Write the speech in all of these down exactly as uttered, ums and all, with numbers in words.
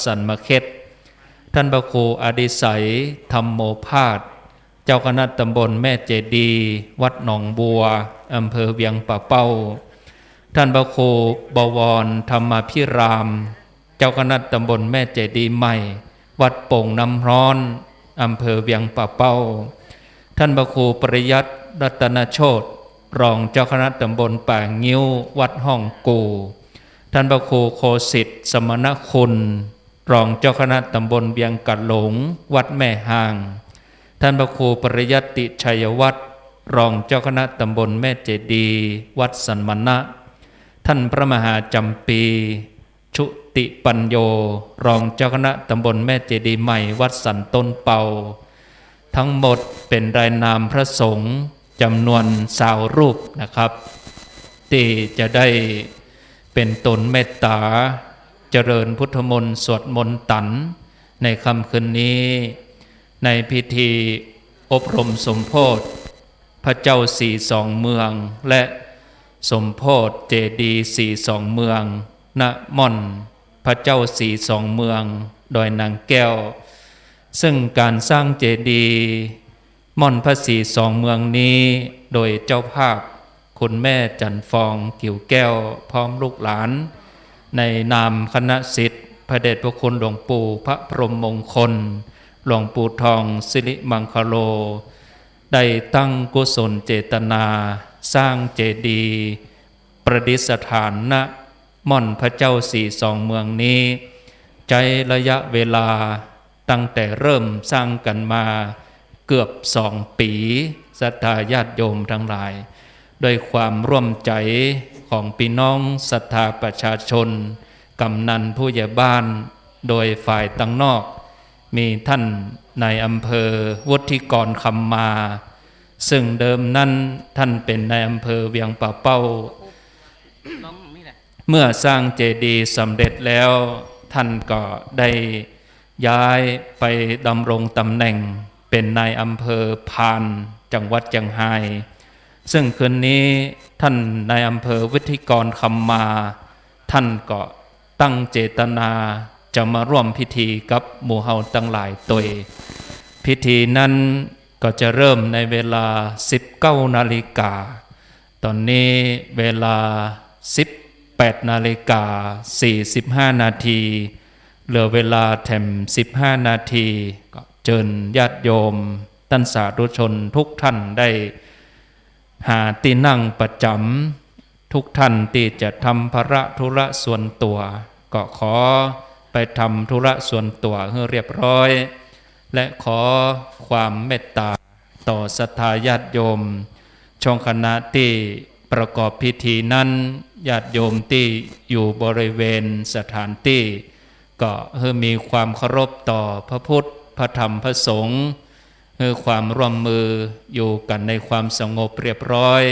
สันมะเข็ด ท่านพระครูอดิไสย ธรรมโมภาส เจ้าคณะตำบลแม่เจดีย์ วัดหนองบัว อำเภอเวียงป่าเป้า ท่านพระครูบวร ธรรมาภิราม เจ้าคณะตำบลแม่เจดีย์ใหม่ วัดโป่งน้ำฮ้อน อำเภอเวียงป่าเป้า ท่านพระครูปริยัติ รัตนโชติ รองเจ้าคณะตำบลป่างิ้ว วัดห้องกู่ ท่านพระครูโคสิทธิ์ สมณคุณ รองเจ้าคณะตำบลเวียงกะหลง วัดแม่ฮาง ท่านพระครูปริยัติชัยวัฒน์ รองเจ้าคณะตำบลแม่เจดีย์ วัดสันมณะ ท่านพระมหาจำปี ชุติปัญโญ รองเจ้าคณะตำบลแม่เจดีย์ใหม่ วัดสันต้นเปา ทั้งหมดเป๋นรายนามพระสงฆ์จ๋ำนวนซาวรูปนะครับ ตี้จะได้เป๋นตนเมตต๋า เจริญพุทธมนต์สวดมนต์ตัน ในค่ำคืนนี้ ในพิธีอบรมสมโภชพระเจ้าสีสองเมือง และสมโภชเจดีย์สีสองเมือง ณ ม่อนพระเจ้าสีสองเมือง ดอยนางแก้ว ซึ่งก๋านสร้างเจดีย์ ม่อนพระสีสองเมืองนี้ โดยเจ้าภาพคุณแม่จันทร์ฟอง กิ่วแก้ว พร้อมลูกหลาน ในนามคณะศิษย์พระเดชพระคุณหลวงปู่พระพรหมมงคล หลวงปู่ทองสิริมังคโล ได้ตั้งกุศลเจตนาสร้างเจดีย์ประดิษฐาน ณ ม่อนพระเจ้าสีสองเมืองนี้ ใจ๊ระยะเวลาตั้งแต่เริ่มสร้างกั๋นมาเกือบสองปี๋ ศรัทธาญาติโยมทั้งหลาย ด้วยความร่วมใจ๋ของปี้น้องศรัทธาประชาชน กำนันผู้ใหญ่บ้าน โดยฝ่ายตังนอก มีท่านนายอำเภอวุฒิกร คำมา ซึ่งเดิมนั้นท่านเป๋นนายอำเภอเวียงป่าเป้า เมื่อสร้างเจดีย์สำเร็จแล้ว ท่านก็ได้ย้ายไปดำรงตำแหน่งเป๋นนายอำเภอพาน จังหวัดเจียงฮาย ซึ่งคืนนี้ท่านนายอำเภอวุฒิกร คำมา ท่านก็ตั้งเจตนาจะมาร่วมพิธีกับหมู่เฮาตังหลายตวย พิธีนั้นก็จะเริ่มในเวลาสิบเก้านาฬิกา ต๋อนนี้เวลาสิบแปดนาฬิกาสี่สิบห้านาที เหลือเวลาแถมสิบห้านาที ก็เจิญญาติโยมต้านสาธุชนทุกท่านได้หาตี้นั่งประจ๋ำ ทุกท่านตี้จะทำภาระธุระส่วนตั๋ว ก็ขอไปทำธุระส่วนตั๋วหื้อเรียบร้อย และขอความเมตต๋าต่อศรัทธาญาติโยม ช่วงขณะตี้ประกอบพิธีนั้น ญาติโยมตี้อยู่บริเวณสถานตี้ ก็หื้อมีความเคารพต่อพระพุทธ พระธรรม พระสงฆ์ หื้อความร่วมมืออยู่กั๋นในความสงบเรียบร้อย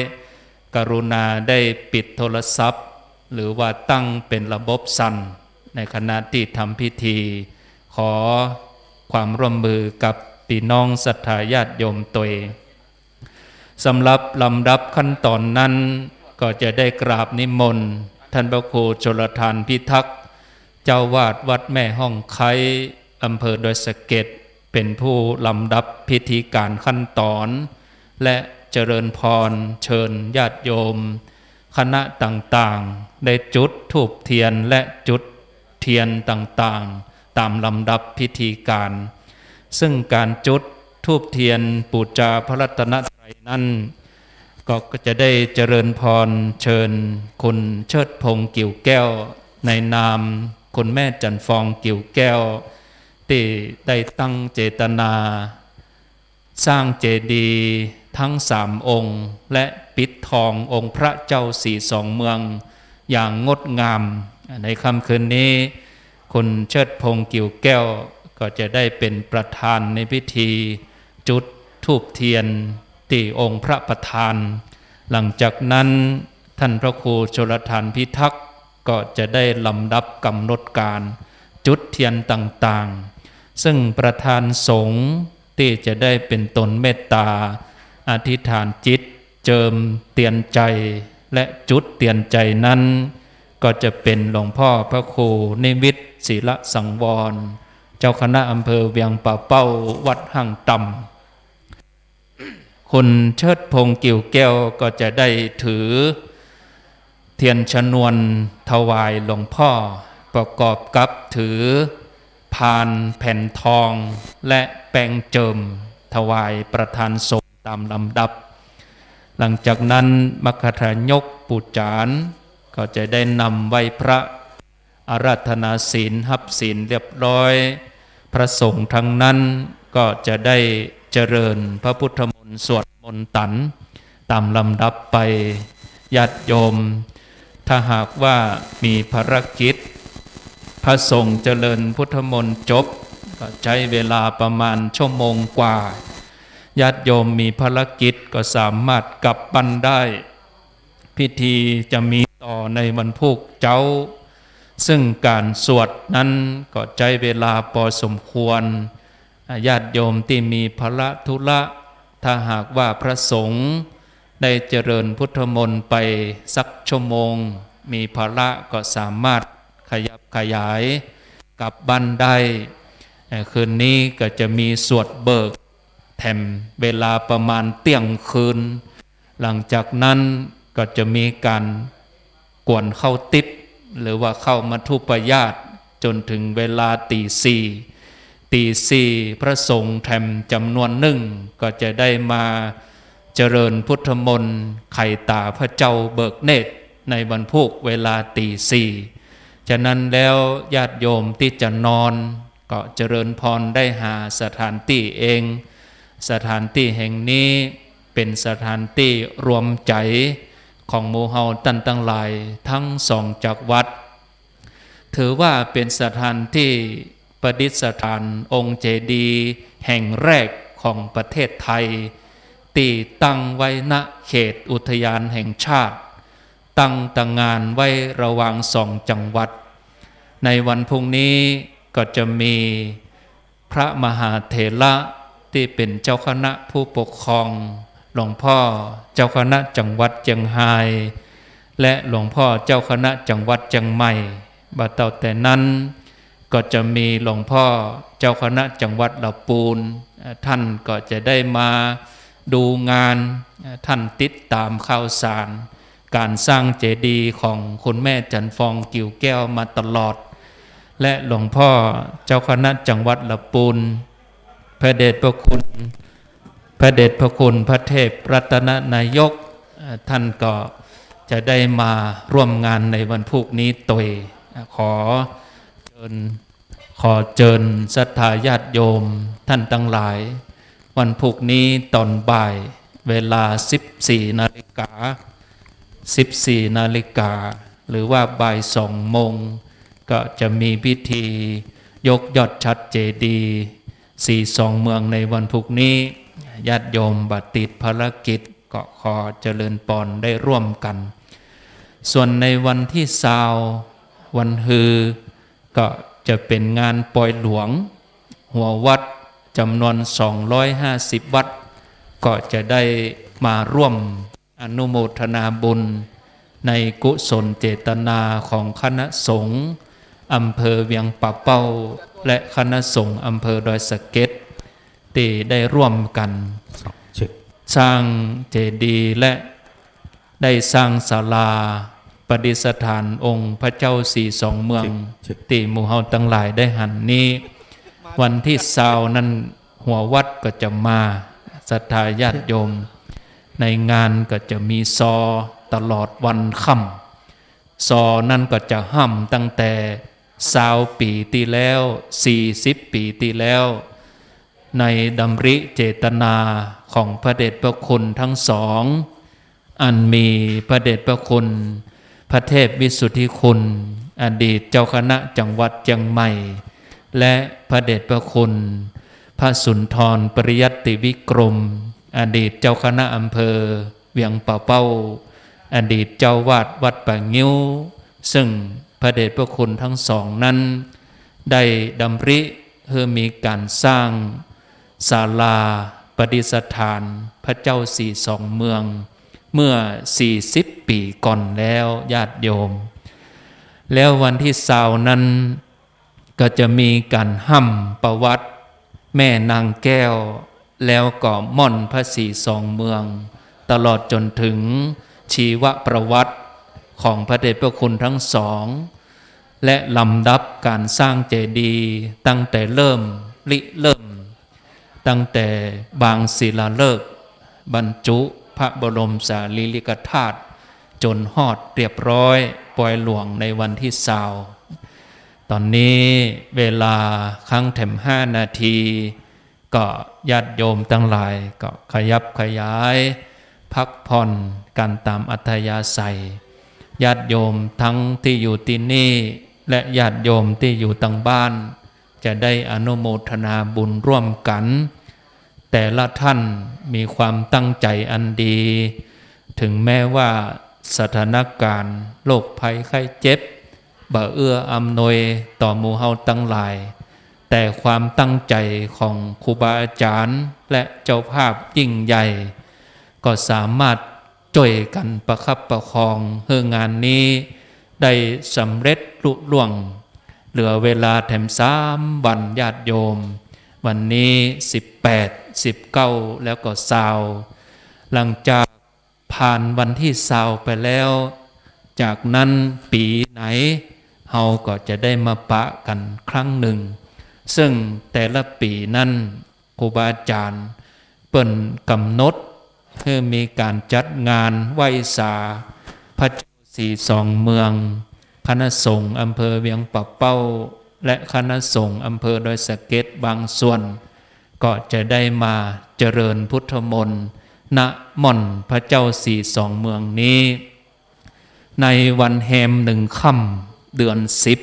กรุณาได้ปิดโทรศัพท์ หรือว่าตั้งเป๋นระบบสั่น ในขณะตี้ทำพิธี ขอความร่วมมือกับปี้น้องศรัทธาญาติโยมตวย สำหรับลำดับขั้นตอนนั้น ก็จะได้กราบนิมนต์ท่านพระครูชลทานพิทักษ์ เจ้าอาวาสวัดแม่ฮ่องไคร้ อำเภอดอยสะเก็ด เป๋นผู้ลำดับพิธีก๋านขั้นตอน และเจริญพรเชิญญาติโยม คณะต่างๆ ได้จุดธูปเทียนและจุดเทียนต่างๆ ต๋ามลำดับพิธีก๋าน ซึ่งก๋านจุดธูปเทียนปู๋จาพระรัตนตรัยนั้น ก็จะได้เจริญพรเชิญคุณเชิดพงษ์ กิ่วแก้ว ในนามคุณแม่จันทร์ฟอง กิ่วแก้ว ตี้ได้ตั้งเจตนา สร้างเจดีย์ทั้งสามองค์ และปิดทององค์พระเจ้าสีสองเมืองอย่างงดงาม ในค่ำคืนนี้ คุณเชิดพงษ์ กิ่วแก้ว ก็จะได้เป๋นประธานในพิธีจุดธูปเทียนตี้องค์พระประธาน หลังจากนั้น ท่านพระครูชลทานพิทักษ์ ก็จะได้ลำดับกำหนดก๋านจุดเทียนต่างๆ ซึ่งประธานสงฆ์ตี้จะได้เป๋นตนเมตต๋า อธิษฐานจิต เจิมเตียนใจ๋ และจุดเตียนใจ๋นั้น ก็จะเป๋นหลวงพ่อพระครูนิวิตร ศิลสังวร เจ้าคณะอำเภอเวียงป่าเป้า วัดฮ่างต่ำ คุณเชิดพงษ์ กิ่วแก้ว ก็จะได้ถือเทียนชนวนถวายหลวงพ่อ ประกอบกับถือพานแผ่นทองและแปรงเจิมถวายประธานสงฆ์ตามลำดับ หลังจากนั้นมัคคทายกปู่จ๋ารก็จะได้นำไหว้พระ อาราธนาศีล ฮับศีลเรียบร้อย พระสงฆ์ทั้งนั้นก็จะได้เจริญพระพุทธมนต์สวดมนต์ตันตามลำดับไป ญาติโยม ถ้าหากว่ามีภารกิจ พระสงฆ์เจริญพุทธมนต์จบ ก็ใช้เวลาประมาณชั่วโมงกว่า ญาติโยมมีภารกิจก็สามารถกลับบ้านได้ พิธีจะมีต่อในวันพูกเจ๊า ซึ่งการสวดนั้นก็ใจ๊เวลาปอสมควร อ่า ญาติโยมตี้มีภาระธุระ ถ้าหากว่าพระสงฆ์ได้เจริญพุทธมนต์ไปสักชั่วโมง มีภาระก็สามารถขยับขยายกลับบ้านได้ เอ่อ คืนนี้ก็จะมีสวดเบิก แถมเวลาประมาณเตี้ยงคืน หลังจากนั้นก็จะมีการกวนข้าวติ๊บ หรือว่าข้าวมัทธุปายาตร จนถึงเวลาตีสี่ ตีสี่ พระสงฆ์แถมจำนวนนึ่งก็จะได้มาเจริญพุทธมนต์ ไขต๋าพระเจ้าเบิกเนตร ในวันพูกเวลาตีสี่ ฉะนั้นแล้วญาติโยมตี้จะนอน ก็เจริญพรได้หาสถานตี้เอง สถานตี้แห่งนี้เป๋นสถานตี้รวมใจ๋ของหมู่เฮาต้านตังหลายตึงสองจังหวัด ถือว่าเป๋นสถานตี้ประดิษฐานองค์เจดีย์แห่งแรกของประเทศไทย ตี้ตั้งไว้ ณ เขตอุทยานแห่งชาติ ตั้งตางานไว้ระหว่างสองจังหวัด ในวันพรุ่งนี้ก็จะมีพระมหาเถระตี้เป๋นเจ้าคณะผู้ปกครอง หลวงพ่อเจ้าคณะจังหวัดเจียงฮาย และหลวงพ่อเจ้าคณะจังหวัดเจียงใหม่ บ่าเต้าแต่นั้นก็จะมีหลวงพ่อเจ้าคณะจังหวัดละปูน อ่า ท่านก็จะได้มาดูงาน อ่า ท่านติดต๋ามข่าวสาร ก๋านสร้างเจดีย์ของคุณแม่จันทร์ฟอง กิ่วแก้ว มาตลอด และหลวงพ่อเจ้าคณะจังหวัดละปูน พระเดชพระคุณ พระเดชพระคุณพระเทพรัตนนายก เอ่อ ท่านก็จะได้มาร่วมงานในวันพูกนี้ตวย อ่า ขอเจิญ ขอเจิญศรัทธาญาติโยมต้านตังหลาย วันพูกนี้ต๋อนบ่ายเวลาสิบสี่นาฬิกา สิบสี่นาฬิกา หรือว่าบ่ายสองโมง ก็จะมีพิธียกยอดฉัตรเจดีย์ศรีสองเมืองในวันพูกนี้ ญาติโยมบ่ติดภารกิจก็ขอเจริญปอนได้ร่วมกั๋น ส่วนในวันตี้ซาว วันฮือ ก็จะเป๋นงานปอยหลวง หัววัดจ๋ำนวนสองร้อยห้าสิบวัตต์ ก็จะได้มาร่วมอนุโมทนาบุญในกุศลเจตนาของคณะสงฆ์อำเภอเวียงป่าเป้า และคณะสงฆ์อำเภอดอยสะเก็ด ตี้ได้ร่วมกั๋น เช็ค สร้างเจดีย์และ ได้สร้างศาลาประดิษฐานองค์พระเจ้าศรีสองเมือง เช็ค เช็ค ตี้หมู่เฮาตังหลายได้หันนี้ วันตี้ซาวนั้นหัววัดก็จะมา ศรัทธาญาติโยม ในงานก็จะมีซอตลอดวันค่ำ ซอนั้นก็จะฮ่ำตั้งแต่ซาวปี๋ตี้แล้ว สี่สิบปี๋ตี้แล้ว ในดำริเจตนาของพระเดชพระคุณตึงสอง อันมีพระเดชพระคุณพระเทพวิสุทธิคุณ อดีตเจ้าคณะจังหวัดเจียงใหม่ และพระเดชพระคุณพระสุนทรปริยัติวิกรม อดีตเจ้าคณะอำเภอเวียงป่าเป้า อดีตเจ้าวาดวัดป่างิ้ว ซึ่งพระเดชพระคุณตึงสองนั้น ได้ดำริหื้อมีก๋านสร้างศาลาประดิษฐานพระเจ้าศรีสองเมือง เมื่อสี่สิบปี๋ก่อนแล้ว ญาติโยม แล้ววันตี้ซาวนั้น ก็จะมีก๋านฮ่ำประวัติแม่นางแก้ว แล้วก็ม่อนพระศรีสองเมือง ตลอดจ๋นเถิงชีวประวัติของพระเดชพระคุณทั้งสอง และลำดับก๋านสร้างเจดีย์ตั้งแต่เริ่มริเริ่ม ตั้งแต่วางศิลาฤกษ์บรรจุพระบรมสารีริกธาตุ จ๋นฮอดเรียบร้อยปอยหลวงในวันตี้ซาว ต๋อนนี้เวลาคังแถมห้านาที ก็ญาติโยมตังหลายก็ขยับขยายพักผ่อนกั๋นต๋ามอัธยาศัย ญาติโยมตังตี้อยู่ตี้นี่ และญาติโยมตี้อยู่ตางบ้าน จะได้อนุโมทนาบุญร่วมกั๋น แต่ละท่านมีความตั้งใจ๋อันดี เถิงแม้ว่าสถานก๋ารณ์โรคภัยไข้เจ็บบ่เอื้ออำนวยต่อหมู่เฮาตังหลาย แต่ความตั้งใจ๋ของครูบาอาจ๋ารย์และเจ้าภาพยิ่งใหญ่ ก็สามารถ จ้วยกั๋นประคับประคองหื้องานนี้ได้สำเร็จลุล่วง เหลือเวลาแถมสามวันญาติโยม วันนี้สิบแปด สิบเก้า แล้วก็ซาว หลังจากผ่านวันตี้ซาวไปแล้ว จากนั้นปี๋ไหน เฮาก็จะได้มาปะกั๋นครั้งนึ่ง ซึ่งแต่ละปี๋นั้น ครูบาอาจ๋ารย์เปิ้นก๋ำหนดหื้อมีก๋านจัดงานไหว้สาพระเจ้าศรีสองเมือง คณะสงฆ์อำเภอเวียงป่าเป้า และคณะสงฆ์อำเภอดอยสะเก็ดบางส่วน ก็จะได้มาเจริญพุทธมนต์ ณ ม่อนพระเจ้าศรีสองเมืองนี้ ในวันแฮมหนึ่งค่ำเดือนสิบ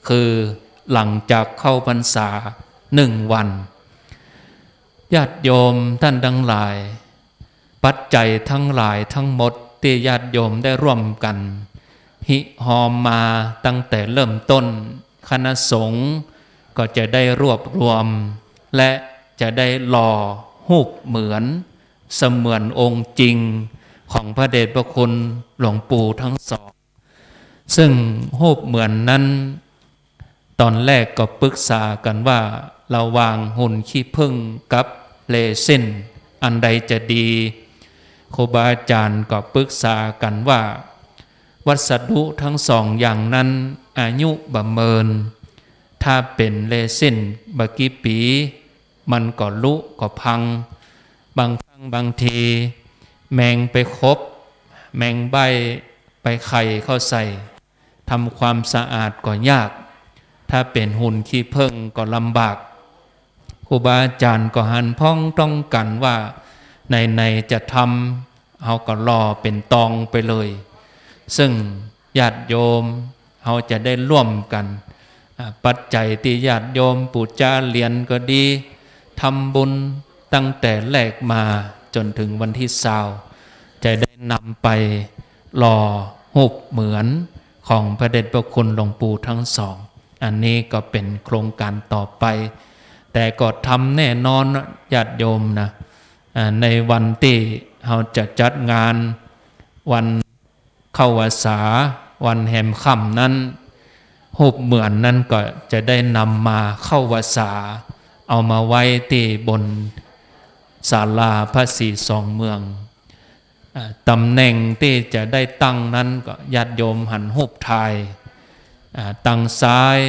คือหลังจากเข้าพรรษาหนึ่งวัน ญาติโยมต้านตังหลาย ปัจจัยตังหลายตังหมดตี้ญาติโยมได้ร่วมกั๋นฮิฮอมมาตั้งแต่เริ่มต้น คณะสงฆ์ก็จะได้รวบรวม และจะได้หล่อฮูปเหมือน เสมือนองค์จริงของพระเดชพระคุณหลวงปู่ทั้งสอง ซึ่งฮูปเหมือนนั้น ต๋อนแรกก็ปึกษากั๋นว่า ระหว่างหุ่นขี้ผึ้งกับเรซิน อันใดจะดี ครูบาอาจ๋ารย์ก็ปึกษากั๋นว่า วัสดุทั้งสองอย่างนั้นอายุบ่เมิน ถ้าเป๋นเรซินบ่กี่ปี๋ มันก็หลุก็พัง บางครั้งบางที แมงไปขบ แมงใบ้ไปไข่เข้าใส่ ทำความสะอาดก็ยาก ถ้าเป๋นหุ่นขี้ผึ้งก็ลำบาก ครูบาอาจ๋ารย์ก็หันพ้องต้องกั๋นว่า ไหนๆ จะทำ เฮาก็หล่อเป๋นตองไปเลย ซึ่งญาติโยมเฮาจะได้ร่วมกั๋น อ่า ปัจจัยตี้ญาติโยมปู๋จาเหรียญก็ดี ทำบุญตั้งแต่แรกมาจ๋นเถิงวันตี้ซาว จะได้นำไปหล่อฮูปเหมือนของพระเดชพระคุณหลวงปู่ทั้งสอง อันนี้ก็เป๋นโครงก๋านต่อไป แต่ก็ทำแน่นอนนะญาติโยมนะ อ่า ในวันตี้เฮาจะจัดงานวันเข้าพรรษา วันแฮมค่ำนั้น ฮูปเหมือนนั้นก็จะได้นำมาเข้าพรรษา เอามาไว้ตี้บนศาลาพระศรีสองเมือง อ่า ต๋ำแหน่งตี้จะได้ตั้งนั้นก็ญาติโยมหันฮูปถ่าย อ่า ตางซ้าย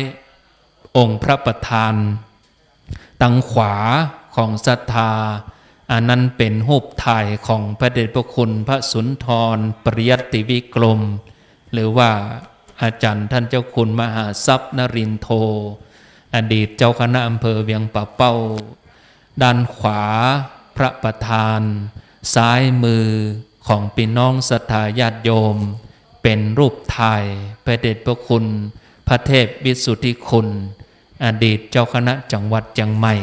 องค์พระประธาน ตางขวาของศรัทธา อันนั้นเป๋นฮูปถ่ายของพระเดชพระคุณพระสุนทรปริยัติวิกรม หรือว่าอาจ๋ารย์ต้านเจ้าคุณมหาทรัพย์นรินโท อดีตเจ้าคณะอำเภอเวียงป่าเป้า ด้านขวาพระประธาน ซ้ายมือของปี้น้องศรัทธาญาติโยม เป๋นฮูปถ่ายพระเดชพระคุณพระเทพวิสุทธิคุณ อดีตเจ้าคณะจังหวัดเจียงใหม่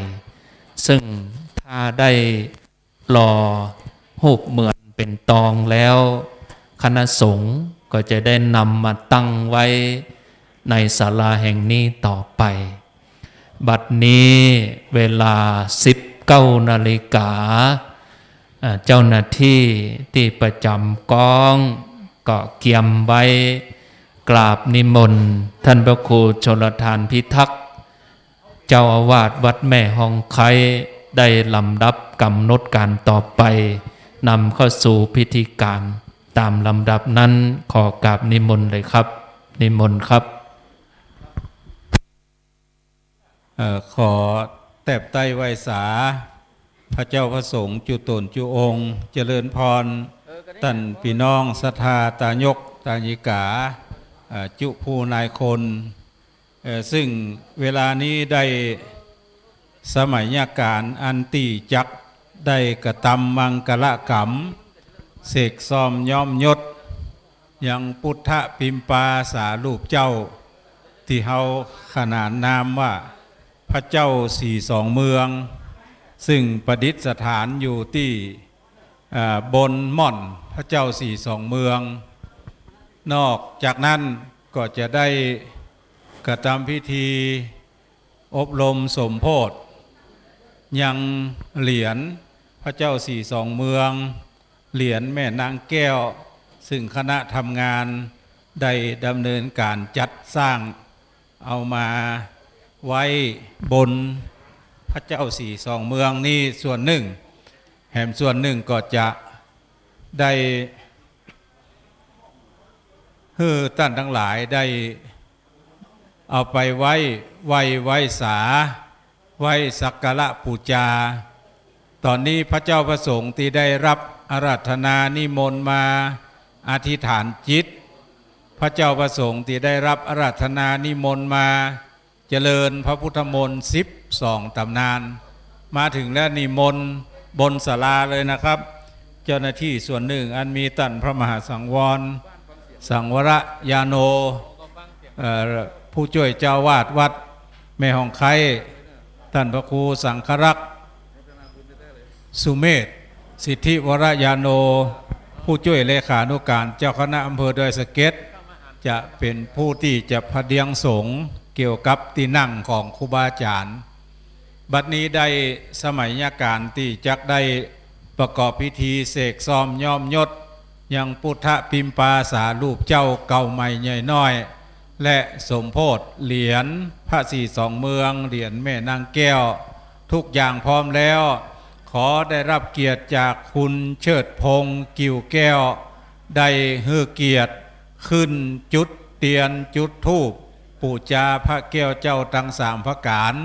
ซึ่งถ้าได้หล่อฮูปเหมือนเป๋นตองแล้ว คณะสงฆ์ก็จะได้นำมาตั้งไว้ในศาลาแห่งนี้ต่อไป บัดนี้เวลาสิบเก้านาฬิกา อ่า เจ้าหน้าตี้ตี้ประจ๋ำก๊องก็เกียมไว้กราบนิมนต์ต้านพระครูชลทานพิทักษ์ เจ้าอาวาสวัดแม่ฮ่องไคล้ได้ลำดับกำหนดการต่อไป นำเข้าสู่พิธีการตามลำดับนั้น ขอกราบนิมนต์เลยครับ นิมนต์ครับ เอ่อ ขอแตบใต้ไหว้สา พระเจ้าพระสงฆ์จุ๊ต๋นจุ๊องค์ เจริญพร ต้านปี้น้องศรัทธาตายกตายิกา เอ่อ จุผู้นายคน เอ่อ ซึ่งเวลานี้ได้สมัยการอันตี้จักได้กระตำมังคละกรรม เสกซ่อมย้อมยศ ยังปุทธปิมปาสารูปเจ้า ตี้เฮาขนานนามว่าพระเจ้าสี่สองเมือง ซึ่งประดิษฐานอยู่ตี้ อ่า บนหม่อนพระเจ้าสี่สองเมือง นอกจากนั้นก็จะได้กระตำพิธี อบรมสมโพธิยังเหรียญพระเจ้าสี่สองเมือง เหรียญแม่นางแก้ว ซึ่งคณะทำงานได้ดำเนินการจัดสร้าง เอามาไว้บนพระเจ้าสี่สองเมืองนี้ส่วนนึ่ง แหมส่วนนึ่งก็จะได้ หื้อต้านตังหลายได้เอาไปไหว้ ไหว้ ไหว้สา ไหว้สักการะปู๋จา ต๋อนนี้พระเจ้าพระสงฆ์ตี้ได้ฮับอาราธนานิมนต์มาอธิษฐานจิต พระเจ้าพระสงฆ์ตี้ได้ฮับอาราธนานิมนต์มา เจริญพระพุทธมนต์สิบสองต๋ำนาน มาเถิงแล้วนิมนต์บนศาลาเลยนะครับ เจ้าหน้าตี้ส่วนนึ่งอันมีต้านพระมหาสังวร สังวรญาโณ เอ่อ ผู้จ้วยเจ้าอาวาสวัดแม่ฮ่องไคล้ ต้านพระครูสังฆรักษ์ สุเมธ สิทธิวรญาโณ ผู้จ้วยเลขานุการเจ้าคณะอำเภอดอยสะเก็ด จะเป๋นผู้ตี้จะผะเดียงสงฆ์เกี่ยวกับตี้นั่งของครูบาอาจ๋ารย์ บัดนี้ได้สมัยการตี้จักได้ประกอบพิธีเสกซ่อมย้อมยศ ยังปุทธปิมปาสารูปเจ้าเก่าใหม่ใหญ่น้อย และสมโพธิเหรียญพระสี่สองเมือง เหรียญแม่นางแก้ว ทุกอย่างพร้อมแล้ว ขอได้ฮับเกียรติจากคุณเชิดพงษ์ กิ่วแก้ว ได้หื้อเกียรติขึ้นจุดเตียนจุดธูป ปู๋จาพระแก้วเจ้าตังสามประก๋าน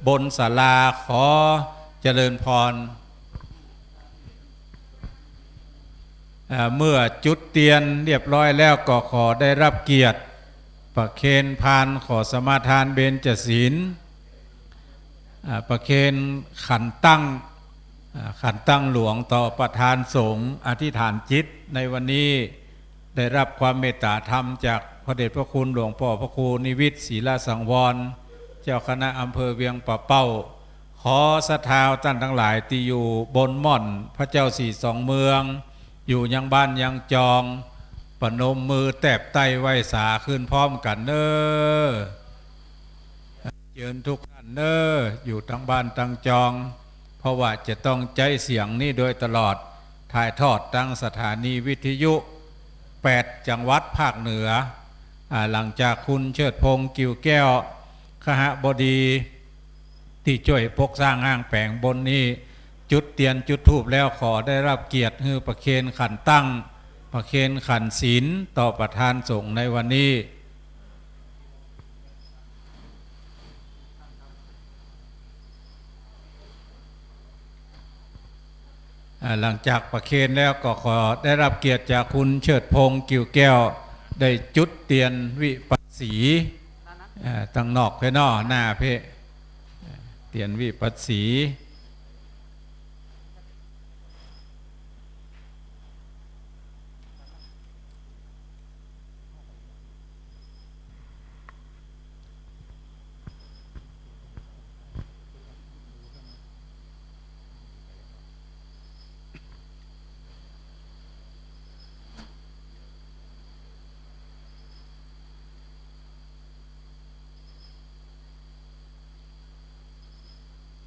บนศาลา ขอเจริญพร อ่า เมื่อจุดเตียนเรียบร้อยแล้วก็ขอได้ฮับเกียรติประเคนพานขอสมาทานเบญจศีล อ่า ประเคนขันตั้ง อ่า ขันตั้งหลวงต่อประธานสงฆ์อธิษฐานจิตในวันนี้ ได้ฮับความเมตต๋าธรรมจากพระเดชพระคุณหลวงป้อพระครูนิวิต ศรีลสังวร เจ้าคณะอำเภอเวียงป่าเป้า ขอศรัทธาต้านตังหลายตี้อยู่บนหม่อนพระเจ้าสี่สองเมือง อยู่ยังบ้านยังจอง ประนมมือแตบใต้ไหว้สาขึ้นพร้อมกั๋นเน้อ เจิญทุกต้านเน้อ อยู่ตังบ้านตังจอง เพราะว่าจะต้องใจ๊เสียงนี้โดยตลอด ถ่ายทอดตางสถานีวิทยุแปดจังหวัดภาคเหนือ อ่า หลังจากคุณเชิดพงษ์ กิ่วแก้ว คหบดี ตี้จ้วยปกสร้างห้างแป๋งบนนี้ จุดเตียนจุดธูปแล้วขอได้ฮับเกียรติหื้อประเคนขันตั้ง ประเคนขันศีลต่อประธานสงฆ์ในวันนี้ อ่า หลังจากประเคนแล้วก็ขอได้ฮับเกียรติจากคุณเชิดพงษ์ กิ่วแก้ว ได้จุดเตียนวิปัสสี อ่า ตังนอกเพ่อเนาะ หน้าเพ่อ เตียนวิปัสสี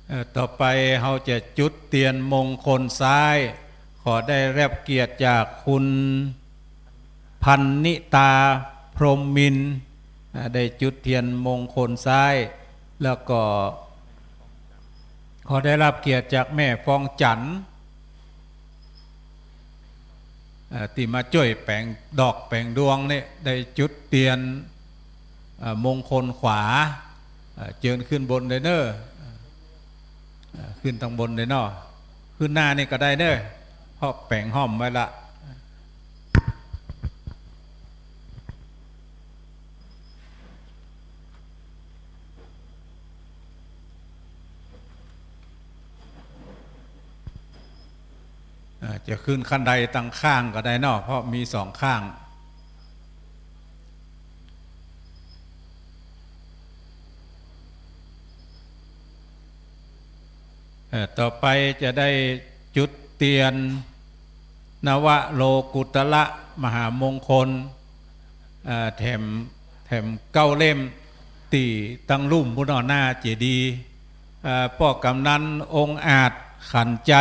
เอ่อ ต่อไปเฮาจะจุดเตียนมงคลซ้าย ขอได้ฮับเกียรติจากคุณพันนิตา พรหมมินทร์ อ่า ได้จุดเตียนมงคลซ้าย แล้วก็ ขอได้รับเกียรติจากแม่ฟองจันทร์ เอ่อ ตี้มาจ้วยแป๋งดอกแป๋งดวงเนี่ย ได้จุดเตียน เอ่อ มงคลขวา เอ่อ เจิญขึ้นบนเลยเน่อ เอ่อ ขึ้นตังบนเลยเนาะ ขึ้นหน้านี่ก็ได้เน่อ เพราะแป๋งห้อมไว้ละ อ่า จะขึ้นคันไดตังข้างก็ได้เนาะ เพราะมีสองข้าง เอ่อ ต่อไปจะได้จุดเตียน นวโลกุตระมหามงคล เอ่อ แถม แถมเก้าเล่ม ตี้ตังลุ่มพุ้นน่อ หน้าเจดีย์ เอ่อ ป้อกำนันองอาจ ขันไจ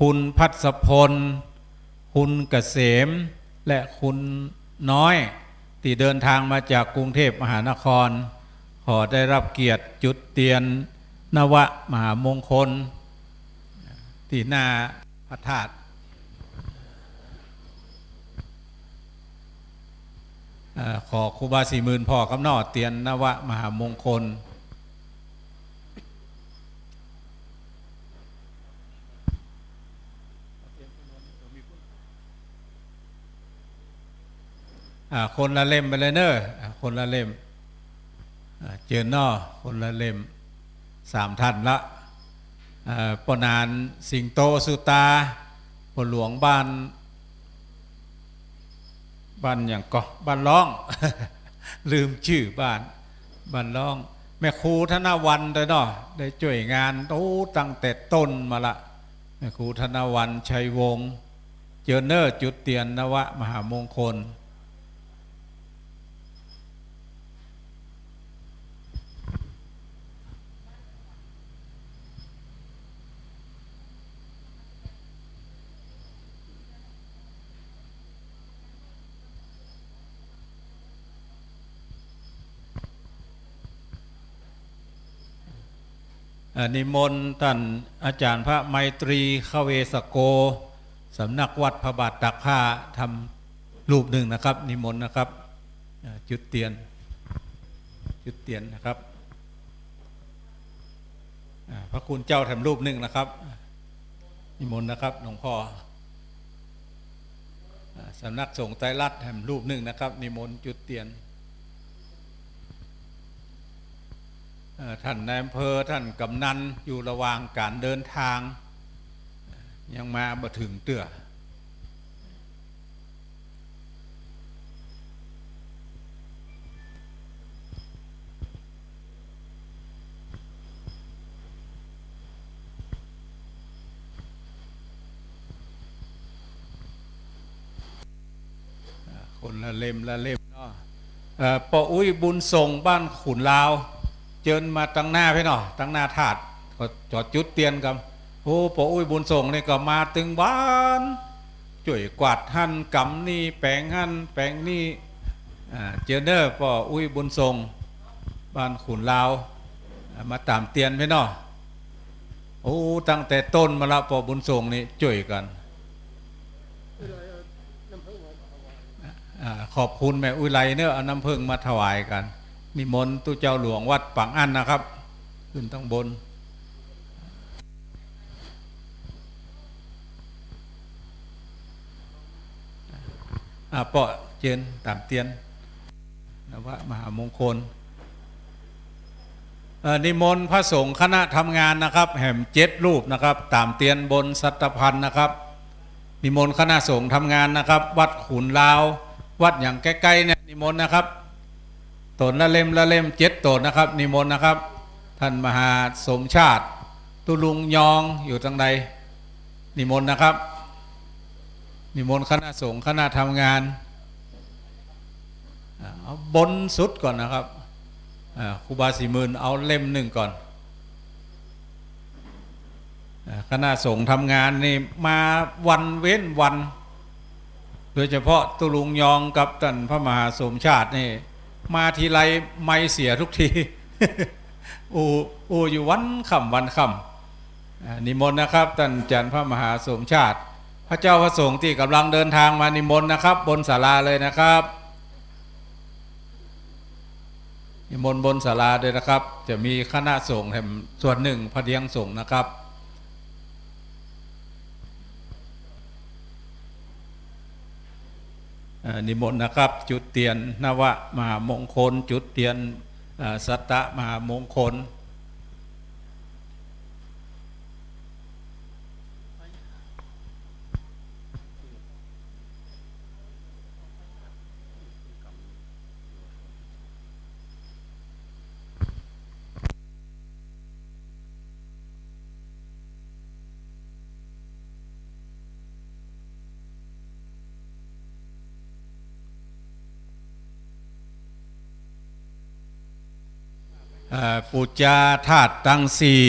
คุณภัสพล คุณเกษม และคุณน้อย ตี้เดินทางมาจากกรุงเทพมหานคร ขอได้รับเกียรติจุดเตียนนวมหามงคล ตี้หน้าพระธาตุ เอ่อ ขอครูบาศรีหมื่นผ่อครับเนาะ เตียนนวมหามงคล อ่า คนละเล่มไปเลยเน่อ อ่า คนละเล่ม อ่า เจิญเนาะ คนละเล่ม สามท่านละ เอ่อ ป้อหนาน สิงโต สุตา ป้อหลวงบ้าน บ้านหยังก่อ บ้านล้อง ลืมจื้อบ้าน บ้านล้อง แม่ครูธนวรรณตวยเนาะ ได้จ้วยงาน โอ้ ตั้งแต่ต้นมาละ แม่ครูธนวรรณ ชัยวงศ์ เจิญเน่อ จุดเตียนนวมหามงคล เอ่อ นิมนต์ต้านอาจ๋ารย์พระไมตรี ขเวสโก สำนักวัดพระบาทตากผ้า ทำรูปนึ่งนะครับ นิมนต์นะครับ เอ่อ จุดเตียน จุดเตียนนะครับ อ่า พระคุณเจ้าแถมรูปนึ่งนะครับ นิมนต์นะครับ หลวงพ่อ อ่า สำนักสงฆ์ไตรรัตน์แถมรูปนึ่งนะครับ นิมนต์จุดเตียน เอ่อ ท่านนายอำเภอ ท่านกำนัน อยู่ระหว่างก๋านเดินตาง ยังมาบ่เถิงเตื้อ อ่า คนละเล่มละเล่มเนาะ เอ่อ ป้ออุ๊ยบุญส่ง บ้านขุนลาว เจิญมาตังหน้าพี้เนาะ ตังหน้าธาตุ ขอ ขอจุดเตียนก่อน โอ้ ป้ออุ๊ยบุญส่งนี่ก็มาตึงบ้าน จ้วยกวาดหั้นก๋ำนี่ แป๋งหั้นแป๋งนี่ อ่า เจิญเน่อ ป้ออุ๊ยบุญส่ง บ้านขุนลาว อ่า มาต๋ามเตียนพี้เนาะ โอ้ ตั้งแต่ต้นมาละ ป้อบุญส่งนี่จ้วยกั๋น อ่า ขอบคุณแม่อุ๊ยไลเน่อ เอาน้ำผึ้งมาถวายกั๋น นิมนต์ตุ๊เจ้าหลวงวัดปากอั้นนะครับ ขึ้นตังบน อ่า ป้อเจิญต๋ามเตียน นวมหามงคล เอ่อ นิมนต์พระสงฆ์คณะทำงานนะครับ แหมเจ็ดรูปนะครับ ต๋ามเตียนบนสัตพันนะครับ นิมนต์คณะสงฆ์ทำงานนะครับ วัดขุนลาว วัดหยังใก้ๆ เนี่ย นิมนต์นะครับ ต๋นละเล่มละเล่ม เจ็ดต๋นนะครับ นิมนต์นะครับ ท่านมหาสมชาติ ตุ๊ลุงยอง อยู่ตางใด นิมนต์นะครับ นิมนต์คณะสงฆ์คณะทำงาน อ่า เอาบนสุดก่อนนะครับ อ่า ครูบาศรีหมื่นเอาเล่มนึ่งก่อน อ่า คณะสงฆ์ทำงานนี่มาวันเว้นวัน โดยเฉพาะตุ๊ลุงยองกับต้านพระมหาสมชาตินี่ มาทีไรไมค์เสียทุกที อู้ อู้อยู่วันค่ำวันค่ อ่า นิมนต์นะครับ ต้านอาจ๋ารย์พระมหาสมชาติ พระเจ้าพระสงฆ์ตี้ก่ำลังเดินตางมานิมนต์นะครับ บนศาลาเลยนะครับ นิมนต์บนศาลาเลยนะครับ จะมีคณะสงฆ์แถมส่วนนึ่งพระเดียงสงฆ์นะครับ เอ่อ นิมนต์นะครับ จุดเตียนนวมหามงคล จุดเตียน เอ่อ สัตตมหามงคล เอ่อ ปู๋จาธาตุตังสี่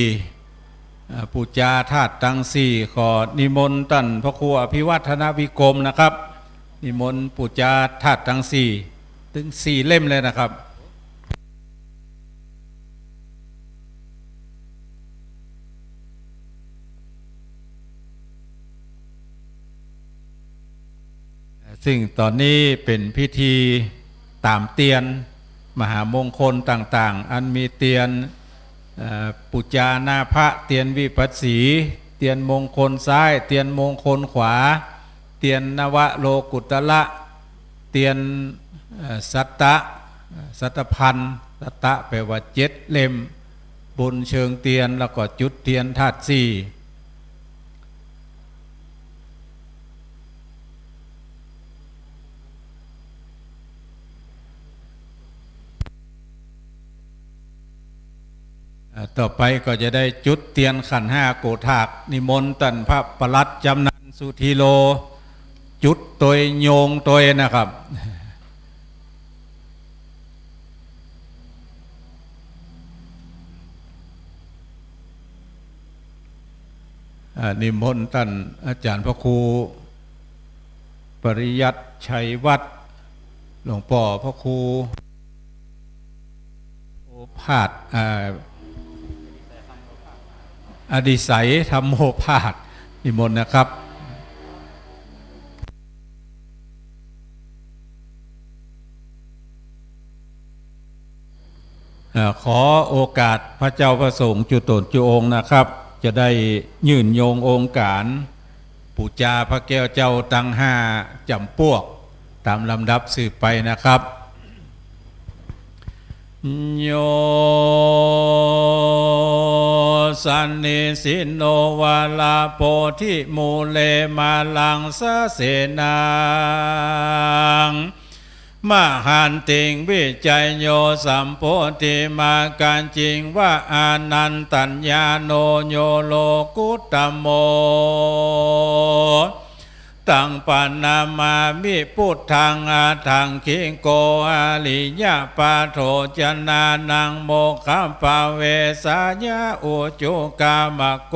เอ่อ ปู๋จาธาตุตังสี่ ขอนิมนต์ต้านพระครูอภิวัฒนวิกรมนะครับ นิมนต์ปู๋จาธาตุตังสี่ ตึงสี่เล่มเลยนะครับ ซึ่งต๋อนนี้เป๋นพิธีต๋ามเตียนมหามงคลต่างๆ อันมีเตียน เอ่อ ปู๋จานาพะ เตียนวิปัสสี เตียนมงคลซ้าย เตียนมงคลขวา เตียนนวโลกุตระ เตียน เอ่อ สัตตะ สัตตพันธ์ สัตตะแปล๋ว่าเจ็ดเล่ม บนเชิงเตียน แล้วก็จุดเตียนธาตุสี่ อ่า ต่อไปก็จะได้จุดเตียนขันธ์ห้าโกฏฐาก นิมนต์ต้านพระปลัดจำนันสุธีโล จุดตวยโยงตวยนะครับ อ่า นิมนต์ต้านอาจ๋ารย์พระครูปริยัติชัยวัฒน์ หลวงป้อพระครูโอภาส อ่า อดิไสยธรรมโอภาส นิมนต์นะครับ เอ่อ ขอโอกาสพระเจ้าพระสงฆ์จุ๊ต๋นจุ๊องค์นะครับ จะได้ยื่นโยงองค์ก๋าน ปู๋จาพระแก้วเจ้าตังห้าจ๋ำปวก ต๋ามลำดับสืบไปนะครับ โย สันนิสินโน วาลาโพธิมูเล มาลังสะเสนัง มหันติง วิจัยโย สัมโพธิมากัจจิง วะ อานันตัญญาโณ โย โลกุตตะโม ตัง ปะนะมามิ ปุทธัง อะทังขิโก อะริยะปะโถ จนะนัง โมคคัพพะเวสะยะ อุจุกามะโก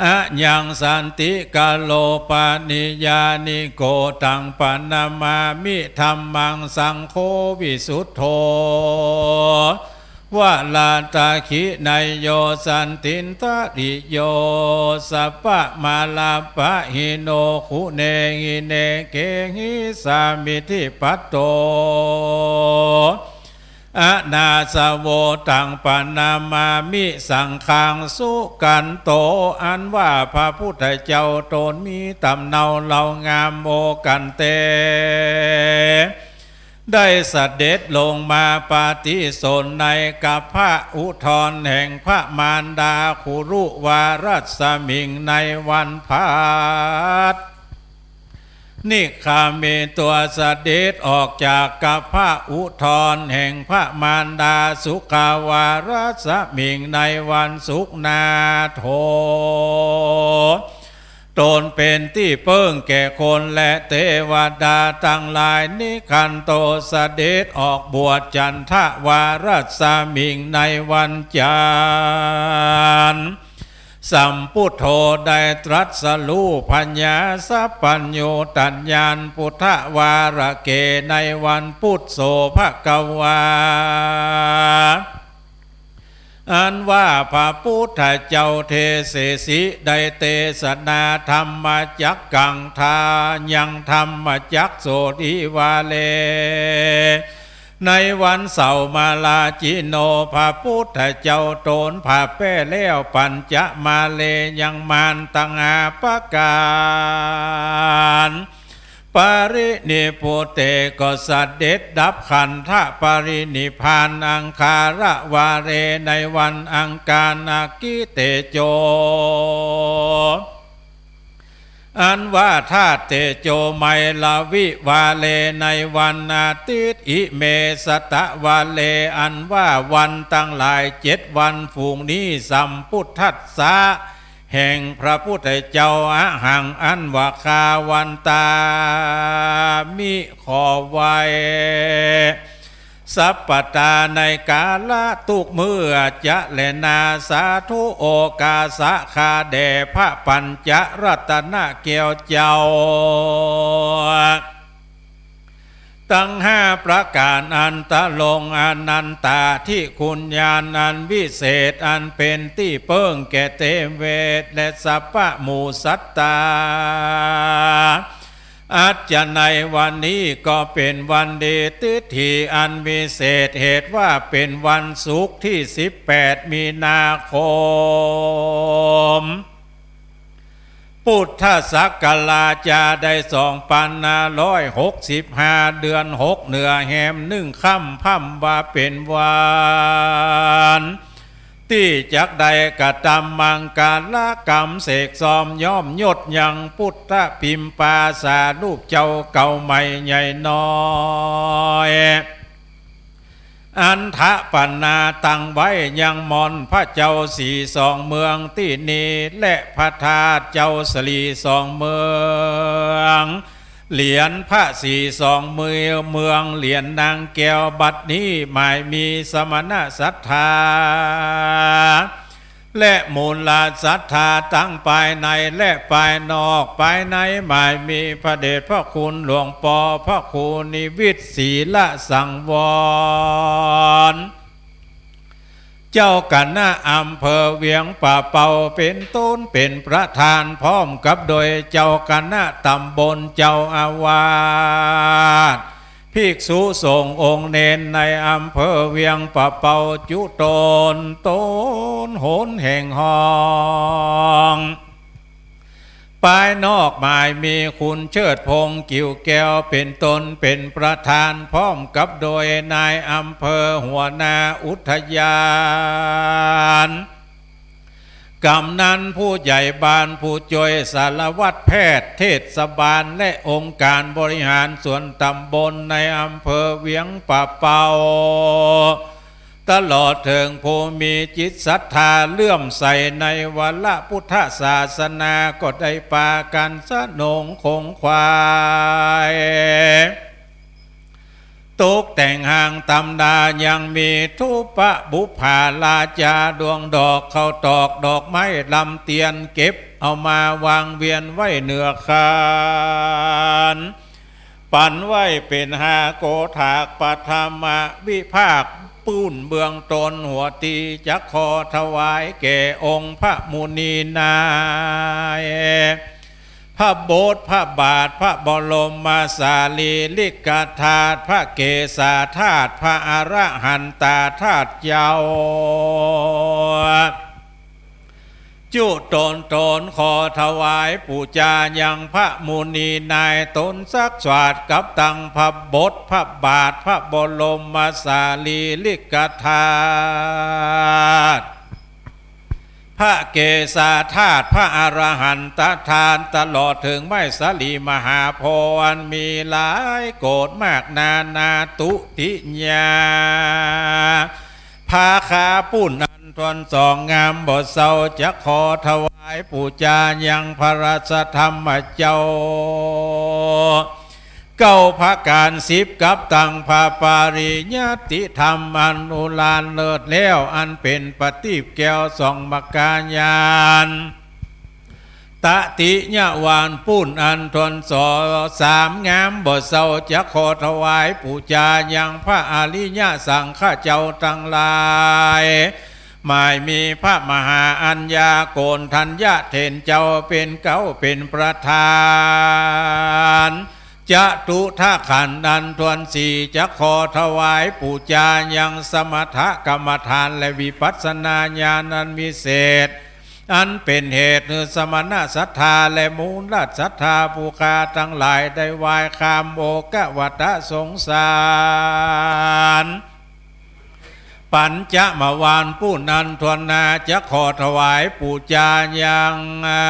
อะยังสันติกะโล ปะริญาณิโก ตัง ปะนะมามิ ธัมมัง สังโฆ วิสุทโธ วะระตะขิไนโย สันตินตะริโย สัพพะมาลาปะหิโน ขุเนหิเนเกหิสามิ ทิปัตโต อะนาสะโว ตัง ปะนะมามิ สังฆัง สุขันโต อันว่าพระพุทธเจ้าต๋นมีต๋ำเนาเล่างาม โม กันเต ได้เสด็จลงมาปฏิสนธิในกัปพะอุทรแห่งพระมารดาคุรุวารัสมิงในวันพฤหัส นิคาเม ตั๋วเสด็จออกจากกัปพะอุทรแห่งพระมารดาสุขาวารัสมิงในวันศุกร์นาโถ ต๋นเป๋นตี้เปิ้งแก่คนและเตวดาตังหลาย นิคันโต เสด็จออกบวชจันทวารัสมิงในวันจันทร์ สัมปุทโธ ได้ตรัสรู้ผญาสัพพัญญูตญาณ ปุทธวาระเก ในวันปุทโธ ภะคะวา อันว่าพระปุทธเจ้าเทเสสิได้เตสนาธรรมจักกัง ทายังธรรมจักโสติวาเล ในวันเสาร์มาลาจิโน พระปุทธเจ้าตนผ่าแป้แล้ว ปัญจมาเลยังมารตังห้าประก๋าร ปรินิพพุเต ก็เสด็จดับขันธปรินิพพาน อังคารวาเร ในวันอังคาร อกิเตโจ อันว่าธาตุเตโจไมลวิวาเล ในวันอาทิตย์ อิเมสตวาเล อันว่าวันตังหลายเจ็ดวันฝูงนี้ สัมพุทธัสสะ แห่งพระปุทธเจ้า อหัง อันว่าข้าวันตามิ ขอไว้ สัพพตา ในกาละทุกเมื่อจะแลนา สาธุโอกาสะ ข้าแด่พระปัญจรัตนแก้วเจ้า ตังห้าประก๋าร อันตรง อนันตาธิคุณญาณอันวิเศษ อันเป๋นตี้เปิ้งแก่เตเวทและสัพพะหมู่สัตตา อัจจะในวันนี้ก็เป๋นวันดี ทิฏฐิอันวิเศษ เหตุว่าเป๋นวันศุกร์ตี้สิบแปดมีนาคม พุทธศักราชจะได้สองปันห้าร้อยหกสิบห้า เดือนหกเหนือแฮมหนึ่งค่ำ พร่ำว่าเป๋นวันตี้จักได้กระตำมังคลกรรมเสกสมยอมยศยังปุทธพิมพาสารูปเจ้าเก่าใหม่ใหญ่น้อย อันถปนาตั้งไว้ยังมณฑลพระเจ้าสีสองเมืองตี้นี่ และพระธาตุเจ้าสลีสองเมือง เหรียญพระสีสองเมือง เมืองเหรียญนางแก้ว บัดนี้หมายมีสมณะศรัทธา และมูลศรัทธาตังภายในและภายนอก ภายในหมายมีพระเดชพระคุณหลวงปอพระครูนิวิตร ศีลสังวร เจ้าคณะอำเภอเวียงป่าเป้าเป๋นต้นเป๋นประธาน พร้อมกับโดยเจ้าคณะตำบล เจ้าอาวาส ภิกษุสงฆ์องค์เณรในอำเภอเวียงป่าเป้าจุตน ตนหนแห่งห้อง ภายนอกหมายมีคุณเชิดพงษ์ กิ่วแก้ว เป๋นต้นเป๋นประธาน พร้อมกับโดยนายอำเภอหัวหน้าอุทยาน กำนันผู้ใหญ่บ้านผู้จ้วยสารวัตรแพทย์เทศบาลและองค์การบริหารส่วนตำบลในอำเภอเวียงป่าเป้า ตลอดเถิงผู้มีจิตศรัทธาเลื่อมใสในวรพุทธศาสนาก็ได้ปากั๋นสนงขงขวาย ตกแต่งห้างตำดา ยังมีธูปะบุปผาราจา ดวงดอกข้าวตอกดอกไม้ลำเตียน เก็บเอามาวางเวียนไว้เหนือคาน ปั๋นไว้เป๋นหาโกถาก ปฐมวิภาคปูนเบื้องต้น หัวตี้จะขอถวายแก่องค์พระมุนีนาย พระโบสถ์ พระบาท พระบรมสารีริกธาตุ พระเกศาธาตุ พระอรหันตาธาตุเจ้า จุตนตนขอถวายปู๋จายังพระมุนีนายตนสักสวาดกับตังพระโบสถ์ พระบาท พระบรมสารีริกธาตุ พระเกศาธาตุ พระอรหันตธาตุ ตลอดเถิงไม้สาลีมหาโพธิ์อันมีหลายโกศมากนานาตุติยา ภาคาปูนอันทวนสองงามบ่เศร้า จะขอถวายปู๋จายังพระสัทธรรมเจ้า เก้าประก๋านสิบกับตังพระปริยัติธรรมอันอุราเลิศแล้ว อันเป๋นประทีปแก้วส่องมกาญาณ ตติยวานปูนอันทวนสองสามงามบ่เศร้า จะขอถวายปู๋จายังพระอริยสังฆเจ้าตังหลาย หมายมีพระมหาอัญญาโกณฑัญญะเถรเจ้าเป๋นเก๊าเป๋นประธาน จตุตถขันธ์อันถ้วนสี่ จะขอถวายปู๋จายังสมถกรรมฐานและวิปัสสนาญาณอันวิเศษ อันเป๋นเหตุหื้อสมณศรัทธาและมูลศรัทธาผู้ข้าตังหลายได้ไหว้ข้ามโอฆะวัฏสงสาร ปัญจมวาลปู้นั้นถ้วนหน้า จะขอถวายปู๋จายัง อ่า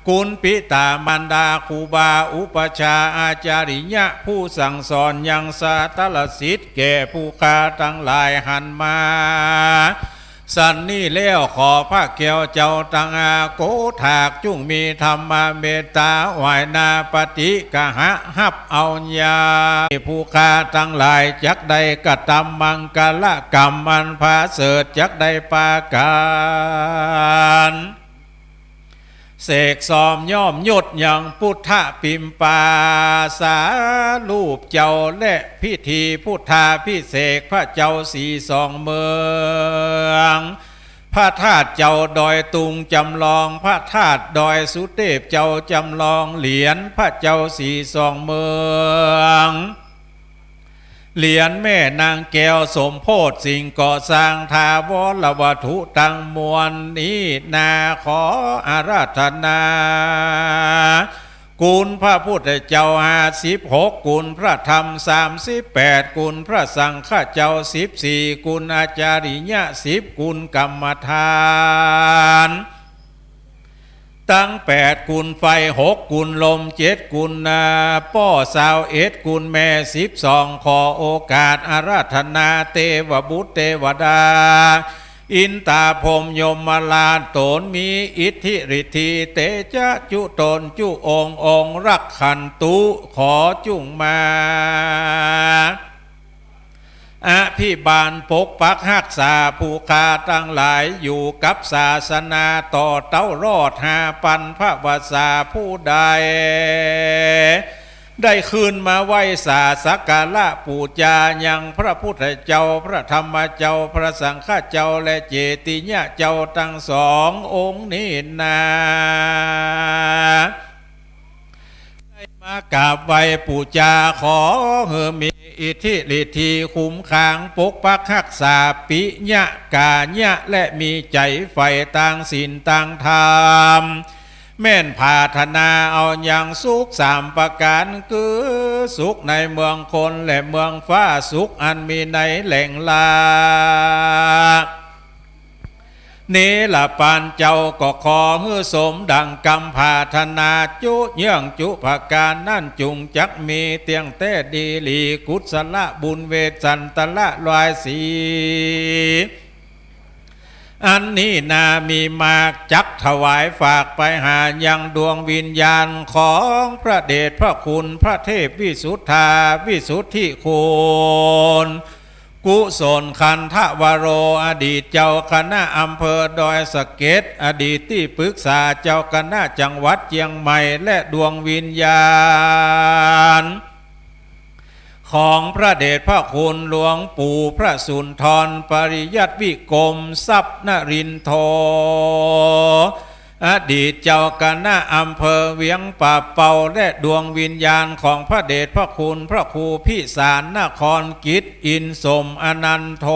กุณปิตามารดาครูบาอุปัชฌาย์อาจาริยะผู้สั่งสอนยังสาธารณสิทธิ์แก่ผู้ข้าตังหลายหันมา สันนี้แล้วขอพระแก้วเจ้าตังอาโกฏากจุ่งมีธรรมเมตตาไหว้หน้าปฏิกหะฮับเอาญา ผู้ข้าตังหลายจักได้กระตำมังคละกรรมอันผาเสริฐจักได้ปาก๋าน เสกสอมย่อมยศยังปุทธปิมปาสารูปเจ้า และพิธีพุทธาภิเษกพระเจ้าสีสองเมือง พระธาตุเจ้าดอยตุงจำลอง พระธาตุดอยสุเตพเจ้าจำลอง เหรียญพระเจ้าสีสองเมือง เหรียญแม่นางแก้วสมโพธิสิ่งก่อสร้างถาวรวัตถุตังมวลนี้นาขออาราธนา คุณพระพุทธเจ้าห้าสิบหก คุณพระธรรมสามสิบแปด คุณพระสังฆะเจ้าสิบสี่ คุณอาจาริยะสิบ คุณกรรมฐาน ตังแปด คุณไฟหก คุณลมเจ็ด คุณนาป้อซาวเอ็ด คุณแม่สิบสอง ขอโอกาสอาราธนาเตวบุตรเตวดา อินตาพรหมยมราชตนมีอิทธิฤทธิเตจะจุตนจุองค์องค์รักขันตุ ขอจุ่งมา อภิบาลปกปักฮักษาผู้ข้าตังหลายอยู่กับศาสนาต่อเต้ารอดหาปันภวสา ผู้ใด ได้คืนมาไหว้สาสักการะปู๋จายังพระพุทธเจ้า พระธรรมเจ้า พระสังฆะเจ้า และเจติยะเจ้าตังสององค์นี้นา ได้มากราบไหว้ปู๋จาขอหื้อมีอิทธิฤทธิคุ้มครองปกปักฮักษาปิยะก๋ายะ และมีใจ๋ใฝ่ตางศีลตางธรรม แม่นผาถนาเอายังสุขสามประก๋าน คือสุขในเมืองคนและเมืองฟ้า สุขอันมีในแหล่งละ นิรปานเจ้าก็ขอหื้อสมดังกำผาถนาจุเยื่องจุประก๋านนั้นจุ่งจักมีเตี้ยงแต๊ดีหลีกุศละบุญเวสสันตละรอยสี อันนี้นามีมากจักถวายฝากไปหายังดวงวิญญาณของพระเดชพระคุณพระเทพวิสุทธาวิสุทธิคุณ กุศลขันธวโร อดีตเจ้าคณะอำเภอดอยสะเก็ด อดีตตี้ปรึกษาเจ้าคณะจังหวัดเจียงใหม่ และดวงวิญญาณ ของพระเดชพระคุณหลวงปู่พระสุนทรปริยัติวิกรมทรัพย์นรินทร์โท อดีตเจ้าคณะอำเภอเวียงป่าเปา และดวงวิญญาณของพระเดชพระคุณพระครูพิสารนครกิจอินสมอนันโท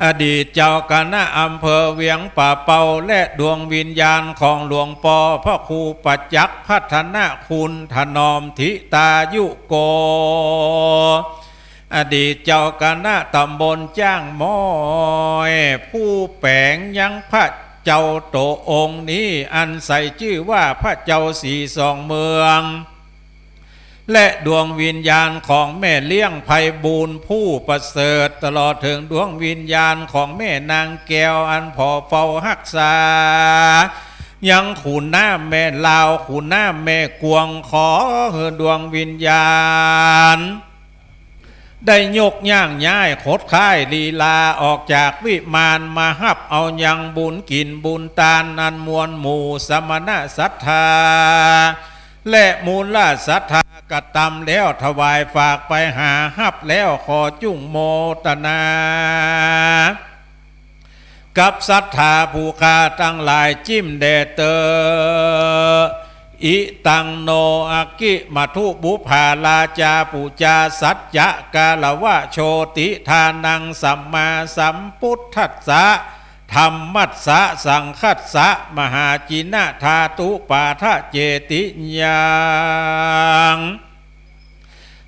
อดีตเจ้าคณะอำเภอเวียงป่าเปา และดวงวิญญาณของหลวงป้อพระครูประจักษ์พัฒนคุณถนอมถิตายุโก อดีตเจ้าคณะตำบลจ้างม้อย ผู้แป๋งยังพระเจ้าโตองค์นี้ อันใส่จื้อว่าพระเจ้าสีสองเมือง และดวงวิญญาณของแม่เลี้ยงไพบูลย์ผู้ประเสริฐ ตลอดเถิงดวงวิญญาณของแม่นางแก้วอันผ่อเฝ้าฮักษา ยังขุนน้ำแม่ลาว ขุนน้ำแม่กวง ขอหื้อดวงวิญญาณ ได้ยกย่างย้ายขดข้ายลีลาออกจากวิมานมาฮับเอายังบุญกิ๋นบุญตานอันมวลหมู่สมณะศรัทธา และมูลศรัทธากระตำแล้ว ถวายฝากไปหาฮับแล้ว ขอจุ่งโมตนา กับศรัทธาผู้ข้าตังหลาย จิ่มแด่เต๊อะ อิตังโน อะกิมัตถุ บุพพาราจาปู๋จา สัจจะกาละวะโชติ ทานัง สัมมาสัมปุทธัสสะ ธัมมัสสะ สังฆัสสะ มหาจินะ ทาตุปาทะเจติยัง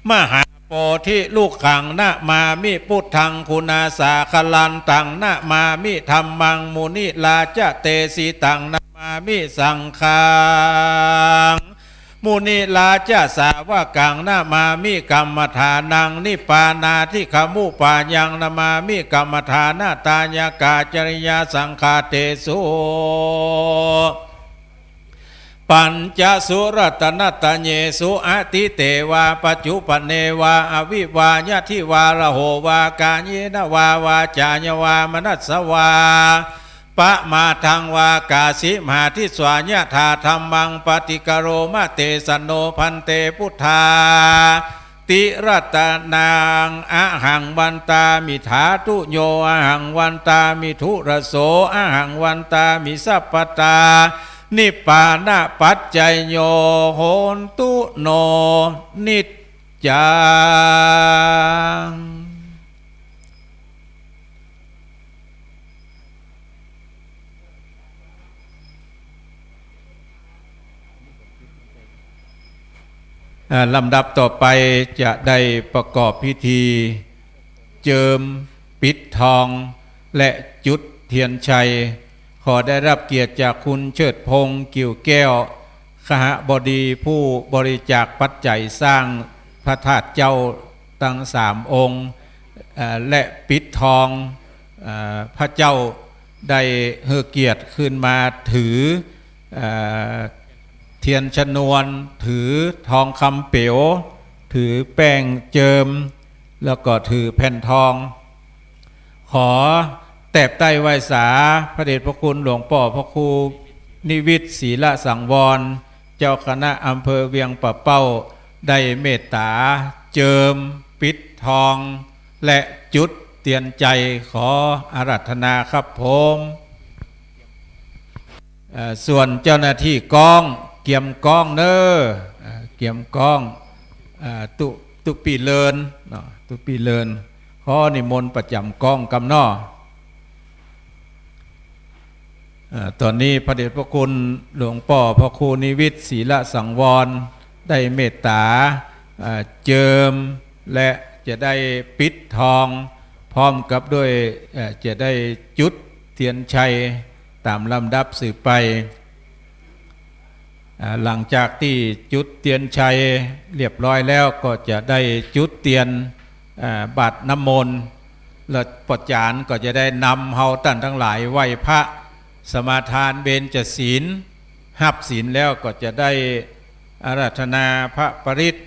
มหาโพธิลุกขัง นะมามิ พุทธัง กุณาสาคะลันตัง นะมามิ ธัมมัง มุนิราจะเตสิตัง นะมามิ สังฆัง มุนิราจะสาวกัง นะมามิ กัมมะฐานัง นิพพานาทิกขมุปปายัง นะมามิ กัมมะฐานะตายะกาจริยาสังฆาเตสุ ปัญจสุรัตนะตะเยสุ อะตีเตวา ปัจจุปันเนวา อวิวา ยะทิวา รโหวา กาเยนะวา วาจายวา มนัสสวา ปะมาทังวา กาสิมหาทิสวา ยะถาธัมมัง ปะติกะโรมะ เตสะโน ภันเต พุทธา ติรัตนัง อะหังวันตามิ ถาตุโย อะหังวันตามิ ทุระโส อะหังวันตามิ สัพพตา นิพพานะปัจจโย โหนตุโน นิจจัง อ่า ลำดับต่อไปจะได้ประกอบพิธีเจิม ปิดทอง และจุดเทียนชัย ขอได้รับเกียรติจากคุณเชิดพงษ์ กิ่วแก้ว คหบดี ผู้บริจาคปัจจัยสร้างพระธาตุเจ้าตังสามองค์ เอ่อ และปิดทอง เอ่อ พระเจ้าได้หื้อเกียรติขึ้นมาถือ เอ่อ เทียนชนวน ถือทองคำเปลว ถือแป้งเจิม แล้วก็ถือแผ่นทอง ขอแตบใต้ไหว้สา พระเดชพระคุณหลวงป้อพระครูนิวิตร ศีลสังวร เจ้าคณะอำเภอเวียงป่าเป้า ได้เมตตาเจิม ปิดทอง และจุดเตียนชัย ขออาราธนาครับผม เอ่อ ส่วนเจ้าหน้าที่กอง เกียมกองเน้อ เอ่อ เกียมกอง เอ่อ ตุ๊ ตุ๊ปี้เลินเนาะ ตุ๊ปี้เลิน ขอนิมนต์ประจ๋ำกองกำเนาะ เอ่อ ต๋อนนี้พระเดชพระคุณหลวงป้อพระครูนิวิตร ศีลสังวร ได้เมตตา เอ่อ เจิม และจะได้ปิดทอง พร้อมกับด้วย เอ่อ จะได้จุดเตียนชัย ต๋ามลำดับสืบไป อ่า หลังจากตี้จุดเตียนชัยเรียบร้อยแล้ว ก็จะได้จุดเตียน อ่า บาตรน้ำมนต์ แล้วป้อจ๋ารย์ก็จะได้นำเฮาต้านตังหลายไหว้พระ สมาทานเบญจศีล ฮับศีลแล้วก็จะได้อาราธนาพระปริตร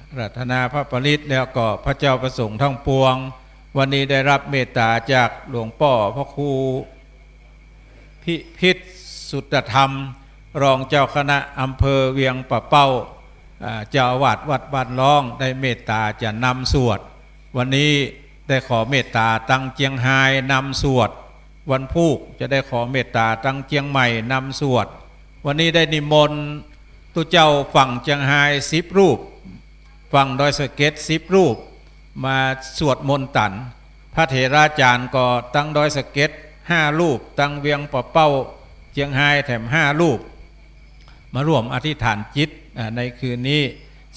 อาราธนาพระปริตรแล้วก็พระเจ้าพระสงฆ์ทั้งปวง วันนี้ได้รับเมตตาจากหลวงป้อพระครู พิพิธสุตธรรม รองเจ้าคณะอำเภอเวียงป่าเป้า อ่า เจ้าอาวาสวัดบ้านล้อง ได้เมตตาจะนำสวด วันนี้ได้ขอเมตตาตังเจียงฮายนำสวด วันพูกจะได้ขอเมตตาตังเจียงใหม่นำสวด วันนี้ได้นิมนต์ตุ๊เจ้าฝั่งเจียงฮายสิบรูป ฝั่งดอยสะเก็ดสิบรูป มาสวดมนต์ตัน พระเถราจ๋ารย์ก็ตังดอยสะเก็ดห้ารูป ตังเวียงป่าเป้าเจียงฮายแถมห้ารูป มาร่วมอธิษฐานจิต อ่า ในคืนนี้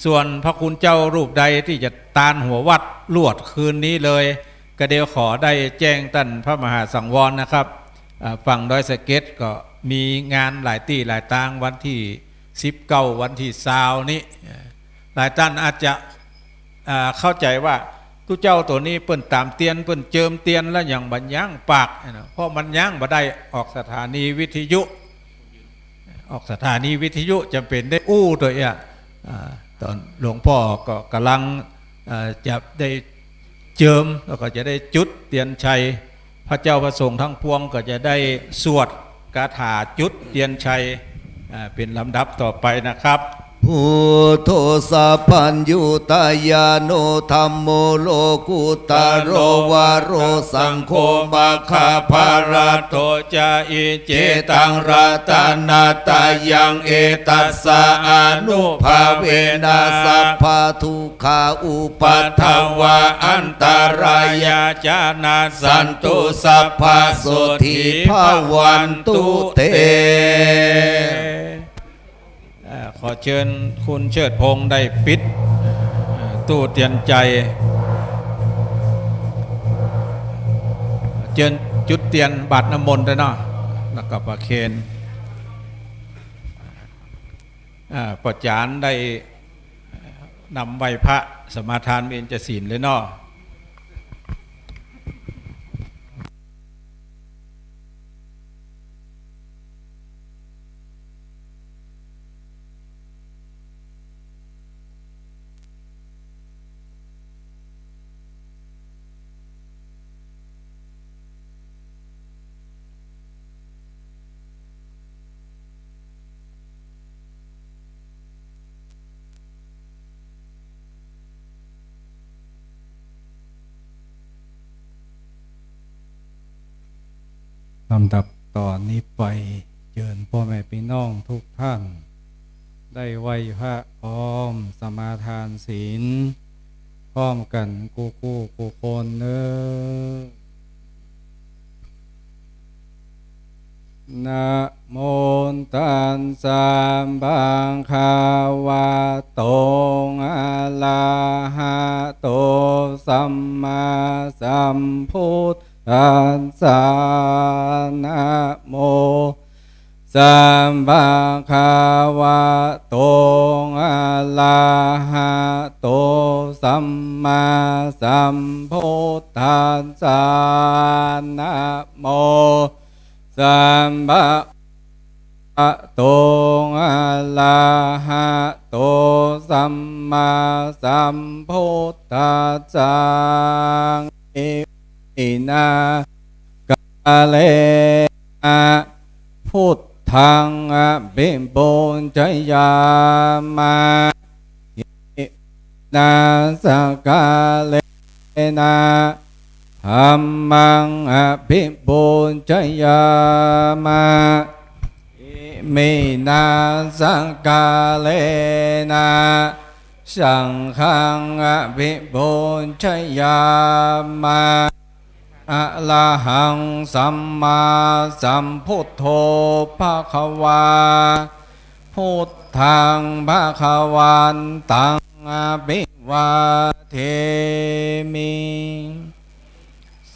ส่วนพระคุณเจ้ารูปใดตี้จะตานหัววัดลวดคืนนี้เลย ก็เดี๋ยวขอได้แจ้งต้านพระมหาสังวรนะครับ อ่า ฝั่งดอยสะเก็ดก็มีงานหลายตี้หลายตาง วันตี้สิบเก้า วันตี้ซาวนี้ อ่า หลายต้านอาจจะ อ่า เข้าใจ๋ว่าตุ๊เจ้าตั๋วนี้เปิ้นต๋ามเตียน เปิ้นเจิมเตียนแล้วยังบ่ยั้งปากนะ เพราะมันยั้งบ่ได้ ออกสถานีวิทยุ ออกสถานีวิทยุจ๋ำเป๋นได้อู้ตั๋วเอี้ย อ่า ต๋อนหลวงป้อก็ก่ำลัง อ่า จะได้เจิม แล้วก็จะได้จุดเตียนชัย พระเจ้าพระสงฆ์ทั้งปวงก็จะได้สวดคาถาจุดเตียนชัย อ่า เป๋นลำดับต่อไปนะครับ Buddho sabbaññutañāṇo dhammo lokuttaro varo saṅgho maggaphalaṭṭho ca iccettaṃ ratanattayaṃ etassa ānubhāvena sabbadukkhā upaddavā antarāyā ca nassantu sabbasotthī bhavantu te เอ่อ ขอเจิญคุณเชิดพงษ์ได้ปิด เอ่อ ตู้เตียนใจ๋ เจิญจุดเตียนบาตรน้ำมนต์ด้วยเนาะ แล้วก็ประเคน อ่า ป้อจ๋ารย์ได้นำไหว้พระสมาทานเบญจศีลเลยเนาะ ลำดับต่อนี้ไป เจิญป้อแม่ปี้น้องทุกท่าน ได้ไหว้พระพร้อม สมาทานศีลพร้อมกั๋นกู้ๆ กู้คนเน้อ Namo tassa bhagavato arahato sammāsambuddhassa. Namo tassa bhagavato arahato sammāsambuddhassa. Namo tassa bhagavato arahato sammāsambuddhassa. Iminā sakkārena buddhaṃ abhipūjayāma. Iminā sakkārena dhammaṃ abhipūjayāma. Iminā sakkārena saṅghaṃ abhipūjayāma. Arahaṃ sammāsambuddho bhagavā. Buddhaṃ bhagavantaṃ abhivādemi.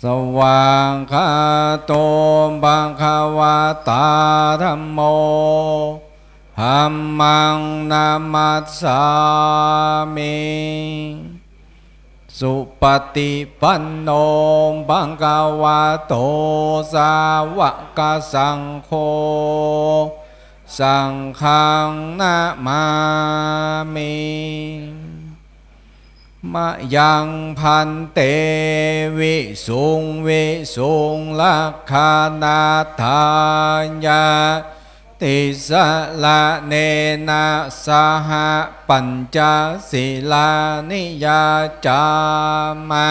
Svākkhāto bhagavatā dhammo. Dhammaṃ namassāmi. Supaṭipanno bhagavato sāvakasaṅgho. Saṅghaṃ namāmi. Mayaṃ bhante visuṃ visuṃ rakkhaṇatthāya tisaraṇena saha pañca sīlāni yācāma.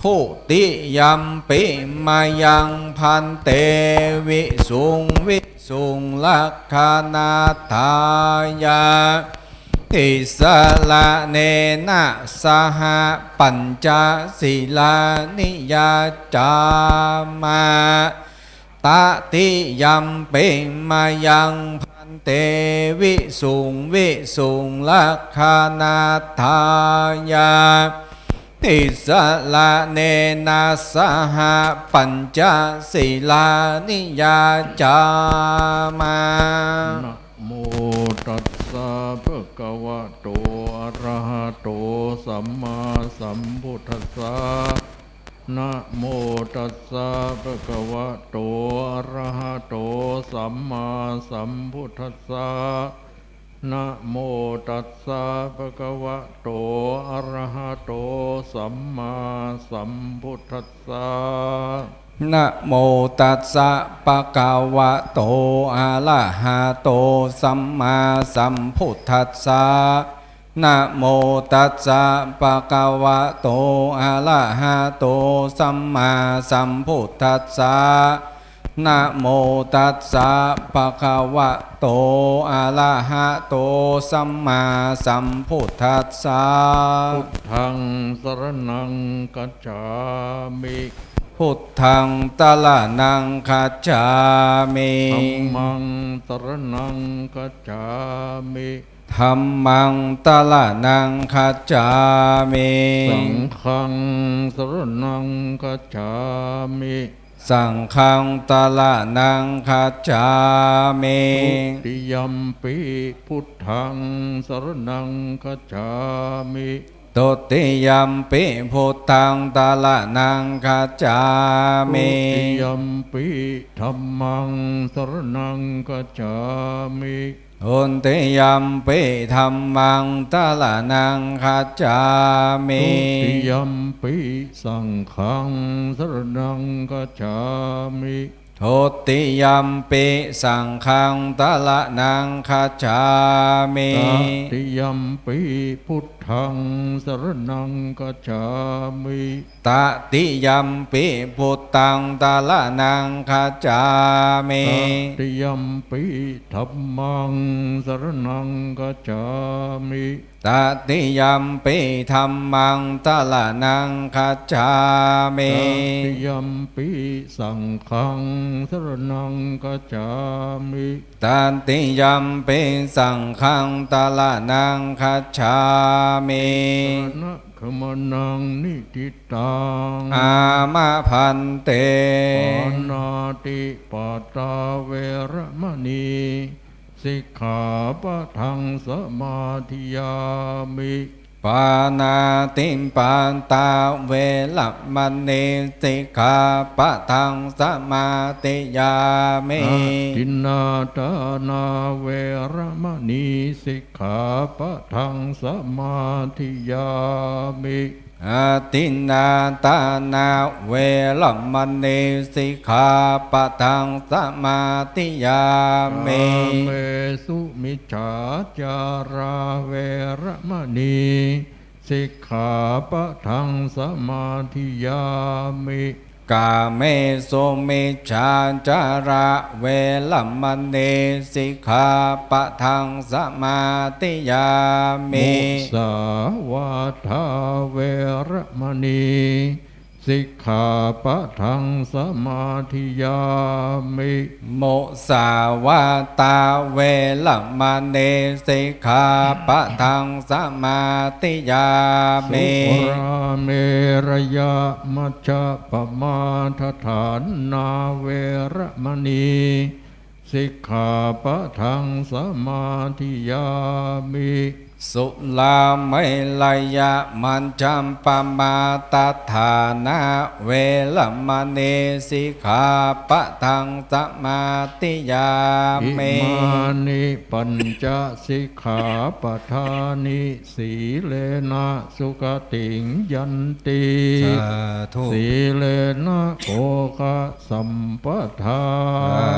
Dutiyampi mayaṃ bhante visuṃ visuṃ rakkhaṇatthāya tisaraṇena saha pañca sīlāni yācāma. Tatiyampi mayaṃ bhante visuṃ visuṃ rakkhaṇatthāya tisaraṇena saha pañca sīlāni yācāma. Namo tassa bhagavato arahato sammāsambuddhassa. Namo tassa bhagavato arahato sammāsambuddhassa. นะโมตัสสะ ภะคะวะโต อะระหะโต สัมมาสัมพุทธัสสะ นะโมตัสสะ ภะคะวะโต อะระหะโต สัมมาสัมพุทธัสสะ นะโมตัสสะ ภะคะวะโต อะระหะโต สัมมาสัมพุทธัสสะ นะโมตัสสะ ภะคะวะโต อะระหะโต สัมมาสัมพุทธัสสะ พุทธัง สะระณัง คัจฉามิ พุทธัง สะระณัง คัจฉามิ ธัมมัง สะระณัง คัจฉามิ ธัมมัง สะระณัง คัจฉามิ สังฆัง สะระณัง คัจฉามิ สังฆัง สะระณัง คัจฉามิ ทุติยัมปิ พุทธัง สะระณัง คัจฉามิ ทุติยัมปิ พุทธัง สะระณัง คัจฉามิ ทุติยัมปิ ธัมมัง สะระณัง คัจฉามิ ทุติยัมปิ ธัมมัง สะระณัง คัจฉามิ ทุติยัมปิ สังฆัง สะระณัง คัจฉามิ ทุติยัมปิ สังฆัง สะระณัง คัจฉามิ ตติยัมปิ พุทธัง สะระณัง คัจฉามิ ตติยัมปิ พุทธัง สะระณัง คัจฉามิ ตติยัมปิ ธัมมัง สะระณัง คัจฉามิ ตติยัมปิ ธัมมัง สะระณัง คัจฉามิ ตติยัมปิ สังฆัง สะระณัง คัจฉามิ ตติยัมปิ สังฆัง สะระณัง คัจฉามิ สะระณะขะมะนะ นิฏฐิตัง อามา ภันเต ปาณาติปาตา เวระมะนี สิกขาปะทัง สะมาธิยามิ ปาณาติปาตา เวระมะนี สิกขาปะทัง สะมาธิยามิ อะทินนาทานา เวระมะนี สิกขาปะทัง สะมาธิยามิ อะทินนาทานา เวระมะนี สิกขาปะทัง สะมาธิยามิ กาเมสุมิจฉาจารา เวระมะนี สิกขาปะทัง สะมาธิยามิ กาเมสุมิจฉาจารา เวระมะนี สิกขาปะทัง สะมาธิยามิ มุสาวาทา เวระมะนี สิกขาปะทัง สะมาธิยามิ มุสาวาทา เวระมะนี สิกขาปะทัง สะมาธิยามิ สุราเมรยะมัจจะปะมาทฐานา เวระมะนี สิกขาปะทัง สะมาธิยามิ สุราเมรยะมัจจะปะมาทฐานา เวระมะนี สิกขาปะทัง สะมาธิยามิ อิมานิปัญจะสิกขาปะทานิ สีเลนะสุขติงยันติ สาธุ สีเลนะโภคะสัมปะทา สา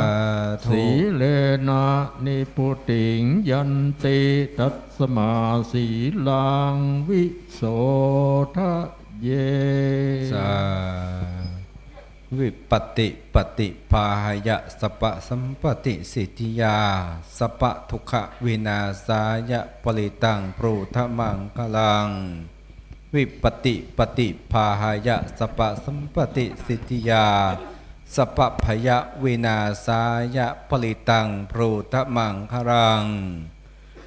ธุ สีเลนะนิพพุติงยันติ ตัสมาสีลังวิโสทะเย สา วิปปติปฏิปาหายะ สัพพะสัมปติสิทธิยา สัพพะทุกขวินาศายะ ปริตังพรูธมังคลัง วิปปติปฏิปาหายะ สัพพะสัมปติสิทธิยา สัพพะพยวินาศายะ ปริตังพรูธมังคลัง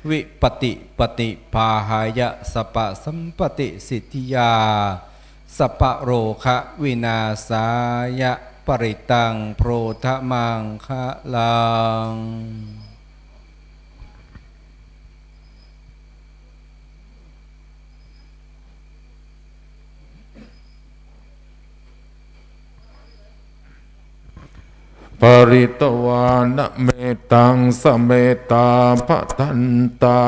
วิปปติปฏิปาหายะ สัพพะสัมปติสิทธิยา สัพพะโรควินาศายะ ปริตังพรูธมังคลัง ปริตวานะเม taṃ samettā bhadantā,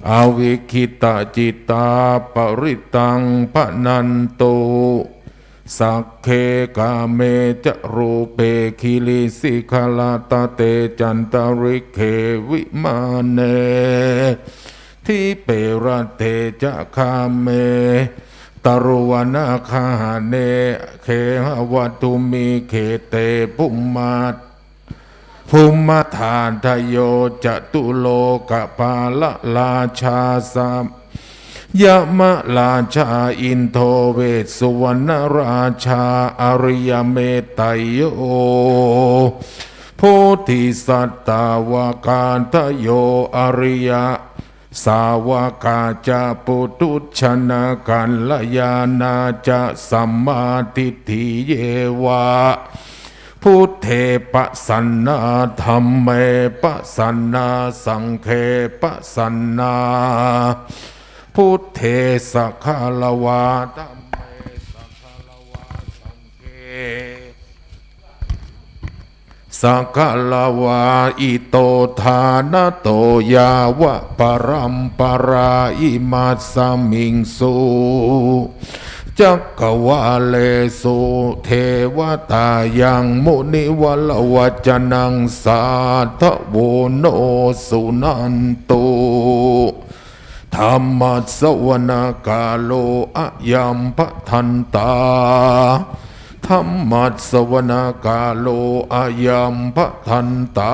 avikkhittacittā parittaṃ bhaṇantu. Sagge kāme ca rūpe girisikharataṭe cantalikkhe vimāne, dīpe raṭṭhe ca gāme taruvanagahane gehavatthumhi khette bhummā bhummādādayo catulokapālarājā, yamarājā indo vessuvaṇṇarājā ariyametteyyo bodhisattāvokādayo ariyasāvakā ca puthujjanakalyāṇā ca sammādiṭṭhī ye va buddhe pasannā dhamme pasannā saṅghe pasannā. Buddhe sagāravā dhamme sagāravā saṅghe sagāravā. Ito ṭhānato yāvapparamparā imasmiṃ su cakkavāḷesu devatā yaṃ munivaravacanaṃ sādhavo no suṇantu. Dhammassavanakālo ayambhadantā. Dhammassavanakālo ayambhadantā.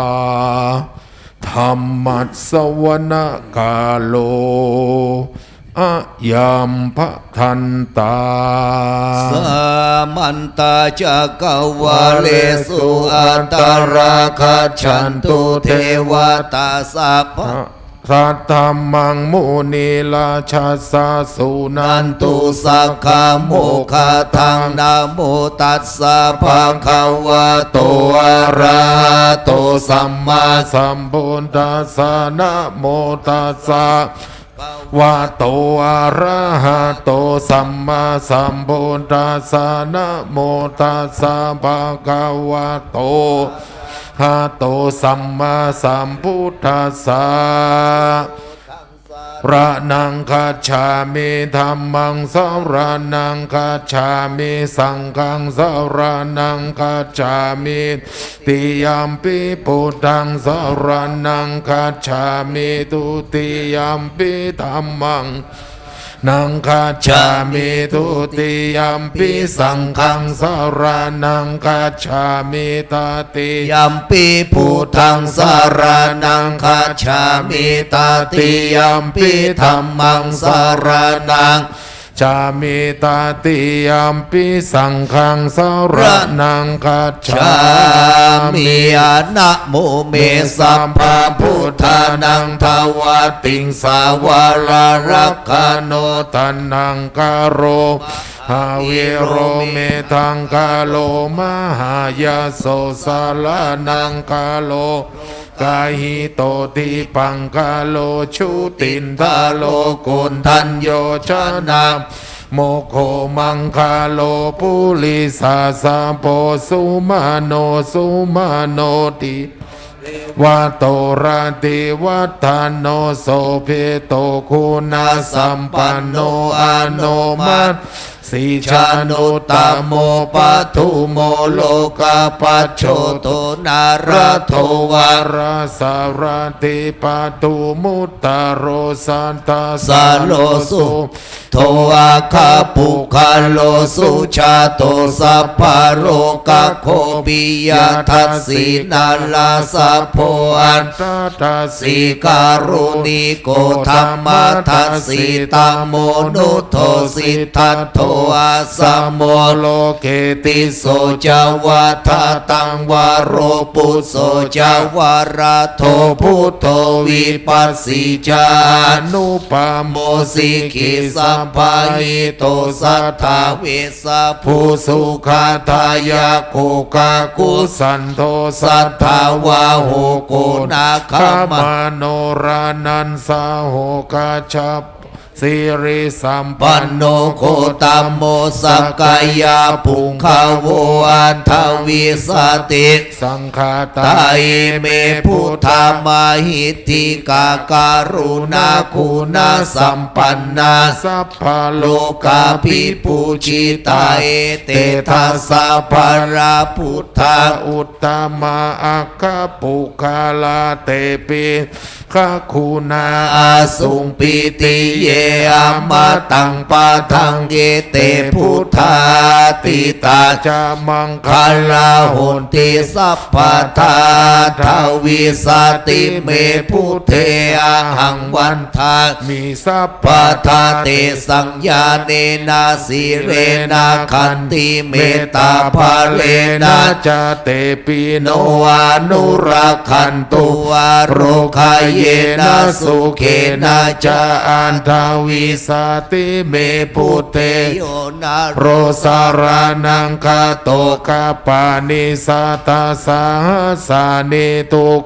Dhammassavanakālo ayambhadantā. Samantā cakkavāḷesu atrāgacchantu devatā sabba saddhammaṃ munirājassa suṇantu saggamokkhadaṃ. Namo tassa bhagavato arahato sammāsambuddhassa. Namo tassa bhagavato arahato sammāsambuddhassa. Namo tassa bhagavato arahato sammāsambuddhassa. Saraṇaṃ gacchāmi. Dhammaṃ saraṇaṃ gacchāmi. Saṅghaṃ saraṇaṃ gacchāmi. Dutiyampi buddhaṃ saraṇaṃ gacchāmi. Dutiyampi dhammaṃ naṃ gacchāmi. Dutiyampi saṅghaṃ saraṇaṃ gacchāmi. Tatiyampi buddhaṃ saraṇaṃ gacchāmi. Tatiyampi dhammaṃ saraṇaṃ gacchāmi. Tatiyampi saṅghaṃ saraṇaṃ gacchāmi. Namo me sabbabuddhānaṃ dvattiṃsavaraṃ rakkhaṇo taṇhaṅkaro mahāvīro medhaṅkaro mahāyaso saraṇaṅkaro lokahito dīpaṅkaro jutindharo koṇḍañño janapāmokkho maṅgalo purisāsabho sumano sumano di devato rativaḍḍhano sobhito guṇasampanno anomadassī januttamo padumo lokapajjoto nārado varasārathī padumuttaro saddasāro su to aggapuggalo sujāto sabbalokaggo piyadassī narāsabho atthadassī kāruṇiko dhammadassī tamonudo siddhatto asamo loke tisso ca vadataṃ varo phusso ca varado buddho vipassī ca anupamo sikhī sabbahito satthā vessabhū sukhadāyako kakusandho satthavāho koṇāgamano raṇaṃsaho gajjabbaho สิริสัมปันโน โคตโม สักกายะปุงคโว อัตถวิสติ สังฆาตา อิเม พุทธา มหิทธิกา กรุณาคุณสัมปันนา สัพพะโลกาภิปูจิตา เอเตทัสสะ ปะระพุทธา อุตตมะ อัคคปุคคละ เตปิ กขุณา อสุงปิติเย อมตัง ปะทัง เอเต พุทธา ทิตา จะ มังคลา หอนติ สัพพะทา อัตถวิสติ เม พุทเท อะหัง วันทามิ สัพพะทา เตสัง ญาเณนะ สีเลนะ ขันติ เมตตา บะเลนะ จะ เตปิ โน อนุรักขันตุ อาโรกะเยนะ สุเขนะ จะ อัตถวิสติ เม พุทเท โยนะโร สะระณัง คโต กัปปานิ สัตตะ สะหัสสานิ ทุก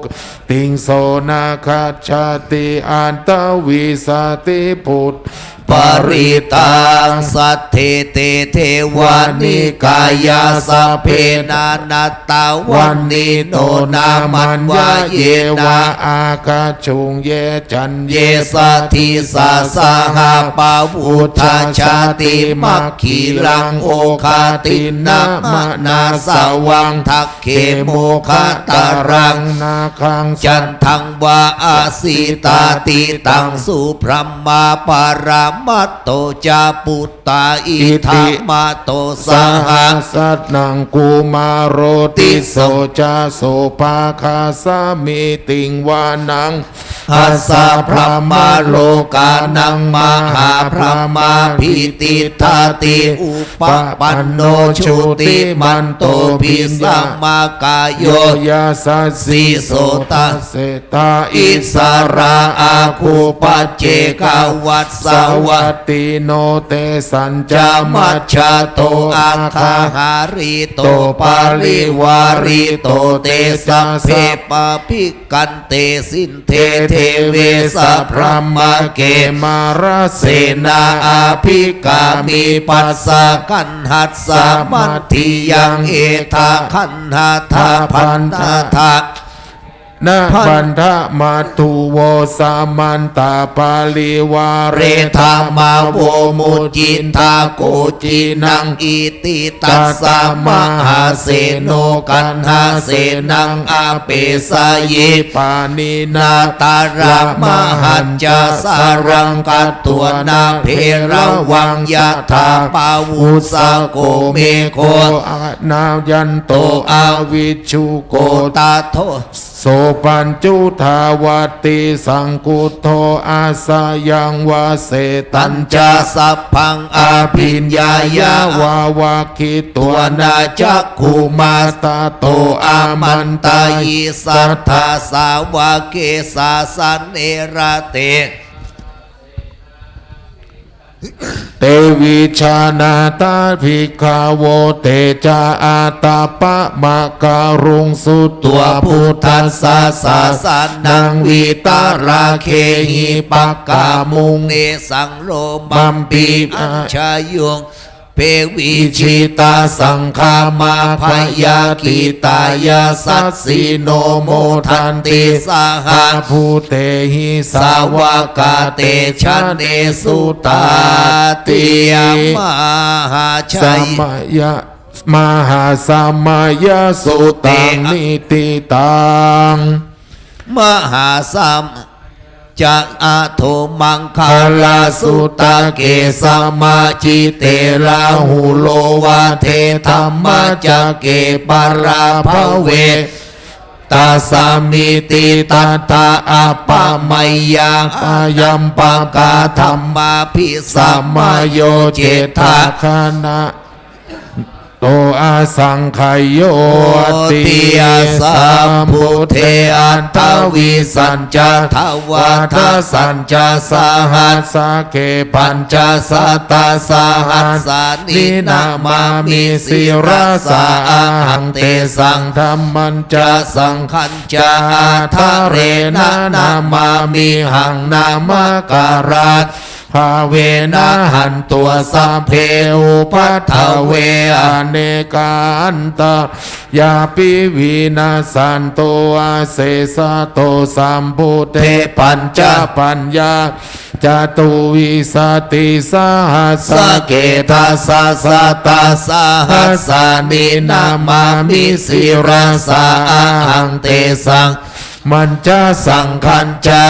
ติง โส นะ คัจฉติ อัตถวิสติ ปุตตะ ปะริตตัง สัทเท เต เทวะ นิกายะ สัพเพ นะ นัตตะวัณฑิโน นะ มัตวะ เยนะ อาคัจจุง เย จัญเย สะ ทิสสะ สหะ ปะวุทธา ชาติ มัคคิลัง โอคติณ มะนะสะวัง ทักเข โมคะตะรัง นาคัง จันทัง วา อะสิตา ติตัง สุบรหมา ปะระมัตโต จะ ปุตตา อิทธะมะโต สหะ สะนัง กุมารโต ติสโส จะ โสภาคัสมิติง วานัง อัสสะ บรหมโลกานัง มหาบรหมาภิติฏฐาติ อุปปันโน จุติมันโต ภิสมะกาโย ยะสัสสิ โสตะ เสตา อิสระ อาคู ปัจเจกวัสสะวัตติโน เตสัญจะ มัจจโต อักขะหาริโต ปริวาริโต เตสัพเพ ปะภิกขันเต สินเท เทเวสะ บรหมะเก มะระเสนา อะภิกขามิ ปัสสะกัณหัสสะ มัตถิยัง เอทะขัณหะทะ พันธะทะ นะ พันธะมัตถุโว สมันตะ ปริวาเร ธัมมาโว มุจจิตถะ โกจินัง อิติ ตัสสะ มหาเสโน กัณหะเสนัง อะเปสะยิ ปาณินะ ตะระมะหัจจะ สะรัง คัตถัวนะ เภระวัง ยะถา ปะวุสสะโก เมโฆ อะนายันโต อะวิชชุโก ตะโท โส ปัญจุทาวัตติ สังคุโท อาสยัง วะเสตัญจะ สัพพัง อะภิญญายะ วะวักขิตัวนะ จักขุมา ตะโต อะมันตะหิ สัตถา สาวะเก สาสะเน ระเต เต วิชานาถา ภิกขะโว เตจะ อาตะปะมะกะรุง สุตวา พุทธัสสะ สาสะนัง วิตะระเขหิ ปะกะมุง เตสัง โลมัมปิ อัจฉะยุง เป วิจิตา สังฆามา ภะยากิตายาสัสสิโน โมทันติ สหะ ภูเตหิ สาวะกา เตจะะ เนสุตาติ มหาชัย สมะยะ มหาสมะยะสุตัง เต นิติตัง มหาสมะ จะ อะโถ มังคะละสุตะ เกสะมะ จิเต ราหุโล วะเทธัมมะจะเก ปะระภะเว ตัสสะมิติ ตัตถะ อัปปะมะยัง อะยัมปะกะธัมมาภิสมะโย เจตะ ขะนะ โต อะสังขะโย ติ ติ ยะ สัมพุทเท อัตถวิสัญจะ ทวาทะสัญจะ สหัสสะเก ปัญจะสัตตะสหัสสานิ นะมามิ ศิรสา อะหัง เตสัง ธัมมัญจะ สังฆัญจะ อะทะเรนะ นะมามิหัง นะมะกะรัต ภาเวนะ หันตัสสะ สัพเพ อุปัฏฐเว อเนกา อันตะ ยาปิ วินัสสันตุ อาเสสะโต สัมพุทเท ปัญจะ ปัญญา จตุวิสติสหัสสะเก ทัสสะ สัตตะ สหัสสานิ นะมามิ ศิรสา อะหัง เตสัง มัญจะ สังฆัญจะ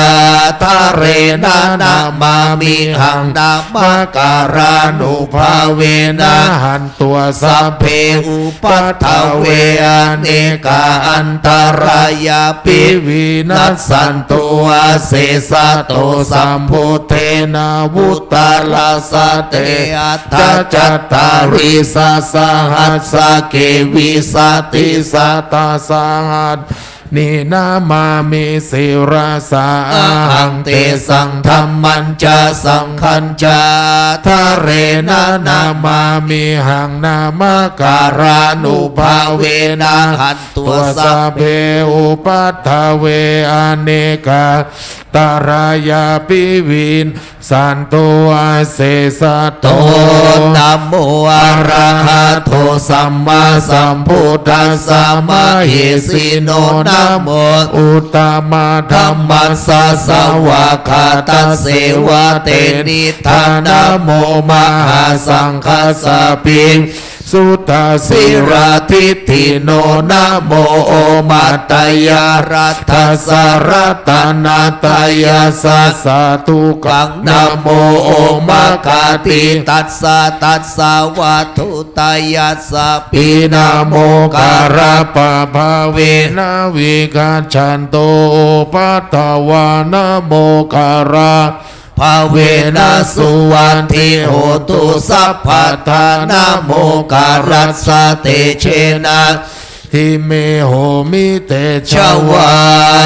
ทะเรนะ นะมามิหัง นามะการานุภาเวนะ หันตัสสะ สัพเพ อุปัฏฐเว อเนกา อันตะรายาปิ วินัสสันตุ อาเสสะโต สัมพุทเทนะ วุตตะรัสสะ เต อัตถะ จัตตาริสะ สหัสสะเก วิสติสะ ตะ สหัสสานิ นะมามิ ศิรสา อะหัง เตสัง ธัมมัญจะ สังฆัญจะ ทะเรนะ นะมามิหัง นามะการานุภาเวนะ หันตัสสะ สัพเพ อุปัฏฐเว อเนกา อันตะรายาปิ วินัสสันตุ อาเสสะโต นะโมอะระหะโต สัมมาสัมพุทธัสสะ มะเหสีโน นะโม อุตตมะธัมมัสสะ สวากขาตัสเสวะ เต นิฏฐา นะโม มหาสังฆัสสะ ภิกขุ สุตตะสีลาทิฏฐิโน นะโม โอมัตตยารัตถัสสะ รัตนะตยัสสะ สาธุกัง นะโม โอมะคาติตัสสะ ตัสสะวัตถุตยัสสะ ปิ นะโมการะปะภาเวนะ วิกัจฉันตุ อุปัฏฐวา นะโมการะ ภาเวนะ สุวัตถิโหตุ สัพพะทา นะโมการัสสะ เตเชนะ ทิ เม โหมิ เตชะวา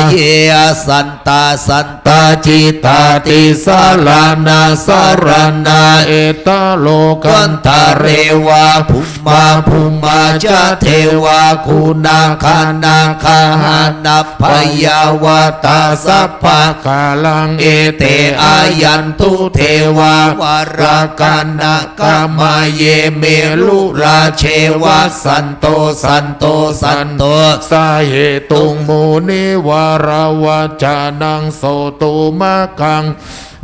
เย สันตา สันตะ จิตตา ติสะระณะ สะระณะ เอตะ โลกันตะเรวะ ภุมมะ ภุมมาจะ เทวา กุณา กา นาคา หา นะ พยา วัตตา สัพพะ กาลัง เอ เต อายันตุ เทวา วะระ กา นา กา มะ เย เม รุรา เช วัสสันโต สันโต สันโต สะเหตุง มุนิวะระ วัจจะนัง โสตุ มัคคัง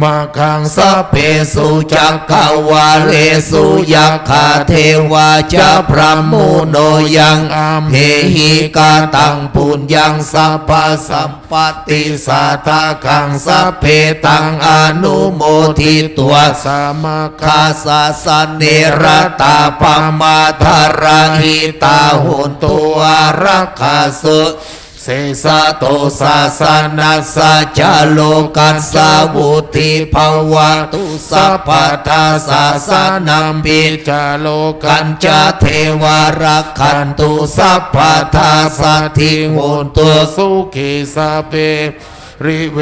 มัคคัง สัพเพสุ จักกะวาเลสุ ยักขา เทวา จะ พรหมมุโน ยัง อัมเหหิ กะตัง ปุญญัง สัพพะ สัมปะติ สาธะกัง สัพเพตัง อนุโมทิตวา สะมะคะ สะสะเน ระตา ปะมาทะ ระหิตา โหนตุ อารักขา สุ เสสะโต สาสะนัสสะ จะ โลกัสสา วุตถิภะวะตุ สัพพะทา สาสะนัมปิ จะ โลกัญจะ เทวา รักขันตุ สัพพะทา สักขิง โหนตุ สุขี สะเป ริเว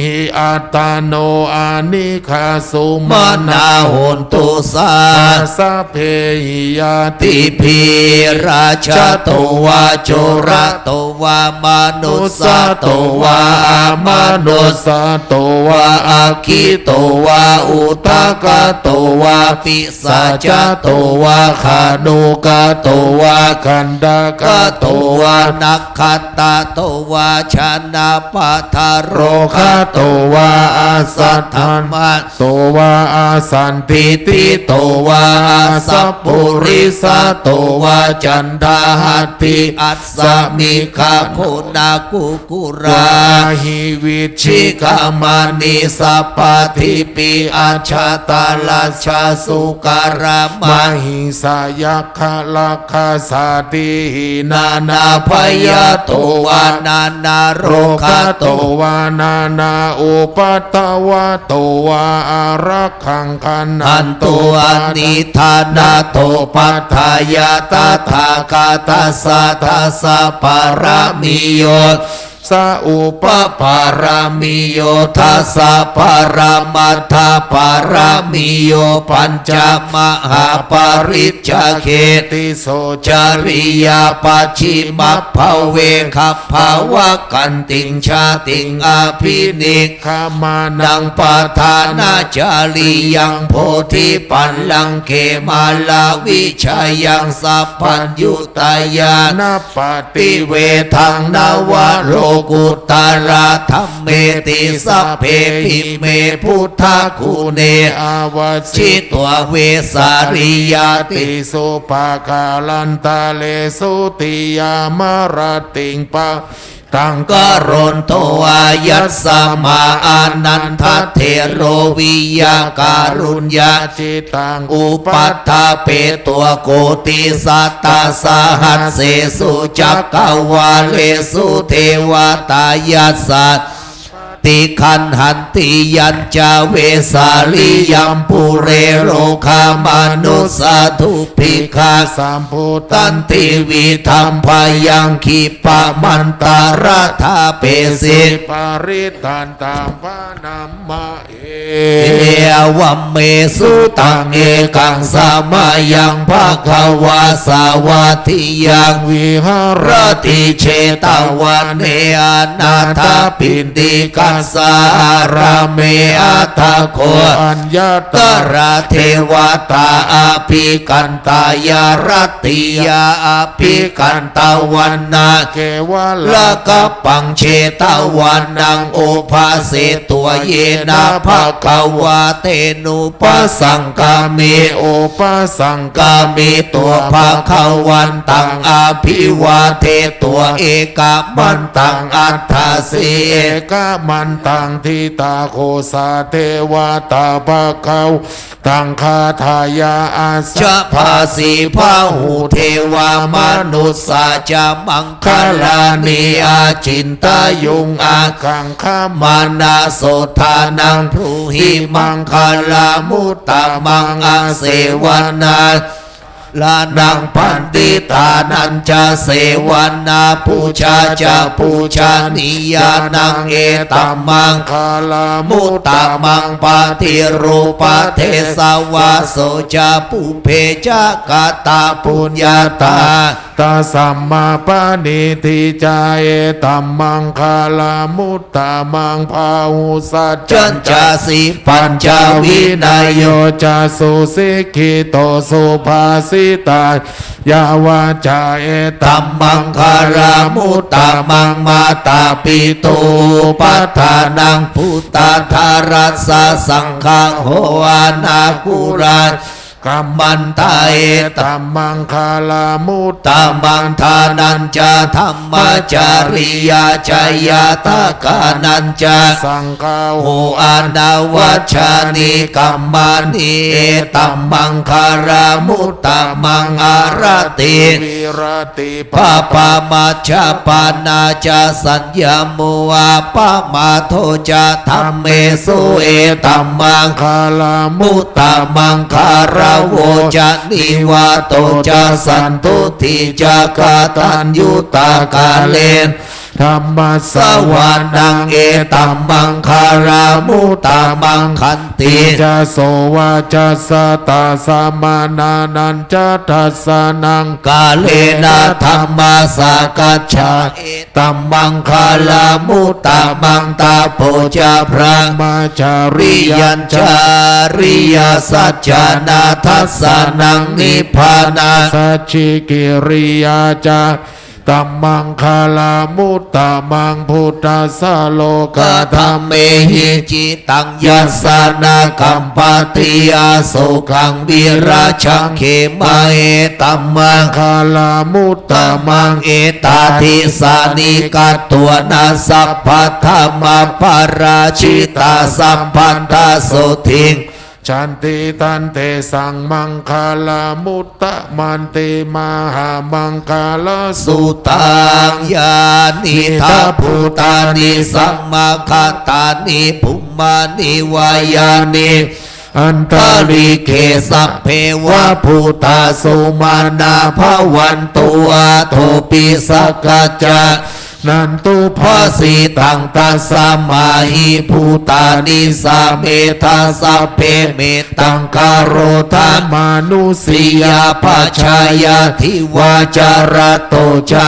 หิ อัตตาโน อานิฆา สุมาณา โหนตุ สา สะเปหิ ญาติปิ ราชะโตวา โจระโตวา มานุสสะโตวา อามานุสสะโตวา อักขิโตวา อุทะกะโตวา ปิสาจะโตวา ขานุกะโตวา กันดะกะโตวา นักขัตตะโตวา ชนะปะทะโรคะโตวา อาสัตถะมะโตวา อาสันทิฏฐิโตวา อาสัปปุริสะโตวา จันดาหัตถิ อัสสะมิคขะ โคนะกุกุระ วาหิ วิชชิกะ มะณี สัปปะทิปปิ อัจฉะตะรัจฉะ สุกะระ มะหิงสา ยักขะ รักขะสา ทีหิ นานาพยาโตวา นานาโรคะโตวา นานาอุปัทวะโตวา อารักขัง ขันหันตุ อานิฏฐานะโต ปัฏฐายะ ตถาคตัสสะ ทัสสะปะระมิโย สะ อุปปารมีโย ทัสสะ ปรมัตถปารมีโย ปัญจมหาปริจจเก ติสโส จริยา ปัจฉิมภเว ขัพพวกันติง ชาติง อภินิกขมานัง ปะธานาจริยัง โพธิปัลลังเก มาลวิชยัง สัพพัญญุตญาณปฏิเวทัง นวโลกุตตรธัมเมติ สัพเพปิเม พุทธกุเณ อาวาสิตวา เวสาลียาติสุภา คาลันตะเลสุ ติยามรติง ปะ ตัง กรันโต อายัสมา อานันทะเถโร วิยา การุญญาจิตตัง อุปัฏฐาเปโต โกติสัตตะสหัสเสสุ จักกะวาเลสุ เทวตายัสสะ ติกัณหันติ ยัญจะเวสาลียัง ปุเรโรคามานุสสา ดุพภิกขาสัมปุตตันติ วิธัมภยัง ขิปปะมันตะระทาเปสิ ปะริตตันตัง ปะนะมะ เอวัมเมสุตัง เอกังสะมะยัง ภะคะวา สาวัตถิยัง วิหะระติ เชตะวะเน อะนาถะปิณฑิกะสะ อารามเม อัฏฐะโก อัญญะตะระ เทวะตา อะภิกัณฑายะ รัตติยา อะภิกัณฑวัณณะ เกวะละกัปปัง เชตะวะนัง อุปาเสตวะ เยนะ ภะคะวา เตนุปัสสังคามิ อุปัสสังคามิตวะ ภะคะวันตัง อะภิวาเทตวะ เอกะมันตัง อัฏฐะสี เอกะมันตัง ทิตาโขสา เทวะตา ภะคะวะ ตัง คาถายา อัสสะ จะภาสี พะหู เทวะมนุสสา จะมังคลานิ อาจินตะยุง อาคังขะมานะ โสทานัง บรูหิ มังคละมุตตะมัง อาเสวนา ลานัง ปัณฑิตานัญจะ เสวนา ปูจาจะ ปูจานิยานัง เอตัมมังคละมุตตะมัง ปะฏิรูปะเดสะวาโสจะ ปุพเพจะ กะตะปุญญาตา ตะสัมมาปะนิธิจะ เอตัมมังคละมุตตะมัง พาหุสัจจัญจะ สีปัญจะ วินัยโยจะ สุสิกขิโต สุภาสิตา ยาวาจา เอตัมมังคละมุตตะมัง มาตาปิตุ อุปัฏฐานัง ปุตตะทารัสสะ สังฆะโห อนาคุละ กัมมันตะ เอตัมมังคละมุตตะมัง ทานัญจะ ธัมมจริยาจะ ญาตะกานัญจะ สังฆะโห อนาวัจจานิ กัมมานิ เอตัมมังคละมุตตะมัง อาระติ วิระติ ปะปะมัจจะปานาจะ สัญญะโม อะปะมาโทจะ ธัมเมสุ เอตัมมังคละมุตตะมัง การะโวจะ นิวาโตจะ สันตุติจะ กะตัญญูตะกะเลนะ ธัมมัสสะวานัง เอตัมมังคละมุตตะมัง ขันติจะ โสวาจัสสะ ตะสะมานานัญจะ ทัสสะนัง กาเลนะ ธัมมะสากัจจะ เอตัมมังคละมุตตะมัง ตะโปจะ พระมจริยัญจะ อริยสัจจานาทัสสะนัง นิพพานาสัจฉิกิริยาจะ ตัมมังคละมุตตะมัง พุทธัสสะโลกะธัมเมหิ จิตตังยัสสะ นะกัมปะติ อโสกัง วิราชะ เขมะ เอตัมมังคละมุตตะมัง เอตาทิสสานิ กัตตวานะ สัพพะธัมมะปะราจิตา สัพพันธะโสติง ฉันติ ตันเตสังมังคละมุตตะมันติ มหามังคละสุตัง ยานิทัพพุตตานิ สัมมะคะตานิ ภุมมานิ วะยานิ อันตะริกเข สัพเพวะพุตตา สุมานา ภะวันตุ อะโถ ปิสกัจจะ นันตุภาสิตัง ตัสสะมาหิ บฮูตานิ สะเมทา สัพเพ เมตตัง กะโรธา มานุสสียา ปะชาญา ทิวา จาระโต จา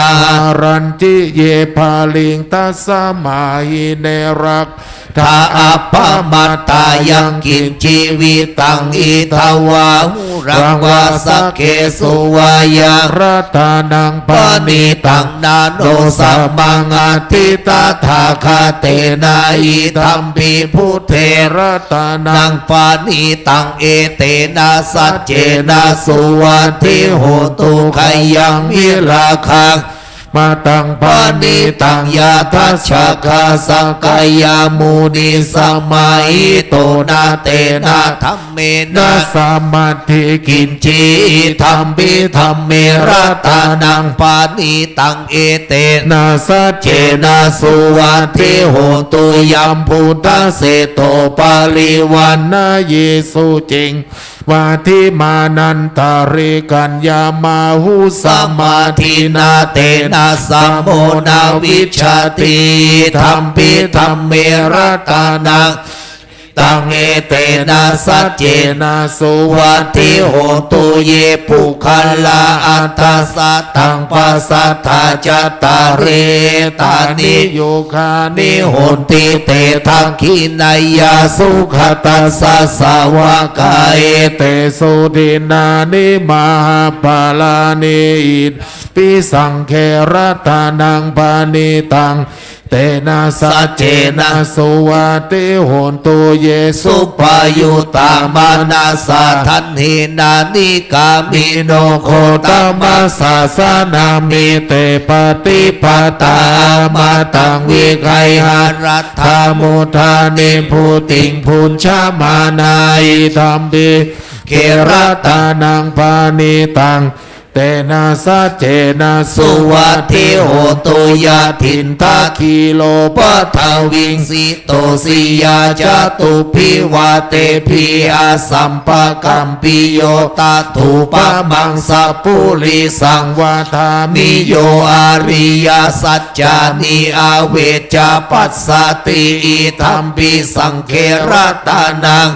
รันติ เย บาลิง ตัสสะมาหิ เนรัตถา อัปปมาตา ยังกิญจีวิตัง อิทธวา หุรังวา สักเขสุวายัง รัตนัง ปะณิตัง นะโน สะมัง อัตถิ ตถาคะเตนะ อิทัมปิ บุตเท รัตนัง ปะณิตัง เอเตนะ สัจเจนะ สุวัตถิ โหตุ ขยัง วิราคะ มะตัง ปะณิตัง ยะทัชชะกา สักกายา มุนิ สะมาหิโต นะเตนะ ธัมเมนะ สะมัตถิ กิญจี อิทัมปิ ธัมเม รัตนัง ปะณิตัง เอเตนะ สัจเจนะ สุวัตถิ โหตุ ยัม บุตตัสเสโต ปะริวัณณะเยสุ จิง วัตถิมานันตะริ กัญญามาหุ สะมาทินะ เตนะ สะโม นะวิชชาติ อิทัมปิ ธัมเม รัตนัง ตัง เอเตนะ สัจเจนะ สุวัตถิ โหตุ เย ปุคคลา อัฏฐะ สะตัง ปัสสัทธา จัตตาริ เอตานิ ยุกขานิ หนติ เต ทักขิณายา สุขะตัสสะ สาวกา เอเตสุ ดินนานิ มหาปะลานิ อิทัมปิ สังเข รัตนัง ปะณิตัง เตนะ สัจเจนะ สุวัตถิ โหตุ เย สุปปะยุตตะ มานัสสะ ทัณหินา นิกามิโน โคตมัสสะ สะนามิ เต ปะติปะตา อามาตัง วิกายหะ รัตถะ มุทา นิบบุติง ภุญชะมานา อิทัมปิ เข รัตนัง ปะณิตัง เตนะ สัจเจนะ สุวัตถิ โหตุ ยะทินทะ ขีโล ปัทวิงสิโต สิยา จตุบบิ วาเตบบิ อสัมปะกัมปิโย ตะถูปะมัง สะปุริสัง วะทามิ โย อริยะสัจจานิ อเวจจาปัสสะติ อิทัมปิ สังเข รัตนัง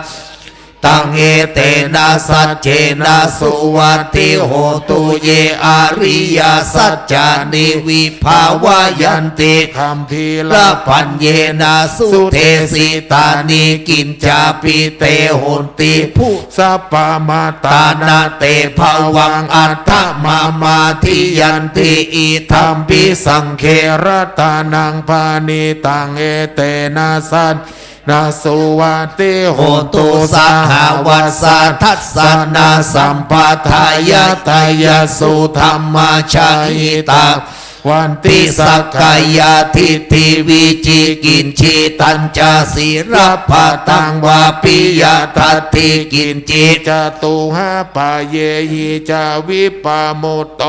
ตัง เอเตนะ สัจเจนะ สุวัตถิ โหตุ เย อริยะสัจจานิ วิภาวัยยันติ คัมภีระปัญเญนะ สุเทสิตานิ กิญจาปิ เต โหนติ ภุ สัพพะมาตา นะเต ภวัง อัฏฐะ มะมา ทิยันติ อิทัมปิ สังเข รัตนัง ปะณิตัง เอเตนะ สัจเจนะ สุวัตถิ โหตุ สะหวัสสะ ทัสสะนะ สัมปทา ญาตายะ สุธัมมา จาหิตา วันติ สักกายาทิฏฐิ วิจิกิจฉิตัญจะ สีลัพพะตัง วาปิ ยะทัตถิ กิญจิ จตุหะปะเยหิ จะ วิปปะมุตโต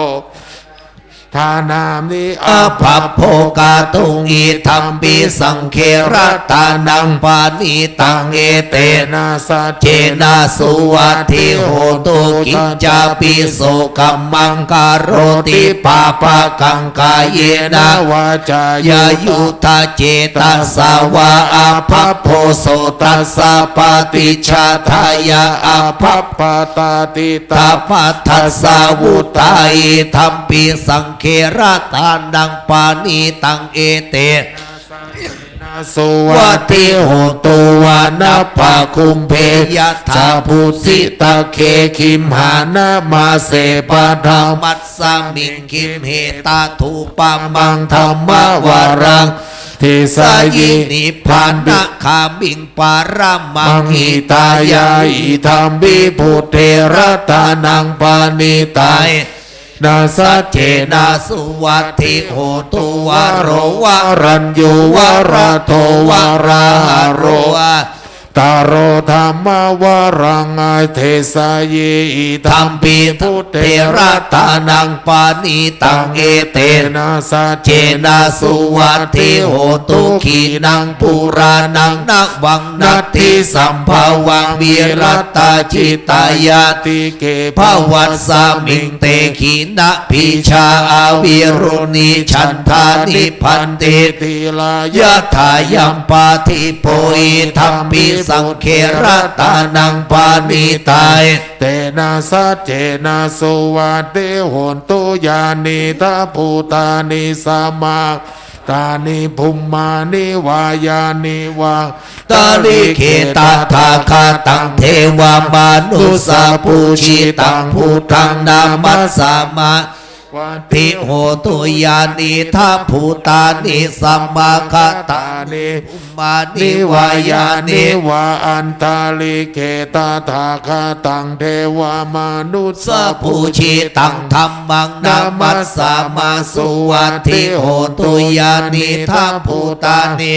ทานานิ อะภัพโภกาตุง อิทัมปิ สังเข รัตนัง ปะณิตัง เอเตนะ สัจเจนะ สุวัตถิ โหตุ กิญจาปิ โส กัมมัง กะโรติ ปาปะกัง กาเยนะ วาจายะ ยุทธา เจตสะ วา อะภัพโภ โสตัสสะ ปะติจฉาทายะ อะภัพพะตาติ ตา ปัฏฐัสสะ วุตตา อิทัมปิ สังเข รัตนัง ปะณิตัง เอเตนะ สุวัตถิ โหตุ วานะปะคุมเพ ยะถา ปุสสิตะเข คิมหานะ มะเส ปะทะมัสสะมิง คิมเห ตะถูปะมัง ธัมมะวารัง ติสายิ นิพพานะคามิง ปะระมัง หิตายะ อิทัมปิ บุตเท รัตนัง ปะณิตัง นะ สัจเจนะ สุวัตถิ โหตุ วะโร วะรัญญู วะระโท วะราหะโร วะ ต Arodhamavaraṃ adesayi idampi buddhe ratanaṃ paṇītaṃ etena saccena suvatthi hotu. Khīṇaṃ purāṇaṃ navaṃ natthi sambhavaṃ virattacittāyatike bhavasmiṃ te khīṇabījā avirūḷhichandā nibbanti dhīrā yathāyampadīpo idampi saṅghe ratanaṃ paṇītaṃ etena saccena suvatthi hotu. Yānīdha bhūtāni samā tāni bhummāni vā yāni va antalikkhe tathāgataṃ devamanussapūjitaṃ buddhaṃ namassāma suvatthi hotu. Yānīdha bhūtāni samāgatāni bhummāni vā yāni va antalikkhe tathāgataṃ devamanussapūjitaṃ dhammaṃ namassāma suvatthi hotu. Yānīdha bhūtāni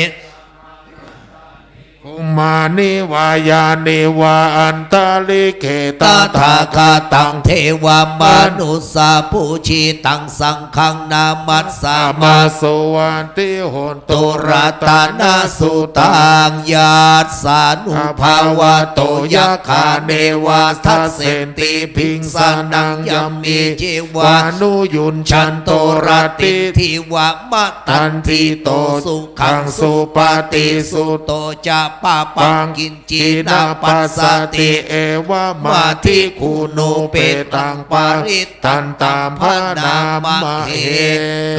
bhummāni vā yāni va antalikkhe tathāgataṃ devamanussapūjitaṃ saṅghaṃ namassāma suvatthi hotu. Ratanasuttaṃ. Yassānubhāvato yakkhā neva dassenti bhiṃsanaṃ yaṃ me ceva nuyuñjanto ratiṭṭheva mattandito sukhaṃ supati. Sutto ca pāpaṃ kiñci na passati evamādiguṇūpetaṃ parittaṃ taṃ bhaṇāma he.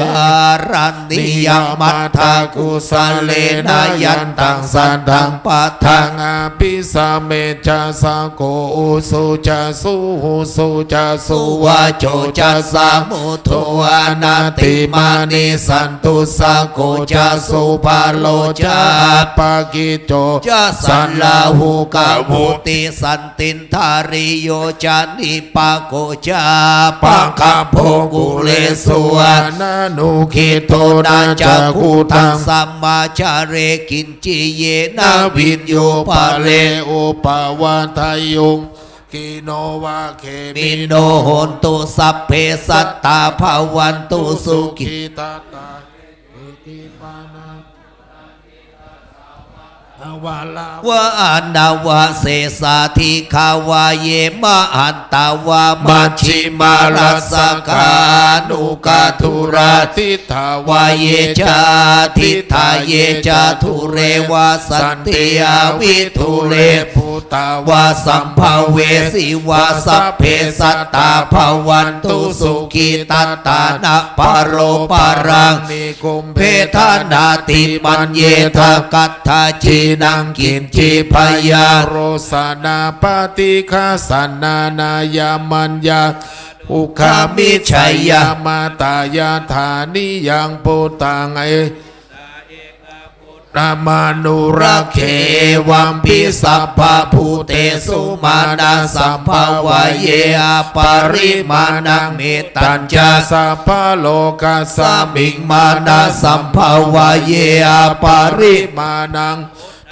Karaṇīyamatthakusalena yantaṃ santaṃ padaṃ abhisamecca sakko ujū ca suhujū ca suvaco cassa mudu anatimānī. Santussako ca subharo ca appakicco ca sallahukavutti santindriyo ca nipako ca appagabbho kulesu ananugiddho. Na ca khuddaṃ samācare kiñci yena viññū pare upavadeyyuṃ. Sukhino vā khemino hontu sabbe sattā bhavantu sukhitattā. Iti pāṇabhūtatthi tassa vā anavasesā, dīghā vā ye mahantā vā majjhimā rassakā aṇukathūlā, diṭṭhā vā ye ca adiṭṭhā ye ca dūre vasanti avidūre, bhūtā vā sambhavesī vā sabbe sattā bhavantu sukhitattā. Na paro paraṃ nikubbetha nātimaññetha katthaci naṃ kiñci, byārosanā paṭighasanā nāññamaññassa dukkhamiccheyya. Mātā yathā niyaṃ puttaṃ e manurakkhe, evampi sabbabhūtesu mānasaṃ bhāvaye aparimāṇaṃ. Mettañca sabbalokasmiṃ mānasaṃ bhāvaye aparimāṇaṃ,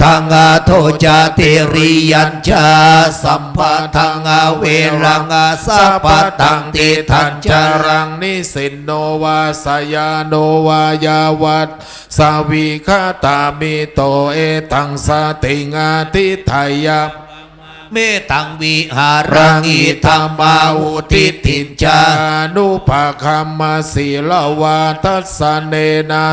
uddhaṃ adho ca tiriyañca asambādhaṃ averaṃ asapattaṃ. Tiṭṭhañcaraṃ nisinno vā sayāno vā yāvatassa vigatamiddho, etaṃ satiṃ adhiṭṭheyya, brahmametaṃ vihāraṃ idhamāhu. Diṭṭhiñca anupagamma sīlavā dassanena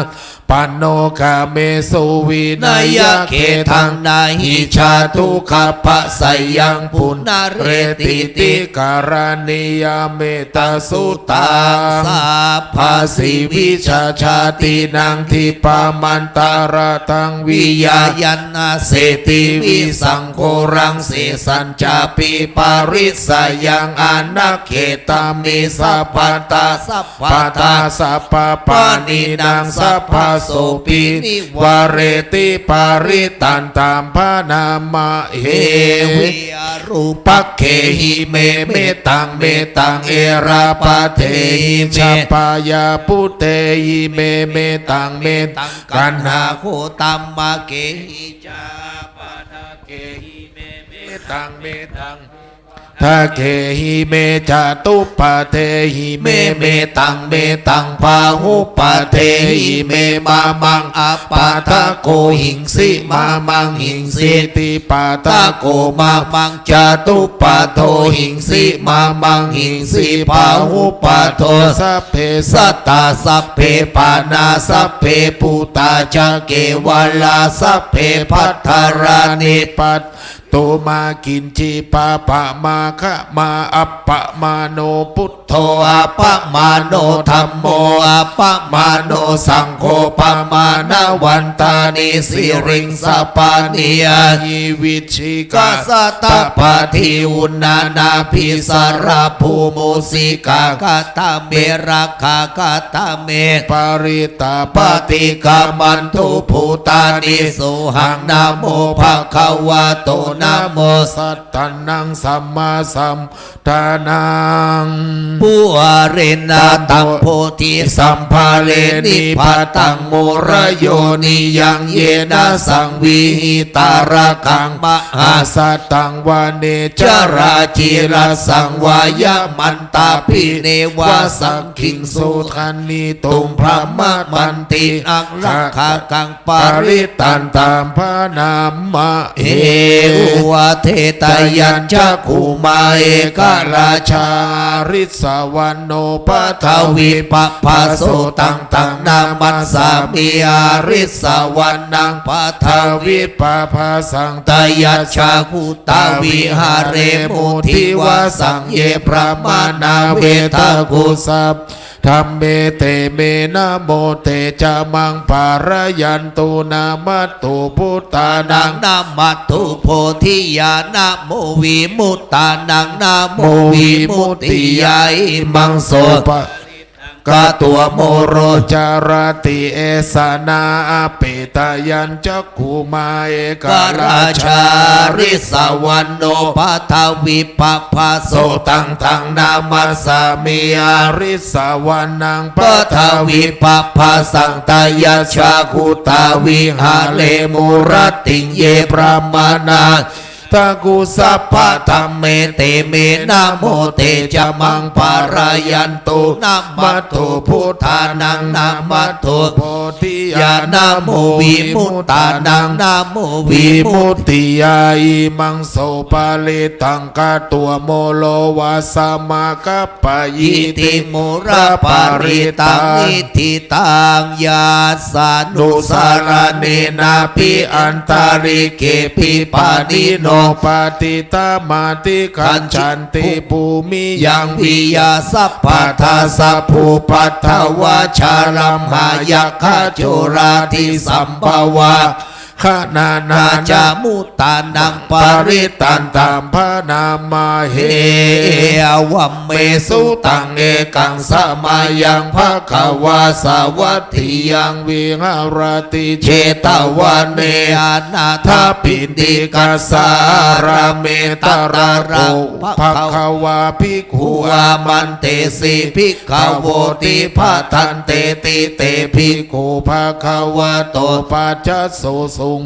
panno kāmesu vineyya gedhaṃ, na hi jātu gabbhaseyyaṃ punaretīti. Karaṇīyam ettasuttaṃ. Sabbāsīvisajātīnaṃ dibbamantaradaṃ viya, yannaseti visaṅghoraṃ sesañcāpi parisayaṃ, anaggetami sabbattha sabbadā sabbapāṇīnaṃ sabbasopi nivāreti. Parittantaṃ bhaṇāma he. Virūpakkhehi me mettaṃ, mettaṃ erāpathehi me, chabbāyāputtehi me mettaṃ, mettaṃ kaṇhāgotamakkehi ca, padakkhi เม เมตัง เมตัง ทะเกหิ เม จตุปะเทหิ เม เมตัง เมตัง บาหุปะเทหิ เม มะมัง อะปะทะโกหิงสิ มะมังหิงสิ ติปะทะโก มะมัง จตุปะโทหิงสิ มะมังหิงสิ บาหุปะโท สัพเพสัตตา สัพเพปานา สัพเพปูตา จะเกวะลา สัพเพภัททะรานิ ปัต ตุมา กิญจิ ปะปะมา ขะมา อัปปะมาโน พุทโธ อัปปะมาโน ธัมโม อัปปะมาโน สังโฆ ปะมาณะวันตานิ สิริงสะปานิ อะหิ วิชชิกา สัตตะปะทิ อุณณานาภิ สะระภู มูสิกา คัตถะเม รักขา คัตถะเม ปะริตตา ปะติกคัมมันตุ ภูตานิ โสหัง นะโม ภะคะวะโต นะโม สัตตานัง สัมมาสัมพุทธานัง ปูเรนะ ตัง โพธิ สัมภะเร นิปะตัง มูระโย นิยัง เยนะ สังวิหิตา รักขัง มหา สัตตัง วะเน จราจีระ สังวายะมันตาภิ เนวะ สังคิง สุทันนิตุง พรหมะมันติ อัง รักขะกัง ปะริตตันตัง พะนะมะเห อุวาเทตะยัญจักขุมา เอกราชา ริสวัณโณ ปะทะวิปะภาโส ตังตัง นะมัสสามิ อะริสวัณณัง ปะทะวิปะภาสัง ตะยัญจักขุตา วิหะเรมุ ทิวะสัง เย พรหมะนา เวทักขุสัพพะ ธัมเม เต เม นะโม เต จะมัง ปะระยันตุ นะมัสสุ พุทธานัง นะมัสสุ โพธิยา นะโม วิมุตตานัง นะโม วิมุตติยา อิมัง โส ปะ กะโต โมโร จาราติ เอสะ นะ อะเปตะยัญจักขุมา เอกราชา ริสวัณโณ ปะทะวิปะภาโส ตังตัง นะมัสสามิ อะริสวัณณัง ปะทะวิปะภาสัง ตะยัญจักขุตา วิหะเรมุ รัตติง เย พรหมะนา ทักขุสัพพะ ธัมเม เต เม นะโม เต จะมัง ปะระยันตุ นะมัสสุ พุทธานัง นะมัสสุ โพธิยา นะโม วิมุตตานัง นะโม วิมุตติยา อิมัง โส ปะริตตัง กะโต โมโร วะสะมะ กัปปะยิติ มูระปะริตตัง อิทธิตัง ยัสสานุสะระเณนะ ปิ อันตะริกเข ปิ ปาณิโน ปะติฏฐะ มะติ กัจฉันติ ภูมิยัง วิยา สัพพะทา สัพพุปัทถะวา ชาลัมหา ยักขะ จุลาติสัมภะวา คะนานา จะมุตตานัง ปะริตตันตัง พะนะมะเห เอวัมเม สุตัง เอกัง สะมะยัง ภะคะวา สาวัตถิยัง วิหะระติ เจตะวะเน อะนาถะปิณฑิกะสสะ อะระเม ตะระโต ภะคะวา ภิกขุ อามันเตสิ ภิกขะโวติ ภะทันเตติ เต ภิกขุ ภะคะวะโต ปัสสะโสสุง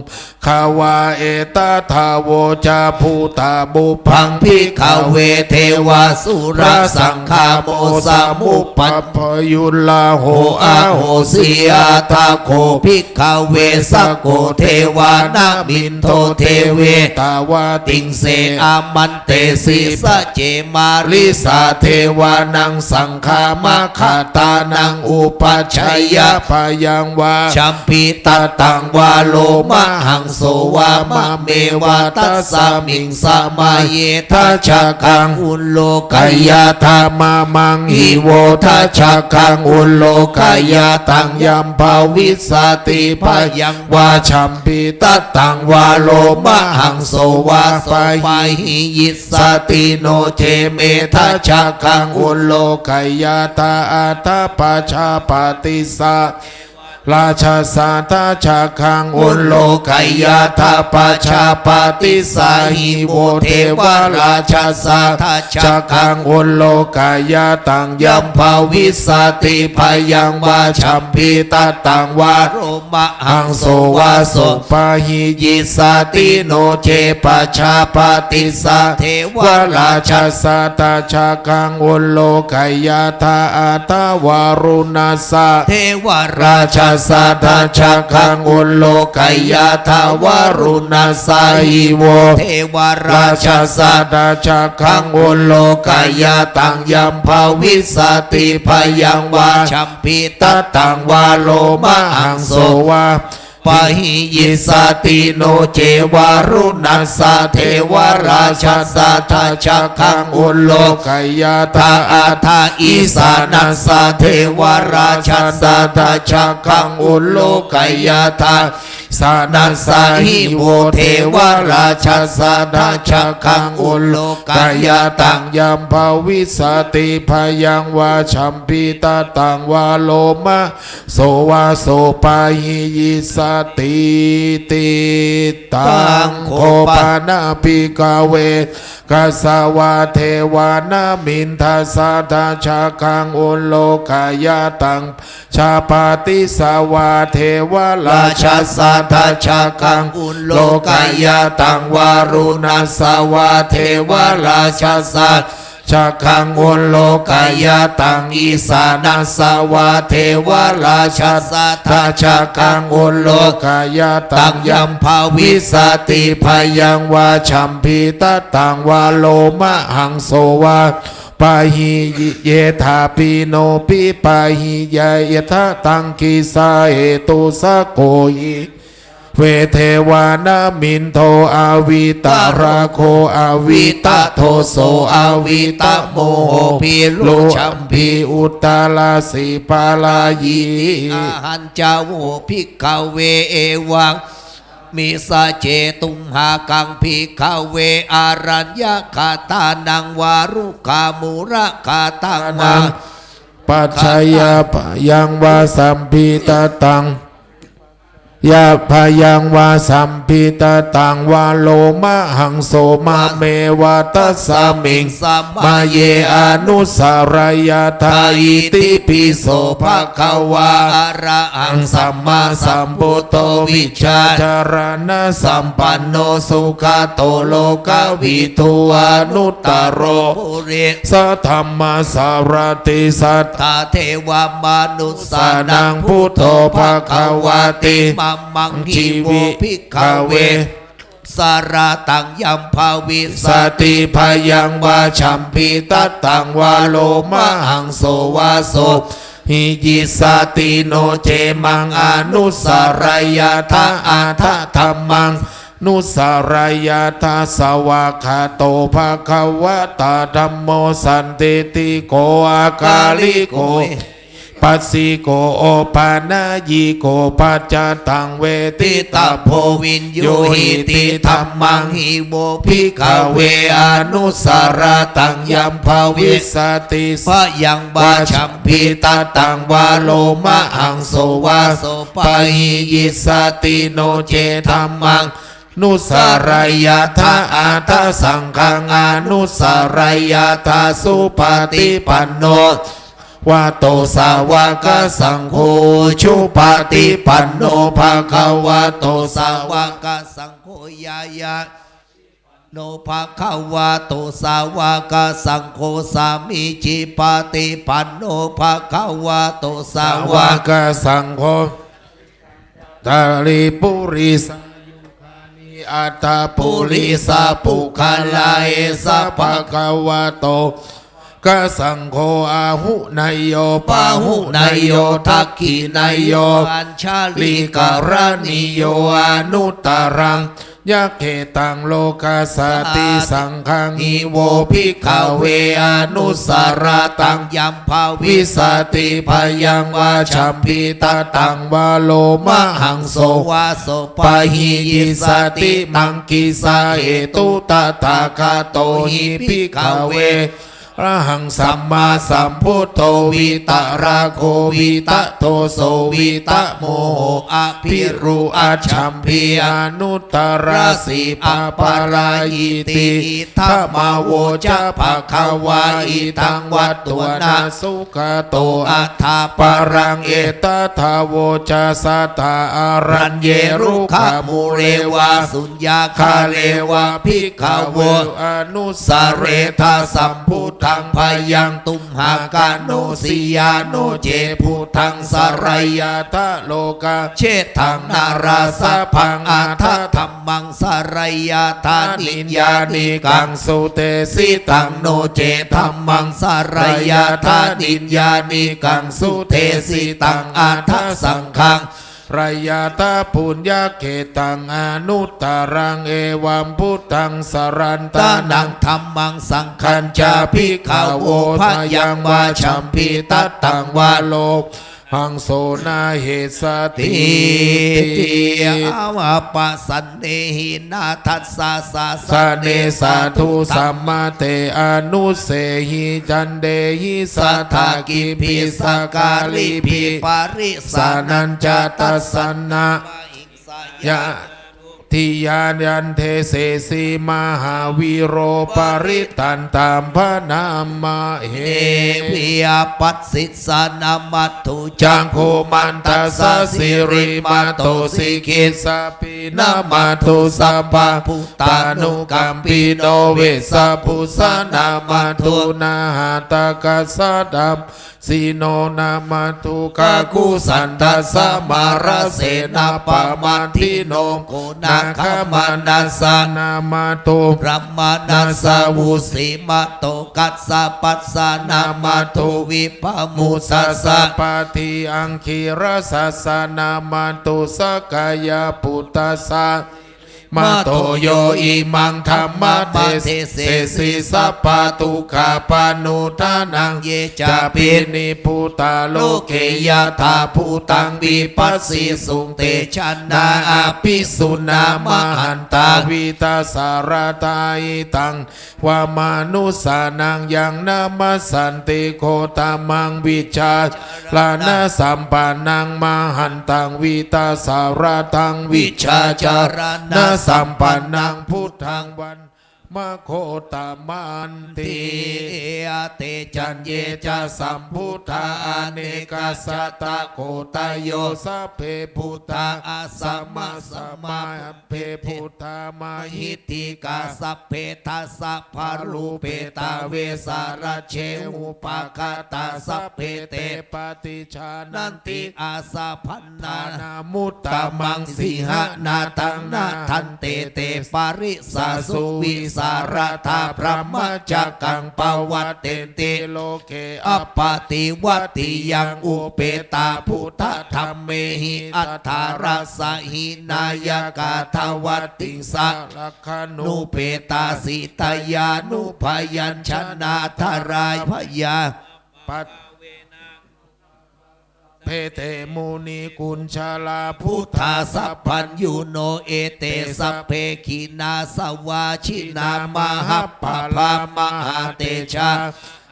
คะวา เอตะถะ โวจะ พุตธะ ปุพพัง ภิกขะเว เทวะ สุระ สังฆา โม สะมุปปัปปะยุลาโห อะโหสิ อะถะโข ภิกขะเว สะโก เทวานะมินโท เทเว ตะวะติงเส อามันเตสิ สะเจ มาริสา เทวานัง สังฆา มัคคะตานัง อุปัชฌัยยะ พะยังวา ชัม ภิตะตัง วา โลมะหังโส วามะเม วา ตัสสะมิง สะมะเย ทัชชะกัง อุโลกะยาถะ มะมัง หิ โว ทัชชะกัง อุโลกะยาตัง ยัม ภะวิสสะติ พะยังวา ชัม ภิตะตัง วา โลมะหังโส วา โส ปะหิ ยิสสะติ โน เจ เม ทัชชะกัง อุโลกะยาถะ อะถะ ปัจจาปะติสสะ ราชสาทะจักขังอุโลกยาธา ปะชาปะติสสาหิโว เทวราชสาทะจักขังอุโลกยาตัง ยัมภวิสสติ ภยังวา จัมภิตะตังวา โลมหังโสวา โสปะหิยิสสติ โนเจ ปะชาปะติสสา เทวราชสาทะจักขังอุโลกยาธา อัฏฐวารุณสสา เทวราชสาทะจักขังอุโลกยาธา วารุณสสาหิโว เทวราชสาทะจักขังอุโลกยาตัง ยัมภวิสสติ ภยังวา จัมภิตะตังวา โลมหังโสวา ปะหิยิสสติ โนเจ วารุณสสา เทวราชสาทะจักขังอุโลกยาธา อัฏฐอีสานัสสา เทวราชสาทะจักขังอุโลกยาธา สานัสสาหิโว เทวราชสาทะจักขังอุโลกยาตัง ยัมภวิสสติ ภยังวา จัมภิตะตังวา โลม โสวา โสปะหิยิสสติ ติ ตัง โขปะนะ ภิกขเว กัสสวา เทวานามินทสาทะจักขังอุโลกยาตัง ชาปะติสสวา เทวราชสาทะจักขังอุโลกยาตัง วารุณสสวา เทวราชสา จักขังอุโลกยาตัง อีสานัสสวา เทวราชสาทะจักขังอุโลกยาตัง ยัมภวิสสติ ภยังวา จัมภิตะตังวา โลมหังโสวา ปะหิเยธาปิโนปิปะหิเยธะตัง กิสสาเหตุสะ โกหิ เว เทวานามินโท อวิตราโค อวิตโทโส อวิตโมโห ภิรุ จัมภี อุตตรสีปาลายี อาหันจะโว ภิกขเว เอวัง มิสสะเจตุมหากัง ภิกขเว อารัญญกะทานัง วารุกขามูลกะทานัง ปัจจยะ ภยังวา จัมภิตะตัง ยะ ภยังวา จัมภิตะตังวา โลมหังโส มะเมวะ ตัสสมิง สมะเย อนุสสะระยะถา อิติปิโส ภะคะวา อะระหัง สัมมาสัมพุทโธ วิชชาจารณะสัมปันโน สุขะโต โลกะวิทู อนุตตะโร ปุริสะธัมมะสารัติ สัทธาเทวะมนุสสานัง พุทโธ ภะคะวะติ มะมัง หิ โว ภิกขเว สะระตัง ยัมภวิสสติ ภยังวา จัมภิตะตังวา โลมหังโสวา โสปะหิยิสสติ โนเจ มัง อนุสสะระยะถา อัฏฐะธัมมัง นุสสะระยะถา สวากขาโต ภะคะวะตา ธัมโม สันทิฏฐิโก อะกาลิโก ปัสสิโก โอปะนะยิโก ปัจจตัง เวทิตะโพ วิญญูหิติ ธัมมัง หิ โว ภิกขเว อนุสสะระตัง ยัมภวิสสติ ภยังวา จัมภิตะตังวา โลมหังโสวา โสปะหิยิสสติ โนเจ ธัมมัง นุสสะระยะถา อัฏฐะสังฆัง อนุสสะระยะถา สุปะฏิปันโน วะโต สาวะกะสังโฆ อุจุปะฏิปันโน ภะคะวะโต สาวะกะสังโฆ ญาญาโน ภะคะวะโต สาวะกะสังโฆ สามีจิปะฏิปันโน ภะคะวะโต สาวะกะสังโฆ ตาลิปุริสายุคานิ อัตถะปุริสะปุคคละ เอสะภะคะวะโต กะสังโฆ อาหุเนยโย ปาหุเนยโย ทักขิเนยโย อัญชลิกะระณีโย อนุตตะรัง ยะเขตัง โลกัสสาติ สังฆัง หิ โว ภิกขเว อนุสสะระตัง ยัมภวิสสติ ภยังวา จัมภิตะตังวา โลมหังโสวา โสปะหิยิสสติ มัง กิสสาเหตุ ตถาคโต หิ ภิกขเว Arahaṃ sammāsambuddho vītarāgo vītadoso vītamoho abhirūḷhacchambī anuttaraṃ sippaṃ parājī ti. Idamavoca bhagavā. Idaṃ vatthunaṃ sugato attapparaṃ etadavoca. Satthā araññe rukkhamūle vā suññāgāre vā bhikkhavo anussarena sambuddhaṃ bhayaṃ tumhākāro siyā no ce buddhaṃ saraṃ yathā lokā cheṭṭhaṃ nārāsabhaṃ. Atha dhammaṃ saraṃ yathā niyyānikaṃ sudesitaṃ no ce dhammaṃ saraṃ yathā niyyānikaṃ sudesitaṃ atha saṅghaṃ saraṃ yathā puññakkhettaṃ anuttaraṃ evaṃ buddhaṃ saraṇaṃ dhammaṃ saṅghañca bhikkhavo bhayaṃ vā chambhitattaṃ vā lo haṃ so na hessati. Apasannehi nāthassa sāsane sādhu sammatthe anussehi candehi satta kimmhi sakkāribhi parisānañca tassannā mahiṃsāya dhiyā yandesesi mahāvīro parittaṃ taṃ bhaṇāma he. Veyyāpacchicca namatthu cakkhumattassa sirīmato sikhissapi namatthu sabbabhūtānukampino vessabhussa namatthu nhātakassa dam sino namatthu kakusandhassa mārasenāpamaddino konāgamanassa namatthu brāhmaṇassa vusīmato kassapassa namatthu vippamuttassa pattiaṅgirasassa namatthu sakyaputtassa mato yo imaṃ dhammaṃ desesi sabbadukkhāpanūdanaṃ ye cāpi nibbutā loke yathābhūtaṃ vipassisuṃ te janā apisuṇṇā mahantā vītasāradā. Idaṃ va manussānaṃ yaṃ namassanti gotamaṃ vijjācaraṇasampannaṃ mahantaṃ vītasāradaṃ vijjācaraṇasampannaṃ buddhaṃ vandāma gotamanti. Te caññe ca sambuddhā anekasatakoṭayo sabbe buddhā asamassamā sabbe buddhā mahiddhikā sabbe dasabalūpetā vesālañce upagatā sabbe te paṭijānanti asapaṭ ṭhānamuttamaṃ sīhanādaṃ nadanti te parisāsu vīsāladā brahmacakkaṃ pavattenti loke appaṭivattiyaṃ. Upetā buddhadhammehi aṭṭhārasa hināyakā dvattiṃsa lakkhanupetā sītyānubyañjanādharā bhayā bhāvena bhāvena bhante munikuñjalā buddhā sabbaññuno ete sabbe khīṇāsavā jināmahapphalā mahātejā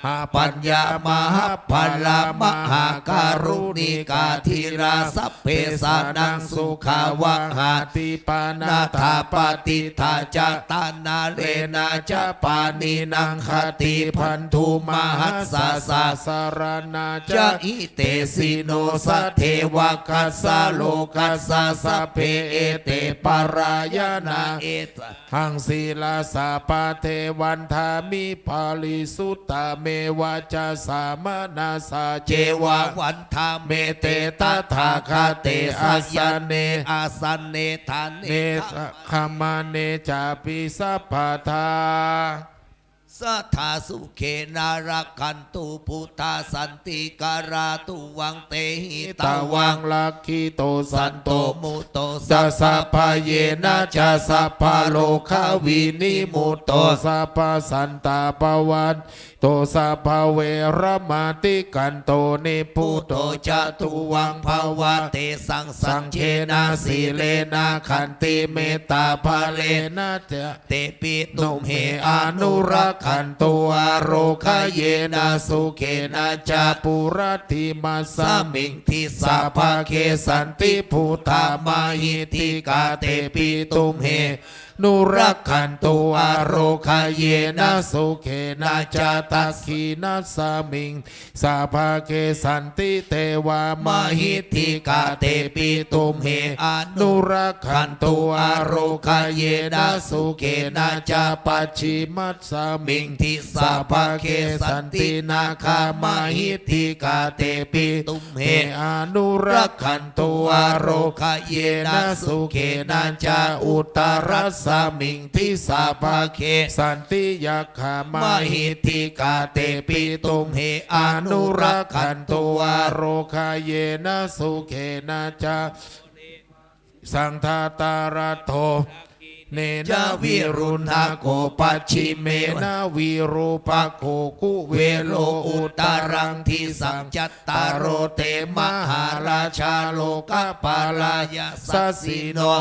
mahāpaññā mahabbalā mahākāruṇikā dhīrā sabbe sānaṃ sukhā vahā tipaṇṇatā patiṭṭhā ca taṇhārena ca pāṇinaṃ khatibandhū mahāsasā saraṇā ca hitesino sadevakassa lokassa sabbe ete parāyanā etahaṃ sirasā pade vandāmi parisuddhā me vacasā manasā ceva vandāmete tathāgate asane āsane ṭhāne gamane cāpi sabbadā sadā sukhena rakkhantu buddhā santikarā tuvaṃ tehi tavaṃ rakkhito santo mutto ca sabbayena ca sabbarogā vinimutto sabbasantāpavajjito sabbaveramatikkanto nibbuto ca tuvaṃ bhava. Tesaṃ saṅghena sīlena khantimettābalena ca tepi tumhe anurag khantu ārokayena sukhena ca. Purattimasmiṃ disā bhāge santi buddhā mahiddhikā, tepi tumhe anurakkhantu ārokayena sukhena ca. Dakkhiṇasmiṃ disā bhāge santi devā mahiddhikā, tepi tumhe anurakkhantu ārokayena sukhena ca. Pacchimasmiṃ disā bhāge santi nāgā mahiddhikā, tepi tumhe anurakkhantu ārokayena sukhena ca. Uttarasmiṃ disā bhāge santi yakkhā mahiddhikā, tepi tumhe anurakkhantu ārokayena sukhena ca. Saṃ dhataraṭṭho dakkhiṇena viruḷhako pacchimena virūpakkho kuvero uttaraṃ disaṃ. Cattāro te mahārājā lokapālā yasassino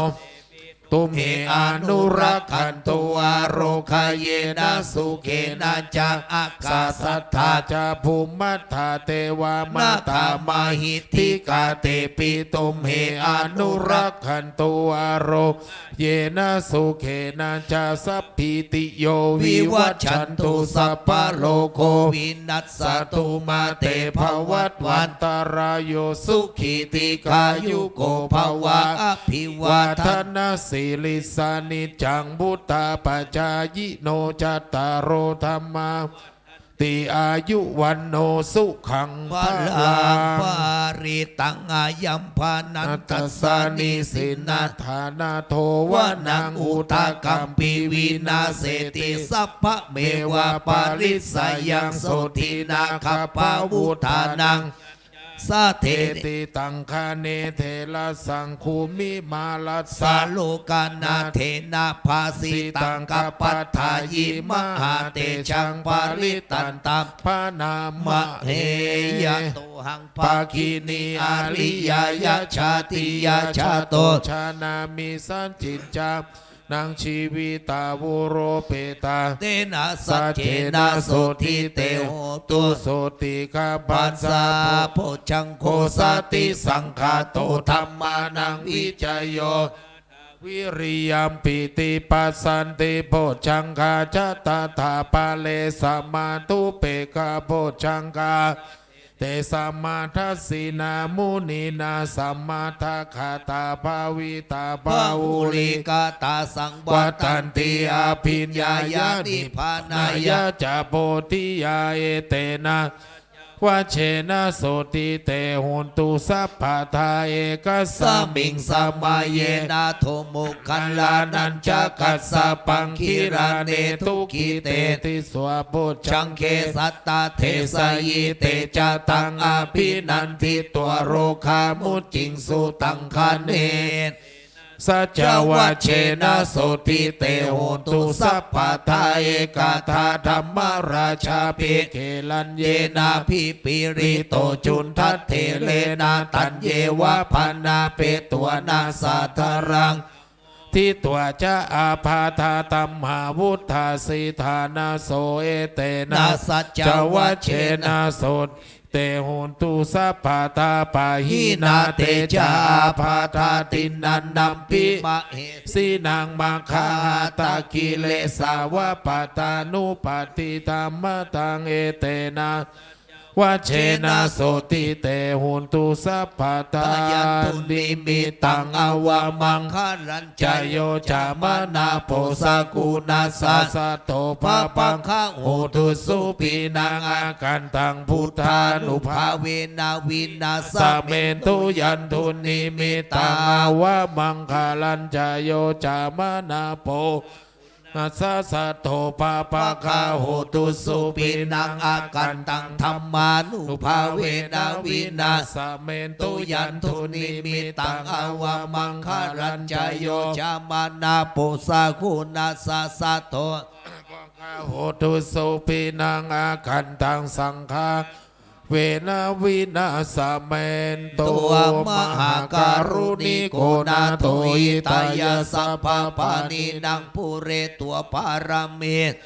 tumhe anurakkhantu ārokayena sukhena ca. Ākāsaṭṭhā ca bhummaṭṭhā devā nāgā mahiddhikā, tepi tumhe anurakkhantu āro yena sukhena ca. Sabbītiyo vivajjantu sabbarogo vinassatu mā te bhavatvantarāyo sukhī dīghāyuko bhava. Abhivādanasīlissa niccaṃ vuḍḍhāpacāyino cattāro dhammā āyu vaṇṇo sukhaṃ balaṃ. Parittaṃ ayaṃ bhadantassa nisinnathānado vanaṃ udakaṃ pi vināseti sabbameva parissayaṃ sotthinā gabbhavuṭṭhānaṃ satteti. Taṃ khaṇe therassa gummimālassa lokanathena bhāsitaṃ kappaṭṭhāyi mahātejaṃ parittaṃ taṃ bhaṇāma he. Yatohaṃ bhagini ariyāya jātiyā jāto jānāmi sacchicānaṃ jīvitā vurupeṭṭhā. Tena saccena sotthi te hotu. Sotthi gabbhassa bojjhaṅgo satisaṅkhāto dhammānaṃ vicayo viriyampīti passaddhi bojjhaṅgā ca tathāpare samādhupekkhabojjhaṅgā. Te sammadassinā muninā sammadakkhātā bhāvitā bahulīkatā saṃvattanti abhiññāya nibbānāya ca bodhiyā. Etena vajjena sotthi te hontu sabbadā. Ekasmiṃ samaye nātho moggallānañca kassapaṃ gilāne dukkhite disvabojjhaṅge satta desayi. Te ca taṃ abhinanditvā rogā mucciṃsu taṅkhaṇe. Saccavajjena sotthi te hontu sabbadā. Ekadā dhammarājāpi gelaññenābhipīḷito cundattherena taññeva bhaṇāpetvāna sādaraṃ ditvā ca ābādhā tamhā vuṭṭhāsi ṭhānaso. Etena saccavajjena sotthi te hontu sabbadā. Pahīnā te ca ābādhā tiṇṇannampi mahesinaṃ maggāhatakilesāvappattānuppattidhammataṃ. Etena vajjena sotthi te hontu sabbadā. Yandunnimittaṃ avamaṅgalañca yo cāmanāpo sakuṇassa saddo pāpaggaho dussupinaṃ akantaṃ buddhānubhāvena vināsamentu. Yandunnimittaṃ avamaṅgalañca yo cāmanāpo sakuṇassa saddo pāpaggaho dussupinaṃ akantaṃ dhammānubhāvena vināsamentu. Yandunnimittaṃ avamaṅgalañca yo cāmanāpo sakuṇassa saddo pāpaggaho dussupinaṃ akantaṃ saṅghā vena vināsamentu. Mahākāruṇiko nātho hitāya sabbapāṇinaṃ pūretvā pāramī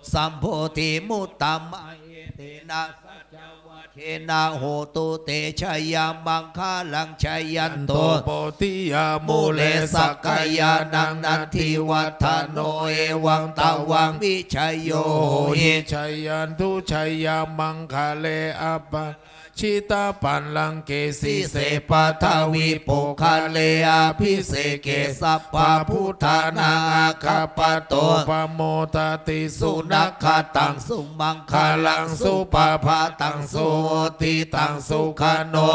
sambodhimuttamaṃ, etena saccavajjena hotu te jayamaṅgalaṃ. Jayanto bodhiyā mūle sakyānaṃ nandivaḍḍhano, evaṃ tvaṃ vijayo hohi jayassu jayamaṅgale. Aparājitapallaṅke sīse paṭhavipokkhare, abhiseke sabbabuddhānaṃ aggappatto pamodati. Sunakkhattaṃ sumaṅgalaṃ supabhātaṃ suhuṭṭhitaṃ, sukhaṇo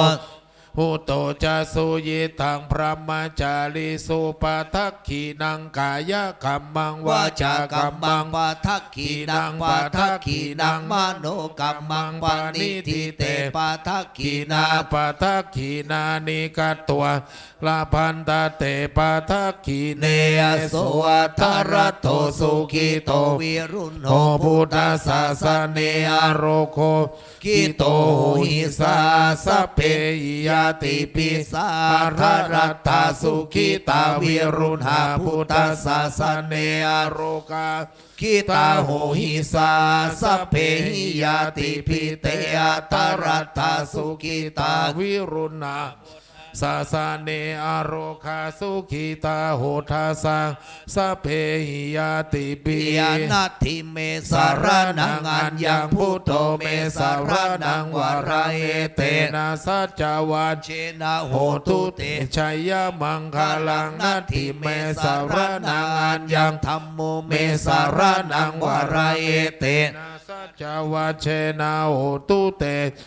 sumuhutto ca suyiṭṭhaṃ brahmacārisu. Padakkhiṇaṃ kāyakammaṃ vācākammaṃ padakkhiṇaṃ, padakkhiṇaṃ manokammaṃ paṇidhī te padakkhiṇā, padakkhiṇāni katvāna labhantatthe padakkhiṇe. Jayo dassū atthaladdho sukhito viruḷho buddhasāsane, arogo sukhito hohi saha sabbehi ñātibhi. Atthaladdhā sukhitā viruḷhā buddhasāsane, arogā sukhitā hohi saha sabbehi ñātibhi. Te atthaladdhā sukhitā viruḷhā sāsane, arogā sukhitā hotha saha sabbehi ñātibhi. Natthi me saraṇaṃ aññaṃ, buddho me saraṇaṃ varaṃ, etena saccavajjena hotu te jayamaṅgalaṃ. Natthi me saraṇaṃ aññaṃ, dhammo me saraṇaṃ varaṃ, etena saccavajjena hotu te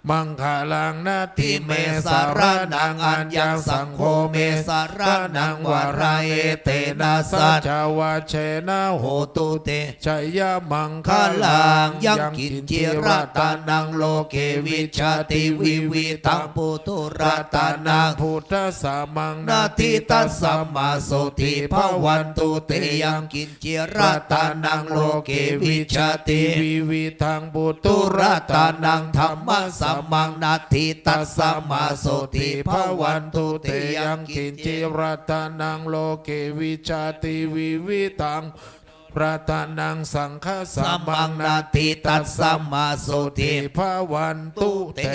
maṅgalaṃ. Natthi me saraṇaṃ aññaṃ, saṅgho me saraṇaṃ varaṃ, etena saccavajjena hotu te jayamaṅgalaṃ. Yaṅkiñci ratanaṃ loke vijjati vividhaṃ puthu ratanaṃ, buddhasamaṃ natthi tasmā sotthī bhavantu te. Yaṅkiñ ci ratanaṃ loke vijjati vividhaṃ puthu ratanaṃ, dhammasamaṃ natthi tasmā sotthī bhavantu te. Yaṅkiñci ratanaṃ loke vijjati vividhaṃ ratanaṃ, saṅghasamaṃ natthi tasmā sotthī bhavantu te.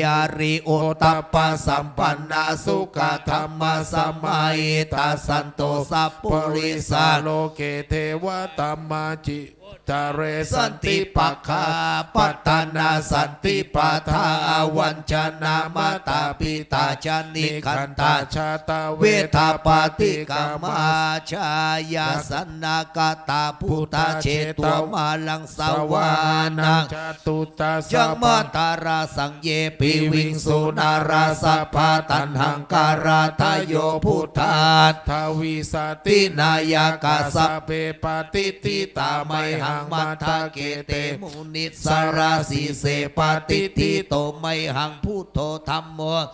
Ariyottamappasampanno sukkadhammasamāhitā, santo sappurisā loke devatā majjhe ture. Santi pakkhā pattanā santi pādā avañcanā, mātā pitā ca nikkhantā, jātaveda paṭikkama. Jayāsanāgatā buddhā jetvā māraṃ savāhanaṃ, catusaccāsabhaṃ ye piviṃsu narāsabhā. Taṇhaṅkarādayo buddhā aṭṭhavīsati nāyakā, sabbe patiṭṭhitā mayhaṃ matthake te munissarā. Sīse patiṭṭhito mayhaṃ buddho dhammo,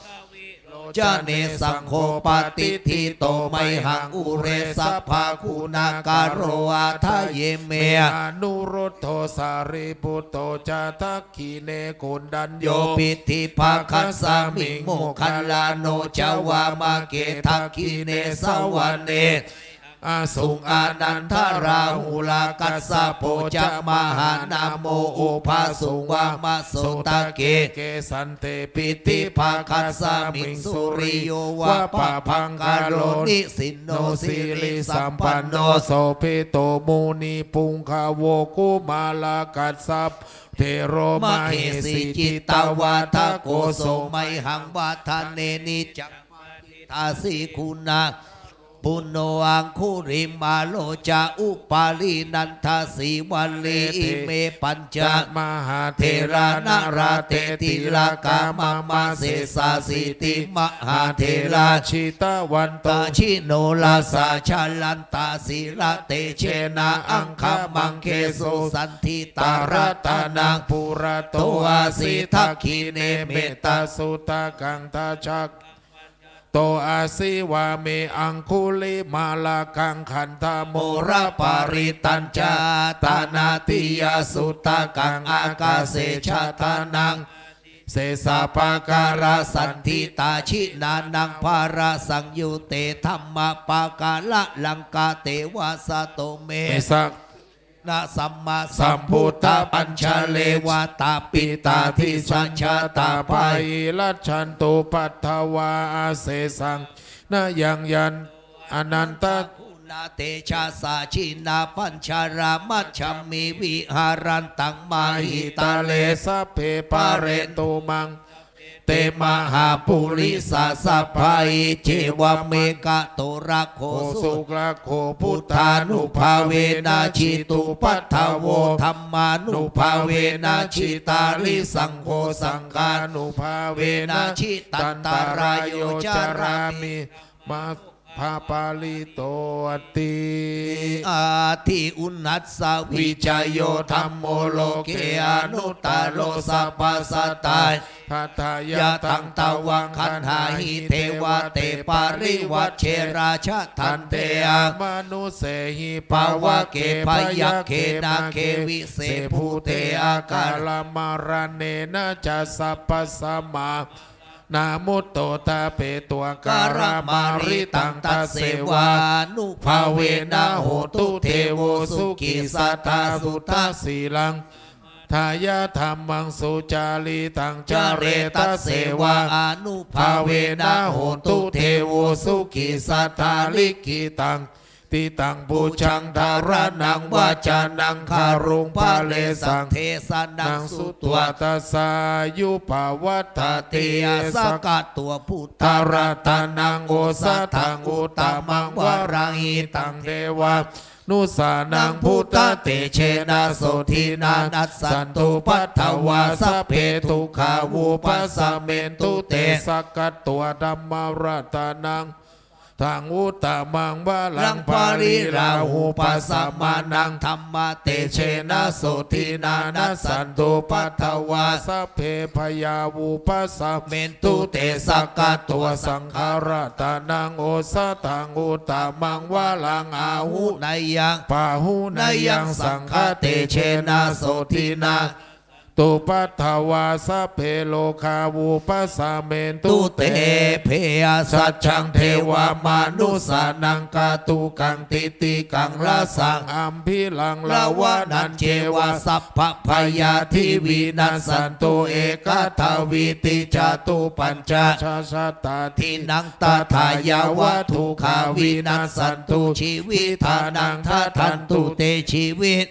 locane saṅgho patiṭṭhito mayhaṃ, ure sabbaguṇākaro. Hadaye me anuruddho sārīputto ca dakkhiṇe, koṇḍañño piṭṭhibhāgasmiṃ moggallāno ca vāmake. Dakkhiṇe savane asuṃ ānandarāhulā, kassapo ca mahānāmo ubhāsuṃ vāmasotake. Kesante piṭṭhibhāgasmiṃ suriyo va pabhaṅkaro, nisinno sirisampanno sobhito munipuṅgavo. Kumārakassapo thero mahesī cittavādako, so mayhaṃ vadane niccaṃ veditabbo guṇākaro. Puṇṇo aṅgulimālo ca upālī nandasīvalī, ime pañca mahātherā nalāṭe tilakā mama. Sesāsīti mahātherā jitavanto jinorasā, jalantā sīlatejena aṅgamaṅgesu saṇṭhitā. Ratanaṃ purato āsi dakkhiṇe mettasuttakaṃ, dhajaggaṃ pacchato āsi vāme aṅgulimālakaṃ. Khandhamoraparittañca āṭānāṭiyasuttakaṃ, ākāse chadanaṃ sesā pākārasaṇṭhitā. Jinānaṃ balasaṃyutte dhammapākāralaṅkate, vasato me sak นะ สัมมาสัมพุทธปัญจเรวตาปิตาทิสัญชาตาปาหิรัจฉันตุปัทวา อเสสัง นะ ยังยัน อนันตะ กุณาเตชะสา จินนาปัญจารามัชฌัมมิ วิหารันตังมหิตาเล สัพเพ ปะเรนตุ มัง เต มหาปุริสาสัพพา อิเจวะเมกะโตระโข สุระโข พุทธานุภาเวนะ จิตุปัทโว ธัมมานุภาเวนะ จิตาริสังโฆ สังฆานุภาเวนะ จิตันตะราโย จารามิ มา พระปาลิโตติ อาทิอุนัสสะวิจโย ธัมโม โลเก อนุตตโร สัพพะสัตตา ทัตถายะธัง ตวัง คันหาหิ เทวะเต ปริวัชเช ราชะทันเต อามนุสเสหิ ปะวะเก พยัคเข นาเก วิเส ภูเต อากาละมะระเณนะจะ สัพพะสะมา นา มุตโต ทะเป ตวะ กะระมาริตัง ตัสเสวานุภาเวนะ โหตุ เทโว สุขี สัตถา สุทธะ สีลัง ทายะ ธัมมัง สุจาริตัง จะเร ตัสเสวานุภาเวนะ โหตุ เทโว สุขี สัตถา ลิขิตัง ทิตัง ปุจจัง ธารณัง วจนัง คารุง ปะเรสัง เทสะนัง สุตวา ตัสสายุ ปะวัฏฏะติ สะกะตวะ พุทธะ รัตนัง โอสะถัง อุตตะมัง วะรัง หิตัง เทวานุสสานัง พุทธะ เตเชนะ โสตินะ นัสสันตุ ปัทวา สัพเพ ทุกขา วุปัสสะเมนตุ เต สะกะตวะ ธัมมะ รัตนัง ถัง อุตตะมัง วะรัง ปะริราหู ปัสสะมานัง ธัมมะ เตเชนะ โสตินะ นัสสันตุ ปัทวา สัพเพ พยา วุปัสสะเมนตุ เต สะกะตวะ สังฆะ รัตนัง โอสะถัง อุตตะมัง วะรัง อาหุเนยัง ปะหุเนยัง สังฆะ เตเชนะ โสตินะ ตุ ปัทวา สัพเพ โรคา วุปัสสะเมนตุ เต เต เภสัชชัง เทวามานุสสานัง คาตุกัง ทิติกัง รสัง อัมภิรัง รวะนัญเจวะ สัพพะพยาธิ วินัสสันตุ เอกะทา วีติ จาตุ ปัญจะ ชะชะตา ทินัง ตถา ยะวะ ทุกขา วินัสสันตุ ชีวิตานัง ทะทันตุ เต ชีวิต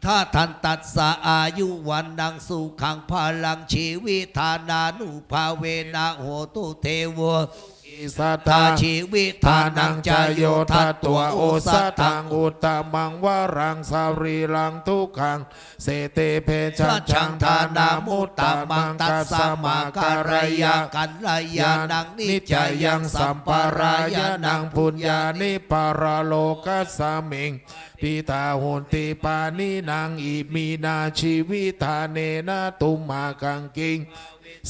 ทะทันตัสสะ อายุ วัณณัง สุขัง พะลัง ชีวิตานานุภาเวนะ โหตุ เทโว สัทธา ชีวิตานัง จโย ทัตถวะ โอสะถัง อุตตะมัง วะรัง สรีรัง ทุกขัง เสติ เภสัชชัง ทานามุตตะมัง ตัสสะมา กัลยา กัลยาณัง นิจจายัง สัมปะรายะนัง ปุญญานิ ปะระโลกัสสะมิง ทิตา โหนติ ปาณินัง อิมินา ชีวิตาเนนะ ตุมหากัง กิง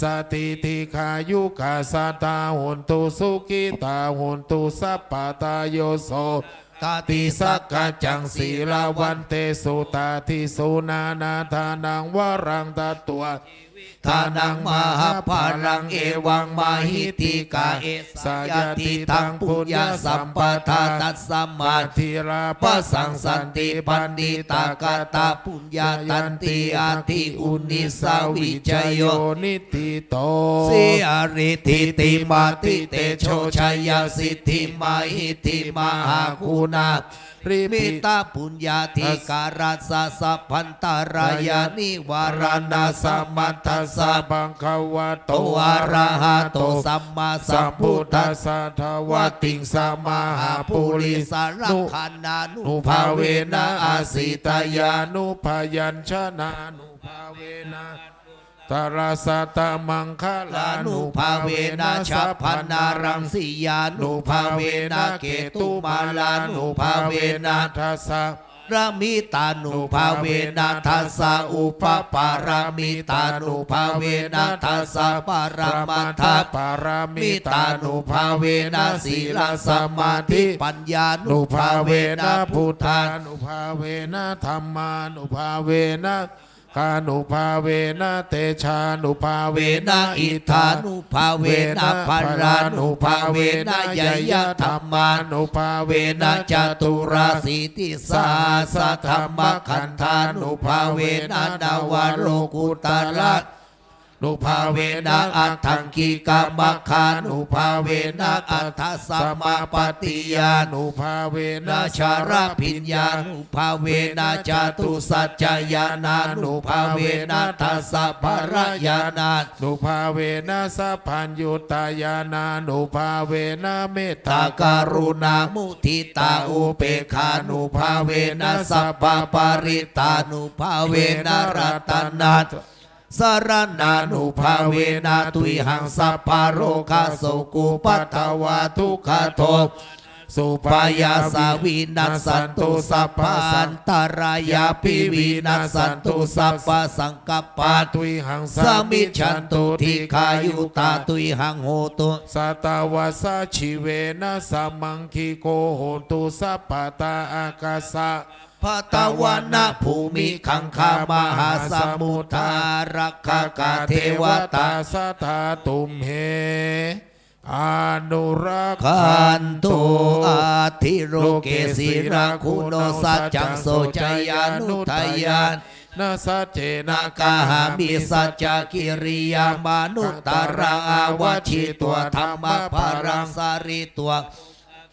สะติ ทีฆายุกา สัตตา โหนตุ สุขิตา โหนตุ สัพพะทา โย โส ตาติ สักกะจัง สีลาวันเต สุตาทิ สุนานาทานัง วะรัง ทัตถวะ ทานัง มหาพะลัง เอวัง มหิทธิกา เอสะ ยะติทัง ปุญญะสัมปะทา ตัสสะมา ทีราปะสังสันติ ปัณฑิตากะตะ ปุญญะตันติ อติอุนนิสสะ วิจโย นิทธิโต สีอะริทธิติมาติ เตโช ชยสิทธิ มหิทธิ มหากุณา ริมิตะปุญญาธิการัสสะ สัพพันตะรายา นิวาระณะสะมัตถัสสะ ภะคะวะโต อะระหะโต สัมมาสัมพุทธัสสะ ทวะติงสะ มหาปุริสาลักขณานุภาเวนะ อะสิตยานุพยัญชนะนุภาเวนะ ตระสัตตมังคะลานุภาเวนะ ฉัพพนารังสียานุภาเวนะ เกตุมาลานุภาเวนะ ทัสสะ ปะรมิตานุภาเวนะ ทัสสะ อุปปะรมิตานุภาเวนะ ทัสสะ ปะระมัตถะ ปะรมิตานุภาเวนะ สีลสมาธิ ปัญญานุภาเวนะ พุทธานุภาเวนะ ธัมมานุภาเวนะ คานุภาเวนะ เตชานุภาเวนะ อิทธานุภาเวนะ พลานุภาเวนะ ญะญะธัมมานุภาเวนะ จตุราสีติสหัสสะธัมมะขันธานุภาเวนะ นวโลกุตตะระ นุภาเวนะ อัฏฐังกิกะมัคคานุภาเวนะ อัฏฐสมาปัตติญานุภาเวนะ ชาระภิญญานุภาเวนะ จตุสัจจะญาณานุภาเวนะ ทัสสะผละญาณานุภาเวนะ สัพพัญญุตตะญาณานุภาเวนะ เมตตากรุณามุทิตาอุเปกขานุภาเวนะ สัพพะปะริตตานุภาเวนะ รัตนะ สะระณานุภาเวนะ ตุยหัง สัพพะโรคะ โสกุปัทวะ ทุกขะโทมนัสสุขโข โพยะสะ วินัสสันตุ สัพพะอันตะรายาปิ วินัสสันตุ สัพพะสังกัปปา ตุยหัง สะมิชชันตุ ดีฆายุตา ตุยหัง โหตุ สะตะวะสะ ชีเวนะ สะมังคิโก โหตุ สัพพะตา อากาสะ ปะทะวะ นะ ภูมิ คังคา มหาสมุทธา อารักขะกา เทวะตา สะทา ตุมเห อนุรักขันตุ อัตถิโลเก สีลัง คุโณ สัจจัง โส จา ยานุ ทะยานะ สัจเจนะ กาหามิ สัจจะกิริยามานุตตะรัง อาวัจฉิตัง ธัมมะพลัง สาริตัง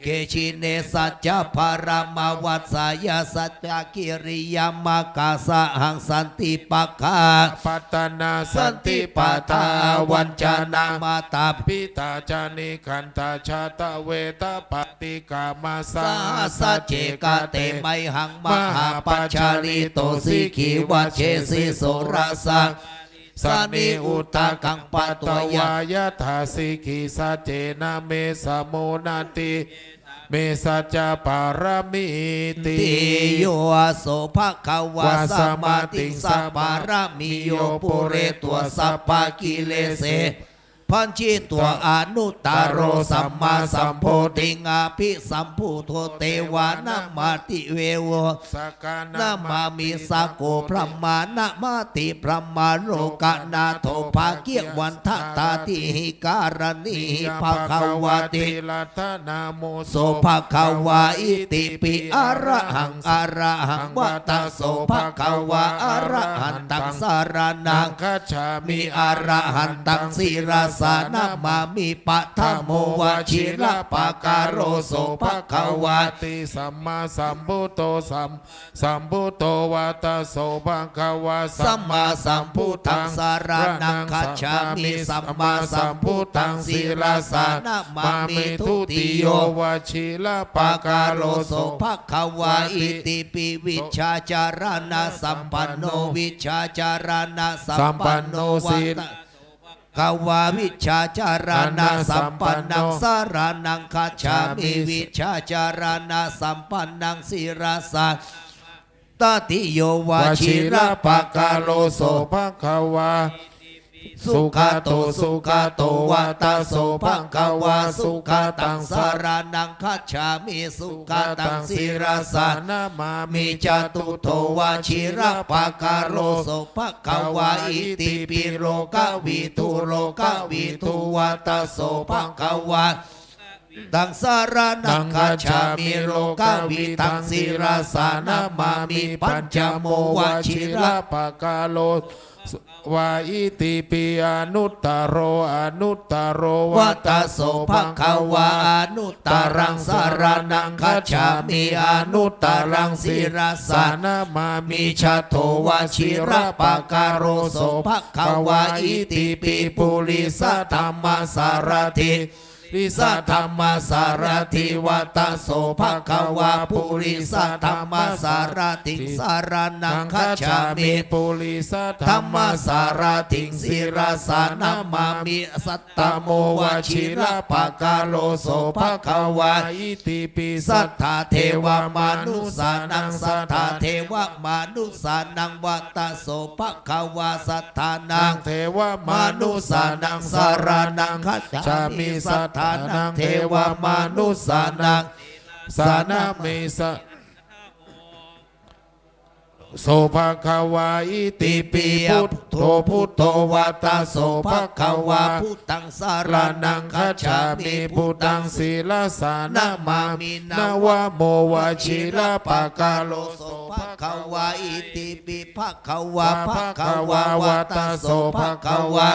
เก ชิเน สัจจะพลัง มาวัสสายา สัจจะกิริยามา กาสะหัง สันติปะกา ปัตตะนา สันติปะทา อาวัญชนา มาตา ปิตา จา นิคันธา ชาตะ เวทะ ปะติกามา สหัสสะ เจกะเต มะหัง มหาปัจจาริโต สิกขี วัจเจสิ โสรสัง สะนิ อุทะกัง ปะตวา ยะถา สิกขี สัจเจนะ เม สะโม นะติ เม สัจจะปะระมีติ ติโย อาโส ภะคะวา สะมาติง สะปะระมีโย ปุเรตัง สัพพะกิเลเส วัชชิตัง อนุตตะโร สัมมาสัมโพธิง อะภิสัมพุทโธ เตวา นะมาติ เวสสุ สักกา นะมามิ สะโก พรหมา นะมาติ พรหมโลกนาโถ ภากิวันทะ ตาติหิ การณีหิ ภะคะวาติ รัตตะ นะโม โส ภะคะวา อิติปิ อะระหัง อะระหัง วะตะโส ภะคะวา อะระหันตัง สะระณัง คัจฉามิ อะระหันตัง ศิรสา นะมามิ ปะทะโม วชิรปะกาโล โส ภะคะวาติ สัมมาสัมพุทโธ สัม สัมพุทโธ วะตะโส ภะคะวา สัมมาสัมพุทธัง สะระณัง คัจฉามิ สัมมาสัมพุทธัง ศิรสา นะมามิ ทุติโย วชิรปะกาโล โส ภะคะวา อิติปิ วิชชาจารณะสัมปันโน วิชชาจารณะสัมปันโน สัมปันโน วะตะ ภะคะวา วิชชาจารณะสัมปันนัง สะระณัง คัจฉามิ วิชชาจารณะสัมปันนัง ศิรสา ตติโย วชิรปะกาโล โส ภะคะวา สุขะโต สุขะโต วะตะโส ภะคะวา สุขะตัง สะระณัง คัจฉามิ สุขะตัง ศิรสา นะมามิ จตุตโธ วชิรปะกาโล โส ภะคะวา อิติปิ โลกะวิทู โลกะวิทู วะตะโส ภะคะวา ตัง สะระณัง คัจฉามิ โลกะวิทัง ศิรสา นะมามิ ปัญจโม วชิรปะกาโล วา อิติปิ อนุตตะโร อนุตตะโร วะตะโส ภะคะวา อนุตตะรัง สะระณัง คัจฉามิ อนุตตะรัง ศิรสา นะมามิ ชะโท วชิรปะกาโล โส ภะคะวา อิติปิ ปุริสะธัมมะสารถิ ริสะธัมมะสารถิ วะตะโส ภะคะวา ปุริสะธัมมะสารถิง สะระณัง คัจฉามิ ปุริสะธัมมะสารถิง ศิรสา นะมามิ สัตตะโม วชิรปะกาโล โส ภะคะวา อิติปิ สัทธา เทวะ มานุสสานัง สัทธา เทวะ มานุสสานัง วะตะโส ภะคะวา สัทธานัง เทวะ มานุสสานัง สะระณัง คัจฉามิ สัทธานัง เทวะ มานุสสานัง สะนะเม สะ โสภะคะวา อิติปิ พุทโธ พุทโธ วาตา โสภะคะวา พุทธัง สะระณัง คัจฉามิ พุทธัง ศิรสา นะมามิ นะวะโม วชิรปะกาโล โสภะคะวา อิติปิ ภะคะวา ภะคะวา วาตา โสภะคะวา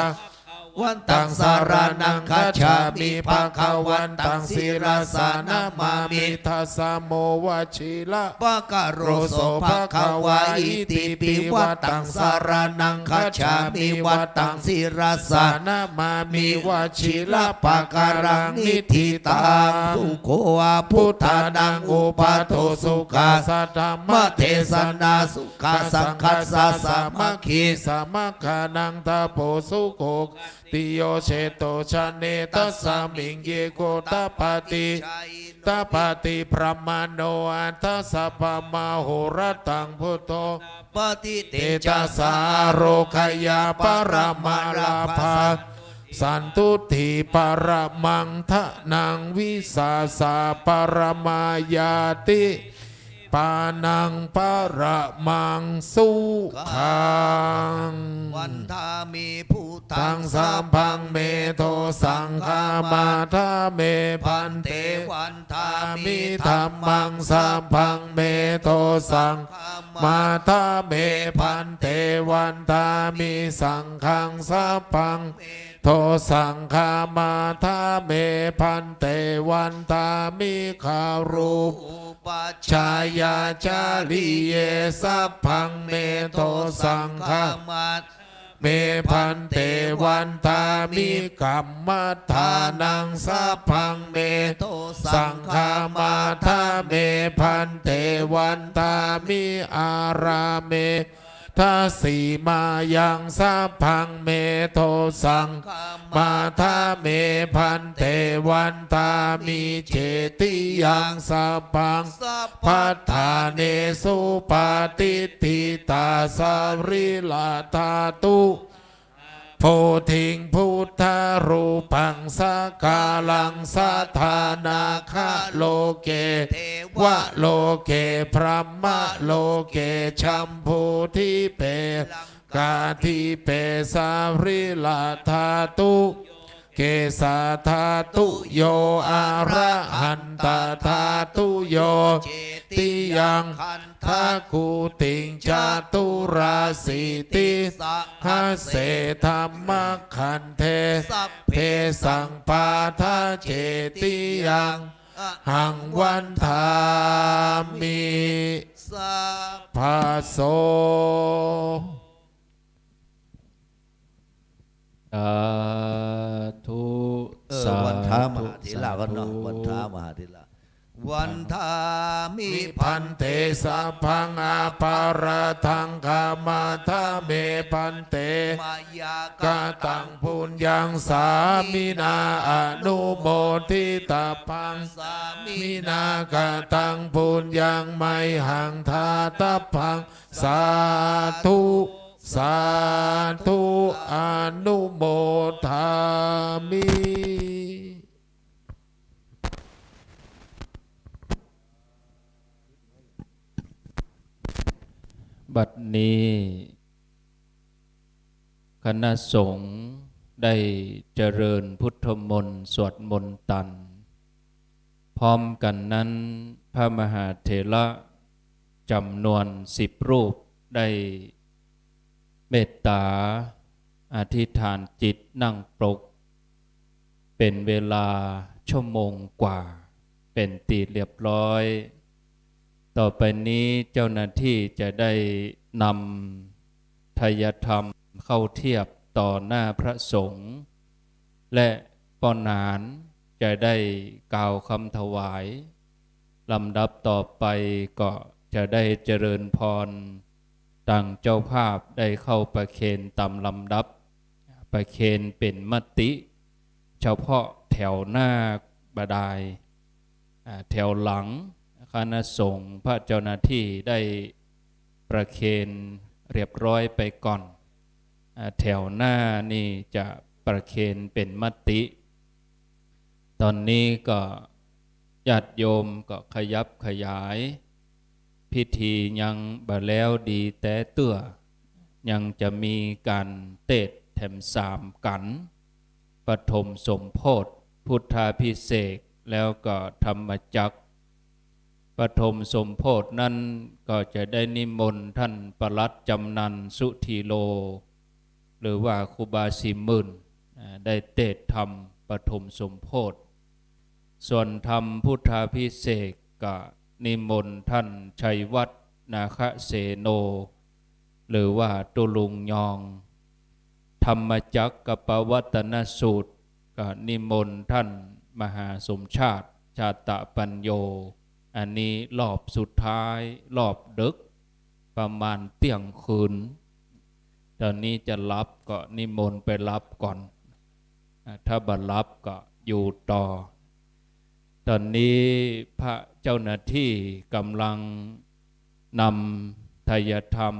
วันตัง สะระณัง คัจฉามิ ภะคะวันตัง ศิรสา นะมามิ ทัสสะโม วชิรปะกาโล โสภะคะวา อิติปิ วะตัง สะระณัง คัจฉามิ วะตัง ศิรสา นะมามิ วชิรปะการัง นิฏฐิตัง สุโข อา พุทธานัง อุปาโท สุขัสสะ ธัมมเทศนา สุขัสสังคัสสะ สามัคคี สมัคคานัง ตะโพ สุโข ติโย เชโต ชะเน ตัสสะมิง เยโก ตะปะติ ตะปะติ พรหมโณ อัฏฐะ สัพพะมะโหรตัง พุทโธ ปะติ เตจะสา อาโรคยา ปะระมะลาภา สันตุฏฐิ ปะระมัง ทะนัง วิสาสะ ปะระมา ญาติ ปานัง ปะระมัง สุขัง วันทามิ พุทธัง สัพพัง เมโท สังฆามาทะเม พันเต วันทามิ ธัมมัง สัพพัง เมโท สังฆามาทะเม พันเต วันทามิ สังฆัง สัพพัง เมโท สังฆามาทะเม พันเต วันทามิ คารู ปัจจา จาริเย สัพพัง เมโท สังฆามาทะเม พันเต วันทามิ กัมมัฏฐานัง สัพพัง เมโท สังฆามาทะเม พันเต วันทามิ อารามเม ทัสสีมายัง สัพพัง เมโท สังฆามาทะเม พันเต วันทามิ เจติยัง สัพพัง สัพพัฏฐาเนสุ ปาติฏฐิตา สะรีระธาตุ โพธิง พุทธรูปัง สักการัง สะทานาคะ โลเก เทวะโลเก พรหมะโลเก ชัมพูทิเป ลังกาทิเป สะรีระธาตุ เกสาธาตุโย อะระหันตะธาตุโย เจติยัง คันทะกูติง จตุราสีติสหัสเส ธัมมะขันเท สัพเพสังปาทะ เจติยัง อะหัง วันทามิ สัพพะโส สาธุ เออ สาธุ วันทามหาเถระก่อนเนาะ สาธุ วันทามหาเถระ วันทามิ พันเต สัพพัง อปาราธัง ขมาทะเม พันเต มายากะตัง ปุญญัง สามินา อนุโมทิตาภัง สามินากะตัง ปุญญัง ไมหัง ทาตาภัง สาธุ สาธุ อนุโมทามิ บัดนี้ คณะสงฆ์ได้เจริญพุทธมนต์สวดมนต์ตัน พร้อมกันนั้น พระมหาเถระจำนวนสิบรูปได้เมตตาอธิษฐานจิตนั่งปรก เป็นเวลาชั่วโมงกว่า เป็นตี้เรียบร้อย ต่อไปนี้เจ้าหน้าที่จะได้นำไทยธรรมเข้าเทียบต่อหน้าพระสงฆ์ และป้อหนานจะได้กล่าวคำถวาย ลำดับต่อไปก็จะได้เจริญพร ตังเจ้าภาพได้เข้าประเคนตามลำดับ ประเคนเป๋นมติ เฉพาะแถวหน้าบ่ดาย อ่า แถวหลังคณะสงฆ์พระเจ้าหน้าที่ได้ประเคนเรียบร้อยไปก่อน อ่า แถวหน้านี่จะประเคนเป๋นมติ ตอนนี้ก็ญาติโยมก็ขยับขยาย พิธียังบ่แล้วดีแต๊เตื้อ ยังจะมีก๋านเตสน์แถมสามกัณฑ์ ปฐมสมโภช พุทธาภิเษก แล้วก็ธรรมจักร ปฐมสมโภชนั้นก็จะได้นิมนต์ท่านปลัดจำนัน สุธีโล หรือว่าครูบาสี่หมื่น อ่า ได้เตสน์ธรรมปฐมสมโภช ส่วนธรรมพุทธาภิเษกก็นิมนต์ท่านชัยวัฒน์ นาคเสโน หรือว่าตุ๊ลุงยอง ธรรมจักรกัปปวัตตนสูตร ก็นิมนต์ท่านมหาสมชาติ ชาตปัญโญ อันนี้รอบสุดท้าย รอบดึก ประมาณเตี้ยงคืน ต๋อนนี้จะหลับก็นิมนต์ไปหลับก่อน อ่า ถ้าบ่หลับก็อยู่ต่อ ต๋อนนี้พระเจ้าหน้าตี้ก่ำลังนำไทยธรรม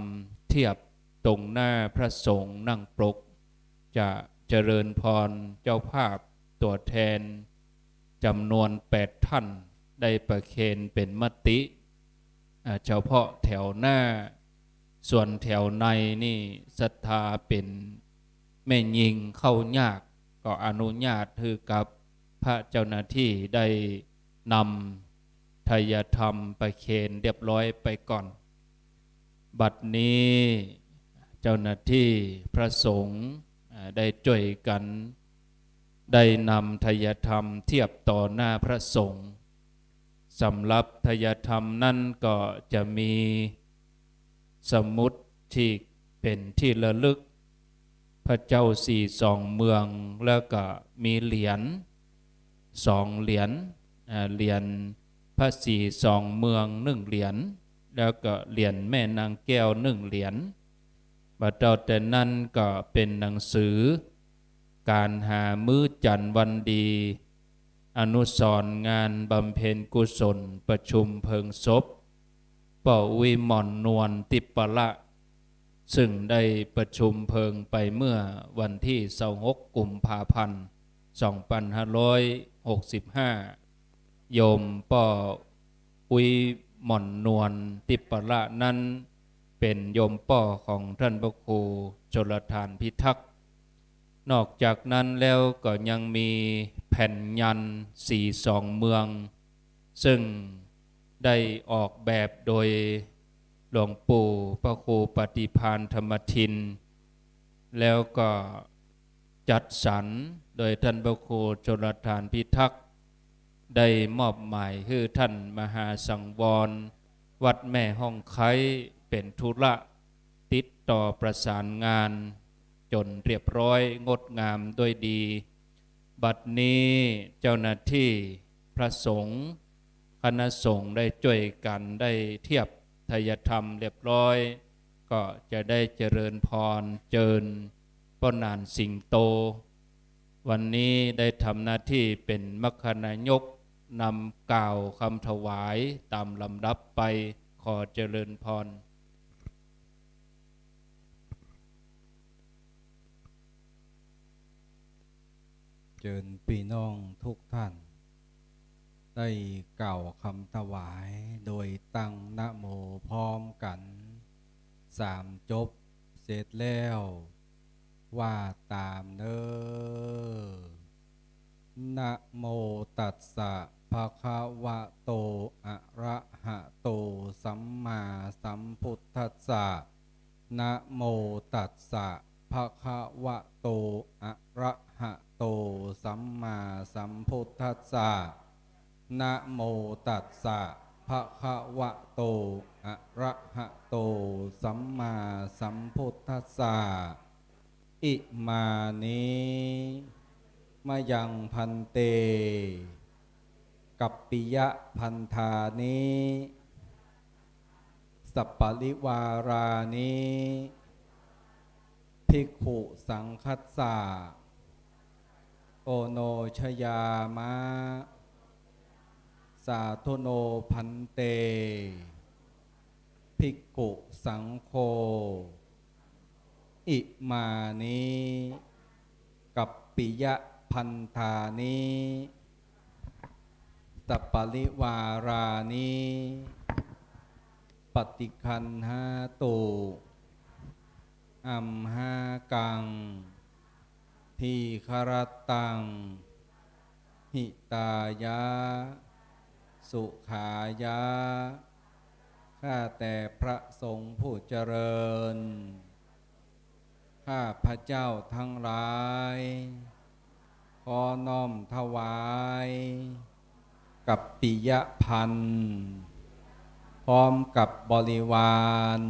เทียบตรงหน้าพระสงฆ์นั่งปรก จะเจริญพรเจ้าภาพตั๋วแทนจ๋ำนวนแปดท่าน ได้ประเคนเป๋นมติ อ่า เฉพาะแถวหน้า ส่วนแถวในนี่ศรัทธาเป๋นแม่ญิงเข้ายาก ก็อนุญาตหื้อกับพระเจ้าหน้าตี้ได้นำไทยธรรมประเคนเรียบร้อยไปก่อน บัดนี้เจ้าหน้าตี้พระสงฆ์ อ่า ได้จ้วยกั๋น ได้นำไทยธรรมเทียบต่อหน้าพระสงฆ์ สำหรับไทยธรรมนั้นก็จะมีสมุดที่เป๋นที่ระลึก พระเจ้าสี่สองเมือง แล้วก็มีเหรียญสองเหรียญ อ่า เหรียญพระสี่สองเมืองหนึ่งเหรียญ แล้วก็เหรียญแม่นางแก้วหนึ่งเหรียญ บ่าเต้าแต่นั้นก็เป๋นหนังสือ ก๋านหามื้อจั๋นวันดี อนุสรณ์งานบำเพ็ญกุศลประชุมเพลิงศพ ป้ออุ๊ยหม่อนนวล ทิพย์ปละ ซึ่งได้ประชุมเพลิงไปเมื่อวันตี้ซาวหกกุมภาพันธ์สองปันห้าร้อยหกสิบห้า โยมป้ออุ๊ยหม่อนนวล ทิพย์ปละนั้น เป๋นโยมป้อของท่านพระครูชลทานพิทักษ์ นอกจากนั้นแล้วก็ยังมีแผ่นยันต์สี่สองเมือง ซึ่งได้ออกแบบโดยหลวงปู่พระครูปฏิภาณธรรมทิน แล้วก็จัดสรรโดยท่านพระครูชลทานพิทักษ์ ได้มอบหมายหื้อท่านมหาสังวร วัดแม่ฮ่องไคร้ เป๋นธุระติดต่อประสานงาน จ๋นเรียบร้อยงดงามด้วยดี บัดนี้เจ้าหน้าตี้พระสงฆ์ คณะสงฆ์ได้จ้วยกั๋นได้เทียบไทยธรรมเรียบร้อย ก็จะได้เจริญพรเจิญป้อหนานสิงโต วันนี้ได้ทำหน้าตี้เป๋นมัคคานายก นำกล่าวคำถวายต๋ามลำดับไป ขอเจริญพร เจิญปี้น้องทุกท่าน ได้กล่าวคำถวายโดยตั้งนะโมพร้อมกั๋น สามจบเสร็จแล้ว ว่าต๋ามเน้อ นะโมตัสสะ ภะคะวะโต อะระหะโต สัมมาสัมพุทธัสสะ นะโมตัสสะ ภะคะวะโต อะระหะโต สัมมาสัมพุทธัสสะ นะโมตัสสะ ภะคะวะโต อะระหะโต สัมมาสัมพุทธัสสะ อิมานิ มะยัง ภันเต กัปปิยะพันธานิ สัปปะริวารานิ ภิกขุสังฆัสสะ โอโนชยามะ สาธุโน ภันเต ภิกขุสังโฆ อิมานิ กัปปิยะพันธานิ สัปปะริวารานิ ปฏิคันหาตุ อัมหากัง ทีฆรัตตัง หิตายะ สุขายะ ข้าแต่พระสงฆ์ผู้เจริญ ข้าพเจ้าทั้งหลาย ขอน้อมถวาย กัปปิยภัณฑ์ พร้อมกับบริวาร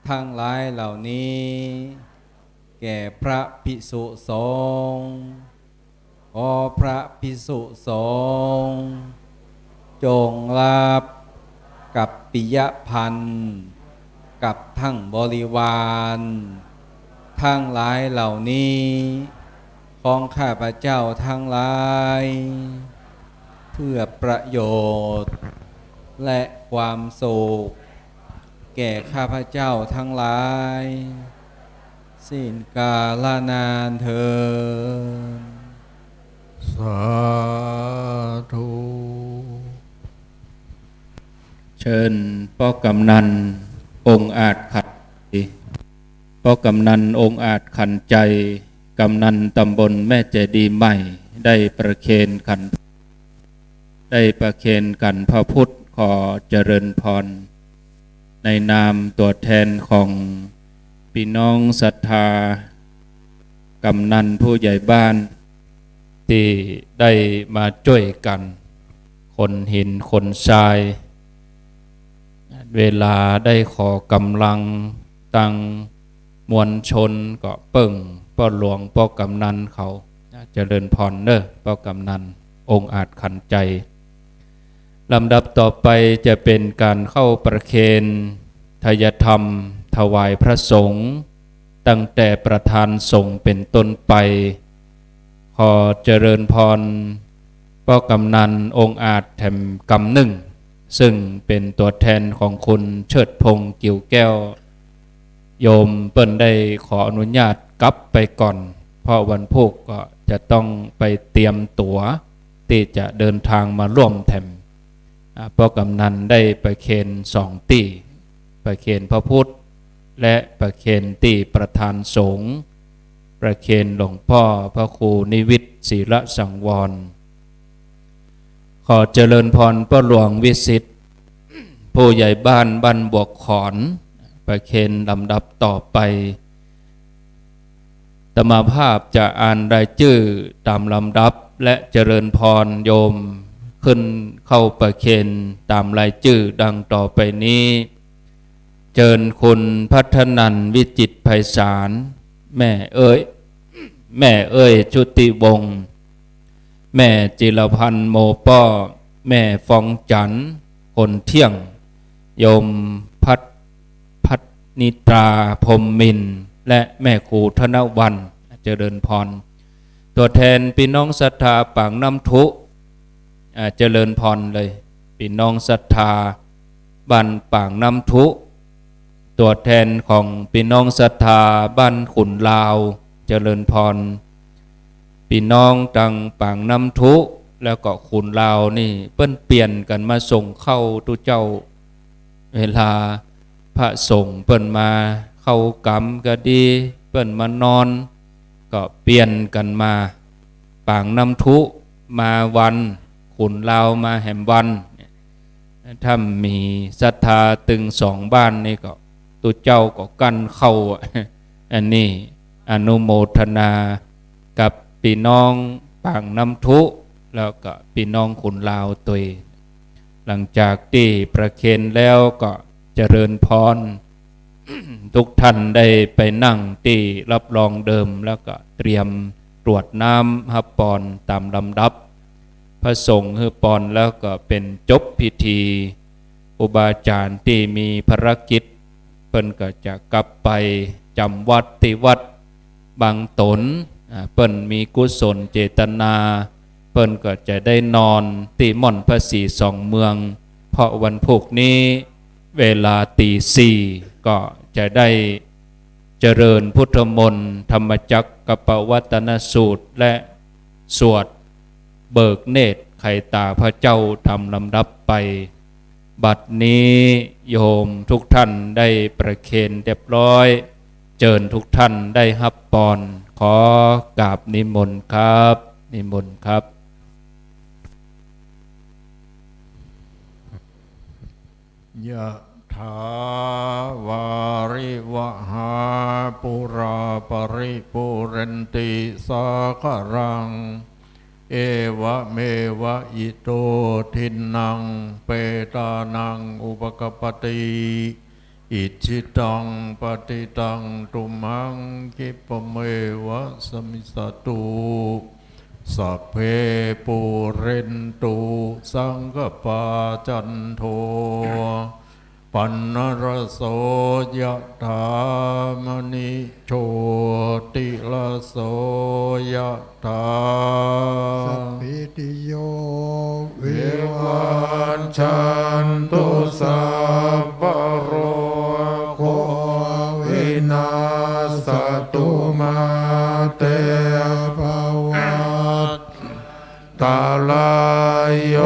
ทั้งหลายเหล่านี้ แก่พระภิกษุสงฆ์ ขอพระภิกษุสงฆ์ จงรับกัปปิยภัณฑ์ กับทั้งบริวาร ทั้งหลายเหล่านี้ ของข้าพเจ้าทั้งหลาย เพื่อประโยชน์ และความสุข แก่ข้าพเจ้าทั้งหลาย สิ้นกาลนานเทอญ สาธุ เชิญป้อกำนันองอาจขัน ป้อกำนันองอาจขันไจ กำนันตำบลแม่เจดีย์ใหม่ ได้ประเคนขัน ได้ประเคนขันพระพุทธ ขอเจริญพร ในนามตัวแทนของพี่น้องศรัทธา กำนันผู้ใหญ่บ้าน ตี้ได้มาจ้วยกั๋น ขนหินขนทราย เวลาได้ขอกำลังตังมวลชนก็เปิ้งป้อหลวงป้อกำนันเขา เจริญพรเน้อป้อกำนันองอาจขันไจ ลำดับต่อไปจะเป๋นก๋านเข้าประเคนไทยธรรมถวายพระสงฆ์ ตั้งแต่ประธานสงฆ์เป๋นต้นไป ขอเจริญพรป้อกำนันองอาจแถมกำนึ่ง ซึ่งเป๋นตัวแทนของคุณเชิดพงษ์ กิ่วแก้ว โยมเปิ้นได้ขออนุญาตกลับไปก่อน เพราะวันพูกก็จะต้องไปเตรียมตั๋วตี้จะเดินทางมาร่วมแถม อ่า ป้อกำนันได้ประเคนสองตี้ ประเคนพระพุทธ และประเคนตี้ประธานสงฆ์ ประเคนหลวงป้อพระครูนิวิตร ศีลสังวร ขอเจริญพรป้อหลวงวิสิทธิ์ ผู้ใหญ่บ้านบ้านบวกขอน ประเคนลำดับต่อไป อาตมาภาพจะอ่านรายจื้อต๋ามลำดับ และเจริญพรโยมขึ้นเข้าประเคนต๋ามรายจื้อดังต่อไปนี้ เจิญคุณพัฒนันท์ วิจิตรไพศาล แม่เอ้ย แม่เอ้ย ชุติวงศ์ แม่จิรพันธ์ โมป้อ แม่ฟองจันทร์ คนเที่ยง โยมพัฒ พัฒนิตรา พรหมมินทร์ และแม่ครูธนวรรณ เจริญพร ตัวแทนปี้น้องศรัทธาปากน้ำทุ อ่า เจริญพรเลย ปี้น้องศรัทธาบ้านปากน้ำทุ ตัวแทนของปี้น้องศรัทธาบ้านขุนลาว เจริญพร ปี้น้องตังปากน้ำทุ แล้วก็ขุนลาวนี่ เปิ้นเปลี่ยนกั๋นมาส่งข้าวตุ๊เจ้า เวลาพระสงฆ์เปิ้นมาเข้ากรรมก็ดี เปิ้นมานอน ก็เปลี่ยนกั๋นมา ปากน้ำทุมาวัน ขุนลาวมาแหมวัน ถ้ามีศรัทธาตึงสองบ้านนี่ก็ ตุ๊เจ้าก็กั้นข้าว อันนี้อนุโมทนากับปี้น้องปากน้ำทุ แล้วก็ปี้น้องขุนลาวตวย หลังจากตี้ประเคนแล้วก็เจริญพร ทุกท่านได้ไปนั่งตี้รับรองเดิม แล้วก็เตรียมกรวดน้ำฮับปอนต๋ามลำดับ พระสงฆ์หื้อปอนแล้วก็เป๋นจบพิธี ครูบาอาจารย์ตี้มีภารกิจ เปิ้นก็จะกลับไปจ๋ำวัตรตี้วัดบางตน อ่า เปิ้นมีกุศลเจตนา เปิ้นก็จะได้นอนตี้ม่อนพระศรีสองเมือง เพราะวันพูกนี้เวลาตีสี่ก็จะได้เจริญพุทธมนต์ ธรรมจักรกัปปวัตตนสูตร และสวดเบิกเนตรไขต๋าพระเจ้าต๋ามลำดับไป บัดนี้โยมทุกท่านได้ประเคนเรียบร้อย เจิญทุกท่านได้ฮับปอน ขอกราบนิมนต์ครับ นิมนต์ครับ ยะถา วาริวะหา ปูรา ปะริปูเรนติ สาคะรัง เอวะเมวะ อิโต ทินนัง เปตานัง อุปะกัปปะติ อิจฉิตัง ปัตถิตัง ตุมหัง คิปะเมวะ สะมิชฌะตุ สัพเพ ปูเรนตุ สังกะปา จันโท ปันนะระโส ยะถา มะณิ โชติระโส ยะถา สัพพิติโย วิวัชชันตุ สัพพะโรโค วินัสสะตุ มาเต ภะวัต ตะรายโย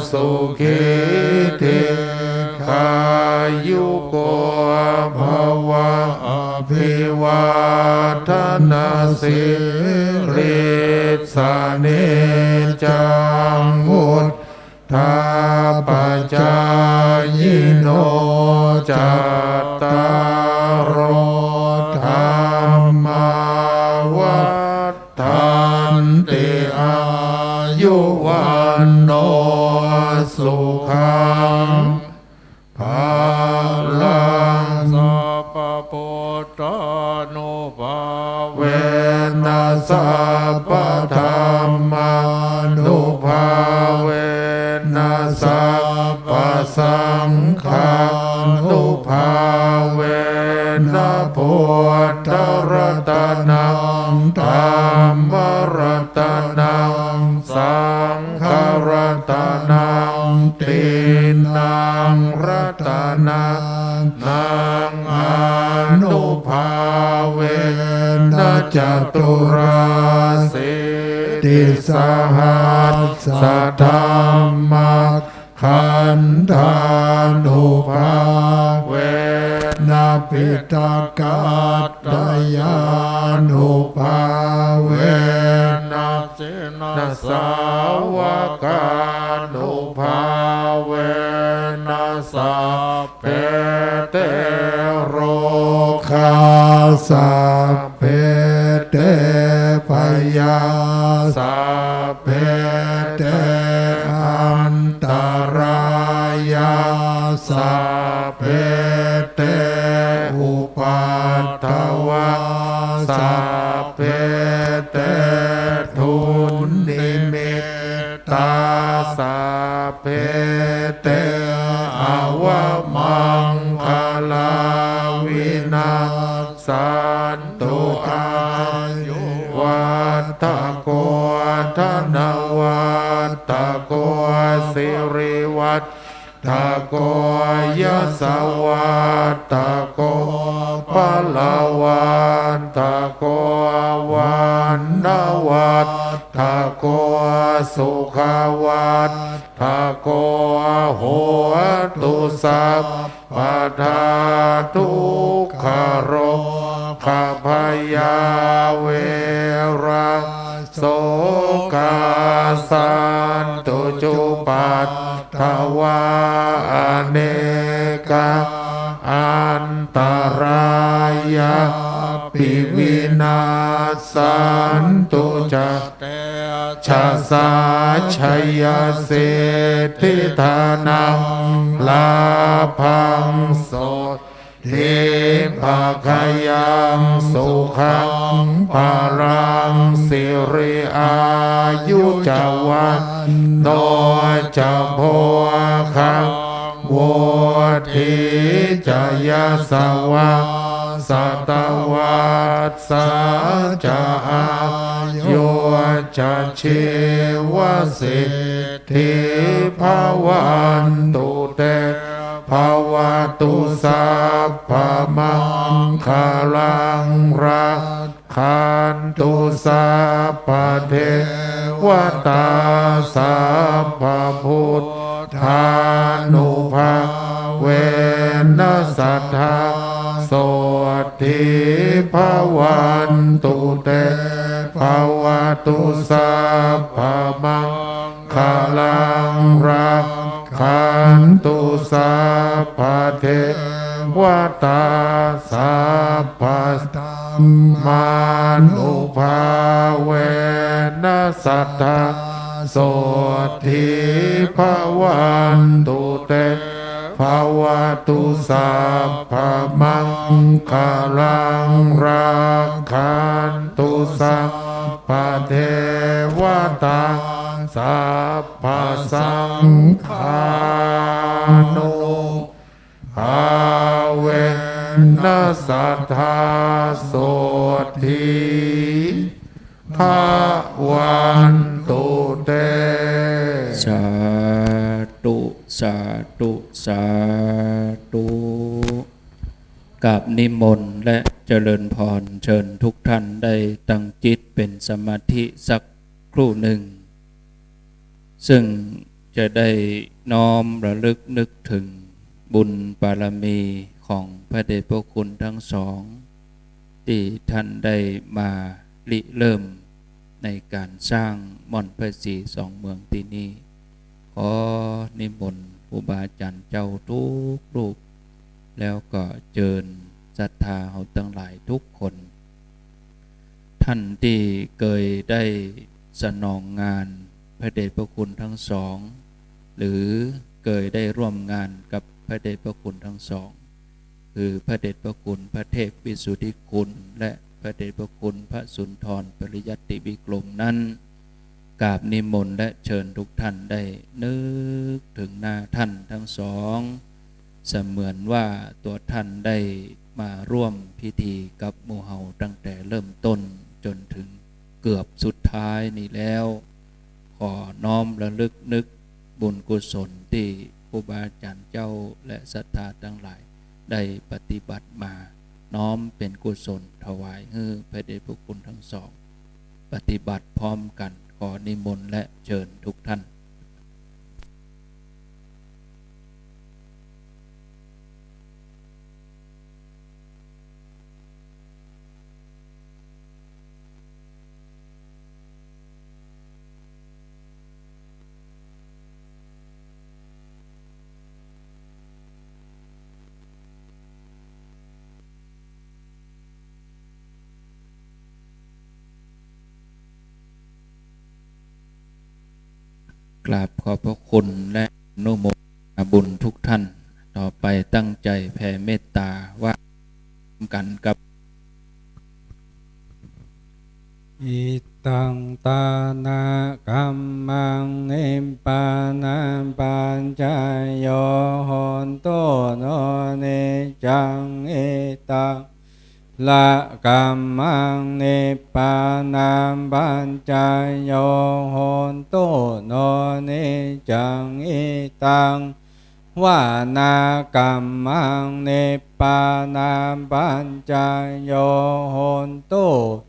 สุขี ทีฆายุโก ภะวะ อะภิวาทะนะสีลิสสะ เนจจัง วุฑฒาปะจายิโน จัตตาโร ธัมมา วัฑฒันติ อายุ วัณโณ สุขัง พะลัง สัพพะพุทธานุภาเวนะ สัพพะธัมมานุภาเวนะ สัพพะสังฆานุภาเวนะ พุทธะรัตะนัง ธัมมะรัตะนัง สังฆะรัตะนัง ติณังรัตะนะนัง อานุภาเวนะ จตุราสีติสหัสสะธัมมะ ขันธานุภาเวนะ ปิตะกัตตะยานุภาเวนะ จินนสาวกานุภาเวนะ สัพเพเต โรคา สัพเพเต ภะยา สัพเพเต อันตะรายา สัพเพเต อุปัฑฒวา สัพเพเต ทุนนิมิตตา สัพเพเต อวะมังคะลา วินัสสันตุ อายุวัฑฒโก ธนวัฑฒโก สิริวัฑฒโก ยศวัฑฒโก พละวัฑฒโก วรรณวัฑฒโก สุขวัฑฒโก โหตุสัพพะทา ทุกขะโรคะภะยา เวระ โสกา สันตุ จุปัฑฒวา อเนกา อันตะรายาปิ วินัสสันตุ จะ เตชะสา ชัยสิทธิ ธนัง ลาภัง โสต ถีภะขะยัง สุขัง พะลัง สิริ อายุ จะ วัณโณ จะ โภคะ วุฑฒี จะ ยศวัสสะ สะตะวัสสา จะ อายุ จะ ชีวสิทธิ ภะวันตุ เต ภะวะตุ สัพพะมังคะลัง รักขันตุ สัพพะเทวะตา สัพพะพุท thānubhāvena sadā sotthī bhavantu te. Bhavatu sabbamaṅgalaṃ, rakkhantu sabbadevatā, sabbadhammānubhāvena sadā sotthī bhavantu te. Bhavatu sabbamaṅgalaṃ, rakkhantu sabbadevatā, sabbasaṅghānubhāvena sadā sotthī bhavantu te. สาธุ สาธุ สาธุ กราบนิมนต์และเจริญพร เชิญทุกท่านได้ตั้งจิตเป๋นสมาธิสักครู่นึ่ง ซึ่งจะได้น้อมระลึกนึกเถิงบุญบารมีของพระเดชพระคุณทั้งสอง ตี้ท่านได้มาริเริ่มในก๋านสร้างม่อนพระศรีสองเมืองตี้นี่ ขอนิมนต์ครูบาอาจ๋ารย์เจ้ากู้รูป แล้วก็เจิญศรัทธาเฮาตังหลายกู้คน ท่านตี้เกยได้สนองงานพระเดชพระคุณทั้งสอง หรือเกยได้ร่วมงานกับพระเดชพระคุณทั้งสอง คือพระเดชพระคุณพระเทพวิสุทธิคุณ และพระเดชพระคุณพระสุนทรปริยัติวิกรมนั้น กราบนิมนต์และเชิญทุกท่านได้นึกเถิงหน้าท่านทั้งสอง เสมือนว่าตั๋วท่านได้มาร่วมพิธีกับหมู่เฮาตั้งแต่เริ่มต้นจ๋นเถิงเกือบสุดท้ายนี่แล้ว ขอน้อมระลึกนึกบุญกุศลตี้ครูบาอาจ๋ารย์เจ้าและศรัทธาตังหลายได้ปฏิบัติมา น้อมเป๋นกุศลถวายหื้อพระเดชพระคุณทั้งสอง ปฏิบัติพร้อมกั๋น ขอนิมนต์และเจิญทุกท่าน กราบขอบพระคุณและอนุโมทนาบุญทุกท่าน ต่อไปตั้งใจ๋แผ่เมตตาว่ากั๋นกับ Idaṃ dānakammaṃ nibbānapaccayo hotu no. Niccaṃ idaṃ sīlakammaṃ nibbānapaccayo hotu no. Niccaṃ idaṃ vānakammaṃ nibbānapaccayo hotu.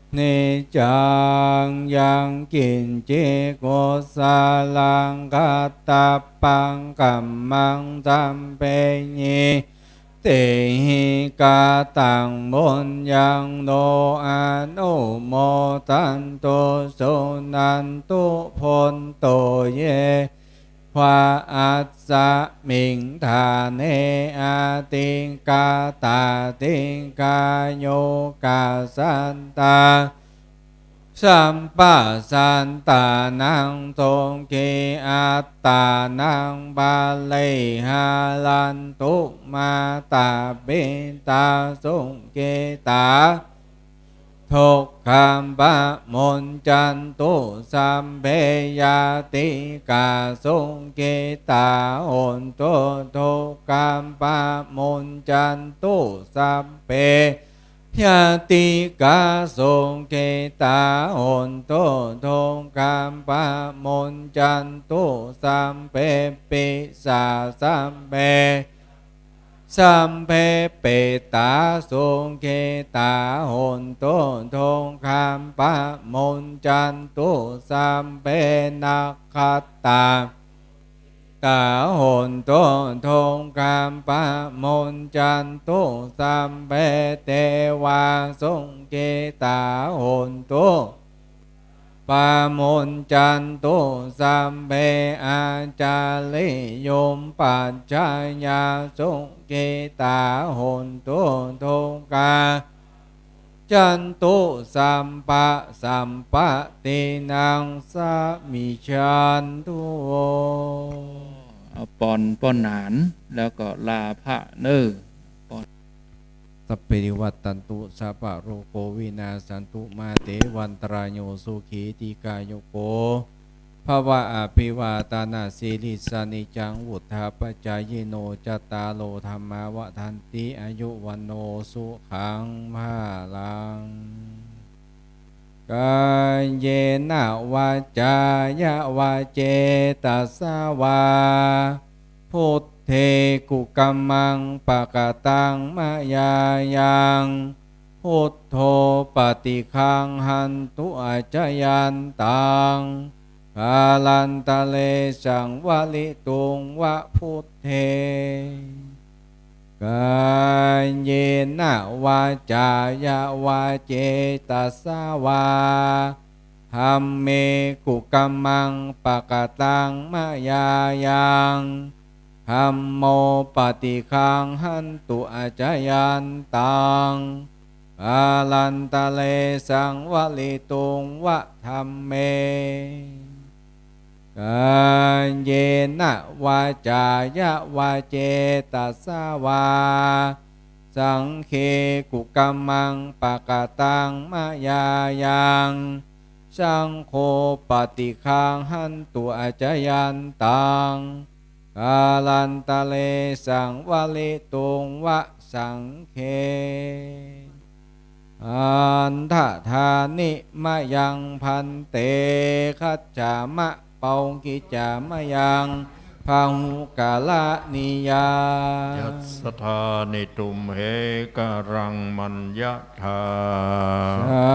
Niccaṃ yaṃ kiñci kusalaṃ kattabbaṃ kammaṃ sabbehi ñātibhi kataṃ puññaṃ no anumodantu suṇantu bhonto ye devā asmiṃ ṭhāne adhigatā dīghāyukā sadā sabbasattānaṃ sukhī attānaṃ pariharantu. Mātāpitā sukhitā dukkhā pamuñcantu. Sabbe ñātikā sukhitā hontu dukkhā pamuñcantu. Sabbe ñātikā sukhitā hontu dukkhā pamuñcantu. Sabbe pissā sabbe sabbe petā sukhitā hontu dukkhā pamuñcantu. Sabbe nakkhattā ตา โหนตุ ทุกขา ปะมุญจันตุ สัพเพ เตวา สุขิตา โหนตุ ปะมุญจันตุ สัพเพ อาจาริโย ปัจจายา สุขิตา โหนตุ ทุกขา จันตุ สัพพะสัพพะตินัง สะมิชชันตุ เอาปอนป้อนหนาน แล้วก็ลาพระเน้อ ปอน สัพเพ เตวะ วัตตันตุ สัพพะโรโค วินาสสันตุ มา เต วันตรายโย สุขี ทีฆายุโก ภะวะ อะภิวาทะนะสีลิสสะ นิจจัง วุฑฒาปะจายิโน จัตตาโร ธัมมา วัฑฒันติ อายุ วัณโณ สุขัง พะลัง กาเยนะ วาจายะวา เจตสะวา พุทเท กุกัมมัง ปะกะตัง มะยายัง พุทโธ ปะติฆัง หันตุ อะจายันตัง กาลันตะเร สังวะริตุง วะ พุทเท กาเยนะ วาจายะวา เจตสะวา ธัมเม กุกัมมัง ปะกะตัง มะยายัง ธัมโม ปะติฆัง หันตุ อะจายันตัง กาลันตะเร สังวะริตุง วะ ธัมเม กาเยนะ วาจายะวา เจตสะวา สังเค กุกัมมัง ปะกะตัง มะยายัง สังโฆ ปะติฆัง หันตุ อะจายันตัง กาลันตะเร สังวะริตุง วะ สังเค อัณฑะทานิ มะยัง ภันเต คัจฉามะ ปาหุกิจจา มะยัง พาหุกะระะนียา ยัสสะทานิ ตุมเห กะรัง มัญญะทา สา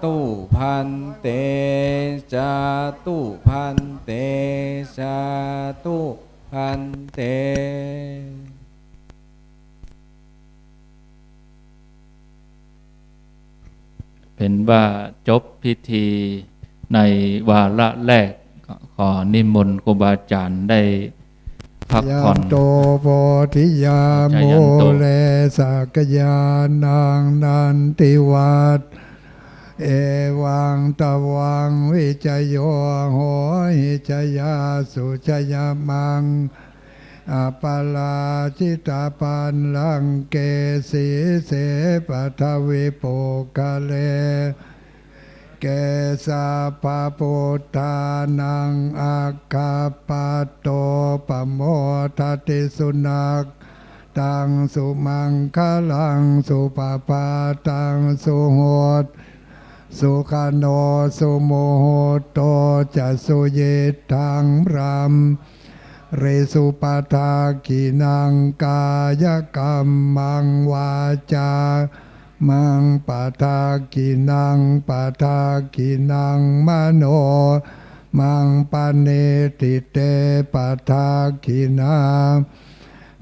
ธุ ภันเต สาธุ ภันเต สาธุ ภันเต เป๋นว่าจบพิธีในวาระแรก ก็ขอนิมนต์ครูบาอาจ๋ารย์ได้พักผ่อน ยันโต โพธิยา จายันโต มูเล สักขยานัง นันทิวัฒน์ เอวัง ตวัง วิจโย โหหิ จยาสสุ จยมัง อะปะราจิตะ ปัลลังเก สีเส ปัทวิ ปุคคเละ เก สัพพะ พุทธานัง อักขะปัตโต ปะโมทะติ สุนักขันตัง สุมังคะลัง สุปะพาตัง สุโห สุขะโน สุมุหุตโต จะ สุยิตถัง บรม ริสุ ปะทักขิณัง กายะกัมมัง วาจา มัง ปะทักขิณัง ปะทักขิณัง มโน มัง ปะเณทิ เต ปะทักขิณา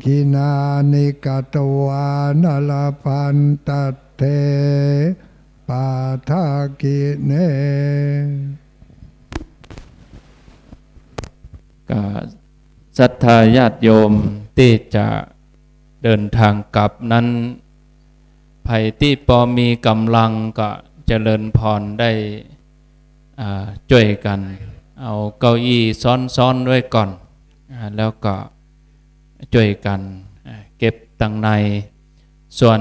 ขิณานิ กัตวานะ ละพันตะเท ปะทักขิเณ ก็ศรัทธาญาติโยมตี้จะเดินทางกลับนั้น ใผตี้ปอมีก๋ำลังก็เจริญพรได้ อ่า จ้วยกั๋นเอาเก้าอี้ซ้อนๆ ไว้ก่อน อ่า แล้วก็จ้วยกั๋น อ่า เก็บตังใน ส่วน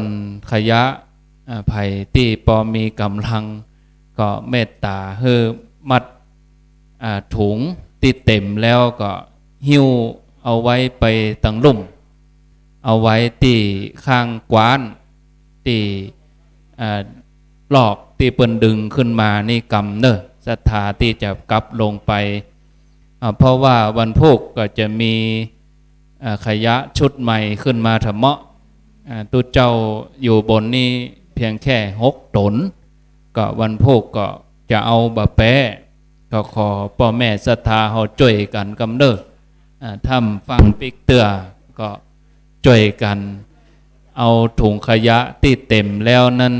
ขยะ อ่า ใผตี้ปอมีก๋ำลัง ก็เมตต๋าหื้อมัด อ่า ถุงตี้เต๋มแล้วก็หิ้วเอาไว้ไปตังลุ่ม เอาไว้ตี้ข้างกว้าน ตี้ อ่า ลอกตี้เปิ้นดึงขึ้นมานี่กำเน่อ ศรัทธาตี้จะกลับลงไป อ่า เพราะว่าวันพูกก็จะมี อ่า ขยะชุดใหม่ขึ้นมาถะเมาะ อ่า ตุ๊เจ้าอยู่บนนี้เพียงแค่หกต๋น ก็วันพูกก็จะเอาบ่แป๊ ก็ขอป้อแม่ศรัทธาเฮาจ้วยกั๋นกำเน่อ อ่า ถ้ำฟั่งปิ๊กเตื้อ ก็จ้วยกั๋น เอาถุงขยะตี้เต๋มแล้วนั้น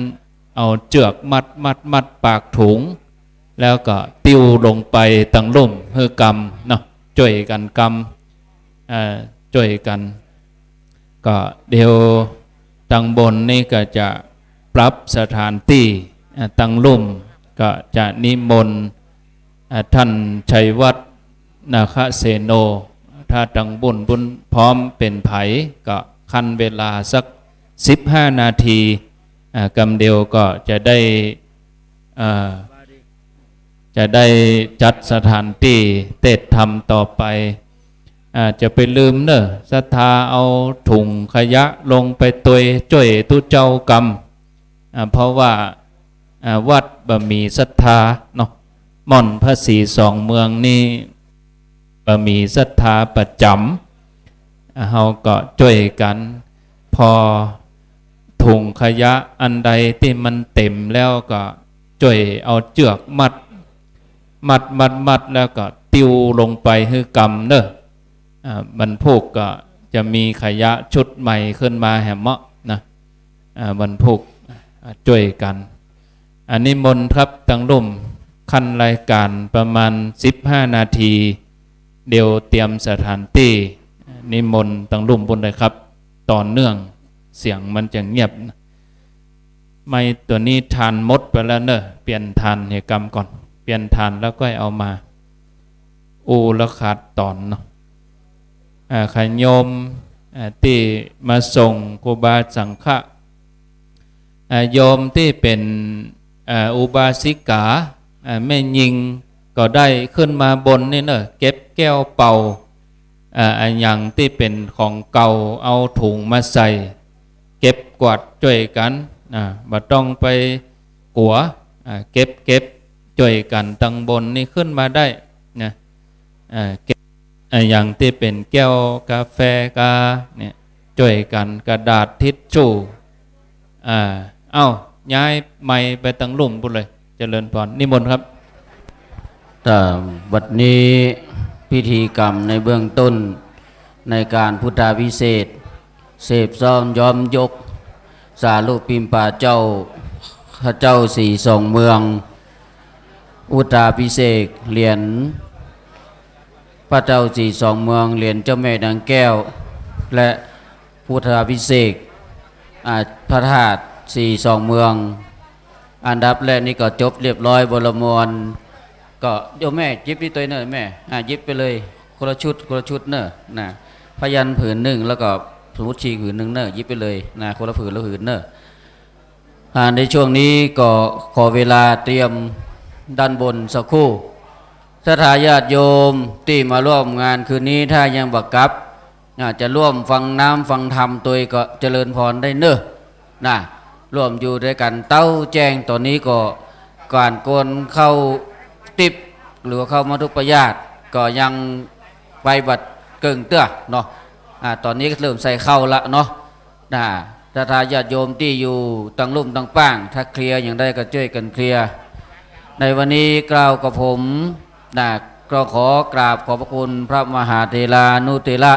เอาเจื้อกมัด มัด มัดปากถุง แล้วก็ติ้วลงไปตังลุ่มหื้อกำเนาะ จ้วยกั๋นกำ อ่า จ้วยกั๋น ก็เดี๋ยวตังบนนี้ก็จะปรับสถานตี้ อ่า ตังลุ่มก็จะนิมนต์ อ่า ท่านชัยวัฒน์ นาคเสโน ถ้าตังบุญบุญพร้อมเป๋นใผ ก็คั่นเวลาสักสิบห้านาที อ่า กำเดียวก็จะได้ อ่า จะได้จัดสถานตี้เตศน์ธรรมต่อไป อ่า จะไปลืมเน่อ ศรัทธาเอาถุงขยะลงไปตวยจ้วยตุ๊เจ้ากำ อ่า เพราะว่า อ่า วัดบ่มีศรัทธาเนาะ ม่อนพระศรีสองเมืองนี่บ่มีศรัทธาประจ๋ำ อ่า เฮาก็จ้วยกั๋น พอถุงขยะอันใดตี้มันเต๋มแล้วก็จ้วยเอาเจื้อกมัด มัด มัด มัด แล้วก็ติ้วลงไปหื้อกำเน่อ อ่า วันพูกก็จะมีขยะชุดใหม่ขึ้นมาแหมเนาะนะ อ่า วันพูก อ่า จ้วยกั๋น อ่า นิมนต์ครับ ตังลุ่ม คั่นรายก๋านประมาณสิบห้านาที เดี๋ยวเตรียมสถานตี้ นิมนต์ตังลุ่มปู้นเลยครับ ต่อเนื่อง เสียงมันจะเงียบนะ ไมค์ตั๋วนี้ถ่านหมดไปแล้วเน่อ เปลี่ยนถ่านเหียกำก่อน เปลี่ยนถ่านแล้วก็เอามา อู้แล้วขาดต๋อนเนาะ อ่า ขะโยม อ่า ตี้มาส่งครูบาสังฆะ อ่า โยมตี้เป๋น อ่า อุบาสิกา อ่า แม่ญิงก็ได้ขึ้นมาบนนี่เน่อ เก็บแก้วเป่า อ่า อะหยังตี้เป๋นของเก่า เอาถุงมาใส่ เก็บกวาดจ้วยกั๋น อ่า บ่ต้องไปกั๋ว อ่า เก็บ เก็บจ้วยกั๋น ตังบนนี่ขึ้นมาได้นะ อ่า เก็บ อ่า อะหยังตี้เป๋นแก้วกาแฟกาเนี่ย จ้วยกั๋น กระดาษทิชชู่ อ่า เอ้า ย้ายไมค์ไปตังลุ่มปู้นเลย เจริญพร นิมนต์ครับ อ่า บัดนี้พิธีกรรมในเบื้องต้น ในก๋านพุทธาภิเษก เสพซ้อมย้อมยก สารุปิมปาเจ้า พระเจ้าศรีสองเมือง พุทธาภิเษกเหรียญ พระเจ้าศรีสองเมือง เหรียญเจ้าแม่นางแก้ว และพุทธาภิเษก อ่า พระธาตุศรีสองเมือง อันดับแรกนี่ก็จบเรียบร้อย บรมวร ก็โยมแม่หยิบนี่ตวยเน่อแม่ อ่า หยิบไปเลย คนละชุด คนละชุดเน่อ นะ พยัญชนะผืนนึ่ง แล้วก็สมุตชีผืนนึ่งเน่อ หยิบไปเลย นะ คนละผืนละผืนเน่อ อ่า ในช่วงนี้ก็ขอเวลาเตรียมด้านบนสักครู่ ศรัทธาญาติโยมตี้มาร่วมงานคืนนี้ ถ้ายังบ่กลับ อ่า จะร่วมฟังน้ำฟังธรรมตวยก็เจริญพรได้เน่อ นะ ร่วมอยู่ตวยกั๋นเต๊าแจ้ง ต๋อนนี้ก็ก๋านโกนข้าวติ๊บ หรือว่าข้าวมัตถุปยาตร ก็ยังไปบ่เกิ่งเตื้อเนาะ อ่า ต๋อนนี้ก็เริ่มใส่ข้าวละเนาะ นะ ศรัทธาญาติโยมตี้อยู่ตังลุ่มตังป้าง ถ้าเคลียร์อย่างใดก็จ้วยกั๋นเคลียร์ ในวันนี้กล่าวกับผม นะ ก็ขอกราบขอบพระคุณพระมหาเถรานุเถระ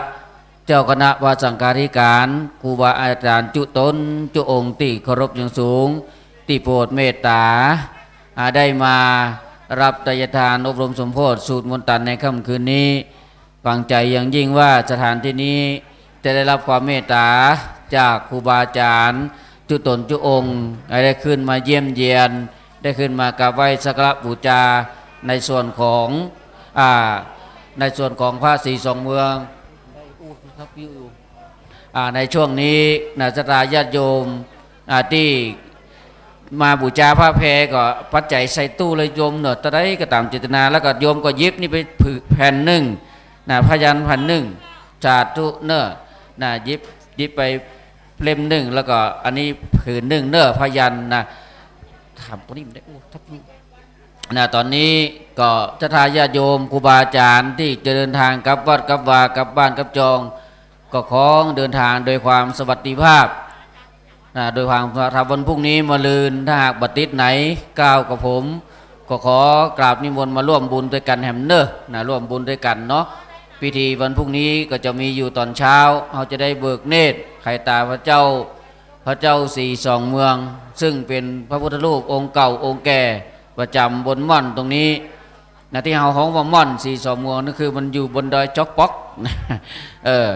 เจ้าคณะพระสังฆาธิการ ครูบาอาจ๋ารย์จุตนจุองค์ตี้เคารพอย่างสูง ตี้โปรดเมตต๋า อ่า ได้มารับไตรยทานอบรมสมโภชน์สูตรมนตันในค่ำคืนนี้ หวังใจ๋อย่างยิ่งว่าสถานที่นี้จะได้รับความเมตต๋าจากครูบาอาจ๋ารย์จุตนจุองค์ ให้ได้ขึ้นมาเยี่ยมเยียน ได้ขึ้นมากราบไหว้สักการะบูชาในส่วนของ อ่า ในส่วนของพระศรีสองเมือง อ่า ในช่วงนี้นะ ศรัทธาญาติโยม อ่า ตี้มาบูชาพระแพรก็ปัจจัยใส่ตู้เลยโยมเนาะ เต้าใดก็ต๋ามเจตนา แล้วก็โยมก็หยิบนี่ไปผืน แผ่นนึ่งนะ พยัญชนะแผ่นนึ่ง สาธุเน่อ นะ หยิบ หยิบไปเล่มนึ่ง แล้วก็อันนี้ผืนนึ่งเน่อ พยัญชนะ ถามคนนี้มันได้ โอ้ ทับ นะ ต๋อนนี้ก็ศรัทธาญาติโยมครูบาอาจ๋ารย์ตี้จะเดินทางกลับวัดกลับวา กลับบ้านกลับจอง ก็ขอเดินทางโดยความสวัสดิภาพ นะ โดยความสวัสดิภาพ วันพรุ่งนี้มะรืน ถ้าหากบ่ติดไหน กล่าวกับผม ก็ขอกราบนิมนต์มาร่วมบุญตวยกั๋นแหมเน่อ นะ ร่วมบุญตวยกั๋นเนาะ พิธีวันพรุ่งนี้ก็จะมีอยู่ตอนเช้า เฮาจะได้เบิกเนตรไขต๋าพระเจ้า พระเจ้าศรีสองเมือง ซึ่งเป๋นพระพุทธรูปองค์เก่าองค์แก่ประจ๋ำบนม่อนตรงนี้นะ ตี้เฮาฮ้องว่าม่อนศรีสองเมือง นั่นคือมันอยู่บนดอยจ๊อกป๊อกนะ เออ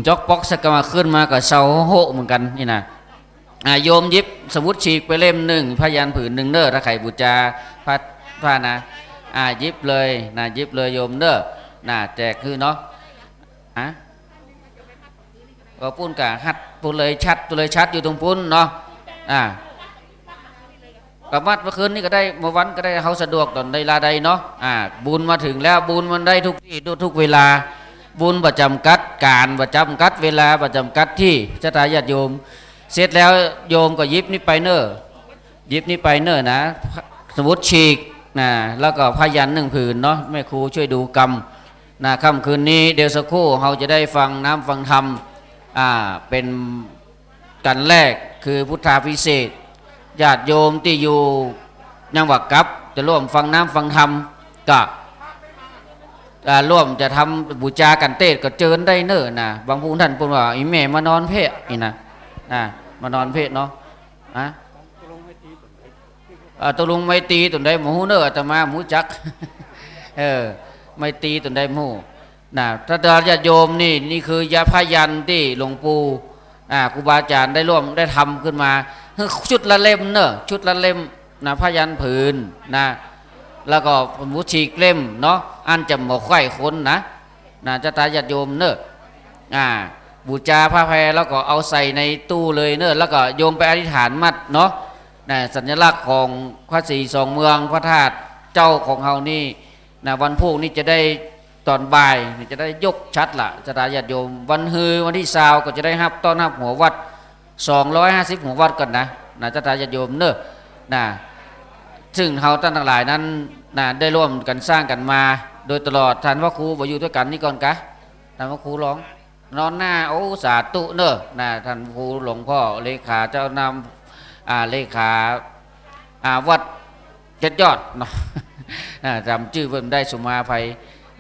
จ๊อกป๊อกสักกะมาขึ้นมาก็เซาโฮะเหมือนกั๋นนี่นะ อ่า โยมหยิบสมุดฉีกไปเล่มนึ่ง พยัญชนะผืนนึ่งเน่อ ถ้าใผบูจาพระ พระนะ อ่า หยิบเลยนะ หยิบเลยโยมเน่อ นะ แจกหื้อเนาะ ฮะ ก็ปู๊นก่ะ หัดปู๊นเลยชัด ปู๊นเลยชัดอยู่ตรงปู๊นเนาะ อ่า ก็มัดเมื่อคืนนี้ก็ได้ เมื่อวันก็ได้ เฮาสะดวกต๋อนใดลาใดเนาะ อ่า บุญมาเถิงแล้ว บุญมันได้ทุกตี้ ทุก ทุกเวลา บุญบ่จ๋ำกัดก๋าน บ่จ๋ำกัดเวลา บ่จ๋ำกัดตี้ ศรัทธาญาติโยม เสร็จแล้วโยมก็หยิบนี่ไปเน่อ หยิบนี่ไปเน่อนะ สมุดฉีกนะ แล้วก็พยัญชนะนึ่งผืนเนาะ แม่ครูช่วยดูกำนะ ค่ำคืนนี้เดี๋ยวสักครู่เฮาจะได้ฟังน้ำฟังธรรม อ่า เป๋นกั๋นแรกคือพุทธาภิเษก ญาติโยมตี้อยู่ยังบ่กลับ จะร่วมฟังน้ำฟังธรรมก็ อ่า ร่วมจะทำบูจากั๋นเตศก็เจิญได้เน่อนะ บางผู้ต้านปู๊นว่า อีแม่มานอนเพ่อี้นะ อ่า มานอนเพ่เนาะ ฮะ อ่า ตกลงไมตรีต๋นใดบ่ฮู้เน่อ อาตมาบ่ฮู้จัก เออ ไมตรีต๋นใดบ่ฮู้นะ ศรัทธาญาติโยมนี่ นี่คือยาพยัญชนะตี้หลวงปู่ อ่า ครูบาอาจ๋ารย์ได้ร่วม ได้ทำขึ้นมา ชุดละเล่มเน่อ ชุดละเล่มนะ พยัญชนะผืนนะ แล้วก็สมุดฉีกเล่มเนาะ อันจะบ่ใค่คนนะ นะ ศรัทธาญาติโยมเน่อ อ่า บูจาผ้าแพรแล้วก็เอาใส่ในตู้เลยเน่อ แล้วก็โยมไปอธิษฐานมัดเนาะ นะ สัญลักษณ์ของพระศรีสองเมือง พระธาตุเจ้าของเฮานี่นะ วันพูกนี่จะได้ต๋อนบ่ายนี่จะได้ยกฉัตรละ ศรัทธาญาติโยม วันฮือวันตี้ซาวก็จะได้ฮับ ต้อนฮับหัววัด สองร้อยห้าสิบหัววัดก่อนนะ นะ ศรัทธาญาติโยมเน่อ นะ ซึ่งเฮาต้านตังหลายนั้นนะ ได้ร่วมกั๋นสร้างกั๋นมาโดยตลอด ต้านพระครูบ่อยู่ตวยกั๋นนี่ก่อนกา ต้านพระครูหลวง นอนหน้า โอ้ สาธุเน่อ นะ ต้านครูหลวงพ่อ เลขาเจ้าหน้า อ่า เลขา อ่า วัดเจ็ดยอดเนาะ อ่า จ๋ำจื้อเปิ้นบ่ได้ สุมาอภัย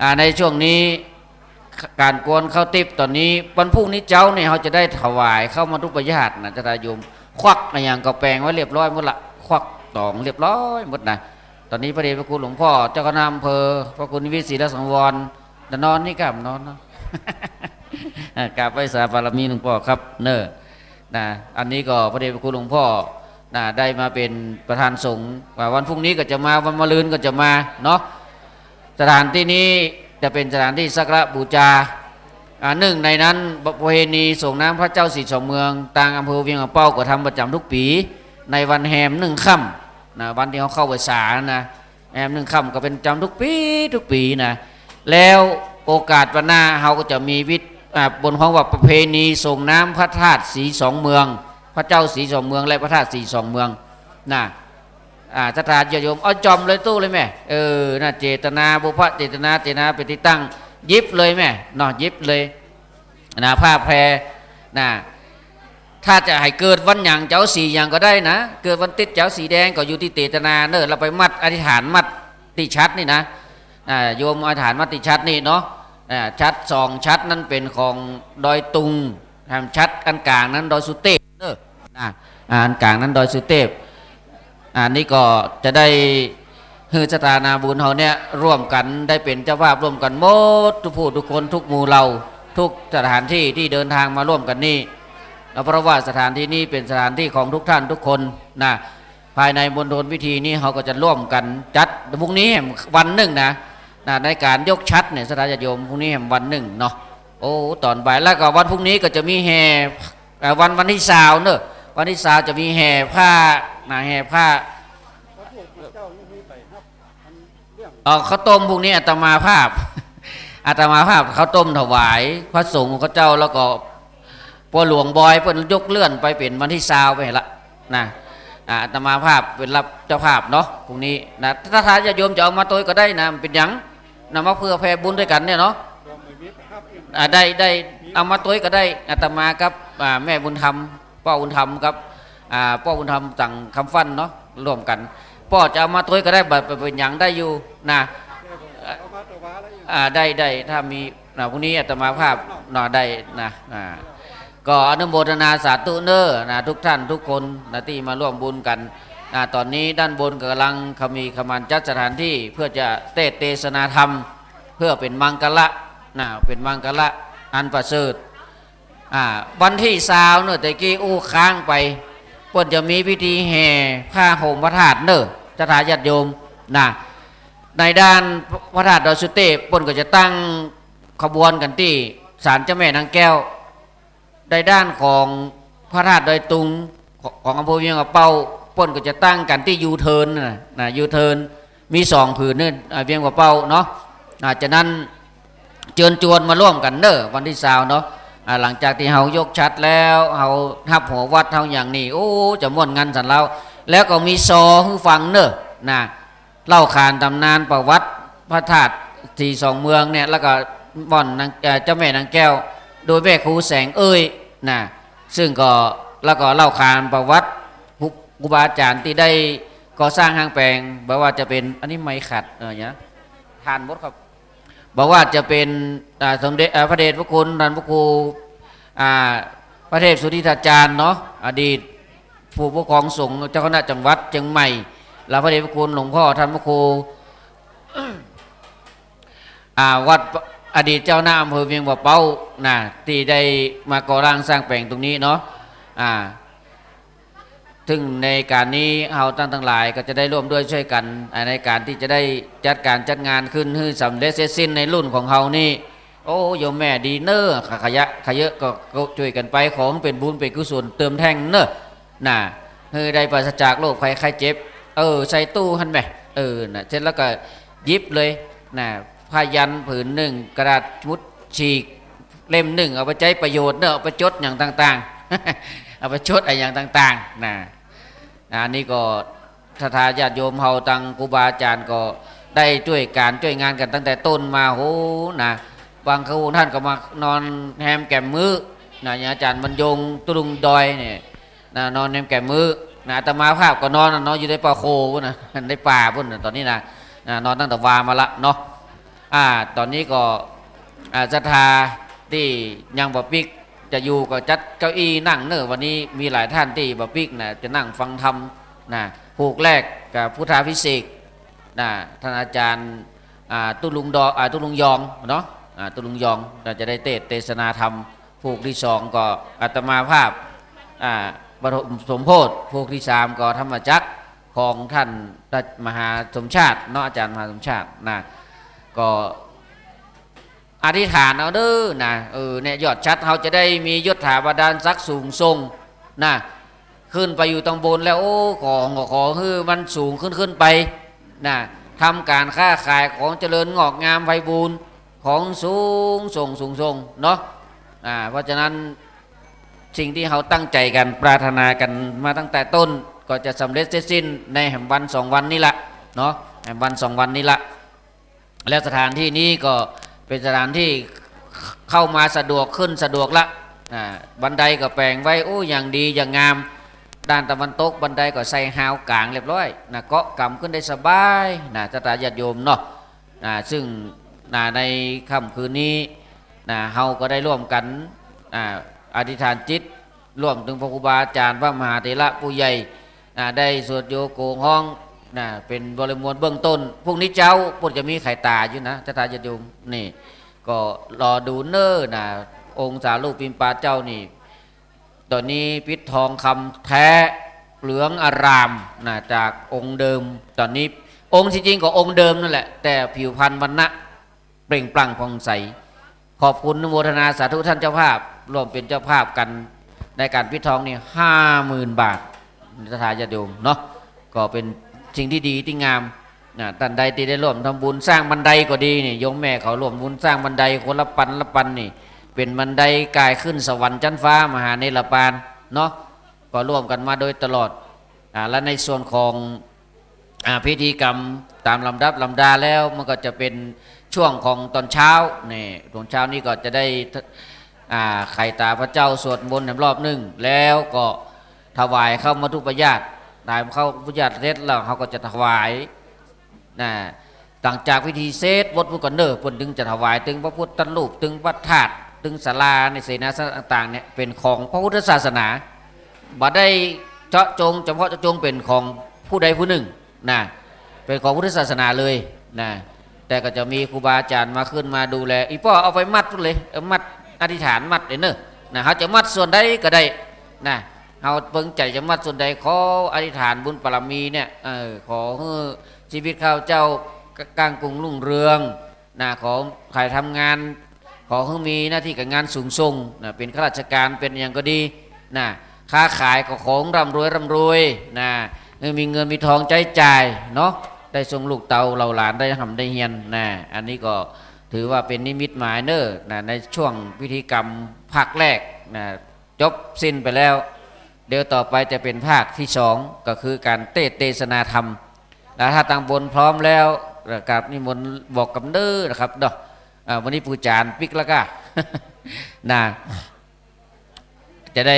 อ่า ในช่วงนี้ ก๋านกวนข้าวติ๊บต๋อนนี้ วันพูกนี้เจ๊านี่ เฮาจะได้ถวายข้าวมัตถุปายาตนะ ศรัทธาโยม ควักอะหยังก็แป๋งไว้เรียบร้อยหมดละ ควักต๋องเรียบร้อยหมดนะ ต๋อนนี้พระเดชพระคุณหลวงพ่อ เจ้าคณะอำเภอ พระคุณวิทย์ ศรีละสังวร จะนอนนี่กล้านอนเนาะ อ่า กราบไหว้สาบารมีหลวงพ่อครับ เน่อ นะ อันนี้ก็พระเดชพระคุณหลวงพ่อนะ ได้มาเป๋นประธานสงฆ์ ว่าวันพูกนี้ก็จะมา วันมะรืนก็จะมาเนาะ สถานตี้นี้จะเป๋นสถานตี้สักการะบูจา อ่า นึ่งในนั้นประเพณีส่งน้ำพระเจ้าศรีสองเมือง ตางอำเภอเวียงป่าเป้าก็ทำประจ๋ำทุกปี๋ ในวันแฮมนึ่งค่ำนะ วันตี้เฮาเข้าพรรษานะ แฮมนึ่งค่ำก็เป๋นประจ๋ำทุกปี๋ ทุกปี๋นะ แล้วโอกาสวันหน้าเฮาก็จะมีวิทย์ อ่า บนฮ้องว่าประเพณีส่งน้ำพระธาตุศรีสองเมือง พระเจ้าศรีสองเมืองและพระธาตุศรีสองเมืองนะ อ่า ศรัทธาญาติโยม เอาจ่อมเลยตู้เลยแม่ เออ นะ เจตนา บุพเจตนา เจตนาเป๋นตี้ตั้ง หยิบเลยแม่ เนาะ หยิบเลย นะ ผ้าแพร นะ ถ้าจะหื้อเกิดวันหยังจะเอาสีหยังก็ได้นะ เกิดวันติ๊ดจะเอาสีแดงก็อยู่ตี้เจตนาเน่อ เฮาไปมัดอธิษฐานมัดตี้ฉัตรนี่นะ อ่า โยมอธิษฐานมัดตี้ฉัตรนี่เนาะ อ่า ฉัตรสองฉัตรนั้นเป๋นของดอยตุง ฉัตรอันก๋างนั้นดอยสุเตพเน่อ นะ อ่า อันก๋างนั้นดอยสุเตพ อันนี้ก็จะได้หื้อศรัทธานาบุญเฮาเนี่ยร่วมกั๋นได้เป๋นเจ้าภาพร่วมกั๋นหมดทุกผู้ทุกคน ทุกหมู่เหล่า ทุกสถานตี้ตี้เดินตางมาร่วมกั๋นนี่ แล้วเพราะว่าสถานตี้นี้เป๋นสถานตี้ของทุกท่านทุกคนนะ ภายในมณฑลพิธีนี้เฮาก็จะร่วมกั๋นจัด พรุ่งนี้แหมวันนึ่งนะ นะ ในก๋านยกฉัตรเนี่ย ศรัทธาญาติโยม พรุ่งนี้แหมวันนึ่งเนาะ โอ้ ต๋อนบ่าย แล้วก็วันพรุ่งนี้ก็จะมีแห่ เอ่อ วัน วันตี้ซาวเน่อ วันตี้ซาวจะมีแห่ผ้านะ แห่ผ้า เอาข้าวต้มพรุ่งนี้อาตมาภาพ อาตมาภาพข้าวต้มถวายพระสงฆ์ข้าเจ้า แล้วก็ป้อหลวงบอยเปิ้นยกเลื่อนไปเป๋นวันตี้ซาวไปละนะ อ่า อาตมาภาพเป๋นรับเจ้าภาพเนาะ พรุ่งนี้นะ ถ้า ถ้าญาติโยมจะเอามาตวยก็ได้นะ มันเป๋นหยัง นำมาเพื่อแผ่บุญตวยกั๋นเนี่ยเนาะ อ่า ได้ ได้ เอามาตวยก็ได้ อาตมากับ อ่า แม่บุญธรรม ป้อบุญธรรมกับ อ่า ป้อบุญธรรมสังคำฟั่นเนาะ ร่วมกั๋น ป้อจะเอามาตวยก็ได้ บ่ บ่เป๋นหยัง ได้อยู่นะ อ่า ได้ ได้ ถ้ามี นะ พรุ่งนี้อาตมาภาพ นะ ได้นะ นะ ก็อนุโมทนาสาธุเน้อ นะ ทุกท่านทุกคน นะ ตี้มาร่วมบุญกั๋น นะ ต๋อนนี้ด้านบนก็ก่ำลังขมีขมันจัดสถานตี้ เปื้อจะเตสน์เตสนาธรรม เปื้อเป๋นมังคละ นะ เป๋นมังคละอันประเสริฐ อ่า วันตี้ซาวเน้อ แต่กี้อู้ค้างไป เปิ้นจะมีพิธีแห่ผ้าห่มพระธาตุเน้อ ศรัทธาญาติโยม นะ ในด้านพระธาตุดอยสุเตพ เปิ้นก็จะตั้งขบวนกั๋นตี้ศาลเจ้าแม่นางแก้ว ในด้านของพระธาตุดอยตุง ของ ของอำเภอเวียงป่าเป้า เปิ้นก็จะตั้งกั๋นตี้ยูเทิร์นนะ นะ ยูเทิร์น มีสองผืนนี่ อ่า เวียงป่าเป้าเนาะ อ่า ฉะนั้นเจิญจวนมาร่วมกั๋นเน้อ วันตี้ซาวเนาะ อ่า หลังจากตี้เฮายกฉัตรแล้ว เฮาฮับหัววัตร เฮาหยังนี่ โอ้ จะม่วนงันสันแล้ว แล้วก็มีซอหื้อฟังเน้อ นะ เล่าขานต๋ำนานประวัติพระธาตุสีสองเมืองเนี่ย แล้วก็บ่อนนาง เอ่อ เจ้าแม่นางแก้ว โดยแม่ครูแสงเอ้ย นะ ซึ่งก็ แล้วก็เล่าขานประวัติครู ครูบาอาจ๋ารย์ตี้ได้ก่อสร้างห้างแป๋ง บ่ว่าจะเป๋น อันนี้ไมค์ขัด เออ เนี่ย ทานหมดครับ บ่ว่าจะเป๋น อ่า สมเด็จ อ่า พระเดชพระคุณท่านพระครู อ่า พระเทพสุทธิตาจารย์เนาะ อดีตผู้ปกครองสงฆ์เจ้าคณะจังหวัดเจียงใหม่ และพระเดชพระคุณหลวงพ่อท่านพระครู อ่า วัด อดีตเจ้าคณะอำเภอเวียงป่าเป้านะ ตี้ได้มาก่อร่างสร้างแป๋งตรงนี้เนาะ อ่า ซึ่งในก๋านนี้เฮาตัง ตังหลายก็จะได้ร่วมด้วยช่วยกั๋น อ่า ในก๋านตี้จะได้จัดก๋านจัดงานขึ้นหื้อสำเร็จเสร็จสิ้นในรุ่นของเฮานี่ โอ้ โยมแม่ดีเน้อ ขะ ขยะ ขะเยอะก็ ก็จ้วยกั๋นไป ขอหื้อเป๋นบุญเป๋นกุศลเติมแท่งเน้อ น่ะ หื้อได้ปราศจากโรคภัยไข้เจ็บ เออ ใส่ตู้หั้นแหม เออ น่ะ เสร็จแล้วก็หยิบเลย น่ะ ผ้ายันผืนนึ่ง กระดาษหมุดฉีกเล่มนึ่ง เอาไปใจ๊ประโยชน์เน้อ เอาไปจดอะหยังต่างๆ เอาไปจดอะหยังต่างๆ น่ะ อันนี้ก็ศรัทธาญาติโยมเฮาตังครูบาอาจ๋ารย์ก็ได้จ้วยก๋านจ้วยงานกั๋นตั้งแต่ต้นมา โห น่ะ บางครูท่านก็มานอนแฮมแก่มมื้อ น่ะ อย่างอาจ๋ารย์บรรยงค์ ตุ๊ลุงดอยเนี่ย น่ะ นอนแฮมแก่มมื้อ น่ะ อาตมาภาพก็นอนน่ะ นอนอยู่ในป่าโคพุ้นน่ะ ในป่าพุ้นน่ะ ต๋อนนี้น่ะ น่ะ นอนตั้งแต่วามาละเนาะ อ่า ต๋อนนี้ก็ อ่า ศรัทธาตี้ยังบ่ปิ๊ก จะอยู่ก็จัดเก้าอี้นั่งเน้อ วันนี้มีหลายท่านตี้บ่ปิ๊กน่ะ จะนั่งฟังธรรมน่ะ ผูกแรกกับพุทธาภิเษกน่ะ ท่านอาจ๋ารย์ อ่า ตุ๊ลุงดอ อ่า ตุ๊ลุงยองเนาะ อ่า ตุ๊ลุงยองก็จะได้เตสน์เตสนาธรรม ผูกตี้สองก็อาตมาภาพ อ่า ปฐมสมโภช ผูกตี้สามก็ธรรมจักรของท่านมหาสมชาติเนาะ อาจ๋ารย์มหาสมชาติน่ะ ก็อธิษฐานเอาเน้อน่ะ เออ เนี่ย ยอดฉัตรเฮาจะได้มียศถาบรรดาลศักดิ์สูงส่งน่ะ ขึ้นไปอยู่ตังบนแล้ว โอ้ ขอ ขอ ขอหื้อมันสูงขึ้น ขึ้นไปน่ะ ทำก๋านค้าขายของเจริญงอกงามไพบูลย์ ของสูงส่ง สูงส่งเนาะ อ่า เพราะฉะนั้นสิ่งตี้เฮาตั้งใจ๋กั๋น ปรารถนากั๋นมาตั้งแต่ต้น ก็จะสำเร็จเสร็จสิ้นในแหมวันสองวันนี้ละเนาะ แหมวันสองวันนี้ละ และสถานที่นี้ก็เป๋นสถานตี้เข้ามาสะดวก ขึ้นสะดวกละ อ่า บันไดก็แป๋งไว้ โอ้ อย่างดีอย่างงาม ด้านตะวันตกบันไดก็ใส่ฮาวก๋างเรียบร้อยน่ะ เกาะก๋ำขึ้นได้สบายน่ะ ศรัทธาญาติโยมเนาะ น่ะ ซึ่ง น่ะ ในค่ำคืนนี้น่ะ เฮาก็ได้ร่วมกั๋น อ่า อธิษฐานจิต ร่วมเถิงพระครูบาอาจ๋ารย์ พระมหาเถระผู้ใหญ่ น่ะ ได้สวดโยโกฮ้อง น่ะ เป๋นบริมวลเบื้องต้น พรุ่งนี้เจ๊าเปิ้นจะมีไขตาอยู่นะ ศรัทธาญาติโยม นี่ ก็รอดูเน้อน่ะ องค์สารูปปิมปาเจ้านี่ ต๋อนนี้ปิดทองคำแท้เหลืองอารามน่ะ จากองค์เดิม ต๋อนนี้องค์ตี้จริงก็องค์เดิมนั่นแหละ แต่ผิวพรรณวรรณะเปล่งปลั่งผ่องใส ขอบคุณอนุโมทนาสาธุท่านเจ้าภาพ ร่วมเป๋นเจ้าภาพกั๋นในก๋านปิดทองนี่ ห้าหมื่นบาท ศรัทธาญาติโยมเนาะ ก็เป๋นสิ่งตี้ดีตี้งามน่ะ ต้านใดตี้ได้ร่วมทำบุญสร้างบันไดก็ดีนี่ โยมแม่เขาร่วมบุญสร้างบันไดคนละปันละปันนี่ เป๋นบันไดก๋ายขึ้นสวรรค์จั๊นฟ้ามหาเนรปานเนาะ ก็ร่วมกั๋นมาโดยตลอด อ่า และในส่วนของ อ่า พิธีกรรมต๋ามลำดับลำดาแล้ว มันก็จะเป๋นช่วงของต๋อนเจ๊านี่ ต๋อนเจ๊านี่ก็จะได้ อ่า ไขตาพระเจ้า สวดมนต์แหมรอบนึ่ง แล้วก็ถวายข้าวมัทธุปายาตร ถวายข้าวมัทธุปายาตรเสร็จแล้ว เฮาก็จะถวาย น่ะ หลังจากพิธีเสร็จหมด เปิ้นก็เน่อ เปิ้นตึงจะถวาย ตึงพระพุทธรูป ตึงพระธาตุ ตึงศาลา ในเสนาสนะต่างๆ เนี่ย เป๋นของพระพุทธศาสนา บ่ได้เจาะจง เฉพาะเจาะจงเป๋นของผู้ใดผู้นึ่ง นะ เป๋นของพุทธศาสนาเลย นะ แต่ก็จะมีครูบาอาจ๋ารย์มาขึ้นมาดูแล อี่ป้อเอาไปมัดเลย เอามัดอธิษฐานมัดเลยเน่อ นะ เฮาจะมัดส่วนใดก็ได้ นะ เฮาเปิงใจ๋จะมัดส่วนใด ขออธิษฐานบุญบารมีเนี่ย เออ ขอหื้อชีวิตข้าพเจ้าก้างกุ่งรุ่งเรือง นะ ขอใค่ทำงาน ขอหื้อมีหน้าตี้ก๋านงานสูงส่ง นะ เป๋นข้าราชก๋าน เป๋นอะหยังก็ดี นะ ค้าขายก็ขอร่ำรวยร่ำรวย นะ หื้อมีเงินมีทองใจ๊จ่ายเนาะ ได้ส่งลูกเต้าเหล่าหลานได้ฮ่ำได้เฮียน นะ อันนี้ก็ถือว่าเป๋นนิมิตหมายเน่อ นะ ในช่วงพิธีกรรมภาคแรก นะ จบสิ้นไปแล้ว เดี๋ยวต่อไปจะเป๋นภาคตี้สอง ก็คือก๋านเตสน์เตสนาธรรม แล้วถ้าตางบนพร้อมแล้ว กราบนิมนต์บอกกำเนิดนะครับเนาะ อ่า วันนี้ปู่จ๋ารย์ปิ๊กแล้วก้า นะ จะได้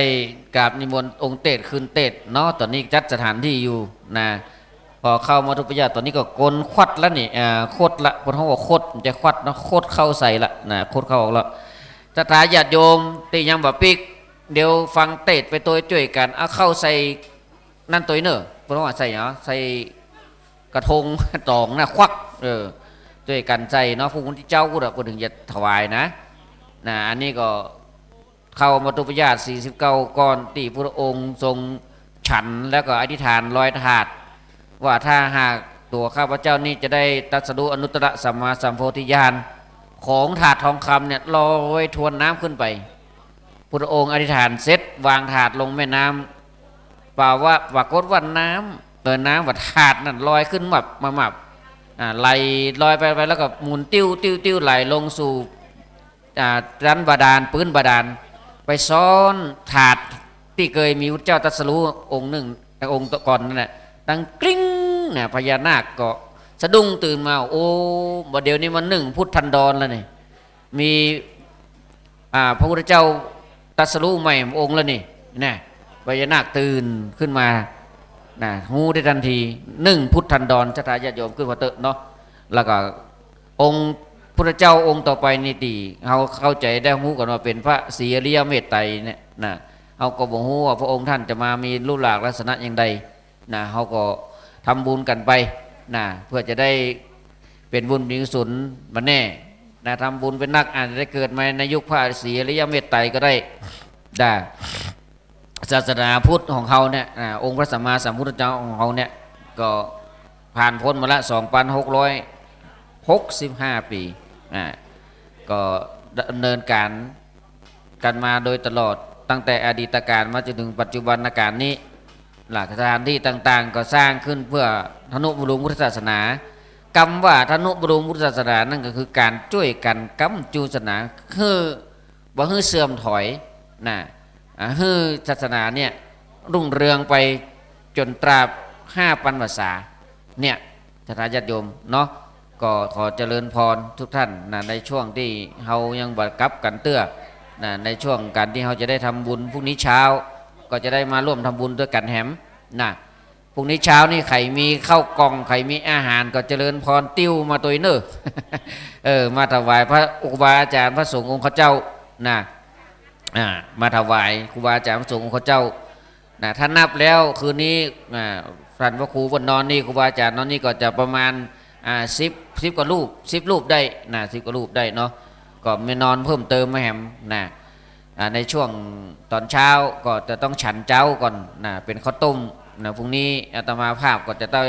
กราบนิมนต์องค์เตสน์ขึ้นเตสน์เนาะ ต๋อนนี้จัดสถานตี้อยู่ นะ พอเข้ามัทธุปยาตต๋อนนี้ก็กลนควัดแล้วนี่ อ่า คดละ คนเขาบอกคด มันจะควัดเนาะ คดเข้าใส่ละ นะ คดเข้าออกละ ศรัทธาญาติโยมตี้ยังบ่ปิ๊ก เดี๋ยวฟังเตสน์ไปตวยจ้วยกั๋น เอาเข้าใส่ นั่นตวยเน่อ เปิ้นว่าใส่หยัง ใส่กระทงต๋องนะ ควัก เออ จ้วยกั๋นใส่เนาะ พรุ่งนี้เจ๊าพุ้นละ เปิ้นถึงจะถวายนะ นะ อันนี้ก็เข้ามัทธุปยาตสี่สิบเก้าก้อนตี้พุทธองค์ทรงฉัน แล้วก็อธิษฐานลอยธาตุ ว่าถ้าหากตั๋วข้าพเจ้านี้จะได้ตรัสรู้อนุตตรสัมมาสัมโพธิญาณ ของธาตุทองคำเนี่ยลอยทวนน้ำขึ้นไป พุทธองค์อธิษฐานเสร็จ วางธาตุลงแม่น้ำ ปราว่า ปรากฏว่าน้ำ เออ น้ำว่าธาตุนั่นลอยขึ้นมับมามับ อ่า ไหลลอยไปไป แล้วก็หมุนติ้วติ้วติ้วไหลลงสู่ อ่า ชั้นบาดาล ปื๊นบาดาล ไปซ้อนธาตุตี้เกยมีพุทธเจ้าตรัสรู้องค์นึ่ง องค์ก่อนนั่นแหละ ดังกริ๊งนะ พญานาคก็สะดุ้งตื่นมา โอ้ บ่าเดี๋ยวนี้มันนึ่งพุทธันดรแล้วนี่ มี อ่า พระพุทธเจ้าตรัสรู้ใหม่องค์แล้วนี่ นะ พญานาคตื่นขึ้นมา นะ ฮู้ได้ตันที นึ่งพุทธันดร ศรัทธาญาติโยมขึ้นมาเต๊อะเนาะ แล้วก็องค์พุทธเจ้าองค์ต่อไปนี่ตี้เฮาเข้าใจ๋ได้ฮู้กั๋นว่าเป๋นพระศรีอริยเมตไตรเนี่ย นะ เฮาก็บ่ฮู้ว่าพระองค์ท่านจะมามีรูปร่างลักษณะอย่างใด นะ เฮาก็ทำบุญกั๋นไป นะ เปื้อจะได้เป๋นบุญเป๋นกุศลมาแน่ นะ ทำบุญเป๋นนัก อาจจะได้เกิดมาในยุคพระศรีอริยเมตไตรก็ได้ นะ ศาสนาพุทธของเฮาเนี่ย นะ องค์พระสัมมาสัมพุทธเจ้าของเฮาเนี่ย ก็ผ่านป๊นมาละ สองปันหกร้อยหกสิบห้าปี๋ นะ ก็ดำเนินก๋าน กั๋นมาโดยตลอด ตั้งแต่อดีตกาลมาจ๋นเถิงปัจจุบันกาลนี้ หลักสถานตี้ต่างๆ ก็สร้างขึ้นเปื้อทะนุบำรุงพุทธศาสนา กำว่าทะนุบำรุงพุทธศาสนานั่นก็คือก๋านจ้วยกั๋นก๊ำจูศาสนา หื้อ บ่หื้อเสื่อมถอย นะ อ่า หื้อศาสนาเนี่ยรุ่งเรืองไปจ๋นตราบห้าปันพรรษา เนี่ย ศรัทธาญาติโยมเนาะ ก็ขอเจริญพรทุกท่านนะ ในช่วงตี้เฮายังบ่กลับกั๋นเตื้อนะ ในช่วงก๋านตี้เฮาจะได้ทำบุญพรุ่งนี้เช้า ก็จะได้มาร่วมทำบุญตวยกั๋นแหมนะ พรุ่งนี้เช้านี่ใผมีข้าวกล่อง ใผมีอาหารก็เจริญพรติ้วมาตวยเน่อ เออ มาถวายพระครูบาอาจ๋ารย์พระสงฆ์องค์ข้าเจ้านะ อ่า มาถวายครูบาอาจ๋ารย์พระสงฆ์องค์ข้าเจ้า นะ ถ้านับแล้วคืนนี้ อ่า ต้านพระครูเปิ้นนอนนี่ ครูบาอาจ๋ารย์นอนนี่ก็จะประมาณ อ่า สิบ สิบกว่ารูป สิบรูปได้นะ สิบกว่ารูปได้เนาะ ก็มานอนเพิ่มเติมมาแหมนะ อ่า ในช่วงต๋อนเช้าก็จะต้องฉันเจ๊าก่อนนะ เป๋นข้าวต้มนะ พรุ่งนี้อาตมาภาพก็จะได้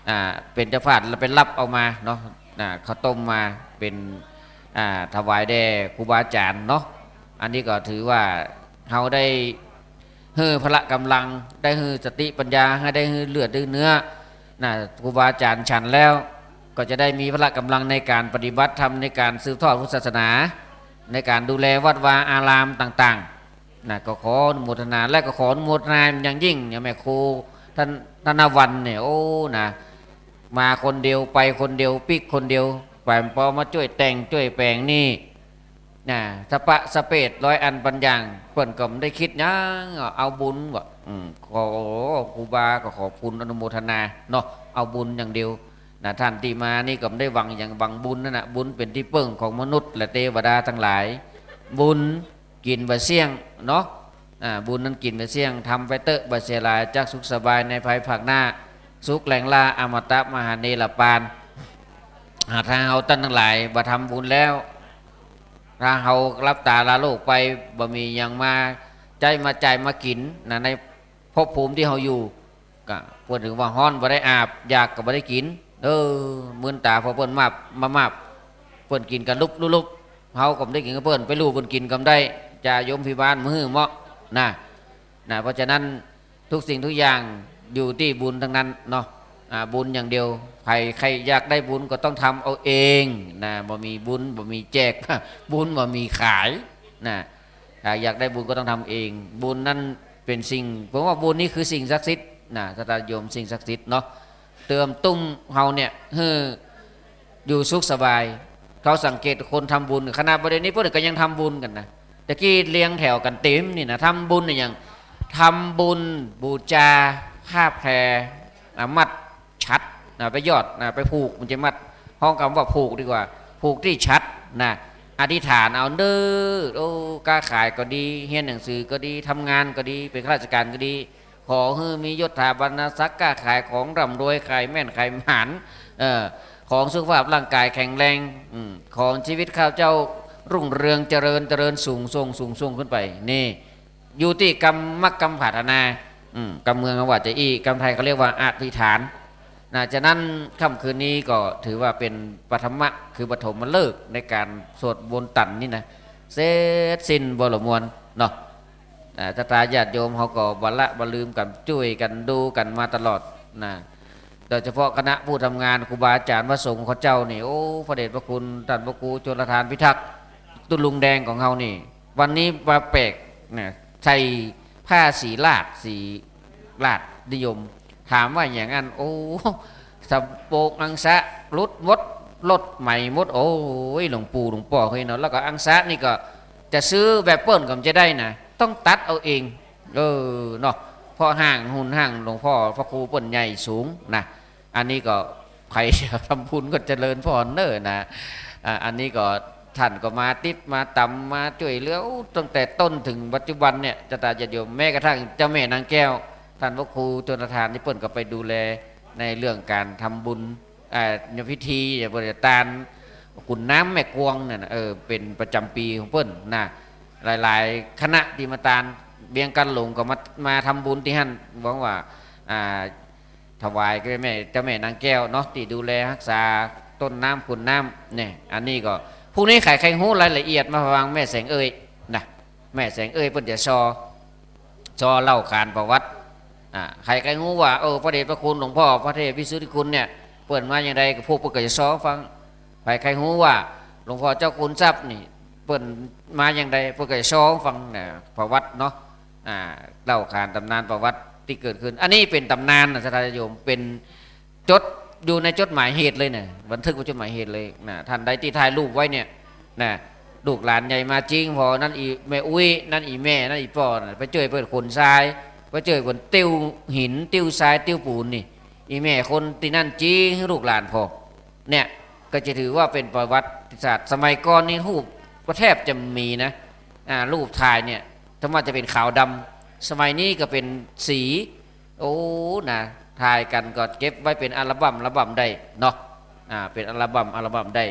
อ่า เป๋นเจ้าภาพแล้วไปรับเอามาเนาะนะ ข้าวต้มมาเป๋น อ่า ถวายแด่ครูบาอาจ๋ารย์เนาะ อันนี้ก็ถือว่าเฮาได้ หื้อพละก๋ำลัง ได้หื้อสติปัญญา หื้อ ได้หื้อเลือดหื้อเนื้อ นะ ครูบาอาจ๋ารย์ฉันแล้ว ก็จะได้มีพละก๋ำลังในก๋านปฏิบัติธรรม ในก๋านสืบทอดพุทธศาสนา ในก๋านดูแลวัดวาอารามต่างๆ นะ ก็ขออนุโมทนา และก็ขออนุโมทนาอย่างยิ่ง อย่างแม่ครูท่าน ธนวรรณเนี่ย โอ้ นะ มาคนเดียว ไปคนเดียว ปิ๊กคนเดียว แป๋มปอมาจ้วยแต่งจ้วยแป๋งนี่ นะ สะปะสะเปดร้อยอันปันอย่าง เปิ้นก็บ่ได้กึ๊ดหยัง เอาบุญว่า อืม ขอ ครูบาก็ขอบคุณอนุโมทนาเนาะ เอาบุญอย่างเดียว นะ ต้านตี้มานี่ก็บ่ได้หวังหยัง หวังบุญนั่นน่ะ บุญเป๋นตี้เปิ้งของมนุษย์และเตวดาตังหลาย บุญกิ๋นบ่เสี้ยงเนาะ อ่า บุญนั้นกิ๋นบ่เสี้ยง ทำไปเต๊อะ บ่เสียหลาย จักสุขสบายในภายภาคหน้า สุขแหล่งหล้า อมตะมหาเนรปาน อ่า ถ้าเฮาต้านตังหลายบ่ทำบุญแล้ว ถ้าเฮาหลับต๋าลาโลกไป บ่มีหยังมาใจ๊มาจ่ายมากิ๋นนะ ในภพภูมิตี้เฮาอยู่ ก็เปิ้นถือว่าฮ้อนบ่ได้อาบ อยากก็บ่ได้กิ๋น เออ มึนต๋า พอเปิ้นมาบ มามาบ เปิ้นกิ๋นกั๋นลุบลุบลุบ เฮาก็บ่ได้กิ๋นกับเปิ้น ไปลู่เปิ้นกิ๋นก็บ่ได้ จะโยมพิบาลบ่หื้อเหมาะนะ นะ เพราะฉะนั้นทุกสิ่งทุกอย่างอยู่ตี้บุญตังนั้นเนาะ อ่า บุญอย่างเดียว ใผใค่อยากได้บุญก็ต้องทำเอาเองนะ บ่มีบุญ บ่มีแจก บุญบ่มีขายนะ อ่า อยากได้บุญก็ต้องทำเอง บุญนั้นเป๋นสิ่ง ผมว่าบุญนี่คือสิ่งศักดิ์สิทธิ์นะ ศรัทธาโยม สิ่งศักดิ์สิทธิ์เนาะ เติมตุ้มเฮาเนี่ย หื้ออยู่สุขสบาย เขาสังเกตคนทำบุญ ขนาดบ่าเดี่ยวนี้เปิ้นก็ยังทำบุญกั๋นนะ ตะกี้เรียงแถวกั๋นเต๋มนี่นะ ทำบุญอะหยัง ทำบุญบูจาผ้าแพร อ่ะ มัดฉัตรนะ ไปยอดนะ ไปผูก บ่ใจ้มัด ฮ้องกำว่าผูกดีกว่า ผูกตี้ฉัตรนะ อธิษฐานเอาเน้อ โอ้ ก๊าขายก็ดี เฮียนหนังสือก็ดี ทำงานก็ดี เป๋นข้าราชก๋านก็ดี ขอหื้อมียศถาบรรณาศักดิ์ ก๊าขายของร่ำรวย ขายแม่นขายหมาน เออ ของสุขภาพร่างก๋ายแข็งแรง อืม ของชีวิตข้าพเจ้ารุ่งเรืองเจริญ เจริญสูงส่ง สูงส่งขึ้นไป นี่ อยู่ตี้กำมักกำผาถนา อืม กำเมืองเขาว่าจะอี้ กำไทยเขาเรียกว่าอธิษฐาน นะ ฉะนั้นค่ำคืนนี้ก็ถือว่าเป๋นปฐมะ คือปฐมฤกษ์ในก๋านสวดมนต์ตันนี่นะ เสร็จสิ้นบ่ละมวลเนาะ อ่า ศรัทธาญาติโยมเฮาก็บ่ละบ่ลืมกั๋น จ้วยกั๋นดูกั๋นมาตลอดนะ โดยเฉพาะคณะผู้ทำงาน ครูบาอาจ๋ารย์พระสงฆ์ข้าเจ้านี่ โอ้ พระเดชพระคุณต้านพระครูชลทานพิทักษ์ ตุ๊ลุงแดงของเฮานี่ วันนี้มาแปลกนะ ใส่ผ้าสีลาด สีลาดนิยม ถามว่าอะหยังอั้น โอ้ สะโปงอังสะหลุดหมด หลุดใหม่หมด โอ้ย หลวงปู่หลวงป้อเฮ้ยเนาะ แล้วก็อังสะนี่ก็จะซื้อแบบเปิ้นก็บ่ใจ้ได้นะ ต้องตัดเอาเอง เออ เนาะ เพราะฮ่างหุ่นฮ่างหลวงป้อพระครูเปิ้นใหญ่สูงนะ อันนี้ก็ใผจะทำบุญก็เจริญพรเน้อนะ อ่า อันนี้ก็ต้านก็มาติดมาต๋ามมาจ้วยเหลือ โอ้ ตั้งแต่ต้นเถิงปัจจุบันเนี่ย ศรัทธาญาติโยม แม้กระทั่งเจ้าแม่นางแก้ว ต้านพระครูชลทานนี่เปิ้นก็ไปดูแลในเรื่องก๋านทำบุญ อ่า พิธี อย่างเปิ้นจะตานขุนน้ำแม่กวงเนี่ยนะ เออ เป๋นประจ๋ำปี๋ของเปิ้นนะ หลายๆ คณะตี้มาตาน เวียงจันทน์หลวงก็มา มาทำบุญตี้หั้น หวังว่า อ่า ถวายแก่แม่ เจ้าแม่นางแก้วเนาะ ตี้ดูแลฮักษาต้นน้ำขุนน้ำเนี่ย อันนี้ก็ พรุ่งนี้ใผใค่ฮู้รายละเอียดมาฟังแม่แสงเอยนะ แม่แสงเอยเปิ้นจะซอ ซอเล่าขานประวัติ อ่า ใผใค่ฮู้ว่า เออ พระเดชพระคุณหลวงป้อพระเทพวิสุทธิคุณเนี่ย เปิ้นมาอย่างใด ก็พวกเปิ้นก็จะซอฟัง ใผใค่ฮู้ว่าหลวงป้อเจ้าคุณทรัพย์นี่ เปิ้นมาอย่างใด เปิ้นก็จะซอฟังนะ ประวัติเนาะ อ่า เล่าขานต๋ำนานประวัติตี้เกิดขึ้น อันนี้เป๋นต๋ำนานนะ ศรัทธาญาติโยม เป๋น จดอยู่ในจดหมายเหตุเลยนะ บันทึกไว้จดหมายเหตุเลยนะ ต้านใดตี้ถ่ายรูปไว้เนี่ยนะ ลูกหลานใหญ่มาจริง พอนั้นอี่แม่อุ๊ย นั้นอี่แม่ นั้นอี่ป้อนะ ไปจ้วยเปิ้นขนทราย ไปจ้วยเปิ้นติ้วหิน ติ้วทราย ติ้วปูนนี่ อี่แม่คนตี้นั้นจริง หื้อลูกหลานผ่อ เนี่ย ก็จะถือว่าเป๋นประวัติศาสตร์ สมัยก่อนนี่รูปก็แทบจะบ่มีนะ อ่า รูปถ่ายเนี่ย ส่วนมากจะเป๋นขาวดำ สมัยนี้ก็เป๋นสี โอ้ นะ ถ่ายกั๋นก็เก็บไว้เป๋นอัลบั้ม อัลบั้มได้เนาะ อ่า เป๋นอัลบั้ม อัลบั้มได้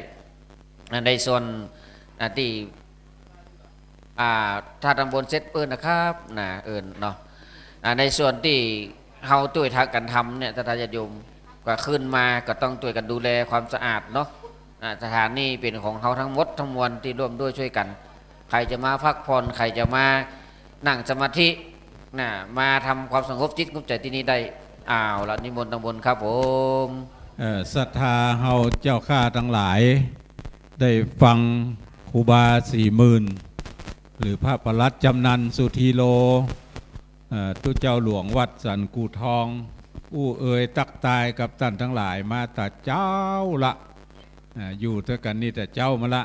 อ่า ในส่วน อ่า ตี้ อ่า ถ้าตำบลเสร็จเปิ้นนะครับ นะ เอิ้นเนาะ อ่า ในส่วนตี้เฮาจ้วยกั๋นทำเนี่ย ศรัทธาญาติโยม ก็ขึ้นมาก็ต้องจ้วยกั๋นดูแลความสะอาดเนาะ อ่า สถานนี่เป๋นของเฮาทั้งหมดทั้งมวลตี้ร่วมด้วยจ้วยกั๋น ใผจะมาพักผ่อน ใผจะมานั่งสมาธิ นะ มาทำความสงบจิตสงบใจ๋ตี้นี่ได้ เอาละ นิมนต์ตางบนครับผม เอ่อ ศรัทธาเฮาเจ้าข้าตังหลาย ได้ฟังครูบาสี่หมื่น หรือพระปลัดจำนันสุธีโล เอ่อ ตุ๊เจ้าหลวงวัดสันกู่ทอง อู้เอ่ยตักตายกับต้านตังหลายมาแต่เจ๊าละ อ่า อยู่ตวยกั๋นนี่แต่เจ๊ามาละ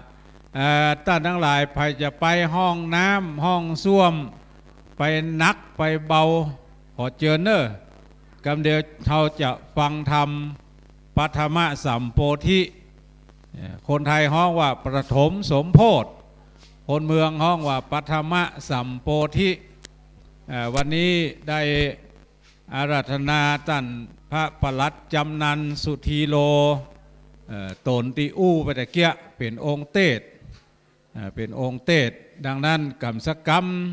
เอ่อ ต้านตังหลาย ใผจะไปห้องน้ำห้องส้วม ไปหนักไปเบา ขอเจิญเน้อ กำเดียวเฮาจะฟังธรรม ปฐมสัมโพธิ เอ่อ คนไทยฮ้องว่าประถมสมโพธิ คนเมืองฮ้องว่าปฐมสัมโพธิ เอ่อ วันนี้ได้อาราธนาต้านพระปลัดจำนันสุธีโล เอ่อ ต๋นตี้อู้ไปตะเกียะ เป๋นองค์เตสน์ อ่า เป๋นองค์เตสน์ ดังนั้นกำสักก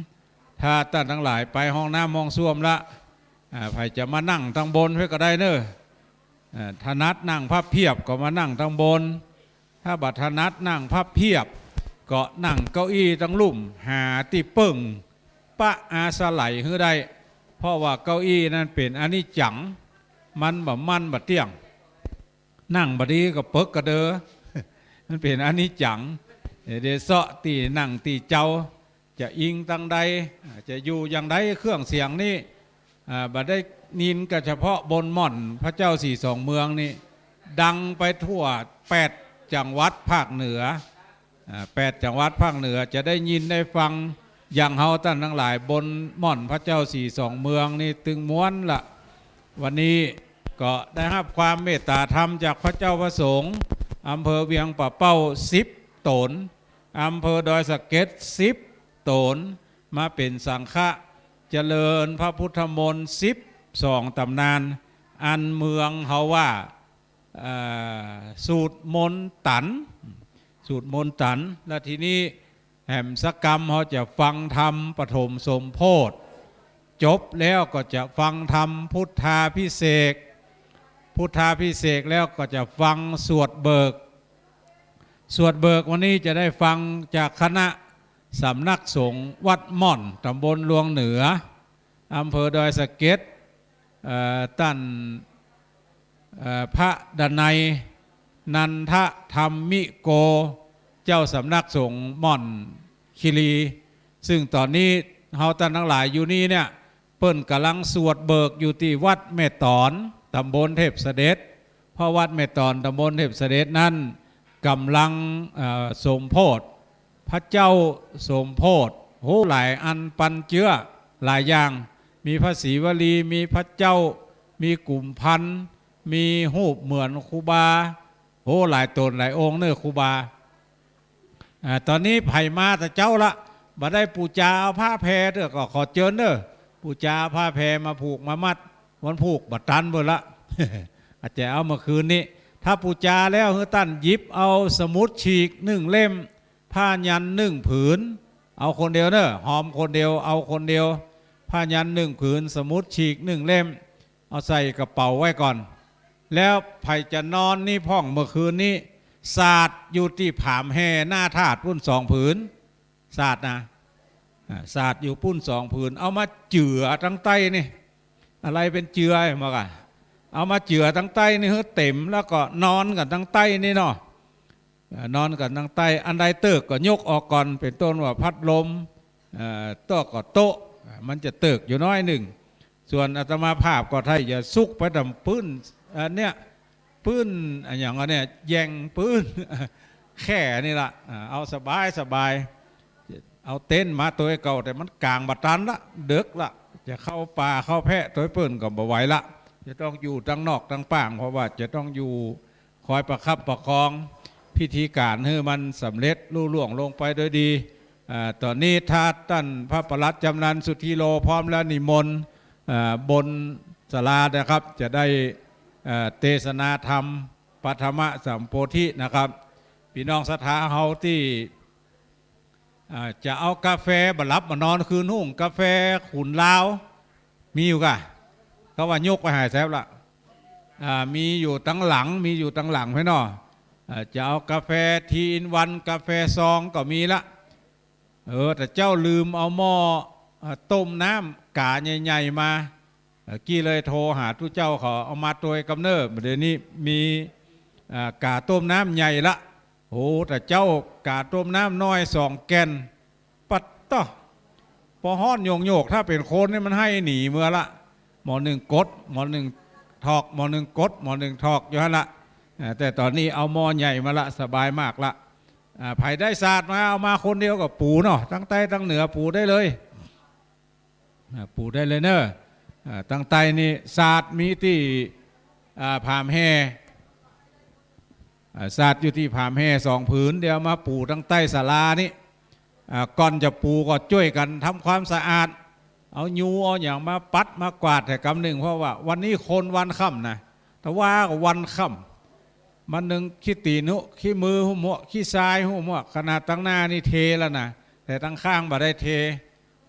ำ ถ้าต้านตังหลายไปห้องน้ำห้องส้วมละ อ่า ใผจะมานั่งตังบนเพื่อก็ได้เน่อ อ่า ถนัดนั่งพับเพียบก็มานั่งตังบน ถ้าบ่ถนัดนั่งพับเพียบ ก็นั่งเก้าอี้ตังลุ่ม หาตี้เปิ้งปะอาศัยหื้อได้ เพราะว่าเก้าอี้นั้นเป๋นอนิจจัง มันบ่มั่นบ่เตี้ยง นั่งบ่ดีก็เปิ๊กกระเดอ มันเป๋นอนิจจัง เอ่อ เดเซาะตี้นั่งตี้เจ้า จะอิงตังใด อ่า จะอยู่อย่างใด เครื่องเสียงนี้ อ่า บ่ได้ยินก็เฉพาะบนหม่อนพระเจ้าสี่สองเมืองนี่ ดังไปทั่วแปดจังหวัดภาคเหนือ อ่า แปดจังหวัดภาคเหนือจะได้ยินได้ฟัง อย่างเฮาต้านตังหลายบนหม่อนพระเจ้าสี่สองเมืองนี่ตึงม้วนละ วันนี้ก็ได้ฮับความเมตตาธรรมจากพระเจ้าพระสงฆ์ อำเภอเวียงป่าเป้าสิบต๋น อำเภอดอยสะเก็ดสิบต๋น มาเป๋นสังฆะ เจริญพระพุทธมนต์สิบสองต๋ำนาน อันเมืองเฮาว่า เอ่อ สูตรมนต์ตัน สูตรมนต์ตัน และทีนี้แหมสักกำเฮาจะฟังธรรมปฐมสมโพธิ จบแล้วก็จะฟังธรรมพุทธาภิเษก พุทธาภิเษกแล้วก็จะฟังสวดเบิก สวดเบิกวันนี้จะได้ฟังจากคณะสำนักสงฆ์วัดหม่อน ต๋ำบลลวงเหนือ อำเภอดอยสะเก็ด เอ่อ ต้าน เอ่อ พระดนัย นันทธรรมิโก เจ้าสำนักสงฆ์หม่อนคีรี ซึ่งต๋อนนี้เฮาต้านตังหลายอยู่นี่เนี่ย เปิ้นก่ำลังสวดเบิกอยู่ตี้วัดแม่ต๋อน ต๋ำบลเทพเสด็จ เพราะวัดแม่ต๋อน ต๋ำบลเทพเสด็จนั้นก่ำลัง เอ่อ สมโพธิ พระเจ้าสมโพธิ โห หลายอันปันเจื้อหลายอย่าง มีพระศรีวลี มีพระเจ้า มีกุมภัณฑ์ มีฮูปเหมือนครูบา โห หลายต๋นหลายองค์เน่อครูบา อ่า ต๋อนนี้ใผมาแต่เจ๊าละ บ่ได้ปู๋จาเอาผ้าแผ่เตื้อก็ขอเจิญเน่อ ปู๋จาเอาผ้าแผ่มาผูกมามัด วันผูกบ่ตันเปิ้นละ อาจจะเอาเมื่อคืนนี้ ถ้าปู๋จาแล้วหื้อต้านหยิบเอาสมุดฉีกนึ่งเล่ม ผ้ายันนึ่งผืน เอาคนเดียวเน่อ หอมคนเดียว เอาคนเดียว ผ้ายันนึ่งผืน สมุดฉีกนึ่งเล่ม เอาใส่กระเป๋าไว้ก่อน แล้วใผจะนอนนี่พ่องเมื่อคืนนี้ สาดอยู่ตี้ผามแฮหน้าธาตุปุ้นสองผืน สาดนะ อ่า สาดอยู่ปุ้นสองผืน เอามาเจือตังใต้นี่ อะไรเป๋นเจือ บอกอะ เอามาเจือตังใต้นี่หื้อเต็ม แล้วก็นอนกั๋นตังใต้นี่เนาะ อ่า นอนกั๋นตังใต้ อันใดเติ๊กก็ยกออกก่อน เป๋นต้นว่าพัดลม เอ่อ โต๊ะก็โต๊ะ อ่า มันจะเติ๊กอยู่น้อยนึ่ง ส่วนอาตมาภาพก็ใค่จะซุกไปต๋ามปื๊น อันเนี้ย ปื๊น อะหยังวะเนี่ย แย่งปื๊น แค่นี้ละ อ่า เอาสบายสบาย เอาเต็นท์มาตวยเก่า แต่มันก๋างบ่ตันละ ดึกละ จะเข้าป่าเข้าแพะตวยเปิ้นก็บ่ไหวละ จะต้องอยู่ตังนอกตังป้าง เพราะว่าจะต้องอยู่ คอยประคับประคองพิธีก๋านหื้อมันสำเร็จลุล่วงลงไปโดยดี อ่า ต๋อนนี้ถ้าต้านพระปลัดจำนันสุธีโลพร้อมแล้วนิมนต์ อ่า บนศาลานะครับ จะได้ เอ่อ เตสนาธรรมปฐมสัมโพธินะครับ ปี้น้องศรัทธาเฮาตี้ อ่า จะเอากาแฟบ่หลับบ่นอนคืนฮุ่ง กาแฟขุนลาว มีอยู่ก่ะ เขาว่ายกไปหายแซบละ อ่า มีอยู่ตังหลัง มีอยู่ตังหลังไผเนาะ อ่า จะเอากาแฟทรีอินวัน กาแฟซองก็มีละ เออ แต่เจ้าลืมเอาหม้อ อ่า ต้มน้ำก๋าใหญ่ๆ มา เอ่อ กี้เลยโทรหาตุ๊เจ้าเขาเอามาตวยกำเน่อ เดี๋ยวนี้มี อ่า ก๋าต้มน้ำใหญ่ละ โห แต่เจ้าก๋าต้มน้ำน้อยสองแก่น ปัดเต๊าะ ปอฮ้อนโยงโยก ถ้าเป๋นคนนี่มันไห้หนีเมือละ หม้อนึ่งก๊ด หม้อนึ่งถอก หม้อนึ่งก๊ด หม้อนึ่งถอกอยู่หั้นละ อ่า แต่ต๋อนนี้เอาหม้อใหญ่มาละ สบายมากละ อ่า ใผได้สาดมา เอามาคนเดียวก็ปู๋เนาะ ตังใต้ตังเหนือปู๋ได้เลย อ่า ปู๋ได้เลยเน่อ อ่า ตังใต้นี่สาดมีตี้ อ่า ผามแฮ อ่า สาดอยู่ตี้ผามแฮสองผืน เดี๋ยวมาปู๋ตังใต้ศาลานี้ อ่า ก่อนจะปู๋ก็จ้วยกั๋นทำความสะอาด เอายูเอาหยังมาปัดมากวาดแหมกำนึ่ง เพราะว่าวันนี้คนวันค่ำนะ ตะวาก็วันค่ำ มันนึ่งขี้ตี๋นหุ ขี้มือหุมั่ว ขี้ซายหุมั่ว ขนาดตังหน้านี่เทแล้วนะ แต่ตังข้างบ่ได้เท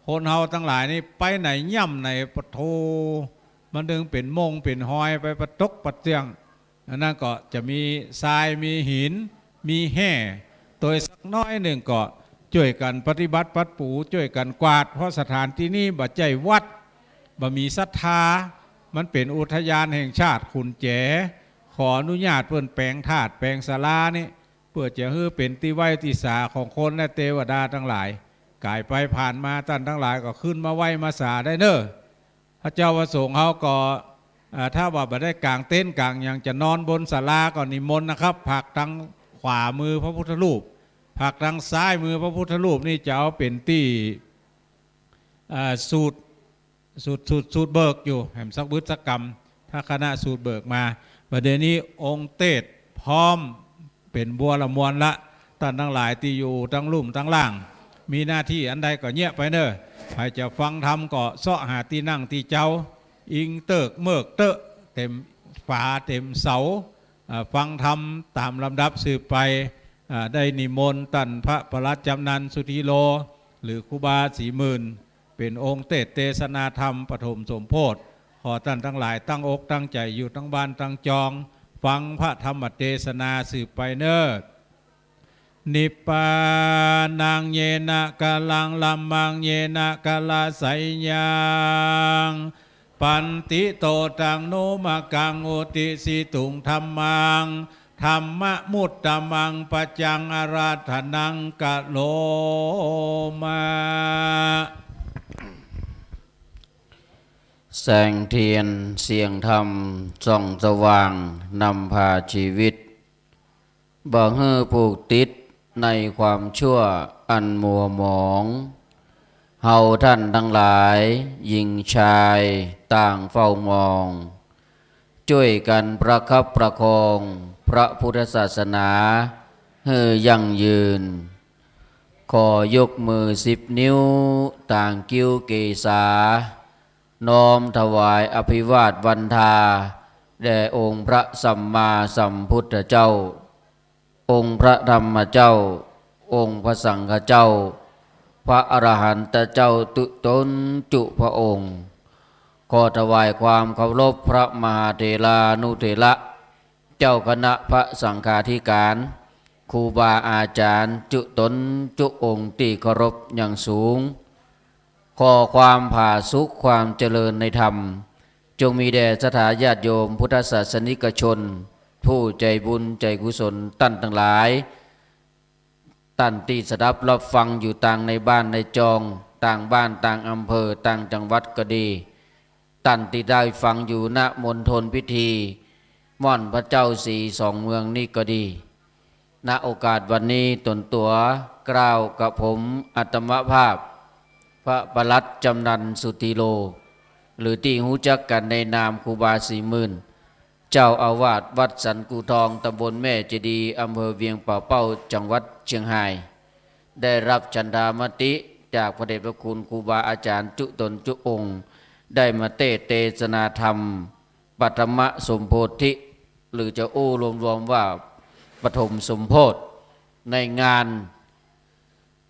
คนเฮาตังหลายนี่ไปไหนย่ำไหน ปะโธ มันนึ่งเป๋นมงเป๋นฮอยไปปะตกปะเตื้อง อันนั้นก็จะมีซาย มีหิน มีแฮ่ โตยสักน้อยนึ่งก็จ้วยกั๋นปฏิบัติปัดปู๋ จ้วยกั๋นกวาด เพราะสถานตี้นี้บ่ใจ้วัด บ่มีศรัทธา มันเป๋นอุทยานแห่งชาติขุนแจ ขออนุญาตเปิ้นแป๋งธาตุแป๋งศาลานี้ เปื้อจะหื้อเป๋นตี้ไหว้ตี้สาของคนและเตวดาตังหลาย ก๋ายไปผ่านมาต้านตังหลายก็ขึ้นมาไหว้มาสาได้เน่อ พระเจ้าพระสงฆ์เฮาก็ อ่า ถ้าว่าบ่ได้ก๋างเต็นท์ก๋างหยังจะนอนบนศาลาก็นิมนต์นะครับ ผากตังขวามือพระพุทธรูป ผากตังซ้ายมือพระพุทธรูปนี่จะเอาเป๋นตี้ อ่า สูตร สูตร สูตร สูตรเบิกอยู่ แหมสักบึดสักกำ ถ้าคณะสูตรเบิกมา บ่าเดี่ยวนี้องค์เตสน์พร้อม เป๋นบัวละมวลละ ต้านตังหลายตี้อยู่ตังลุ่มตังล่าง มีหน้าตี้อันใดก็เยียะไปเน่อ ใผจะฟังธรรมก็เซาะหาตี้นั่งตี้เจ๊า อิงเติ๊กเมิกเต๊อะ เต็มฝาเต็มเสา อ่า ฟังธรรมต๋ามลำดับสืบไป อ่า ได้นิมนต์ต้านพระปลัดจำนันสุธีโล หรือครูบาศรีหมื่น เป๋นองค์เตสน์เตสนาธรรมปฐมสมโพธิ ขอต้านตังหลายตั้งอกตั้งใจ๋อยู่ตังบ้านตังจอง ฟังพระธรรมเตสนาสืบไปเน่อ นิพพานัง เยนะ กะลัง ธัมมัง เยนะ กะละสะยัง ปันติโต ตัง โน มะกัง อุติสสิตุง ธัมมัง ธัมมะมุตตะมัง ปัจจัง อาราธะนัง กะโรมะ แสงเทียน เสียงธรรม ส่องสว่าง นำพาชีวิต บ่หื้อผูกติดในความชั่วอันมัวหมอง เฮาต้านตังหลาย หญิงชาย ต่างเฝ้ามอง จ้วยกั๋นประคับประคอง พระพุทธศาสนา หื้อยั่งยืน ขอยกมือสิบนิ้ว ตางกิ้วเกศา น้อมถวายอภิวาทวันทา แด่องค์พระสัมมาสัมพุทธเจ้า องค์พระธรรมเจ้า องค์พระสังฆเจ้า พระอรหันตเจ้าตุ๊ตนจุพระองค์ ขอถวายความเคารพพระมหาเถรานุเถระ เจ้าคณะพระสังฆาธิการ ครูบาอาจ๋ารย์จุตนจุองค์ตี้เคารพอย่างสูง ขอความผาสุกความเจริญในธรรม จงมีแด่ศรัทธาญาติโยมพุทธศาสนิกชน ผู้ใจ๋บุญใจ๋กุศลต้านตังหลาย ต้านตี้สดับรับฟังอยู่ตางในบ้านในจอง ตางบ้านตางอำเภอตางจังหวัดก็ดี ต้านตี้ได้ฟังอยู่ ณ มณฑลพิธี ม่อนพระเจ้าสีสองเมืองนี้ก็ดี ณ โอกาสวันนี้ตนตั๋วกล่าวกับผมอาตมาภาพ พระปลัดจำนันสุธีโล หรือตี้ฮู้จักกั๋นในนามครูบาศรีหมื่น เจ้าอาวาสวัดสันกู่ทอง ตำบลแม่เจดีย์ อำเภอเวียงป่าเป้า จังหวัดเชียงฮาย ได้ฮับฉันทามติจากพระเดชพระคุณครูบาอาจ๋ารย์จุตนจุองค์ ได้มาเตสน์เตสนาธรรม ปฐมสมโพธิ หรือจะอู้รวมๆว่าปฐมสมโพธิ ในงาน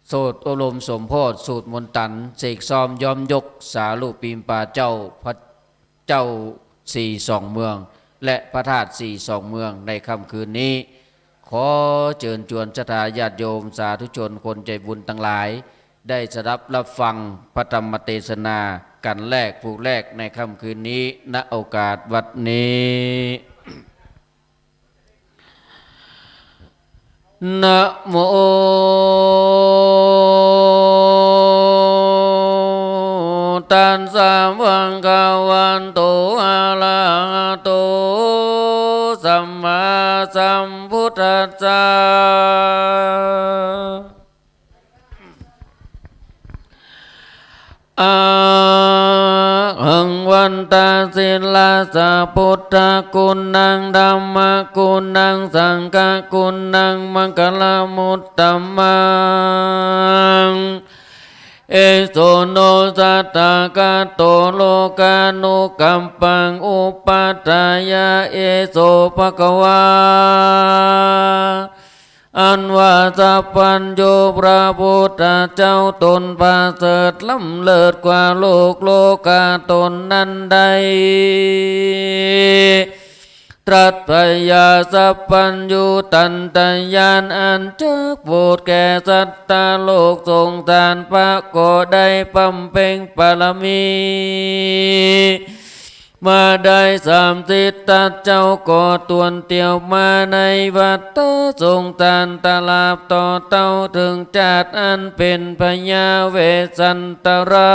โสดอบรมสมโพธิ สูตรมนตัน เสกซ้อมย้อมยกสารูปปิมปาเจ้า พระเจ้าสี่สองเมือง และพระธาตุสี่สองเมืองในค่ำคืนนี้ ขอเจิญจวนศรัทธาญาติโยมสาธุชนคนใจ๋บุญตังหลาย ได้สดับรับฟังพระธรรมเตสนากั๋นแรกผู้แรกในค่ำคืนนี้ ณ โอกาสวันนี้ นะโม ตัสสะ ภะคะวะโต อะระหะโต สัมมาสัมพุทธัสสะ อะหัง วะ ทันตะ ศิลสะ พุทธกุณัง ธัมมะกุณัง สังฆะกุณัง มังคละมุตตะมัง เอโส โน สัตถะกะโต โลกานุกัมปัง อุปัฏฐายะ เอโส ภะคะวา อันว่าสัพพัญญูพระพุทธเจ้าต๋นประเสริฐล้ำเลิศกว่าโลกโลกาต๋นนั้นได้ ตรัสพยาสัพพัญญูตันตญาณอันจักโปรดแก่สัตตโลกสงสาร พระก็ได้บำเพ็งบารมี มาได้สามสิบทัศ เจ้าก็ตวนเตียวมาในวัฏฏะสงสาร ตราบต่อเต้าเถิงจาติอันเป๋นพยาเวสสันตรา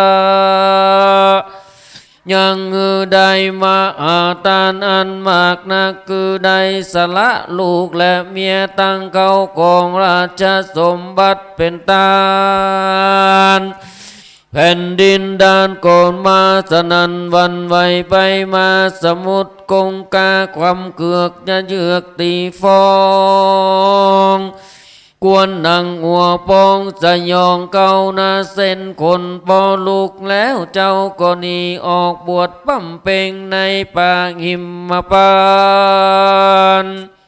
ยังหื้อได้มหาทานอันมากนัก คือได้สละลูกและเมีย ตังข้าวของราชสมบัติเป๋นตาน แผ่นดินด้านโกนมาสนั่นหวั่นไหวไปมา สมุทรคงคาความเกือกจะเยือกตี๋ฟอง ควรหนังหัวปองสยองเก้าหน้าเส้นขน ปอลุกแล้วเจ้าก็หนีออกบวชบำเพ็งในป่าหิมพานต์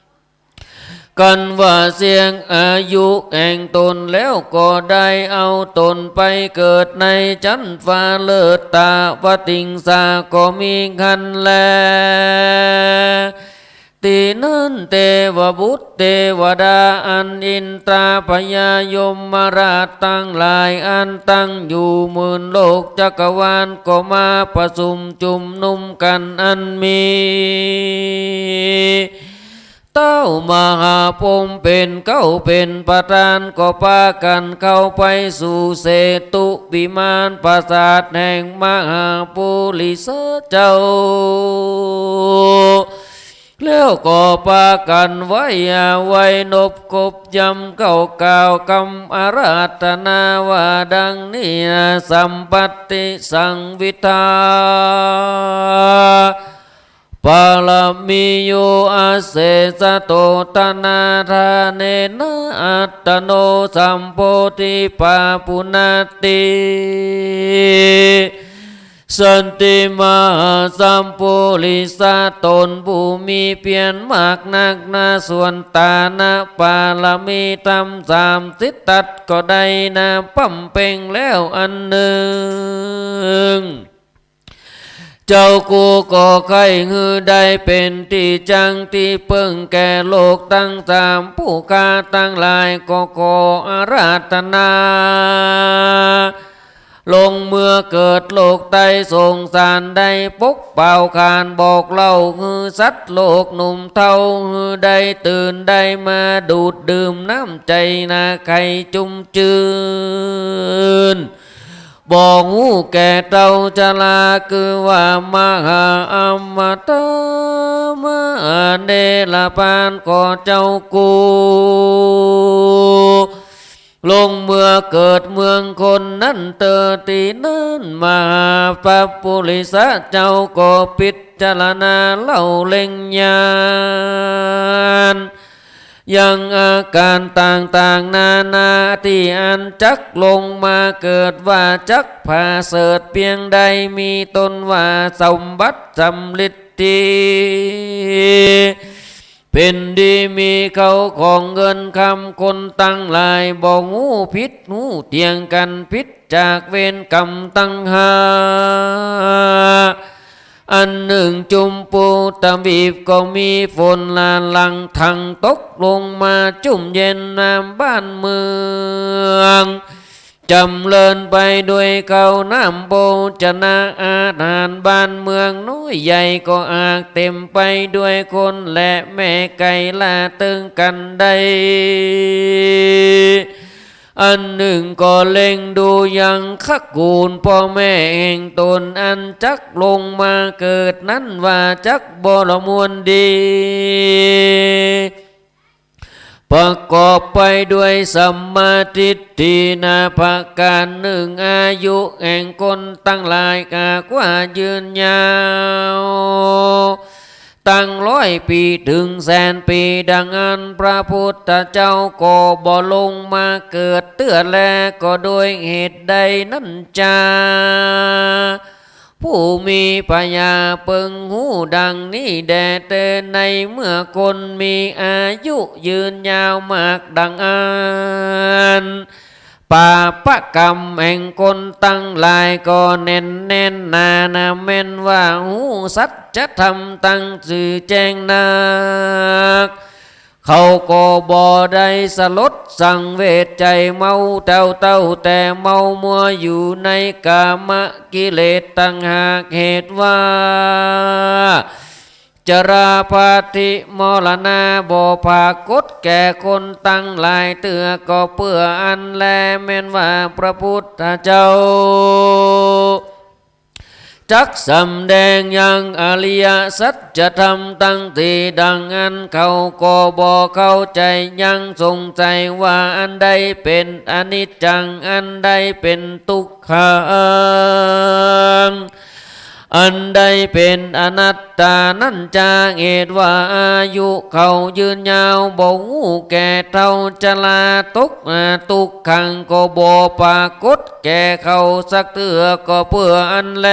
กันว่าเสี้ยงอายุแห่งต๋นแล้วก็ได้เอาต๋นไปเกิดในจั๊นฟ้าเลิศ ตาวติงสาก็มีครรภ์แล ตี้นั้นเตวบุตรเตวดาอันอินตราพญายมราชตังหลายอันตั้งอยู่หมื่นโลกจักรวาลก็มาประชุมจุมนุมกั๋นอันมี เต๊ามหาพรหมเป๋นเก๊าเป๋นประธาน ก็ปากั๋นเข้าไปสู่เสตุวิมานปราสาทแห่งมหาปุริสะเจ้า แล้วก็ปากั๋นไหว้อาไหว้นบกบยำเข้ากล่าวกำอาราธนาว่าดังนี้นะ สัมปัตติสังวิทา ปารมีโย อเสสะโต ทนาทาเนนะ อัตตโน สัมโพธิปาปุณาติ สันติมหาสัมปุริสะ ต๋นผู้มีเปียรมากนักหนา ส่วนตานะปารมีธรรมสามสิบทัศก็ได้นาบำเพ็งแล้วอันนึ่ง เจ้ากูก็ใค่หื้อได้เป๋นตี้จั้งตี้เปิ้งแก่โลกตังสาม ผู้ข้าตังหลายก็ขออาราธนา ลงเมื่อเกิดโลกใต้สงสาร ได้ปกเป่าขานบอกเล่าหื้อสัตว์โลกหนุ่มเฒ่า หื้อได้ตื่นได้มาดูดดื่มน้ำใจ๋นาใค่จุ่มจื้น บ่ฮู้แก่เฒ่าชรา คือว่ามหาอมตะมหาเนรปานก็เจ้ากู ลงเมื่อเกิดเมืองคนนั้นเต๊อะ ตี้นั้นมหาปุริสะเจ้าก็พิจารณาเล่าเล็งญาณ ยังอาก๋ารต่างๆ นานาตี้อันจักลงมาเกิด ว่าจักผาเสริฐเปียงใด มีต้นว่าสมบัติสำริดดี เป๋นดีมีเข้าของเงินคำ คนตังหลายบ่ฮู้ผิดฮู้เถียงกั๋น ผิดจากเวรกรรมตังห้า อันนึ่งจุมปูตะวีปก็มีฝนหนาหลั่งถังตกลงมาจุ่มเย็นน้ำบ้านเมือง จ๋ำเริญไปด้วยข้าวน้ำโภชนะอาหาร บ้านเมืองน้อยใหญ่ก็อากเต๋มไปด้วยคนและแม่ไก่ล่าเติงกั๋นได้ อันนึ่งก็เล็งดูยังขกูลป้อแม่แห่งต๋นอันจักลงมาเกิดนั้นว่าจักบ่ละมวลดี ไป ประกอบไปด้วยสัมมาทิฏฐินาประก๋านนึ่ง อายุแห่งคนตังหลายหากว่ายืนยาว ตั้งร้อยปี๋เถิงแสนปี๋ ดังอั้นพระพุทธเจ้าก็บ่ลงมาเกิดเตื้อแล ก็โดยเหตุใดนั้นจา ผู้มีปัญญาเปิงฮู้ดังนี้แด่ แต่ในเมื่อคนมีอายุยืนยาวมากดังอั้น ปาปกรรมแห่งคนตังหลายก็แน่นแน่นหนาหนา แม่นว่าฮู้สัจธรรมตังจื้อแจ้งนัก เขาก็บ่ได้สลดสังเวชใจ๋เมาเต้าเต้า แต่เมามัวอยู่ในกามกิเลสตังหาก เหตุว่า จราพยาธิมรณะบ่ปรากฏแก่คนตังหลายเตื้อ ก็เปื้ออั้นแล แม่นว่าพระพุทธเจ้า จักสำแดงยังอริยสัจธรรมตังสี่ดังอั้น เขาก็บ่เข้าใจ๋ ยังสงสัยว่าอันใดเป๋นอนิจจัง อันใดเป๋นตุ๊กขัง อันใดเป๋นอนัตตานั้นจา เหตุว่าอายุเขายืนยาว บ่ฮู้แก่เฒ่าชรา ตุ๊กข์ อ่า ตุ๊กขังก็บ่ปรากฏแก่เขาสักเตื้อ ก็เปื้ออั้นแล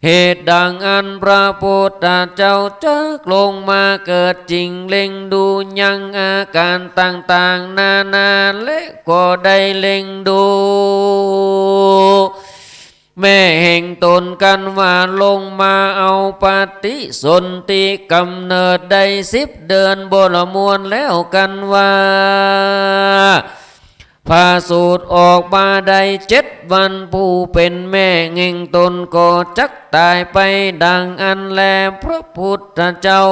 เหตุดังอั้นพระพุทธเจ้าจักลงมาเกิด จึงเล็งดูยังอาก๋านต่างๆ นานา และก็ได้เล็งดู แม่แห่งต๋นกันว่าลงมาเอาปฏิสนธิกำเนิดได้สิบเดือนบ่ละมวลแล้วกันว่า ผ่าสูติออกมาได้เจ็ดวัน ผู้เป๋นแม่แห่งต๋นก็จักต๋ายไปดังอั้นแล พระพุทธเจ้า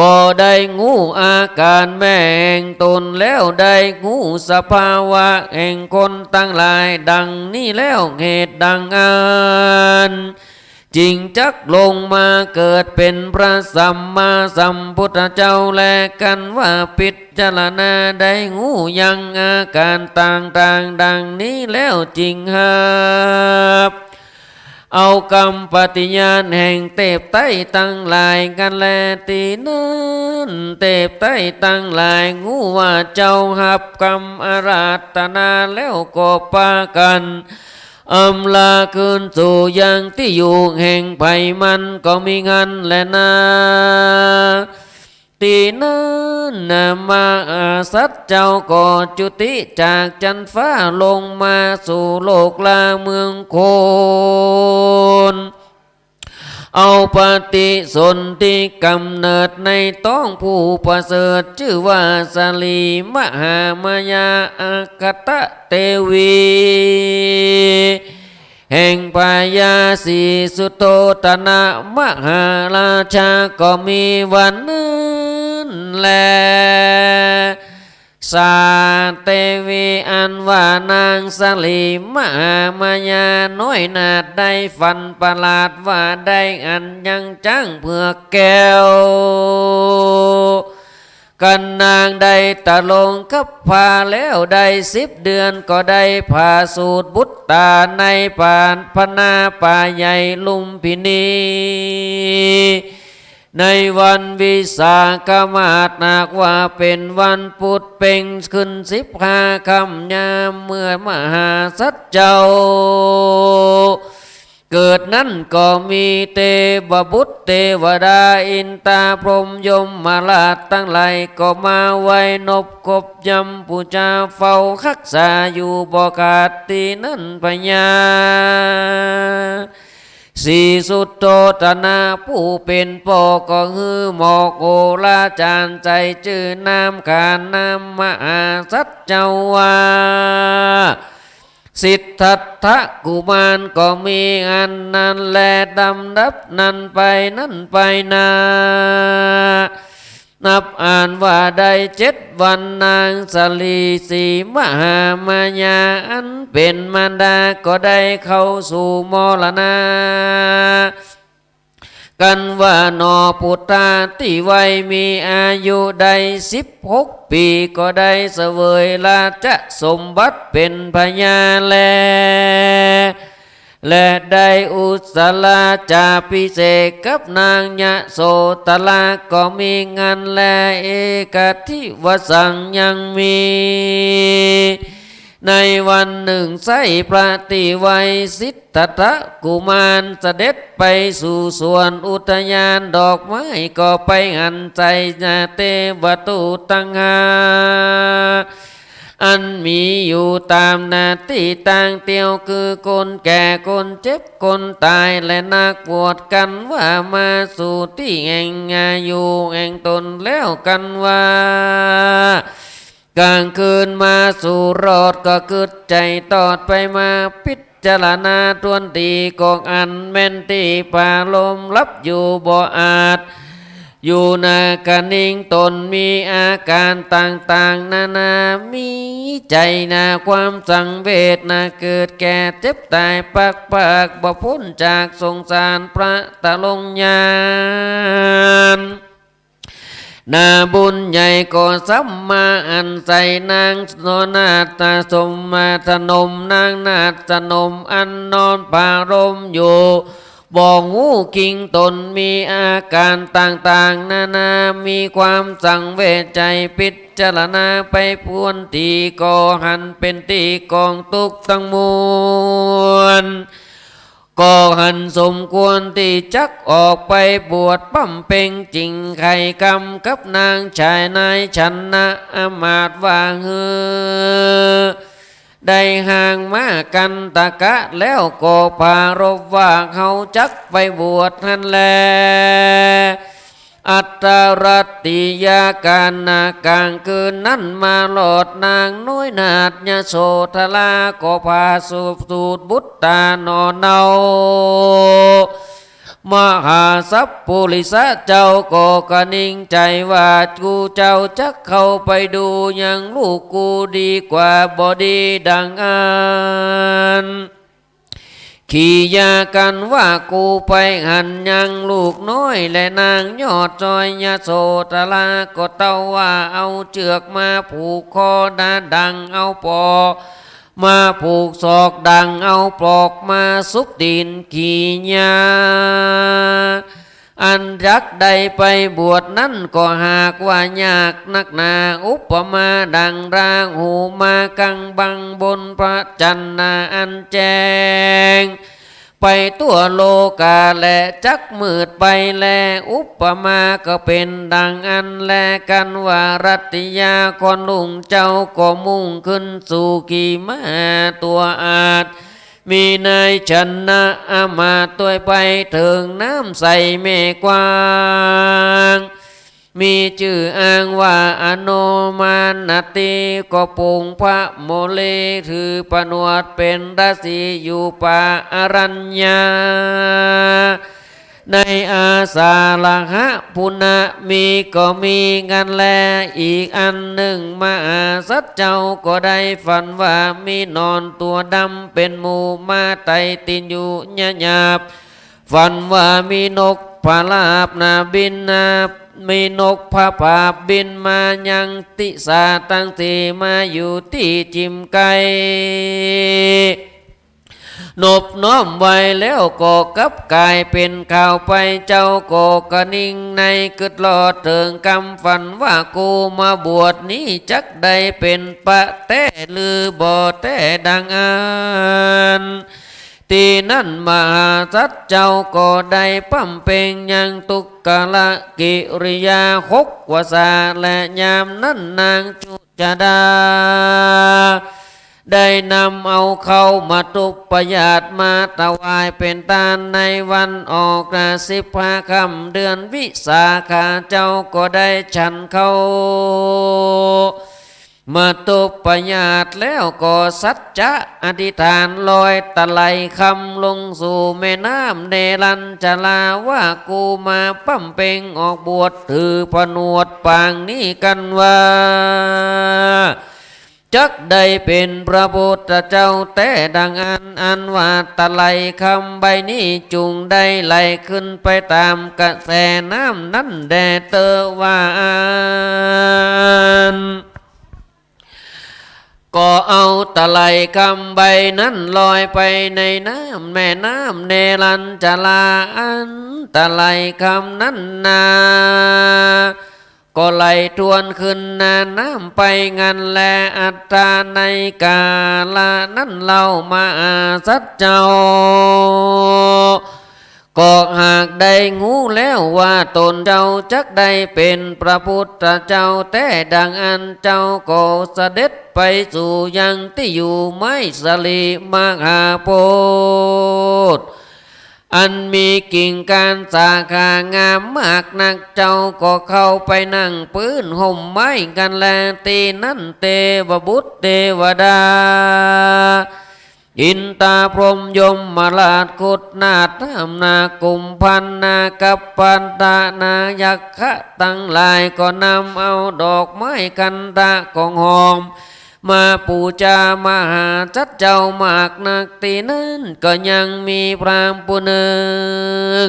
ก็ได้ฮู้อาก๋านแม่แห่งต๋นแล้ว ได้ฮู้สภาวะแห่งคนตังหลายดังนี้แล้ว เหตุดังอั้น จึงจักลงมาเกิดเป๋นพระสัมมาสัมพุทธเจ้าแล กันว่าพิจารณาได้ฮู้ยังอาก๋านต่างๆ ดังนี้แล้ว จึงหับ เอากำปฏิญาณแห่งเทพไตตังหลายกันแล ตี้นั้นเทพไตตังหลายฮู้ว่าเจ้าหับกำอาราธนาแล้วก็ปากั๋นอำลาคืนสู่ยังตี้อยู่แห่งใผมันก็มิหั้นแลนา ตี้นั้นนะมหาสัตว์เจ้าก็จุติจากจั๊นฟ้าลงมาสู่โลกลาเมืองคนเอาปฏิสนธิกำเนิดในต๊องผู้ประเสริฐจื้อว่าสลีมหามายาอัคคตเทวี แห่งพญาศรีสุโธทนะมหาราชาก็มีวันนั้นแล สาเทวีอันว่านางสลีมหามายาน้อยนาถได้ฝันประหลาดว่าได้อันยังจ๊างเผือกแก้ว กันนางได้ตะลงกับพาแล้วได้สิบเดือนก็ได้ผ่าสูติบุตราในป่าพนาป่าใหญ่ลุมพินี ในวันวิสาขมาสหากว่าเป๋นวันปุธเพ็งขึ้นสิบห้าค่ำยามเมื่อมหาสัตว์เจ้า เกิดนั้นก็มีเทพบุตรเทวดาอินตาพรหมยมราชตังหลายก็มาไหว้นบกบยำปู๋จาเฝ้าฮักษาอยู่บ่ขาดตี้นั้น พญาศรีสุโธทนะผู้เป๋นป้อก็หื้อหมอกโหราจ๋ารย์ใจ๋จื้อนามขานนามมหาสัตว์เจ้าว่า สิทธัตถกุมารก็มีอันนั้นแล ลำดับนั้นไปนั้นไปนา นับอันว่าได้เจ็ดวันนางสลีสีมหามายาอันเป๋นมารดาก็ได้เข้าสู่มรณะ ก กันว่าหนอปุตตาตี้วัยมีอายุได้สิบหกปี๋ ก็ได้เสวยราชสมบัติเป๋นพญาแล และได้อุสสาจาภิเษกกับนางยโสธรา ก็มีงันแล เอกัตถิวสัง ยังมี ในวันนึ่งใส้พระตี้วัยสิทธัตถกุมารเสด็จไปสู่สวนอุทยานดอกไม้ ก็ไปหันใจ๋นาเตวทูตตังห้า อันมีอยู่ต๋ามนาตี้ตางเตียว คือคนแก่ คนเจ็บ คนต๋าย และนักบวช กันว่ามาสู่ตี้แห่งอายุแห่งต๋นแล้ว กันว่า ก๋างคืนมาสู่รอด ก็กึ๊ดใจ๋ตอดไปมา พิจารณาถ้วนตี้ ก็หันแม่นตี้ผาลมหลับอยู่บ่อาจ อยู่หน้ากะนิง ต๋นมีอาก๋ารต่างๆ นานา มีใจ๋หน้าความสังเวช หน้าเกิดแก่เจ็บต๋าย ปากๆ บ่ป๊นจากสงสาร พระตะลงยาน นาบุญใหญ่ก็ซ้ำมาหันใส่นางนาฏสมมาสนม นางนาฏสนมอันนอนผาลมอยู่ บ่ฮู้คิง ต๋นมีอาก๋ารต่างๆ นานา มีความสังเวชใจ๋ พิจารณาไปถ้วนตี้ ก็หันเป๋นตี้กองตุ๊กข์ตังมวล ก็หันสมควรตี้จักออกไปบวชบำเพ็ง จึงใค่กำกับนางชายนายชนะอมาตย์ว่า หื้อได้ฮ้างมากันตะกะแล้ว ก็ปรารภว่า เฮาจักไปบวชหั้นแล อัตตรัตติยาก๋านนา ก๋างคืนนั้นมาลอด นางน้อยนาฏยโสธรา ก็ผาสูบสูดบุตตาหนอเนา มหาสัปปุริสะเจ้าก็กะนิงใจ๋ว่า กูเจ้าจักเข้าไปดูยังลูกกูดีกว่าบ่ดีดังอั้น ขียากันว่า กูไปหันยังลูกน้อย และนางยอดจอยยโสธรา ก็เต้าว่า เอาเจื้อกมาผูกคอดาดั่ง เอาปอกมาผูกศอกดั่ง เอาปอกมาสุบตี๋น ขียา อันจักได้ไปบวชนั้น ก็หากว่ายากนักหนา อุปมาดั่งราหูมากั๋งบังบนพระจันทร์นาอันแจ้งไปทั่วโลกา และจักมืดไปแล อุปมาก็เป๋นดังอั้นแล กันว่ารัตติยาคอนลุงเจ้าก็มุ่งขึ้นสู่ขี่ม้าตั๋วอาด มีนายชนะอมาตย์ตวยไปเถิงน้ำใสแม่กว้าง มีจื้ออ้างว่าอโนมานติ ก็ปงพระโมเลถือผนวดเป๋นฤๅษีอยู่ป่าอรัญญา ในอาสาละหะปุณะ มีก็มีงันแล อีกอันนึ่งมหาสัตว์เจ้าก็ได้ฝันว่ามีหนอนตั๋วดำเป๋นหมู่มาไต่ตี๋นอยู่หยาบๆ ฝันว่ามีนกผาราบนาบินนา มีนกผาปาบบินมายังติสาตังสี่ มาอยู่ตี้จิมไกล นบน้อมไหว้แล้วก็กลับก๋ายเป๋นข่าวไป เจ้าก็กะนิงในกึ๊ดลอดเถิงกำฝันว่า กูมาบวชนี้จักได้เป๋นปะแต๊หรือบ่แต๊ดังอั้น ตี้นั้นมหาสัตว์เจ้าก็ได้บำเพ็งยังทุกขกิริยาหกวาสา และยามนั้นนางจุ จดา ได้นำเอาข้าวมัตตุปายาตมาถวายเป๋นตานในวันออกสิบห้าค่ำเดือนวิสาขา เจ้าก็ได้ฉันข้าวมัตตุปายาตแล้วก็สัจจะอธิษฐานลอยตะไหลคำลงสู่แม่น้ำเนรัญชราว่า กูมาบำเพ็งออกบวชถือผนวดปางนี้กันว่า จ จักได้เป๋นพระพุทธเจ้าแต๊ดังอั้น อันว่าตะไลคำใบนี้จุ่งได้ไหลขึ้นไปต๋ามกระแสน้ำนั้นแด่เต๊อะว่าอั้น ก็เอาตะไลคำใบนั้นลอยไปในน้ำ แม่น้ำเนรัญชรา อันตะไลคำนั้นนา ก็ไหลทวนขึ้นเหนือน้ำไปงันแล อัตถะ ในกาละนั้นเล่า มหาสัตว์เจ้า ก็หากได้ฮู้แล้วว่าต๋นเจ้าจักได้เป๋นพระพุทธเจ้าแต๊ดังอั้น เจ้าก็เสด็จไปสู่ยังตี้อยู่ไม้สะหลีมหาโพธิ์ อันมีกิ่งก้านสาขางามมากนัก เจ้าก็เข้าไปนั่งปื้นฮ่มไม้งันแล ตี้นั้นเตวบุตรเตวดา อินตาพรหมยมราช ครุฑนาฏ นาคกุมภัณฑ์ นาคพันธะ นาคยักขะตังหลาย ก็นำเอาดอกไม้คันธะของหอม มาปู๋จามหาสัตว์เจ้ามากนัก ตี้นั้นก็ยังมีพราหมณ์ผู้นึ่ง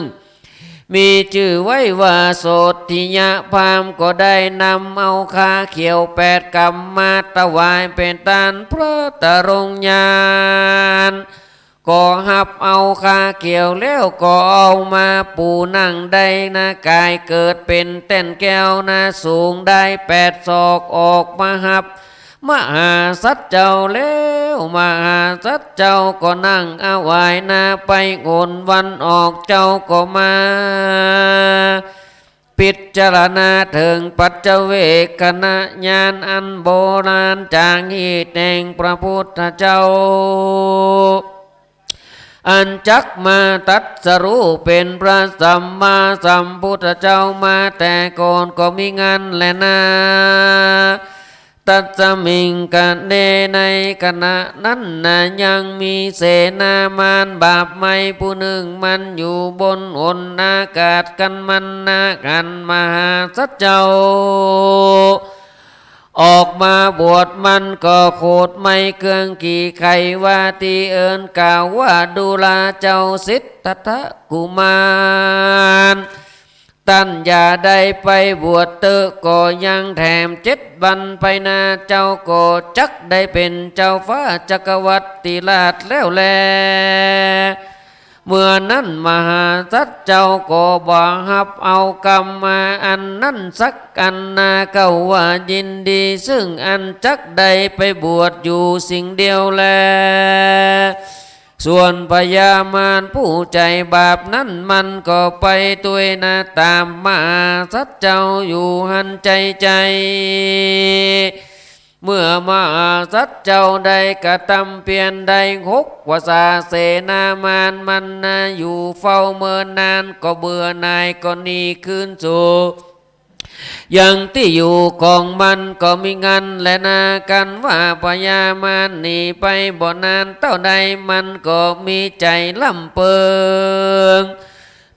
มีจื้อไว้ว่าโสตถิยะพราหมณ์ ก็ได้นำเอาคาเขียวแปดกำมาถวายเป๋นตานพระตรงยาน ก็ฮับเอาคาเขียวแล้วก็เอามาปู๋นั่งได้นา ก๋ายเกิดเป๋นแต้นแก้วนา สูงได้แปดศอก ออกมาฮับมหาสัตว์เจ้าแล้ว มหาสัตว์เจ้าก็นั่งอวายนา ไปหนวันออก เจ้าก็มา พิจารณาเถิงปัจเจเวกขณญาณอันโบราณจ๋างฮีตแห่งพระพุทธเจ้า อันจักมาตรัสรู้เป๋นพระสัมมาสัมพุทธเจ้ามาแต่ก่อนก็มิงันแลนา ตัสมิงกะเน ในขณะนั้นนา ยังมีเสนามารบาปไม้ผู้นึ่ง มันอยู่บนหนอากาศ คันมันนาหันมหาสัตว์เจ้าออกมาบวช มันก็ขูดไม้เครื่องขี่ไขว่า ตี้เอิ้นกล่าวว่า ดูราเจ้าสิทธัตถะกุมาร ต้านอย่าได้ไปบวชเต๊อะ ก็ยังแถมเจ็ดวันไปนา เจ้าก็จักได้เป๋นเจ้าฟ้าจักรวรรดิราชแล้วแล เมื่อนั้นมหาสัตว์เจ้าก็บ่ฮับเอากำมาอันนั้นสักอันนา เขาว่ายินดีซึ่งอันจักได้ไปบวชอยู่สิ่งเดียวแล ส่วนพญามารผู้ใจ๋บาปนั้น มันก็ไปตวยนา ต๋ามมหาสัตว์เจ้าอยู่หั้นใจ้ๆ เมื่อมหาสัตว์เจ้าได้กระตำเปียรได้หกวาสา เสนามารมันนาอยู่เฝ้าเมินนาน ก็เบื่อหน่ายก็หนีคืนสู่ ยังตี้อยู่ของมันก็มิงันแลนา คันว่าพญามารหนีไปบ่นานเต้าใด มันก็มีใจ๋ร่ำเปิง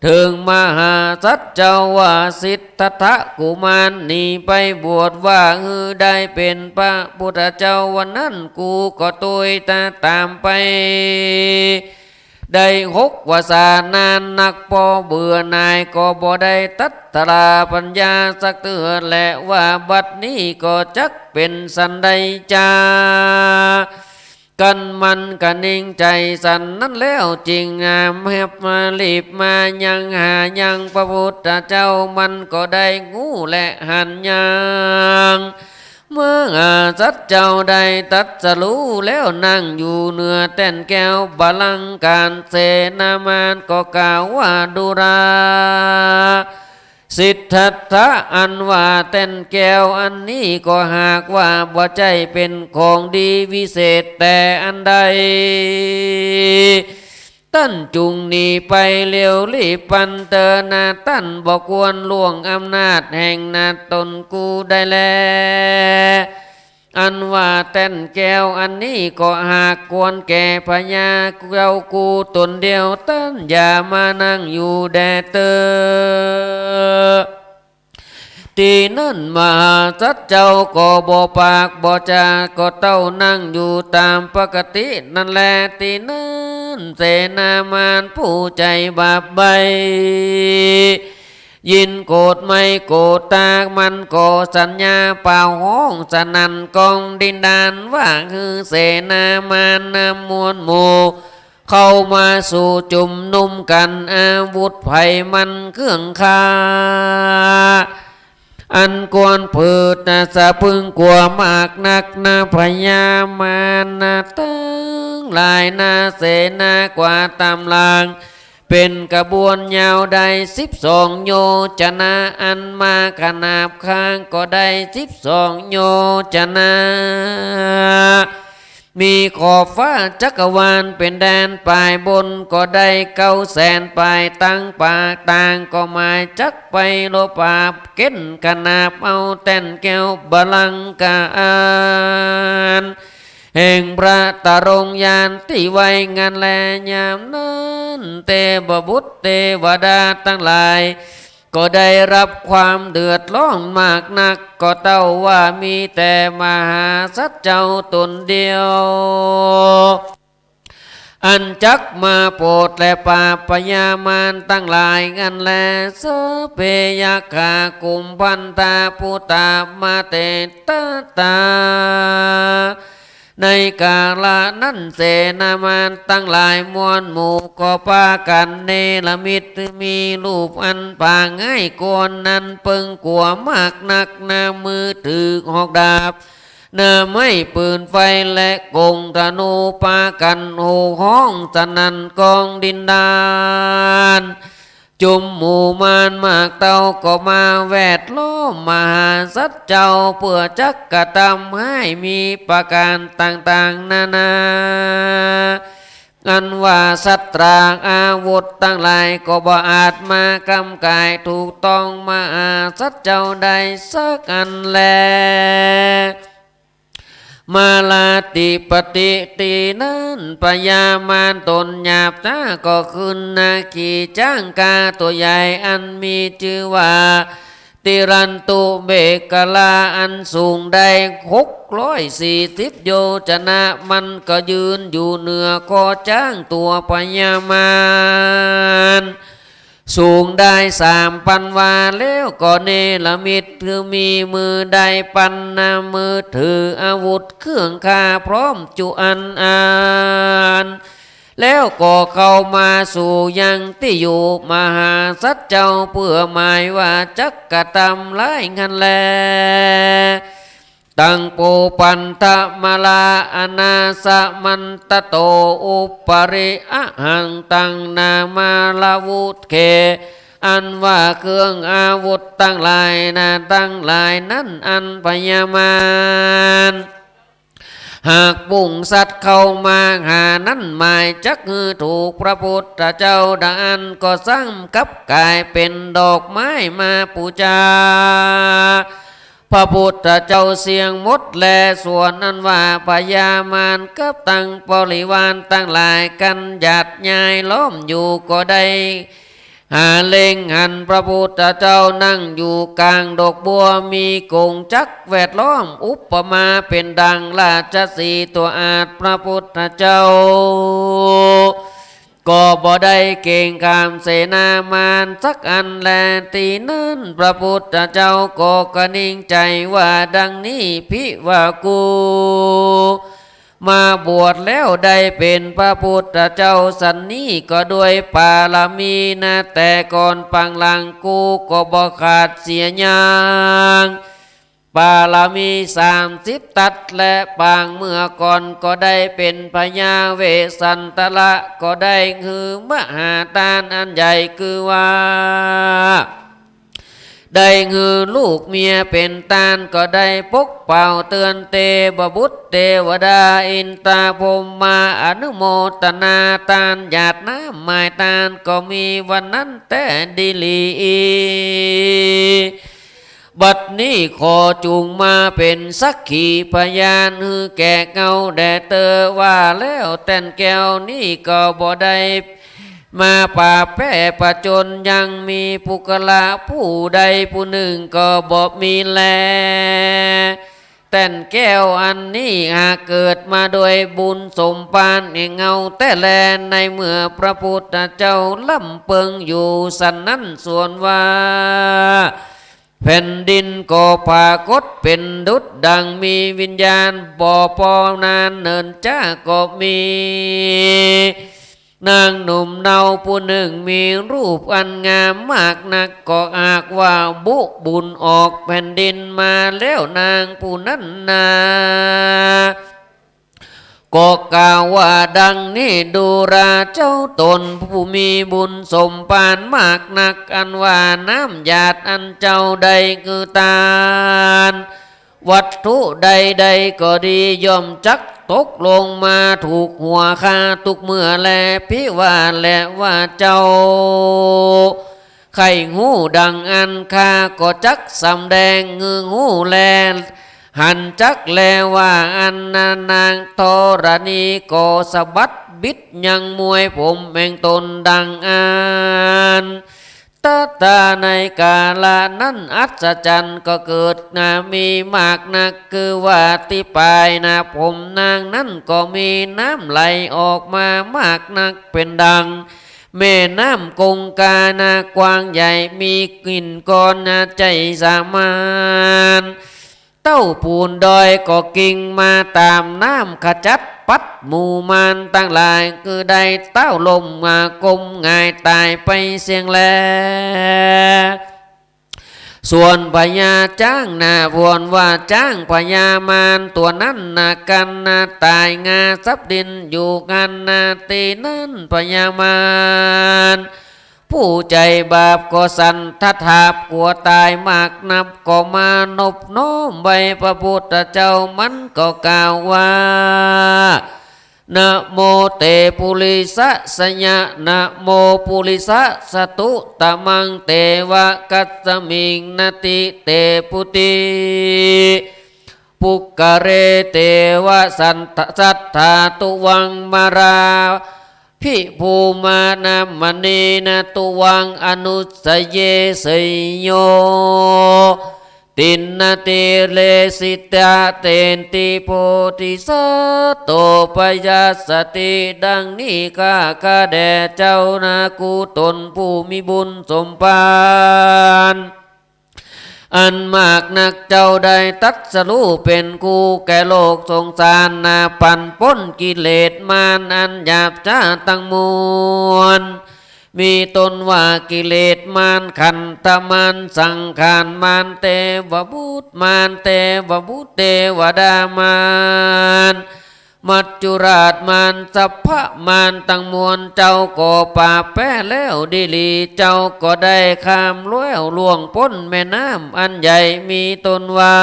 เถิงมหาสัตว์เจ้าว่า สิทธัตถะกุมารหนีไปบวช ว่าหื้อได้เป๋นพระพุทธเจ้า วันนั้นกูก็ตวยต๋ามไป ได้หกวาสานานนัก ปอเบื่อหน่ายก็บ่ได้ตรัสลาปัญญาสักเตื้อแล ว่าบัดนี้ก็จักเป๋นสันใดจา คันมันกะนิ่งใจ๋สันนั้นแล้ว จึงหามแฮบมารีบมายังหายังพระพุทธเจ้า มันก็ได้ฮู้และหันยัง มหาสัตว์เจ้าได้ตรัสรู้แล้ว นั่งอยู่เหนือแต้นแก้วบัลลังก์ เสนามารก็กล่าวว่า ดูรา สิทธัตถะ อันว่าแต้นแก้วอันนี้ก็หากว่าบ่ใจ้เป๋นของดีวิเศษแต่อันใด ต้านจุ่งหนีไปเร็วรีบปันเตอนา ต้านบ่ควรล่วงอำนาจแห่งนาต๋นกูได้แล อันว่าแต้นแก้วอันนี้ก็หากควรแก่พญาเจ้ากูต๋นเดียว ต้านอย่ามานั่งอยู่แด่เต๊อะ ตี้นั้นมหาสัตว์เจ้าก็บ่ปากบ่จา ก็เต้านั่งอยู่ต๋ามปกตินั้นแล ตี้นั้นเสนามารผู้ใจ๋บาปใบ้ ยินโกรธไม่โกรธตาก มันก็สัญญาป่าวฮ้องสนั่นกองดินดาน ว่าหื้อเสนามารนำมวลหมู่ เข้ามาสู่จุมนุมกั๋น อาวุธใผมันเครื่องฆ่า อันควรเผิดนะ สะพึงกั๋วมากนักนะ พญามารนะตังหลายนะ เสนากว่าต๋ามหลัง เป๋นขบวนยาวได้สิบสองโยชนะ อันม้าขนาบข้างก็ได้สิบสองโยชนะ มีขอบฟ้าจักรวาลเป๋นแดน ปายบนก็ได้เก้าแสนปาย ตังปากตางก็หมายจักไปรบปราบ เก๋นขนาบเอาแต้นแก้วบัลลังก์อัน แห่งพระตรงญาณตี้ไว้งันแล ยามนั้นเตพบุตรเตวดาตังหลาย ก็ได้ฮับความเดือดร้อนมากนัก ก็เต้าว่ามีแต่มหาสัตว์เจ้าต๋นเดียว อันจักมาโผดและปราบพญามารตังหลายงันแล สัพเพยักขา กุมภันทา ภูตา มาเตตตา ในกาละนั้นเสนามารตังหลายมวลหมู่ก็ปากั๋นเนรมิต มีรูปอันปางไห้คนนั้นเปิงกั๋วมากนัก นำมือถือหอกดาบ นำไม้ปืนไฟและกงธนูปากั๋นโห่ฮ้องสนั่นกองดินดาน จุมหมู่มารมากเต้าก็มาแวดล้อมมหาสัตว์เจ้า เปื้อจักกระตำฮ้ายมีประก๋านต่างๆ นานา อันว่าสัตราอาวุธตังหลายก็บ่อาจมาก้ำก๋ายถูกต้องมหาสัตว์เจ้าได้สักอันแล มาลาธิปติ ตี้นั้นพญามารต๋นหยาบจ๊าก็ขึ้นนะ ขี่จ๊างกาตั๋วใหญ่อันมีจื้อว่า ติรันตุเบกขลา อันสูงได้หกร้อยสี่สิบโยชนะ มันก็ยืนอยู่เหนือคอจ๊างตั๋วพญามาร สูงได้สามปันวา แล้วก็เนรมิตคือมีมือได้ปันนะ มือถืออาวุธเครื่องฆ่าพร้อมจุอันอัน แล้วก็เข้ามาสู่ยังตี้อยู่มหาสัตว์เจ้า เปื้อหมายว่าจักกระตำฮ้ายงันแล ตังปูปันทะมาลา อนาสมันตโต อุปริอหัง ตังนามาลาวุธเข อันว่าเครื่องอาวุธตังหลายนาตังหลายนั้น อันพญามาร หากปุ้งสัตว์เข้ามาหานั้น หมายจักหื้อถูกพระพุทธเจ้า ดังอั้นก็ซ้ำกลับก๋ายเป๋นดอกไม้มาปู๋จา พระพุทธเจ้าเสี้ยงหมดแล ส่วนอันว่าพญามารกับตังบริวารตังหลายกั๋นหยาดย้ายล้อมอยู่ก็ได้ หาเล็งหันพระพุทธเจ้านั่งอยู่ก๋างดอกบัว มีกงจักรแวดล้อม อุปมาเป๋นดังราชสีห์ตั๋วอาชญ์ พระพุทธเจ้าก็บ่ได้เกรงขามเสนามารสักอันแล ตี้นั้นพระพุทธเจ้าก็กระหนิ่งใจ๋ว่าดังนี้ ภิกขุ มาบวชแล้วได้เป๋นพระพุทธเจ้าสันนี้ ก็ด้วยปารมีนาแต่ก่อน ปางหลังกูก็บ่ขาดเสียอย่าง ปารมีสามสิบตัด และปางเมื่อก่อนก็ได้เป๋นพญาเวสสันตระ ก็ได้หื้อมหาตานอันใหญ่ คือว่า ได้หื้อลูกเมียเป๋นตาน ก็ได้ปกเป่าเตื๋อนเตพบุตรเตวดา อินทาพรหมาอนุโมตนา ตานหยาดน้ำหมายตานก็มีวันนั้นแต๊ดีหลี บัดนี้ขอจุ่งมาเป๋นสักขีพยานหื้อแก่เฮาแด่เตอ ว่าแล้วแต้นแก้วนี้ก็บ่ได้ มาป่าแป้ผจญ ยังมีปุคคละผู้ใดผู้นึ่งก็บ่มีแล แต้นแก้วอันนี้หากเกิดมาโดยบุญสมภารแห่งเฮาแต๊แล ในเมื่อพระพุทธเจ้าลำเปิงอยู่สันนั้น ส่วนว่า แผ่นดินก็ผากฏเป๋นดุจดังมีวิญญาณ บ่ปอนานเนินจ๊าก็มี นางหนุ่มเนาผู้นึ่งมีรูปอันงามมากนัก ก็หากว่าบุบุญออกแผ่นดินมาแล้ว นางผู้นั้นนา ก็กล่าวว่าดังนี้ ดูราเจ้าตนผู้มีบุญสมภารมากนัก อันว่าน้ำหยาดอันเจ้าได้คือตาน วัตถุใดๆก็ดี ย่อมจักตกลงมาถูกหัวข้าทุกเมื่อแล ภิวาแลว่าเจ้าใค่ฮู้ดังอั้น ข้าก็จักสำแดงหื้อฮู้แล หันจักแลว่าอั้นนา นางธรณีก็สะบัดบิดยังมวยผมแห่งตนดังอั้น ตถา ในกาละนั้น อัศจรรย์ก็เกิดนามีมากนัก คือว่าตี้ปลายหน้าผมนางนั้นก็มีน้ำไหลออกมามากนัก เป๋นดังแม่น้ำคงคาหน้ากว้างใหญ่ มีหินก้อนนาใหญ่สมาน เต้าปูนดอยก็กิ่งมาต๋ามน้ำขจัดปัดหมู่มารตังหลาย คือได้เต้าล้มมากมหงายต๋ายไปเสี้ยงแล ส่วนพญาจ๊างนา ผวนว่าจ๊างพญามารตั๋วนั้นนา กั๋นนาต๋ายงาสับดินอยู่หั้นนา ตี้นั้นพญามารผู้ใจ๋บาปก็สันทะถาบกั๋วต๋ายมากนัก ก็มานบน้อมไหว้พระพุทธเจ้า มันก็กล่าวว่า นะโมเตปุริสะสยะ นะโมปุริสะสะตุตะมัง เตวะกัสสมิง นะติเตปุติ ปุคคะเร เตวะสันทะ สัตถาตุวัง มาราภิภูมานะมะเนนะ ตุวังอนุสสะเย เสยโย ตินนะติเรสิตะ เตนติโพธิสัตโต ปะยัสสะติ ดังนี้ข้าข้าแด่เจ้านา กูตนผู้มีบุญสมภาร อันมากนัก เจ้าได้ตรัสรู้เป๋นครูแก่โลกสงสารนา ปัดป๊นกิเลสมารอันหยาบจ๊าตังมวล มีต้นว่ากิเลสมาร ขันธมาร สังขารมาร เตวบุตรมาร เตวบุตรเตวดามาร มัจจุราชมาร สัพพะมารตังมวล เจ้าก็ปราบแป๊แล้วดีหลี เจ้าก็ได้ข้ามแล้วล่วงป๊นแม่น้ำอันใหญ่ มีต้นว่า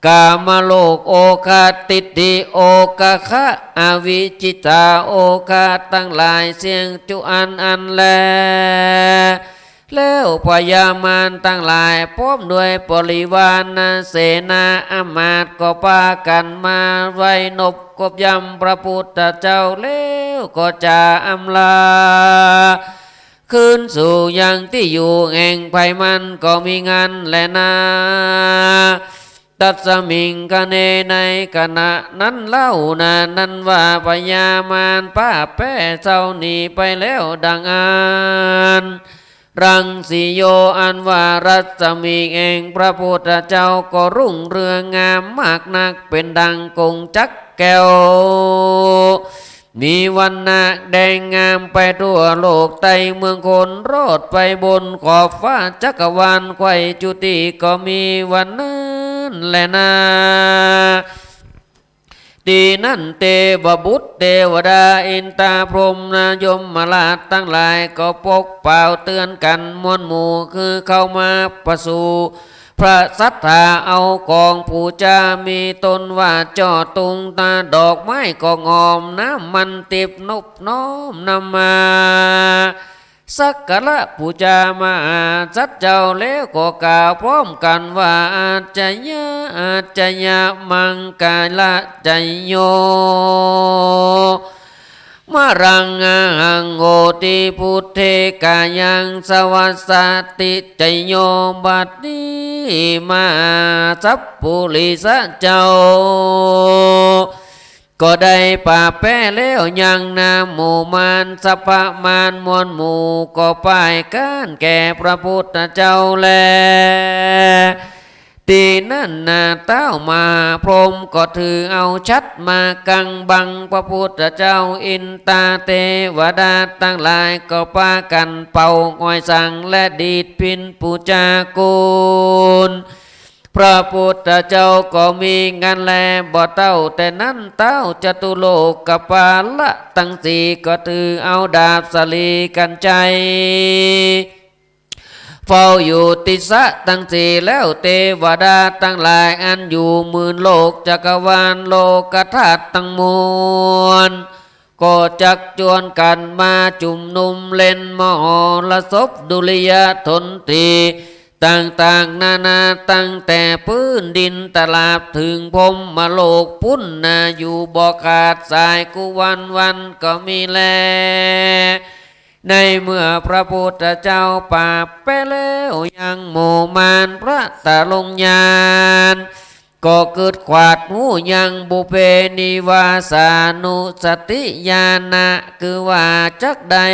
กามโลก โอคะ ทิฏฐิโอคะ อวิชชิจฉาโอคะ ตังหลายเสี้ยงจุอันอันแล แล้วพญามารตังหลาย พร้อมด้วยบริวารนาเสนาอามาตย์ ก็ปากั๋นมาไหว้นบกบยำพระพุทธเจ้า แล้วก็จะอำลา คืนสู่ยังตี้อยู่แห่งใผมันก็มีงันแลนา ตัสสมิงคะเน ในขณะนั้นเล่านา นั้นว่าพญามารปราบแป๊เศร้าหนีไปแล้วดังอั้น รังสีโย อันว่ารัศมีแห่งพระพุทธเจ้าก็รุ่งเรืองงามมากนัก เป๋นดังกงจักรแก้ว มีวรรณะแดงงามไปทั่วโลกใต้เมืองคน รอดไปบนขอบฟ้าจักรวาล ใคว่จุติก็มีวันนั้นแลนา ตี้นั้นเตวบุตรเตวดา อินทาพรหมยมราชตังหลาย ก็ปกเป่าเตื๋อนกั๋นมวลหมู่ คือเข้ามาประสู พระศรัทธาเอาของปู๋จา มีต้นว่าจ้อตุงตาดอกไม้ก็หอม น้ำมันทิพย์นบน้อมนำมา สักการะปู๋จามหาสัตว์เจ้า แล้วก็กล่าวพร้อมกั๋นว่า อาชญะ อาชญะมังคละชยโย มะรัง อะหัง โหติ พุทเท กายัง สะวัสสะติ ชะโย บัดนี้ มหาสัปปุริสะเจ้า ก็ได้ปะแป๊แล้วยังนา หมู่มารสัพพะมารมวลหมู่ ก็ป้ายก๊านแก่พระพุทธเจ้าแล ตี้นั้นนา ต้าวมหาพรหมก็ถือเอาฉัตรมากังบังพระพุทธเจ้า อินตาเตวดาตังหลายก็ปากั๋นเป่าหอยสังและดีดพิณปูจากุณ พระพุทธเจ้าก็มีงันแล บ่เต้าแต่นั้น ต้าวจตุโลกปาละตังสี่ก็ถือเอาดาบสะหลีกัญไชย เฝ้าอยู่ติสะตังสี่แล้ว เตวดาตังหลายอันอยู่หมื่นโลกจักรวาลโลกธาตุตังมวล ก็จักจวนกั๋นมาจุมนุมเล่นมหรสพดุริยะถนตรีต่างๆ นานา ตั้งแต่ปื๊นดินตราบเถิงพรหมโลกปู๊นนา อยู่บ่ขาดสายกู้วันๆ ก็มีแล ในเมื่อพระพุทธเจ้าปะแป๊แล้วยัง หมู่มารพระตะลงยาน ก็กึ๊ดขวาดฮู้ยัง ปุพเพนิวาสานุสติญาณะ คือว่าจักได้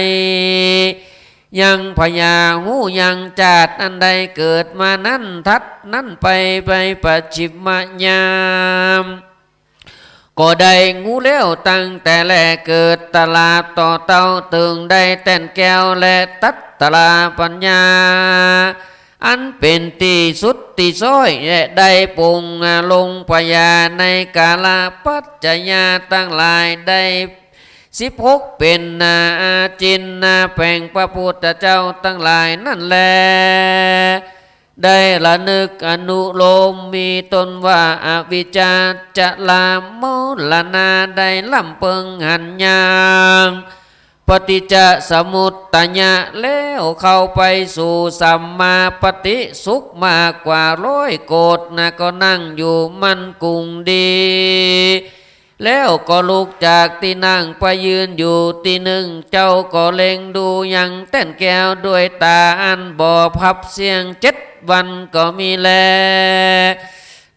ยังผญาฮู้ยังจาติอันได้เกิดมานั้น ถัดนั้นไป ไปปัจฉิมยาม ก็ได้ฮู้แล้วตั้งแต่แรกเกิด ตราบต่อเต้าเถิงได้แต้นแก้วและตัตตราปัญญา อันเป๋นตี้สุดตี้ซ้อย และได้ปลงลงผญาในกาลปัจจยาตังหลายได้สิบหกเป๋นนา อาจินนา แป๋งพระพุทธเจ้าตังหลายนั้นแล ได้ระนึกอนุโลมมีต้นว่า อวิชชา ชรา มรณา ได้ลำเปิงหันยัง ปฏิจจสมุตตยะแล้วเข้าไปสู่สัมมาปฏิสุขมากกว่าร้อยโกฏนะ ก็นั่งอยู่มั่นคงดี แล้วก็ลุกจากตี้นั่งไปยืนอยู่ตี้นึ่ง เจ้าก็เล็งดูยังแต้นแก้วด้วยต๋าอันบ่ผับเสี้ยงเจ็ดวันก็มีแล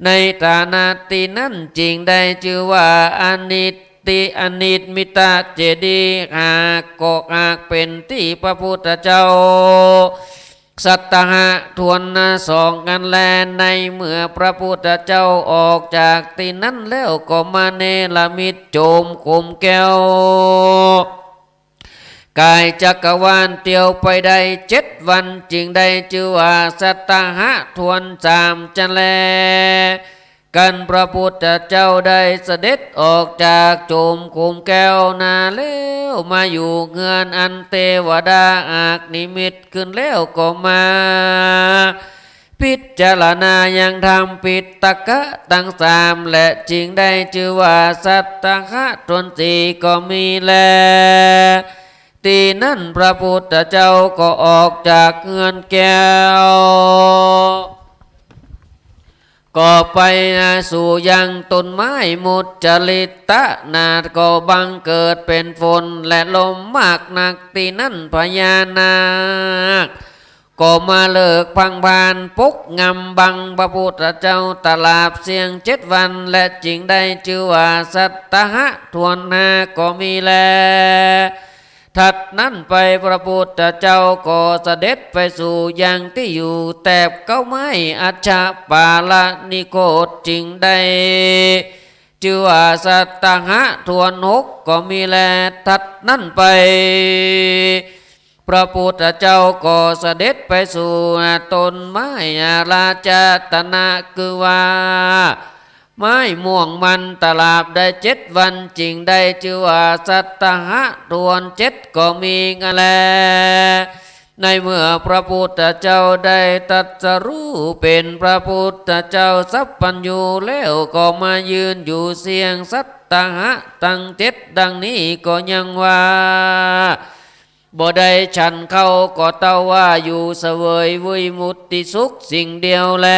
ในฐานะตี้นั้นจึงได้จื้อว่าอนิตติ อนิตมิตเจดีย์ หากก็หากเป๋นตี้พระพุทธเจ้า สัตตหะทวนนาสองอันแล ในเมื่อพระพุทธเจ้าออกจากตี้นั้นแล้วก็มาเนรมิตโจมขุมแก้ว ก๋ายจักรวาลเตียวไปได้เจ็ดวัน จึงได้จื้อว่าสัตตหะทวนสามจะแล กันพระพุทธเจ้าได้เสด็จออกจากโจมขุมแก้วนาแล้ว มาอยู่เฮือนอันเตวดาอากนิมิตขึ้นแล้วก็มา พิจารณายังธรรมปิฎกะตังสาม และจึงได้จื้อว่าสัตตหะทวนสี่ก็มีแล ตี้นั้นพระพุทธเจ้าก็ออกจากเฮือนแก้ว ก็ไปสู่ยังต้นไม้มุจฉริตะนา ก็บังเกิดเป๋นฝนและลมมากนัก ตี้นั้นพญานาค ก็มาเลิกพังพานปกงำบังพระพุทธเจ้าตราบเสี้ยงเจ็ดวัน และจึงได้จื้อว่าสัตตหะทวนห้าก็มีแล ถัดนั้นไปพระพุทธเจ้าก็เสด็จไปสู่ยังตี้อยู่แถบเก๊าไม้อัชชปาลนิโครธ จึงได้จื้อว่าสัตตหะทวนหกก็มีแล ถัดนั้นไป พระพุทธเจ้าก็เสด็จไปสู่ต้นไม้อาราจตนะ คือว่าไม้ม่วงมันตราบได้เจ็ดวัน จึงได้จื้อว่าสัตตหะทวนเจ็ดก็มีงันแล ในเมื่อพระพุทธเจ้าได้ตรัสรู้เป๋นพระพุทธเจ้าสัพพัญญูแล้ว ก็มายืนอยู่เสี้ยงสัตตหะตังเจ็ดดังนี้ ก็ยังว่า บ่ได้ฉันข้าวก็เต้าว่าอยู่เสวยวิมุตติสุขสิ่งเดียวแล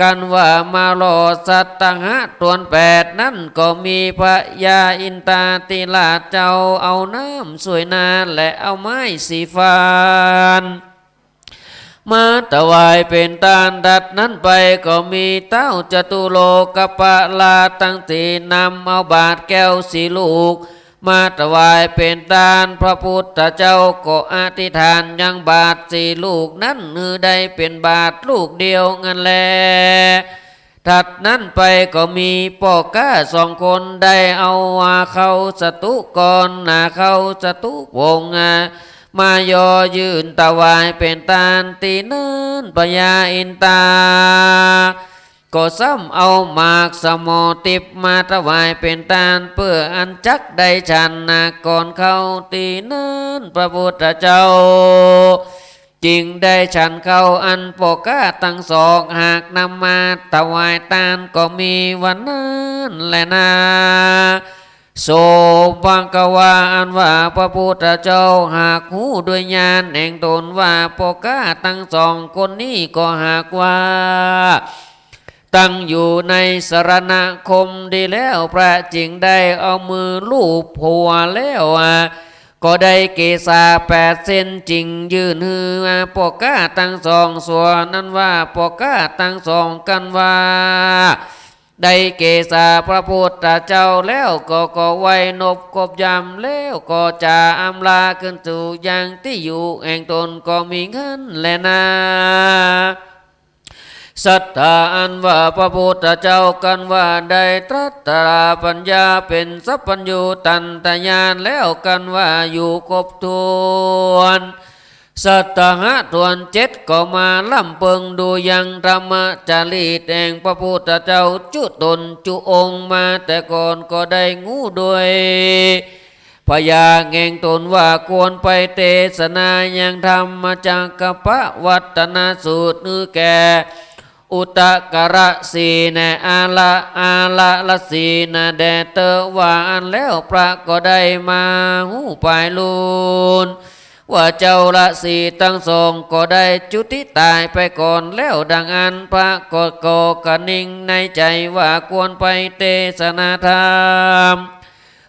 กันว่ามารอดสัตตหะตวนแปดนั้นก็มีพญาอินทาธิราชเจ้าเอาน้ำสวยนาและเอาไม้สีฟ้าน มาถวายเป๋นตาน ถัดนั้นไปก็มีเต๊าจตุโลกปราชทั้งสี่นำเอาบาตรแก้วสี่ลูก มาถวายเป๋นตาน พระพุทธเจ้าก็อธิษฐานยังบาตรสี่ลูกนั้นหื้อได้เป๋นบาตรลูกเดียวนั้นแล ถัดนั้นไปก็มีป้อก๊าสองคนได้เอาว่าเข้าสตุกร นาเข้าสตุผง อ่ะ มาย่อยื่นถวายเป๋นตานตี้นั้น พญาอินทา ก็ซ้ำเอาหมากสมอทิพย์มาถวายเป๋นตาน เปื้ออันจักได้ฉันนาก่อนเข้าตี้นั้น พระพุทธเจ้า จึงได้ฉันข้าวอันป้อก๊าตังสองหากนำมาถวายตานก็มีวันนั้นแลนา โสภควา อันว่าพระพุทธเจ้าหากฮู้ด้วยญาณแห่งตนว่าป้อก๊าตังสองคนนี้ก็หากว่า ตั้งอยู่ในสรณคมดีแล้ว พระจึงได้เอามือลูบหัวแล้ว อ่ะ ก็ได้เกศาแปดเส้นจึงยื่นหื้อป้อก๊าตังสอง ส่วนอันว่าป้อก๊าตังสองกันว่า ได้เกศาพระพุทธเจ้าแล้วก็ ก็ไหว้นบกบยำแล้วก็จะอำลาขึ้นสู่ยังตี้อยู่แห่งตนก็มีเงินแลนา สัตตา อันว่าพระพุทธเจ้ากันว่าได้ตรัสตราปัญญาเป๋นสัพพัญญูตันตญาณแล้วกันว่าอยู่ครบถ้วน สัตตหะตวนเจ็ดก็มาล่ำเปิงดูยังธรรมจริตแห่งพระพุทธเจ้าจุตนจุองค์มาแต่ก่อนก็ได้ฮู้ด้วย พญาแห่งตนว่าควรไปเตสนายังธรรมจักรกัปปวัตตนสูตรหื้อแก่ อุตกรสีแน่ อาละ อาละรสีนาแด่เตอว่าอั้นแล้วพระก็ได้มาฮู้ปายลูน ว่าเจ้าฤๅษีตังสองก็ได้จุติต๋ายไปก่อนแล้วดังอั้น พระก็ ก็กระหนิ่งในใจ๋ว่าควรไปเตสนาธรรม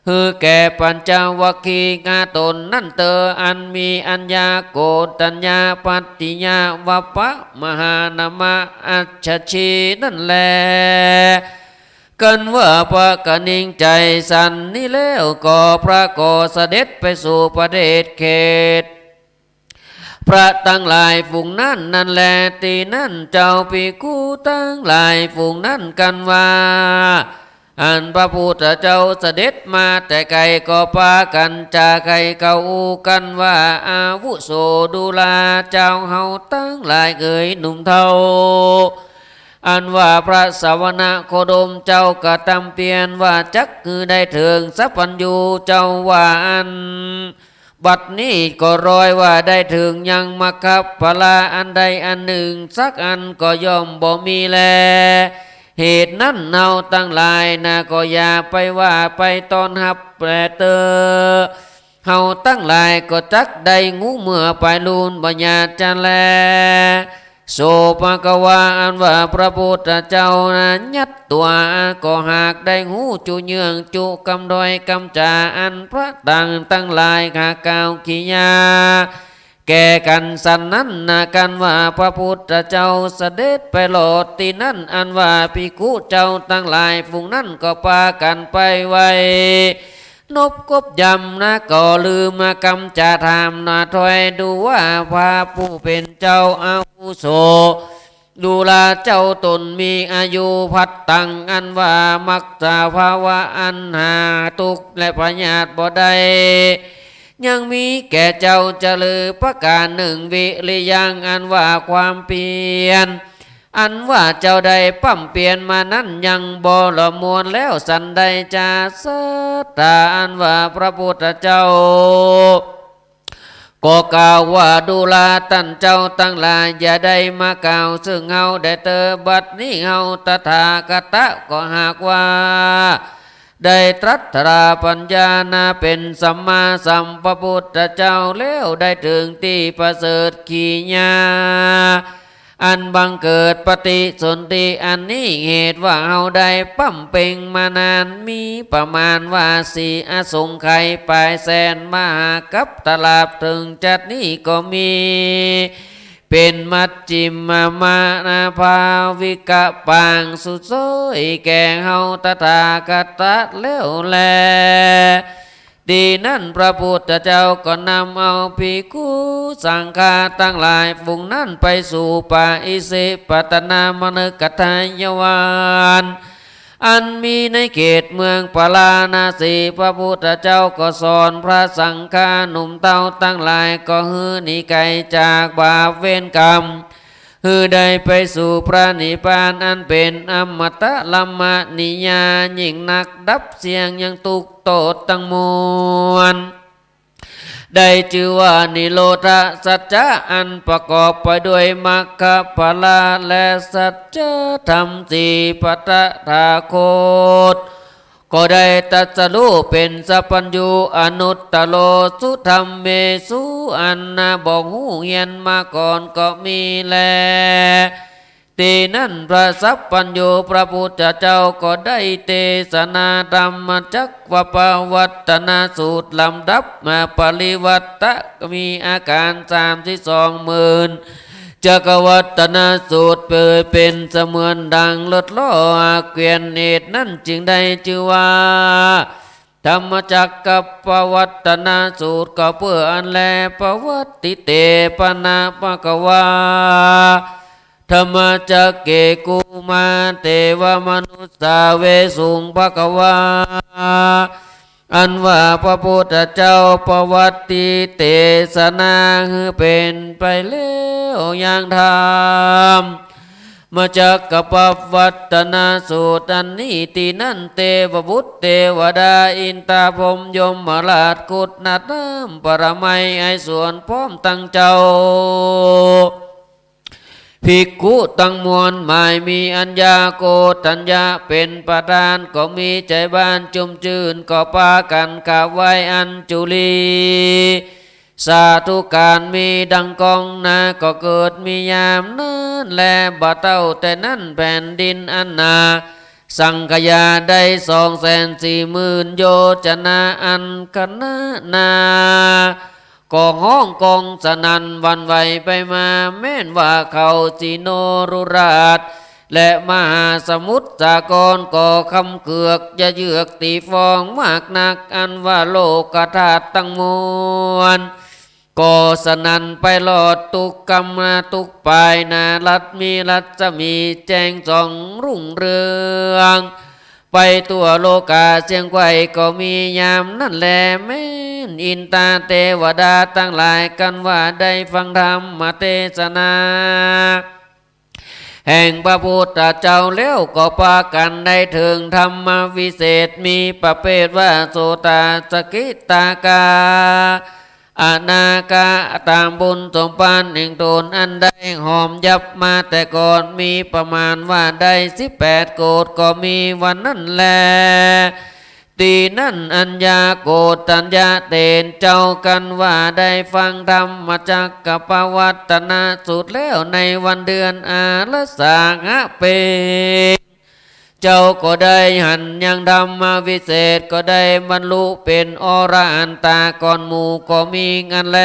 หื้อแก่ปัญจวัคคีย์ห้าต๋นนั้นเตอ อันมีอัญาโกณฑัญญา ภัตติยา วัปปะ มหานามะ อัสสชีนั้นแล กันว่าพระกระหนิ่งใจ๋สันนี้แล้วก็พระก็เสด็จไปสู่ประเทศเขต พระตังหลายฝูงนั้นนั้นแล ตี้นั้นเจ้าภิกขุตังหลายฝูงนั้นกันว่า อันพระพุทธเจ้าเสด็จมาแต่ไกลก็ปากั๋นจาใค่เขาอู้กั๋นว่า อาวุโสดูราเจ้าเฮาตังหลายเอ๋ยหนุ่มเฒ่า อันว่าพระสวณโคดมเจ้ากระตำเปียรว่าจักหื้อได้เถิงสัพพัญญูเจ้าว่าอั้น บัดนี้ก็รอยว่าได้เถิงยังมัคคะผละอันใดอันนึ่งสักอันก็ย่อมบ่มีแล เหตุนั้นเฮาตังหลายนาก็อย่าไปว่าไปต้อนฮับแลเตอ เฮาตังหลายก็จักได้ฮู้เมื่อปายลูนบ่หยาดจะแล โสภควา อันว่าพระพุทธเจ้านายัตตั๋ว ก็หากได้ฮู้จุเยื่องจุกำด้อยกำจ๋าอันพระตังตังหลายหากล่าวขี้ยาแก่กั๋นสันนั้นนา กันว่าพระพุทธเจ้าเสด็จไปรอดตี้นั้น อันว่าภิกขุเจ้าตังหลายฝูงนั้นก็ปากั๋นไปไหว้ นบกบยำนา ก็ลืมกำจ๋าถามนา ถอยดูว่าพระผู้เป๋นเจ้าอาวุโส ดูราเจ้าตนมีอายุพัดตัง อันว่ามักสภาวะอันหาทุกข์และพยาธิบ่ได้ ยังมีแก่เจ้าจะลือประก๋านนึ่ง วิริยัง อันว่าความเปียร อันว่าเจ้าได้ปล้ำเปียรมานั้นยังบ่หละมวลแล้วสันใดจา สัตตา อันว่าพระพุทธเจ้า ก็กล่าวว่าดูราต้านเจ้าตังหลายอย่าได้มากล่าวเซิ่งเฮาแด่เตอ บัดนี้เฮาตถาคตะก็หากว่า ได้ตรัสตราปัญญานาเป๋นสัมมาสัมพุทธเจ้าแล้วได้เถิงตี้ประเสริฐขี้ยา อันบังเกิดปฏิสนธิอันนี้ เหตุว่าเฮาได้บำเพ็งมานาน มีประมาณว่าสี่อสงไขยป๋ายแสนมหากัปตลาภ เถิงจัดนี้ก็มี เป๋นมัชฌิมมานาภาวิกะปางสุดซ้อยแก่เฮาตถาคตะแล้วแล ตี้นั้นพระพุทธเจ้าก็นำเอาภิกขุสังฆาตังหลายฝูงนั้นไปสู่ปะอิสิปตนมฤคทายวัน อันมีในเขตเมืองปาราณสี พระพุทธเจ้าก็สอนพระสังฆาหนุ่มเต้าตังหลาย ก็หื้อหนีไกลจากบาปเวรกรรม หื้อได้ไปสู่พระนิพพานอันเป๋นอมตะรมณียยิ่งนัก ดับเสี้ยงยังตุ๊กข์โต้ษตังมวล ได้จื้อว่านิโรธสัจจะ อันประกอบไปด้วยมรรคผละและสัจธรรมสี่ พระตถาคต ก็ได้ตรัสรู้เป๋นสัพพัญญูอนุตตโรสุธัมเมสุ อันบ่ฮู้เฮียนมาก่อนก็มีแล ตี้นั้นพระสัพพัญญูพระพุทธเจ้าก็ได้เตสนาธรรมจักรกัปปวัตตนสูตร ลำดับมาปริวัตตะ มีอาก๋านสามสิบสองหมื่น จักรวัตตนสูตร เป๋นเสมือนดังรถล้อเกวียน เหตุนั้นจึงได้จื้อว่าธรรมจักรกัปปวัตตนสูตร ก็เปื้ออั้นแล ปวัตติเตปะนะภะคะวา ธัมมจักเก กุมาเตวะมนุสสาเวสุง ภะคะวา อันว่าพระพุทธเจ้าปวัตติเตสนาหื้อเป๋นไปแล้วยังธรรมจักรกัปปวัตตนสูตรอันนี้ ตี้นั้นเตวบุตรเตวดาอินทาพรหมยมราชครุฑนาฏน้ำปรมัยไอสวนพร้อมตังเจ้า ภิกขุตังมวลหมายมีอัญญาโกณฑัญญะเป๋นประธาน ก็มีใจ๋บานจุ่มจื้น ก็ปากั๋นกราบไหว้อัญจุลี สาธุก๋านมีดังก้องนา ก็เกิดมียามนั้นแล บ่าเต้าแต่นั้นแผ่นดินอันหนาสังขยาได้สองแสนสี่หมื่นโยชนะอันขนานนา ก็ฮ้องก้องสนั่นหวั่นไหวไปมา แม้นว่าเขาสิโนรุราช และมหาสมุทรสาครก็คำเกือกยะเยือกตี๋ฟองมากนัก อันว่าโลกธาตุตังมวล ก็สนั่นไปรอดตุ๊กกำมาตุ๊กปาย นารัฐมีรัศมีแจ้งส่องรุ่งเรือง ไปทั่วโลกาเสี้ยงไขว้ ก็มียามนั้นแล แม้นอินตาเตวดาตังหลาย กันว่าได้ฟังธรรมเตสนา แห่งพระพุทธเจ้าแล้ว ก็ปากั๋นได้เถิงธรรมวิเศษ มีประเภทว่าโสตาสกิตากา อนาคา ต๋ามบุญสมภารแห่งต๋นอันได้หอมยับมาแต่ก่อน มีประมาณว่าได้สิบแปดโกฏ ก็มีวันนั้นแล ตี้นั้นอัญญาโกณฑัญญะเถรเจ้า กันว่าได้ฟังธรรมจักรกัปปวัตตนสูตรแล้ว ในวันเดือนอารัสาหะเพ็ญ เจ้าก็ได้หันยังธรรมวิเศษ ก็ได้บรรลุเป๋นอรหันตาก่อนหมู่ก็มีอั้นแล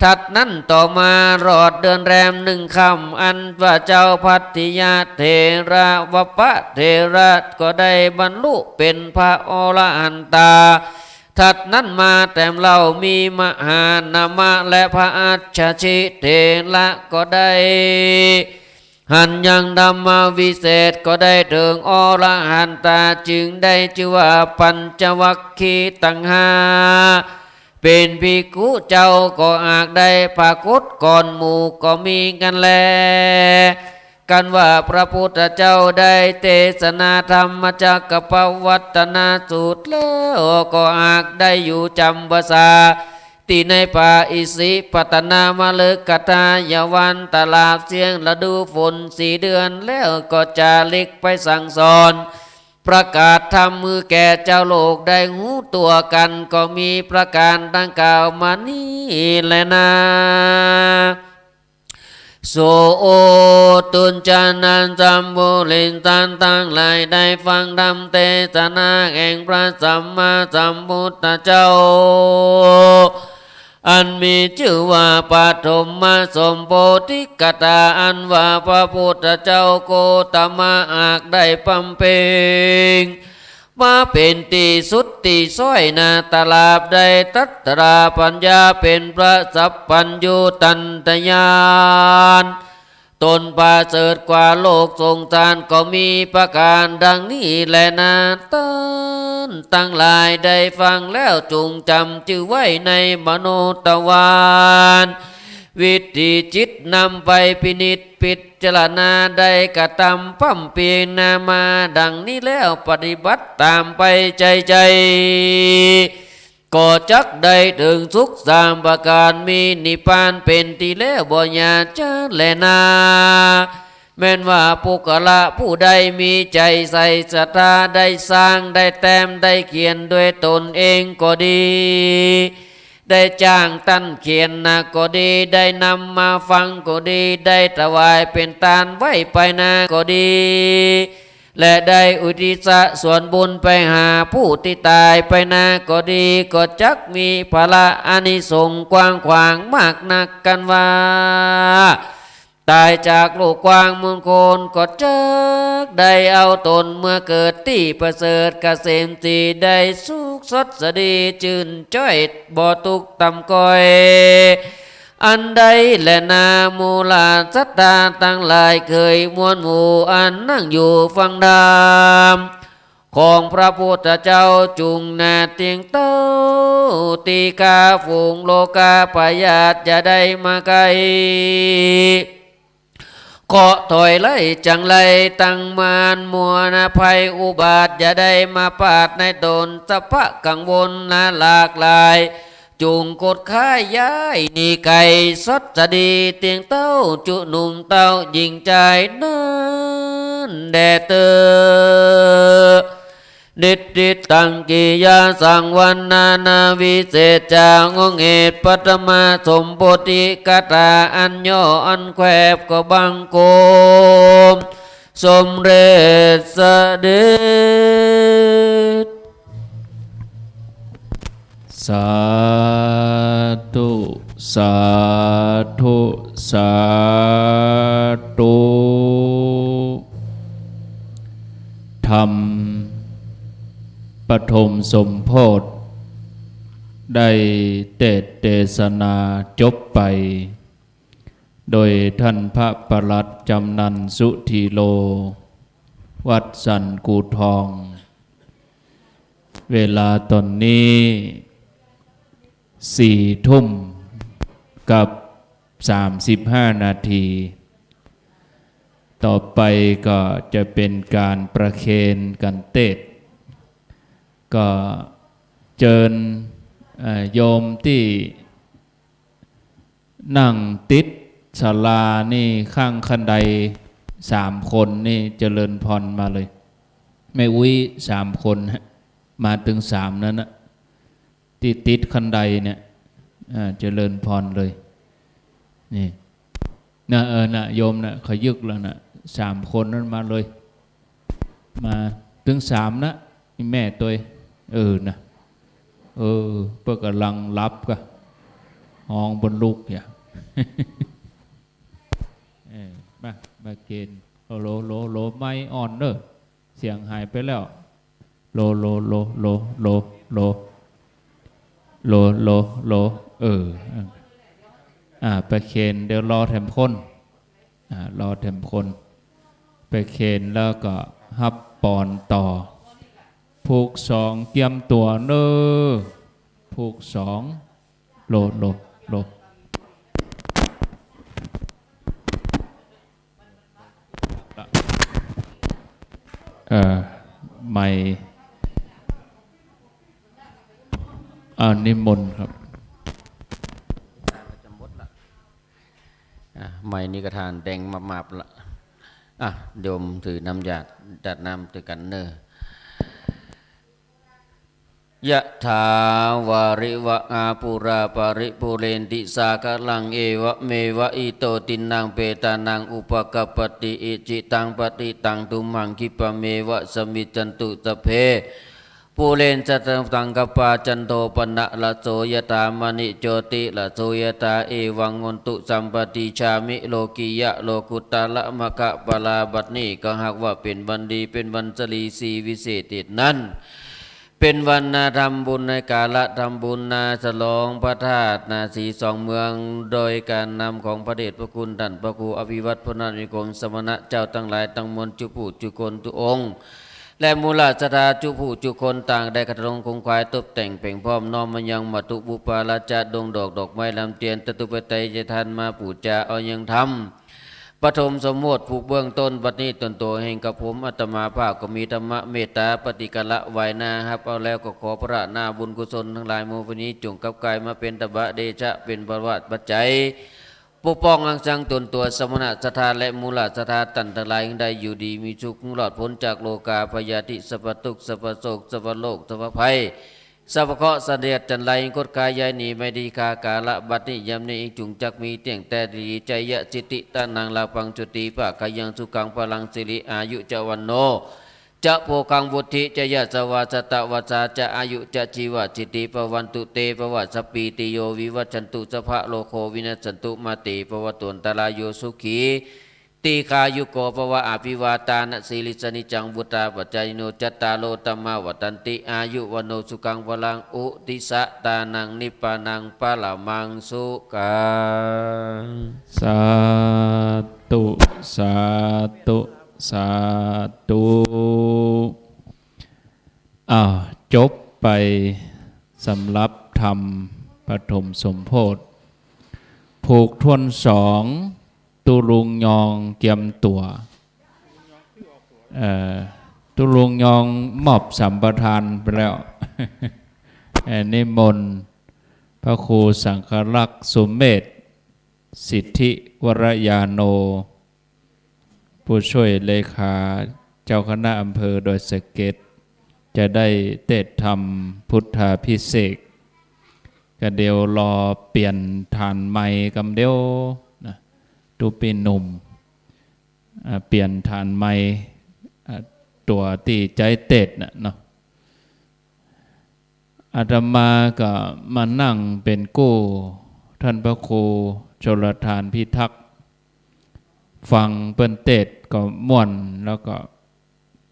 ถัดนั้นต่อมารอดเดือนแรมหนึ่งค่ำ อันว่าเจ้าภัททิยะเถระวปะเถระก็ได้บรรลุเป๋นพระอรหันตา ถัดนั้นมาแต้มเล่ามีมหานามะและพระอัจฉริเถระก็ได้ หันยังธรรมวิเศษก็ได้เถิงอรหันตา จึงได้จื้อว่าปัญจวัคคีย์ตังห้า เป๋นภิกขุเจ้าก็หากได้ปรากฏก่อนหมู่ก็มีอั้นแล กันว่าพระพุทธเจ้าได้เตสนาธรรมจักรกัปปวัตตนสูตรแล้ว ก็หากได้อยู่จ๋ำพรรษา ตี้ในป่าอิสิปตนมฤคทายวัน ตลอดเสี้ยงฤดูฝนสี่เดือน แล้วก็จาริกไปสั่งสอนประกาศธรรมหื้อแก่เจ้าโลกได้ฮู้ตั๋วกั๋น ก็มีประก๋านดังกล่าวมานี้แลนา สุอุทธุ ฉะนั้นสัมปุริสะตังหลาย ได้ฟังธรรมเตสนาแห่งพระสัมมาสัมพุทธเจ้า อันมีจื้อว่าปฐมสมโพธิกถา อันว่าพระพุทธเจ้าโคตมะหากได้บำเพ็ง มาเป๋นตี้สุดตี้ซ้อยนา ตราบได้ตรัสตราปัญญาเป๋นพระสัพพัญญูตันตญาณ ตนประเสริฐกว่าโลกสงสาร ก็มีประก๋านดังนี้แลนา ต้านตังหลายได้ฟังแล้ว จุ่งจำจื้อไว้ในมโนทวาร วิถีจิตนำไปพินิจพิจารณา ได้กระทำบำเพ็งนามาดังนี้แล้ว ปฏิบัติต๋ามไปใจ้ๆ ก็จักได้เถิงสุขสามประก๋าน มีนิพพานเป๋นตี้แล้ว บ่อย่าช้าแลนา แม้นว่าปุคคละผู้ใดมีใจ๋ใส่ศรัทธา ได้สร้าง ได้แต้ม ได้เขียนด้วยตนเองก็ดี ได้จ้างต้านเขียนนาก็ดี ได้นำมาฟังก็ดี ได้ถวายเป๋นตานไว้ไปนาก็ดี และได้อุทิศส่วนบุญไปหาผู้ตี้ต๋ายไปนาก็ดี ก็จักมีผละอานิสงส์กว้างขวางมากนัก กันว่า ต๋ายจากลูกกว้างมงคล ก็จักได้เอาตนเมื่อเกิดตี้ประเสริฐเกษมสี ได้สุขสดสดีจื้นจ้อยบ่ตุ๊กข์ต่ำก้อย อันใดแลนา หมู่เหล่าศรัทธาตังหลายเขยมวลหมู่ อันนั่งอยู่ฟังธรรม ของพระพุทธเจ้า จุ่งนาเตียงเต้า ตี้ข้าฝูงโลกาพยาธิจะได้มาใก้ เคราะห์ถอยไล่จังไร ตังมารมวลภัยอุบาท จะได้มาปาดในตน สรรพกังวลนาหลากหลาย จุ่งขดขย้ายหนีไก๋ สดสดีเตียงเต้า จุหนุ่มเต้าหญิงจายนั้นแด่เต๊อะ ดิดดิดตังกิยาสังวรรณานาวิเศษจา องค์เหตุปฐมสมโพธิกถา อันย่ออันแคบ ก็บังคมสมเร็จเสด็จ สาธุ สาธุ สาธุ ธรรมปฐมสมโพธิ ได้เตสน์เตสนาจบไป โดยต้านพระปลัดจำนันสุธีโล วัดสันกู่ทอง เวลาต๋อนนี้สี่ทุ่มกับสามสิบห้านาที ต่อไปก็จะเป๋นก๋านประเคนกั๋นเตสน์ ก็เจิญ เอ่อ โยมตี้ นั่งติดศาลานี่ข้างคันไดสามคนนี่เจริญพรมาเลย แม่อุ๊ยสามคนฮะ มาเถิงสามนั้นนะ ตี้ติดคันไดเนี่ย อ่า เจริญพรเลย นี่ นะ เออ นะ โยมนะ ขยึกแล้วนะ สามคนนั้นมาเลย มาเถิงสามนะ นี่แม่ตวย เออ นะ เออ เปิ้นก่ำลังหลับก่ะ ฮ้องบ่ลุกอย่า เออ มา มาเคน โหล โหล โหล ไมค์อ่อนเน่อ เสียงหายไปแล้ว โหล โหล โหล เออ อ่า ไปเคน เดี๋ยวรอแถมคน อ่า รอแถมคน ไปเคนแล้วก็ฮับปอนต่อ ผูกสองเกียมตั๋วเน่อ ผูกสอง โหล โหล โหล เอ่อ ไมค์ อ่า นิมนต์ครับ อ่ะ ไมค์นี่ก็ถ่านแดงมับๆ ละ อ่ะ โยมถือน้ำหยาด หยาดน้ำตวยกั๋นเน่อ ยะถา วาริวะหา ปูรา ปะริปูเรนติ สาคะลัง เอวะเมวะ อิโต ทินนัง เปตานัง อุปะกัปปะติ อิจิตัง ปะติตัง ตุมหัง คิปะเมวะ สมมิชชันตุ สัพเพ ปูเรนตะ สังกะปา จันโท ปะนะระโส ยะถา มะณิ โชติระโส ยะถา เอวัง โหนตุ สัพพันติ ชามิ โลกิยะ โลกุตตะระ มะคะปะลา บัดนี้ก็หากว่าเป๋นวันดี เป๋นวันสะหลีสีวิเศษเหตุนั้น เป๋นวันนาทำบุญ ในกาละทำบุญนาฉลองพระธาตุนาสีสองเมือง โดยก๋านนำของพระเดชพระคุณต้านพระครูอภิวัตร พลนาถวิกรม สมณะเจ้าตังหลายตังมวล จุผู้จุคนจุองค์ และหมู่ราชศรัทธาจุผู้จุคน ต่างได้ขัดหลงขงขวาย ตบแต่งเพ่งพร้อม น้อมมายังมัตถุบูปาราชะ ดงดอกดอกไม้ลำเตียน จตุปัจจัยทานมาปู๋จา เอายังธรรม ปฐมสมโภชน์ผูกเบื้องต้น บัดนี้ตนตั๋วแห่งกระผมอาตมาภาพก็มีธรรมะเมตตาปฏิกาละไหว้หน้าฮับเอาแล้ว ก็ขอพระนาบุญกุศลตังหลายหมู่พวกนี้ จงกลับกลายมาเป๋นตบะเดชะ เป๋นพละปัจจัย ปกป้องฮักษาตนตั๋ว สมณะศรัทธาและหมู่ราชศรัทธาต้านตังหลาย หื้อได้อยู่ดีมีสุข หื้อรอดป๊นจากโรคาพยาธิ สัพพะตุ๊กข์ สัพพะโศก สัพพะโรค สัพพะภัย สัพพะเคราะห์เสนียดจัญไร คดคายย้ายหนี ไม่ดีคากาละ บัดนี้ยามนี้จุ่งจักมีเตี้ยงแต่ดี ชัยยะสิทธิตานัง ลาภังโชติภาคะยัง สุขังพะลัง สิริอายุจะวัณโณ จะโภคัง วุฒิจะยะสะวา สะตะวัสสาจะ อายุจะจีวะสิทธิภะวันตุเตภะวะ สัพพีติโยวิวัชชันตุ สัพพะโรโควินัสสันตุ มาเตภะวัตวันตะราโย สุขี ตีฆายุโกภะวะ อะภิวาทานะสีลิสสะ นิจจังวุฑฒาปะจายิโน จัตตาโรธัมมาวัฑฒันติ อายุวัณโณสุขังพะลัง อุทิสสะทานัง นิพพานังปะระมังสุขัง สาธุ สาธุ สาธุ อ้าว จบไปสำหรับธรรมปฐมสมโภชน์ ผูกถ้วนสอง ตุ๊ลุงยองเกียมตั๋ว เอ่อ ตุ๊ลุงยองมอบสัมปทานไปแล้ว เอ่อ นิมนต์พระครูสังฆรักษ์สุเมธ สิทธิวรยาโน ผู้ช่วยเลขาเจ้าคณะอำเภอดอยสะเก็ด จะได้เตสน์ธรรมพุทธาภิเษก ก็เดี๋ยวรอเปลี่ยนถ่านไมค์กำเดียวนะ ตุ๊ปี้หนุ่ม อ่า เปลี่ยนถ่านไมค์ อ่า ตั๋วตี้ใจ๊เตสน์น่ะเนาะ อาตมาก็มานั่งเป๋นกู้ท่านพระครูชลธารพิทักษ์ ฟังเปิ้นเตสน์ก็ม่วน แล้วก็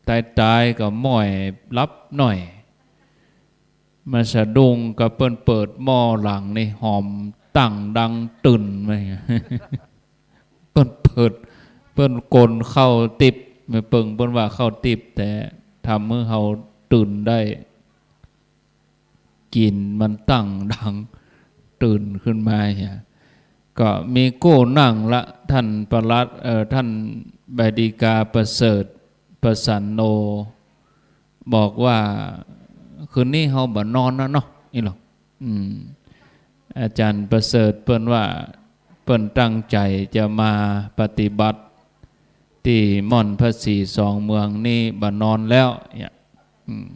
ต๊ายๆ ก็ม้อยหลับหน้อย มาสะดุ้งก็เปิ้นเปิดหม้อหลังนี่หอมตั้งดังตื่นมา เปิ้นเปิด เปิ้นกลนข้าวติ๊บ แม่เปิงเปิ้นว่าข้าวติ๊บ แต่ทำหื้อเฮาตื่นได้ กลิ่นมันตั้งดังตื่นขึ้นมาเนี่ย ก็มีกู้นั่งละ ท่านปลัด เอ่อ ท่านใบดีกาประเสริฐ ประสันโน บอกว่า คืนนี้เฮาบ่นอนนะเนาะ อี้หรอ อืม อาจารย์ประเสริฐเปิ้นว่า เปิ้นตั้งใจ๋จะมาปฏิบัติตี้ม่อนพระศรีสองเมืองนี้ บ่นอนแล้วเนี่ย อืม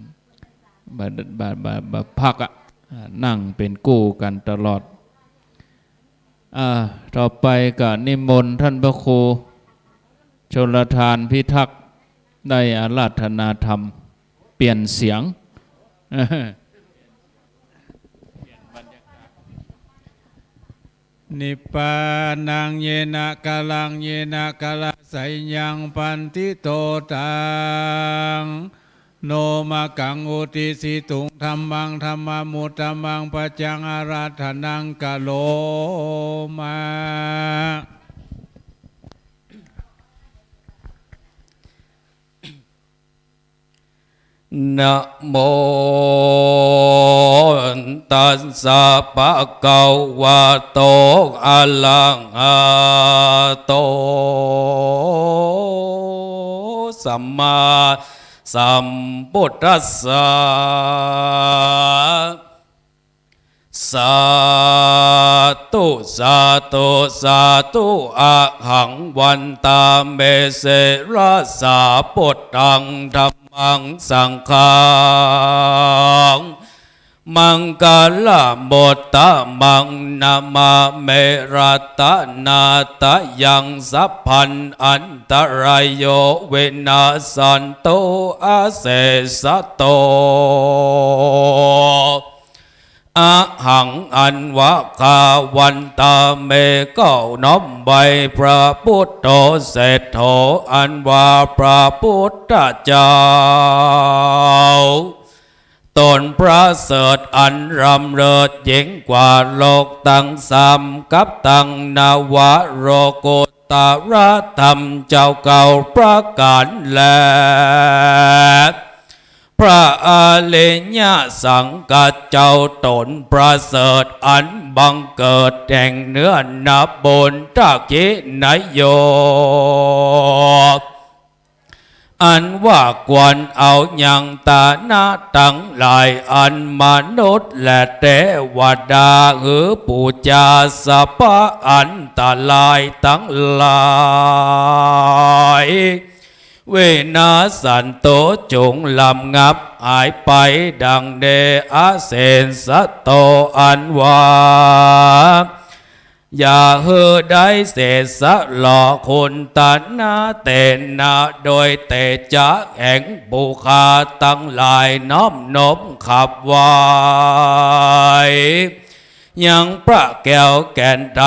บ่ บ่ บ่ บ่พักอะ อ่า นั่งเป๋นกู้กั๋นตลอด อ่า ต่อไปก็นิมนต์ท่านพระครูชลธารพิทักษ์ ได้อาราธนาธรรม เปลี่ยนเสียง นิพพานัง เยนะกาลัง เยนะกาลาสัยยัง ปันทิโต ตัง โนมะกัง อุตติสสิตุง ธัมมัง ธัมมามุตตะมัง ปัจจัง อาราธนัง กะโรมะ นะโม ตัสสะ ภะคะวะโต อะระหะโต สัมมาสัมพุทธัสสะ สาธุ สาธุ สาธุ อะหัง วันทาเม สิระสา พุทธัง ธัมมัง สังฆัง มังคละมุตตะมัง นะมะเม รัตนะตะยัง สัพพันอันตะราโย วินาสสันตุ อาเสสะตุ อะหัง อันว่าข้า วันตา เม ก็น้อมไหว้พระปุทโธ เศรษฐโธ อันว่าพระปุทธเจ้า ต๋นประเสริฐอันล้ำเลิศยิ่งกว่าโลกตังสาม กับตังนวโลกุตตรธรรมเจ้าเก้าประก๋านแล พระอริยสังฆะเจ้าต๋นประเสริฐอันบังเกิดแห่งเนื้อนาบุญตะขินโย อันว่าควรเอายังตานะตังหลายอันมนุษย์และเตวดาหื้อปู๋จา สัพพะอันตรายตังหลาย วินาสสันตุ จุ่งระงับหายไป ดังนี้ อาเสสะตุ อันว่า อย่าหื้อได้เสสะหล่อ คุณตะนะ เตนะ โดยเตจะแห่งผู้ข้าตังหลายน้อมนบขับไหว้ ยังพระแก้วแก่นไตร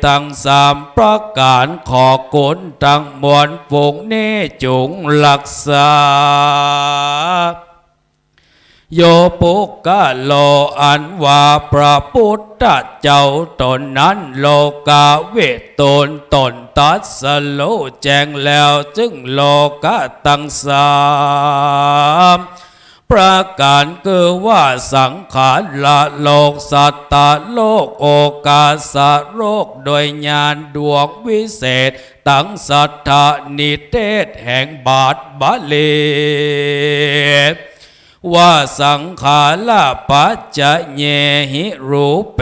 ตังสามประก๋าน ขอคุณตังมวลฝูงนี้จุ่งฮักษา โย ปุคคโล อันว่าพระปุทธเจ้าต๋นนั้น โลกวิทู ต๋นตรัสฮู้แจ้งแล้วซึ่งโลกะตังสามประก๋าน คือว่าสังขาระโลก สัตตโลก โอกาสโลก โดยญาณดวงวิเศษตังสัตตนิเทศแห่งบาทบาลี ว่าสังขาระปัจจเยหิ รูเป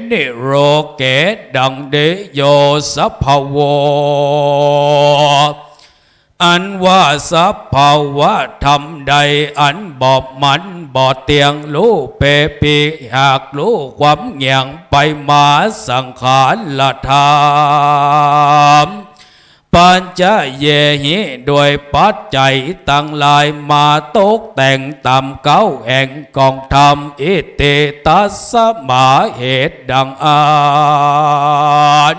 นิ โลเก ดังนี้ โย สภาวโว อันว่าสภาวะธรรมใดอันบ่มันบ่เตี้ยง รูเปปิ หากฮู้ความเหยียงไปมา สังขาระธรรม ปัจจเยหิ โดยปัจจัยตังหลายมาตกแต่งต๋ามเก๊าแห่งกองธรรม อิติ ตัสมา เหตุดังอั้น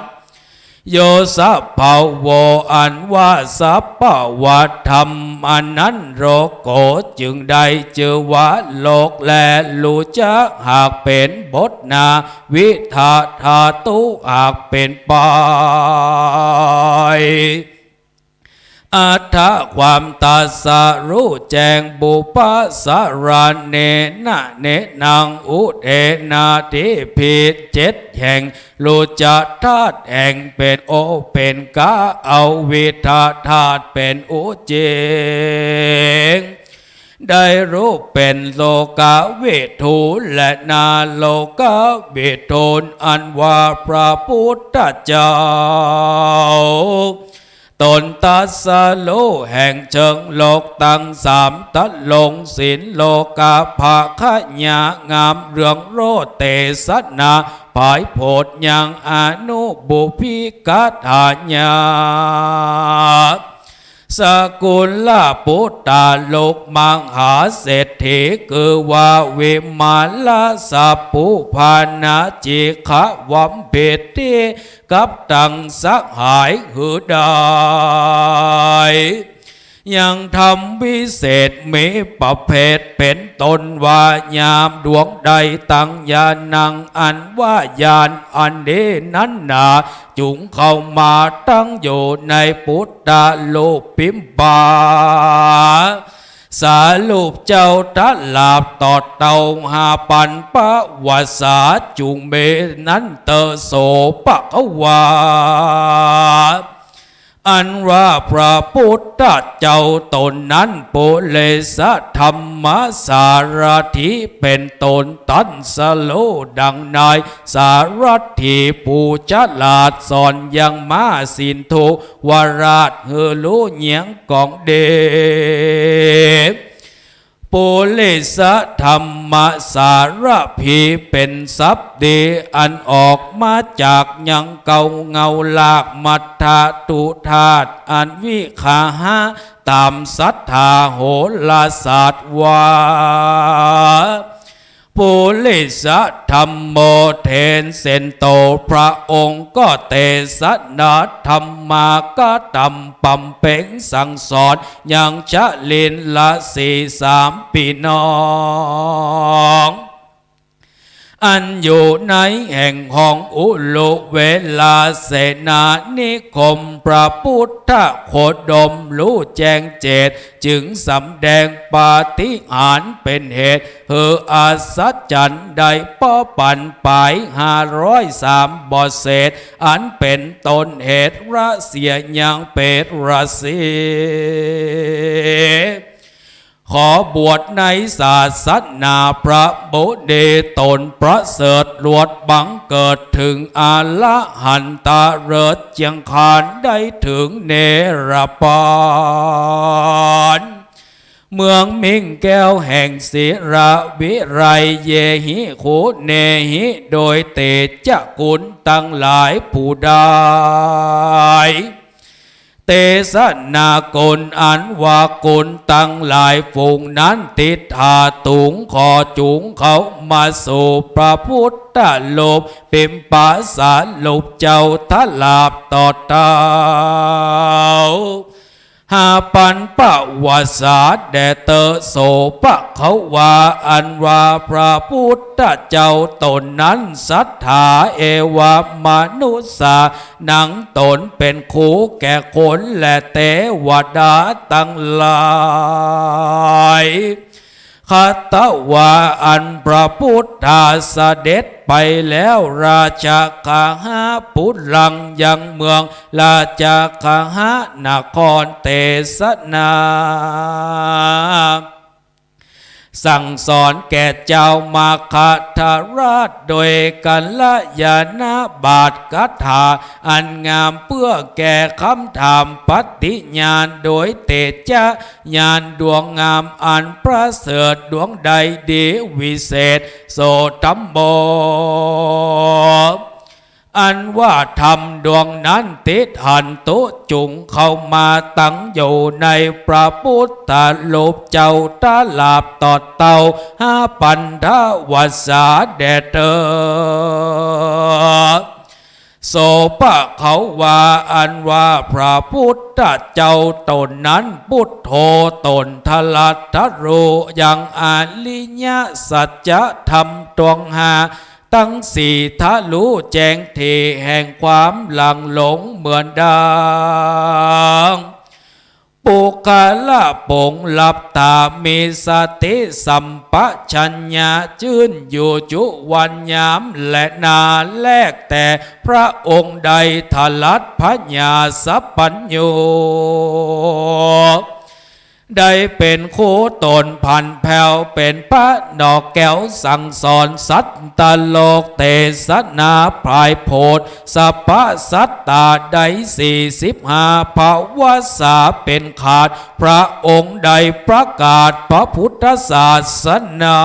โย สภาวโว อันว่าสภาวะธรรมอันนั้น โลโก จึงได้จื้อว่าโลกแล รู้จักหากเป๋นบทนา วิทา ธาตุหากเป๋นไป อัฏฐะ ความตรัสฮู้แจ้ง ปุพพะสะระเณนะ เณนะ อุเทนะ ตี้ผิดเจ็ดแห่ง รู้จักธาตุแห่งเป๋นโอเป๋นกะ เอาวิทาธาตุเป๋นอุจจิง ได้ฮู้เป๋นโลกวิทู และนาโลกวิทู อันว่าพระปุทธเจ้า ต๋นตรัสฮู้แห่งเชิงโลกตังสาม ตรงศีลโลกะ ภคยะ งามเรื่องโลเตสนา ผายโผดยัง อนุปุพพิกถายะ สกุลปุตตา ลูกมหาเศรษฐี คือว่าวิมลสัพพุพานะ จิขวำปิติ กับตังสหายหื้อได้ ยังธรรมวิเศษมีประเภทเป๋นต้นว่า ญาณดวงใดตังญาณัง อันว่าญาณอันนี้นั้นนา จุ่งเข้ามาตั้งอยู่ในปุทธรูปปิมปา สารูปเจ้าตลาดตอดเต้าห้าปันปวสา จุ่งมีนั้นเตอะ โส ภควา อันว่าพระปุทธเจ้าต๋นนั้น ปุเรสะธัมมสารถิ เป๋นต้นตรัสฮู้ดังใน สารถีผู้ฉลาดสอนยังม้าสินธุวราช หื้อฮู้เยียงของดี ปุริสธรรมสารภี เป๋นทรัพย์ดีอันออกมาจากยังเกลาเงารากมัทธะตุธาตุ อันวิคหะต๋ามศรัทธาโหราศาสตร์ว่า ปุริสธัมโม เถรเสนโต พระองค์ก็เตสนาธรรมากระตำบำเพ็งสั่งสอนยังชลินทะสีสามปี้น้อง อันอยู่ในแห่งห้องอุรุเวลาเสนานิคม พระพุทธโคดมฮู้แจ้งเจต จึงสำแดงปาฏิหาริย์เป๋นเหตุหื้ออัศจรรย์ได้ ป้อปันปายห้าร้อยสามบ่เศษ อันเป๋นต้นเหตุระเสียยังเปรตราศี ขอบวชในศาสนาพระมุนี ต๋นประเสริฐลวดบังเกิดเถิงอรหันตะเลิศเจียงคานได้เถิงเนรปาน เมืองมิ่งแก้วแห่งศิระวิไล เยหิ คุเนหิ โดยเตจะกุลตังหลายผู้ได้ เตสนากุลอันว่ากุลตังหลายฝูงนั้นติดต๋าตุง ขอจูงเข้ามาสู่พระพุทธรูปปิมปะสารูปเจ้าทราบต่อเต้า หาปันปวสสาแด่เต๊อะ โสภควา อันว่าพระพุทธเจ้าต๋นนั้นศรัทธา เอวะมนุสสานัง ต๋นเป๋นครูแก่คนและเตวดาตังหลาย ขะตะวา อันพระพุทธาเสด็จไปแล้ว ราชคหะปุรังยังเมืองราชคหะนคร เตสนา สั่งสอนแก่จาวมัคคทราช โดยกัลยาณบาสคาถาอันงาม เปื้อแก้คำถามปฏิญาณ โดยเตจะ ญาณดวงงามอันประเสริฐดวงใดดีวิเศษ โสธัมโม อันว่าธรรมดวงนั้น ติฏฐันตุ จุ่งเข้ามาตังอยู่ในพระพุทธรูปเจ้าตราบต่อเต้า หาปันทวสสาแด่เต๊อะ โสภควา อันว่าพระพุทธเจ้าต๋นนั้น ปุทโธ ต๋นตรัสรู้ยังอริยสัจธรรมตวงห้าตังสี่ ทะลุแจ้งตี้แห่งความหลงเหมือนดัง ปุคคละปงหลับต๋า มีสติสัมปชัญญะ จื้นอยู่จุวันยาม และนาแลกแต่พระองค์ได้ตรัส พญาสัพพัญญู ได้เป๋นครูต๋นผันแผ้ว เป๋นพระหนอแก้วสั่งสอนสัตว์โลก เตสนาพร่ายโผด สัพพะสัตตาได้สี่สิบห้า พรรษาเป๋นขาด พระองค์ได้ประกาศพระพุทธศาสนา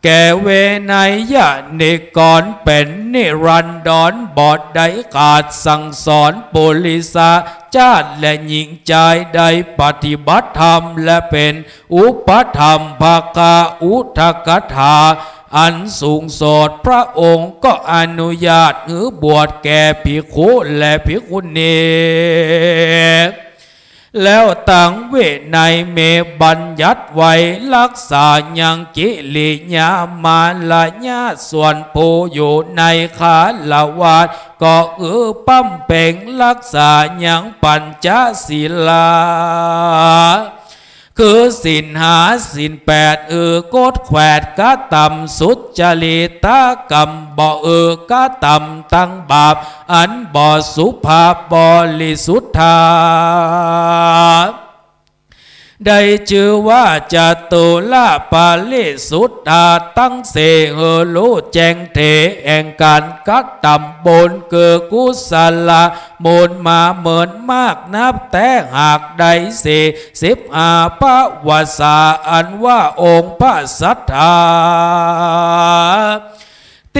แก่เวไนยนิกรเป๋นนิรันดรบ่ได้ขาด สั่งสอนปุริสะชาติและหญิงจายได้ปฏิบัติธรรม และเป๋น อุปธรรมภกอุทกถาอันสูงโสด พระองค์ก็อนุญาตหื้อบวชแก่ภิกขุและภิกขุณี แล้วตังวินัยมีบัญญัติไว้ รักษายังกิริยามารยาท ส่วนผู้อยู่ในฆราวาสก็หื้อบำเพ็งรักษายังปัญจศีลา คือศีลห้าศีลแปด หื้อกดแขวดกระตำสุจริตกรรม บ่หื้อกระตำตั้งบาปอันบ่สุภาพบริสุทธา ได้จื้อว่าจตุรปริสุทธาตังสี่ หื้อฮู้แจ้งแถแห่งก๋านกระตำบุญ คือกุศลมูลมาเมินมากนับแต๊ หากได้สี่สิบห้าพรรษา อันว่าองค์พระสัตถา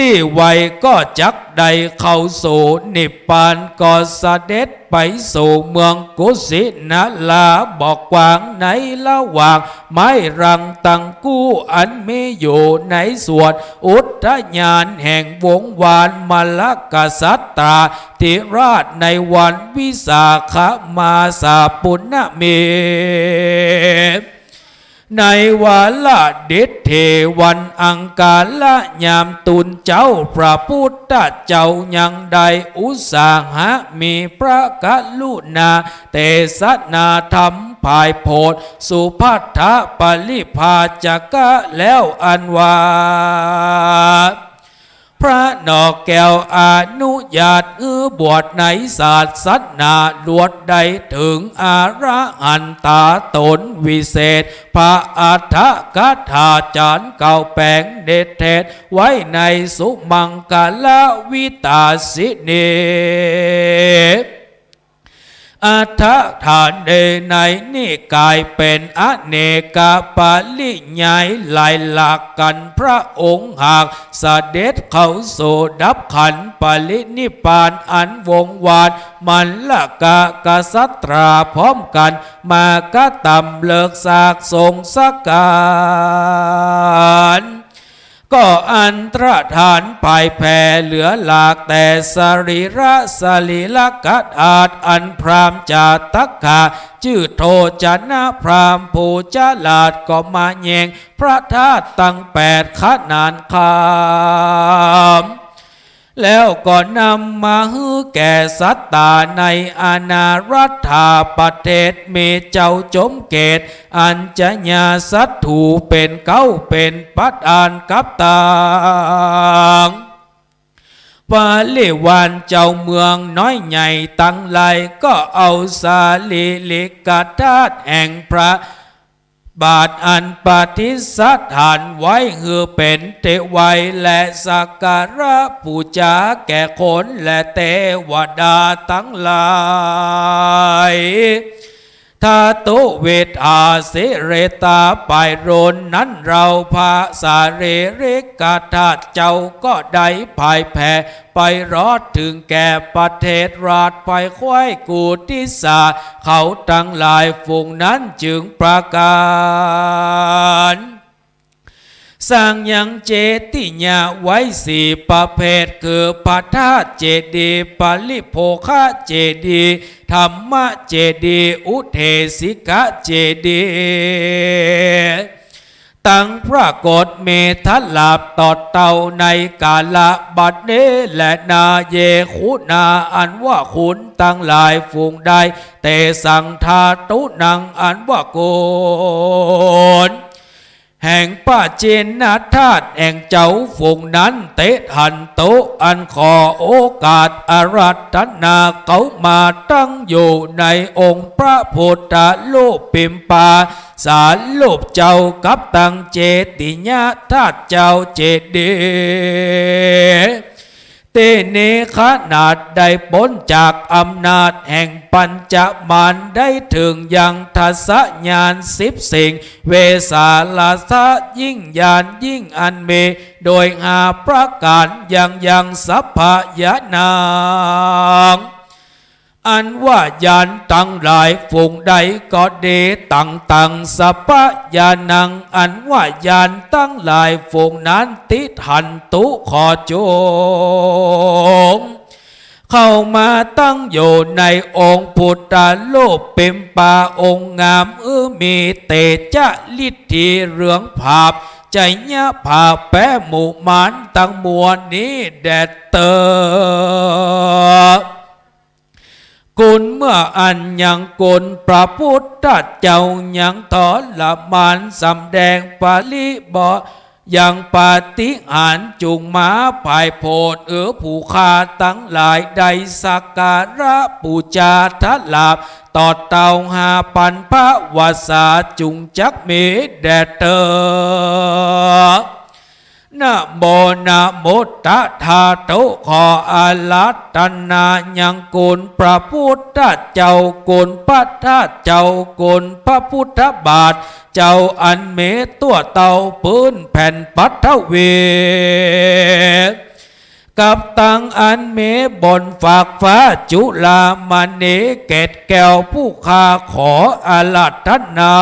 ตี้ไวก็จักได้เข้าสู่นิพพาน ก็เสด็จไปสู่เมืองกุสินารา บ่กว้างในละหว่างไม้รังตังกู้ อันมีอยู่ในสวนอุทยานแห่งวงศ์วานมลกษัตราธิราช ในวันวิสาขมาสปุณณมี ในวาระดิถีวันอังคาร ยามตูนเจ๊า พระพุทธเจ้ายังได้อุตสาหะมีพระกรุณาเตสนาธรรมฝ่ายโผดสุภัททปริภาชกะแล้วอันว่า พระนอกแก้วอนุญาตหื้อบวชในศาสนา ลวดได้เถิงอรหันตาต๋นวิเศษ พระอัฏฐกถาจ๋ารย์เก่าแป๋งเด็ดเทศน์ไว้ในสุมังคลวิตาสินี อัฏฐกถาในนี้กายเป๋นอเนกปริยายหลายหลักกั๋น พระองค์หากเสด็จเข้าสู่ดับขันธปรินิพพาน อันวงศ์วานมลกกษัตราพร้อมกั๋น มากระตำเลิกซากสงฆ์สังขาร ก็อันตรธานพ่ายแผ่เหลือหลาก แต่สรีระสรีรกธาตุ อันพราหมณ์จาตกะจื้อโทจนะพราหมณ์ผู้ฉลาด ก็มาแยงพระธาตุตังแปดขนานคาม แล้วก็นำมาหื้อแก่ศรัทธาในอาณารัฐาประเทศ มีเจ้าจอมเกศ อัญชยาสัตถูเป๋นเก๊าเป๋นประธานกับตัง บริวารเจ้าเมืองน้อยใหญ่ตังหลาย ก็เอาสรีริกธาตุแห่งพระบาทอันประดิษฐานไว้หื้อเป๋นตี้ไหว้และสักการะปู๋จาแก่คนและเตวดาตังหลาย ทาตุวิทาสิเรตา ไปโรนนั้นเราพระสรีริกธาตุเจ้าก็ได้พ่ายแผ่ไปรอดเถิงแก่ประเทศราช ไปคว้ายกูติสาเขาตังหลายฝูงนั้นจึงประก๋าน สร้างยังเจติยะไว้สี่ประเภท คือพระธาตุเจดีย์ ปริโภคเจดีย์ ธัมมเจดีย์ อุเทสิกเจดีย์ ตังปรากฏมีตลาดตอดเต้าในกาละบัดนี้แล นาเยขุนา อันว่าขุนตังหลายฝูงได้ เตสัง ธาตุนัง อันว่ากุณแห่งพระจินธาตุแห่งเจ้าฝูงนั้น ติหันตุ อันขอโอกาสอาราธนาเขามาตั้งอยู่ในองค์พระพุทธรูปปิมปาสารูปเจ้ากับตังเจติยธาตุเจ้าเจดีย์ ตี้นี้ขนาดได้ป๊นจากอำนาจแห่งปัญจมาร ได้เถิงยังทัศญาณสิบสิ่ง เวสาลสะยิ่งญาณยิ่งอันมี โดยห้าประก๋าน ยังยังสัพพะยะนัง อันว่าญาณตังหลายฝูงใดก็ดี ตังตังสัพพะยะนัง อันว่าญาณตังหลายฝูงนั้น ติหันตุ ขอจงเข้ามาตั้งอยู่ในองค์พุทธรูปปิมปาองค์งาม อื้อมีเตจะฤทธีเรืองผาบ ชัยภาพแป๊หมู่มารตังมวลนี้แด่เต๊อะ กุณเมื่ออั้นยังกุณพระพุทธเจ้ายังทรมานสำแดงปริบ ยังปาฏิหาริย์จุ่งมาผายโผด เออ ผู้ข้าตังหลายได้สักการะปู๋จาถลาบตอดเต้าห้าปันพระวาสา จุ่งจักมีแด่เต๊อะ นะโม นะโมตตะ สาธุ ขออาราธนายังคุณพระพุทธเจ้า คุณพระธาตุเจ้า คุณพระพุทธบาทเจ้า อันมีตั๋วเต้าปื๊นแผ่นปฐวี กับตังอันมีบนฟากฟ้าจุลามณีเกศแก้ว ผู้ข้าขออาราธนา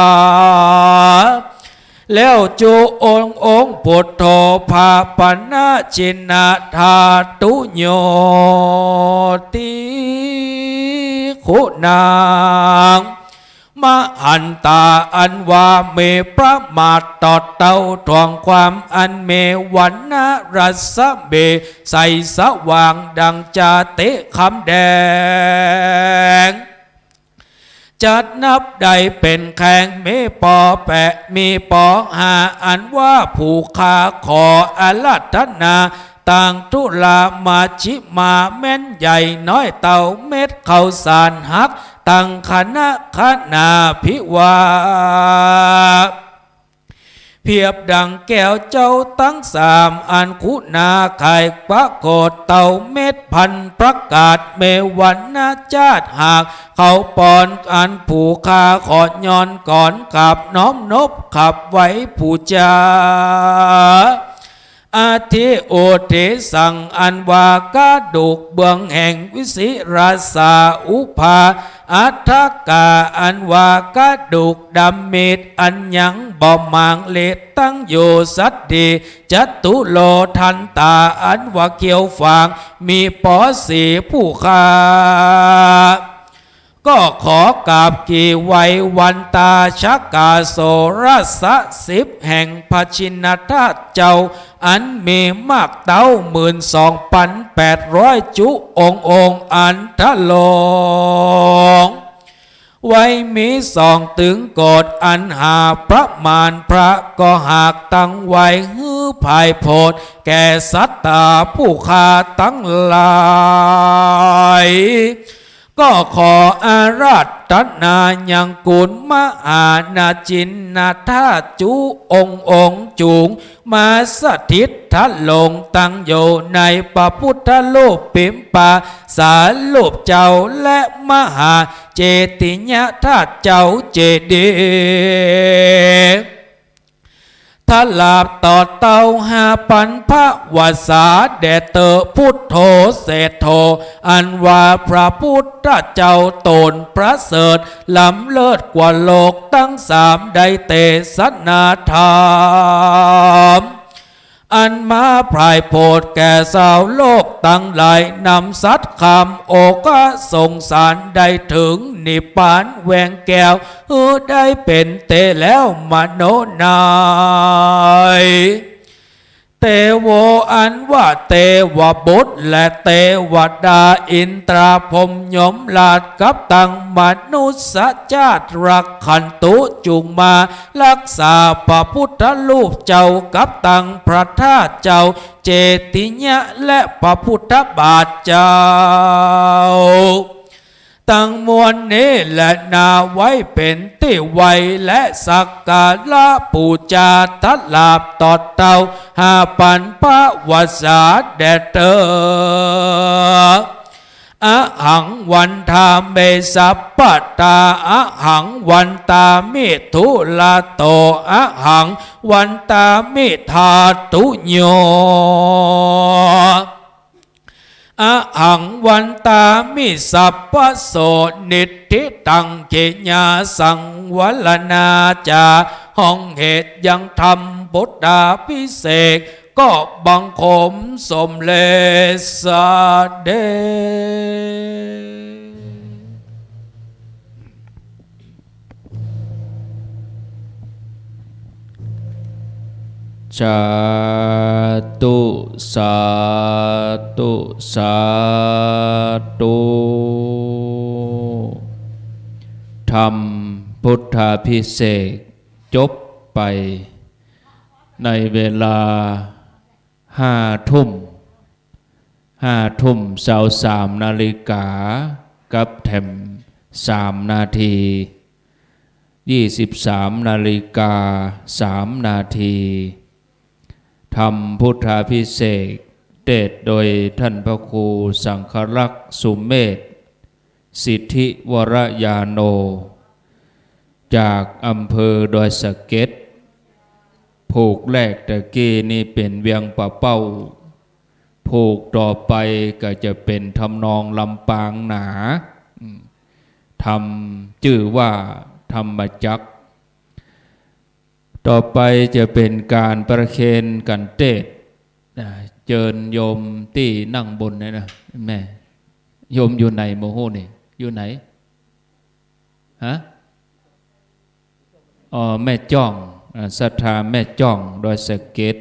แล้วจุองค์องค์ พุทโธ ภาปะนะ ชินะ สาธุ โย ติ คุณัง มหันตา อันว่ามีประมาทตอดเต้าถ่วงความ อันมีวรรณะรัศมีใสสว่างดังจาติคำแดง จัดนับได้เป๋นแข่ง มีปอแปะ มีปอห้า อันว่าผู้ข้าขออาราธนา ตางทุลามัชฌิมา แม่นใหญ่น้อยเต้าเม็ดข้าวสารหัก ตังคณะคณาภิวาท เปรียบดังแก้วเจ้าตังสาม อันคุณาไขว่ปรากฏเต้าเม็ดพันธุ์ประกาศ มีวรรณะจ้าดหากข้าวปอน อันผู้ข้าขอย่อนก๋อนกราบน้อมนบขับไหว้ปู๋จา อธิอุทิศสัง อันว่ากระดูกเบื้องแห่งวิสิราสา อุปาอัฏฐกา อันว่ากระดูกดำมิด อันยังบ่หมางเหล็กตั้งอยู่สัตดี จตุโลทันตา อันว่าเขี้ยวฝาง มีปอสี่ ผู้ข้า ก็ขอกราบกี่ไหว้วันตาชกาโสรสะสิบแห่งพระชินธาตุเจ้า อันมีมากเต้าหมื่นสองปันแปดร้อยจุองค์องค์ อันทะลง ไว้มีสองตึงกฎ อันหาประมาณ พระก็หากตังไว้หื้อผายโผดแก่ศรัทธาผู้ข้าตังหลาย ก็ขออาราธนายังคุณมหานาจินนาธาตุจุองค์องค์ จุ่งมาสถิตทะลงตั้งอยู่ในพระพุทธรูปปิมปาสารูปเจ้า และมหาเจติยธาตุเจ้าเจดีย์ ถลาบต่อเต้าห้าปันพระวาสาแด่เต๊อะ พุทโธเศรษโฐ อันว่าพระพุทธเจ้าต๋นประเสริฐล้ำเลิศกว่าโลกตังสาม ได้เตสนาธรรม อันมาผายโผดแก่ชาวโลกตังหลาย นำสัตย์คำโอภาสสงสาร ได้เถิงนิพพานแหวงแก้ว หื้อได้เป๋นเตแล้วมโนนัย เตโว อันว่าเตวบุตรและเตวดา อินตราพรหมยมราชกับตังมนุสสะจ้าด รักขันตุ จุ่งมารักษาพระพุทธรูปเจ้ากับตังพระธาตุเจ้า เจติยะและพระพุทธบาทเจ้า ตังมวลนี้แลนา ไว้เป๋นตี้ไหว้และสักการะปู๋จาถลาบต่อเต้าห้าปันพระวาสาแด่เต๊อะ อะหัง วันทามิ สัพพะทา อะหัง วันตามิ ทุระโต อะหัง วันตามิ ทาตุโย อะหัง วันตามิ สัพพะโส นิฏฐิตัง เขยาสังวรณา จ๋า ฮ้องเหตุยังธรรมพุทธาภิเษก ก็บังคมสมเร็จเสด็จ สาธุ สาธุ สาธุ ธรรมพุทธาภิเษกจบไป ในเวลาห้าทุ่ม ห้าทุ่มซาวสามนาฬิกา กับแถมสามนาที ยี่สิบสามนาฬิกาสามนาที ธรรมพุทธาภิเษก เตสน์โดยท่านพระครูสังฆรักษ์สุเมธ สิทธิวรญาโณ จากอำเภอดอยสะเก็ด ผูกแรกตะกี้นี่เป๋นเวียงป่าเป้า ผูกต่อไปก็จะเป๋นทำนองลำปางหนา อืม ธรรมจื้อว่าธรรมจักร ต่อไปจะเป๋นก๋านประเคนกั๋นเตสน์ นะ เจิญโยมตี้นั่งบนเนี่ยนะ แม่ โยมอยู่ไหนบ่ฮู้นี่ อยู่ไหน ฮะ อ๋อ แม่จ้อง อ่า ศรัทธาแม่จ้อง ดอยสะเก็ด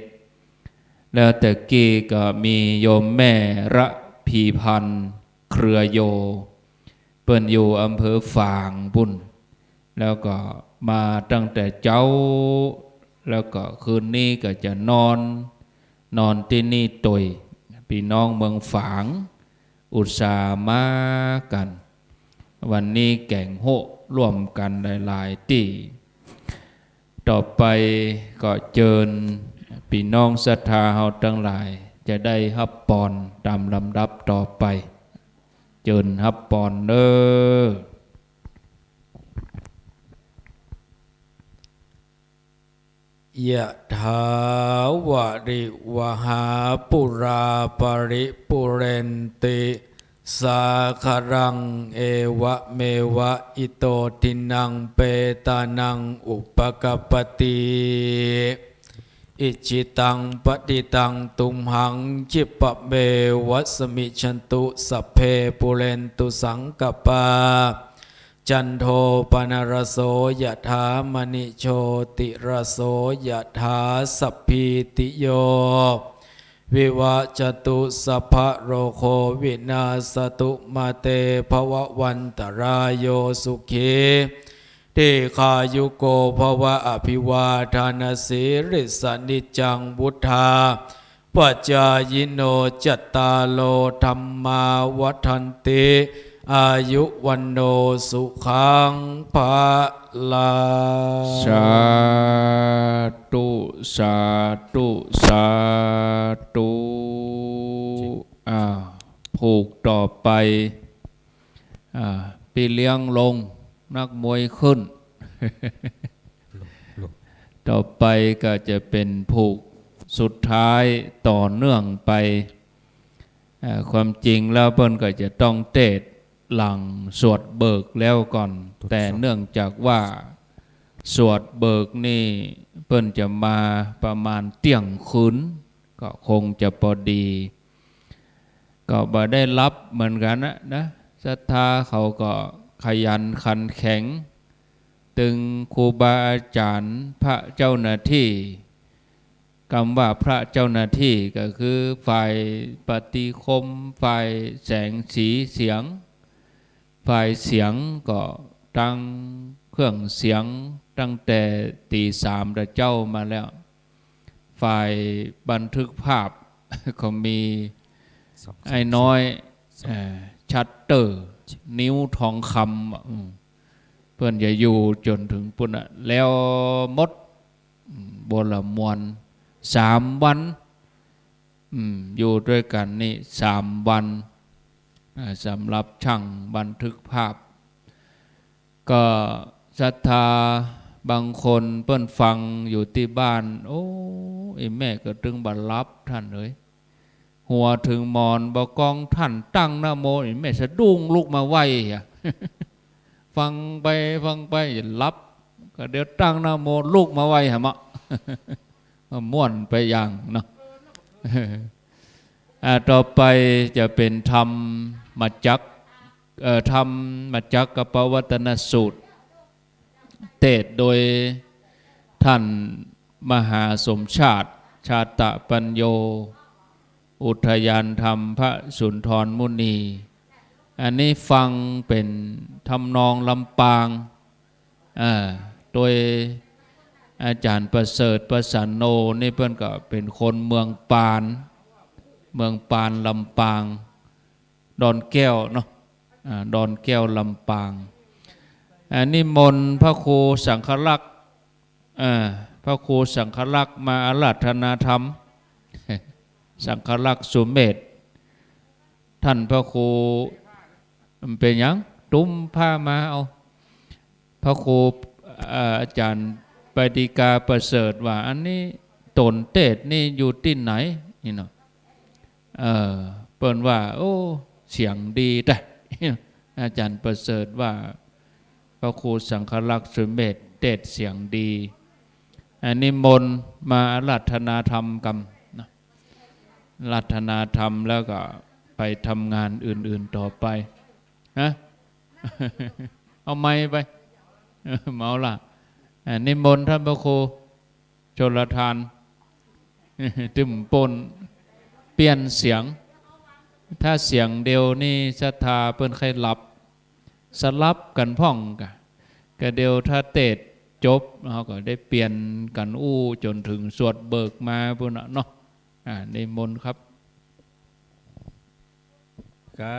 แล้วตะกี้ก็มีโยมแม่ระพีพันธ์ เครือโย เปิ้นอยู่อำเภอฝางปู้น แล้วก็มาตั้งแต่เจ๊า แล้วก็คืนนี้ก็จะนอน นอนตี้นี่ตวย ปี้น้องเมืองฝาง อุตส่าห์มากั๋น วันนี้แก๋งโฮะร่วมกั๋นหลายๆ ตี้ ต่อไปก็เจิญปี้น้องศรัทธาเฮาตังหลาย จะได้ฮับปอนต๋ามลำดับต่อไป เจิญฮับปอนเน้อ ยะถาวะริวะหาปุราปะริปุเรนติ สาคะรัง เอวะเมวะ อิโต ทินนัง เปตานัง อุปะกัปปะติ อิจฉิตัง ปะฏิตัง ตุมหัง คิปะเมวะ สะมิชชันตุ สัพเพ ปุเรนตุ สังกัปปา จันโท ปะนะระโส ยะถา มะณิ โชติระโส ยะถา สัพพีติโย วิวะจจะตุ สัพพะโรโค วินาสสะตุ มาเต ภะวะวันตะราโย สุขี ทีฆายุโก ภะวะ อะภิวาทานะสีลิสสะ นิจจัง วุฑฒา ปะจายิโน จัตตาโร ธัมมา วัฑฒันติ อายุ วัณโณ สุขัง พะลัง สาธุ สาธุ สาธุ อ่า ผูกต่อไป อ่า ปี้เลี้ยงลง นักมวยขึ้น ต่อไปก็จะเป๋นผูกสุดท้ายต่อเนื่องไป อ่า ความจริงแล้วเปิ้นก็จะต้องเตสน์หลังสวดเบิกแล้วก่อน แต่เนื่องจากว่าสวดเบิกนี่เปิ้นจะมาประมาณเตี้ยงคืน ก็คงจะปอดี ก็บ่ได้หลับเหมือนกั๋นนะ นะ ศรัทธาเขาก็ขยันขันแข็ง ตึงครูบาอาจ๋ารย์ พระเจ้าหน้าตี้ กำว่าพระเจ้าหน้าตี้ก็คือฝ่ายปฏิคม ฝ่ายแสงสีเสียง ฝ่ายเสียงก็ตั้งเครื่องเสียงตั้งแต่ตี๋สามตะเจ๊ามาแล้ว ฝ่ายบันทึกภาพก็มี สอง อ้น้อย สอง เอ่อ ชัตเตอร์ นิ้วทองคำ อ่ะ อืม เปิ้นจะอยู่จ๋นเถิงปู้นน่ะ แล้วหมด อืม บ่ละมวน สามวัน อืม อยู่ตวยกั๋นนี่สามวัน อ่า สำหรับช่างบันทึกภาพ ก็ศรัทธาบางคนเปิ้นฟังอยู่ตี้บ้าน โอ้ อีแม่ก็ตึงบ่หลับต้านเอ๋ย หัวเถิงหมอนบ่ก้อง ต้านตั้งนะโม อีแม่สะดุ้งลุกมาไหว้อะ ฟังไปฟังไปจะหลับ ก็เดี๋ยวตั้งนะโมลุกมาไหว้หะมะ ม่วนไปอย่างเนาะ อ่า ต่อไปจะเป๋นธรรมจักร เอ่อ ธรรมจักรกัปปวัตตนสูตร เตสน์โดยท่านมหาสมชาติ ชาตะปัญโญ อุทยานธรรมพระสุนทรมุนี อันนี้ฟังเป๋นทำนองลำปาง อ่า โดย อาจ๋ารย์ประเสริฐ ประสานโน นี่เปิ้นก็เป๋นคนเมืองปาน เมืองปาน ลำปาง ดอนแก้วเนาะ อ่า ดอนแก้ว ลำปาง อ่า นิมนต์พระครูสังฆรักษ์ อ่า พระครูสังฆรักษ์มาอาราธนาธรรม สังฆรักษ์สุเมธ ท่านพระครู มันเป๋นหยัง ตุ้มผ้ามา เอา พระครู เอ่อ อาจ๋ารย์ไปฏิกาประเสริฐว่า อันนี้ต๋นเตสน์นี่อยู่ตี้ไหน นี่เนาะ เออ เปิ้นว่า โอ้ เสียงดีแต๊ อาจ๋ารย์ประเสริฐว่า พระครูสังฆรักษ์สุเมธเตสน์เสียงดี อ่า นิมนต์มาอาราธนาธรรมกำนะ อาราธนาธรรมแล้วก็ไปทำงานอื่นๆต่อไป ฮะ เอาไมค์ไป เมาละ อ่า นิมนต์ท่านพระครู ชลทาน ตึมปน เปลี่ยนเสียง ถ้าเสียงเดียวนี่ศรัทธาเปิ้นใค่หลับ สลับกั๋นพ่องกะ กะเดี๋ยวถ้าเตสน์จบ เฮาก็ได้เปลี่ยนกั๋นอู้จ๋นเถิงสวดเบิกมาปู้นน่ะเนาะ อ่า นิมนต์ครับ กา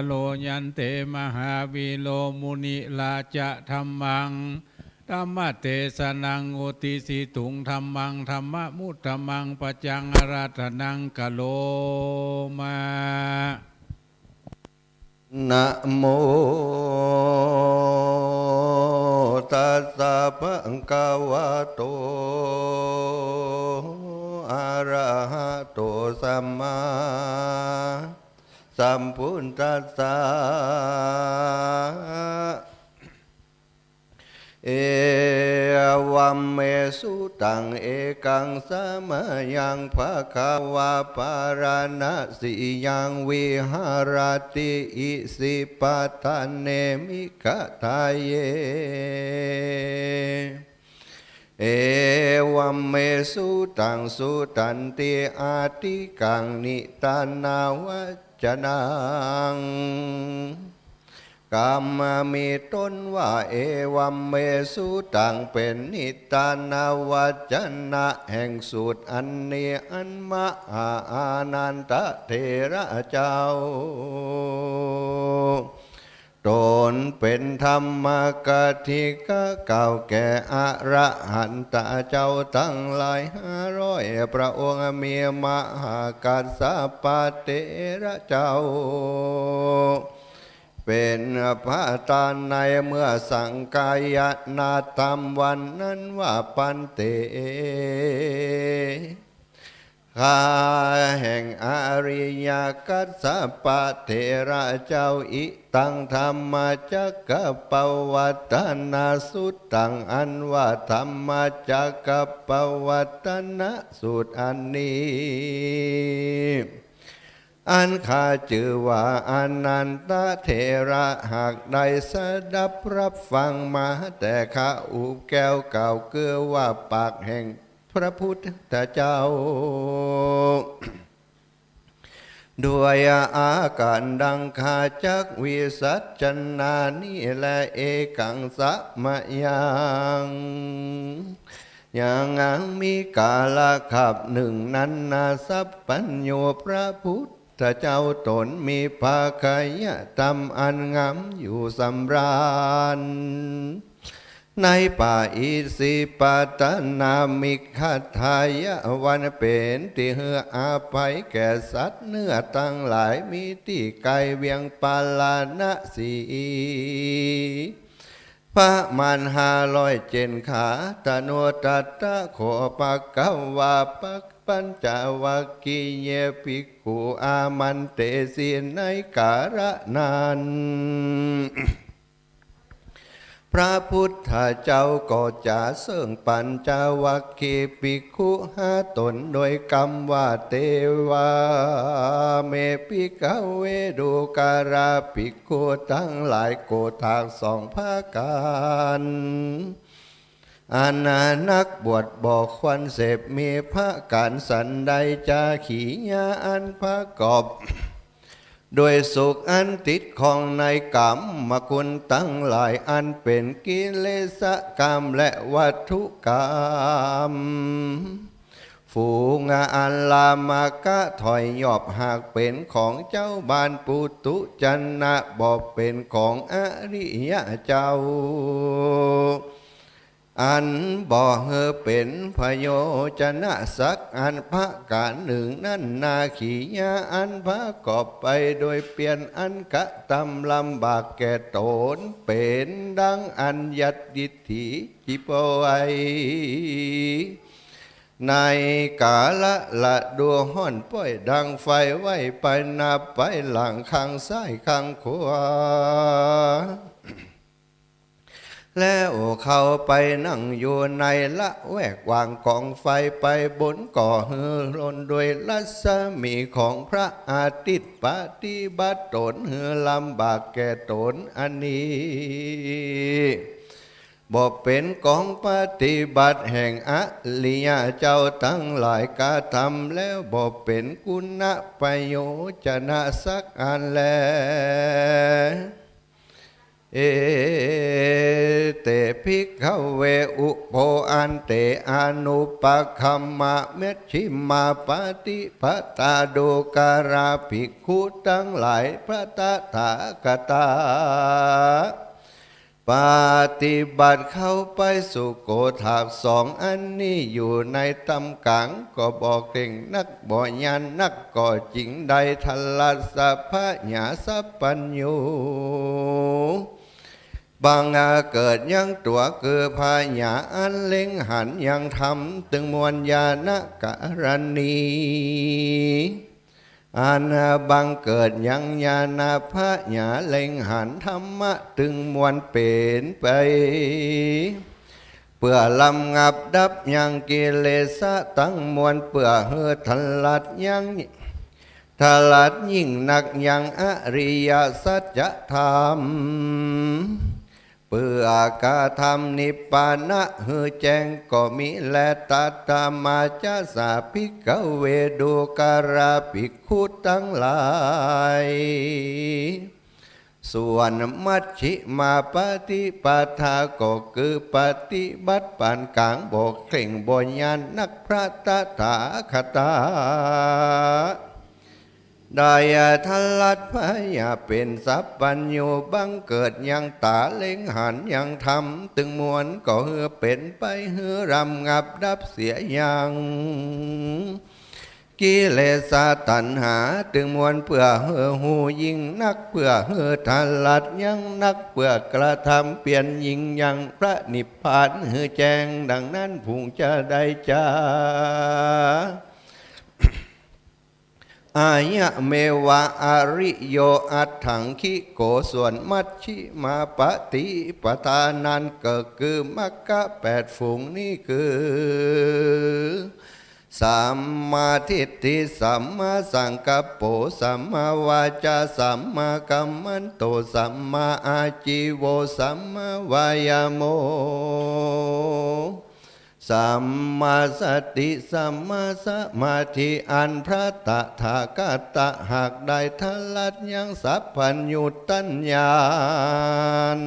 โล ยันเต มหาวีโร มุนิราจะ ธัมมัง ธัมมเตสะนัง อุตติสสิตุง ธัมมัง ธัมมะมุตตะมัง ปัจจัง อาราธนัง กะโรมะ นะโม ตัสสะ ภะคะวะโต อะระหะโต สัมมาสัมพุทธัสสะ เอวัมเม สุตัง เอกัง สะมะยัง ภะคะวา ปาราณะสียัง วิหะระติ อิสิปะตะเน มิกขะทะเย เอวัมเม สุตัง สุตันติ อะทิกัง นิตตานาวัจจะนัง กำมีต้นว่า เอวัมเม สุตัง เป๋นนิตตานาวัจจะนะแห่งสูตรอันนี้ อันมหาอานันทะเถระเจ้า ต๋นเป๋นธัมมกถิกะเก่าแก่ อระหันตะเจ้าตังหลายห้าร้อยพระองค์ มีมหากัสสปะเถระเจ้า เป๋นประธานในเมื่อสังคายนาธรรมวันนั้นว่า ปันเต ข้าแห่งอริยกัสสปะเถระเจ้า อิตังธัมมจักกัปปวัตตนสุตตัง อันว่าธัมมจักกัปปวัตตนสูตรอันนี้ อันข้าจื้อว่าอานันทะเถระ หากได้สดับรับฟังมา แต่ข้าอุบแก้วกล่าวคือว่าปากแห่งพระพุทธเจ้า ด้วยอาการดังข้าจักวิสัชนานี้แล เอกังสะมะยัง ยังมีกาลคาบหนึ่งนั้นนา สัพพัญญูพระพุทธเจ้าต๋นมีภาคยธรรมอันงามอยู่สำราญ ในป่าอิสิปตนามิกขทายวัน เป๋นตี้หื้ออภัยแก่สัตว์เนื้อตังหลาย มีตี้ไก๋เวียงปาราณสี ประมาณห้าร้อยเจ็ดขา ตะโนตัตถะโข ภะคะวา ปัญจวัคคีเยภิกขุ อามันเตสี ในกาละนั้น พระพุทธเจ้าก็จะเซิ่งปัญจวัคคีย์ภิกขุหาต๋นโดยกำว่า เตวา เม ภิกขะเว ดูกราภิกขุตังหลาย โกฏากสองประก๋าน อันนักบวชบ่ควรเสพ มีประก๋านสันใด จาคียา อันประกอบ ด้วยสุขอันติดข้องในกามคุณตังหลาย อันเป๋นกิเลสกามและวัตถุกาม ฝูงอันลามกะถอยยอบหากเป๋นของเจ้าบ้านปุถุชนะ บ่เป๋นของอริยะเจ้า อันบ่หื้อเป๋นประโยชนะสักอันประก๋านนึ่งนั้นนา ขียะอันประกอบไปโดยเปียรอันกระตำลำบากแก่ต๋น เป๋นดังอันยัดดิษฐิจิบเอาไว้ ในกาละฤดูฮ้อน ป้อยดังไฟไว้ไปหน้าไปหลัง ข้างซ้ายข้างขวา แล้วเข้าไปนั่งอยู่ในละแวกว่างกองไฟ ไปบุญก่อหื้อล้นด้วยรัศมีของพระอาทิตย์ ปฏิบัติต๋นหื้อลำบากแก่ต๋น อันนี้ บ่เป๋นของปฏิบัติแห่งอริยะเจ้าตังหลาย กระตำแล้วบ่เป๋นคุณประโยชนะสักอันแล เอ เต ภิกขะเว อุโภ อันเต อนุปคัมมะ มัชฌิมาปฏิปทา ดูกราภิกขุตังหลาย พระตถาคตะ ปฏิบัติเข้าไปสุโขถากสองอันนี้อยู่ในต้ามก๋าง ก็บ่เข่งนัก บ่ยานนัก ก็จึงได้ทรัสผญาสัพพัญญู บังเกิดยังตั๋วคือผญาอันเล็งหันยังธรรมตึงมวลญาณกรณี อันบังเกิดยังญาณผญาเล็งหันธรรมะตึงมวลเป๋นไป เปื้อระงับดับยังกิเลสตังมวล เปื้อหื้อทรัสยัง ทรัสยิ่งนักยังอริยสัจธรรม เปื้อกระทำนิพพานะหื้อแจ้งก็มีแล ตัตถะมา จะสะ ภิกขะเว ดูกราภิกขุตังหลาย ส่วนมัชฌิมาปฏิปทา ก็คือปฏิบัติปานก๋าง บ่เข่งบ่ยานนัก พระตถาคตะ ได้ทรัสผญาเป๋นสัพพัญญู บังเกิดยังต๋าเล็งหันยังธรรมตึงมวล ก็หื้อเป๋นไปหื้อระงับดับเสียยังกิเลสตัณหาตึงมวล เปื้อหื้อฮู้ยิ่งนัก เปื้อหื้อทรัสยังนัก เปื้อกระทำเปียรยิ่งยังพระนิพพานหื้อแจ้ง ดังนั้นพุงจะได้จา อายะเมวะ อริโย อัตถังคิโก ส่วนมัชฌิมาปฏิปทานั้นก็คือมรรคแปดฝูงนี้คือ สัมมาทิฏฐิ สัมมาสังกัปโป สัมมาวาจา สัมมากัมมันโต สัมมาอาจีโว สัมมาวายาโม สัมมาสติ สัมมาสมาธิ อันพระตถาคตะหากได้ทรัสยังสัพพัญญูตัญญาณ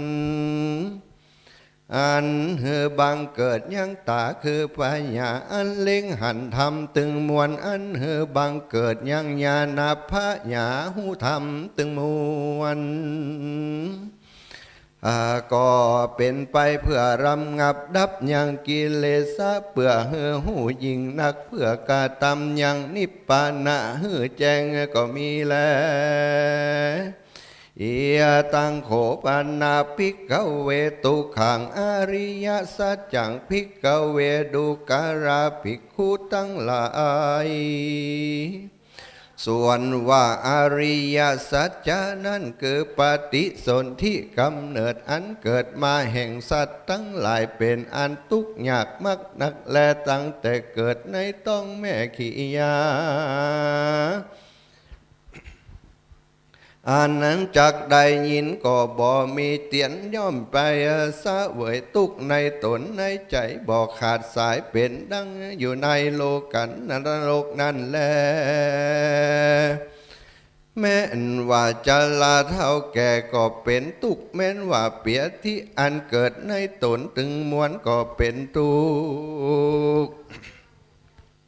อันหื้อบังเกิดยังต๋าคือผญาอันเล็งหันธรรมตึงมวล อันหื้อบังเกิดยังญาณผญาฮู้ธรรมตึงมวล อ่า ก็เป๋นไปเปื้อระงับดับยังกิเลสะ เปื้อหื้อฮู้ยิ่งนัก เปื้อกระทำยังนิพพานะหื้อแจ้งก็มีแล เอตัง โข ปะนะ ภิกขะเว ตุกขัง อริยสัจจัง ภิกขะเว ดูกราภิกขุตังหลาย ส่วนว่าอริยสัจจะนั้นคือปฏิสนธิกำเนิดอันเกิดมาแห่งสัตว์ตังหลายเป๋นอันตุ๊กข์ยากมากนักแล ตั้งแต่เกิดในต๊องแม่ขียา อันนั้นจักได้ยินก็บ่มีเตียรย่อมไปเสวยตุ๊กข์ในต๋นในใจ๋ บ่ขาดสายเป๋นดังอยู่ในโลกันนรกนั้นแล แม้นว่าจราเฒ่าแก่ก็เป๋นตุ๊กข์ แม้นว่าเปียธิอันเกิดในต๋นตึงมวลก็เป๋นตุ๊กข์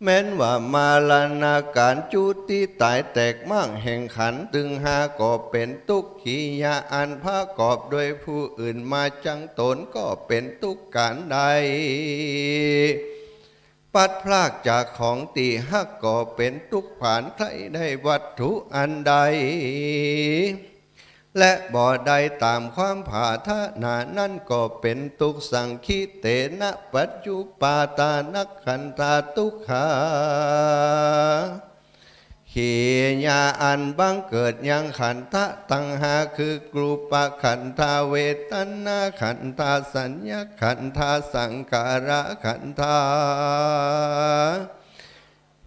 แม้นว่ามรณาก๋านจุติต๋ายแตกม้างแห่งขันธ์ตึงห้าก็เป๋นตุ๊กข์ กิริยาอันประกอบโดยผู้อื่นมาจังต๋นก็เป๋นตุ๊กข์ ก๋านได้ พลัดพรากจากของตี้ฮักก็เป๋นตุ๊กข์ ผลาญใคร่ได้วัตถุอันใด และบ่ได้ต๋ามความปรารถนานั้นก็เป๋นตุ๊กข์ สังขิเตนะ ปัจจุปปาทานักขันธา ตุ๊กขา กิริยาอันบังเกิดยังขันธะตังห้า คือ รูปขันธา เวทนาขันธา สัญญาขันธา สังขารขันธา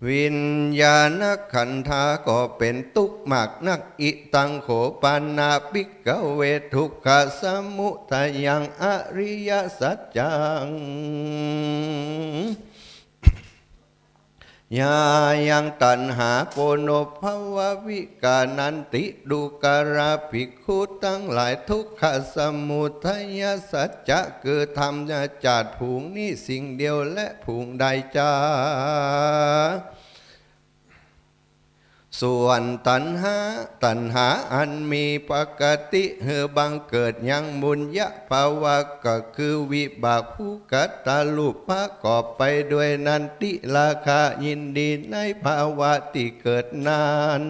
วิญญาณขันธา ก็เป๋นตุ๊กข์มากนัก อิตัง โข ปะนะ ภิกขะเว ทุกขะสมุทะยัง อริยสัจจัง ยายัง ตัณหา โปโนภะวะวิกานันติ ดูกรา ภิกขุตังหลาย ทุกขะสมุทะยะสัจจะ คือธรรมชาติฝูงนี้สิ่งเดียวและฝูงใดจา ส่วนตัณหา ตัณหาอันมีปกติหื้อบังเกิดยังบุญญาภาวะ ก็คือวิบากภูกัตตรูปประกอบไปด้วยนันทิราคะ ยินดีในภาวะตี้เกิดนั้น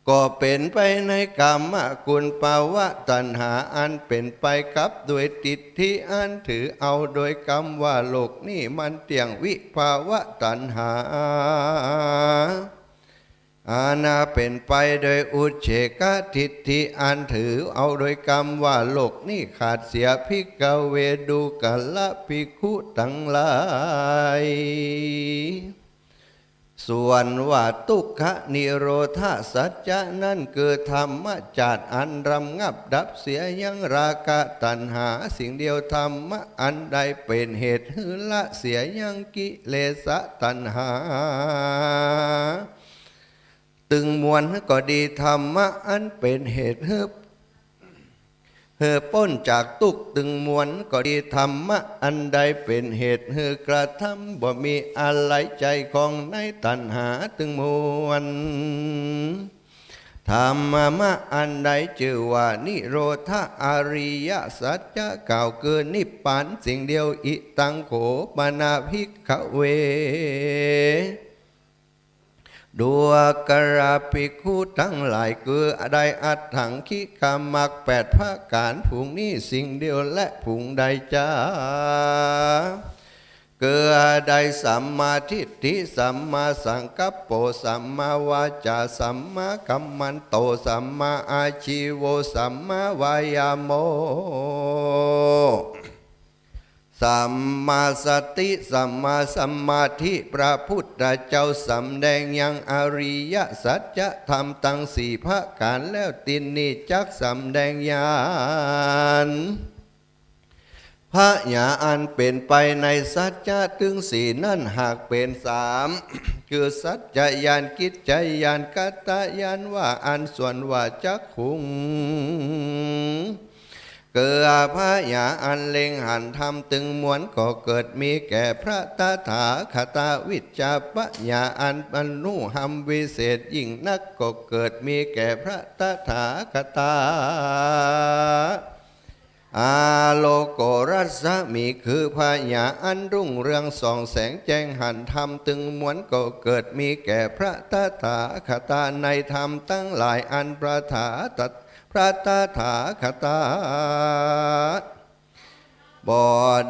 ก็เป๋นไปในกามกุลภาวะ ตัณหาอันเป๋นไปกับด้วยทิฏฐิอันถือเอาโดยกำว่าโลกนี้มันเตี้ยง วิภาวะตัณหา อันเป๋นไปโดยอุจเฉกทิฏฐิอันถือเอาโดยกำว่าโลกนี้ขาดเสีย ภิกขะเว ดูกรา ภิกขุตังหลาย ส่วนว่าทุกขนิโรธสัจจะนั้น คือธรรมชาติอันระงับดับเสียยังราคะตัณหาสิ่งเดียว ธรรมะอันใดเป๋นเหตุหื้อละเสียยังกิเลสตัณหาตึงมวลก็ดี ธรรมะอันเป๋นเหตุหื้อ หื้อป๊นจากตุ๊กข์ตึงมวลก็ดี ธรรมะอันใดเป๋นเหตุหื้อกระทำบ่มีอาลัยใจ๋คองในตัณหาตึงมวล ธรรมะอันใดจื้อว่านิโรธอริยสัจจะ กล่าวคือนิพพานสิ่งเดียว อิตัง โข ปะนะ ภิกขะเว ดูกรา ภิกขุตังหลาย คือได้อัตถังคิกมรรคแปดประก๋านฝูงนี้สิ่งเดียวและฝูงใดจา คือได้สัมมาทิฏฐิ สัมมาสังกัปโป สัมมาวาจา สัมมากัมมันโต สัมมาอาชีโว สัมมาวายาโม สัมมาสติ สัมมาสมาธิ พระพุทธเจ้าสำแดงยังอริยสัจธรรมตังสี่ประก๋านแล้ว ตี้นี้จักสำแดงญาณ พญาอันเป๋นไปในสัจจะตึงสี่นั้นหากเป๋นสาม คือสัจจะญาณ กิจจะญาณ กัตตะญาณ ว่าอั้น ส่วนว่าจักขุง คือพญาอันเล็งหันธรรมตึงมวลก็เกิดมีแก่พระตถาคตา วิชชาพญาอันบรรลุธรรมวิเศษยิ่งนักก็เกิดมีแก่พระตถาคตา อาโลโกรัศมี คือพญาอันรุ่งเรืองส่องแสงแจ้งหันธรรมตึงมวลก็เกิดมีแก่พระตถาคตา ในธรรมตังหลายอันพระตถา พระตถาคตา บ่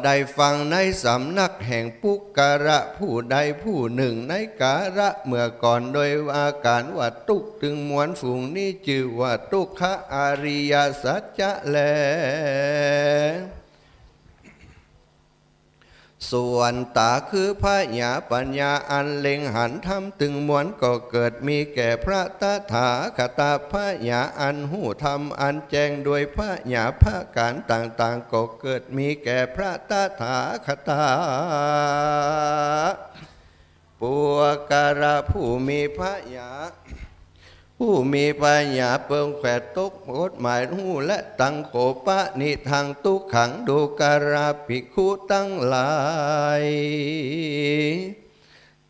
ได้ฟังในสำนักแห่งปุคคละผู้ใดผู้นึ่งในกาละเมื่อก่อน โดยอาก๋ารว่าตุ๊กข์ตึงมวลฝูงนี้จื้อว่าทุกขอริยสัจจะแล ส่วนต๋าคือพญาปัญญาอันเล็งหันธรรมตึงมวลก็เกิดมีแก่พระตถาคตา พญาอันฮู้ธรรมอันแจ้งโดยพญาประก๋านต่างๆ ก็เกิดมีแก่พระตถาคตา ปุคคละผู้มีพญา ผู้มีผญาเปิงแขวดตกกฎหมายฮู้ และตังโขปะนิทัง ตุ๊กขัง ดูกราภิกขุตังหลาย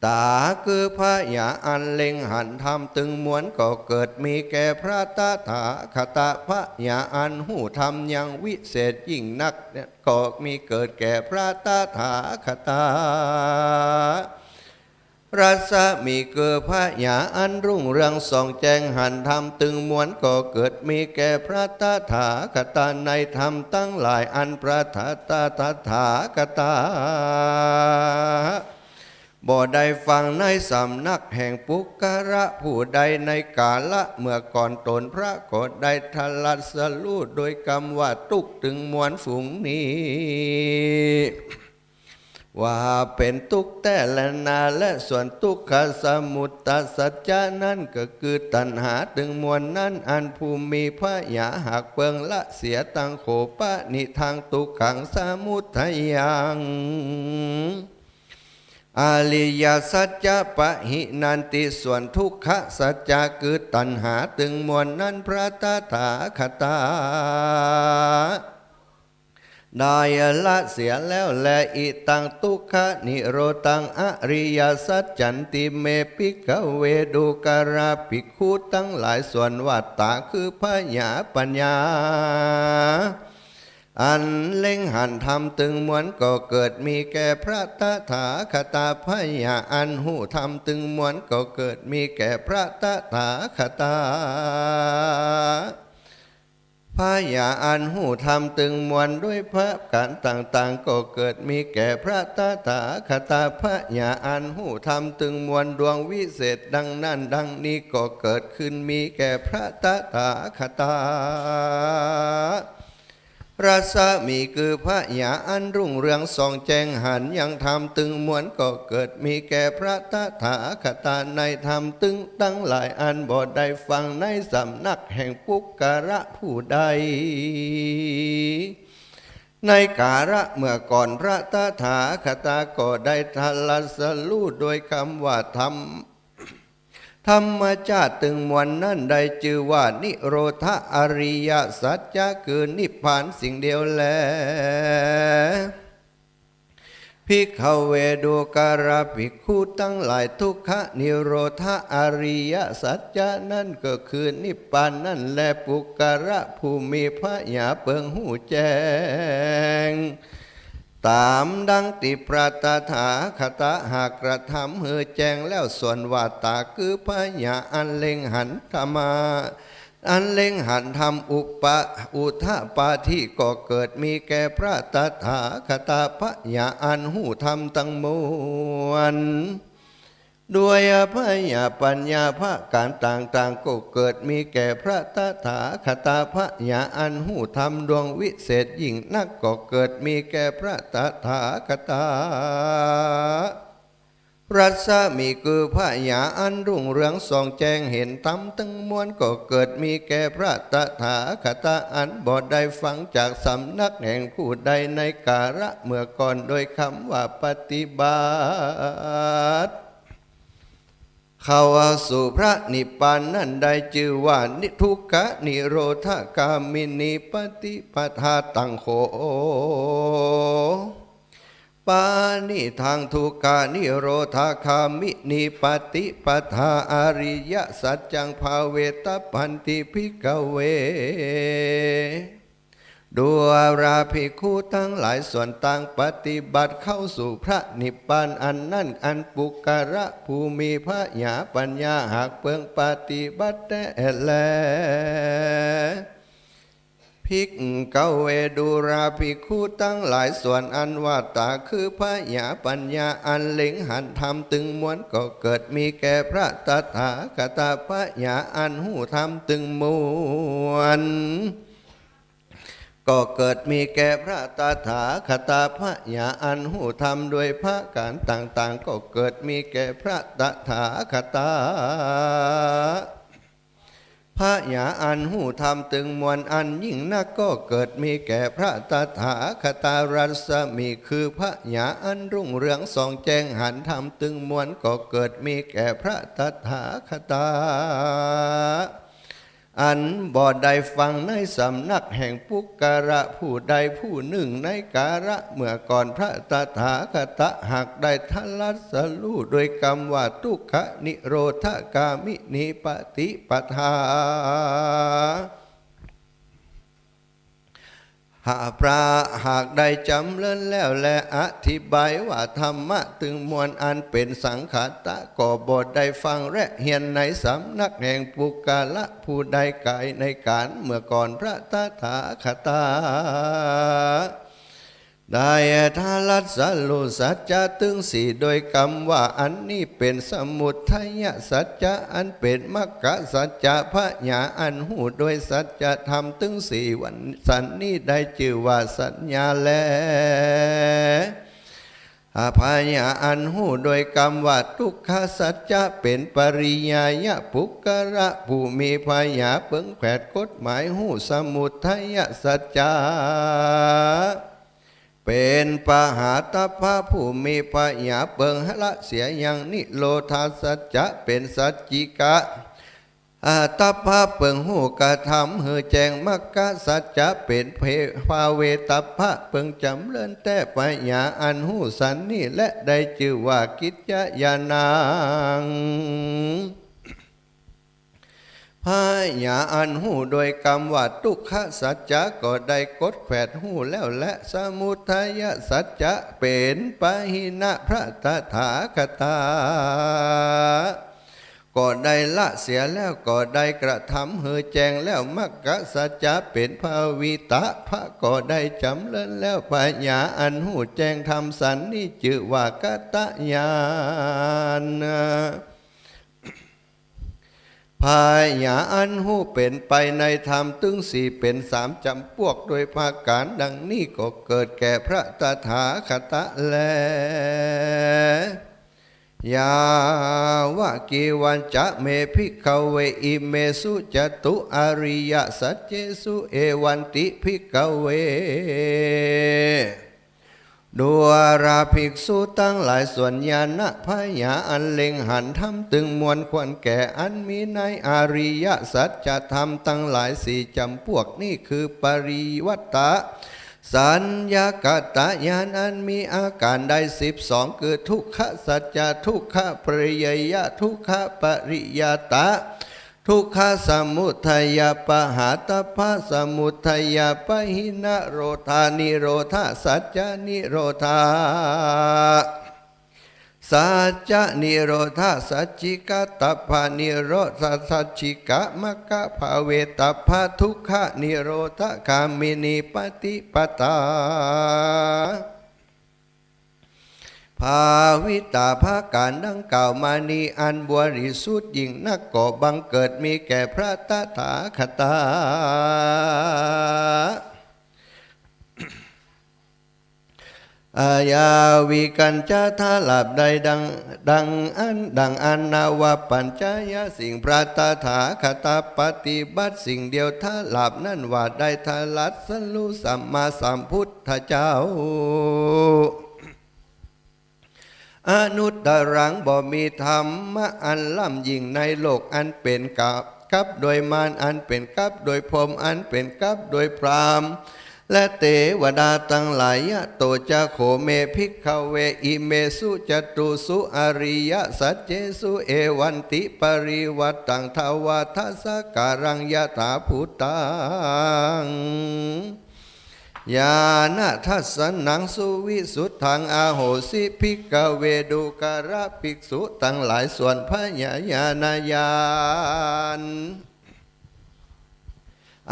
ต๋าคือผญาอันเล็งหันธรรมตึงมวล ก็เกิดมีแก่พระตถาคตะ ผญาอันฮู้ธรรมยังวิเศษยิ่งนัก ก็มีเกิดแก่พระตถาคตะ รัศมีคือผญาอันรุ่งเรืองส่องแจ้งหันธรรมตึงมวล ก็เกิดมีแก่พระตถาคตะ ในธรรมตังหลายอันพระตถาคตะ บ่ได้ฟังในสำนักแห่งปุคคละผู้ใด ในกาละเมื่อก่อน ตนพระก็ได้ตรัสรู้โดยกำว่าตุ๊กข์ตึงมวลฝูงนี้ ว่าเป๋นตุ๊กข์แต๊แลนา และส่วนตุ๊กขสมุตตสัจจะนั้นก็คือตัณหาตึงมวลนั้น อันผู้มีผญาหากเปิงละเสีย ตังโขปะนิทัง ตุ๊กขัง สมุตตยัง อริยสัจจะ ปะหินันติ ส่วนทุกขสัจจะคือตัณหาตึงมวลนั้น พระตถาคตะ ได้ละเสียแล้วแล อิตังตุ๊กขนิโรธัง อริยสัจจันติเม ภิกขเว ดูกราภิกขุตังหลาย ส่วนว่าต๋าคือผญาปัญญา อันเล็งหันธรรมตึงมวล ก็เกิดมีแก่พระตถาคตะ ผญาอันฮู้ธรรมตึงมวล ก็เกิดมีแก่พระตถาคตะ ผญาอันฮู้ธรรมตึงมวลด้วยประก๋านต่างๆ ก็เกิดมีแก่พระตถาคตะ ผญาอันฮู้ธรรมตึงมวลดวงวิเศษดังนั้นดังนี้ ก็เกิดขึ้นมีแก่พระตถาคตะ รัศมีคือผญาอันรุ่งเรืองส่องแจ้งหันยังธรรมตึงมวล ก็เกิดมีแก่พระตถาคตะ ในธรรมตึงตังหลายอันบ่ได้ฟังในสำนักแห่งปุคคละผู้ใด ในกาละเมื่อก่อน พระตถาคตะก็ได้ตรัสรู้โดยกำว่าธรรม ธรรมชาติตึงมวลนั้นได้จื้อว่านิโรธะอริยสัจจะ คือนิพพานสิ่งเดียวแล ภิกขเว ดูกราภิกขุตังหลาย ทุกขนิโรธะอริยสัจจะนั้นก็คือนิพพานนั้นแล ปุคคละผู้มีผญาเปิงฮู้แจ้ง ต๋ามดังตี้พระตถาคตะหากกระทำหื้อแจ้งแล้ว ส่วนว่าต๋าคือผญาอันเล็งหันธรรมะ อันเล็งหันธรรมอุปะ อุทปาทิ ก็เกิดมีแก่พระตถาคตะ ผญาอันฮู้ธรรมตังมวล ด้วยผญาปัญญาประก๋านต่างๆ ก็เกิดมีแก่พระตถาคตะ ผญาอันฮู้ธรรมดวงวิเศษยิ่งนัก ก็เกิดมีแก่พระตถาคตะ รัศมีคือผญาอันรุ่งเรืองส่องแจ้งเห็นธรรมตึงมวล ก็เกิดมีแก่พระตถาคตะ อันบ่ได้ฟังจากสำนักแห่งผู้ใดในกาละเมื่อก่อน โดยกำว่าปฏิบัติ เข้าสู่พระนิพพานนั้นได้จื้อว่านิ ทุกขนิโรธคามินีปฏิปทา ตังโขปะนิทัง ทุกขนิโรธคามินีปฏิปทา อริยสัจจัง ภาเวตะปันติ ภิกขเว ดูราภิกขุตังหลาย ส่วนตางปฏิบัติเข้าสู่พระนิพพานอันนั้น อันปุคคละผู้มีผญาปัญญาหากเปิงปฏิบัติแต๊แล ภิกขเว ดูราภิกขุตังหลาย ส่วนอันว่าต๋าคือผญาปัญญาอันเล็งหันธรรมตึงมวล ก็เกิดมีแก่พระตถาคตะ ผญาอันฮู้ธรรมตึงมวล ก็เกิดมีแก่พระตถาคตะ ผญาอันฮู้ธรรมด้วยประก๋านต่างๆ ก็เกิดมีแก่พระตถาคตะ ผญาอันฮู้ธรรมตึงมวลอันยิ่งนักก็เกิดมีแก่พระตถาคตา รัศมีคือผญาอันรุ่งเรืองส่องแจ้งหันธรรมตึงมวลก็เกิดมีแก่พระตถาคตา อันบ่ได้ฟังในสำนักแห่งปุคคละผู้ใดผู้หนึ่งในกาละเมื่อก่อน พระตถาคตาหากได้ตรัสรู้โดยกำว่าทุกขนิโรธคามินีปฏิปทา หากพระหากได้จำเริญแล้วและอธิบายว่าธรรมะตึงมวลอันเป็นสังคตะก็บ่ได้ฟังและเฮียนในสำนักแห่งปุคคละผู้ใดกายในการเมื่อก่อน พระตถาคตาได้ตรัสรู้สัจจะตึงสี่โดยกำว่าอันนี้เป็นสมุทัยสัจจะ อันเป็นมรรคสัจจะ ผญาอันฮู้โดยสัจธรรมตึงสี่วันสันนี้ได้จื้อว่าสัญญาแล ผญาอันฮู้โดยกำว่าทุกขสัจจะ เป็นปริยายปุคคละผู้มีผญาเปิงแผดกฎหมายฮู้สมุทัยสัจจะ เป็นปหาตัพพะผู้มีผญาเปิงละเสียยังนิโรธาสัจจะ เป็นสัจจิกะ อาตัพพะเปิงฮู้กระทำหื้อแจ้งมรรคสัจจะ เป็นเพภาเวตัพพะเปิงจำเริญแต๊ผญาอันฮู้สันนี้และได้จื้อว่ากิจจญาณัง ผญาอันฮู้โดยกำว่าทุกขสัจจะก็ได้กดแผดฮู้แล้วและสมุทัยสัจจะ เป็นปหินะ พระตถาคตาก็ได้ละเสียแล้วก็ได้กระทำหื้อแจ้งแล้วมรรคสัจจะ เป็นภาวิตะ พระก็ได้จำเริญแล้วผญาอันฮู้แจ้งธรรมสันนี้จื้อว่ากตญาณ ผญาอันฮู้เป็นไปในธรรมตึงสี่เป็นสามจ๋ำปวกโดยประก๋านดังนี้ก็เกิดแก่พระตถาคตาแล ยาวะ กีวัญจะ เม ภิกขะเว อิเมสุ จตุ อริยสัจเจสุ เอวันติ ภิกขะเว ดูราภิกษุตังหลาย ส่วนญาณผญาอันเล็งหันธรรมตึงมวลควรแก่อันมีในอริยสัจธรรมตังหลายสี่จ๋ำปวกนี้คือปริวัตตสัญญากตญาณอันมีอาก๋านได้สิบสอง คือทุกขสัจจะ ทุกขปริยยะ ทุกขปริยาตะ ทุกขสมุทัยปหาตัพพะสมุทัยปหินะโรธานิโรธาสัจจนิโรธาสัจจนิโรธาสัจจิกตัพพะนิโรธาสัจจิกมรรคภาเวตัพพะทุกขนิโรธคามินีปฏิปตา ภาวิตา ผะก๋านดังกล่าวมานี้อันบริสุทธิ์ยิ่งนักก็บังเกิดมีแก่พระตถาคตา อาญาวิกัญจะ ถ้าลาภได้ดัง ดังอั้น ดังอั้นนา วปัญจายสิ่ง พระตถาคตาปฏิบัติสิ่งเดียว ถ้าลาภนั้นว่าได้ตรัสรู้สัมมาสัมพุทธเจ้า อนุตตรัง บ่มีธรรมะอันล้ำยิ่งในโลกอันเป๋นกับ กับโดยมาร อันเป๋นกับโดยพรหม อันเป๋นกับโดยพราหมณ์ และเตวดาตังหลาย ยะโตจะโข เม ภิกขะเว อิเมสุ จตุสุ อริยสัจเจสุ เอวันติ ปริวัตตัง ทวาทะสะกะรัง ยถาภูตัง ญาณทัสสนัง สุวิสุทธัง อโหสิ ภิกขะเว ดูกราภิกษุตังหลาย ส่วนผญาญาณญาณ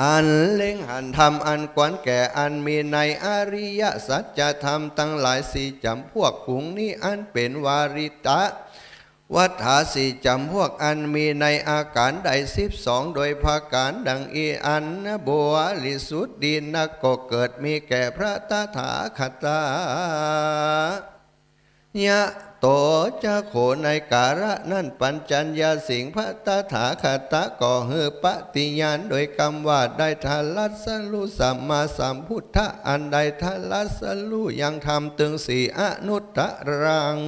อันเล็งหันธรรมอันควรแก่อันมีในอริยสัจธรรมตังหลายสี่จ๋ำพวก ขุงนี้อันเป๋นวาริตะ วัฏฐาสี่จ๋ำพวกอันมีในอาก๋านได้สิบสองโดยประก๋านดังอี้อันบริสุทธิ์ดีนักก็เกิดมีแก่พระตถาคตา ยะ โตจะโข ในกาละนั้น ปัญจัญญาสิงห์พระตถาคตะก็หื้อปฏิญาณโดยกำว่า ได้ตรัสรู้สัมมาสัมพุทธะ อันได้ตรัสรู้ยังธรรมตึงสี่ อนุตตรัง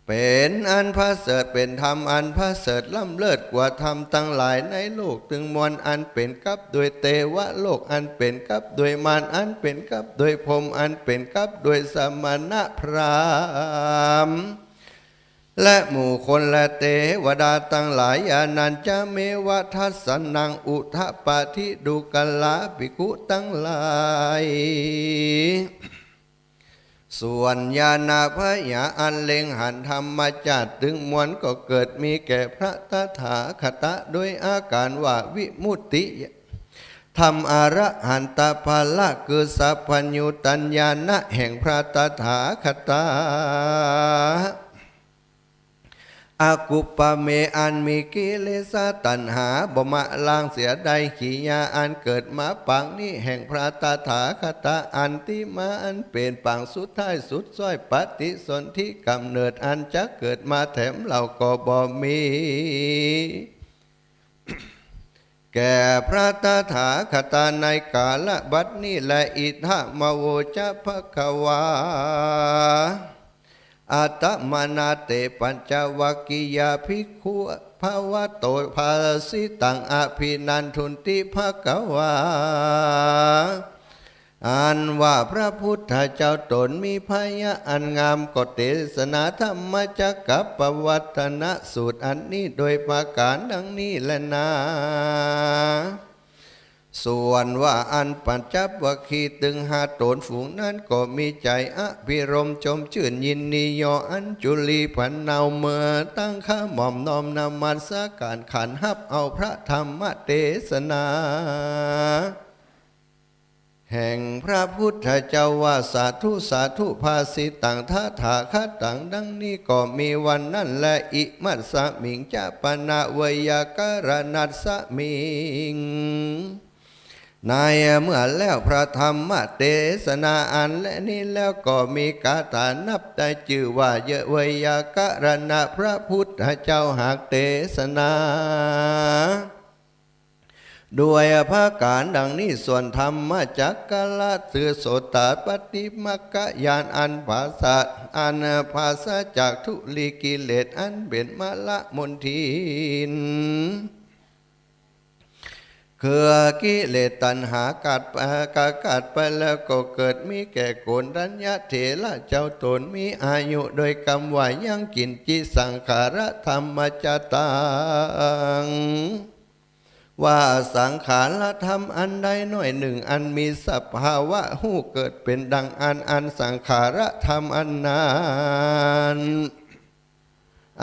เป๋นอันประเสริฐ เป๋นธรรมอันประเสริฐล้ำเลิศกว่าธรรมตังหลายในโลกตึงมวล อันเป๋นกับด้วยเตวโลก อันเป๋นกับด้วยมาร อันเป๋นกับด้วยพรหม อันเป๋นกับด้วยสมณะพราหมณ์ และหมู่คนและเตวดาตังหลาย ญาณัญจะเมวะทัสสนัง อุทปาทิ ดูกราภิกขุตังหลาย ส่วนญาณาพญาอันเล็งหันธรรมชาติตึงมวล ก็เกิดมีแก่พระตถาคตะ โดยอาก๋านว่าวิมุตติธรรม อรหันตผละ คือสัพพัญญูตัญญาณะแห่งพระตถาคตะ อกุปปะเม อันมีกิเลสตัณหาบ่มะล้างเสียได้ ขีณาอันเกิดมาปางนี้แห่งพระตถาคตะ อันติมา อันเป๋นปางสุดท้ายสุดซ้อย ปฏิสนธิก๋ำเนิดอันจะเกิดมาแถมเล่าก็บ่มี แก่พระตถาคตะในกาละบัดนี้แล อิทัมมโวจะภะคะวา อาตมานาเต ปัญจวัคคียาภิกขุ ภะคะวะโต ภาสิตัง อะภินันทุนติ ภะคะวา อันว่าพระพุทธเจ้าตนมีพยัญชนะอันงาม ก็เตสนาธรรมจักกัปปวัตตนสูตรอันนี้โดยประก๋านดังนี้แลนา ส่วนว่าอันปัญจวัคคีย์ตึงห้าต๋นฝูงนั้น ก็มีใจ๋อภิรมย์จมจื้นยินดี ย่ออัญจุลีพนมมือตั้งขะหม่อมน้อมนมัสก๋านขันฮับเอาพระธรรมเตสนา แห่งพระพุทธเจ้าว่า สาธุ สาธุ ภาสิตัง ตถาคตัง ดังนี้ก็มีวันนั้นแล อิมัสสมิงจะ ปะเวยยากะรณัสสมิง ในเมื่อแล้วพระธรรมเตสนาอันแลนี้แล้ว ก็มีคาถานับได้จื้อว่า เวยยากะรณะพระพุทธเจ้าหากเตสนา ด้วยประก๋านดังนี้ ส่วนธรรมจักกะละ คือโสตาปัตติมัคคญาณ อันปราศ อันปราศจากทุลีกิเลส อันเป๋นมลมลทิน คือกิเลสตัณหาขาดไป ขาดไปแล้ว ก็เกิดมีแก่โกณฑัญญะเถระเจ้าตนมีอายุ โดยกำว่า ยังกิญจิ สังขาระธัมมะจะตัง ว่าสังขารธรรมอันใดน้อยนึ่ง อันมีสภาวะฮู้เกิดเป๋นดังอัน อันสังขารธรรมอันนั้น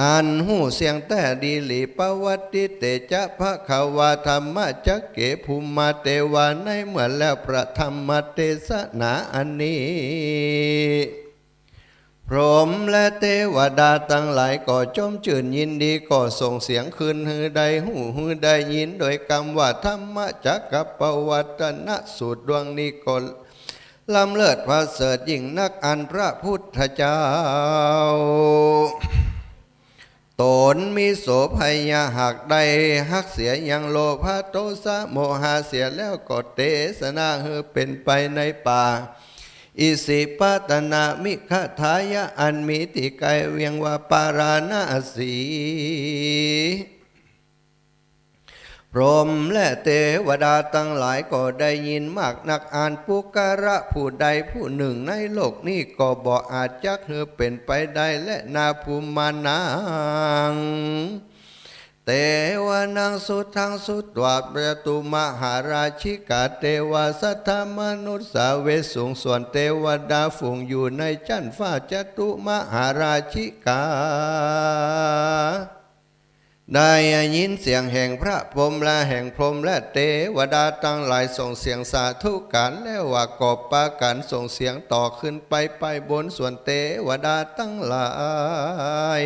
อันฮู้เสี้ยงแต๊ดีหลี ปะวัตติเตจะ ภะคะวา ธัมมะจักเข ภูมาเตวา ในเมื่อแล้วพระธรรมเตสนาอันนี้ พรหมและเตวดาตังหลายก็จมจื้นยินดี ก็ส่งเสียงขึ้นหื้อได้ฮู้หื้อได้ยิน โดยกำว่า ธัมมจักกัปปวัตตนสูตร ดวงนี้ก็ล้ำเลิศประเสริฐยิ่งนัก อันพระพุทธเจ้าตนมีโสพยาหากได้ฮักเสียยังโลภะโทสะโมหะเสียแล้ว ก็เตสนาหื้อเป๋นไปในป่า อิสิปตนมิคทายะ อันมีตี้ใก้เวียงว่าปาราณสี พรหมและเตวดาตังหลายก็ได้ยินมากนัก อันปุคคละผู้ใดผู้นึ่งในโลกนี้ ก็บ่อาจจักหื้อเป๋นไปได้แลนา ภูมานัง เตวานัง สุทัง สุตวา จตุมหาราชิกา เตวา สัทธามานุสสาเวสุง ส่วนเตวดาฝูงอยู่ในจั๊นฟ้า จตุมหาราชิกา ได้ยินเสียงแห่งพระพรหมและแห่งพรหมและเตวดาตังหลายส่งเสียงสาธุก๋านแล้วว่า ก็ปากั๋นส่งเสียงต่อขึ้นไปไปบน ส่วนเตวดาตังหลาย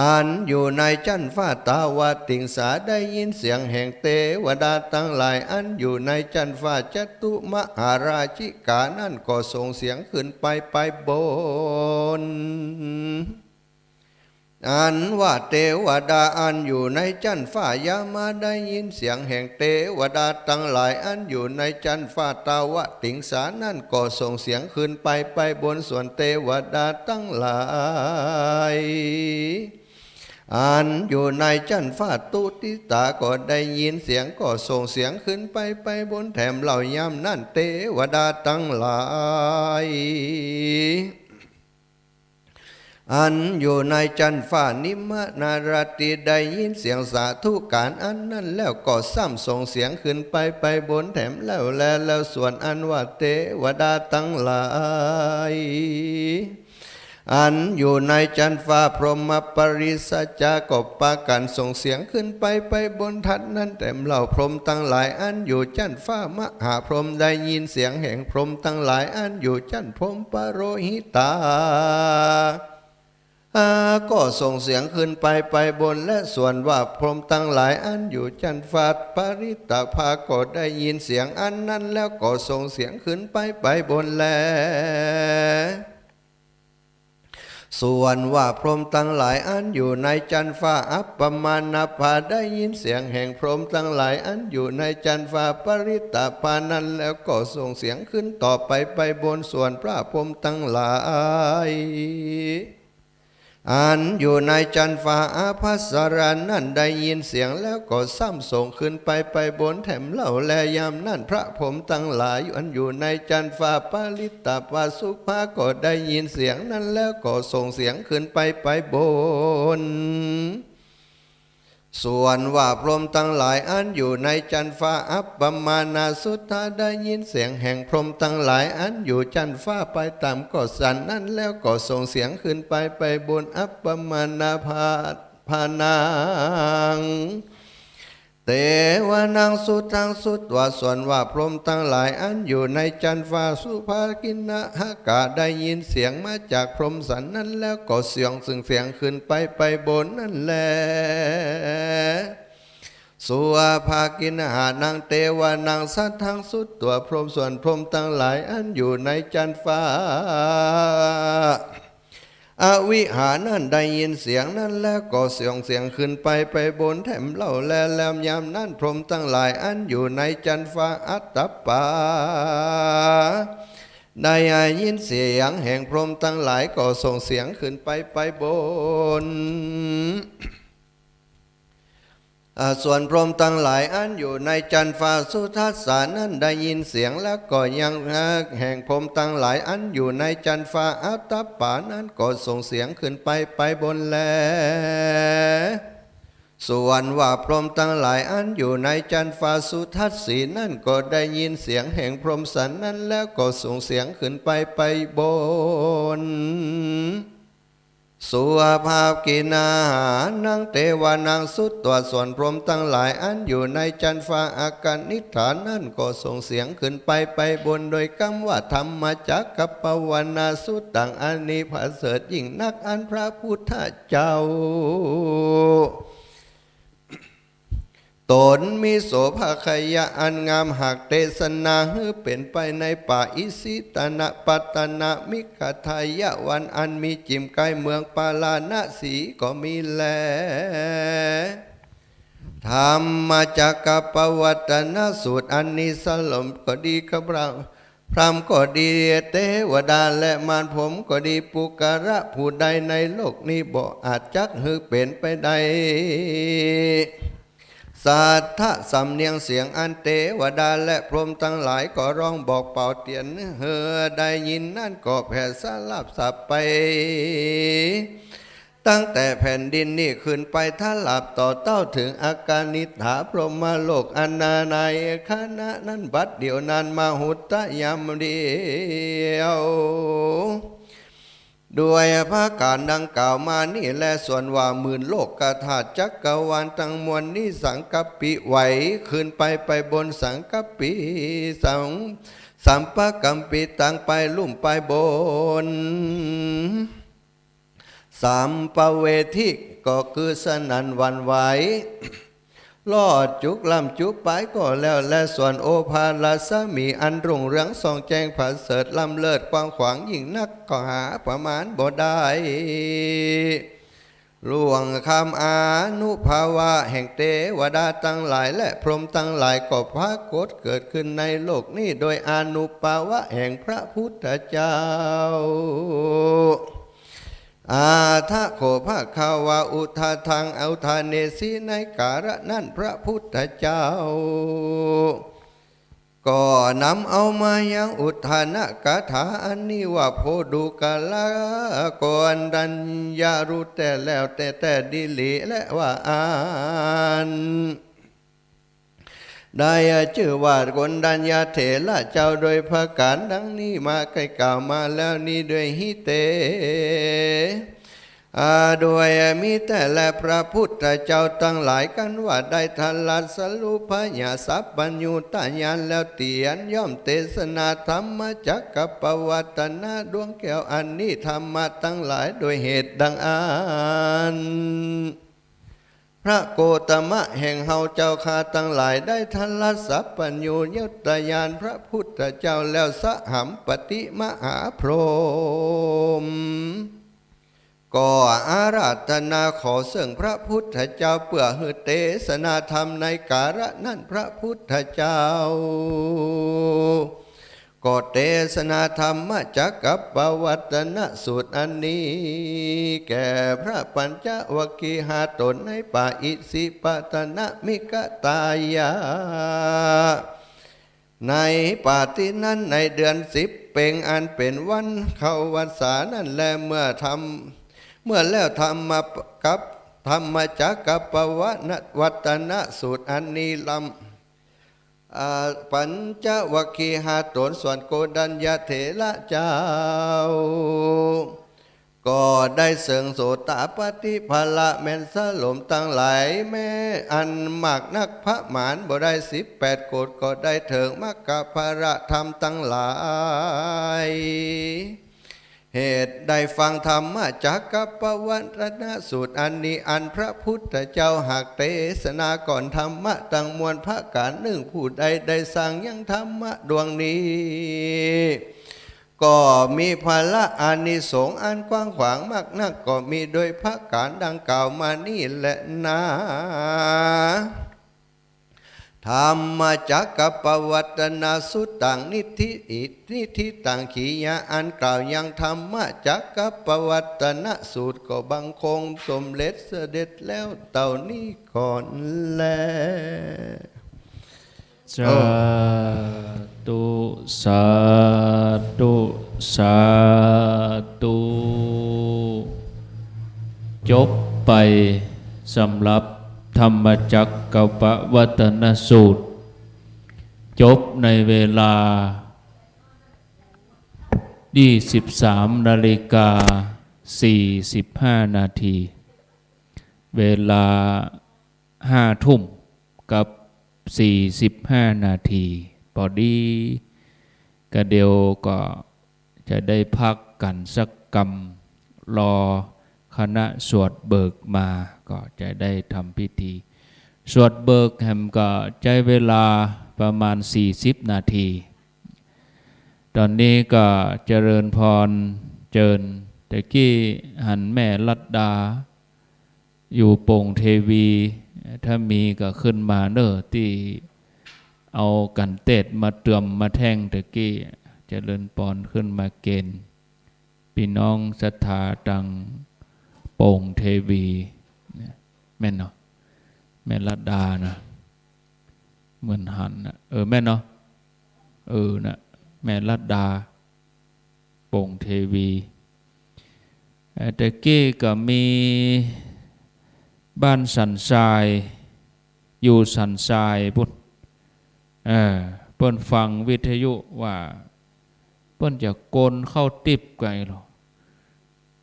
อันอยู่ในจั๊นฟ้าตาวติงสา ได้ยินเสียงแห่งเตวดาตังหลาย อันอยู่ในจั๊นฟ้าจตุมหาราชิกานั้น ก็ส่งเสียงขึ้นไปไปบน อันว่าเตวดาอันอยู่ในจั๊นฟ้ายามา ได้ยินเสียงแห่งเตวดาตังหลาย อันอยู่ในจั๊นฟ้าตาวติงสานั้น ก็ส่งเสียงขึ้นไปไปบน ส่วนเตวดาตังหลาย อันอยู่ในจั๊นฟ้าทุติตาก็ได้ยินเสียง ก็ส่งเสียงขึ้นไปไปบนแถมเล่า ยามนั้นเตวดาตังหลาย อันอยู่ในจั๊นฟ้านิมมนาราตรี ได้ยินเสียงสาธุการอันนั้นแล้ว ก็ซ้ำส่งเสียงขึ้นไปไปบนแถมเล่าแล แล้วส่วนอันว่าเตวดาตังหลาย อันอยู่ในจั๊นฟ้าพรหมปริสจา ก็ปากั๋นส่งเสียงขึ้นไปไปบนทัดนั้นแถมเล่า พรหมตังหลายอันอยู่จั๊นฟ้ามหาพรหม ได้ยินเสียงแห่งพรหมตังหลายอันอยู่จั๊นพรหมปโรหิตา ก็ส่งเสียงขึ้นไปไปบน และส่วนว่าพรหมตังหลายอันอยู่จั๊นฟ้าปริตตภา ก็ได้ยินเสียงอันนั้นแล้ว ก็ส่งเสียงขึ้นไปไปบนแล ส่วนว่าพรหมตังหลายอันอยู่ในจั๊นฟ้าอัปปมาณภา ได้ยินเสียงแห่งพรหมตังหลายอันอยู่ในจั๊นฟ้าปริตตภานั้นแล้ว ก็ส่งเสียงขึ้นต่อไปไปบน ส่วนพระพรหมตังหลาย อันอยู่ในจั๊นฟ้าอภัสรานั้น ได้ยินเสียงแล้วก็ซ้ำส่งขึ้นไปไปบนแถมเล่าแล ยามนั้นพระพรหมตังหลายอันอยู่ในจั๊นฟ้าปริตตภาสุภา ก็ได้ยินเสียงนั้นแล้วก็ส่งเสียงขึ้นไปไปบน ส่วนว่าพรหมตังหลายอันอยู่ในจั๊นฟ้าอัปปมาณาสุทธา ได้ยินเสียงแห่งพรหมตังหลายอันอยู่จั๊นฟ้าไปต่ำก็สันนั้นแล้วก็ส่งเสียงขึ้นไปไปบน อัปปมาณาภา พานัง เตวานังสุทธังสุตวา ส่วนว่าพรหมตังหลายอันอยู่ในจั๊นฟ้าสุภากิณหกา ได้ยินเสียงมาจากพรหมสันนั้นแล้วก็ส่งเสียงขึ้นไปไปบนนั้นแล สุภากิณหานังเตวานังสัทธังสุตวา พรหมส่วนพรหมตังหลายอันอยู่ในจั๊นฟ้า อวิหานั้นได้ยินเสียงนั้นแล้วก็ส่งเสียงขึ้นไปไปบนแถมเล่าแล แล้วยามนั้นพรหมตังหลายอันอยู่ในจั๊นฟ้าอัตตปา ได้ยินเสียงแห่งพรหมตังหลายก็ส่งเสียงขึ้นไปไปบน อ่า ส่วนพรหมตังหลายอันอยู่ในจั๊นฟ้าสุทัสสานั้นได้ยินเสียงแล้วก็ยังแห่งพรหมตังหลายอันอยู่ในจั๊นฟ้าอัตตปานั้นก็ส่งเสียงขึ้นไปไปบนแล ส่วนว่าพรหมตังหลายอันอยู่ในจั๊นฟ้าสุทัสสีนั้นก็ได้ยินเสียงแห่งพรหมสันนั้นแล้วก็ส่งเสียงขึ้นไปไปบน สุภากิณหานังเตวานังสุตวา ส่วนพรหมตังหลายอันอยู่ในจั๊นฟ้าอากนิฏฐานั้นก็ส่งเสียงขึ้นไปไปบนโดยกำว่า ธัมมาจักกัปปวานาสุตตัง อันนี้ประเสริฐยิ่งนัก อันพระพุทธเจ้า ตนมีโสภคยะอันงามหากเตสนาหื้อเป๋นไปในป่าอิสิตนปัตตนมิกขทายวันอันมีจิ๋มใก้เมืองปาราณสีก็มีแล ธัมมาจักกัปปวัตตนสูตรอันนี้สลมก็ดี กับพระ พราหมณ์ก็ดี เตวดาและมารพรหมก็ดี ปุคคละผู้ใดในโลกนี้บ่อาจจักหื้อเป๋นไปได้ สัทธะสำเนียงเสียงอันเตวดาและพรหมตังหลายก็ร้องบอกเป่าเตียนหื้อได้ยินนั้นก็แผ่สลาบสับไป ตั้งแต่แผ่นดินนี้ขึ้นไปทลาบต่อเต้าเถิงอากนิฏฐาพรหมโลกอันนาในขณะนั้นบัดเดี่ยวนั้นมหุตตะยามเดียว ด้วยอาการดังกล่าวมานี้แล ส่วนว่าหมื่นโลกธาตุจักรวาลตังมวลนี้สังกัปปิไหวขึ้นไปไปบนสังกัปปิ สัง สัมปกัมปิตังไปลุ่มไปบน สัมปเวทิ ก็คือสนั่นหวั่นไหว ลอดจุกล้ำจุปายก็แล้วแล ส่วนโอภาสรัศมีอันรุ่งเรืองส่องแจ้งประเสริฐล้ำเลิศกว้างขวางยิ่งนัก ก็หาประมาณบ่ได้ ล่วงคำอานุภาเวะแห่งเตวดาตังหลายและพรหมตังหลาย ก็ปรากฏเกิดขึ้นในโลกนี้โดยอานุภาเวะแห่งพระพุทธเจ้า อะถะโข ภะคะวา อุทาทัง อุทาเนสี ในกาละนั้นพระพุทธเจ้า ก็นำเอามายังอุทานกถาอันนี้ว่า โพธุคคะ โกณฑัญญะ ฮู้แจ้งแล้วแต๊ๆ ดีหลีแลว่าอั้น ได้จื้อว่าโกณฑัญญะเถระเจ้า โดยประก๋านดังนี้มา ได้กล่าวมาแล้วนี้ ด้วยฮีเต อา โดยมีแต๊แล พระพุทธเจ้าตังหลาย ครั้นว่าได้ตรัสรู้พญาสัพพัญญูตญาณแล้ว เตียนย่อมเตสนาธรรมจักกัปปวัตตนะดวงแก้วอันนี้ ธรรมะตังหลาย โดยเหตุดังอั้น พระโคตมะแห่งเฮาเจ้าข้าตังหลาย ได้ตรัสสัพพัญญูตญาณพระพุทธเจ้าแล้ว สหัมปติมหาพรหม ก็อาราธนาขอเซิ่งพระพุทธเจ้า เปื้อหื้อเตสนาธรรมในกาละนั้นพระพุทธเจ้า ก็เตสนาธรรมจักกัปปวัตตนสูตรอันนี้ แก่พระปัญจวัคคีย์ห้าต๋นในป่าอิสิปตนมิคทายะ ในป่าตี้นั้น ในเดือนสิบเป็งอันเป๋นวันเข้าวัสสานั้นแล เมื่อธรรม เมื่อแล้วธรรมกับ ธรรมจักกัปปวัตตนสูตรอันนี้ลำ อ่า ปัญจวัคคีย์ห้าต๋น ส่วนโกณฑัญญะเถระเจ้า ก็ได้เซิ่งโสตาปัตติผละแม่นสลมตังหลาย แม้อันมากนักประมาณบ่ได้สิบแปดโกฏ ก็ได้เถิงมรรคผละธรรมตังหลาย เหตุได้ฟังธรรมจักกัปปวัตตนสูตรอันนี้ อันพระพุทธเจ้าหากเตสนาก่อนธรรมะตังมวลประก๋านนึ่ง ผู้ใดได้สร้างยังธรรมะดวงนี้ ก็มีผละอานิสงส์อันกว้างขวางมากนัก ก็มีโดยประก๋านดังกล่าวมานี้แลนา ธรรมจักกัปปวัตตนสูตตัง นิทิ นิทิตัง ขีญา อันกล่าวยังธรรมจักกัปปวัตตนสูตร ก็บังคมสมเร็จเสด็จแล้วเต้านี้ก่อนแล สาธุ สาธุ สาธุ จบไปสำหรับธรรมจักกัปปวัตตนสูตร จบในเวลายี่สิบสามนาฬิกาสี่สิบห้านาที เวลาห้าทุ่มกับสี่สิบห้านาที ปอดี กะเดี๋ยวก็จะได้พักกั๋นสักกำ รอคณะสวดเบิกมา ก็จะได้ทำพิธี สวดเบิกแหมก็ใจ๊เวลาประมาณสี่สิบนาที ต๋อนนี้ก็เจริญพรเจิญ ตะกี้หันแม่ลัดดา อยู่โป่งเทวี ถ้ามีก็ขึ้นมาเน่อ ตี้เอากั๋นเตศน์มาเตรียมมาแท่งตะกี้ เจริญพรขึ้นมาเกณฑ์ ปี้น้องศรัทธาตังโป่งเทวี แม่นเนาะ แม่ลัดดานะ เหมือนหันนะ เออ แม่นเนาะ เออ นะ แม่ลัดดา โป่งเทวี เอ่อ ตะกี้ก็มีบ้านสันทราย อยู่สันทรายปุ้น เออ เปิ้นฟังวิทยุว่า เปิ้นจะกนข้าวติ๊บไกลหรอ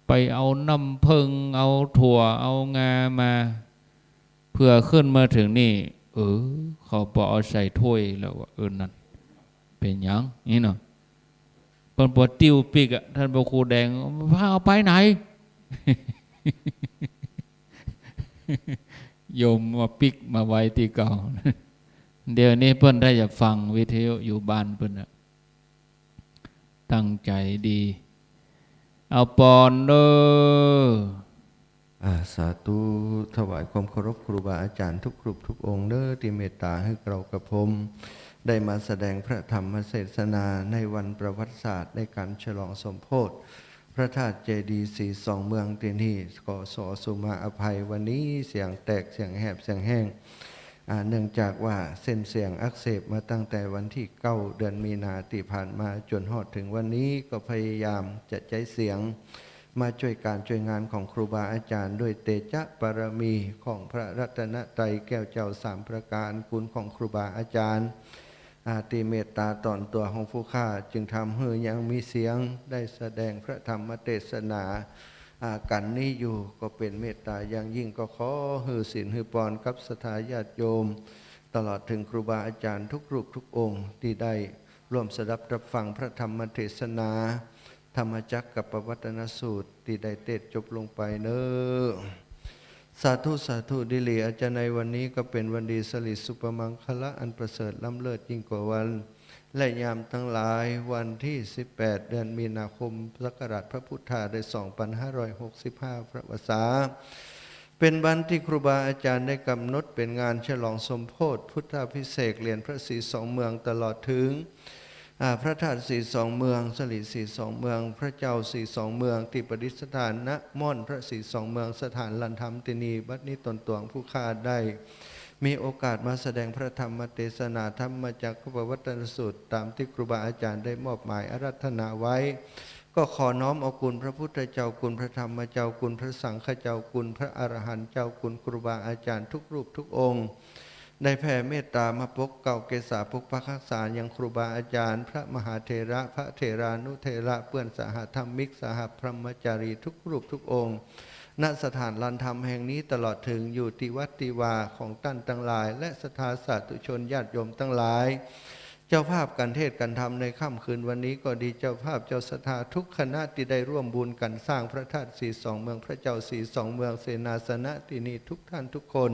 ไปเอาน้ำผึ้ง เอาถั่ว เอางามา เผื่อขึ้นมาเถิงนี่ เออ เขาบ่เอาใส่ถ้วยแล้วว่า เออ นั่น เป๋นหยัง นี่เนาะ เปิ้นบ่ติ้วปิ๊กอะ ต้านพระครูแดง พาเอาไปไหน โยมมาปิ๊กมาไว้ตี้เก่า เดี๋ยวนี้เปิ้นได้จะฟังวิทยุอยู่บ้านเปิ้นน่ะ ตั้งใจ๋ดี เอาปอนเน้อ อ่า สาธุ ถวายความเคารพครูบาอาจ๋ารย์ทุกรูปทุกองค์เน้อ ตี้เมตต๋าหื้อเกลากระผม ได้มาแสดงพระธรรมเทศนาในวันประวัติศาสตร์ในก๋านฉลองสมโภช พระธาตุเจดีย์ศรีสองเมืองตี้นี่ ขอ ขอสุมาอภัย วันนี้เสียงแตก เสียงแหบ เสียงแห้ง อ่า เนื่องจากว่าเส้นเสียงอักเสบมาตั้งแต่วันตี้เก้า เดือนมีนาตี้ผ่านมา จ๋นฮอดเถิงวันนี้ ก็พยายามจะใจ๊เสียงมาจ้วยก๋านจ้วยงานของครูบาอาจ๋ารย์ ด้วยเตจะบารมีของพระรัตนตรัยแก้วเจ้าสามประก๋าน คุณของครูบาอาจ๋ารย์ อ่า ตี้เมตต๋าต๋อนตั๋วของผู้ข้า จึงทำหื้อยังมีเสียงได้แสดงพระธรรมเทศนา อ่า กั๋นนี้อยู่ ก็เป๋นเมตต๋าอย่างยิ่ง ก็ขอหื้อศีลหื้อปอนกับศรัทธาญาติโยม ตลอดเถิงครูบาอาจ๋ารย์ทุกรูปทุกองค์ ตี้ได้ร่วมสดับรับฟังพระธรรมเทศนา ธรรมจักรกัปปวัตตนสูตร ตี้ได้เตศน์จบลงไปเน้อ สาธุ สาธุ ดีหลี อาจ๋ารย์ ในวันนี้ก็เป๋นวันดีสริสุภมังคละอันประเสริฐล้ำเลิศยิ่งกว่าวันและยามตังหลาย วันตี้สิบแปด เดือนมีนาคม ศักราชพระพุทธาได้สองปันห้าร้อยหกสิบห้า พระวรรษา เป๋นวันตี้ครูบาอาจ๋ารย์ได้ก๋ำหนดเป๋นงานฉลองสมโภชพุทธาภิเษกเหรียญพระศรีสองเมือง ตลอดเถิง อ่า พระธาตุศรีสองเมือง สรีศรีสองเมือง พระเจ้าศรีสองเมือง ตี้ประดิษฐาน ณ ม่อนพระศรีสองเมือง สถานลานธรรมตี้นี่ บัดนี้ต๋นตั๋วผู้ข้าได้มีโอกาสมาแสดงพระธรรมเทศนา ธรรมจักรกัปปวัตตนสูตร ต๋ามตี้ครูบาอาจ๋ารย์ได้มอบหมายอาราธนาไว้ ก็ขอน้อมเอาคุณพระพุทธเจ้า คุณพระธรรมเจ้า คุณพระสังฆเจ้า คุณพระอรหันต์เจ้า คุณครูบาอาจ๋ารย์ทุกรูปทุกองค์ ได้แผ่เมตต๋ามาปกเกล้าเกษาปกปักฮักษายังครูบาอาจ๋ารย์ พระมหาเถระ พระเถรานุเถระ เปื้อนสหธรรมิก สหพรหมจารีทุกรูปทุกองค์ ณ สถานลานธรรมแห่งนี้ ตลอดเถิงอยู่ตี้วัดตี้วาของต้านตังหลาย และศรัทธาสาธุชนญาติโยมตังหลาย เจ้าภาพก๋านเทศน์ก๋านธรรมในค่ำคืนวันนี้ก็ดี เจ้าภาพเจ้าศรัทธาทุกคณะตี้ได้ร่วมบุญก๋านสร้างพระธาตุศรีสองเมือง พระเจ้าศรีสองเมือง เสนาสนะตี้นี่ทุกท่านทุกคน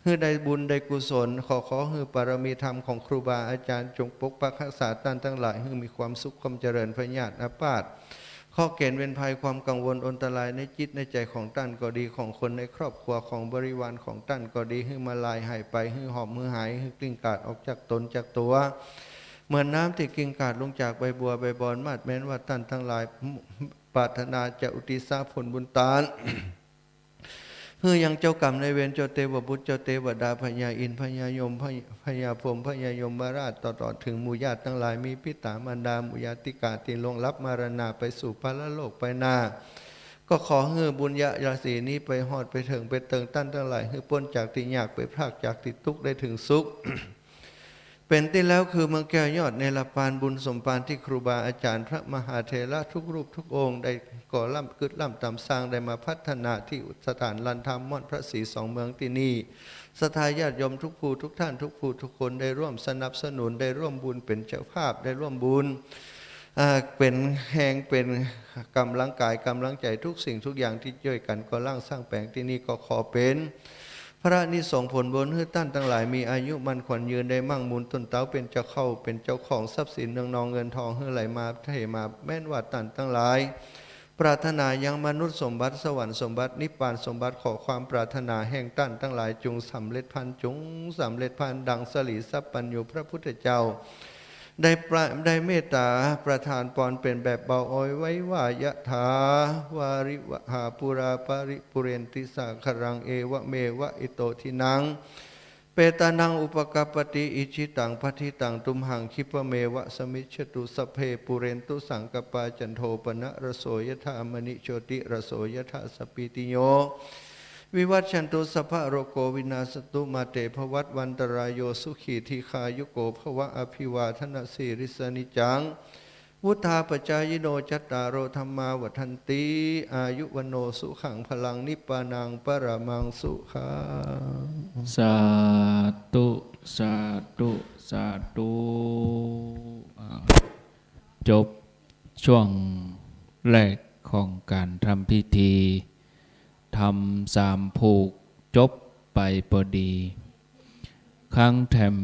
หื้อได้บุญได้กุศล ขอ ขอหื้อบารมีธรรมของครูบาอาจ๋ารย์จงปกปักฮักษาต้านตังหลาย หื้อมีความสุขความเจริญ พยาธิอาพาธ เคราะห์เก๋ณฑ์เวรภัย ความกังวลอันตรายในจิตในใจ๋ของต้านก็ดี ของคนในครอบครัว ของบริวารของต้านก็ดี หื้อมาลายหายไป หื้อหอม หื้อหาย หื้อกลิ้งกลาดออกจากต๋นจากตั๋ว เหมือนน้ำตี้กลิ้งกลาดลงจากใบบัวใบบอน มาดแม้นว่าต้านตังหลายปรารถนาจะอุทิศผลบุญตาน หื้อยังเจ้ากรรมนายเวร เจ้าเตวบุตร เจ้าเทวดา พญาอินทร์ พญายม พญา พญาพรหม พญายมราช ตลอดเถิงหมู่ญาติตังหลาย มีปิต๋ามารดา หมู่ญาติกาตี้ล่วงลับมรณาไปสู่ปรโลกไปหน้า ก็ขอหื้อบุญญาราศีนี้ไปฮอดไปเถิงไปเติงต้านตังหลาย หื้อป๊นจากตี้ยาก ไปพรากจากตี้ตุ๊กข์ได้เถิงสุข เป๋นตี้แล้วคือเมืองแก้วยอดเนรปาน บุญสมภารตี้ครูบาอาจ๋ารย์พระมหาเถระทุกรูปทุกองค์ ได้ก่อร่ำกึ๊ดร่ำต๋ามสร้าง ได้มาพัฒนาตี้สถานลานธรรมม่อนพระศรีสองเมืองตี้นี่ ศรัทธาญาติโยมทุกผู้ทุกท่าน ทุกผู้ทุกคน ได้ร่วมสนับสนุน ได้ร่วมบุญเป๋นเจ้าภาพ ได้ร่วมบุญ อ่า เป๋นแฮง เป๋นก๋ำลังกาย ก๋ำลังใจ๋ ทุกสิ่งทุกอย่างตี้จ้วยกั๋นก่อร่างสร้างแป๋งตี้นี่ ก็ขอเป๋นพระอานิสงส์ผลบุญ หื้อต้านตังหลายมีอายุมั่นขวัญยืน ได้มั่งมูลต้นเต๊า เป๋นเจ้าเข้าเป๋นเจ้าของทรัพย์สินเนืองนองเงินทอง หื้อไหลมาเทมา แม้นว่าต้านตังหลาย ปรารถนายังมนุษย์สมบัติ สวรรค์สมบัติ นิพพานสมบัติ ขอความปรารถนาแห่งต้านตังหลายจงสำเร็จพลัน จงสำเร็จพลัน ดังสรีสัพพัญญูพระพุทธเจ้า ได้ประ ได้เมตต๋าประทานปอนเป๋นแบบเบา เอาไว้ว่า ยะถา วาริวะหา ปูรา ปะริปูเรนติ สาคะรัง เอวะเมวะ อิโต ทินัง เปตานัง อุปะกัปปะติ อิจฉิตัง ปัตถิตัง ตุมหัง คิปะเมวะ สมมิชฌะตุ สัพเพ ปูเรนตุ สังกัปปา จันโท ปะนะระโส ยะถา มะณิ โชติระโส ยะถา สัพพีติโย วิวัชชันตุ สัพพะโรโค วินาสสะตุ มาเต ภวัตวันตะราโย สุขี ทีฆายุโก ภะวะ อะภิวาทะนะสีลิสสะ นิจจัง วุฑฒาปะจายิโน จัตตาโร ธัมมา วัฑฒันติ อายุ วัณโณ สุขัง พะลัง นิพพานัง ปะระมัง สุขัง สาธุ สาธุ สาธุ อ่า จบช่วงแรกของก๋านทำพิธี ธรรมสามผูก จบไปปอดี ครั้นแถม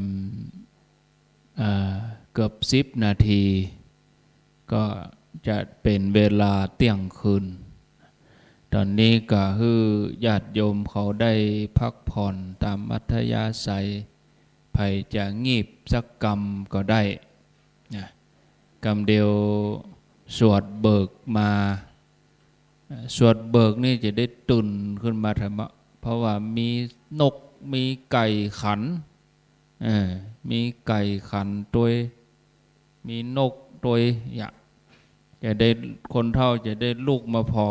อ่า เกือบสิบนาที ก็จะเป๋นเวลาเตี้ยงคืน ต๋อนนี้ก็หื้อญาติโยมเขาได้พักผ่อนต๋ามอัธยาศัย ใผจะงีบสักกำก็ได้นะ กำเดียวสวดเบิกมา เอ่อ สวดเบิกนี่จะได้ตื่นขึ้นมาธรรมะ เพราะว่ามีนก มีไก่ขัน เออ มีไก่ขันตวย มีนกตวย อย่า จะได้ คนเฒ่าจะได้ลุกมาผ่อ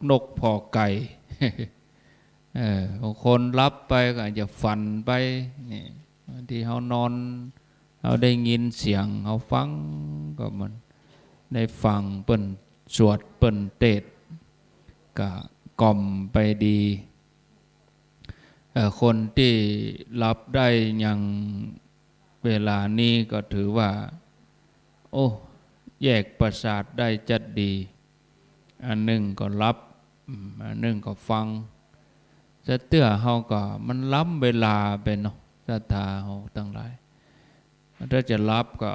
นกไก่ เออ บางคนหลับไปก็อาจจะฝันไป นี่ บางทีเฮานอน เฮาได้ยินเสียง เฮาฟัง ก็เหมือนได้ฟังเปิ้นสวด เปิ้นเตสน์ ก็กล่อมไปดี เอ่อ คนตี้หลับได้ยังเวลานี้ก็ถือว่า โอ้ แยกประสาทได้จัดดี อันนึ่งก็หลับ อืม อันนึ่งก็ฟัง สะเตื้อเฮาก็มันล้ำเวลาไปเนาะ ศรัทธาเฮาตังหลาย ถ้าจะหลับก็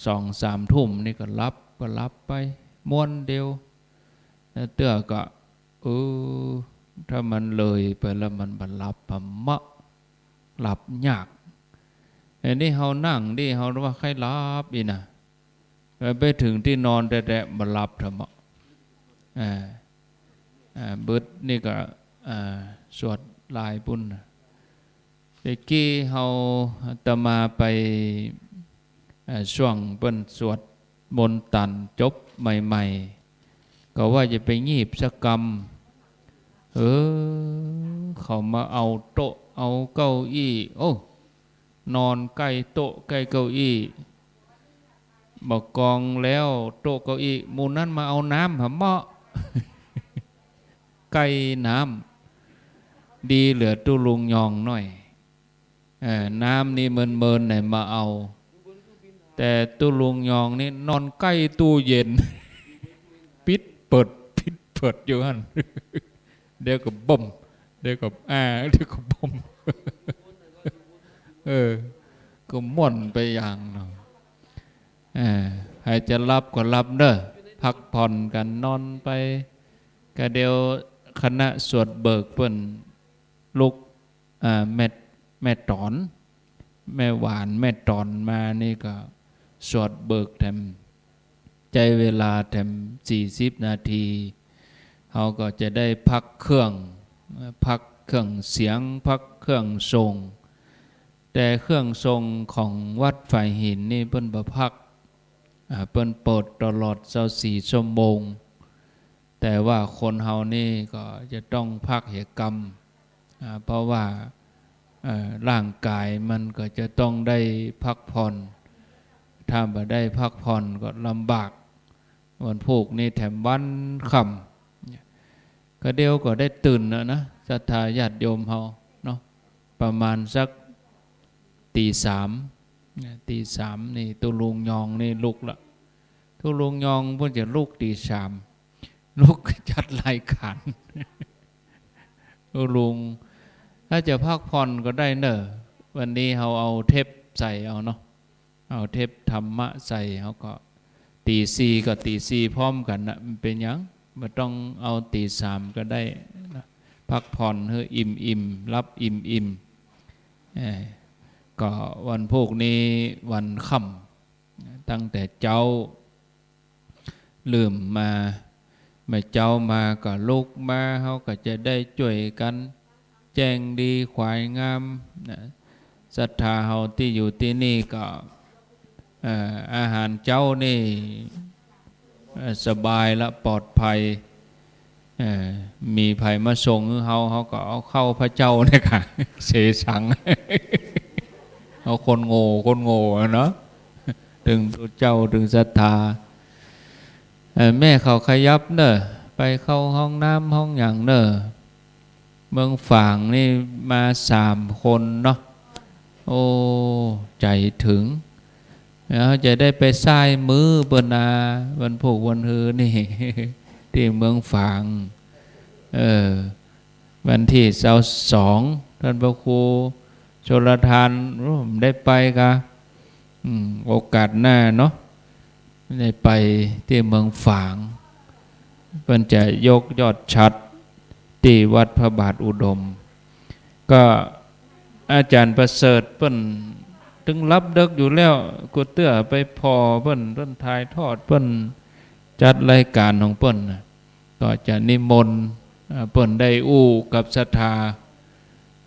สองสามทุ่มนี่ก็หลับ ก็หลับไป ม่วนเดียว สะเตื้อก็ เออ ถ้ามันเลยไปแล้วมันบ่หลับธรรมะ หลับยาก อันนี้เฮานั่งนี่เฮาว่าใค่หลับอี้นะ ไปเถิงตี้นอนแต๊ๆ บ่หลับธรรมะ อ่า อ่า เบิดนี่ก็ อ่า สวดลายปุ้นนะ แต่กี้เฮา อาตมาไป เอ่อ ช่วงเปิ้นสวดมนต์ตันจบใหม่ๆ ก็ว่าจะไปงีบสักกำ เออ เขามาเอาโต๊ะ เอาเก้าอี้ โอ้ นอนใก้โต๊ะใก้เก้าอี้ บ่ากองแล้วโต๊ะเก้าอี้ หมู่นั้นมาเอาน้ำหาเมาะ ใก้น้ำ ดีเหลือตุ๊ลุงยองหน้อย เอ่อ น้ำนี่เมินๆ หน่อยมาเอา แต่ตุ๊ลุงยองนี่นอนใก้ตู้เย็น ปิดเปิด ปิดเปิดอยู่หั้น เดี๋ยวก็บ่ม เดี๋ยวก็อ้า เดี๋ยวก็บ่ม เออ ก็ม่วนไปอย่างเนาะ เออ ใผจะหลับก็หลับเน่อ พักผ่อนกั๋น นอนไป ก็เดี๋ยวคณะสวดเบิกเปิ้นลุก อ่า แม่ แม่ต๋อน แม่หวาน แม่ต๋อนมานี่ก็สวดเบิกแถม ใจ๊เวลาแถมสี่สิบนาที เฮาก็จะได้พักเครื่อง พักเครื่องเสียง พักเครื่องทรง แต่เครื่องทรงของวัดฝายหินนี่เปิ้นบ่พัก อ่า เปิ้นเปิดตลอดซาวสี่ชั่วโมง แต่ว่าคนเฮานี่ก็จะต้องพักเหียกำ อ่า เพราะว่า เอ่อ ร่างกายมันก็จะต้องได้พักผ่อน ถ้าบ่ได้พักผ่อนก็ลำบาก วันพูกนี่แถมวันค่ำ ก็เดี๋ยวก็ได้ตื่นแล้วนะ ศรัทธาญาติโยมเฮาเนาะ ประมาณสักตีสาม นะ ตีสามนี่ตุ๊ลุงยองนี่ลุกละ ตุ๊ลุงยองเปิ้นจะลุกตีสาม ลุกจัดรายก๋าน ตุ๊ลุง ถ้าจะพักผ่อนก็ได้เน่อ วันนี้เฮาเอาเทปใส่เอาเนาะ เอาเทปธรรมะใส่ เฮาก็ตีสี่ก็ตีสี่พร้อมกั๋นนะ มันเป๋นหยัง บ่ต้องเอาตีสามก็ได้นะ พักผ่อนหื้ออิ่มๆ หลับอิ่มๆ เอ่อ ก็วันพูกนี้วันค่ำ ตั้งแต่เจ๊า ลืมมา เมื่อเจ๊ามาก็ลุกมา เฮาก็จะได้จ้วยกั๋น แจ้งดีขวายงามนะ ศรัทธาเฮาตี้อยู่ตี้นี่ก็ เอ่อ อาหารเจ๊านี่ เอ่อ สบายละ ปลอดภัย เอ่อ มีใผมาส่งหื้อเฮา เฮาก็เอาข้าวพระเจ้าเนี่ยค่ะ เสสัง เอาคนโง่ คนโง่อะเนาะ ตึงเจ้า ตึงศรัทธา เอ่อ แม่เขาขยับเน่อ ไปเข้าห้องน้ำห้องหยังเน่อ เมืองฝางนี่มาสามคนเนาะ โอ้ ใจ๋เถิง แล้วจะได้ไปซ้ายมือเปิ้นนา วันพูกวันฮือนี่ ตี้เมืองฝาง เออ วันตี้ซาวสอง ต้านพระครูชลทาน โอ้ ได้ไปกา อืม โอกาสหน้าเนาะ ได้ไปตี้เมืองฝาง เปิ้นจะยกยอดฉัตรตี้วัดพระบาทอุดม ก็อาจ๋ารย์ประเสริฐเปิ้นตึงหลับเดิ็กอยู่แล้ว กูเตื้อไปผ่อเปิ้น เปิ้นถ่ายทอด เปิ้นจัดรายก๋านของเปิ้นน่ะ ก็จะนิมนต์ อ่า เปิ้นได้อู้กับศรัทธา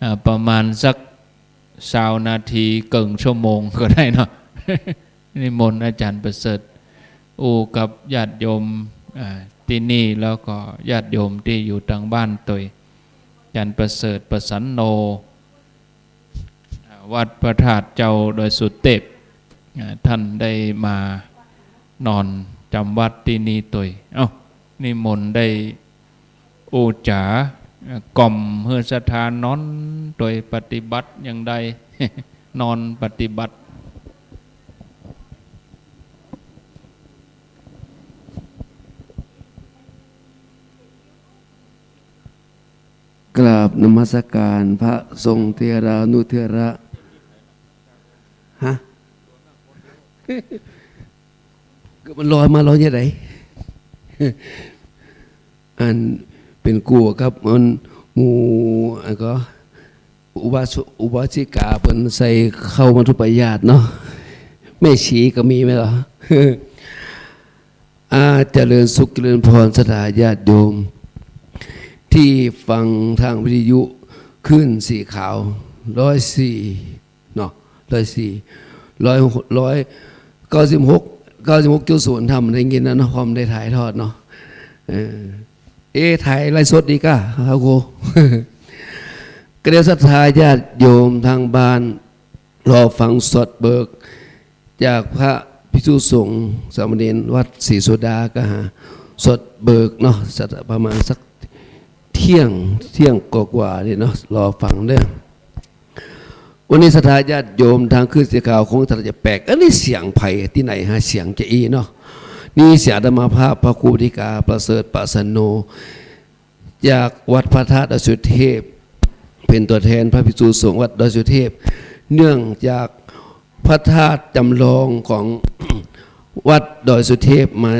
อ่า ประมาณสักซาวนาที เกิ่งชั่วโมงก็ได้เนาะ นิมนต์อาจ๋ารย์ประเสริฐ อู้กับญาติโยม อ่า ตี้นี่ แล้วก็ญาติโยมตี้อยู่ตางบ้านตวย อาจ๋ารย์ประเสริฐ ประสันโน อ่า วัดพระธาตุเจ้าดอยสุเทพ อ่า ต้านได้มานอนจ๋ำวัดตี้นี่ตวย เอ้า นิมนต์ได้ อู้จ๋า เอ่อ กล่อมหื้อศรัทธานอนตวย ปฏิบัติอย่างใด นอนปฏิบัติ กราบนมัสการพระสงฆ์เถรานุเถระ ฮะ ก็มันลอยมาลอยยังไง อันเป๋นกั๋วกับอันหมู่ อันก็ อุบาส- อุบาสิกาเปิ้นใส่เข้ามัทธุปายาตเนาะ แม่ชีก็มีไหมล่ะ อ่า เจริญสุขเจริญพรศรัทธาญาติโยม ตี้ฟังตางวิทยุคลื่นสีขาว ร้อยสี่ เนาะ ร้อยสี่ ร้อย ร้อยเก้าสิบหก เก้าสิบหกจุดศูนย์ ถ้ามันได้ยินนะเนาะ เพราะมันได้ถ่ายทอดเนาะ เออ เอ๊ะ ถ่ายไลฟ์สดดีก้า ครับครู ก็เดี๋ยวศรัทธาญาติโยมตางบ้าน รอฟังสวดเบิก จากพระภิกษุสงฆ์สามเณรวัดศรีโสดา ก็หาสวดเบิกเนาะ สักประมาณสักเที่ยง เที่ยงกว่าๆ นี่เนาะ รอฟังเด้อ วันนี้ศรัทธาญาติโยมตางคลื่นสีขาวคงจะแปลก อันนี้เสียงใผตี้ไหนฮะ เสียงจาอี้เนาะ นี่เสียงอาตมาภาพพระครูปฏิกาประเสริฐประสันโน จากวัดพระธาตุดอยสุเทพ เป๋นตั๋วแทนพระภิกษุสงฆ์วัดดอยสุเทพ เนื่องจากพระธาตุจำลองของ วัดดอยสุเทพมา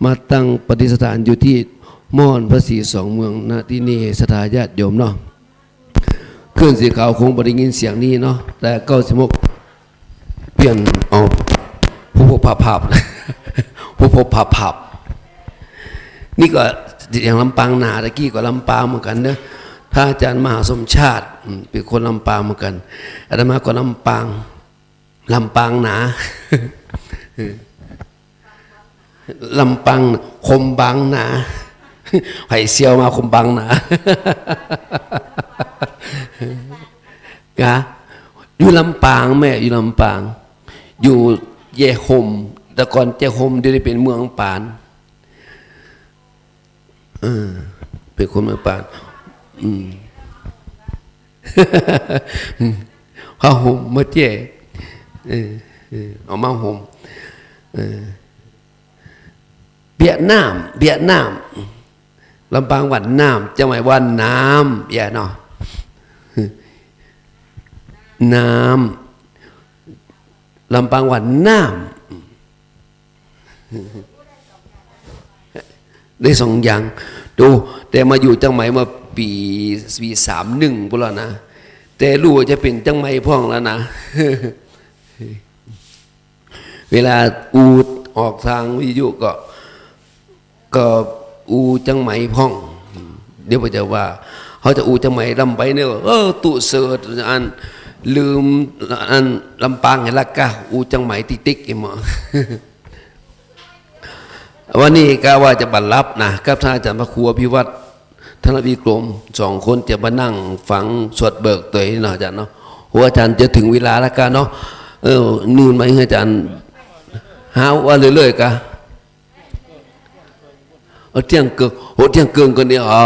มาตั้งประดิษฐานอยู่ตี้ม่อนพระศรีสองเมือง ณ ตี้นี่ ศรัทธาญาติโยมเนาะ คลื่นสีขาวคงบ่ได้ยินเสียงนี้เนาะ แต่เก้าสิบหก เปลี่ยน เอา ผู้พบภาพภาพ ผู้พบภาพภาพ นี่ก็เสียงลำปางหนา ตะกี้ก็ลำปางเหมือนกั๋นเนาะ พระอาจ๋ารย์มหาสมชาติ อืม เป๋นคนลำปางเหมือนกั๋น อาตมาก็ลำปาง ลำปางหนา ลำปาง คมบางหนา ไผ่เซียวมาคมบางหนา กะ อยู่ลำปางแม่ อยู่ลำปาง อยู่แจ้ห่ม แต่ก่อนแจ้ห่ม เดี๋ยวนี้เป๋นเมืองปาน เออ เป๋นคนเมืองปาน อืม ผ้าห่มมาแจ้ เออ เออ เอามาห่ม เออ เวียดนาม เวียดนาม ลำปางว่าน้ำ เจียงใหม่ว่าน้ำ เอี้ยเนาะ น้ำ ลำปางว่าน้ำ ได้สองอย่าง ดู แต่มาอยู่เจียงใหม่เมื่อปี๋ ปี๋สามหนึ่งปู๊นแล้วนะ แต่รู้ว่าจะเป๋นเจียงใหม่พ่องแล้วนะ เวลาอู้ออกตางวิทยุก็ ก็อู้เจียงใหม่พ่อง เดี๋ยวเปิ้นจะว่า เฮาจะอู้เจียงใหม่ลำไปเนี่ย เออ ตุ๊เสิร์ชอัน ลืมอัน ลำปางหั้นละกา อู้เจียงใหม่ติ๊กๆ อีกหมอ วันนี้กะว่าจะบ่หลับนะ กับท่านอาจ๋ารย์พระครูอภิวัฒน์ ธนวิกรม สองคนจะมานั่งฟังสวดเบิกตวยเนาะอาจ๋ารย์เนาะ หัวอาจ๋ารย์จะเถิงเวลาแล้วกะเนาะ เออ นึ่งมาหื้ออาจ๋ารย์ หาว่าเรื่อยๆ กะ เอาเตี้ยงเกิ่ง โห เตี้ยงเกิ่งก่อนนี่ เอา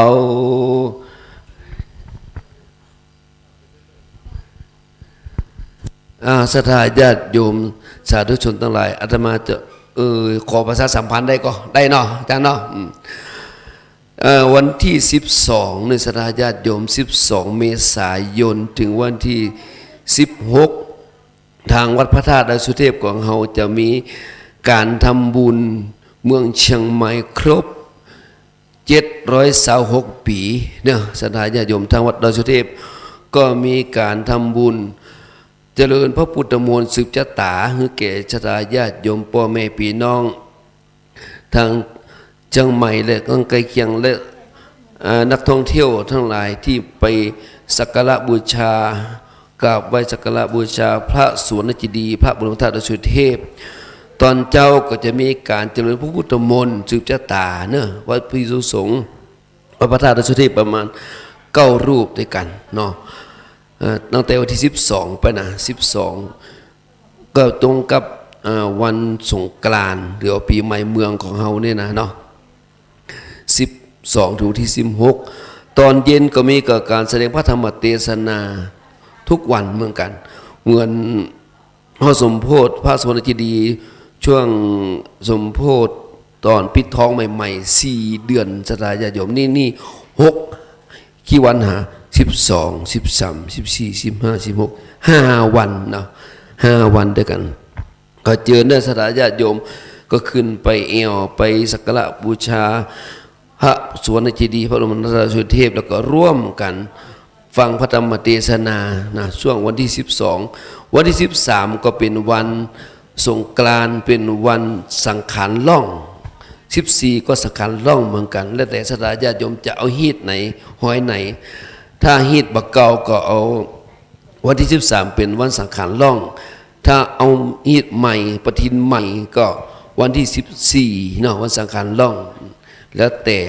อ่า ศรัทธาญาติโยม สาธุชนตังหลาย อาตมาจะ เออ ขอประชาสัมพันธ์ได้ก่อ ได้เนาะ อาจ๋ารย์เนาะ อืม เอ่อ วันตี้สิบสอง เนี่ย ศรัทธาญาติโยม สิบสอง เมษายน เถิงวันตี้สิบหก ตางวัดพระธาตุดอยสุเทพของเฮาจะมีก๋านทำบุญเมืองเจียงใหม่ครบ เจ็ดร้อยซาวหก ปี๋เนาะ ศรัทธาญาติโยม ตางวัดดอยสุเทพก็มีก๋านทำบุญเจริญพระพุทธมนต์สืบจะต๋า หื้อแก่ศรัทธาญาติโยม ป้อแม่ปี้น้อง ตางเจียงใหม่และตางใก้เคียง และ เอ่อ นักท่องเที่ยวตังหลายตี้ไปสักการะบูชา กราบไหว้สักการะบูชาพระสุวรรณเจดีย์ พระบรมธาตุดอยสุเทพ ต๋อนเจ๊าก็จะมีก๋านเจริญพระพุทธมนต์สืบจะต๋าเนาะ วัตถุประสงค์ วัดพระธาตุดอยสุเทพประมาณเก้ารูปตวยกั๋นเนาะ เอ่อ ตั้งแต่วันตี้สิบสองไปนะ สิบสอง ก็ตรงกับ เอ่อ วันสงกรานต์ หรือว่าปี๋ใหม่เมืองของเฮาเนี่ยนะเนาะ สิบสอง เถิงตี้สิบหก ต๋อนเย็นก็มีก็ก๋านแสดงพระธรรมเตสนาทุกวันเหมือนกั๋น เหมือน เฮาสมโภชพระสุวรรณเจดีย์ ช่วงสมโภชต๋อนปิดทองใหม่ๆ สี่เดือน ศรัทธาญาติโยม นี่ นี่ หก กี่วันหา สิบสอง สิบสาม สิบสี่ สิบห้า สิบหก ห้าวันเนาะ ห้าวันตวยกั๋น ก็เจิญเน้อศรัทธาญาติโยม ก็ขึ้นไปแอ่ว ไปสักการะบูชา พระสุวรรณเจดีย์ พระบรมธาตุดอยสุเทพ แล้วก็ร่วมกั๋นฟังพระธรรมเตสนานะ ช่วงวันตี้สิบสอง วันตี้สิบสาม ก็เป๋นวันสงกรานต์ เป๋นวันสังขารล่อง สิบสี่ ก็สังขารล่องเหมือนกั๋น แล้วแต่ศรัทธาญาติโยมจะเอาฮีตไหน ฮอยไหน ถ้าฮีตบ่าเก่าก็เอา วันตี้สิบสาม เป๋นวันสังขารล่อง ถ้าเอาฮีตใหม่ ปฏิทินใหม่ ก็วันตี้สิบสี่เนาะ วันสังขารล่อง แล้วแต่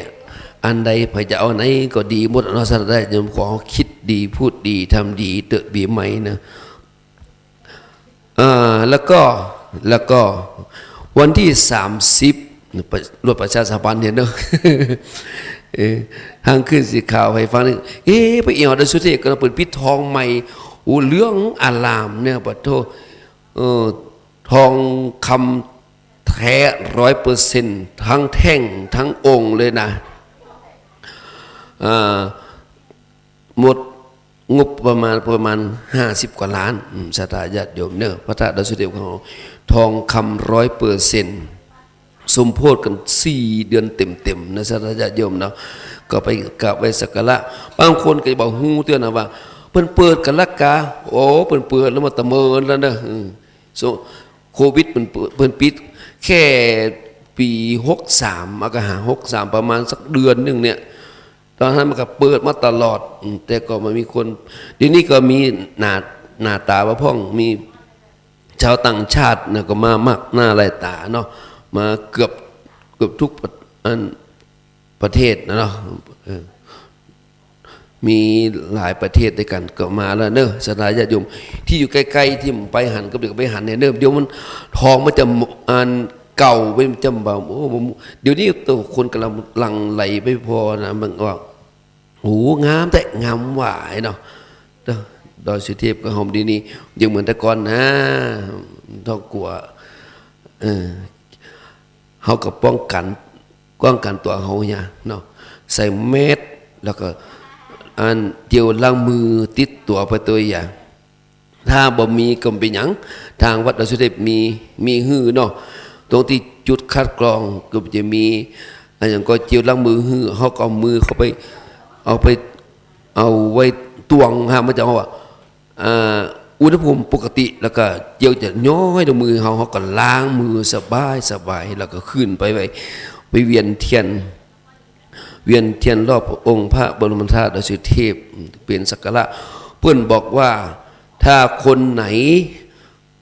อันใดใผจะเอาอันไหนก็ดีหมดเนาะ ศรัทธาญาติโยม ขอเฮาคิดดี พูดดี ทำดีเต๊อะ ปี๋ใหม่นะ อ่า แล้วก็ แล้วก็วันตี้สามสิบ รวดประชาสัมพันธ์เนี่ยเนาะ เออ ตางขึ้นสีขาวใผฟังนี่ เอ๊ะ ไปแอ่วดอยสุเทพกั๋นเนาะ เปิ้นปิดทองใหม่ โอ้ เหลืองอารามเนี่ย ปะโธ่ เออ ทองคำแท้ร้อยเปอร์เซ็นต์ ทั้งแท่งทั้งองค์เลยนะ อ่า หมดงบประมาณ ประมาณห้าสิบกว่าล้าน อืม ศรัทธาญาติโยมเนาะ พระธาตุดอยสุเทพของเฮา ทองคำร้อยเปอร์เซ็นต์ สมโภชกั๋นสี่เดือนเต็มๆ นะ ศรัทธาญาติโยมเนาะ ก็ไปกราบไหว้สักการะ บางคนก็บ่ฮู้เตื้อนะว่า เปิ้นเปิดกั๋นละกา โอ้ เปิ้นเปิดแล้วมาตะเมินแล้วเนาะ อืม โซ- โควิดเปิ้นเปิด เปิ้นปิดแค่ปี๋หกสาม อะกะหา หกสาม ประมาณสักเดือนนึ่งเนี่ย ต๋อนหั้นมันก็เปิดมาตลอด อืม แต่ก็บ่มีคน เดี๋ยวนี้ก็มีหน้า หน้าต๋าบ่พ่อง มีชาวต่างชาตินะ ก็มามักหน้าหลายต๋าเนาะ มาเกือบ เกือบทุกประ- อัน ประเทศนะเนาะ เออ มีหลายประเทศตวยกั๋นก็มาแล้วเนาะ ศรัทธาญาติโยม ตี้อยู่ใก้ๆ ตี้บ่ไปหัน ก็เดี๋ยวก็ไปหันเนี่ยเนาะ เดี๋ยวมัน ทองมันจะอันเก่าไป มันจะบ่า โอ้ บ่ เดี๋ยวนี้โตคนก่ำลังหลั่งไหลไปผ่อนะ มันว่า โอ้ งามแต๊ งามหวายเนาะ เนาะ ดอยสุเทพของเฮาเดี๋ยวนี้ บ่เหมือนแต่ก่อนนะ ต้องกั๋ว เออ เฮาก็ป้องกั๋น ป้องกั๋นตั๋วเฮาเนี่ยเนาะ ใส่แมส แล้วก็ อัน เจลล้างมือติดตั๋วไปตวยอย่าง ถ้าบ่มีก็บ่เป๋นหยัง ตางวัดดอยสุเทพมี มีหื้อเนาะ ตรงตี้จุดคัดกรองก็จะมี อันหยังก็เจลล้างมือหื้อ เฮาก็เอามือเข้าไป เอาไป เอาไว้ตวงฮะ มันจะเอาอะ อ่า อุณหภูมิปกติ แล้วก็เจลจะย้อยตรงมือเฮา เฮาก็ล้างมือสบายๆ แล้วก็ขึ้นไปไว้ ไปเวียนเตียน เวียนเตียนรอบองค์พระบรมธาตุดอยสุเทพ เป๋นสักการะ เปิ้นบอกว่า ถ้าคนไหน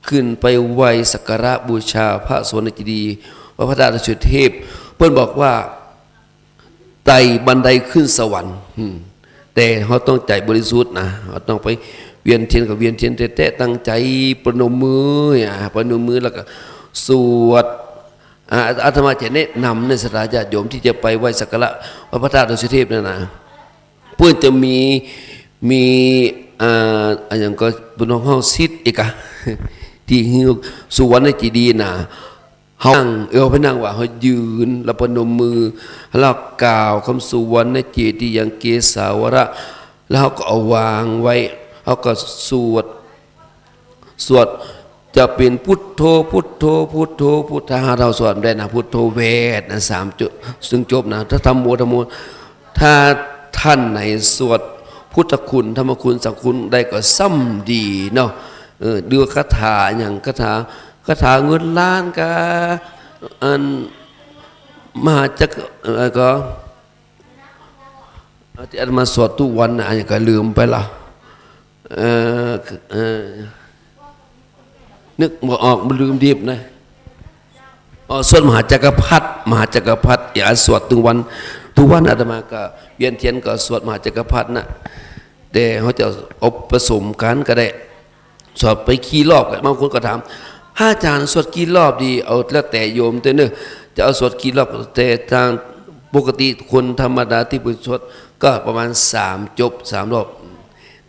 ขึ้นไปไหว้สักการะบูชาพระสุวรรณเจดีย์ วัดพระธาตุดอยสุเทพ เปิ้นบอกว่า ไต่บันไดขึ้นสวรรค์ อืม แต่เฮาต้องใจ๋บริสุทธิ์นะ เฮาต้องไปเวียนเตียนก็เวียนเตียนแต๊ๆ ตั้งใจ๋ประนมมือ อ่า ประนมมือแล้วก็สวด อ่า อาตมาจะแนะนำเน้อศรัทธาญาติโยมตี้จะไปไหว้สักการะพระธาตุดอยสุเทพนั่นนะ เปิ้นจะมี มี อ่า อะหยังก็ เปิ้นฮ้องสิทธิ์เอกะ ตี้หื้อสุวรรณเจดีย์นะ เฮานั่ง เออ ไปนั่งว่า เฮายืน แล้วปนมมือ แล้วกล่าวกำสุวรรณเจติยังเกสาวระ แล้วเฮาก็เอาวางไว้ เฮาก็สวด สวดจะเป๋นพุทโธ พุทโธ พุทโธ พุทธา เฮาสวดได้นะ พุทโธแวดนะ สามจบ ซึ่งจบนะ ถ้าธัมโม ธัมโม ถ้าท่านไหนสวดพุทธคุณ ธัมมคุณ สังฆคุณได้ก็ซ้ำดีเนาะ เออ หรือว่าคาถาหยัง คาถา คาถาเงินล้านกา อัน มหาจักร เอ่อ ก็ ที่อาตมาสวดทุกวันนะ อันนี้ก็ลืมไปละ เอ่อ เอ่อ นึกบ่ออก มันลืมดีบนะ อ๋อ สวดมหาจักรพรรดิ มหาจักรพรรดิ อย่าสวดทุกวัน ทุกวันอาตมาก็เวียนเทียนก็สวดมหาจักรพรรดินะ แต่เฮาจะเอาผสมกั๋นก็ได้ สวดไปกี่รอบก็ บางคนก็ถาม "พระอาจารย์สวดกี่รอบดี" เอาแล้วแต่โยมเต๊อะเนอะ จะเอาสวดกี่รอบ แต่ตางปกติคนธรรมดาที่เปิ้นสวดก็ประมาณสามจบ สามรอบ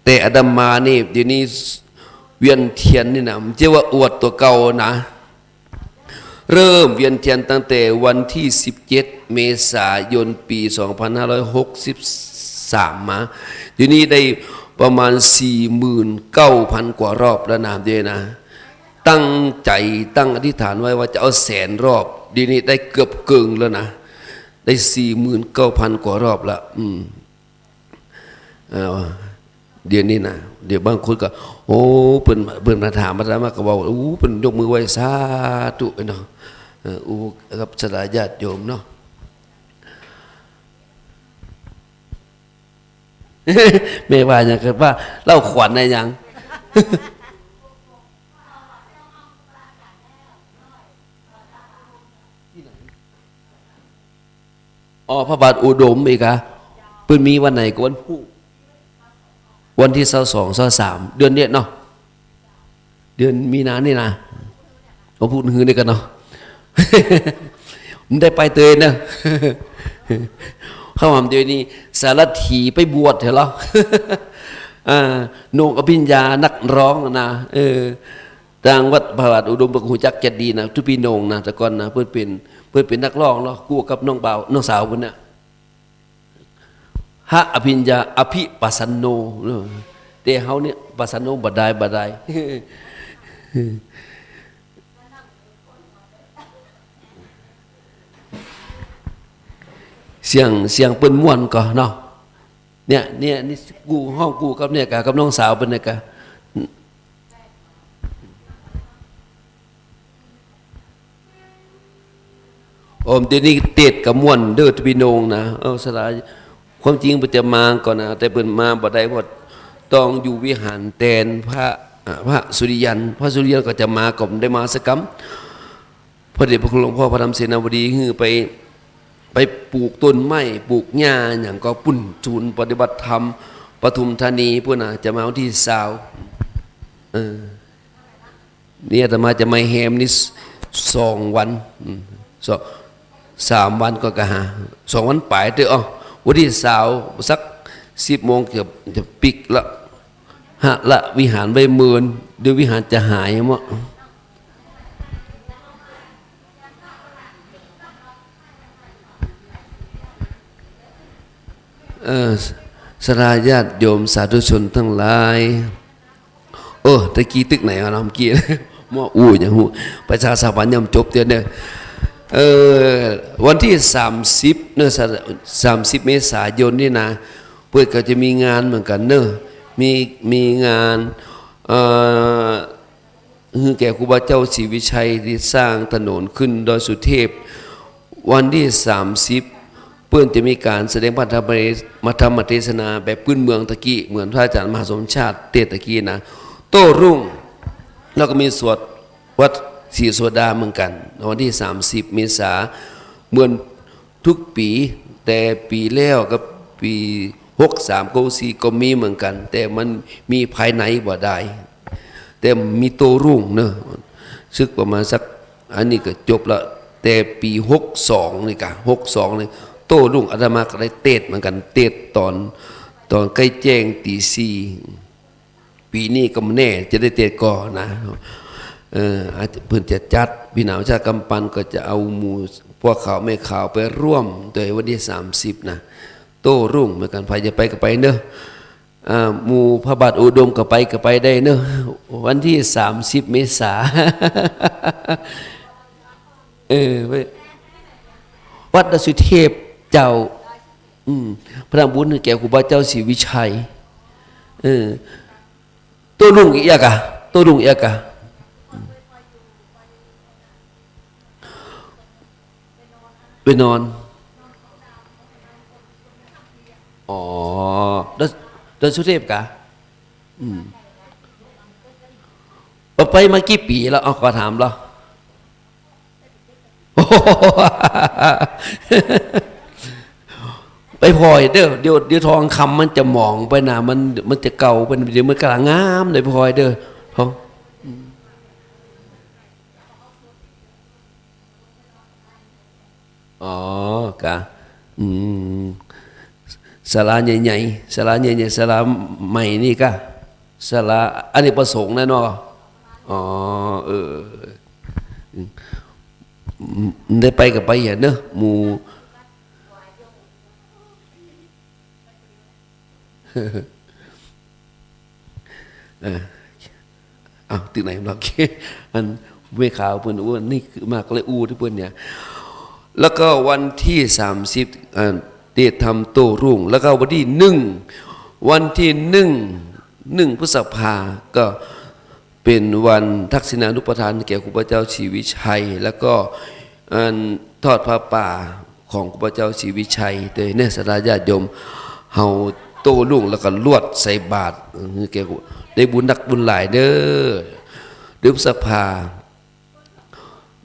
แต่อาตมานี่ เดี๋ยวนี้เวียนเทียนนี่นะ บ่ใจ้ว่าอวดตั๋วเก่านะ เริ่มเวียนเทียนตั้งแต่วันที่สิบเจ็ดเมษายนปี๋สองพันห้าร้อยหกสิบสามมา เดี๋ยวนี้ได้ประมาณสี่หมื่นเก้าพันกว่ารอบแล้วนะ เดี๋ยวนะ ตั้งใจ๋ตั้งอธิษฐานไว้ว่าจะเอาแสนรอบ เดี๋ยวนี้ได้เกือบเกิ่งแล้วนะ ได้สี่หมื่นเก้าพันกว่ารอบละ อืม เอ่อ เดี๋ยวนี้นะ เดี๋ยวบางคนก็ โอ้ เปิ้น เปิ้นมาถามอาตมาก็บอกว่า โอ้ เปิ้นยกมือไหว้สาธุเนาะ เออ โอ้ ครับ ศรัทธาญาติโยมเนาะ แม่ว่าหยัง ก็ว่าเล่าขวัญอะไรหยัง อ๋อ พระบาทอุดมอีกอะ เปิ้นมีวันไหนก็วันพูก วันที่ซาวสอง ซาวสาม เดือนเนี้ยเนาะ เดือนมีนานี่นะ วันพูกหื้อนี่กั๋นเนาะ มันได้ไปเตยเนอะ เข้ามาเดี๋ยวนี้ สารถีไปบวชเถอะเหรอ อ่า โหน่งอภิญญานักร้องนะ เออ ตางวัดพระบาทอุดมก็ฮู้จักจะดีนะ ตุ๊ปี้โหน่งนะ แต่ก่อนนะ เปิ้นเป๋น เปิ้นเป๋นนักร้องเนาะ กู้กับน้องบ่าว น้องสาวเปิ้นน่ะ พระอภิญญา อภิปัสสโน เออ แต่เฮาเนี่ย ปัสสโนบ่ได้ บ่ได้ เสียง เสียงเปิ้นม่วนก่อเนาะ เนี่ย เนี่ย นี่กู้ ฮ้องกู้กับเนี่ยก่ะ กับน้องสาวเปิ้นเนี่ยก่ะ โอ้ เดี๋ยวนี้เตสน์ก็ม่วนเด้อ ตุ๊ปี้โหน่งนะ เออ ศรัทธา ความจริงเปิ้นจะมาก่อนนะ แต่เปิ้นมาบ่ได้ เพราะต้องอยู่วิหารแตนพระ อ่า พระสุริยัน พระสุริยันก็จะมา ก็บ่ได้มาสักกำ พระเดชพระคุณหลวงพ่อพระธรรมเสนาบดีหื้อไป ไปปลูกต้นไม้ ปลูกหญ้าหยังก็ปุ้น ศูนย์ปฏิบัติธรรมปทุมธานีปุ้นนะ จะมาวันที่ซาว เออ นี่อาตมาจะมาแฮมนี่สองวัน อืม สอง สามวันก็กะหา สองวันป๋ายเต๊อะ อ้อ วันที่ซาวสักสิบโมงจะ จะปิดละ หละวิหารไว้เมิน เดี๋ยววิหารจะหายหมด เออ ศรัทธาญาติโยมสาธุชนทั้งหลาย เออ ตะกี้ตึกไหนวะเนาะ เมื่อกี้ มออู้ยังฮู้ ประชาสัมพันธ์ยังบ่จบเตื้อเน่อ เออ วันตี้สามสิบเน่อ สามสิบเมษายนนี่นะ เปิ้นก็จะมีงานเหมือนกั๋นเน่อ มี มีงาน เอ่อ หื้อแก่ครูบาเจ้าศรีวิชัยตี้สร้างถนนขึ้นดอยสุเทพ วันตี้สามสิบ เปิ้นจะมีก๋านแสดงพระธรรมเทศ- พระธรรมเทศนาแบบปื๊นเมืองตะกี้ เหมือนพระอาจ๋ารย์มหาสมชาติเตสน์ตะกี้นะ โต้รุ่ง แล้วก็มีสวดวัดศรีโสดาเหมือนกั๋น วันตี้สามสิบเมษา เหมือน ทุกปี๋ แต่ปี๋แล้วกับปี๋หกสาม หกสี่ ก็มีเหมือนกั๋น แต่มันมีภายในบ่ได้ แต่มีโต้รุ่งเน่อ สึกประมาณสัก อันนี้ก็จบละ แต่ปี๋หกสองนี่กะ หกสองนี่ โต้รุ่งอาตมาก็ได้เตสน์เหมือนกั๋น เตสน์ต๋อน ต๋อนใก้แจ้งตี๋สี่ ปี๋นี้ก็บ่แน่จะได้เตสน์ก่อนะ เออ อาจจะเปิ้นจะจัด วิสาขบูชากำปั้นก็จะเอาหมู่ป้อขาวแม่ขาวไปร่วมตวยวันตี้สามสิบนะ โต้รุ่งเหมือนกั๋น ใผจะไปก็ไปเนาะ อ่า หมู่พระบาทอุดมก็ไป ก็ไปได้เนาะ วันตี้สามสิบเมษา เออ ไป วัดดอยสุเทพเจ้า อืม ไปทำบุญหื้อแก่ครูบาเจ้าศรีวิชัย เออ โต้รุ่งอีกอะ โต้รุ่งอีกอะ ไปนอน อ๋อ ดอย ดอยสุเทพกะ อืม ไปมากี่ปี๋แล้ว เอา ขอถามลอ ไปผ่อยเด้อ เดี๋ยว เดี๋ยวทองคำมันจะหมองไปนะ มัน มันจะเก่าไป เดี๋ยวมันกำลังงามเลย ไปผ่อยเด้อ ทอง อ๋อ กะ อืม ศาลาใหญ่ๆ ศาลาใหญ่ๆ ศาลาใหม่นี่กะ ศาลาอเนกประสงค์นะเนาะ อ๋อ เออ อืม ได้ไปก็ไปอะเนาะ หมู่ เออ อ้าว ตี้ไหนเมื่อกี้ อันแม่ขาวเปิ้นอู้ นี่คือมาก็เลยอู้ตี้เปิ้นเนี่ย แล้วก็วันตี้สามสิบ อ่า ได้ทำโต้รุ่ง แล้วก็วันตี้หนึ่ง วันตี้หนึ่ง หนึ่งพฤษภา ก็เป๋นวันทักษิณานุปทานแก่ครูบาเจ้าศรีวิชัย แล้วก็ อันทอดผ้าป่าของครูบาเจ้าศรีวิชัยตวยเนาะ ศรัทธาญาติโยม เฮาโต้รุ่งแล้วก็ลวดใส่บาตร เออ แก่ ได้บุญนักบุญหลายเด้อ เดือนพฤษภา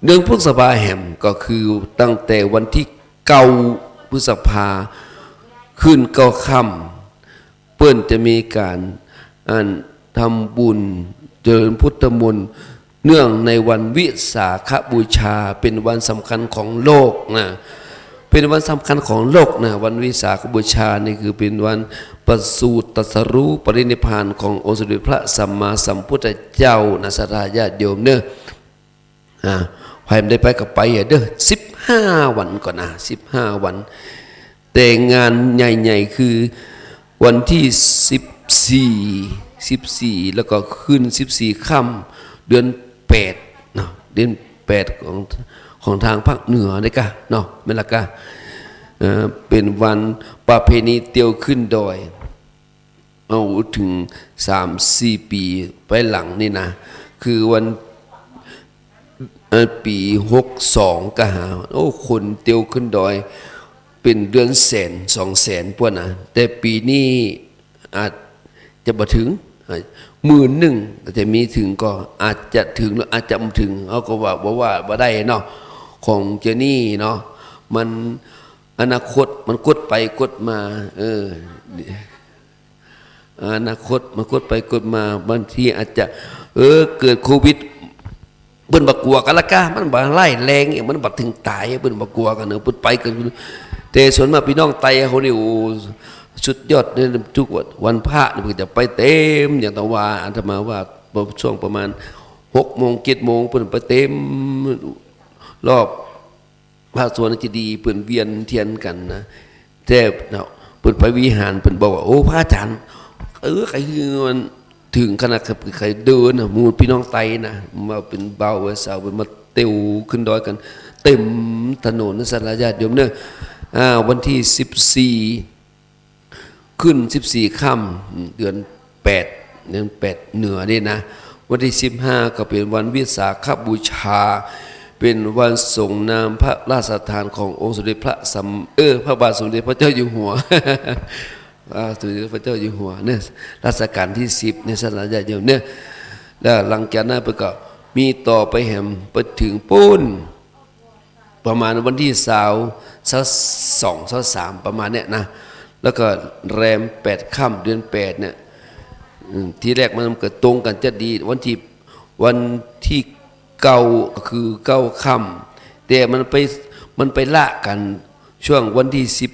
เดือนพฤษภาแหมก็คือตั้งแต่วันตี้เก้าพฤษภา ขึ้นเก้าค่ำ เปิ้นจะมีก๋าน อัน ทำบุญเจริญพุทธมนต์ เนื่องในวันวิสาขบูชา เป๋นวันสำคัญของโลกนะ เป๋นวันสำคัญของโลกนะ วันวิสาขบูชานี่คือเป๋นวันประสูติตรัสรู้ปรินิพพานขององค์สมเด็จพระสัมมาสัมพุทธเจ้านะ ศรัทธาญาติโยมเนาะ อ่า ใผบ่ได้ไปก็ไปอะเด้อ สิบห้าวันก่อนะ สิบห้าวัน แต่งานใหญ่ๆ คือวันตี้สิบสี่ สิบสี่ แล้วก็ขึ้นสิบสี่ค่ำ เดือนแปดเนาะ เดือนแปดของ ของตางภาคเหนือนี่กะเนาะ แม่นละกะ เอ่อ เป๋นวันประเพณีเตียวขึ้นดอย เอาเถิงสามสี่ปี๋ไปหลังนี่นะ คือวัน เอ่อ ปี๋หกสองกะหา โอ้ คนเตียวขึ้นดอย เป๋นเดือนแสนสองแสนป้วนนะ แต่ปี๋นี้อาจจะบ่เถิง อ่า หมื่นนึ่ง อาจจะมีเถิงก็ อาจจะเถิงหรืออาจจะบ่เถิง เฮาก็ว่า บ่ว่าบ่ได้เนาะ ของเจ้านี่เนาะ มัน อนาคตมันกดไปกดมา เออ อนาคตมันกดไปกดมา บางทีอาจจะ เออ เกิดโควิด เปิ้นบ่กั๋วกั๋นละกะ มันบ่ร้ายแรง มันบ่เถิงต๋าย เปิ้นบ่กั๋วกั๋นเนาะ เปิ้นไปกั๋น แต่ส่วนมากปี้น้องไตเฮานี่ โอ้ สุดยอดเลย ทุกวันพระนี่เปิ้นจะไปเต็ม อย่างตะวาอาตมาว่า ช่วงประมาณหกโมง เจ็ดโมง เปิ้นไปเต็มรอบ พระสวนเจดีย์เปิ้นเวียนเตียนกั๋นนะ แต่เนาะ เปิ้นไปวิหาร เปิ้นบอกว่า โอ้ พระอาจ๋ารย์ เออ ใค่หื้อมันเถิงขนาดใค่เดินนะ หมู่ปี้น้องไตนะ มาเป๋นบ่าวสาว เปิ้นมาเตียวขึ้นดอยกั๋น เต็มถนน ศรัทธาญาติโยมเนาะ อ่า วันตี้สิบสี่ ขึ้นสิบสี่ค่ำ เดือนแปด เดือนแปดเหนือนี่นะ วันตี้สิบห้าก็เป๋นวันวิสาขบูชา เป๋นวันส่งน้ำพระราชทานขององค์สมเด็จพระสัม เออ พระบาทสมเด็จพระเจ้าอยู่หัว อ่า สมเด็จพระเจ้าอยู่หัวเนี่ย รัชกาลตี้สิบเนี่ย ศรัทธาญาติโยมเนี่ย แล้วหลังจากนั้นไปก็มีต่อไปแหม ไปเถิงปู๊น ประมาณวันตี้ซาว ซาวสอง ซาวสาม ประมาณเนี้ยนะ แล้วก็แรมแปดค่ำเดือนแปดเนี่ย อืม ทีแรกมันก็ตรงกั๋นจะดี วันตี้ วันตี้เก้าก็คือเก้าค่ำ แต่มันไป มันไปละกั๋นช่วงวันตี้สิบ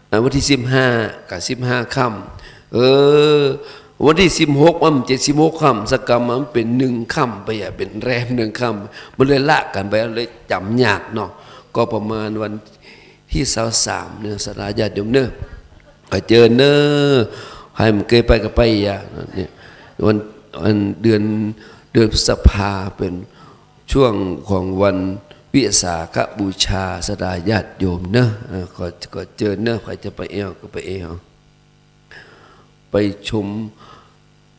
อ่า วันตี้สิบห้ากับสิบห้าค่ำ เออ วันตี้สิบหก มันบ่ใจ้สิบหกค่ำสักกำ มันเป๋นหนึ่งค่ำไปอะ เป๋นแรมหนึ่งค่ำ มันเลยละกั๋นไป เลยจ๋ำยากเนาะ ก็ประมาณวันตี้ซาวสามเนาะ ศรัทธาญาติโยมเนาะ ขอเจิญเนาะ ใผบ่เกยไปก็ไปอะ เนี่ย วัน วัน เดือน เดือนพฤษภาเป๋นช่วงของวันวิสาขบูชา ศรัทธาญาติโยมเนาะ เออ ขอ ขอเจิญเนาะ ใผจะไปแอ่วก็ไปแอ่ว ไปชม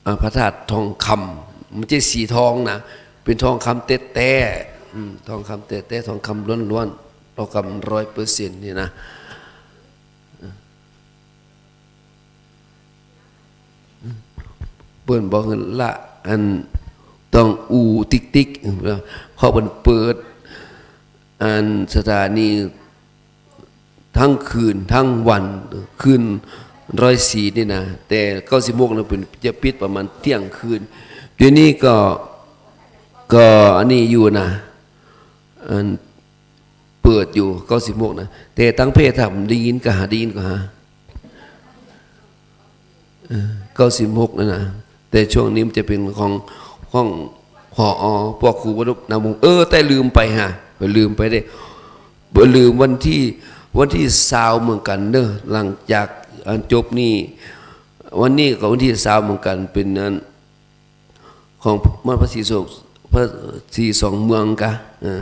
อ่า พระธาตุทองคำ มันบ่ใจ้สีทองนะ เป๋นทองคำแต๊ๆ อืม ทองคำแต๊ๆ ทองคำล้วนๆ ทองคำร้อยเปอร์เซ็นต์นี่นะ เปิ้นบอกหื้อละ อันต้องอู้ติ๊กๆ เพราะเปิ้นเปิด อันสถานี ตึงคืนตึงวัน คืนร้อยสี่นี่นะ แต่เก้าสิบหกนี่เปิ้นจะปิดประมาณเตี้ยงคืน เดี๋ยวนี้ก็ ก็อันนี้อยู่นะ อันเปิดอยู่ เก้าสิบหกนะ แต่ตังเพศถ้าบ่ได้ยินก็หา ได้ยินก็หา เออ เก้าสิบหกนั่นนะ แต่ช่วงนี้มันจะเป๋นของ ของ ผอ พระครูวรุณนามวงศ์ เออ แต่ลืมไปฮะ ลืมไปเด้ บ่ลืมวันตี้ วันตี้ซาวเหมือนกั๋นเนาะ หลังจากอันจบนี่ วันนี้ก็วันตี้ซาวเหมือนกั๋น เป๋นอัน ของวัดพระศรีสอง พระศรีสองเมืองกา เออ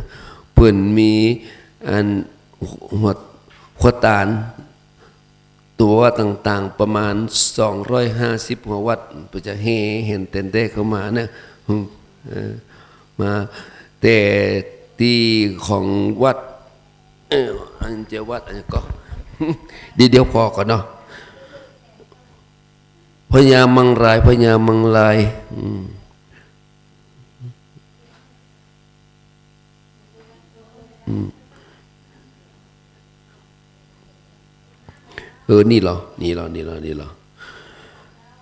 เปิ้นมีอัน หัว หัวตาน ตั๋วต่างๆ ประมาณสองร้อยห้าสิบหัววัด เปิ้นจะแห่แหนแต๋นแต๊เข้ามาเนาะ อืม เออ มา แต่ตี้ของวัด เออ อันจะวัดอันก็ เดี๋ยว เดี๋ยวผ่อก่อนเนาะ พญามังราย พญามังราย อืม อืม เออ นี่เหรอ นี่เหรอ นี่เหรอ นี่เหรอ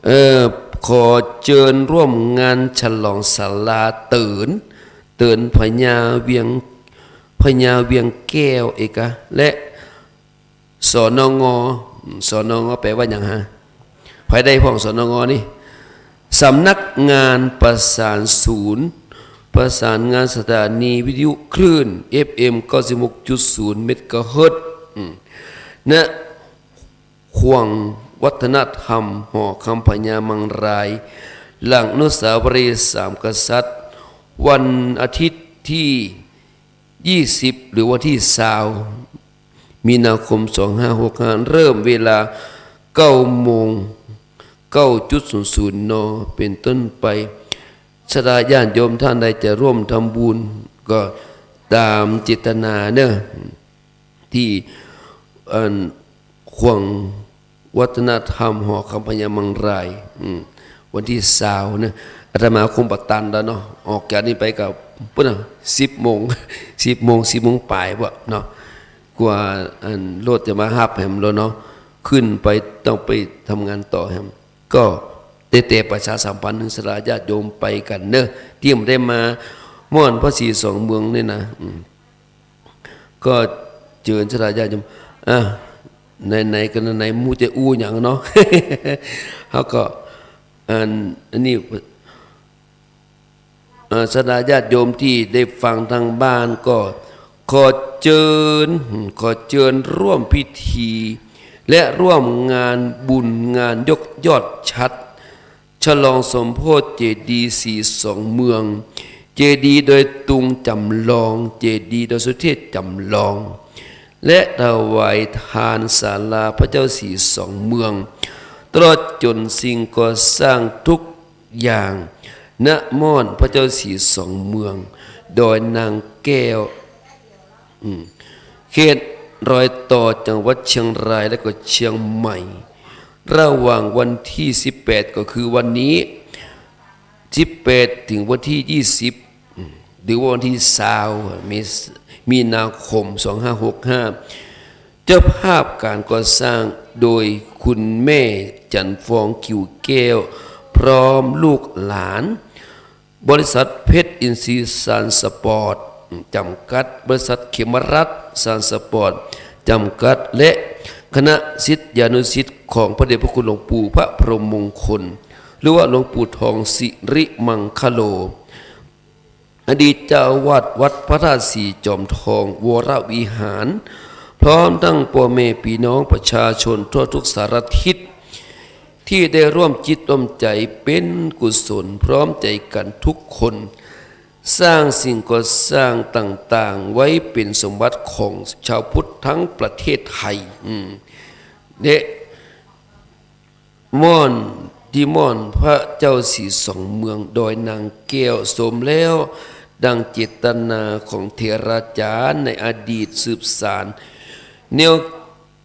เออ ขอเจิญร่วมงานฉลองศาลาเติน เตินพญาเวียง พญาเวียงแก้วเอกะ และ สนง อืม สนง แปลว่าหยังฮะ ใผได้พ่อง สนง นี่ สำนักงานประสานศูนย์ ประสานงานสถานีวิทยุคลื่น เอฟเอ็ม เก้าสิบหกจุดศูนย์ เมกะเฮิรตซ์ อืม ณ ข่วงวัฒนธรรม หอคำพญามังราย หลังอนุสาวรีย์สามกษัตริย์ วันอาทิตย์ตี้ ยี่สิบ หรือวันตี้ซาว มีนาคม สองห้าหกห้า เริ่มเวลา เก้าโมง เก้าจุดศูนย์ศูนย์ น. เป๋นต้นไป ศรัทธาญาติโยมต้านใดจะร่วมทำบุญ ก็ต๋ามเจตนาเนาะ ตี้ อัน ข่วงวัฒนธรรม หอคำพญามังราย อืม วันตี้ซาวเนาะ อาตมาคงบ่ตันแล้วเนาะ ออกจากนี่ไปก็ ปู๊นน่ะ สิบโมง สิบโมง สิบโมงป๋ายปู๊นเนาะ กว่าอันรถจะมาฮับแหมแล้วเนาะ ขึ้นไปต้องไปทำงานต่อแหม ก็ได้แต่ประชาสัมพันธ์เถิงศรัทธาญาติโยมไปกั๋นเนาะ ตี้บ่ได้มาม่อนพระศรีสองเมืองนี่นะ อืม ก็เจิญศรัทธาญาติโยม อ่ะ ไหนๆ ก็ไหนๆ บ่ฮู้จะอู้หยังเนาะ เฮาก็ อัน อันนี้ เอ่อ ศรัทธาญาติโยมตี้ได้ฟังตางบ้านก็ขอเจิญ ขอเจิญร่วมพิธี และร่วมงานบุญงานยกยอดฉัตร ฉลองสมโภชเจดีย์ศรีสองเมือง เจดีย์ดอยตุงจำลอง เจดีย์ดอยสุเทพจำลอง และถวายทานศาลาพระเจ้าศรีสองเมือง ตลอดจ๋นสิ่งก่อสร้างทุกอย่าง ณ ม่อนพระเจ้าศรีสองเมือง ดอยนางแก้ว อืม เขตรอยต่อจังหวัดเชียงรายและก็เชียงใหม่ ระหว่างวันตี้สิบแปด ก็คือวันนี้ สิบแปด เถิงวันตี้ยี่สิบ อืม หรือว่าวันตี้ซาว มี มีนาคม สองห้าหกห้า เจ้าภาพก๋านก่อสร้างโดยคุณแม่จันทร์ฟอง กิ่วแก้ว พร้อมลูกหลาน บริษัทเพชรอินทรีย์ทรานสปอร์ต จำกัด บริษัทเขมรัตน์ทรานสปอร์ต จำกัด และคณะศิษยานุศิษย์ของพระเดชพระคุณหลวงปู่พระพรหมมงคล หรือว่าหลวงปู่ทองสิริมังคโล อดีตเจ้าอาวาสวัดพระธาตุสีจอมทองวรวิหาร พร้อมทั้งป้อแม่ปี้น้องประชาชนทั่วทุกสารทิศ ตี้ได้ร่วมจิตร่วมใจ๋เป๋นกุศลพร้อมใจ๋กั๋นทุกคน สร้างสิ่งก่อสร้างต่างๆ ไว้เป๋นสมบัติของจาวพุทธตึงประเทศไทย อืม เดะ ม่อน ตี้ม่อนพระเจ้าสีสองเมืองดอยนางแก้ว สมแล้วดังเจตนาของเถราจ๋ารย์ในอดีต สืบสานแนว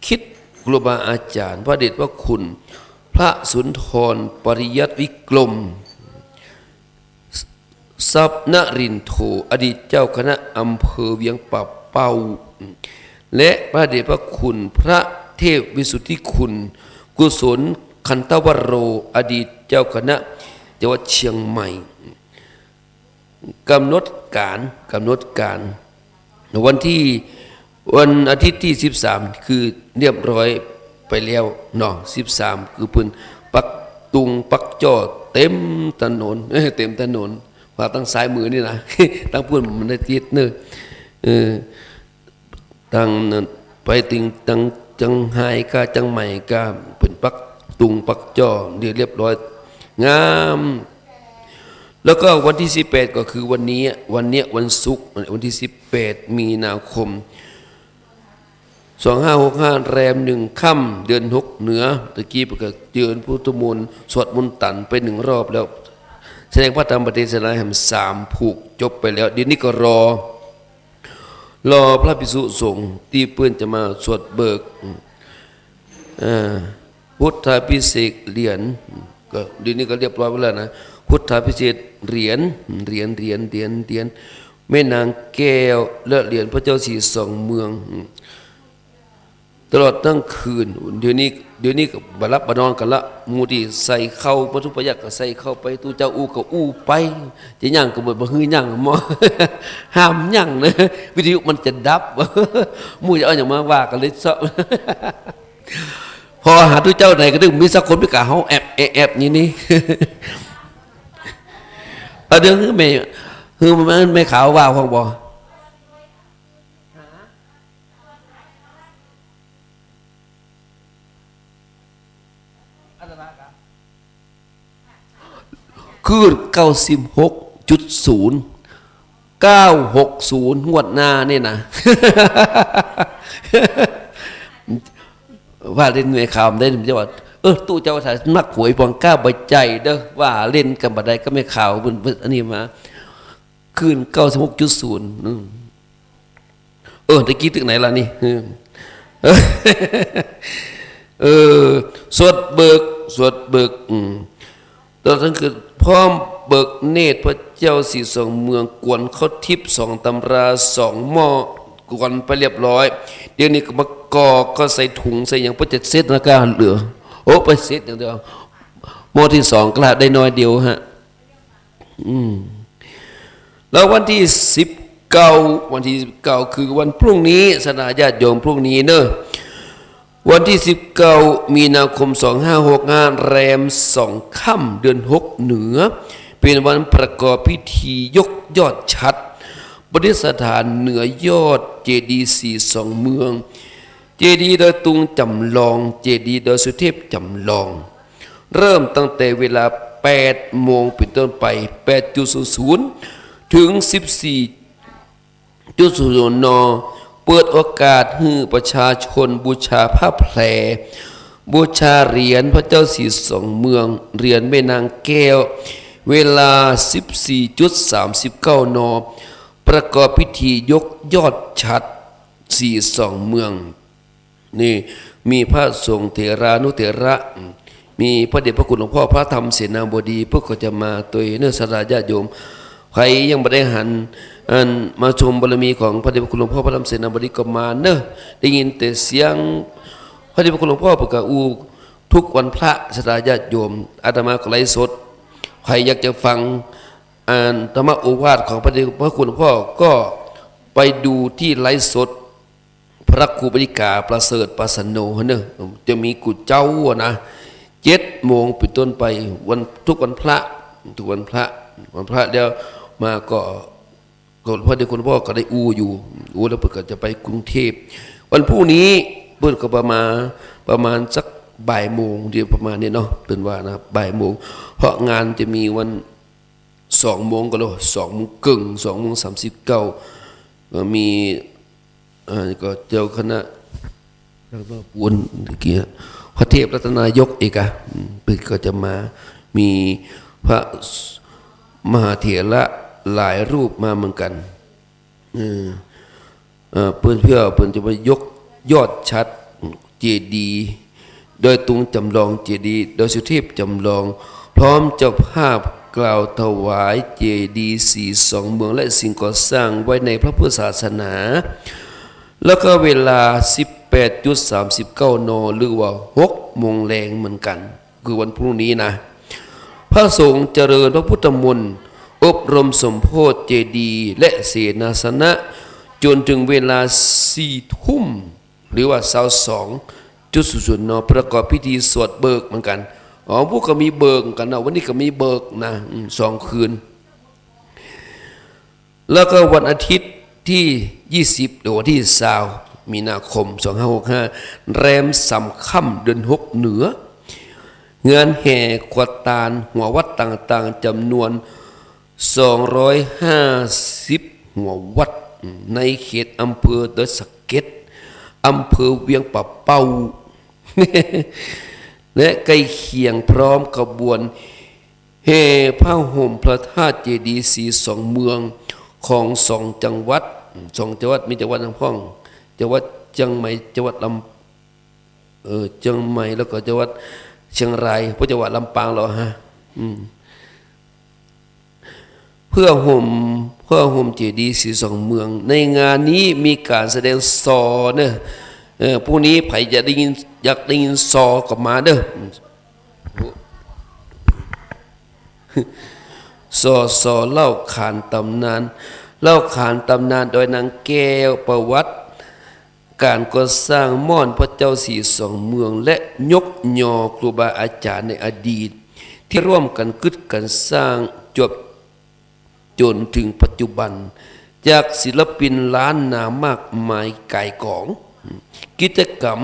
กึ๊ดครูบาอาจ๋ารย์ พระเดชพระคุณ พระสุนทรปริยัติวิกรม ทรัพย์นรินโท อดีตเจ้าคณะอำเภอเวียงป่าเป้า และพระเดชพระคุณพระเทพวิสุทธิคุณ กุศลคันธวโร อดีตเจ้าคณะจังหวัดเชียงใหม่ กำหนดก๋าน กำหนดก๋าน วันตี้ วันอาทิตย์ตี้สิบสาม คือเรียบร้อยไปแล้วเนาะ สิบสาม คือเปิ้นปักตุงปักจ้อเต็มถนน เอ้ย เต็มถนน ว่าตางซ้ายมือนี่นะ ตางปู๊นมันได้ติดเนาะ เออ ตางนั้นไปเถิงตางเจียงฮายก้า เจียงใหม่ก้า เปิ้นปักตุงปักจ้อเรียบร้อย งาม แล้วก็วันตี้สิบแปด ก็คือวันนี้ วันเนี้ยวันศุกร์ วันตี้สิบแปด มีนาคม สองห้าหกห้า แรมหนึ่งค่ำ เดือนหกเหนือ ตะกี้เปิ้นก็เจิญพุทธมนต์ สวดมนต์ตันไปหนึ่งรอบแล้ว แสดงพระธรรมเทศนาแหมสามผูก จบไปแล้ว เดี๋ยวนี้ก็รอ รอพระภิกษุสงฆ์ตี้เปิ้นจะมาสวดเบิก เอ่อ พุทธาภิเษกเหรียญ ก็เดี๋ยวนี้ก็เรียบร้อยไปแล้วนะ พุทธาภิเษกเหรียญ เหรียญ เหรียญ เหรียญ เหรียญแม่นางแก้ว และเหรียญพระเจ้าสีสองเมือง ตลอดตึงคืน เดี๋ยวนี้ เดี๋ยวนี้ก็บ่หลับบ่นอนกั๋นละ หมู่ตี้ใส่เข้า บ่ทุกข์บ่ยากก็ใส่เข้าไป ตุ๊เจ้าอู้ก็อู้ไป จะยั้งก็บ่ บ่หื้อยั้งหม้อ ห้ามยั้งนะ วิทยุมันจะดับ หมู่จะเอาหยังมาว่ากั๋นเลยเซาะ พอหาตุ๊เจ้าไหนก็ต้องมีสักคนไปกะเฮาแอบ แอบ แอบนี่นี่ เอาเดี๋ยวหื้อแม่ หื้อแม่ แม่ขาวว่าพ่องบ่ คือเก้าสิบหกจุดศูนย์ เก้าหกศูนย์ งวดหน้านี่นะ ว่าเล่นในข่าวมันได้ มันจะว่า เออ ตุ๊เจ้าถ้านักหวยปองกล้าบ่ใจ้เด้อ ว่าเล่นกั๋นบ่ได้ก็แม่ข่าวเปิ้น เปิ้นอันนี้มา คืน เก้าสิบหกจุดศูนย์ อืม เออ ตะกี้ตึกไหนล่ะนี่ เออ เออ สวดเบิก สวดเบิก อืม ตลอดตึงคืน พร้อมเบิกเนตรพระเจ้าสีสองเมือง กวนเข้าทิพย์สองตำราสองหม้อ กวนไปเรียบร้อย เดี๋ยวนี้ก็มาก่อ ก็ใส่ถุงใส่หยัง เปิ้นจะเสร็จนะก้าเหลือ โอ้ ไปเสร็จอย่างเดียว หม้อตี้สองก็ได้น้อยเดียวฮะ อืม แล้ววันตี้สิบเก้า วันตี้สิบเก้า คือวันพรุ่งนี้ ศรัทธาญาติโยม พรุ่งนี้เนอะ วันตี้สิบเก้า มีนาคม สองห้าหกห้า แรมสองค่ำ เดือนหกเหนือ เป๋นวันประกอบพิธียกยอดฉัตร ประดิษฐานเหนือยอดเจดีย์สีสองเมือง เจดีย์ดอยตุงจำลอง เจดีย์ดอยสุเทพจำลอง เริ่มตั้งแต่เวลาแปดโมงเป๋นต้นไป แปดจุดศูนย์ศูนย์ ถึง สิบสี่จุดศูนย์ศูนย์ น. เปิดโอกาสหื้อประชาชนบูชาผ้าแพร บูชาเหรียญพระเจ้าสีสองเมือง เหรียญแม่นางแก้ว เวลา สิบสี่จุดสามสิบเก้า น. ประกอบพิธียกยอดฉัตรสีสองเมือง นี่มีพระสงฆ์เถรานุเถระ มีพระเดชพระคุณหลวงพ่อพระธรรมเสนาบดี เปิ้นก็จะมาตวยเนอะ ศรัทธาญาติโยม ใผยังบ่ได้หัน อัน มาชมบารมีของพระเดชพระคุณหลวงพ่อพระธรรมเสนาบดีก็มาเนอะ ได้ยินแต่เสียงพระเดชพระคุณหลวงพ่อเปิ้นก็อู้ทุกวันพระ ศรัทธาญาติโยม อาตมาก็ไลฟ์สด ใผอยากจะฟัง อัน ธรรมโอวาทของพระเดชพระคุณหลวงพ่อก็ไปดูตี้ไลฟ์สด พระครูบดีกาประเสริฐปาสโนเนอะ จะมีกู้เจ้าอะนะ เจ็ดโมงเป๋นต้นไป วัน ทุกวันพระ ทุกวันพระ วันพระแล้วมาก็ ก็พอดีคุณพ่อก็ได้อู้อยู่ อู้แล้วเปิ้นก็จะไปกรุงเทพฯ วันพรุ่งนี้เปิ้นก็ประมาณ ประมาณสักบ่ายโมง เดี๋ยวประมาณนี้เนาะ เปิ้นว่านะ บ่ายโมง เพราะงานจะมีวัน สองโมงก็แล้ว สองโมงเกิ่ง สองโมงสามสิบเก้า ก็มี เอ่อ ก็เจ้าคณะ ปูนเมื่อกี้ พระเทพรัตนายกอีกอะ อืม เปิ้นก็จะมา มีพระมหาเถระหลายรูปมาเหมือนกัน เออ เอ่อ เปิ้น เพื่อเปิ้นจะมายกยอดฉัตรเจดีย์ดอยตุงจำลอง เจดีย์ดอยสุเทพจำลอง พร้อมเจ้าภาพกล่าวถวายเจดีย์ศรีสองเมืองและสิ่งก่อสร้างไว้ในพระพุทธศาสนา แล้วก็เวลา สิบแปดจุดสามสิบเก้า น. หรือว่า หกโมงแลงเหมือนกั๋น คือวันพรุ่งนี้นะ พระสงฆ์เจริญพระพุทธมนต์ อบรมสมโภชเจดีย์และเสนาสนะ จนถึงเวลา สี่ทุ่ม หรือว่า ซาวสองจุดศูนย์ศูนย์ น. ประกอบพิธีสวดเบิกเหมือนกั๋น อ๋อ พวกก็มีเบิกเหมือนกั๋นนะ วันนี้ก็มีเบิกนะ อืม สองคืน แล้วก็วันอาทิตย์ที่ ยี่สิบ หรือวันที่ ซาว มีนาคม สองห้าหกห้า แรมสามค่ำเดือนหกเหนือ งานแห่ขวัญตานหัววัดต่างๆ จำนวน สองร้อยห้าสิบ หัววัด ในเขตอำเภอดอยสะเก็ด อำเภอเวียงป่าเป้า และใกล้เคียง พร้อมขบวน แห่ผ้าห่มพระธาตุเจดีย์ศรีสองเมืองของสองจังหวัด สองจังหวัด มีจังหวัดหยังพ่อง จังหวัดเจียงใหม่ จังหวัดลำ เอ่อ เจียงใหม่ แล้วก็จังหวัดเชียงราย บ่จังหวัดลำปางเหรอฮะ อืม เพื่อห่ม เพื่อห่มเจดีย์ศรีสองเมือง ในงานนี้มีก๋านแสดงซอเน่อ เอ่อ พรุ่งนี้ใผอยากได้ยิน อยากได้ยินซอก็มาเน่อ ซอ ซอเล่าขานต๋ำนาน เล่าขานต๋ำนานดอยนางแก้ว ประวัติก๋านก่อสร้างม่อนพระเจ้าศรีสองเมือง และยกยอครูบาอาจ๋ารย์ในอดีต ตี้ร่วมกั๋นกึ๊ดกั๋นสร้างจวบจ๋นเถิงปัจจุบัน จากศิลปินล้านนามากมายก๋ายก๋อง กิจกรรม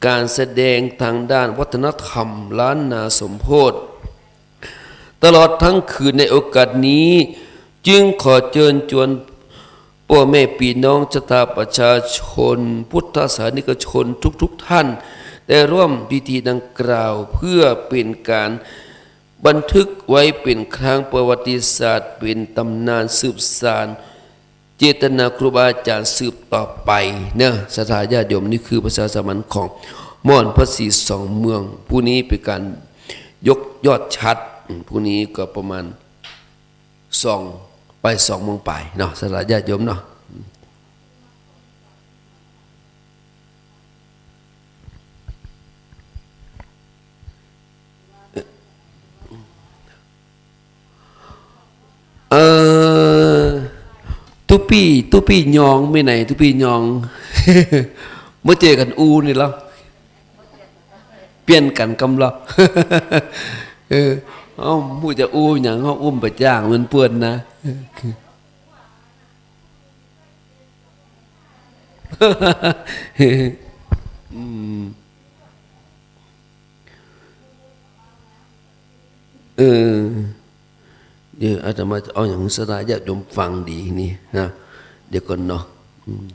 ก๋านแสดงตางด้านวัฒนธรรมล้านนาสมโภช ตลอดตึงคืนในโอกาสนี้ จึงขอเจิญจวนป้อแม่ปี้น้องศรัทธาประชาชน พุทธศาสนิกชนทุกๆ ท่าน ได้ร่วมพิธีดังกล่าว เพื่อเป๋นก๋านบันทึกไว้เป๋นครั้งประวัติศาสตร์ เป๋นต๋ำนานสืบสาน เจตนาครูบาอาจ๋ารย์สืบต่อไปเน่อ ศรัทธาญาติโยม นี่คือประชาสัมพันธ์ของม่อนพระศรีสองเมือง พรุ่งนี้เป๋นก๋านยกยอดฉัตร อืม พรุ่งนี้ก็ประมาณสอง ไปสองโมงปลายเนาะ ศรัทธาญาติโยมเนาะ เอ่อ ตุ๊ปี้ ตุ๊ปี้ยอง ไปไหนตุ๊ปี้ยอง บ่เจอกั๋นอู้นี่เหรอ เปลี่ยนกั๋นกำเหรอ เออ เอ้า บ่ฮู้จะอู้หยัง เฮาอู้บ่จ้างมันเปื้อนนะ อืม เออ เดี๋ยวอาตมาจะเอาอย่างสาธยาติโยมฟังดีนี่นะ เดี๋ยวก่อนเนาะ อืม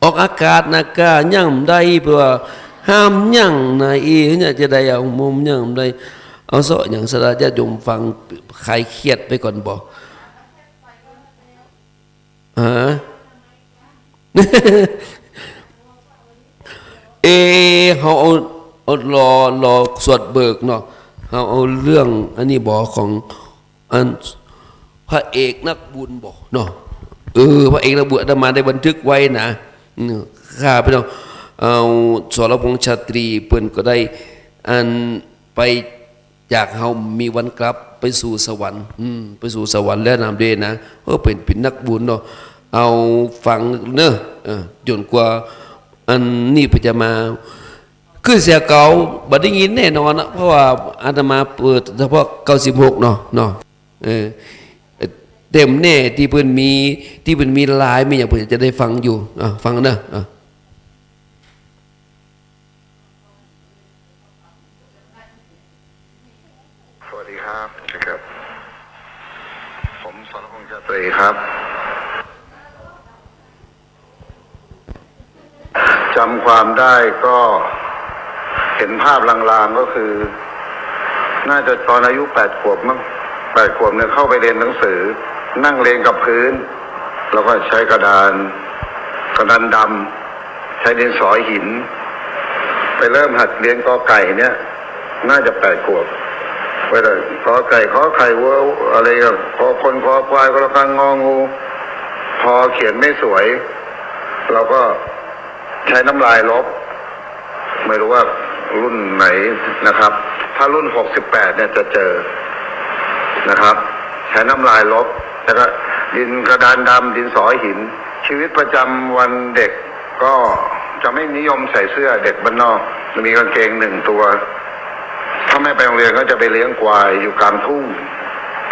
ออกอากาศนะก้า ยั้งบ่ได้ เพราะว่าห้ามยั้งนะ เอ เนี่ยจะได้เอามุมยั้งบ่ได้ เอาเซาะอย่างสาธยาติโยมฟัง คลายเครียดไปก่อนบ่ ฮะ เอ เฮาเอา เอารอ รอสวดเบิกเนาะ เฮาเอาเรื่องอันนี้บ่ ของอันพระเอกนักบุญบ่เนาะ เออ พระเอกนักบุญ อาตมาได้บันทึกไว้นะ อืม ข้าพี่น้อง เอา สรพงษ์ชาตรี เปิ้นก็ได้ อันไป จากเฮามีวันกลับไปสู่สวรรค์ อืม ไปสู่สวรรค์แล้วนำเด้นะ เออ เปิ้น เปิ้นนักบุญเนาะ เอาฟังเน่อ เออ จ๋นกว่าอันนี้เปิ้นจะมา ขึ้นเสียงเก่าบ่ได้ยินแน่นอนนะ เพราะว่าอาตมาเปิดเฉพาะเก้าสิบหกเนาะ เนาะ เออ เต็มแน่ตี้เปิ้นมี ตี้เปิ้นมีไลน์มีหยัง เปิ้นจะได้ฟังอยู่ อ่ะ ฟังเน่อ อ่ะ สวัสดีครับ ครับ ผม สรพงษ์ ชาตรีครับ จำความได้ก็เห็นภาพลางๆ ก็คือ น่าจะตอนอายุแปดขวบมั้ง แปดขวบเนี่ยเข้าไปเรียนหนังสือ นั่งเรียนกับพื้น แล้วก็ใช้กระดาน กระดานดำ ใช้ดินสอหิน ไปเริ่มหัดเรียนกอไก่เนี่ย น่าจะแปดขวบ ไปเลย กอไก่ ขอไข่ วัว อะไรอะ คอคน คอควาย คอระฆัง งองู พอเขียนไม่สวย เราก็ใช้น้ำลายลบ ไม่รู้ว่ารุ่นไหนนะครับ ถ้ารุ่นหกสิบแปดเนี่ยจะเจอนะครับ ใช้น้ำลายลบ แล้วก็ดินกระดานดำ ดินสอหิน ชีวิตประจำวันเด็กก็จะไม่นิยมใส่เสื้อ เด็กบ้านนอก จะมีกางเกงหนึ่งตัว ถ้าไม่ไปโรงเรียนก็จะไปเลี้ยงควายอยู่กลางทุ่ง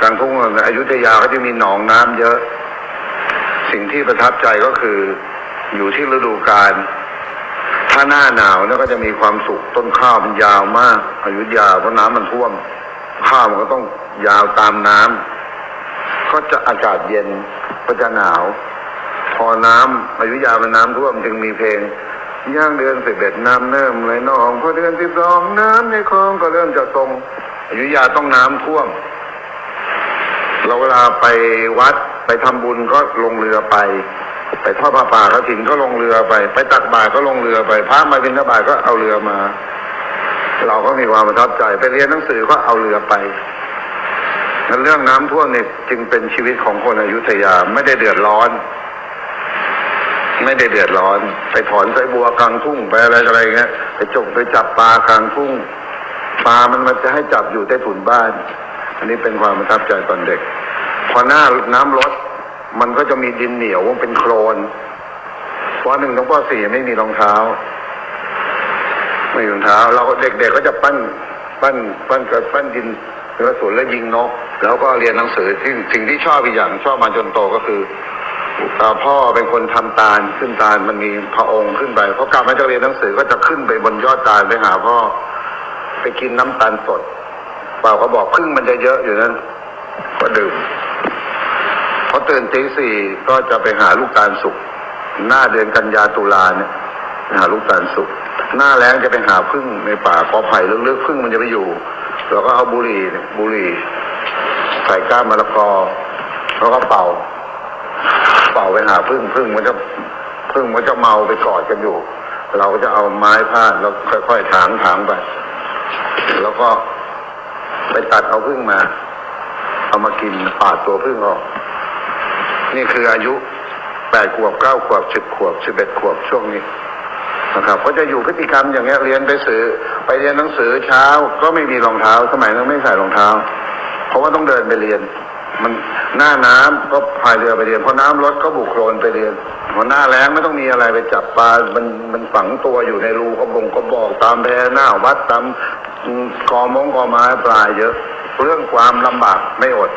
กลางทุ่งอยุธยาก็จะมีหนองน้ำเยอะ สิ่งที่ประทับใจก็คืออยู่ที่ฤดูกาล ถ้าหน้าหนาวเนี่ยก็จะมีความสุข ต้นข้าวมันยาวมาก อยุธยา เพราะน้ำมันท่วม ข้าวมันก็ต้องยาวตามน้ำ ก็จะอากาศเย็น ก็จะหนาว พอน้ำ อยุธยามันน้ำท่วมจึงมีเพลง ย่างเดือนสิบเอ็ดน้ำเริ่มไหลนอง พอเดือนสิบสองน้ำในคลองก็เริ่มจะทรง อยุธยาต้องน้ำท่วม เราเวลาไปวัดไปทำบุญก็ลงเรือไป ไปทอดผ้าป่ากฐินก็ลงเรือไป ไปตักบาตรก็ลงเรือไป พระมาบิณฑบาตก็เอาเรือมา เราก็มีความประทับใจ ไปเรียนหนังสือก็เอาเรือไป นั้นเรื่องน้ำท่วมเนี่ยจึงเป็นชีวิตของคนอยุธยา ไม่ได้เดือดร้อน ไม่ได้เดือดร้อน ไปถอนสายบัวกลางทุ่ง ไปอะไรอะไรเงี้ย ไปจกไปจับปลากลางทุ่ง ปลามัน มันจะให้จับอยู่ใต้ถุนบ้าน อันนี้เป็นความประทับใจตอนเด็ก พอหน้าน้ำลด มันก็จะมีดินเหนียว มันเป็นโคลน ป.หนึ่ง ถึง ป.สี่ ไม่มีรองเท้า ไม่มีรองเท้า เราก็เด็กๆก็จะปั้น ปั้น ปั้นกระ ปั้นดิน กระสุนแล้วยิงนก แล้วก็เรียนหนังสือ ที่ สิ่งที่ชอบอีกอย่าง ชอบมาจนโตก็คือ เอ่อ พ่อเป็นคนทำตาล ขึ้นตาล มันมีพระองค์ขึ้นไป พอกลับมาจากเรียนหนังสือก็จะขึ้นไปบนยอดตาลไปหาพ่อ ไปกินน้ำตาลสด เป่ากระบอก ผึ้งมันจะเยอะอยู่นั้น ก็ดื่ม พอตื่นตีสี่ก็จะไปหาลูกตาลสุก หน้าเดือนกันยาตุลาเนี่ย หาลูกตาลสุก หน้าแล้งจะไปหาผึ้งในป่ากอไผ่ลึกๆ ผึ้งมันจะไปอยู่ เราก็เอาบุหรี่เนี่ย บุหรี่ ใส่ก้านมะละกอ แล้วก็เป่า เป่าไปหาผึ้ง ผึ้งมันจะ ผึ้งมันจะเมาไปกอดกันอยู่ เราก็จะเอาไม้พาดแล้วค่อยๆ ถางๆ ไป แล้วก็ ไปตัดเอาผึ้งมา เอามากิน ปาดตัวผึ้งออก นี่คืออายุแปดขวบ เก้าขวบ สิบขวบ สิบเอ็ดขวบ ช่วงนี้นะครับ ก็จะอยู่พฤติกรรมอย่างเงี้ย เรียนไปสือ ไปเรียนหนังสือเช้าก็ไม่มีรองเท้า สมัยนั้นไม่ใส่รองเท้า เพราะว่าต้องเดินไปเรียน มันหน้าน้ำก็พายเรือไปเรียน พอน้ำลดก็บุกโคลนไปเรียน พอหน้าแล้งไม่ต้องมีอะไร ไปจับปลา มัน มันฝังตัวอยู่ในรูกระบงกระบอก ตามแพหน้าวัด ตาม อืม กอมงกอไม้ ปลาเยอะ เรื่องความลำบากไม่อด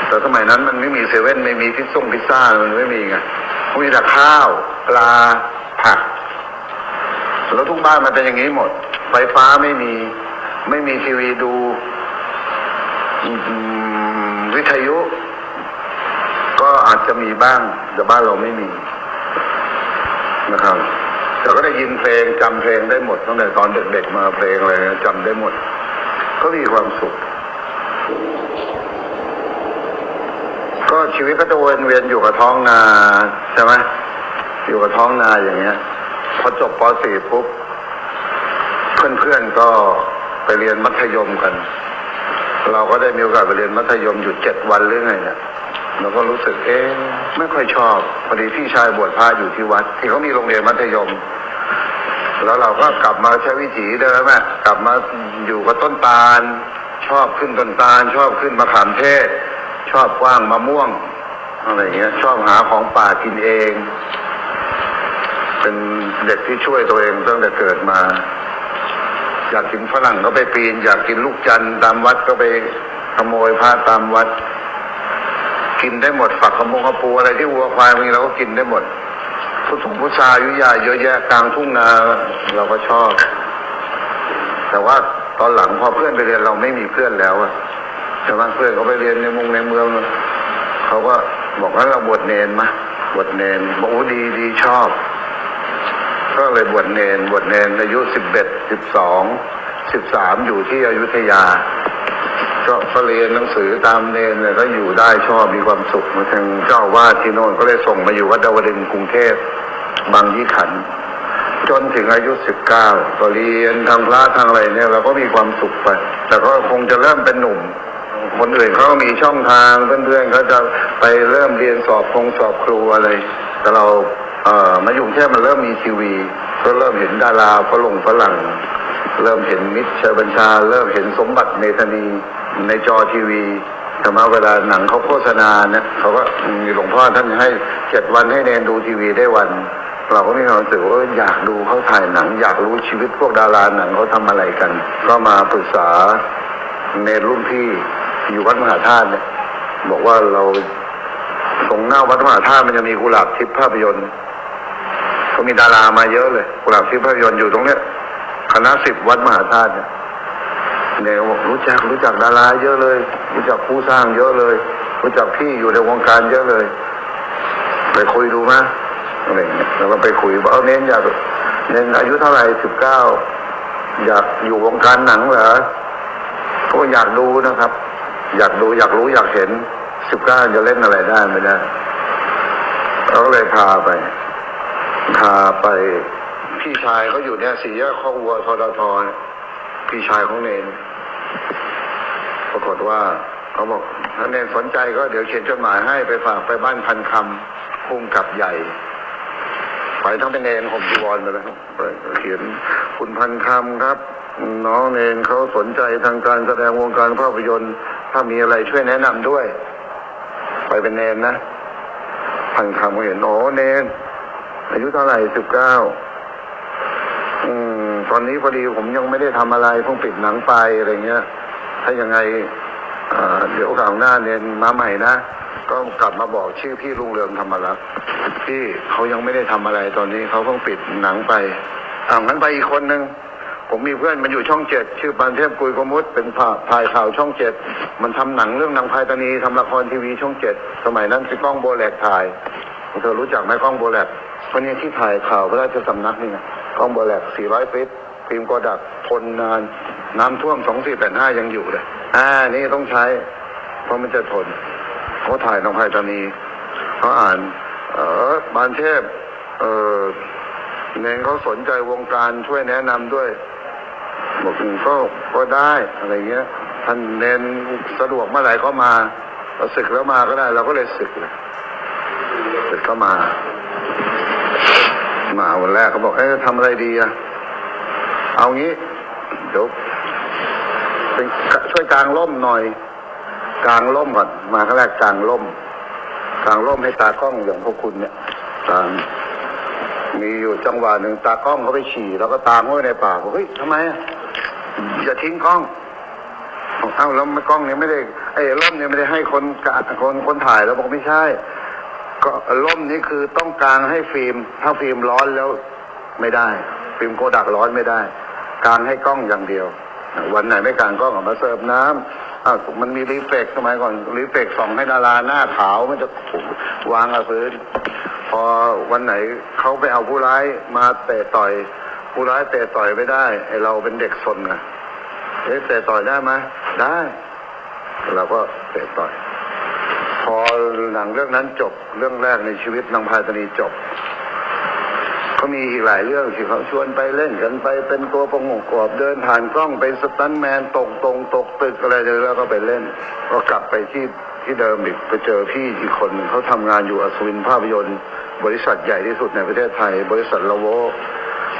แต่สมัยนั้นมันไม่มีเซเว่น ไม่มีพิซซ่งพิซซ่า มันไม่มีไง มีแต่ข้าว ปลา ผัก แล้วทุกบ้านมันเป็นอย่างนี้หมด ไฟฟ้าไม่มี ไม่มีทีวีดู อืม วิทยุ ก็อาจจะมีบ้าง แต่บ้านเราไม่มี นะครับ แต่ก็ได้ยินเพลง จำเพลงได้หมด ตั้งแต่ตอนเด็กๆ มา เพลงอะไรนะ จำได้หมด ก็มีความสุข ก็ชีวิตก็จะวนเวียนอยู่กับท้องนา ใช่ไหม อยู่กับท้องนาอย่างเงี้ย พอจบ ป.สี่ ปุ๊บ เพื่อนๆ ก็ไปเรียนมัธยมกัน เราก็ได้มีโอกาสไปเรียนมัธยมอยู่เจ็ดวันหรือไงเนี่ย เราก็รู้สึก เอ๊ะ ไม่ค่อยชอบ พอดีพี่ชายบวชพระอยู่ที่วัด ที่เขามีโรงเรียนมัธยม แล้วเราก็กลับมาใช้วิถีเดิมอะ กลับมาอยู่กับต้นตาล ชอบขึ้นต้นตาล ชอบขึ้นมะขามเทศ ชอบกว้างมะม่วง อะไรเงี้ย ชอบหาของป่ากินเอง เป็นเด็กที่ช่วยตัวเองตั้งแต่เกิดมา อยากกินฝรั่งก็ไปปีน อยากกินลูกจันทร์ตามวัดก็ไปขโมยพระตามวัด กินได้หมด ฝักขะมงขะปูอะไรที่วัวควายมี เราก็กินได้หมด พุทธงพุทธายุยาเยอะแยะกลางทุ่งนา เราก็ชอบ แต่ว่าตอนหลังพอเพื่อนไปเรียน เราไม่มีเพื่อนแล้วอะ แต่บางเพื่อนเขาไปเรียนในมุงในเมือง เขาก็บอกว่า เราบวชเณรมา บวชเณร บอก โอ้ ดี ดี ชอบ ก็เลยบวชเณร บวชเณรอายุ สิบเอ็ด สิบสอง สิบสาม อยู่ที่อยุธยา ก็ ก็เรียนหนังสือตามเณรเนี่ย ก็อยู่ได้ ชอบ มีความสุข มาถึงเจ้าอาวาสที่โน่นก็เลยส่งมาอยู่วัดดาวดึงส์กรุงเทพ บางยี่ขันธ์ จนถึงอายุ สิบเก้า ก็เรียนทางพระทางอะไรเนี่ย เราก็มีความสุขไป แต่ก็คงจะเริ่มเป็นหนุ่ม คนอื่นเขามีช่องทาง เพื่อนๆเขาจะไปเริ่มเรียนสอบคงสอบครูอะไร แต่เรา เอ่อ มาอยู่กรุงเทพฯ มันเริ่มมีทีวี ก็เริ่มเห็นดาราฝรงฝรั่ง เริ่มเห็นมิตรชัยบัญชา เริ่มเห็นสมบัติเมธานี ในจอทีวี แต่มาเวลาหนังเขาโฆษณาเนี่ย เขาก็มีหลวงพ่อท่านให้เจ็ดวันให้เณรดูทีวีได้วัน เราก็มีความรู้สึกว่า เออ อยากดูเขาถ่ายหนัง อยากรู้ชีวิตพวกดาราหนังเขาทำอะไรกัน ก็มาปรึกษาเณรรุ่นพี่อยู่วัดมหาธาตุเนี่ย บอกว่าเรา ตรงหน้าวัดมหาธาตุมันจะมีกุหลาบทิพย์ภาพยนตร์ ก็มีดารามาเยอะเลย กุหลาบทิพย์ภาพยนตร์อยู่ตรงเนี้ย คณะสิบวัดมหาธาตุเนี่ย เณรบอก รู้จัก รู้จักดาราเยอะเลย รู้จักผู้สร้างเยอะเลย รู้จักพี่อยู่ในวงการเยอะเลย ไปคุยดูมะ อะไรอย่างเงี้ย แล้วก็ไปคุย บอก เออ เณรอยาก เณรอายุเท่าไหร่ สิบเก้า อยากอยู่วงการหนังเหรอ เขาบอก อยากดูนะครับ อยากดู อยากรู้ อยากเห็น สิบเก้า จะเล่นอะไรได้ไม่ได้ เขาก็เลยพาไป พาไป พี่ชายเขาอยู่เนี่ย สี่แยกคอกวัว ททท เนี่ย พี่ชายของเณร ปรากฏว่าเขาบอก ถ้าเณรสนใจก็เดี๋ยวเขียนจดหมายให้ ไปฝากไปบ้านพันคำ ผู้กำกับใหญ่ ไปทั้งเป็นเณร ห่มจีวรไปเลย ไปเขียน คุณพันคำครับ น้องเณรเขาสนใจทางการแสดงวงการภาพยนตร์ ถ้ามีอะไรช่วยแนะนำด้วย ไปเป็นเณรนะ พันคำเขาเห็น โอ้ เณร อายุเท่าไหร่ สิบเก้า อืม ตอนนี้พอดีผมยังไม่ได้ทำอะไร เพิ่งปิดหนังไปอะไรเงี้ย ถ้ายังไง อ่า เดี๋ยวคราวหน้าเณรมาใหม่นะ ก็กลับมาบอกชื่อพี่รุ่งเรืองธรรมรัตน์ พี่เขายังไม่ได้ทำอะไร ตอนนี้เขาเพิ่งปิดหนังไป อ้าว งั้นไปอีกคนนึง ผมมีเพื่อนมันอยู่ช่องเจ็ด ชื่อปานเทพ กุยกมุต เป็นผ่า- ถ่ายข่าวช่องเจ็ด มันทำหนังเรื่องนางพายตานี ทำละครทีวีช่องเจ็ด สมัยนั้นเป็นก้องบัวแหลกถ่าย เธอรู้จักไหม ก้องบัวแหลก คนนี้ที่ถ่ายข่าวพระราชสำนักนี่นะ ก้องบัวแหลก สี่ร้อย ฟิต ฟิล์มโกดัก ทนนาน น้ำท่วม สองสี่แปดห้า ยังอยู่เลย อ่า นี่ต้องใช้ เพราะมันจะทน เขาถ่ายนางพายตานี เขาอ่าน เออ ปานเทพ เออ เณรเขาสนใจวงการ ช่วยแนะนำด้วย บอก อืม ก็ ก็ได้ อะไรเงี้ย ท่านเณรสะดวกเมื่อไหร่ก็มา เราสึกแล้วมาก็ได้ เราก็เลยสึกเลย สึกก็มา มาวันแรกเขาบอก เอ๊ะ ทำอะไรดีอะ เอางี้ เดี๋ยวเป็น ช่วยกางร่มหน่อย กางร่มก่อน มาครั้งแรกกางร่ม กางร่มให้ตากล้องอย่างพวกคุณเนี่ย กาง มีอยู่จังหวะหนึ่งตากล้องเขาไปฉี่ แล้วก็ตางไว้ในป่า บอก เฮ้ย ทำไมอะ อย่าทิ้งกล้อง เอ้า แล้วกล้องเนี่ยไม่ได้ ไอ้ร่มเนี่ยไม่ได้ให้คนกะ- คน- คนถ่าย แล้วบอก ไม่ใช่ ก็ร่มนี่คือต้องกางให้ฟิล์ม ถ้าฟิล์มร้อนแล้วไม่ได้ ฟิล์มโกดักร้อนไม่ได้ กางให้กล้องอย่างเดียว วันไหนไม่กางกล้อง เอามาเสิร์ฟน้ำ อ่ะ มันมีรีเฟล็ก สมัยก่อน รีเฟล็กส่องให้ดาราหน้าขาว มันจะวางกับพื้น พอวันไหนเขาไปเอาผู้ร้ายมาเตะต่อย ผู้ร้ายเตะต่อยไม่ได้ ไอ้เราเป็นเด็กซนไง เอ๊ะ เตะต่อยได้ไหม ได้ เราก็เตะต่อย พอหนังเรื่องนั้นจบ เรื่องแรกในชีวิตนางพายตานีจบ ก็มีอีกหลายเรื่องที่เขาชวนไปเล่นกัน ไปเป็นตัวประกอบ เดินผ่านกล้อง เป็นสตันท์แมน ตกตรงตกตึกอะไร แล้วก็ไปเล่น ก็กลับไปที่ ที่เดิมอีก ไปเจอพี่อีกคนหนึ่ง เขาทำงานอยู่อัศวินภาพยนตร์ บริษัทใหญ่ที่สุดในประเทศไทย บริษัทลาโว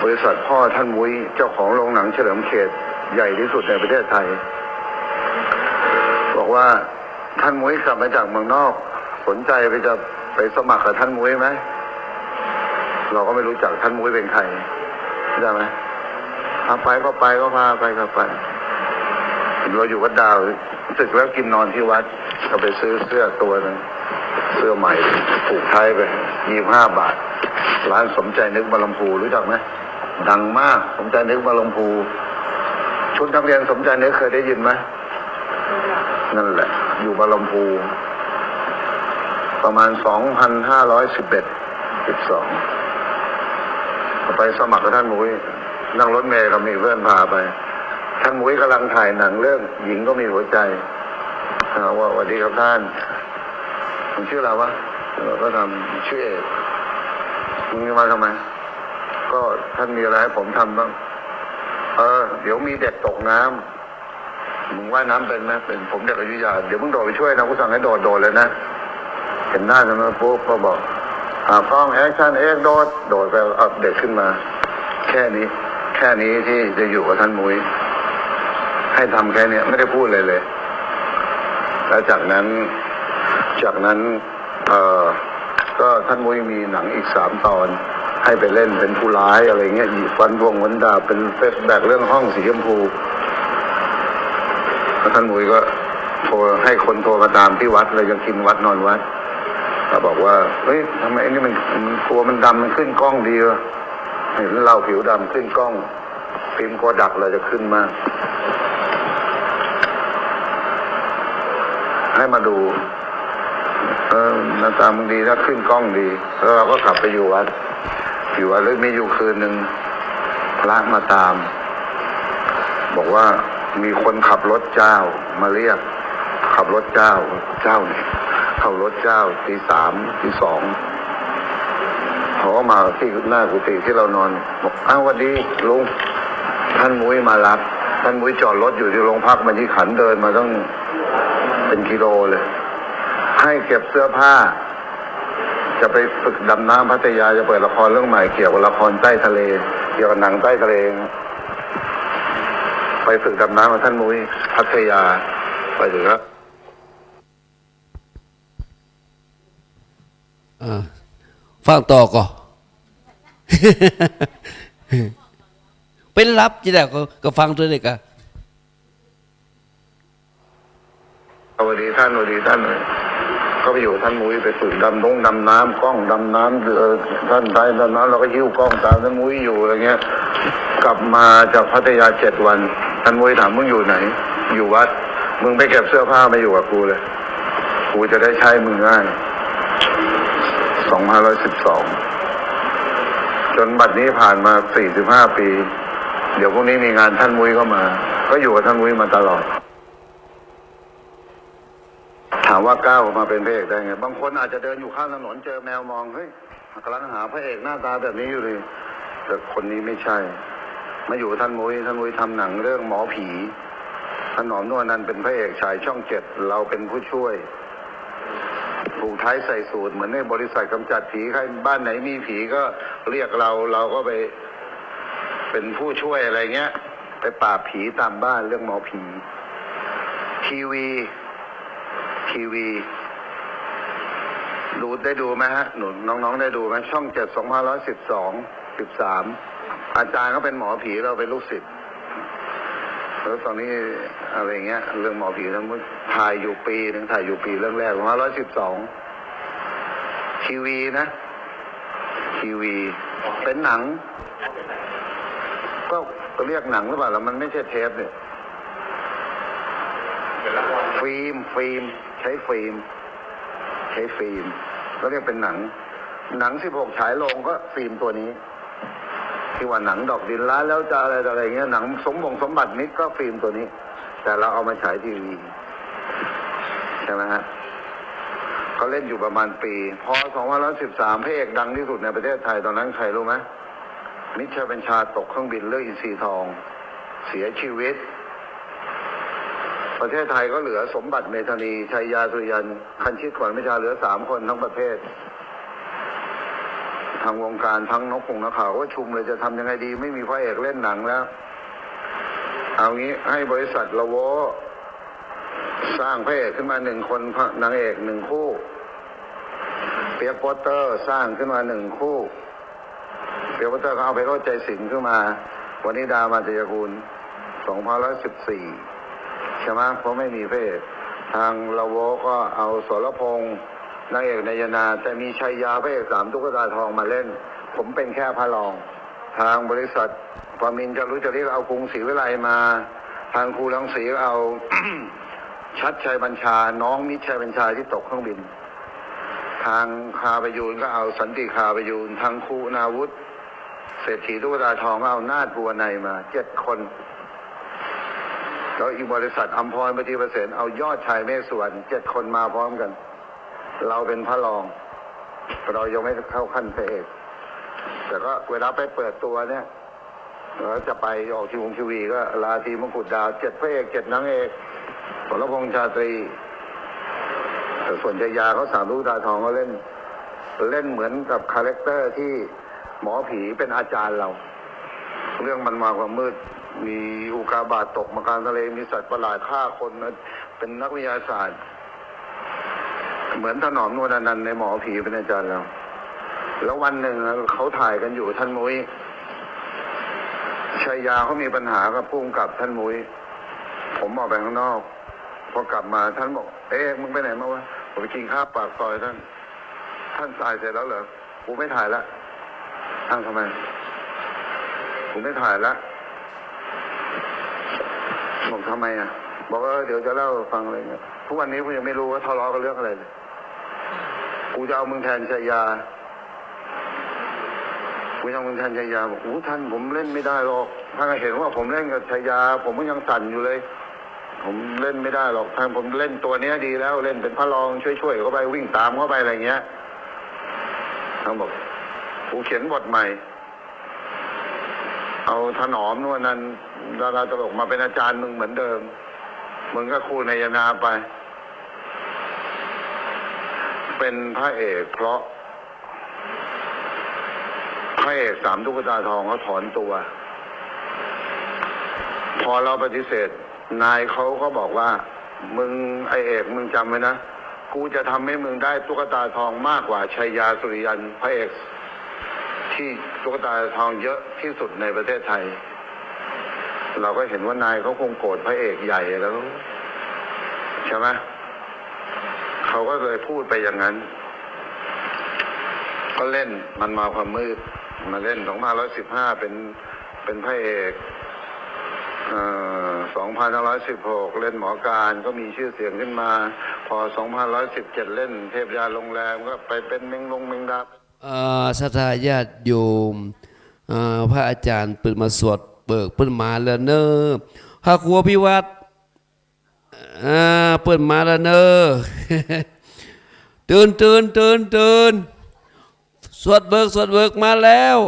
บริษัทพ่อท่านมุ้ย เจ้าของโรงหนังเฉลิมเขตใหญ่ที่สุดในประเทศไทย บอกว่า ท่านมุ้ยกลับมาจากเมืองนอก สนใจไปจะไปสมัครกับท่านมุ้ยไหม เราก็ไม่รู้จักท่านมุ้ยเป็นใคร เข้าใจไหม เอาไปก็ไป ก็พาไปก็ไป เราอยู่วัดดาว ศึกแล้วกินนอนที่วัด ก็ไปซื้อเสื้อตัวหนึ่ง เสื้อใหม่ ผูกไทไป ยี่สิบห้าบาท ร้านสมใจนึกบางลำพู รู้จักไหม ดังมาก สมใจนึกบางลำพู ชุดนักเรียนสมใจนึกเคยได้ยินไหม นั่นแหละ อยู่บางลำพู ประมาณ สองพันห้าร้อยสิบเอ็ด สิบสอง ไปสมัครกับท่านมุ้ย นั่งรถเมล์ก็มีเพื่อนพาไป ท่านมุ้ยกำลังถ่ายหนังเรื่องหญิงก็มีหัวใจ อ่า ว่า "สวัสดีครับท่าน มึงชื่ออะไรวะ" เราก็ทำ "ชื่อเอก" "มึงมาทำไม" "ก็ท่านมีอะไรให้ผมทำบ้าง" "เออ เดี๋ยวมีเด็กตกน้ำ" "มึงว่ายน้ำเป็นไหม" "เป็น ผมเด็กอยุธยา" "เดี๋ยวมึงโดดไปช่วยนะ กูสั่งให้โดด โดดเลยนะ" เห็นหน้ากันมาปุ๊บก็บอก "อ่า กล้อง แอคชั่น เอก โดด" โดดไป เอาเด็กขึ้นมา แค่นี้ แค่นี้ที่จะอยู่กับท่านมุ้ย ให้ทำแค่เนี้ย ไม่ได้พูดอะไรเลย แล้วจากนั้น จากนั้น เอ่อ ก็ท่านมุ้ยมีหนังอีกสามตอน ให้ไปเล่นเป็นผู้ร้ายอะไรเงี้ย หยิบฟันพวงฟันดาบ เป็นแฟลชแบ็กเรื่องห้องสีชมพู แล้วท่านมุ้ยก็โทร ให้คนโทรมาตามที่วัด เรายังกินวัดนอนวัด ก็บอกว่า "เฮ้ย ทำไมไอ้นี่มัน มันตัวมันดำ มันขึ้นกล้องดีวะ เห็นเราผิวดำขึ้นกล้อง ฟิล์มโกดักเราจะขึ้นมาก ให้มาดู เออ หน้าตามึงดีนะ ขึ้นกล้องดี" แล้วเราก็กลับไปอยู่วัด อยู่วัด แล้วมีอยู่คืนหนึ่ง พระมาตาม บอกว่ามีคนขับรถเจ้ามาเรียก ขับรถเจ้า เจ้าเนี่ย ขับรถเจ้าตีสาม ตีสอง เขาก็มาที่หน้ากุฏิที่เรานอน บอก "อ้าว หวัดดีลุง" "ท่านมุ้ยมารับ" ท่านมุ้ยจอดรถอยู่ที่โรงพักบางยี่ขัน เดินมาตั้งเป็นกิโลเลย ให้เก็บเสื้อผ้า จะไปฝึกดำน้ำพัทยา จะเปิดละครเรื่องใหม่เกี่ยวกับละครใต้ทะเล เกี่ยวกับหนังใต้ทะเล ไปฝึกดำน้ำกับท่านมุ้ยพัทยา ไปถึงแล้ว อ่า ฟังต่อก่อ เป็นลับจิได้ ก็ ก็ฟังเตื้อเด้อก่อ "สวัสดีท่าน สวัสดีท่าน" ก็ไปอยู่ท่านมุ้ย ไปฝึกดำน้ำ ดำน้ำ กล้องดำน้ำ เออ ท่านใช้ดำน้ำ เราก็หิ้วกล้องตามท่านมุ้ยอยู่อะไรเงี้ย กลับมาจากพัทยาเจ็ดวัน ท่านมุ้ยถาม "มึงอยู่ไหน" "อยู่วัด" "มึงไปเก็บเสื้อผ้ามาอยู่กับกูเลย กูจะได้ใช้มึงง่าย" สองพันห้าร้อยสิบสอง จนบัดนี้ผ่านมาสี่สิบห้าปี เดี๋ยวพรุ่งนี้มีงานท่านมุ้ยก็มา ก็อยู่กับท่านมุ้ยมาตลอด ถามว่าก้าวมาเป็นพระเอกได้ไง บางคนอาจจะเดินอยู่ข้างถนนเจอแมวมอง "เฮ้ย กำลังหาพระเอกหน้าตาแบบนี้อยู่เลย" แต่คนนี้ไม่ใช่ มาอยู่กับท่านมุ้ย ท่านมุ้ยทำหนังเรื่องหมอผี ถนอม นวลนันท์เป็นพระเอก ฉายช่องเจ็ด เราเป็นผู้ช่วย ผูกไทใส่สูท เหมือนในบริษัทกำจัดผี ใครบ้านไหนมีผีก็เรียกเรา เราก็ไปเป็นผู้ช่วยอะไรเงี้ย ไปปราบผีตามบ้าน เรื่องหมอผี ทีวี ทีวี ดู ได้ดูไหมฮะ หนู น้องๆ ได้ดูไหม ช่องเจ็ด สองพันห้าร้อยสิบสอง สิบสาม อาจารย์ก็เป็นหมอผี เราเป็นลูกศิษย์ แล้วตอนนี้อะไรเงี้ย เรื่องหมอผีทั้งหมด ถ่ายอยู่ปีหนึ่ง ถ่ายอยู่ปีเรื่องแรก สองพันห้าร้อยสิบสอง ทีวีนะ ทีวี เป็นหนัง ก็เรียกหนังหรือเปล่า แล้วมันไม่ใช่เทปเนี่ย ฟิล์ม ฟิล์ม ใช้ฟิล์ม ใช้ฟิล์ม ก็เรียกเป็นหนัง หนังสิบหกฉายโรงก็ฟิล์มตัวนี้ ที่ว่าหนังดอกดินล้านแล้วจะอะไรต่ออะไรเงี้ย หนังสมบงสมบัติมิตรก็ฟิล์มตัวนี้ แต่เราเอามาฉายทีวี ใช่ไหมฮะ ก็เล่นอยู่ประมาณปี พอ สองพันสิบสาม พระเอกดังที่สุดในประเทศไทยตอนนั้นใครรู้ไหม มิตรชัยบัญชาตกเครื่องบินเรื่องอินทรีทอง เสียชีวิต ประเทศไทยก็เหลือสมบัติเมธานี ชัยยา สุริยัน คันชิต ขวัญเมธา เหลือสามคนทั้งประเทศ ทางวงการทั้งนักข่งนักข่าวก็ชุมเลย จะทำยังไงดี ไม่มีพระเอกเล่นหนังแล้ว เอางี้ ให้บริษัทละโว้สร้างพระเอกขึ้นมาหนึ่งคน นางเอกหนึ่งคู่ เปียกโปสเตอร์สร้างขึ้นมาหนึ่งคู่ เปียกโปสเตอร์ก็เอาไพโรจน์ ชัยสิงห์ขึ้นมา วนิดา มาตยกูล สองพันร้อยสิบสี่ ใช่ไหม เพราะไม่มีพระเอก ทางละโวก็เอาสรพงษ์นางเอกนายนา แต่มีชัยยาพระเอกสามตุ๊กตาทองมาเล่น ผมเป็นแค่พระรอง ทางบริษัท พอมินทร์ จารุจริก เอากรุงศรีวิไลมา ทางครูรังสีเอา ชัดชัยบัญชา น้องมิตรชัยบัญชาที่ตกเครื่องบิน ทางคาประยูรก็เอาสันติคาประยูร ทางครูนาวุธ เศรษฐีตุ๊กตาทองก็เอานาถบัวไนยมา เจ็ดคน แล้วอีกบริษัทอัมพร ปฏิประเสน เอายอดชายเมฆสุวรรณ เจ็ดคนมาพร้อมกัน เราเป็นพระรอง เรายังไม่เข้าขั้นพระเอก แต่ก็เวลาไปเปิดตัวเนี่ย แล้วจะไปออกทีวงทีวีก็ราตรีมกุฎดาว เจ็ดพระเอก เจ็ดนางเอก สรพงษ์ชาตรี แต่ส่วนชัยยาเขาสามตุ๊กตาทองเขาเล่น เล่นเหมือนกับคาแรคเตอร์ที่หมอผีเป็นอาจารย์เรา เรื่องมันมาความมืด มีอุกกาบาตตกมากลางทะเล มีสัตว์ประหลาดฆ่าคนนะ เป็นนักวิทยาศาสตร์ เหมือนถนอม นวลอนันต์ ในหมอผีเป็นอาจารย์เรา แล้ววันหนึ่งเขาถ่ายกันอยู่ ท่านมุ้ย ชัยยาเขามีปัญหากับผู้กำกับ ท่านมุ้ย ผมออกไปข้างนอก พอกลับมาท่านบอก "เอ๊ะ มึงไปไหนมาวะ" "ผมไปกินข้าวปากซอยท่าน" "ท่านถ่ายเสร็จแล้วเหรอ" "กูไม่ถ่ายละ" "อ้าว ทำไม" "กูไม่ถ่ายละ" บอก "ทำไมอะ" "บอก เออ เดี๋ยวจะเล่าให้ฟัง" อะไรเงี้ย ทุกวันนี้กูยังไม่รู้ว่าทะเลาะกันเรื่องอะไรเลย "กูจะเอามึงแทนชัยยา" กูยังแทนชัยยา บอก "อู้ ท่าน ผมเล่นไม่ได้หรอก ท่านเห็นว่าผมเล่นกับชัยยา ผมก็ยังสั่นอยู่เลย ผมเล่นไม่ได้หรอก ท่าน ผมเล่นตัวเนี้ยดีแล้ว เล่นเป็นพระรองช่วยๆ เข้าไป วิ่งตามเข้าไป อะไรเงี้ย" ท่านบอก "กูเขียนบทใหม่ เอาถนอม นวลอนันต์ ดาราตลกมาเป็นอาจารย์มึงเหมือนเดิม มึงก็คู่นายนาไป" เป็นพระเอกเพราะ พระเอกสามตุ๊กตาทองเขาถอนตัว พอเราปฏิเสธ นายเขาก็บอกว่า "มึง ไอ้เอก มึงจำไว้นะ กูจะทำให้มึงได้ตุ๊กตาทองมากกว่าชัยยา สุริยัน พระเอกที่ตุ๊กตาทองเยอะที่สุดในประเทศไทย" เราก็เห็นว่านายเขาคงโกรธพระเอกใหญ่แล้ว ใช่ไหม เขาก็เลยพูดไปอย่างนั้น ก็เล่นมันมาความมืด มาเล่น สองพันร้อยสิบห้า เป็น เป็นพระเอก เอ่อ สองพันห้าร้อยสิบหก เล่นหมอการ ก็มีชื่อเสียงขึ้นมา พอ สองพันร้อยสิบเจ็ด เล่นเทพยาโรงแรม ก็ไปเป็นเม้งลงเม้งดา เอ่อ ศรัทธาญาติโยม เอ่อ พระอาจารย์เปิ้นมาสวดเบิก เปิ้นมาแล้วเน้อ พระครูอภิวัตร อ่า เปิ้นมาแล้วเน้อ ตื่น ตื่น ตื่น ตื่น สวดเบิก สวดเบิกมาแล้ว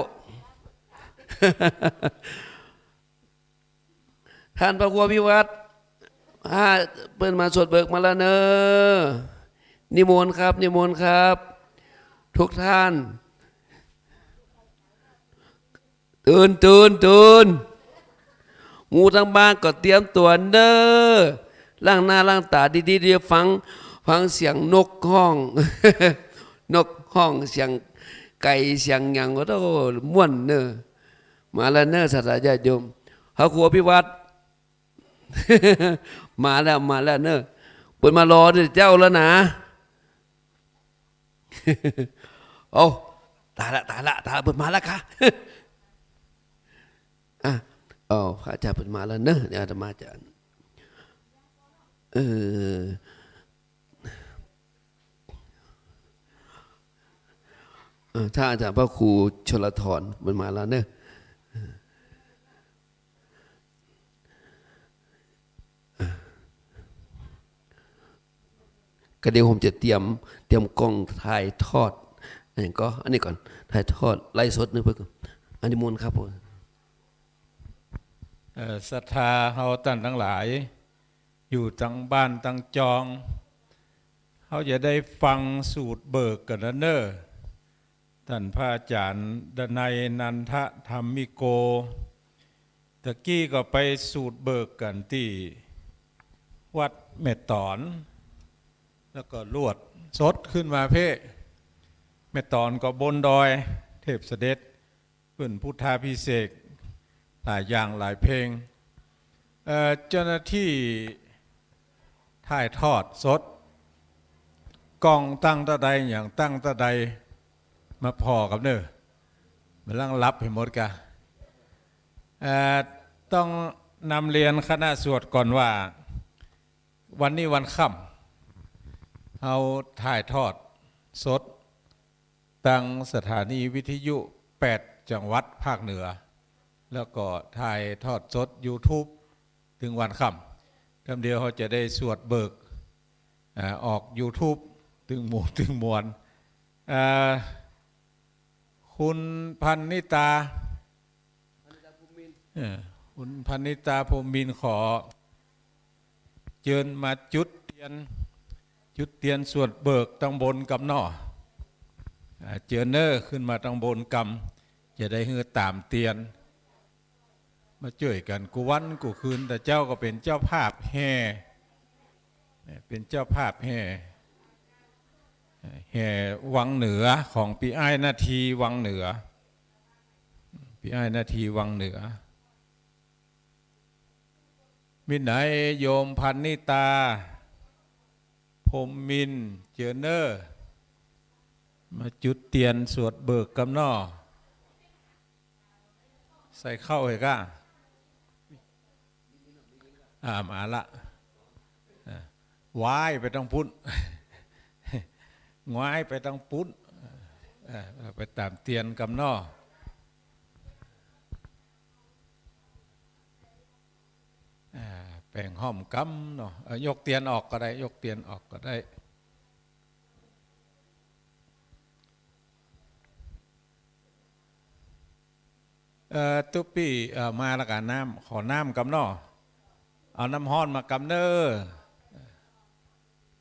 ท่านพระครูอภิวัตร อ่า เปิ้นมาสวดเบิกมาแล้วเน้อ นิมนต์ครับ นิมนต์ครับ ทุกท่าน ตื่น ตื่น ตื่น หมู่ตังบ้านก็เตรียมตั๋วเน้อ ล้างหน้าล้างต๋าดีๆ เดี๋ยวฟัง ฟังเสียงนกฮ้อง นกฮ้อง เสียงไก่ เสียงหยัง โอ้โธ่ ม่วนเน้อ มาแล้วเน้อ ศรัทธาญาติโยม พระครูอภิวัตร มาแล้ว มาแล้วเน้อ เปิ้นมารอเจ้าแล้วนะ โอ้ ต๋ายละ ต๋ายละ ต๋ายละ เปิ้นมาแล้วค่ะ อ่ะ โอ้ พระอาจารย์เปิ้นมาแล้วเน้อ เดี๋ยวอาตมาจะ เออ เออ ถ้าอาจารย์พระครูชลธรเปิ้นมาแล้วเน้อ ก็เดี๋ยวผมจะเตรียม เตรียมกล้องถ่ายทอด อันนี้ก่อน อันนี้ก่อน ถ่ายทอดไลฟ์สดนึงเปิ้นก่อน อันนี้มนต์ครับผม เอ่อ ศรัทธาเฮาต้านตังหลาย อยู่ตังบ้านตังจอง เฮาจะได้ฟังสูตรเบิกกั๋นแล้วเน้อ ต้านพระอาจารย์ดนัย นันทธรรมิโก ตะกี้ก็ไปสูตรเบิกกั๋นตี้วัดแม่ต๋อน แล้วก็ลวดสดขึ้นมาเพ่ แม่ต๋อนก็บนดอย เทพเสด็จ ขึ้นพุทธาภิเษก หลายอย่างหลายเพลง เอ่อ เจ้าหน้าตี้ถ่ายทอดสด กล้องตั้งเต้าใด หยังตั้งเต้าใด มาผ่อกับเน่อ มันลังหลับหื้อหมดกะ เอ่อ ต้องนำเรียนคณะสวดก่อนว่า วันนี้วันค่ำ เฮาถ่ายทอดสด ตางสถานีวิทยุแปดจังหวัดภาคเหนือ แล้วก็ถ่ายทอดสดยูทูบ ตึงวันค่ำ กำเดียวเฮาจะได้สวดเบิก อ่า ออกยูทูบ ตึงหมู่ตึงมวล อ่า คุณพันนิตา เออ คุณพันนิตา พรหมมินทร์ ขอเจิญมาจุดเตียน จุดเตียนสวดเบิกตังบนกำน้อ อ่า เจิญเน่อ ขึ้นมาตังบนกำ จะได้หื้อต๋ามเตียน มาจ้วยกั๋นกู้วันกู้คืน ตะเจ้าก็เป๋นเจ้าภาพแห่ เป๋นเจ้าภาพแห่ แห่วังเหนือของปี้อ้ายนาทีวังเหนือ ปี้อ้ายนาทีวังเหนือ มีไหนโยมพันนิตา พรหมมินทร์ เจิญเน่อ มาจุดเตียนสวดเบิกกำน้อ ใส่เข้าเหรอก้า อ่า มาละ อ่า ว้ายไปตังปุ้น ว้ายไปตังปุ้น อ่า ไปต๋ามเตียนกำน้อ อ่า แป๋งห้อมกำเนาะ เอ่อ ยกเตียนออกก็ได้ ยกเตียนออกก็ได้ เอ่อ ตุ๊ปี้ เอ่อ มาละก๋า น้ำ ขอน้ำกำน้อ เอาน้ำฮ้อนมากำเน่อ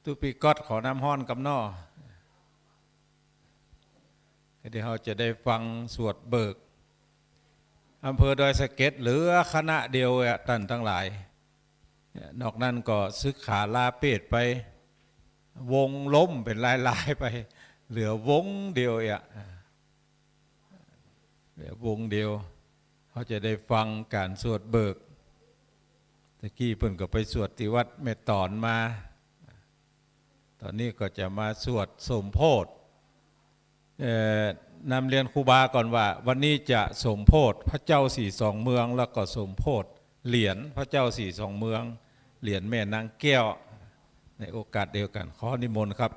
ตุ๊ปี้ก๊อต ขอน้ำฮ้อนกำน้อ เดี๋ยวเฮาจะได้ฟังสวดเบิก อำเภอดอยสะเก็ดเหลือคณะเดียวอะ ต้านตังหลาย นอกนั้นก็สึกขาลาเพศไป วงล้มเป๋นลายๆ ไป เหลือวงเดียวอะ เหลือวงเดียว เฮาจะได้ฟังก๋านสวดเบิก ตะกี้เปิ้นก็ไปสวดตี้วัดแม่ต๋อนมา ต๋อนนี้ก็จะมาสวดสมโภช เอ่อ นำเรียนครูบาก่อนว่า วันนี้จะสมโภชพระเจ้าสี่สองเมือง แล้วก็สมโภชเหรียญพระเจ้าสี่สองเมือง เหรียญแม่นางแก้ว ในโอกาสเดียวกั๋น ขอนิมนต์ครับ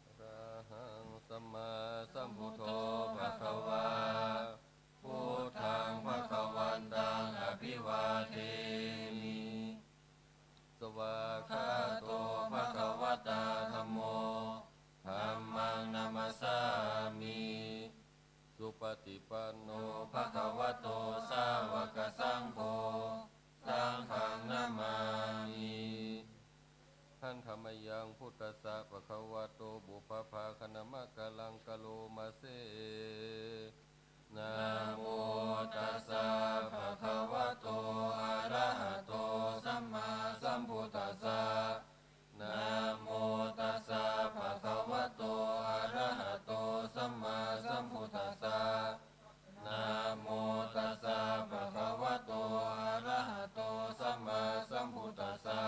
อะระหังสัมมาสัมพุทโธภะคะวา พุทธังภะคะวันตังอะภิวาเทมิ สวากขาโตภะคะวะตาธัมโม ธัมมังนะมัสสามิ สุปะฏิปันโนภะคะวะโต สาวะกะสังโฆ สังฆังนะมามิ หันธะมะยังพุทธัสสะภะคะวะโต ปุพพะภาคะนะมะกะลังกะโรมาเส นะโมตัสสะภะคะวะโต อะระหะโต สัมมาสัมพุทธัสสะ นะโมตัสสะภะคะวะโต อะระหะโต สัมมาสัมพุทธัสสะ นะโมตัสสะภะคะวะโต อะระหะโต สัมมาสัมพุทธัสสะ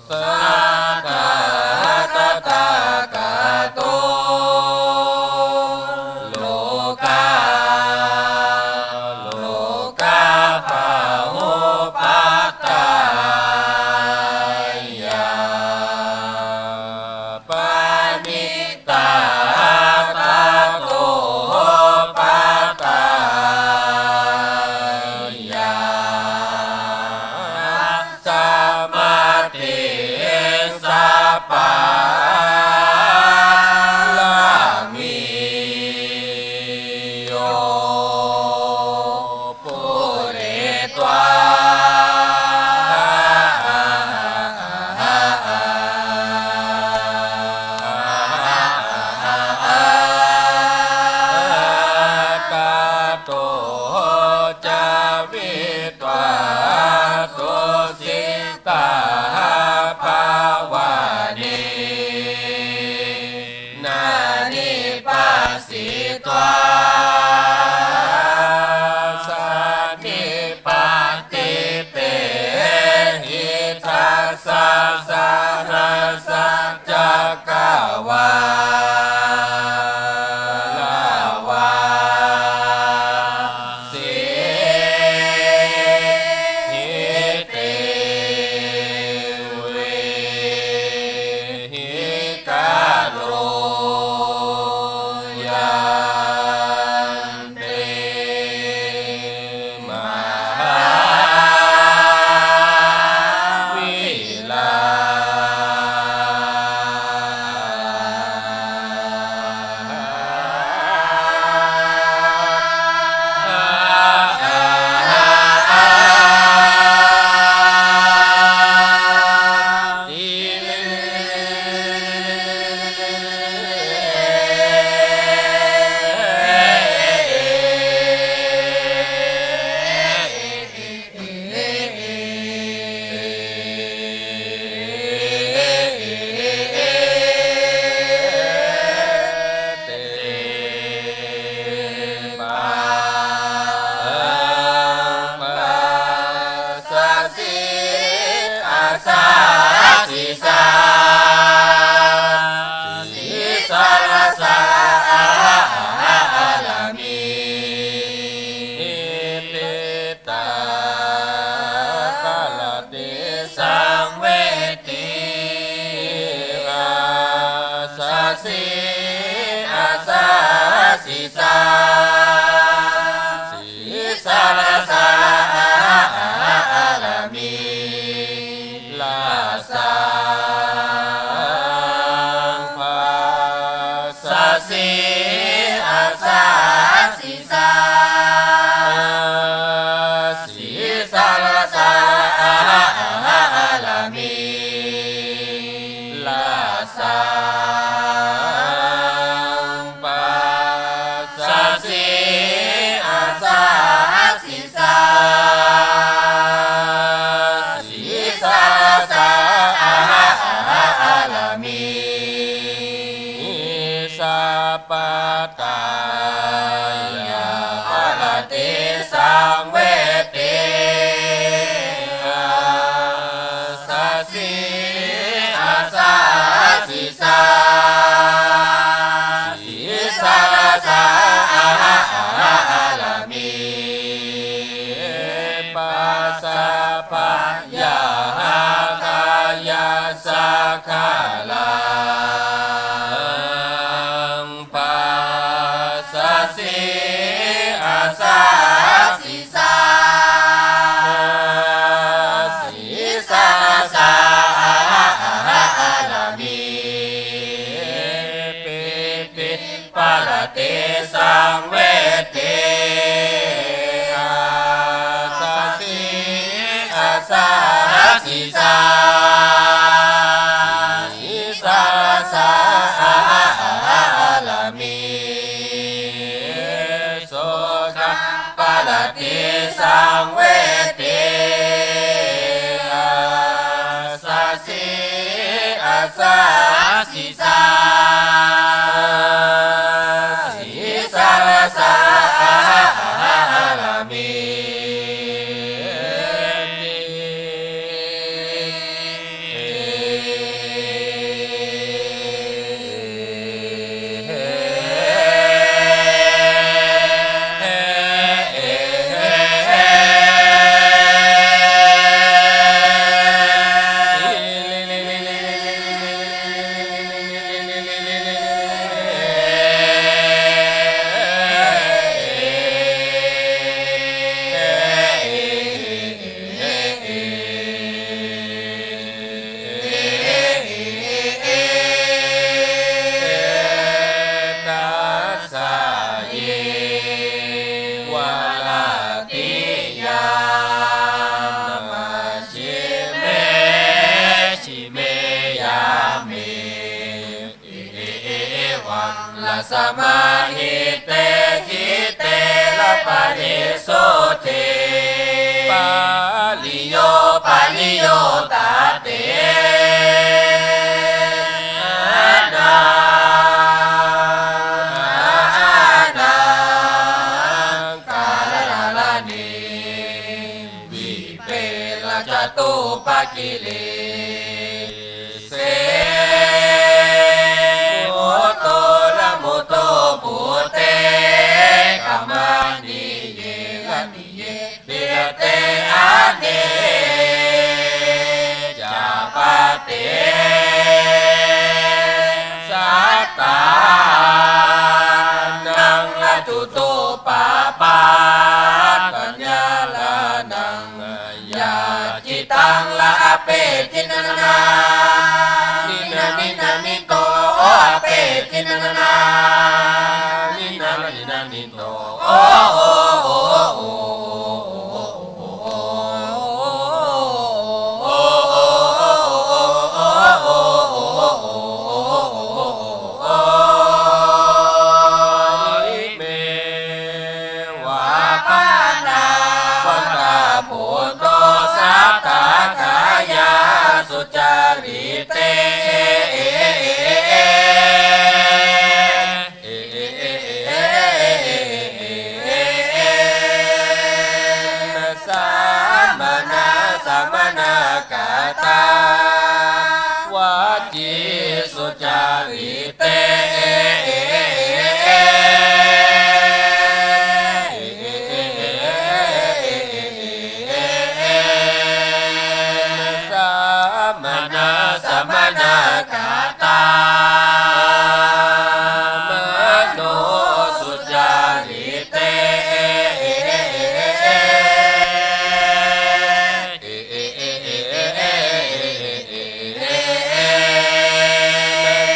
สัตถะ ตถาคโต โลกา โลกาปะหุปัตตายา ปะณิตา ตะโต ปัตตายา สะมาธิ สะปาระมี โย ปุเรตวา ตะโต จาวิตวา ตุสิตา ภะวะเน นะ นิปปัสสิตวา สันนิปาติเตหิ ทัสสะ สะหัสสะ จักกะวาละวา สิ หิ เต เว หิ กะโร ยันติ มหาวิรา เต ปัง ปัสสะ สิ อัสสะ สิสา สิสะ ระ สะ อะ หะ อะ หะ อะ ระ มี ตา ปะระติ สังเวทิ อัสสะ สิ อัสสะ สิสา สิสะ ระ สะ อะ หะ อะ หะ อะ ระ มี ระสัง ปัสสะ สิ อัสสะ สิสา สิสะ ระ สะ อะ หะ อะ หะ อะ ระ มี ระสัง ปัสสะ สิ อัสสะ สิสา สิสะ ระ สะ อะ หะ อะ หะ อะ ระ มี สัพพะทายา ปะระติ สังเวทิ อัสสะ สิ อัสสะ สิสา สิสะ ระ สะ อะ หะ อะ หะ อะ ระ มี ปัสสะ พะยา หา กายา สะ ขะ รัง ปัสสะ สิ อัสสะ สิสา สิสะ ระ สะ อะ หะ อะ หะ อะ ระ มี ปิติ ปะระติ สังเวทิ อัสสะ สิ อัสสะ สิสา สิสะ ระ สะ อะ หะ อะ หะ อะ ระ มี โสกะ ปะระติ สังเวทิ อัสสะ สิ อัสสะ สิสา สิสะ ระ สะ อะ หะ อะ หะ อะ ระ มี เต สมาหิเต หิเตระปะริสุทธิ ปะริโย ปะริโยตาเต อานัง อานัง กาลาลานิ วิเปลจตุปกิเลเส มุตโตระมุตโตปุเต กะมะนิเย ระนิเย ปิเรเต อเนจจาปะเต สัตตานัง ระจุตุปปาทะ ญาลานัง ยาจิตัง ระอเปจินนานา นินานินานิโต โออเปจินนานานา นินานินานิโต โอ โอ โอ โอ เม วาปานาวัตตาปุตโต สัตตาทายาสุจาริเต สมณะสมณะกะตา วจีสุจาริเต สมณะสมณะกะตา มโนสุจาริเต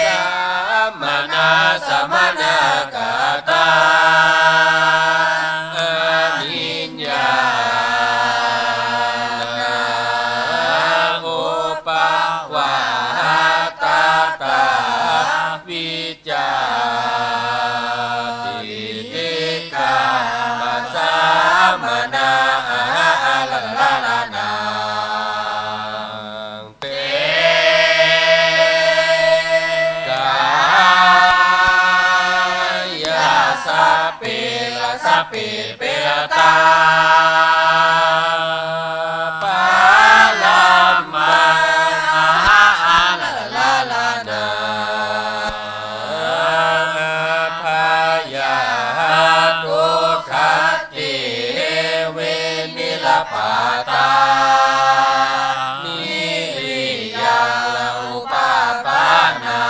สมณะสมณะกะตา อนิญญาณา อุปวาทะตา วิจาทิฏฐิกา ปะสมณา อาลาลาลานัง เต กายา สะเป ละ สะเป เปละตา ปะละมา อาลาลาลานัง อัพพยา ทุกขัต ติ วินิรปาตา นิริยัง อุปปาณา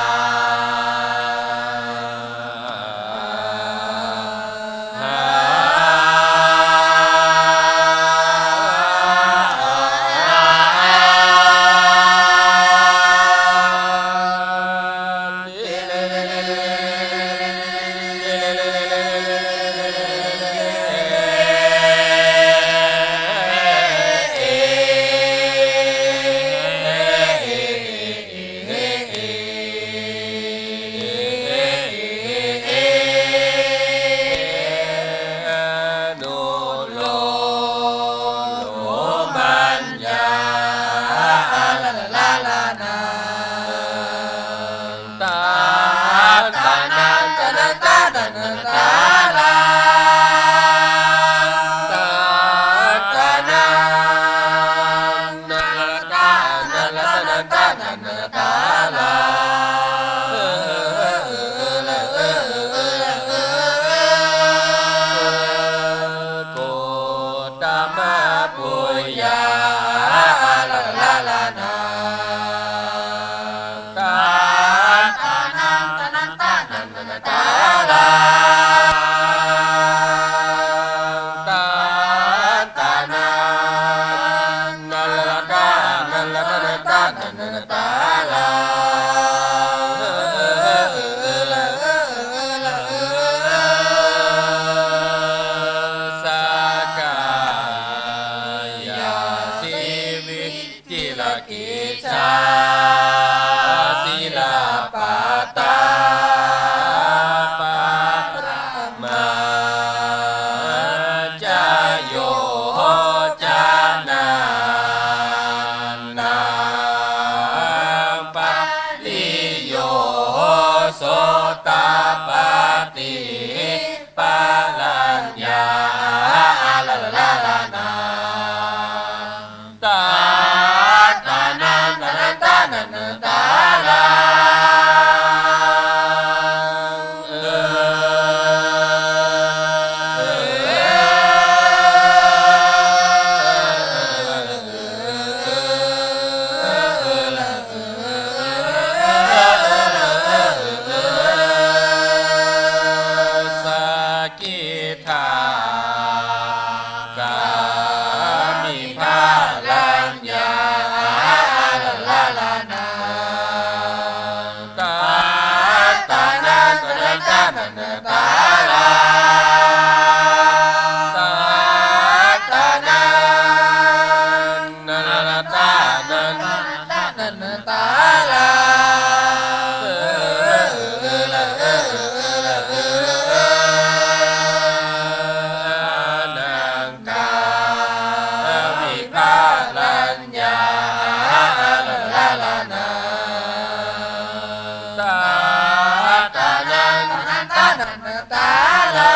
ตาปาติ ปะรัญญา อะระระระระนัง ตัตตานัง ตะระตานันตาลัง เออ เออ สักขิทา กามิ ปะรัญญา อะระระระระนัง ตัตตานันตะระตานันตาลัง ตัตตานัน นันตานัน นันตาลัง เออ เออ เออ เออ เออ นัง กามิ ปะรัญญา อะระระระระนัง ตัตตานันตานันตาลั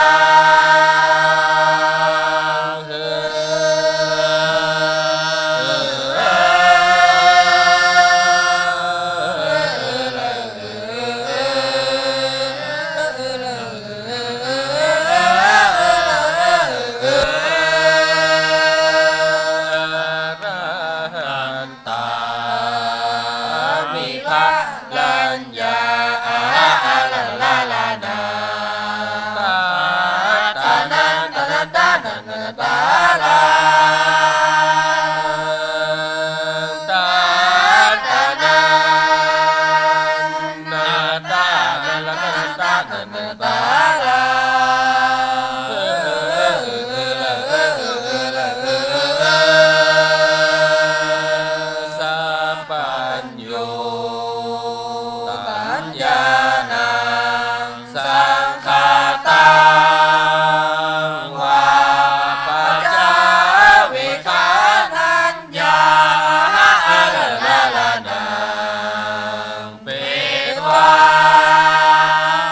ง เออ เออ เออ อะระหันตามิ ปะรัญญา อะระระระระนัง ตัตตานันตะระตานันตาลัง ตัตตานัน นันตานันตานันตาลัง สัพพัญญู ตัญญานัง สังขะตัง วาปะจา เวขานัญญา อะระระระระนัง เปตวา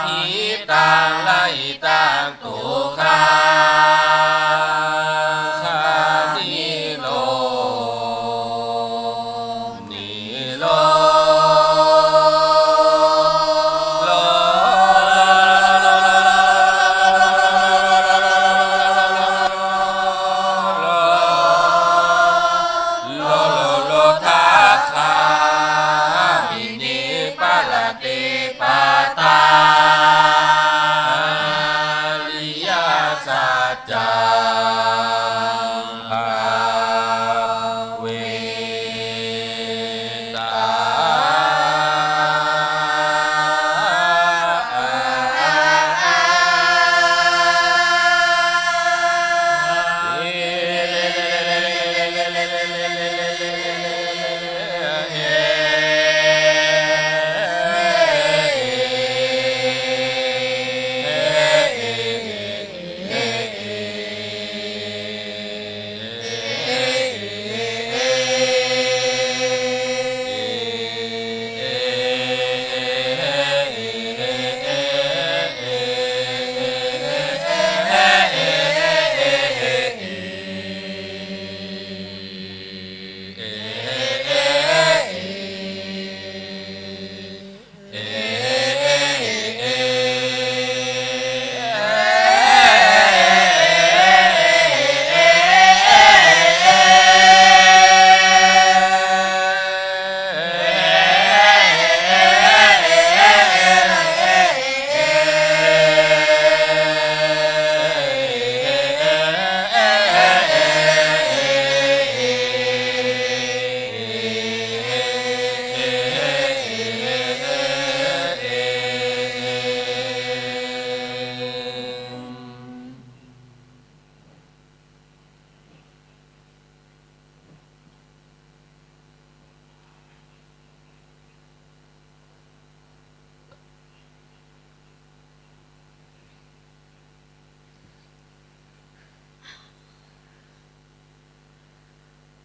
หิตัง ละหิตัง ทุกขัง ขะนิโรธ นิโรธ โรธาคามินี ปะระติปะตา อริยสัจจัง ภาเวตา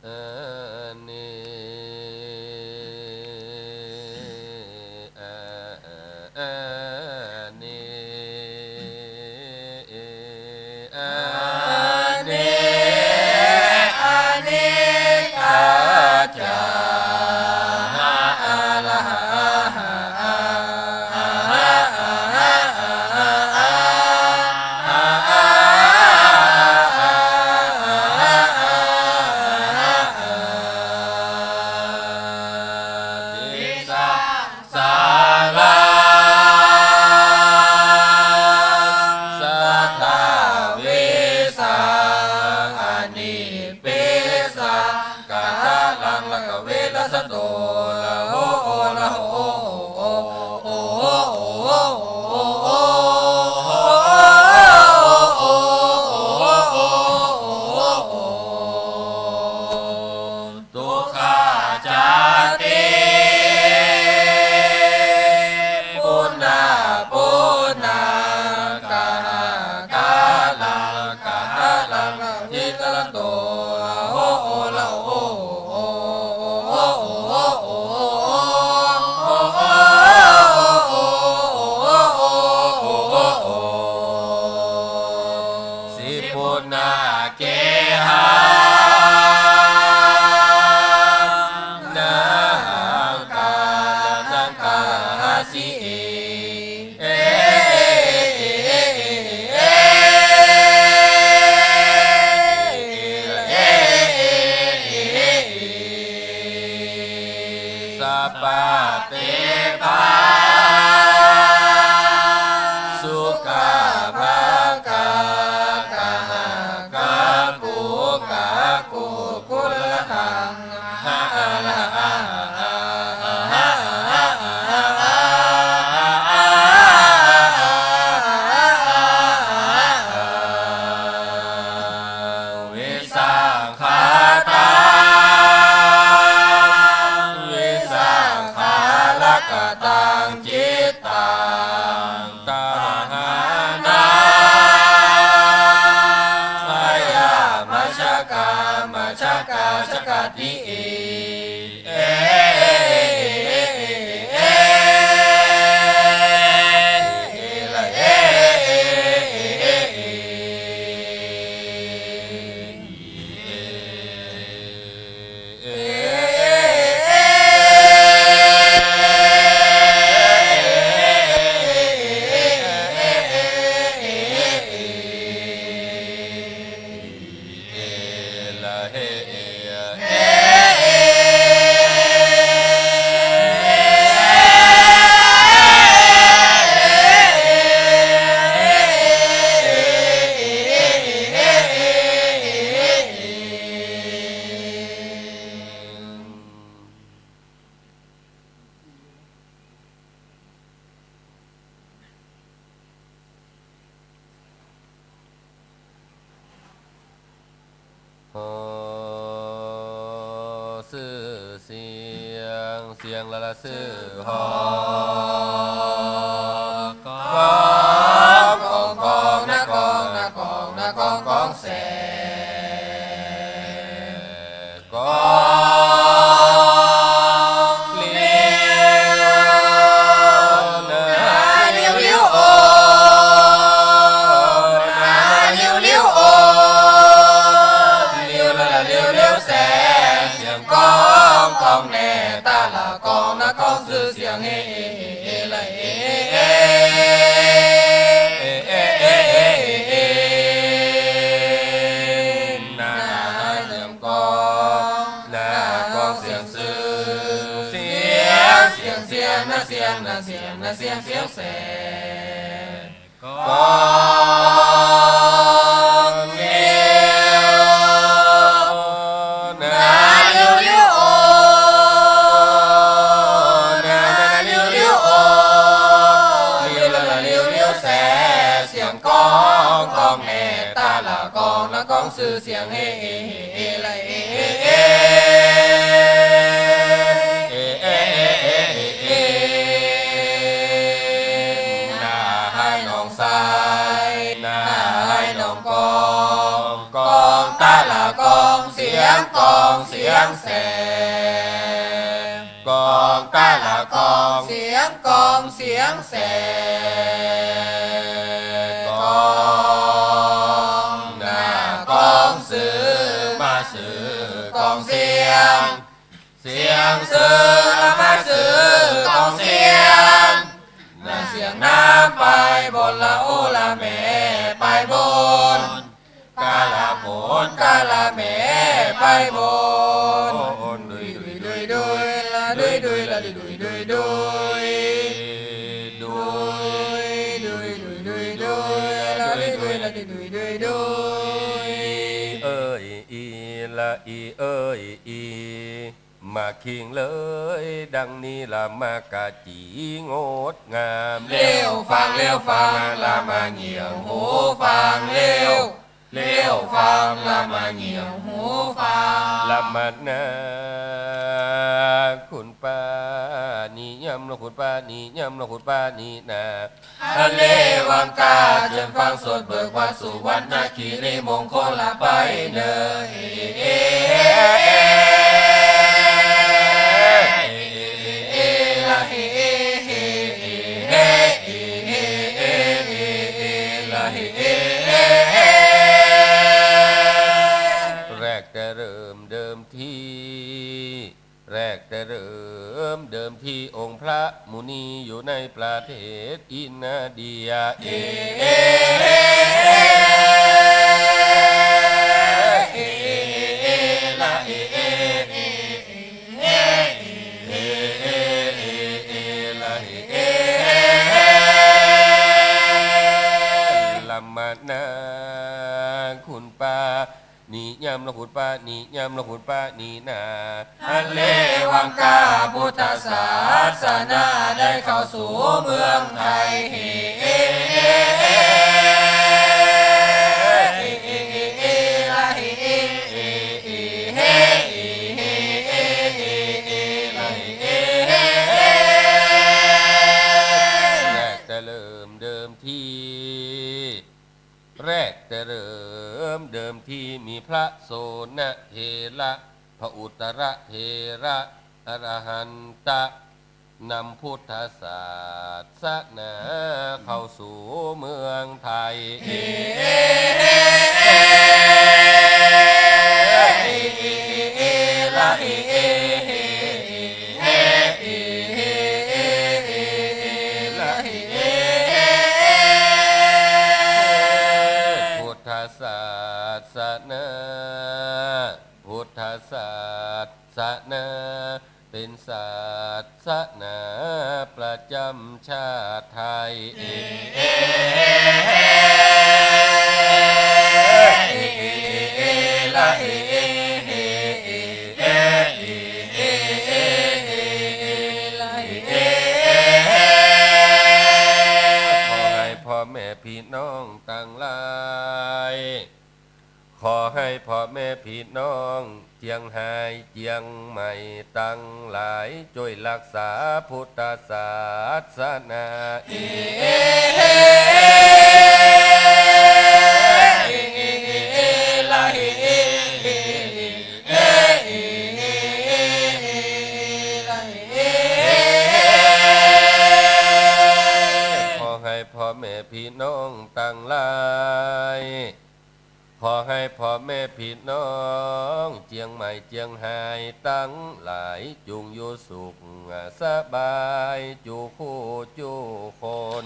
อันนี้ เอ่อ เอ่อ ติ สัพพะเตปะ สุขะภะคะ กะหะกะกุกะกุกุละหัง หะอะระหะ วิสาขะตัง วิสาขะละกะตัง จิตตัง ตะหะนา พยามัชฌะกา มัชฌะกา ชะกะติ เอ ฮอ จื้อเสียง เสียงละละจื้อฮอ กอง กอง กอง นะกอง นะกอง นะกอง กองแส กองหลิว นาหลิวหลิวโอ นาหลิวหลิวโอ หลิวละละหลิวหลิวแส เสียงกอง กองแน่ ตะละกอง นะกองจื้อเสียง เฮ เฮ เฮ เฮ ละ เฮ เฮ เฮ นาเสียง กอง นะกองเสียงจื้อ เสียง เสียง เสียง นะเสียง นะเสียง นะเสียง เสียงแส กองหลิว นาหลิวหลิวโอ นาหลิวหลิวโอ หลิวละละหลิวหลิวแส เสียงกอง กองแน่ ตะละกอง นะกองจื้อเสียง เฮ เฮ เฮ เฮ ละ เฮ เฮ เฮ นาหน้องใส นาหน้องกอง กองตะละกอง เสียงกองเสียงแส กองตะละกอง เสียงกองเสียงแส กองหน้ากองจื้อ มาจื้อกองเสียง เสียงจื้อ มาจื้อกองเสียง นาเสียงน้ำไปบน ละโอละแม่ไปบน กาละบน กาละแม่ไปบน ดุย ดุย ดุย ดุย ละ ดุย ดุย ละ ดุย ดุย ดุย ดุย ดุย ดุย ดุย ดุย ดุย ละ ดุย ดุย ละ ดุย ดุย ดุย ดุย เอ้ยอี ละอี เอ้ยอี มาคิงเลยดังนี้ ละมากะจีงดงาม เลี้ยวฟัง เลี้ยวฟัง ละมาเงี่ยวหูฟัง เลี้ยว เลี้ยวฟัง ละมาเงี่ยวหูฟัง ละมานา คุณป้านี่ย่ำ ละคุณป้านี่ย่ำ ละคุณป้านี่นา ทะเลวังกา เจิญฟังสวดเบิกวัดสุวรรณคีรีมงคล ละไปเนอ เอ เอ เอ เอ ละ เอ เอ เอ เอ เอ เอ เอ เอ เอ ละ เอ เอ เอ แรกแต่เริ่มเดิมที แรกแต่เริ่มเดิม ที่องค์พระมุนีอยู่ในประเทศอินเดีย เอ ละมะนา คุณป้า นิยามละคุณป้า นิยามละคุณป้า นี่นา อันเลวังกาพุทธศาสนาได้เข้าสู่เมืองไทย เฮ เฮ เฮ เฮ เฮ เฮ เฮ เฮ เฮ เฮ เฮ แรกแต่เริ่มเดิมที แรกแต่เริ่มเดิมทีมีพระโสณเถระ พระอุตตรเถระ อรหันตะ นำพุทธศาสนาเข้าสู่เมืองไทย พุทธศาสนา พุทธศาสนา เป็นศาสนาประจำชาติไทย ขอให้พ่อแม่พี่น้องตังหลาย ขอให้พ่อแม่พี่น้องเจียงฮายเจียงใหม่ตังหลาย จ้วยรักษาพุทธศาสนา ขอให้พ่อแม่พี่น้องตังหลาย ขอให้พ่อแม่พี่น้องเจียงใหม่เจียงฮายตังหลาย จุ่งอยู่สุขสบาย จุคู่จุคน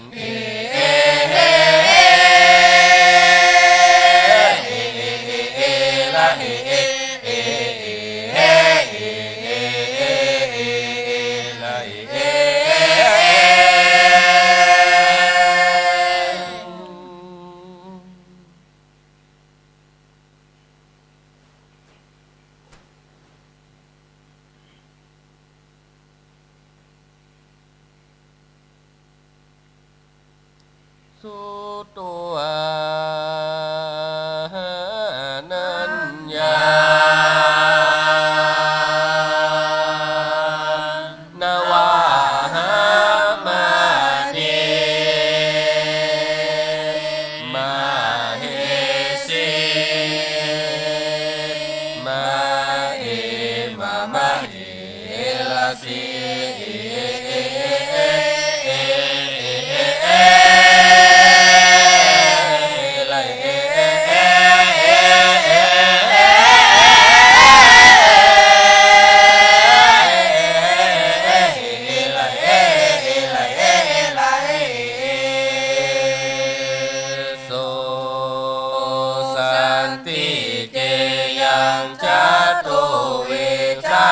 สุโตอาหานัญญา นวาหามะเน มะเหสี มะเอมะมะเหระสี โส สันติ เจยัง จาตุ วิชา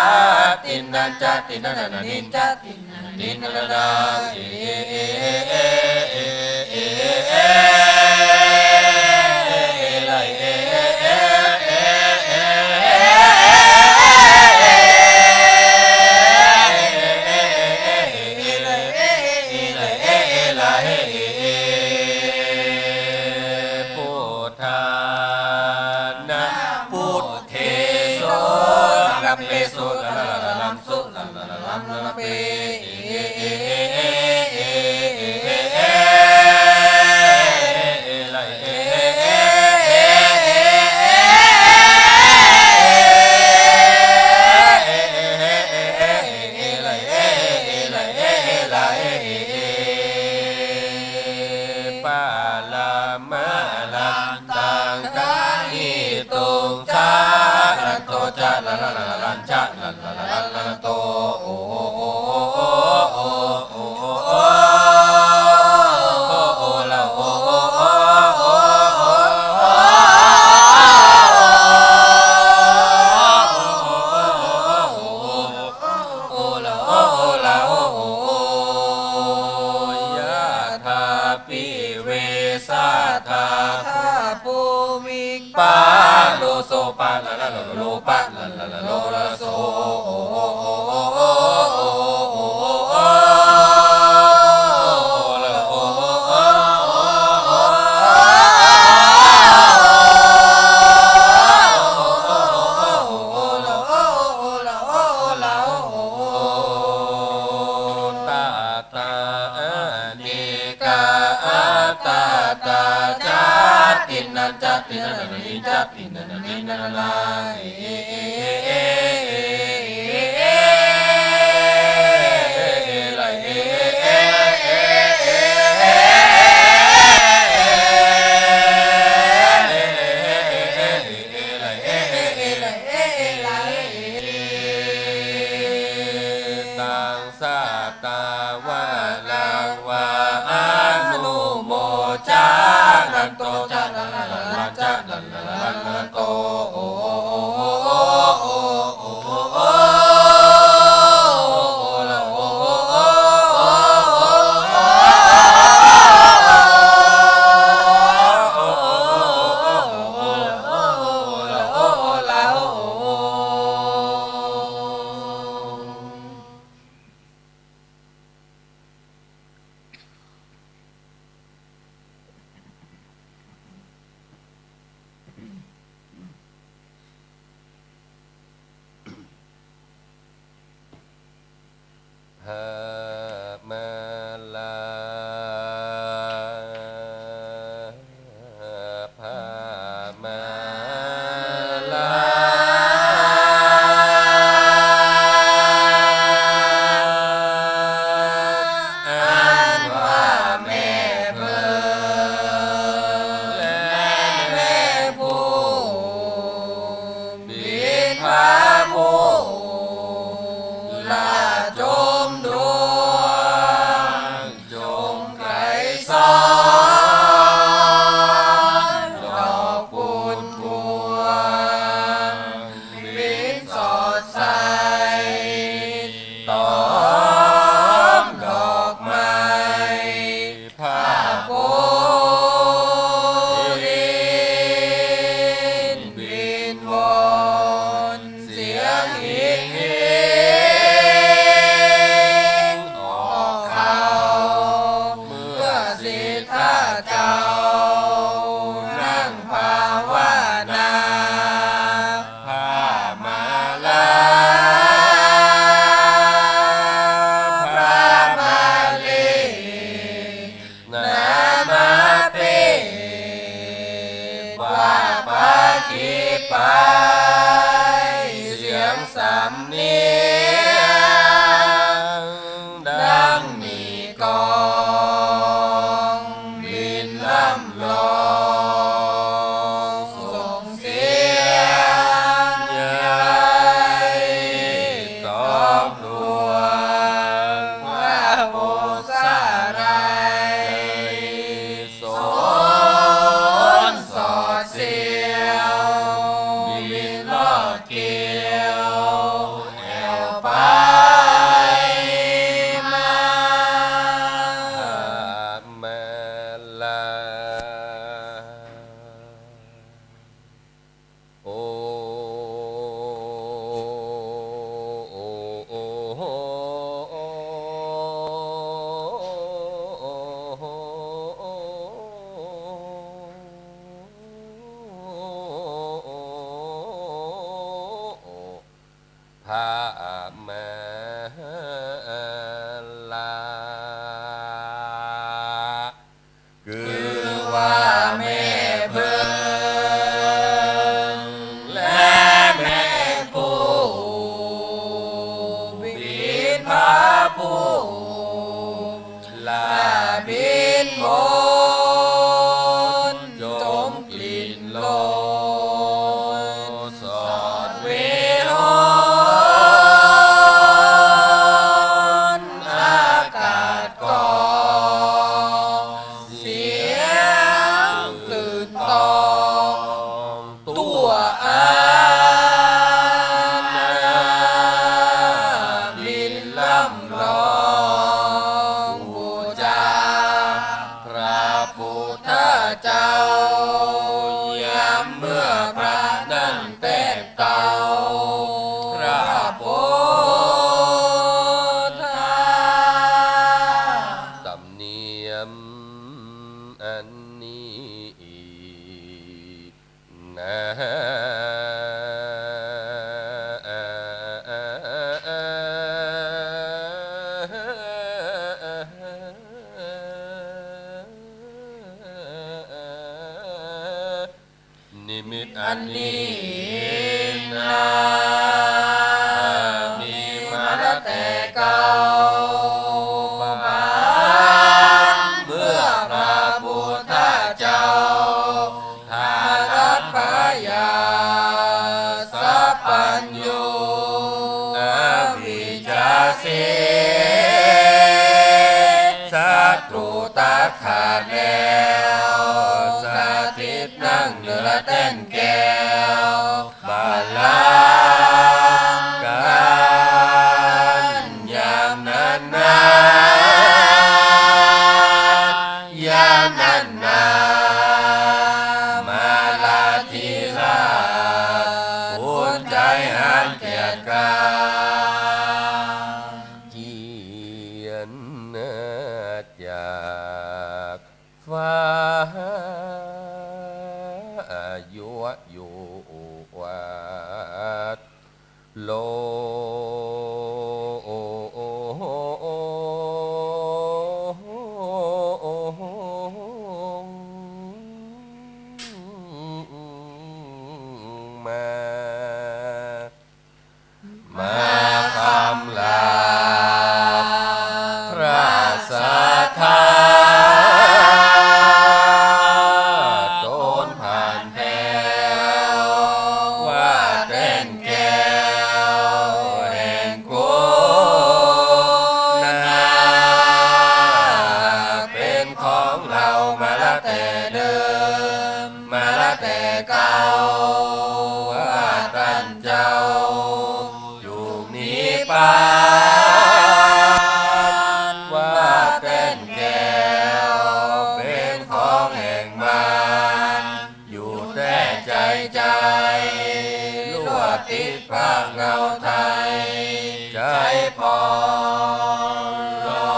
ตินนันจะ ตินนันนะนินจะ ตินนันนะนินนะนะ พุทธานะ พุทเทโส ลำเปโส ลำลำลำโส ลำลำลำลำเป ปะระมะรันตัง กะหิตุง สะรันโต จะ ละละละละลัน จะ ละละละละลันโต โอ ทาภูมิง ปาโลโส ปาละละละโล ปาละละละโลละโส ตา ตา อเนกา อัตตา ตา จาตินันจะ ตินันนิจะ ตินันนินันลา เอ เอ เอ ตัง สะตาวะรังวา อนุโมจานันโต จานันจะนันโต โอ พระมาลา พระมาลา อันว่าแม่เพิ่นและแม่ผู้บิดาผู้ละจมดวง จงไกลสอนดอกบุญพวง บินสอดใส ตอมดอกไม้ ผ้าปูริน บินวน เสียงอิงอิงออกเข้า เมื่อสิทธาเจ้านั่งภาวนา พระมาลา พระมาลี นามาปิ ว่าปาฏิไป เสียงสำเนียงดังมีกองบินล่ำลอง ส่งเสียงใหญ่ตอบดวง พระโอษาลัย สนสอดเสี้ยว มิตอันนี้นา มีมาละแต่เก่า เมื่อพระพุทธเจ้า ทารัตพยาสัพพัญญู อวิชชาเส ศัตรูตัดขาดแล้ว สถิตนั่งเหนือแต้นแก้วบัลลังก์ กันยามนั้นนา ยามนั้นนา มาลาธิราช ภูนใจ๋อันเกียรติกล้า เขียนจากฟ้า ยั่วยุวัดโล มา มาคำลาพระศาสดา ตนผ่านแผ้วว่าแต้นแก้วแห่งกุณนา เป๋นของเฮามาละแต่เดิม มาละแต่เก่า ว่าต้านเจ้า อยู่นิพพาน ว่าแต้นแก้วเป๋นของแห่งมัน อยู่แต๊ใจ๋ใจ๋ ลวดติดผ้าเหง้าไท้ ใจ๋ปองลอ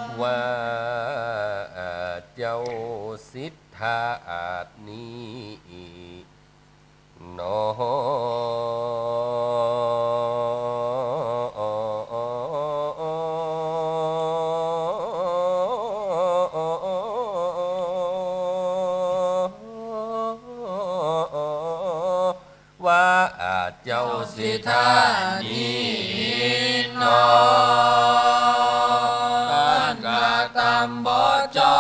ง ว่าเจ้าสิทธานี้ หนอ ว่าเจ้าสิทธานี้หนอ ต้านกระตำบ่จอ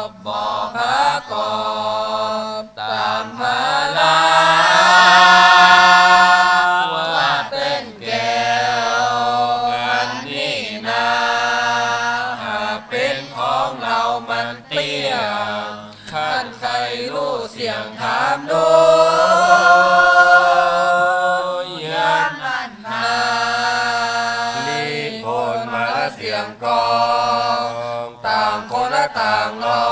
บ บ่ประกอบต๋ามภาระ ว่าแต้นแก้วอันนี้นา หากเป๋นของเฮามันเตี้ย ต้านใค่ฮู้เสียงถามดู ยามนั้นนา รีบโผล่มาเสียงก้อง ต่างคนละต่างลอ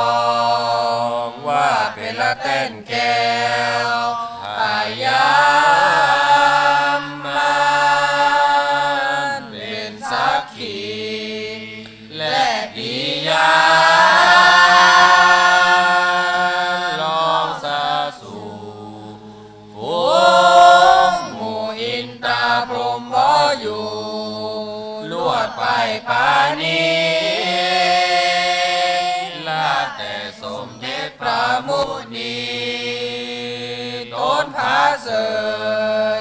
ง ว่าเป๋นละแต้นแก้ว พยานมันเป๋นสักขี และพยาน ลองสาสู่ ฝูงหมู่อินตาพรหมบ่อยู่ ลวดไปปานี้ ละแต่สมเด็จพระมุนี ตนผาเสริ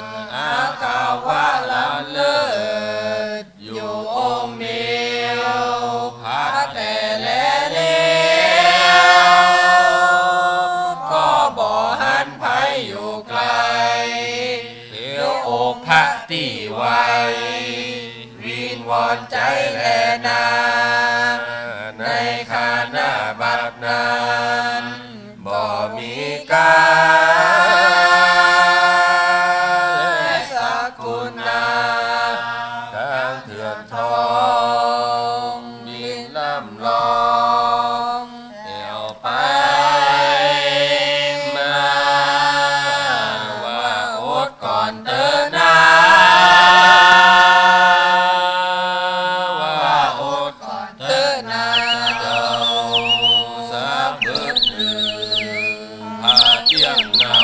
ฐ อาคาวะล้ำเลิศ อยู่องค์เดียว ผาแต่แลเหลียว ก็บ่หันใผอยู่ไก๋ เตียวอกพระตี้ไหว วิงวอนใจ๋แลนา ในขณะบัดนั้น บ่มีก๋า และสักกุณา ตังเถื่อนทอง บินล่ำลอง แอ่วไปมา ว่าอดก่อนเต๊อะนา ว่าอด เต๊อะนาเจ้า สักบึดนึ่ง ผ้าเตี้ยงเงา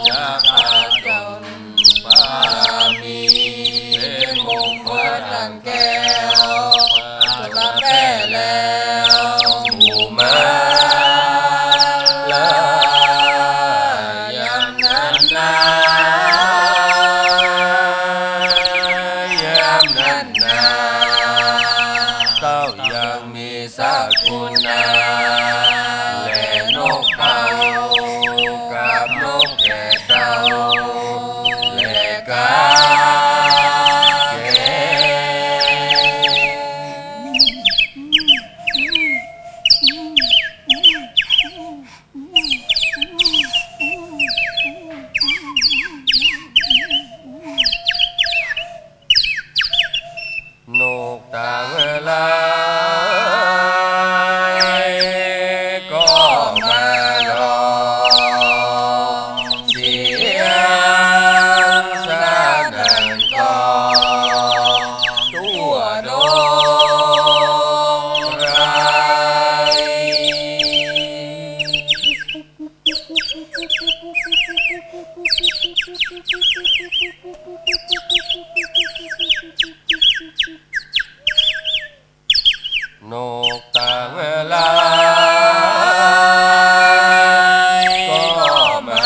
จักผ้าจนบารมี เป๋นมงคลอันแก้ว อันละแป้แล้ว หมู่มา ละ ตังหลายก็มารองเสียงสนั่นก้องทั่วดงไพร นกตังหลายก็มา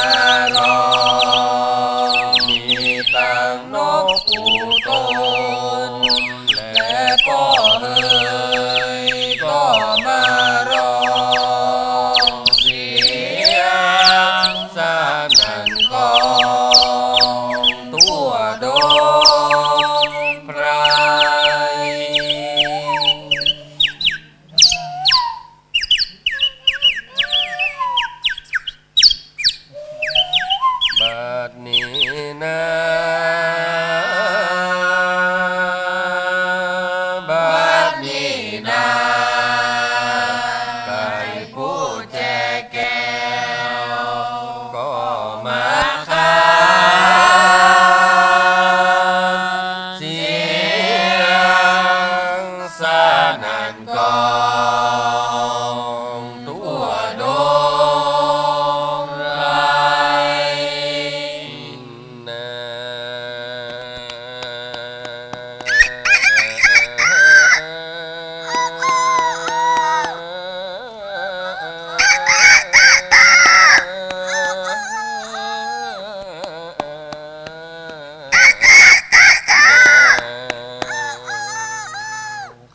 รองมีตังนกผู้ตน และป้อเหยก็มารองเสียงสนั่นก้องทั่วดงไพร บัดนี้นา บัดนี้นา ไก่ผู้แจแก้ว ก็มาขานเสียงสนั่นก้องทั่วดงไพร นา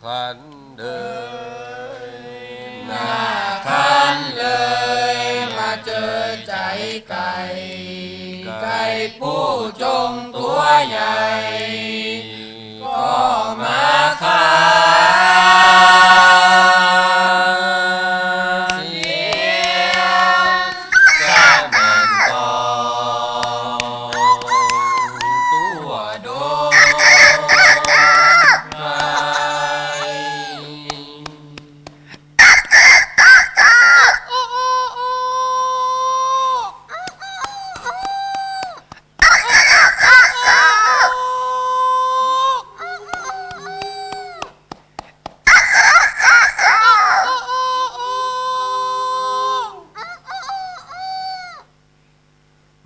ขันเดย นาขันเลย มาเจอใจ๋ไก่ ไก่ผู้จงตั๋วใหญ่ ก็มาขานเสียงสนั่นก้องทั่วดงไพร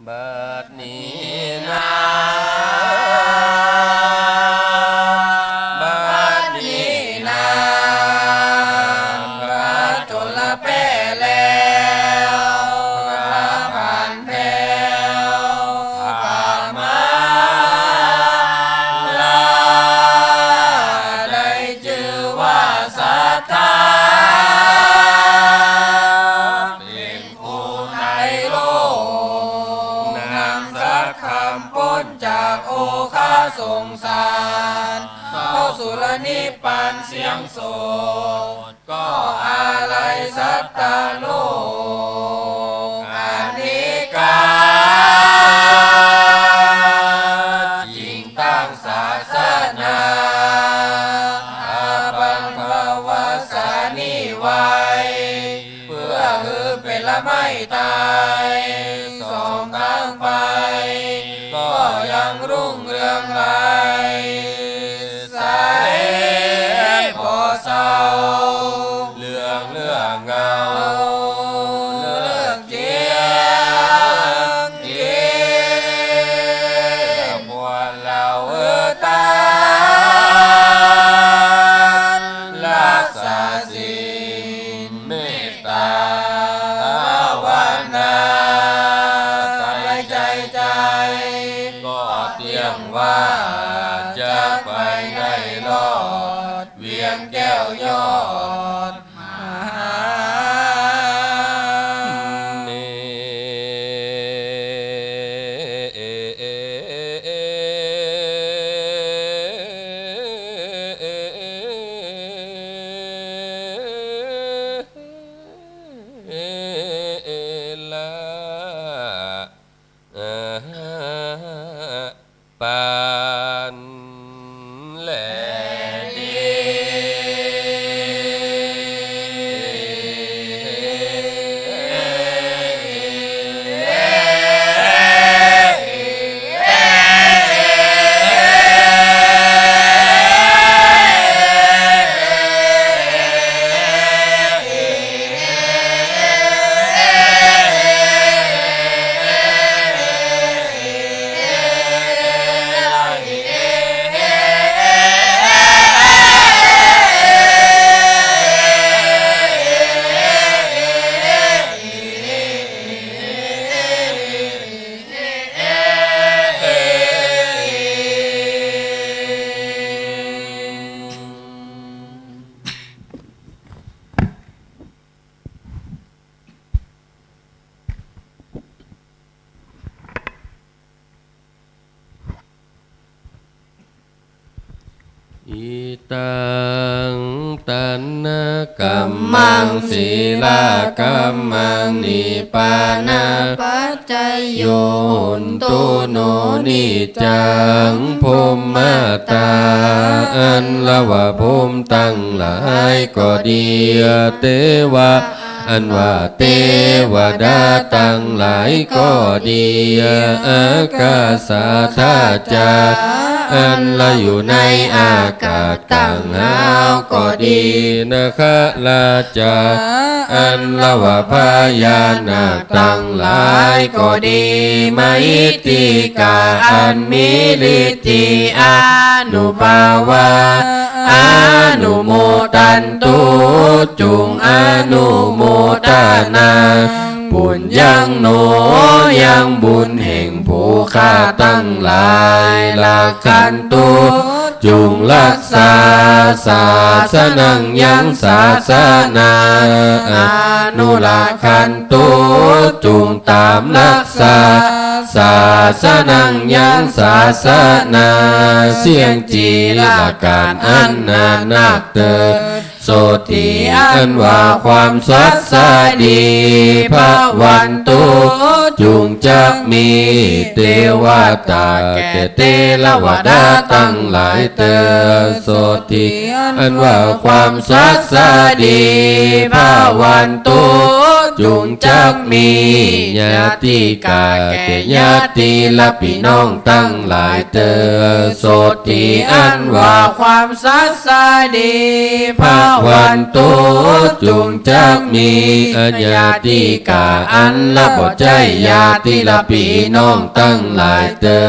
บัดนี้นา บัดนี้นา พระชลแป้แล้ว พระผ่านแผ้ว ข้ามาลา ได้จื้อว่าศรัทธา เป๋น ผู้ไถ่โลก นำสักคำป๊นจากโอฆะสงสาร เข้าสุรนิพพานเสียงโสด ก็อาลัยสัตตาโลก อเนกา จึงตั้งศาสนา อาบังภวสานี้ไว้ เปื้อหื้อเป๋นละไม้ตาย สองตางไป ก็ยังรุ่งเรืองไร้ ใสผ่อเศร้า เลืองเลืองเงา เลืองเจียงเจียง พวกเฮาตัง รักษาศีล เมตตาภาวนา ใจ๋ใจ๋ใจ๋ ก็เตี้ยงว่าจะไปได้รอด เวียงแก้วยอดมหาเน ละ ปานแล ดี อิตัง ตัณหะกัมมัง สีลากัมมัง นิพพานะปัจจโย โหนตุ โน นิจจัง พรหมตา อันละว่าพรหมตังหลายก็ดี เตวะ อันว่าเตวดาตังหลายก็ดี อากาสาธาจา อันละอยู่ในอากาศตังหาวก็ดี นาคราจา อันละว่าพญานาคตังหลายก็ดี มหิทธิกา อันมีฤทธิอนุภาพา อนุโมทันตุ จุ่งอนุโมทนา ปุญญัง โน ยังบุญแห่งผู้ข้าตังหลาย รักขันตุ จุ่งรักษา ศาสนัง ยังศาสนา อนุรักขันตุ จุ่งต๋ามรักษา ศาสนัง ยังศาสนา เสี้ยงจีรกาศอันนานักเตอ โสตถี อันว่าความสัตย์สดี ภวันตุ จุ่งจักมี เตวตา แก่เตวดาตังหลายเตอ โสตถี อันว่าความสัตย์สดี ภวันตุ จุ่งจักมี ญาติกา แก่ญาติและปี้น้องตังหลายเตอ โสตถี อันว่าความสัตย์สดี ภวันตุ จุ่งจักมี อญาติกา อันละบ่ใจ้ญาติและปี้น้องตังหลายเตอ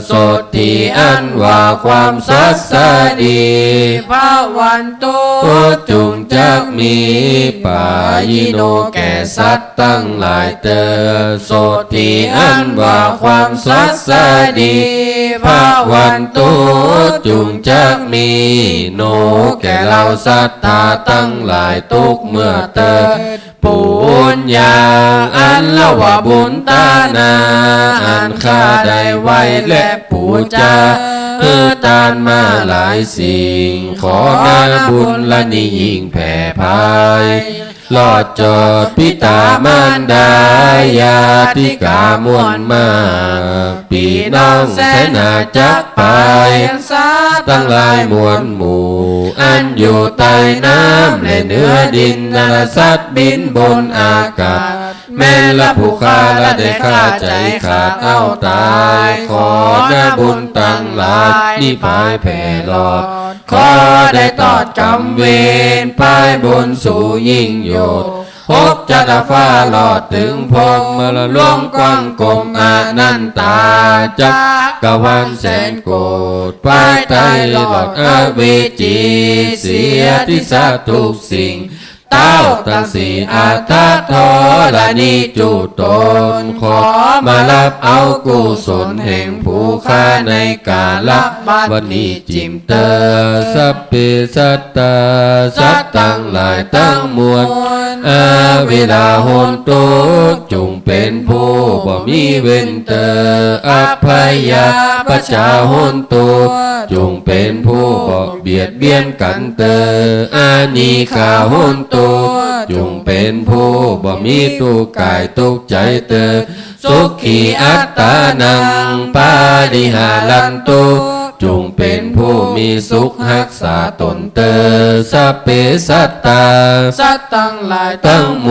โสตถี อันว่าความสัตย์สดี ภวันตุ จุ่งจักมี ปายิโน แก่สัตว์ตังหลายเตอ โสตถี อันว่าความสัตย์สดี ภวันตุ จุ่งจักมี โน แก่เหล่าศรัทธาตังหลายทุกเมื่อเตอ ปุญญัง อันละว่าบุญตานา อันข้าได้ไหว้และปู๋จา หื้อตานมาหลายสิ่ง ขอนาบุญละนี้ยิ่งแผ่ไพ ลอดจอดปิต๋ามารดา ญาติกามวลมาก ปี้น้องแสนหาจักปาย สัตว์ตังหลายมวลหมู่ อันอยู่ใต้น้ำและเหนือดิน นรสัตว์บินบนอากาศ แม้นละผู้ข้าละได้ฆ่าใจ๋ขาดเอาต๋าย ขอนาบุญตังหลายนี้ปายแผ่ลอด ขอได้ตอดก๋รรมเวร ปายบุญสูงยิ่งโยด ฮบจั๊กฟ้าลอดเถิงพรหมโลกกว้างโกงอนันตา จักรวาลแสนโกฏ ปายต๋ายลอดอเวจี เสียทีสาทุกสิ่ง เต้าตังสี่อัฏฐธรณีจุตน ขอมาฮับเอากุศลแห่งผู้ข้าในกาละบัดนี้จิ่มเตอ สัพเพสัตตา สัตว์ตังหลายตังมวล อเวราโหนตุ จุ่งเป๋นผู้บ่มีเวรเตอ อัพพยาปชชาโหนตุ จุ่งเป๋นผู้บ่เบียดเบียนกั๋นเตอ อนิฆาโหนตุ จุ่งเป๋นผู้บ่มีตุ๊กข์ก๋ายตุ๊กข์ใจ๋เตอ สุขีอัตตานัง ปาริหารันตุ จุ่งเป๋นผู้มีสุขฮักษาต๋นเตอ สัพเพสัตตา สัตว์ตังหลายตังม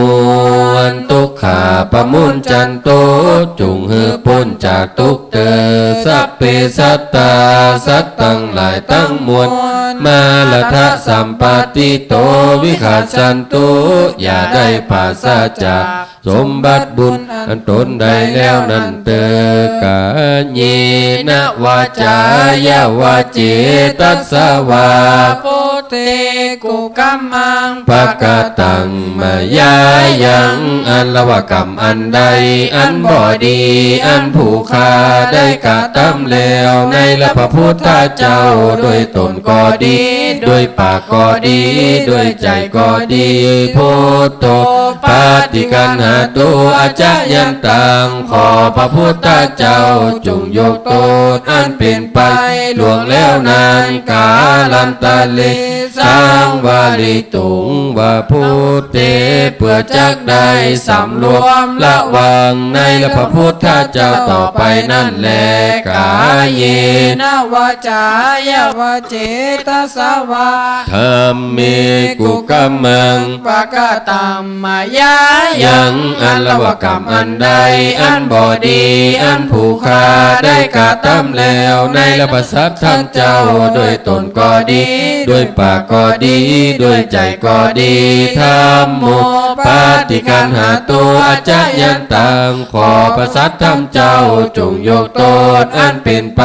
วล ทุกขาปะมุญจันตุ จุ่งหื้อป๊นจากตุ๊กข์เตอ สัพเพสัตตา สัตว์ตังหลายตังมวล มารัตถสัมปาทิโต วิคัสสันตุ อย่าได้ปราศจาก สมบัติบุญอันต๋นได้แล้วนั้นเตอ กาเยนะวาจายะวาเจตสสะวา พุท เต กุกัมมัง ปะกะตัง มายายัง อันละว่ากรรมอันใด อันบ่ดี อันผู้ข้าได้กระตำแล้ว ในละพระพุทธเจ้า ด้วยตนก็ดี ด้วยปากก็ดี ด้วยใจ๋ก็ดี พุทโธ ปาฏิกัณหาตุ อัจจะยันตัง ขอพระพุทธเจ้าจงยกโต้ษอันเป๋นไปล่วงแล้วนั้น กาลันตะเร สังวาริตุง วา พุทเท เปื้อจักได้สำรวมระวังในละพระพุทธเจ้าต่อไปนั้นแล กาเยนะ วาจ๋า ยะวา เจตสะวา ธัมเม กุกัมมัง ปะกะตัง มายายัง อันละว่ากรรมอันใด อันบ่ดี อันผู้ข้าได้กระตำแล้ว ในละพระสัตธรรมเจ้า ด้วยตนก็ดี ด้วยปากก็ดี ด้วยใจ๋ก็ดี ธัมโม ปาฏิกัณหาตุ อัจจะยันตัง ขอพระสัตธรรมเจ้าจงยกโต้ษอันเป๋นไป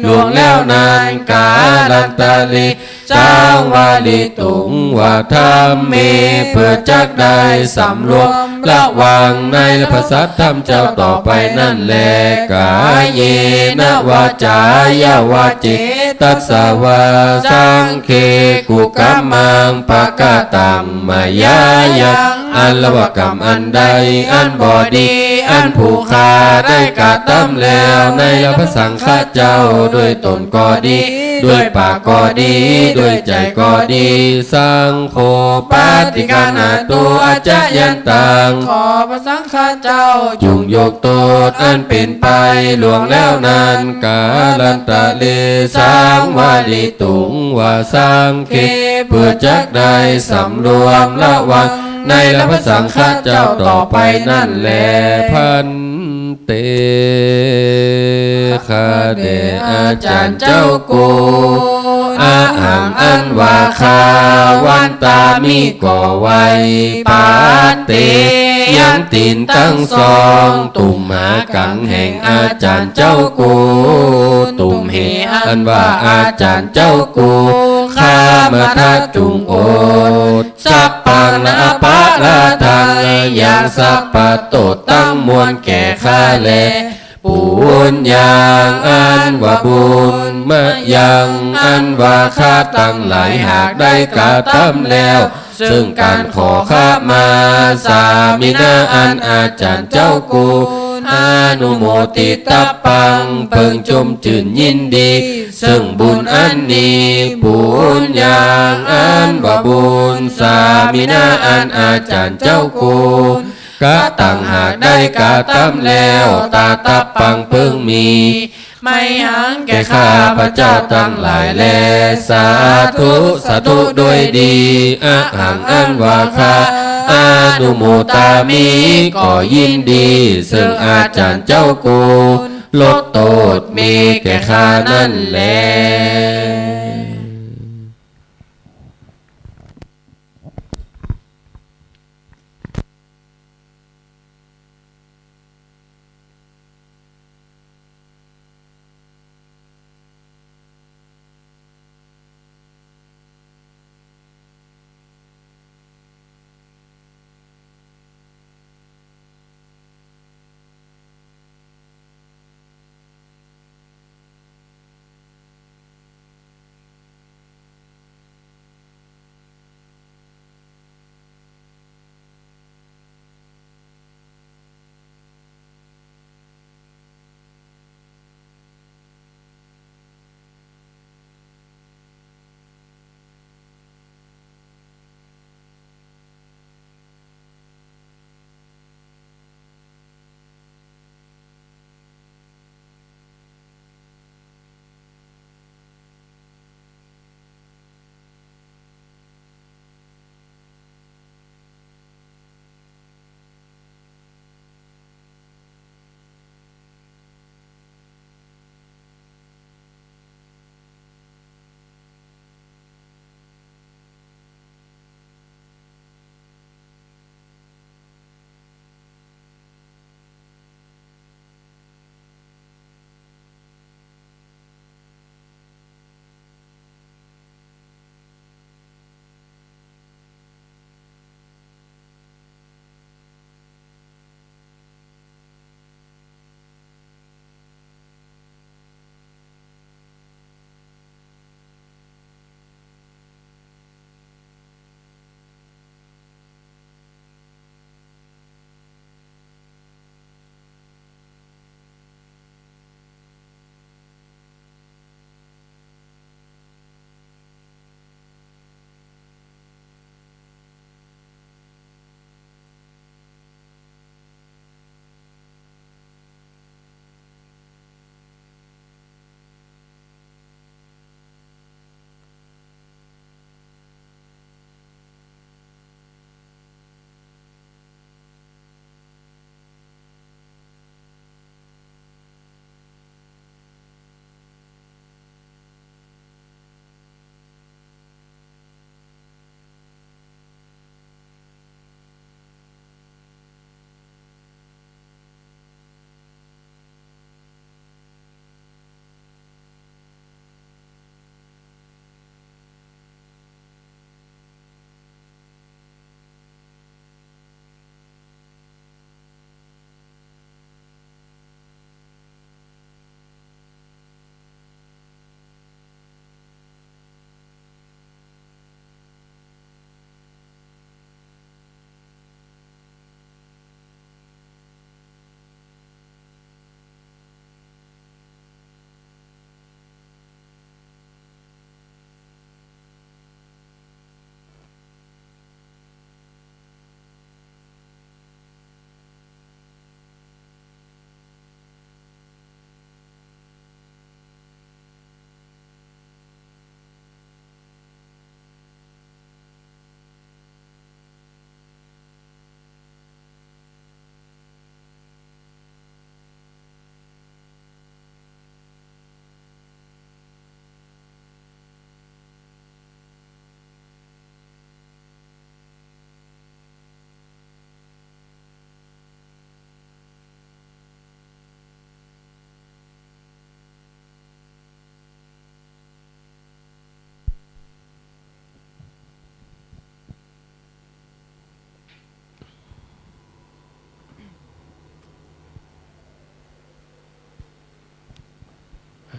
ล่วงแล้วนั้น กาลันตะเร สังวาริตุง วา ธัมเม เปื้อจักได้สำรวมระวังในพระสัตธรรมเจ้าต่อไปนั้นแล กาเยนะ วาจ๋า ยะวา เจตสะวา สังเค กุกัมมัง ปะกะตัง มายายัง อันละว่ากรรมอันใด อันบ่ดี อันผู้ข้าได้กระตำแล้ว ในละพระสังฆเจ้า ด้วยตนก็ดี ด้วยปากก็ดี ด้วยใจ๋ก็ดี สังโฆ ปาฏิกัณหาตุ อัจจะยันตัง ขอพระสังฆเจ้าจงยกโต้ษอันเป๋นไปล่วงแล้วนั้น กาลันตะเร สังวาริตุง วา สังเค เปื้อจักได้สำรวมระวังในละพระสังฆเจ้าต่อไปนั้นแล พันเต ข้าแด่อาจ๋ารย์เจ้ากู อะหัง อันว่าข้า วันตามิ ก็ไหว้ ปัตเต ยังตี๋นตังสอง ตุมหากัง แห่งอาจ๋ารย์เจ้ากู ตุมเห อันว่าอาจ๋ารย์เจ้ากู ขมาทะ จุ่งอด สัพพัง นะ อปะราธัง ยังสัพพะโต้ษตังมวลแก่ข้าแล ปุญญัง อันว่าบุญ มะยัง อันว่าข้าตังหลายหากได้กระตำแล้ว ซึ่งก๋านขอขมา สามินะ อันอาจ๋ารย์เจ้ากู อนุโมทิตัพพัง เปิงจมจื้นยินดี ซึ่งบุญอันนี้ ปุญญัง อันว่าบุญ สามินะ อันอาจ๋ารย์เจ้ากู กะตังหากได้กระตำแล้ว ตาตัพพัง เปิงมี ไมหัง แก่ข้าพระเจ้าตังหลายแล สาธุ สาธุ ด้วยดี อะหัง อันว่าข้า อนุโมทามิ ก็ยินดี ซึ่งอาจ๋ารย์เจ้ากู ลดโต้ษมีแก่ข้านั้นแล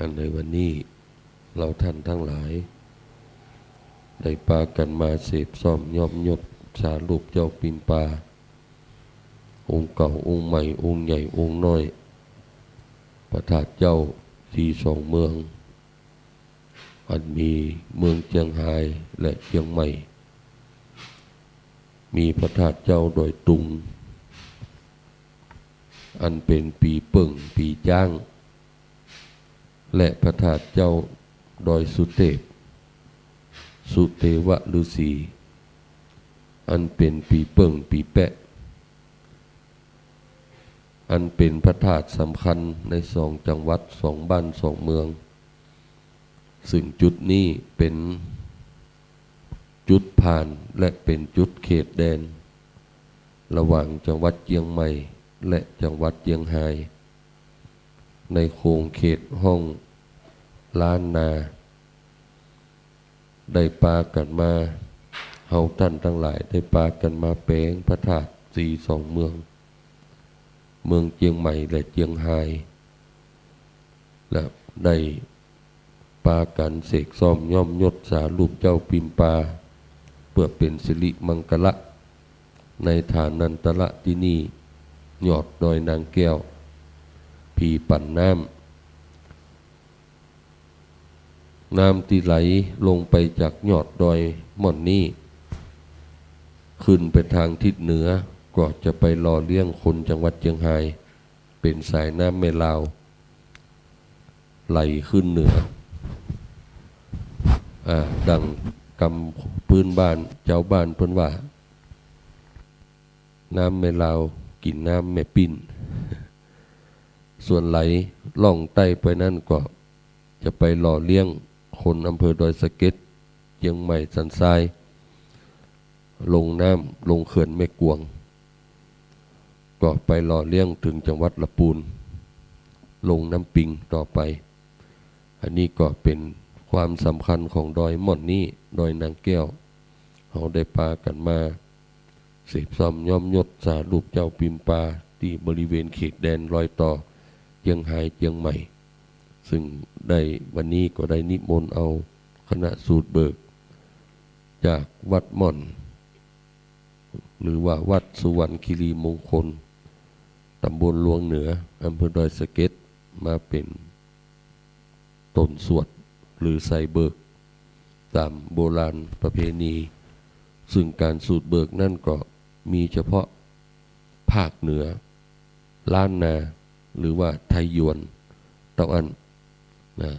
อันในวันนี้ เฮาท่านตังหลาย ได้ปากั๋นมาเสพส้อมย้อมยศสารูปเจ้าปิมปา องค์เก่าองค์ใหม่ องค์ใหญ่องค์น้อย พระธาตุเจ้าสี่สองเมือง อันมีเมืองเจียงฮายและเจียงใหม่ มีพระธาตุเจ้าดอยตุง อันเป๋นปี๋เปิ้งปี๋จ๊าง และพระธาตุเจ้าดอยสุเตพ สุเตวะฤๅษี อันเป๋นปี๋เปิ้งปี๋แป๊ะ อันเป๋นพระธาตุสำคัญในสองจังหวัด สองบ้าน สองเมือง ซึ่งจุดนี้เป๋นจุดผ่านและเป๋นจุดเขตแดน ระหว่างจังหวัดเจียงใหม่และจังหวัดเจียงฮาย ในโขงเขตฮ่องล้านนา ได้ปากั๋นมา เฮาท่านตังหลายได้ปากั๋นมาแป๋งพระธาตุสี่สองเมือง เมืองเจียงใหม่และเจียงฮาย และได้ปากั๋นเสกส้อมย้อมยศสารูปเจ้าปิมปา เปื้อเป๋นสิริมังคละ ในฐานันตระตี้นี่ ยอดดอยนางแก้ว ผีปั่นน้ำ น้ำตี้ไหลลงไปจากยอดดอยม่อนนี้ ขึ้นไปตางทิศเหนือ ก็จะไปหล่อเลี้ยงคนจังหวัดเจียงฮาย เป๋นสายน้ำแม่ลาว ไหลขึ้นเหนือ อ่า ดั่งกำพื้นบ้าน จาวบ้านเปิ้นว่า น้ำแม่ลาวกิ๋นน้ำแม่ปิ้น ส่วนไหลล่องใต้ไปนั้นก็จะไปหล่อเลี้ยงคนอำเภอดอยสะเก็ด เจียงใหม่สันทราย ลงน้ำ ลงเขื่อนแม่กวง ก็ไปหล่อเลี้ยงเถิงจังหวัดละปูน ลงน้ำปิงต่อไป อันนี้ก็เป๋นความสำคัญของดอยม่อนนี้ ดอยนางแก้ว เฮาได้ปากั๋นมาเสพส้อมย้อมยศสารูปเจ้าปิมปา ตี้บริเวณเขตแดนรอยต่อเจียงฮายเจียงใหม่ ซึ่งได้ วันนี้ก็ได้นิมนต์เอาคณะสูตรเบิก จากวัดม่อน หรือว่าวัดสุวรรณคีรีมงคล ตำบลลวงเหนือ อำเภอดอยสะเก็ด มาเป๋นตนสวดหรือใส่เบิก ต๋ามโบราณประเพณี ซึ่งก๋านสูตรเบิกนั้นก็มีเฉพาะภาคเหนือ ล้านนา หรือว่าไทยยวน เต้าอั้น นะ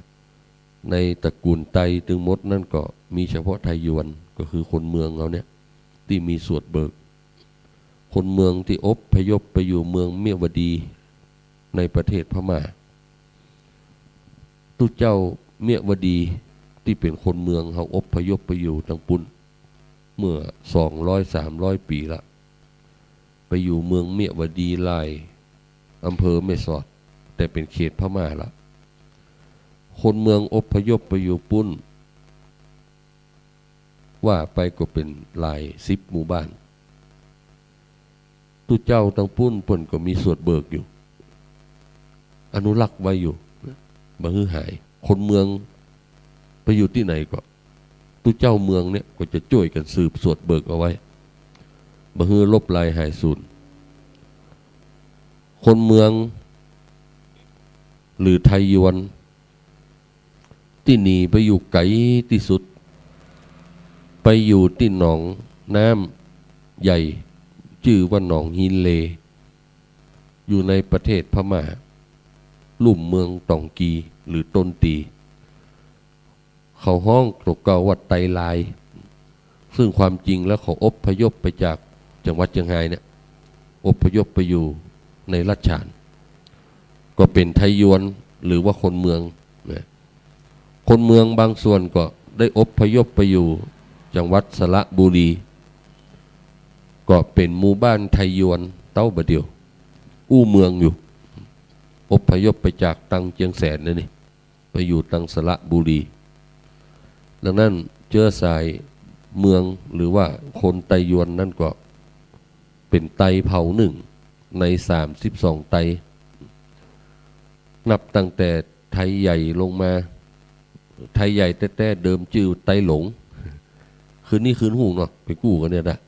ในตระกูลไตตึงหมดนั้นก็มีเฉพาะไทยยวน ก็คือคนเมืองเฮาเนี่ย ตี้มีสวดเบิก คนเมืองตี้อพยพไปอยู่เมืองเมียวดี ในประเทศพม่า ตุ๊เจ้าเมียวดีตี้เป๋นคนเมืองเฮาอพยพไปอยู่ตางปุ้น เมื่อสองร้อยสามร้อยปี๋ละ ไปอยู่เมืองเมียวดี ล่ายอำเภอแม่สอด แต่เป๋นเขตพม่าละ คนเมืองอพยพไปอยู่ปุ้น ว่าไปก็เป๋นหลายสิบหมู่บ้าน ตุ๊เจ้าตางปุ้นเปิ้นก็มีสวดเบิกอยู่ อนุรักษ์ไว้อยู่ บ่หื้อหาย คนเมืองไปอยู่ตี้ไหนก็ ตุ๊เจ้าเมืองเนี่ยก็จะจ้วยกั๋นสืบสวดเบิกเอาไว้ บ่หื้อลบลายหายสูญ คนเมือง หรือไทยยวน ตี้หนีไปอยู่ไก๋ตี้สุด ไปอยู่ตี้หนองน้ำใหญ่ จื้อว่าหนองฮีเล อยู่ในประเทศพม่า ลุ่มเมืองตองกี หรือต้นตี เขาฮ้องตั๋วเก่าว่าไตรลาย ซึ่งความจริงแล้วเขาอพยพไปจากจังหวัดเจียงฮายเนี่ย อพยพไปอยู่ในรัฐฉาน ก็เป๋นไทยยวน หรือว่าคนเมืองนะ คนเมืองบางส่วนก็ได้อพยพไปอยู่จังหวัดสระบุรี ก็เป๋นหมู่บ้านไทยยวนเต้าบ่าเดี่ยว อู้เมืองอยู่ อพยพไปจากตังเจียงแสนนะนี่ ไปอยู่ตังสระบุรี ดังนั้นเจื้อสายเมืองหรือว่าคนไตยวนนั้นก็เป๋นไตเผ่านึ่งในสามสิบสองไต นับตั้งแต่ ไทยใหญ่ลงมา ไทยใหญ่แต๊ๆ เดิมจื้อไตหลง คืนนี้คืนฮุ่งเนาะ ไปกู้กั๋นเนี่ยนะ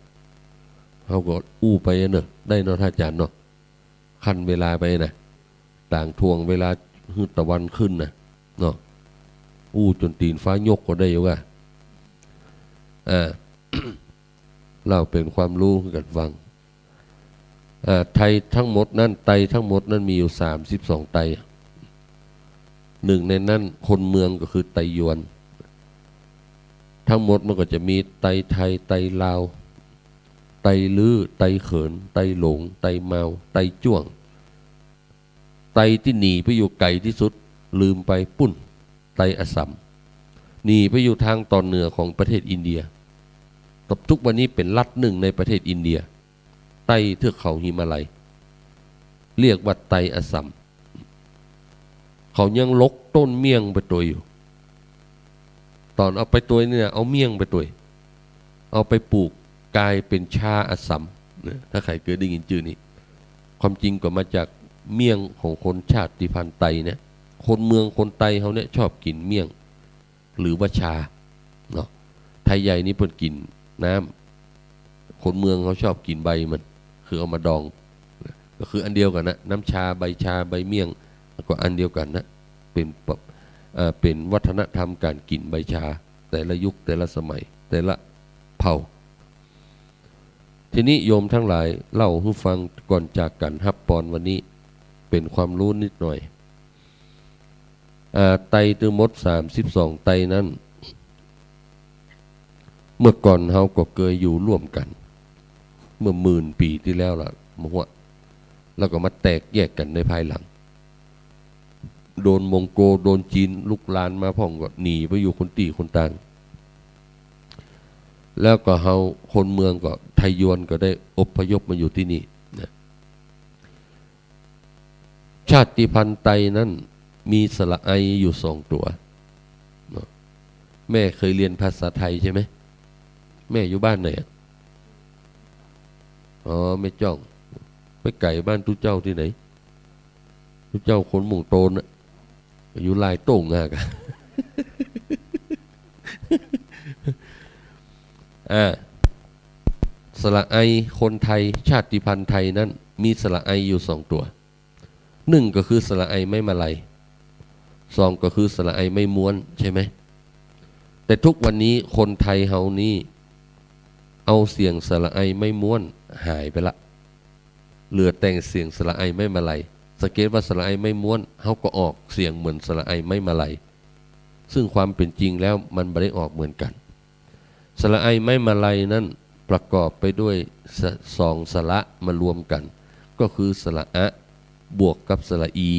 เฮาก็อู้ไปเน่อ ได้เนาะ ต้านอาจ๋ารย์เนาะ คั่นเวลาไปนะ ต่างถ่วงเวลาหื้อตะวันขึ้นนะ เนาะ อู้จ๋นตี๋นฟ้ายกก็ได้อยู่ก่ะ อ่า เล่าเป๋นความฮู้หื้อกั๋นฟัง อ่า ไทยตึงหมดนั้น ไตตึงหมดนั้นมีอยู่สามสิบสองไต นึ่งในนั้นคนเมืองก็คือไตยวน ตึงหมดมันก็จะมีไตไทย ไตลาว ไตลื้อ ไตเขิน ไตหลง ไตเมา ไตจ้วง ไตตี้หนีไปอยู่ไก๋ตี้สุด ลืมไปปู๊น ไตอัสสัม หนีไปอยู่ตางต๋อนเหนือของประเทศอินเดีย ตับทุกวันนี้เป๋นรัฐนึ่งในประเทศอินเดีย ใต้เทือกเขาหิมาลัย เรียกว่าไตอัสสัม เขายังหลกต้นเมี่ยงไปตวยอยู่ ต๋อนเอาไปตวยเนี่ย เอาเมี่ยงไปตวย เอาไปปลูกก๋ายเป๋นชาอัสสัมนะ ถ้าใผเกยได้ยินจื้อนี้ ความจริงก็มาจากเมี่ยงของคนชาติพันธุ์ไตเนี่ย คนเมืองคนไตเฮาเนี่ยชอบกิ๋นเมี่ยง หรือว่าชา เนาะ ไทยใหญ่นี่เปิ้นกิ๋นน้ำ คนเมืองเขาชอบกิ๋นใบมัน คือเอามาดอง ก็คืออันเดียวกั๋นนะ น้ำชา ใบชา ใบเมี่ยง ก็อันเดียวกั๋นนะ เป๋นแบบ เอ่อ เป๋นวัฒนธรรมก๋านกิ๋นใบชา แต่ละยุค แต่ละสมัย แต่ละเผ่า ทีนี้โยมตังหลาย เล่าหื้อฟังก่อนจากกั๋นฮับปอนวันนี้ เป๋นความฮู้นิดหน่อย อ่า ไตตึงหมดสามสิบสองไตนั้น เมื่อก่อนเฮาก็เกยอยู่ร่วมกั๋น เมื่อหมื่นปี๋ตี้แล้วละ มะฮะ แล้วก็มาแตกแยกกั๋นในภายหลัง โดนมองโก โดนจีนลุกลานมาพ่องก็หนีไปอยู่คนตี้คนตาง แล้วก็เฮาคนเมืองก็ไทยยวนก็ได้อพยพมาอยู่ตี้นี่นะ ชาติพันธุ์ไตนั้นมีสระไออยู่สองตั๋วเนาะ แม่เกยเฮียนภาษาไทยใช่ไหม แม่อยู่บ้านไหนอะ อ๋อ แม่จ้อง ไปไก๋บ้านตุ๊เจ้าตี้ไหน ตุ๊เจ้าคนหมู่โตนน่ะ อยู่ลายโต้งอะกะ อ่า สระไอคนไทย ชาติพันธุ์ไทยนั้น มีสระไออยู่สองตั๋ว นึ่งก็คือสระไอไม้มาลัย สองก็คือสระไอไม้ม้วน ใช่ไหม แต่ทุกวันนี้คนไทยเฮานี่ เอาเสียงสระไอไม้ม้วนหายไปละ เหลือแต่เสียงสระไอไม้มาลัย สังเกตว่าสระไอไม้ม้วน เฮาก็ออกเสียงเหมือนสระไอไม้มาลัย ซึ่งความเป๋นจริงแล้วมันบ่ได้ออกเหมือนกั๋น สระไอไม้มาลัยนั้นประกอบไปด้วยส- สองสระมารวมกั๋น ก็คือสระอะ บวกกับสระอี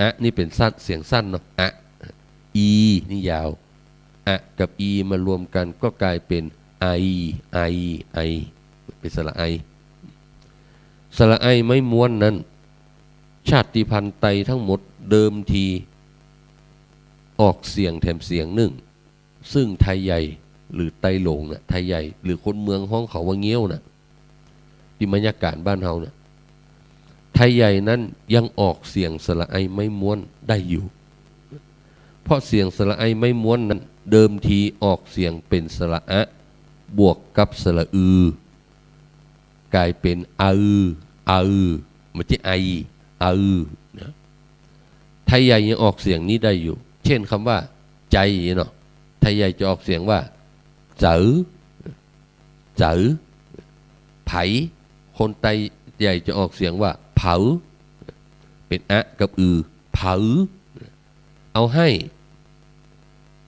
อะนี่เป๋นสั้น เสียงสั้นเนาะ อะ อีนี่ยาว อะกับอีมารวมกั๋นก็ก๋ายเป๋น ไอ ไอ ไอ เป๋นสระไอ สระไอไม้ม้วนนั้น ชาติพันธุ์ไตตึงหมดเดิมทีออกเสียงแถมเสียงนึ่ง ซึ่งไทยใหญ่หรือไตหลงน่ะ ไทยใหญ่หรือคนเมืองฮ้องเขาว่าเงี้ยวน่ะ ตี้มายาก๋านบ้านเฮาน่ะ ไทยใหญ่นั้นยังออกเสียงสระไอไม้ม้วนได้อยู่ เพราะเสียงสระไอไม้ม้วนนั้นเดิมทีออกเสียงเป๋นสระอะ บวกกับสระอื ก๋ายเป๋น อะอื อะอื บ่ใจ้ไอ อะอื นะ ไทยใหญ่ยังออกเสียงนี้ได้อยู่ เช่นกำว่า ใจ๋ เนาะ ไทยใหญ่จะออกเสียงว่า เจ๋อ เจ๋อ ใผ คนไตใหญ่จะออกเสียงว่า เผ๋อ เป๋นอะกับอื เผ๋อ เอา ให้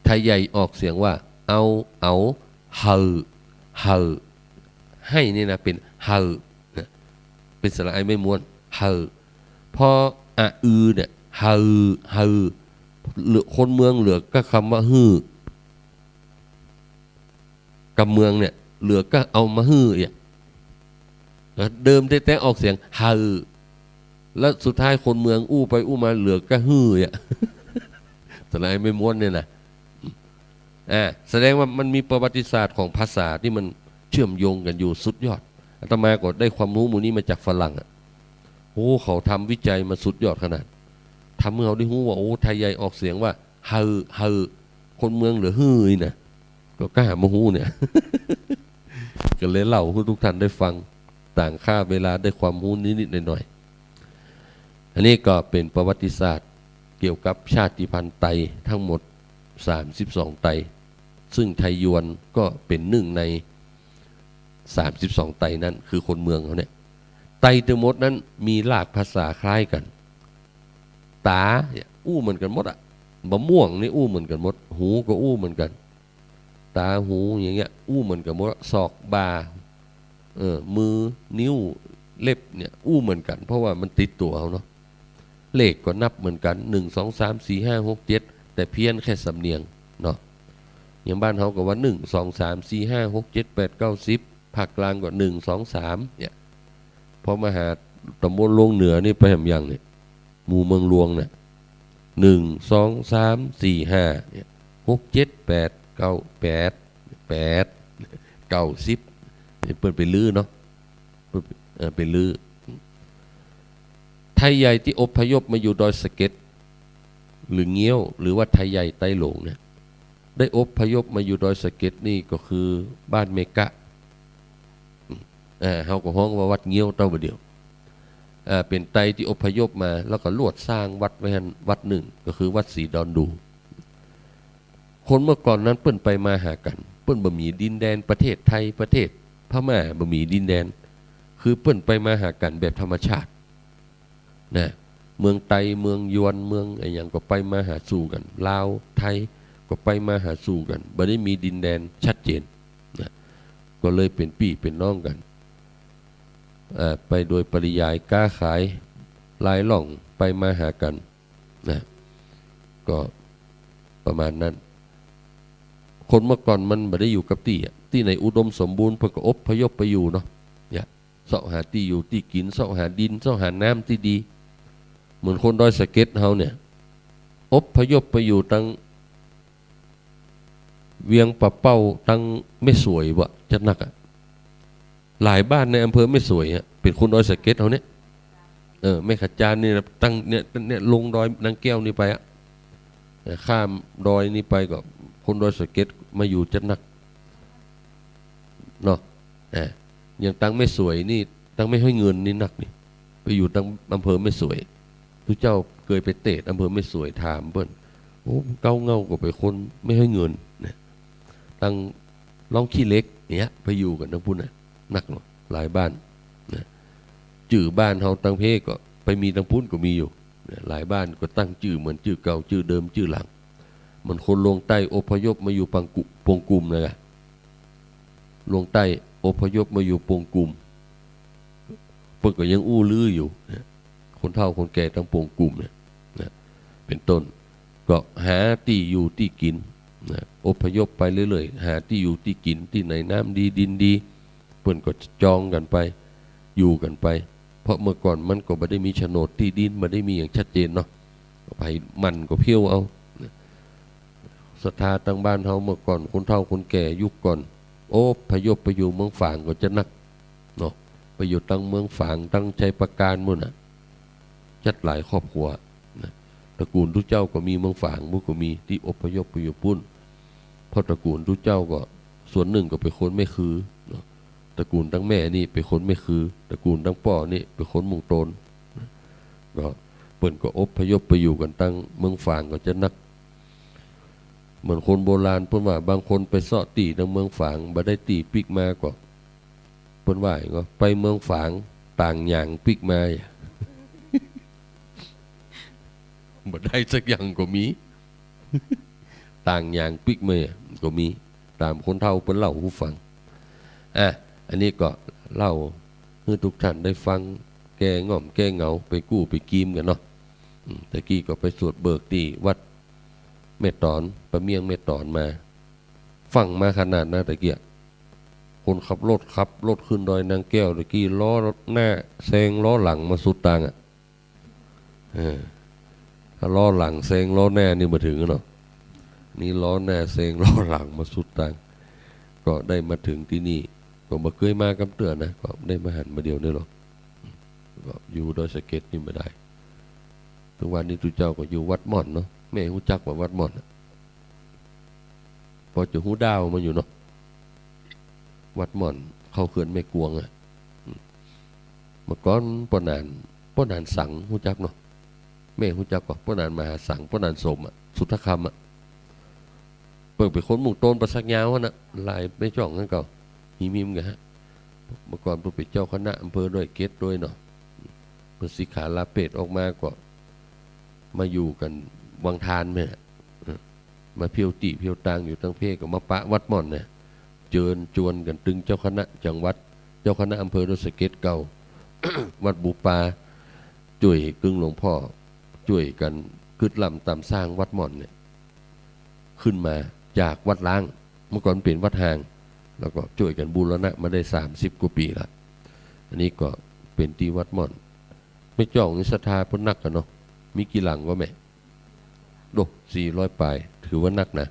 ไทยใหญ่ออกเสียงว่า เอา เอา เหอ เหอ ให้นี่นะ เป๋น เหอ นะ เป๋นสระไอไม้ม้วน เหอ พอ อะอื เนี่ย เหอ เหอ เหลือ คนเมืองเหลือก้าคำว่า หื้อ กับเมืองเนี่ย เหลือก้าเอามาหื้อเอียะ นะ เดิมแต๊ๆ ออกเสียง เหอ แล้วสุดท้ายคนเมืองอู้ไปอู้มาเหลือก้าหื้อเอียะ สระไอไม้ม้วนเนี่ยนะ อ่า แสดงว่ามันมีประวัติศาสตร์ของภาษาตี้มันเชื่อมโยงกั๋นอยู่สุดยอด อาตมาก็ได้ความฮู้หมู่นี้มาจากฝรั่งอะ โอ้ เขาทำวิจัยมาสุดยอดขนาด ทำหื้อเฮาได้ฮู้ว่า โอ้ ไทยใหญ่ออกเสียงว่า เฮ่อ เฮ่อ คนเมืองเหลือหื้อนี่นะ ก็กล้ามาฮู้เนี่ย ก็เลยเล่าหื้อทุกท่านได้ฟัง ต่างฆ่าเวลาได้ความฮู้นิดๆ หน่อยๆ อันนี้ก็เป๋นประวัติศาสตร์เกี่ยวกับชาติพันธุ์ไตทั้งหมด สามสิบสอง ไต ซึ่งไทยยวนก็เป๋นนึ่งใน สามสิบสอง ไตนั้น คือคนเมืองเขาเนี่ย ไตตึงหมดนั้นมีรากภาษาคล้ายกั๋น ต๋าเนี่ยอู้เหมือนกั๋นหมดอะ บ่าม่วงนี่อู้เหมือนกั๋นหมด หูก็อู้เหมือนกั๋น ต๋า หู อย่างเงี้ย อู้เหมือนกั๋นหมด ศอก บ่า เออ มือ นิ้ว เล็บเนี่ย อู้เหมือนกั๋น เพราะว่ามันติดตั๋วเฮาเนาะ เลขก็นับเหมือนกั๋น หนึ่ง สอง สาม สี่ ห้า หก เจ็ด แต่เพี้ยนแค่สำเนียงเนาะ อย่างบ้านเฮาก็ว่า หนึ่ง สอง สาม สี่ ห้า หก เจ็ด แปด เก้า สิบ ภาคกลางก็ หนึ่ง สอง สาม เนี่ย พอมาหาตำบลลวงเหนือนี่ไปแหมยังเนี่ย หมู่เมืองลวงเนี่ย หนึ่ง สอง สาม สี่ ห้า เนี่ย หก เจ็ด แปด เก้า แปด แปด เก้า สิบ นี่เปิ้นไปรื้อเนาะ เปิ้น เอ่อ ไปรื้อ ไทยใหญ่ตี้อพยพมาอยู่ดอยสะเก็ด หรือเงี้ยว หรือว่าไทยใหญ่ไตหลงเนี่ย ได้อพยพมาอยู่ดอยสะเก็ดนี่ก็คือบ้านแม่กะ อ่า เฮาก็ฮ้องว่าวัดเงี้ยวเต้าบ่าเดี่ยว อ่า เป๋นไตตี้อพยพมา แล้วก็ลวดสร้างวัดไว้หั้นวัดนึ่ง ก็คือวัดศรีดอนดู คนเมื่อก่อนนั้นเปิ้นไปมาหากั๋น เปิ้นบ่มีดินแดน ประเทศไทย ประเทศพม่า บ่มีดินแดน คือเปิ้นไปมาหากั๋นแบบธรรมชาติ นะ เมืองไต เมืองยวน เมืองอะหยังก็ไปมาหาสู่กั๋น ลาว ไทย ก็ไปมาหาสู่กั๋น บ่ได้มีดินแดนชัดเจน นะ ก็เลยเป๋นปี้เป๋นน้องกั๋น เอ่อ ไปโดยปริยาย ก๊าขาย ลายล่อง ไปมาหากั๋น นะ ก็ประมาณนั้น คนเมื่อก่อนมันบ่ได้อยู่กับตี้อะ ตี้ไหนอุดมสมบูรณ์เปิ้นก็อพยพไปอยู่เนาะ เนี่ย เซาะหาตี้อยู่ตี้กิ๋น เซาะหาดิน เซาะหาน้ำตี้ดี เหมือนคนดอยสะเก็ดเฮาเนี่ย อพยพไปอยู่ตังเวียงป่าเป้า ตังแม่สวยบ่า จะนักอะ หลายบ้านในอำเภอแม่สวยอะ เป๋นคนดอยสะเก็ดเฮาเนี่ย เออ แม่ขจานนี่นะ ตังเนี่ย เนี่ย ลงดอยนางแก้วนี่ไปอะ ข้ามดอยนี่ไปก็คนดอยสะเก็ดมาอยู่จะนัก เนาะ อ่า อย่างตังแม่สวยนี่ ตังแม่ฮ้อยเงินนี่นักนี่ ไปอยู่ตังอำเภอแม่สวย ตุ๊เจ้าเกยไปเตะอำเภอแม่สวย ถามเปิ้น โอ้ เก๊าเหง้าก็เป๋นคนแม่ฮ้อยเงินนะ ตังล่องขี้เหล็กเนี่ย ไปอยู่กั๋นตังปุ้นน่ะ นักเนาะ หลายบ้านนะ จื้อบ้านเฮาตังเพก็ไปมีตังปุ้นก็มีอยู่นะ หลายบ้านก็ตั้งจื้อเหมือนจื้อเก่า จื้อเดิม จื้อหลัง เหมือนคนลวงใต้อพยพมาอยู่ปางกุ ปวงกุมนะกะ ลวงใต้อพยพมาอยู่ปวงกุม เปิ้นก็ยังอู้ลืออยู่นะ คนเฒ่าคนแก่ตังปวงกุมเนี่ยนะ เป๋นต้น ก็หาตี้อยู่ตี้กิ๋นนะ อพยพไปเรื่อยๆ หาตี้อยู่ตี้กิ๋น ตี้ไหนน้ำดีดินดี เปิ้นก็จะจองกั๋นไป อยู่กั๋นไป เพราะเมื่อก่อนมันก็บ่ได้มีโฉนดตี้ดิน บ่ได้มีหยังชัดเจนเนาะ ไผมันก็เผี้ยวเอานะ ศรัทธาตังบ้านเฮาเมื่อก่อน คนเฒ่าคนแก่ยุคก่อน อพยพไปอยู่เมืองฝางก็จะนักเนาะ ไปอยู่ตังเมืองฝาง ตังชัยปราการปุ้นน่ะ จัดหลายครอบครัวนะ ตระกูลตุ๊เจ้าก็มีเมืองฝางปุ้นก็มีตี้อพยพไปอยู่ปุ้น เพราะตระกูลตุ๊เจ้าก็ส่วนนึ่งก็เป๋นคนแม่คือเนาะ ตระกูลตังแม่นี่เป๋นคนแม่คือ ตระกูลตังป้อนี่เป๋นคนมุงโตนนะ ก็เปิ้นก็อพยพไปอยู่กั๋นตังเมืองฝางก็จะนัก เหมือนคนโบราณเปิ้นว่า บางคนไปเซาะตี้ตังเมืองฝาง บ่ได้ตี้ปิ๊กมาก็ เปิ้นว่าหยังก็ ไปเมืองฝาง ต่างหยางปิ๊กมา บ่ได้สักอย่างก็มี ต่างหยางปิ๊กมาก็มี ต๋ามคนเฒ่าเปิ้นเล่าหื้อฟัง อ่ะ อันนี้ก็เล่าหื้อทุกท่านได้ฟัง แก้ง่อมแก้เหงา ไปกู้ไปกีมกั๋นเนาะ อืม ตะกี้ก็ไปสวดเบิกตี้วัดแม่ต๋อน ป้าเมี่ยงแม่ต๋อนมา ฟั่งมาขนาดนั้นตะกี้อะ คนขับรถ ขับรถขึ้นดอยนางแก้วตะกี้ ล้อหน้าแซงล้อหลังมาสุดตางอะ เออ ถ้าล้อหลังแซงล้อหน้านี่บ่เถิงอะเนาะ นี่ล้อหน้าแซงล้อหลังมาสุดตาง ก็ได้มาเถิงตี้นี่ ก็บ่เกยมากำเตื้อนะ ก็ได้มาหันมาเดี่ยวนี้หรอก ก็อยู่ดอยสะเก็ดนี่บ่ได้ ตึงวันนี้ตุ๊เจ้าก็อยู่วัดม่อนเนาะ แม่ฮู้จักบ่วัดม่อนอะ ปอจะฮู้ดาวมันอยู่เนาะ วัดม่อนเข้าเขื่อนแม่กวงอะ อืม เมื่อก่อนป้อหนาน ป้อหนานสังฮู้จักเนาะ แม่ฮู้จักก่อ ป้อหนานมหาสัง ป้อหนานสมอะ สุทธคำอะ เปิ้นเป๋นคนเมืองโตนป่าสักยาวหั้นน่ะ หลายแม่จ้องหั้นเก่า มี มีเหมือนกั๋นฮะ เมื่อก่อนเปิ้นเป๋นเจ้าคณะอำเภอดอยเกตด้วยเนาะ เปิ้นสิกขาลาเพสออกมาก็มาอยู่กั๋นวังทานแม่นแหละ เออ มาเที่ยวตี้เที่ยวตางอยู่ตังเพก็มาปะวัดม่อนเนี่ย เจิญจวนกั๋นตึงเจ้าคณะจังหวัด เจ้าคณะอำเภอดอยสะเก็ดเก่า วัดบู่ปลา จ้วยกึงหลวงป้อ จ้วยกั๋นกึ๊ดล้ำต๋ามสร้างวัดม่อนเนี่ย ขึ้นมาจากวัดร้าง เมื่อก่อนเป๋นวัดฮ้าง แล้วก็จ้วยกั๋นบูรณะมาได้สามสิบกว่าปี๋ละ อันนี้ก็เป๋นตี้วัดม่อน แม่จ้องนี่ศรัทธาเปิ้นนักกั๋นเนาะ มีกี่หลังก็แม่ โด สี่ร้อยป๋าย ถือว่านักนะ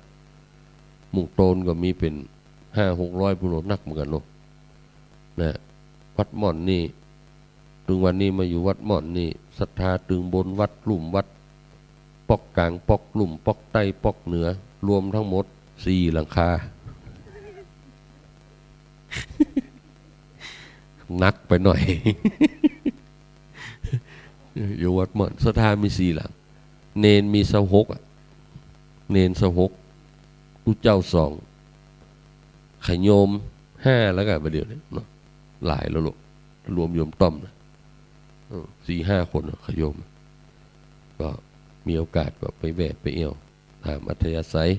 เมืองโตนก็มีเป๋นห้าหกร้อย ปู้นโล นักเหมือนกั๋นเนาะ นะ วัดม่อนนี่ ตึงวันนี้มาอยู่วัดม่อนนี่ ศรัทธาตึงบนวัดลุ่มวัด ป๊อกก๋างป๊อกลุ่มป๊อกใต้ป๊อกเหนือ รวมทั้งหมดสี่หลังคา นักไปหน่อย อยู่วัดม่อน ศรัทธามีสี่หลัง เณรมีซาวหกอะ เณรซาวหก ตุ๊เจ้าสอง ขะโยมห้าแล้วกั๋น บ่าเดี่ยวนี้เนาะ หลายแล้วลูก รวมโยมต้อมนะ เออ สี่ห้าคนน่ะ ขะโยม ก็มีโอกาสก็ไปแวะไปเอี่ยว ต๋ามอัธยาศัย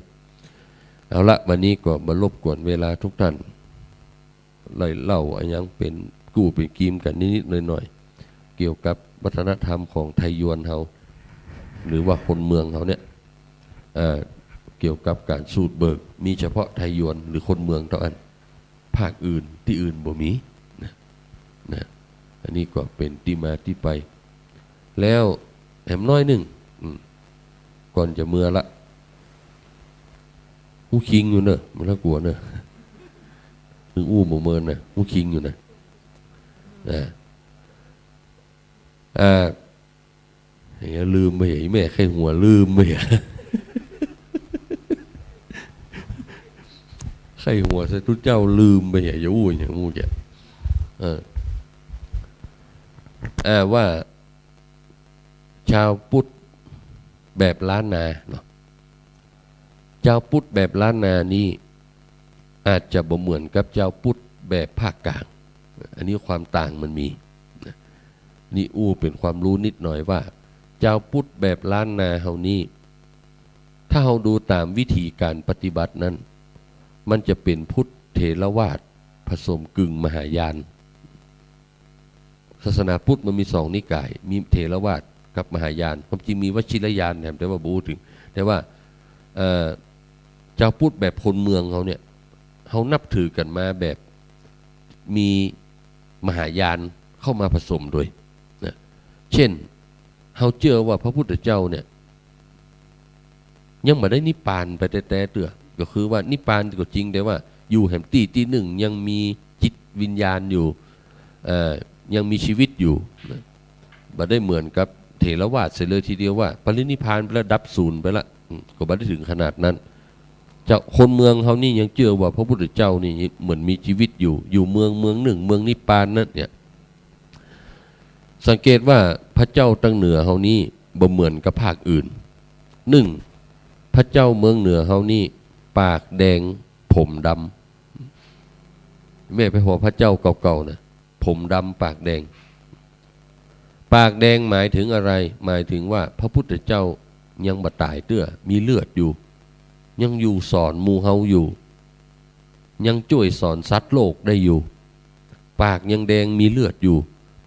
เอาละ วันนี้ก็บ่รบกวนเวลาทุกท่าน ได้เล่าอะหยังเป๋นกู้เป๋นกีมกั๋นนิดๆ หน่อยๆ เกี่ยวกับวัฒนธรรมของไทยยวนเฮา หรือว่าคนเมืองเฮาเนี่ย เอ่อ เกี่ยวกับก๋านสูดเบิก มีเฉพาะไทยยวนหรือคนเมืองเต้าอั้น ภาคอื่น ตี้อื่นบ่มีนะ นะ อันนี้ก็เป๋นตี้มาตี้ไป แล้วแหมน้อยนึ่ง อืม ก่อนจะเมือละ ฮู้คิงอยู่เน่อ บ่ต้องกั๋วเน่อ นึ่งอู้บ่เมินนะ ฮู้คิงอยู่นะ อ่า อ่า เหีย ลืมไปเหีย แม่ใค่หัวลืมไปเหีย ใค่หัวใส่ตุ๊เจ้าลืมไปเหีย จะอู้อะหยังอู้แก เออ อ่า ว่า จาวพุทธแบบล้านนาเนาะ จาวพุทธแบบล้านนานี้ อาจจะบ่เหมือนกับจาวพุทธแบบภาคก๋าง อันนี้ความต่างมันมีนะ นี่อู้เป๋นความฮู้นิดหน่อยว่า จาวพุทธแบบล้านนาเฮานี้ ถ้าเฮาดูต๋ามวิธีก๋านปฏิบัตินั้น มันจะเป๋นพุทธเถรวาทผสมกึ่งมหายาน ศาสนาพุทธมันมีสองนิก๋าย มีเถรวาทกับมหายาน ความจริงมีวชิรยานแหม แต่ว่าบ่อู้เถิง แต่ว่า เอ่อ จาวพุทธแบบคนเมืองเฮาเนี่ย เฮานับถือกั๋นมาแบบมีมหายานเข้ามาผสมโดย นะ เจ้น เฮาเจื้อว่าพระพุทธเจ้าเนี่ย ยังบ่ได้นิพพานไปแต๊ๆ เตื้อ ก็คือว่านิพพานก็จริง แต่ว่าอยู่แหมตี้ตี้นึ่งยังมีจิตวิญญาณอยู่ เอ่อ ยังมีชีวิตอยู่นะ บ่ได้เหมือนกับเถรวาทเสียเลยทีเดียวว่าปรินิพพานไปแล้ว ดับสูญไปละ อืม ก็บ่ได้เถิงขนาดนั้น เจ้า คนเมืองเฮานี่ยังเจื้อว่าพระพุทธเจ้านี่เหมือนมีชีวิตอยู่ อยู่เมืองเมืองนึ่ง เมืองนิพพานนั้นเนี่ย สังเกตว่าพระเจ้าตังเหนือเฮานี้บ่เหมือนกับภาคอื่น นึ่ง พระเจ้าเมืองเหนือเฮานี้ปากแดงผมดำ แม่ไปผ่อพระเจ้าเก่าๆ นะ ผมดำปากแดง ปากแดงหมายถึงอะไร หมายถึงว่าพระพุทธเจ้ายังบ่ต๋ายเตื้อ มีเลือดอยู่ ยังอยู่สอนหมู่เฮาอยู่ ยังจ้วยสอนสัตว์โลกได้อยู่ ปากยังแดงมีเลือดอยู่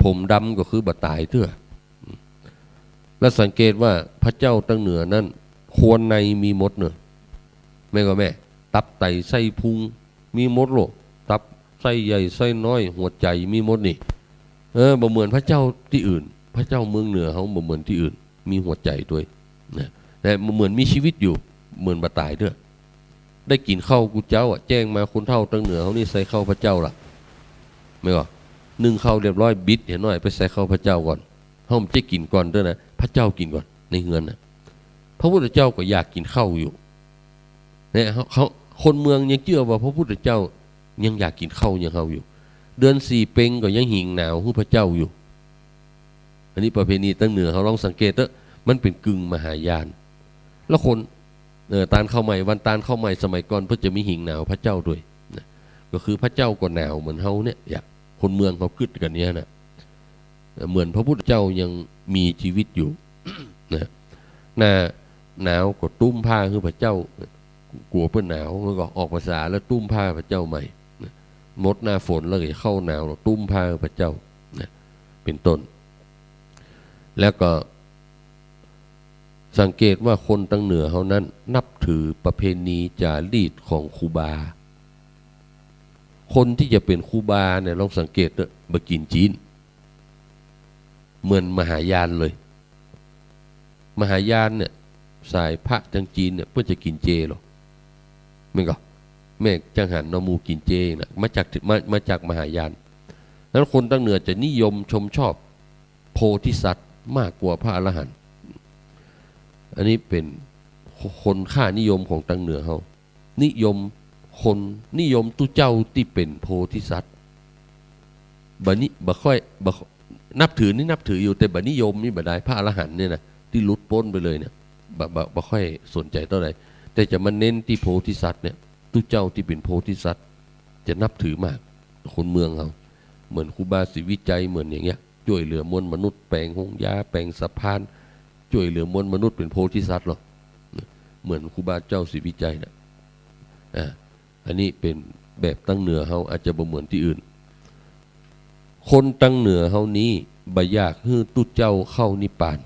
ผมดำก็คือบ่ต๋ายเตื้อ แล้วสังเกตว่าพระเจ้าตังเหนือนั้น ครัวในมีหมดเน่อ แม่นก่อแม่ ตับไตไส้พุงมีหมดโลก ตับไส้ใหญ่ไส้น้อย หัวใจ๋มีหมดนี่ เออ บ่เหมือนพระเจ้าตี้อื่น พระเจ้าเมืองเหนือเฮาบ่เหมือนตี้อื่น มีหัวใจ๋ตวยนะ แต่บ่เหมือนมีชีวิตอยู่ เหมือนบ่ต๋ายเตื้อ ได้กิ๋นข้าวกู้เจ๊าอะ แจ้งมาคนเฒ่าตังเหนือเฮานี่ใส่ข้าวพระเจ้าละ แม่นก่อ นึ่งข้าวเรียบร้อย บิดเหียหน้อยไปใส่ข้าวพระเจ้าก่อน เฮาบ่ใจ้กิ๋นก่อนเตื้อนะ พระเจ้ากิ๋นก่อน ในเฮือนน่ะ พระพุทธเจ้าก็อยากกิ๋นข้าวอยู่ เนี่ย เขา เขา คนเมืองยังเจื้อว่าพระพุทธเจ้ายังอยากกิ๋นข้าวอย่างเฮาอยู่ เดือนสี่เป็งก็ยังหิงหนาวหื้อพระเจ้าอยู่ อันนี้ประเพณีตังเหนือ เฮาลองสังเกตเต๊อะ มันเป๋นกึ่งมหายาน แล้วคน เอ่อ ตานข้าวใหม่ วันตานข้าวใหม่สมัยก่อนเปิ้นจะมีหิงหนาวพระเจ้าด้วยนะ ก็คือพระเจ้าก็หนาวเหมือนเฮาเนี่ย อย่างคนเมืองเขากึ๊ดกั๋นเนี่ยนะ เหมือนพระพุทธเจ้ายังมีจีวิตอยู่ นะ หน้าหนาวก็ตุ้มผ้าหื้อพระเจ้า กั๋วเปิ้นหนาว แล้วก็ออกพรรษาแล้วตุ้มผ้าพระเจ้าใหม่ นะ หมดหน้าฝนแล้วก็เข้าหนาวแล้วตุ้มผ้าพระเจ้า นะ เป๋นต้น แล้วก็สังเกตว่าคนตังเหนือเฮานั้นนับถือประเพณีจ๋ารีตของครูบา คนตี้จะเป๋นครูบาเนี่ยลองสังเกตเต๊อะ บ่กิ๋นจีน เหมือนมหายานเลย มหายานเนี่ย สายพระจังจีนเนี่ย เปิ้นจะกิ๋นเจลอ แม่นก่อ แม่จังหันเนาะ หมู่กิ๋นเจนะ มาจาก มา มาจากมหายาน นั้นคนตังเหนือจะนิยมชมชอบโพธิสัตว์มากกว่าพระอรหันต์ อันนี้เป๋นคนค่านิยมของตังเหนือเฮา นิยมคน นิยมตุ๊เจ้าตี้เป๋นโพธิสัตว์ บ่นิ บ่ค่อย บ่ นับถือนี่นับถืออยู่ แต่บ่นิยมนี่บ่ได้ พระอรหันต์เนี่ยนะ ตี้หลุดป๊นไปเลยเนี่ย บ่ บ่ บ่ค่อยสนใจ๋เต้าใด แต่จะมาเน้นตี้โพธิสัตว์เนี่ย ตุ๊เจ้าตี้เป๋นโพธิสัตว์ จะนับถือมาก คนเมืองเฮา เหมือนครูบาศรีวิชัย เหมือนอย่างเงี้ย จ้วยเหลือมวลมนุษย์ แป๋งโฮงยา แป๋งสะพาน จ้วยเหลือมวลมนุษย์เป๋นโพธิสัตว์ลอ เหมือนครูบาเจ้าศรีวิชัยน่ะ อ่า อันนี้เป๋นแบบตังเหนือเฮา อาจจะบ่เหมือนตี้อื่น คนตังเหนือเฮานี้บ่อยากหื้อตุ๊เจ้าเข้านิพพาน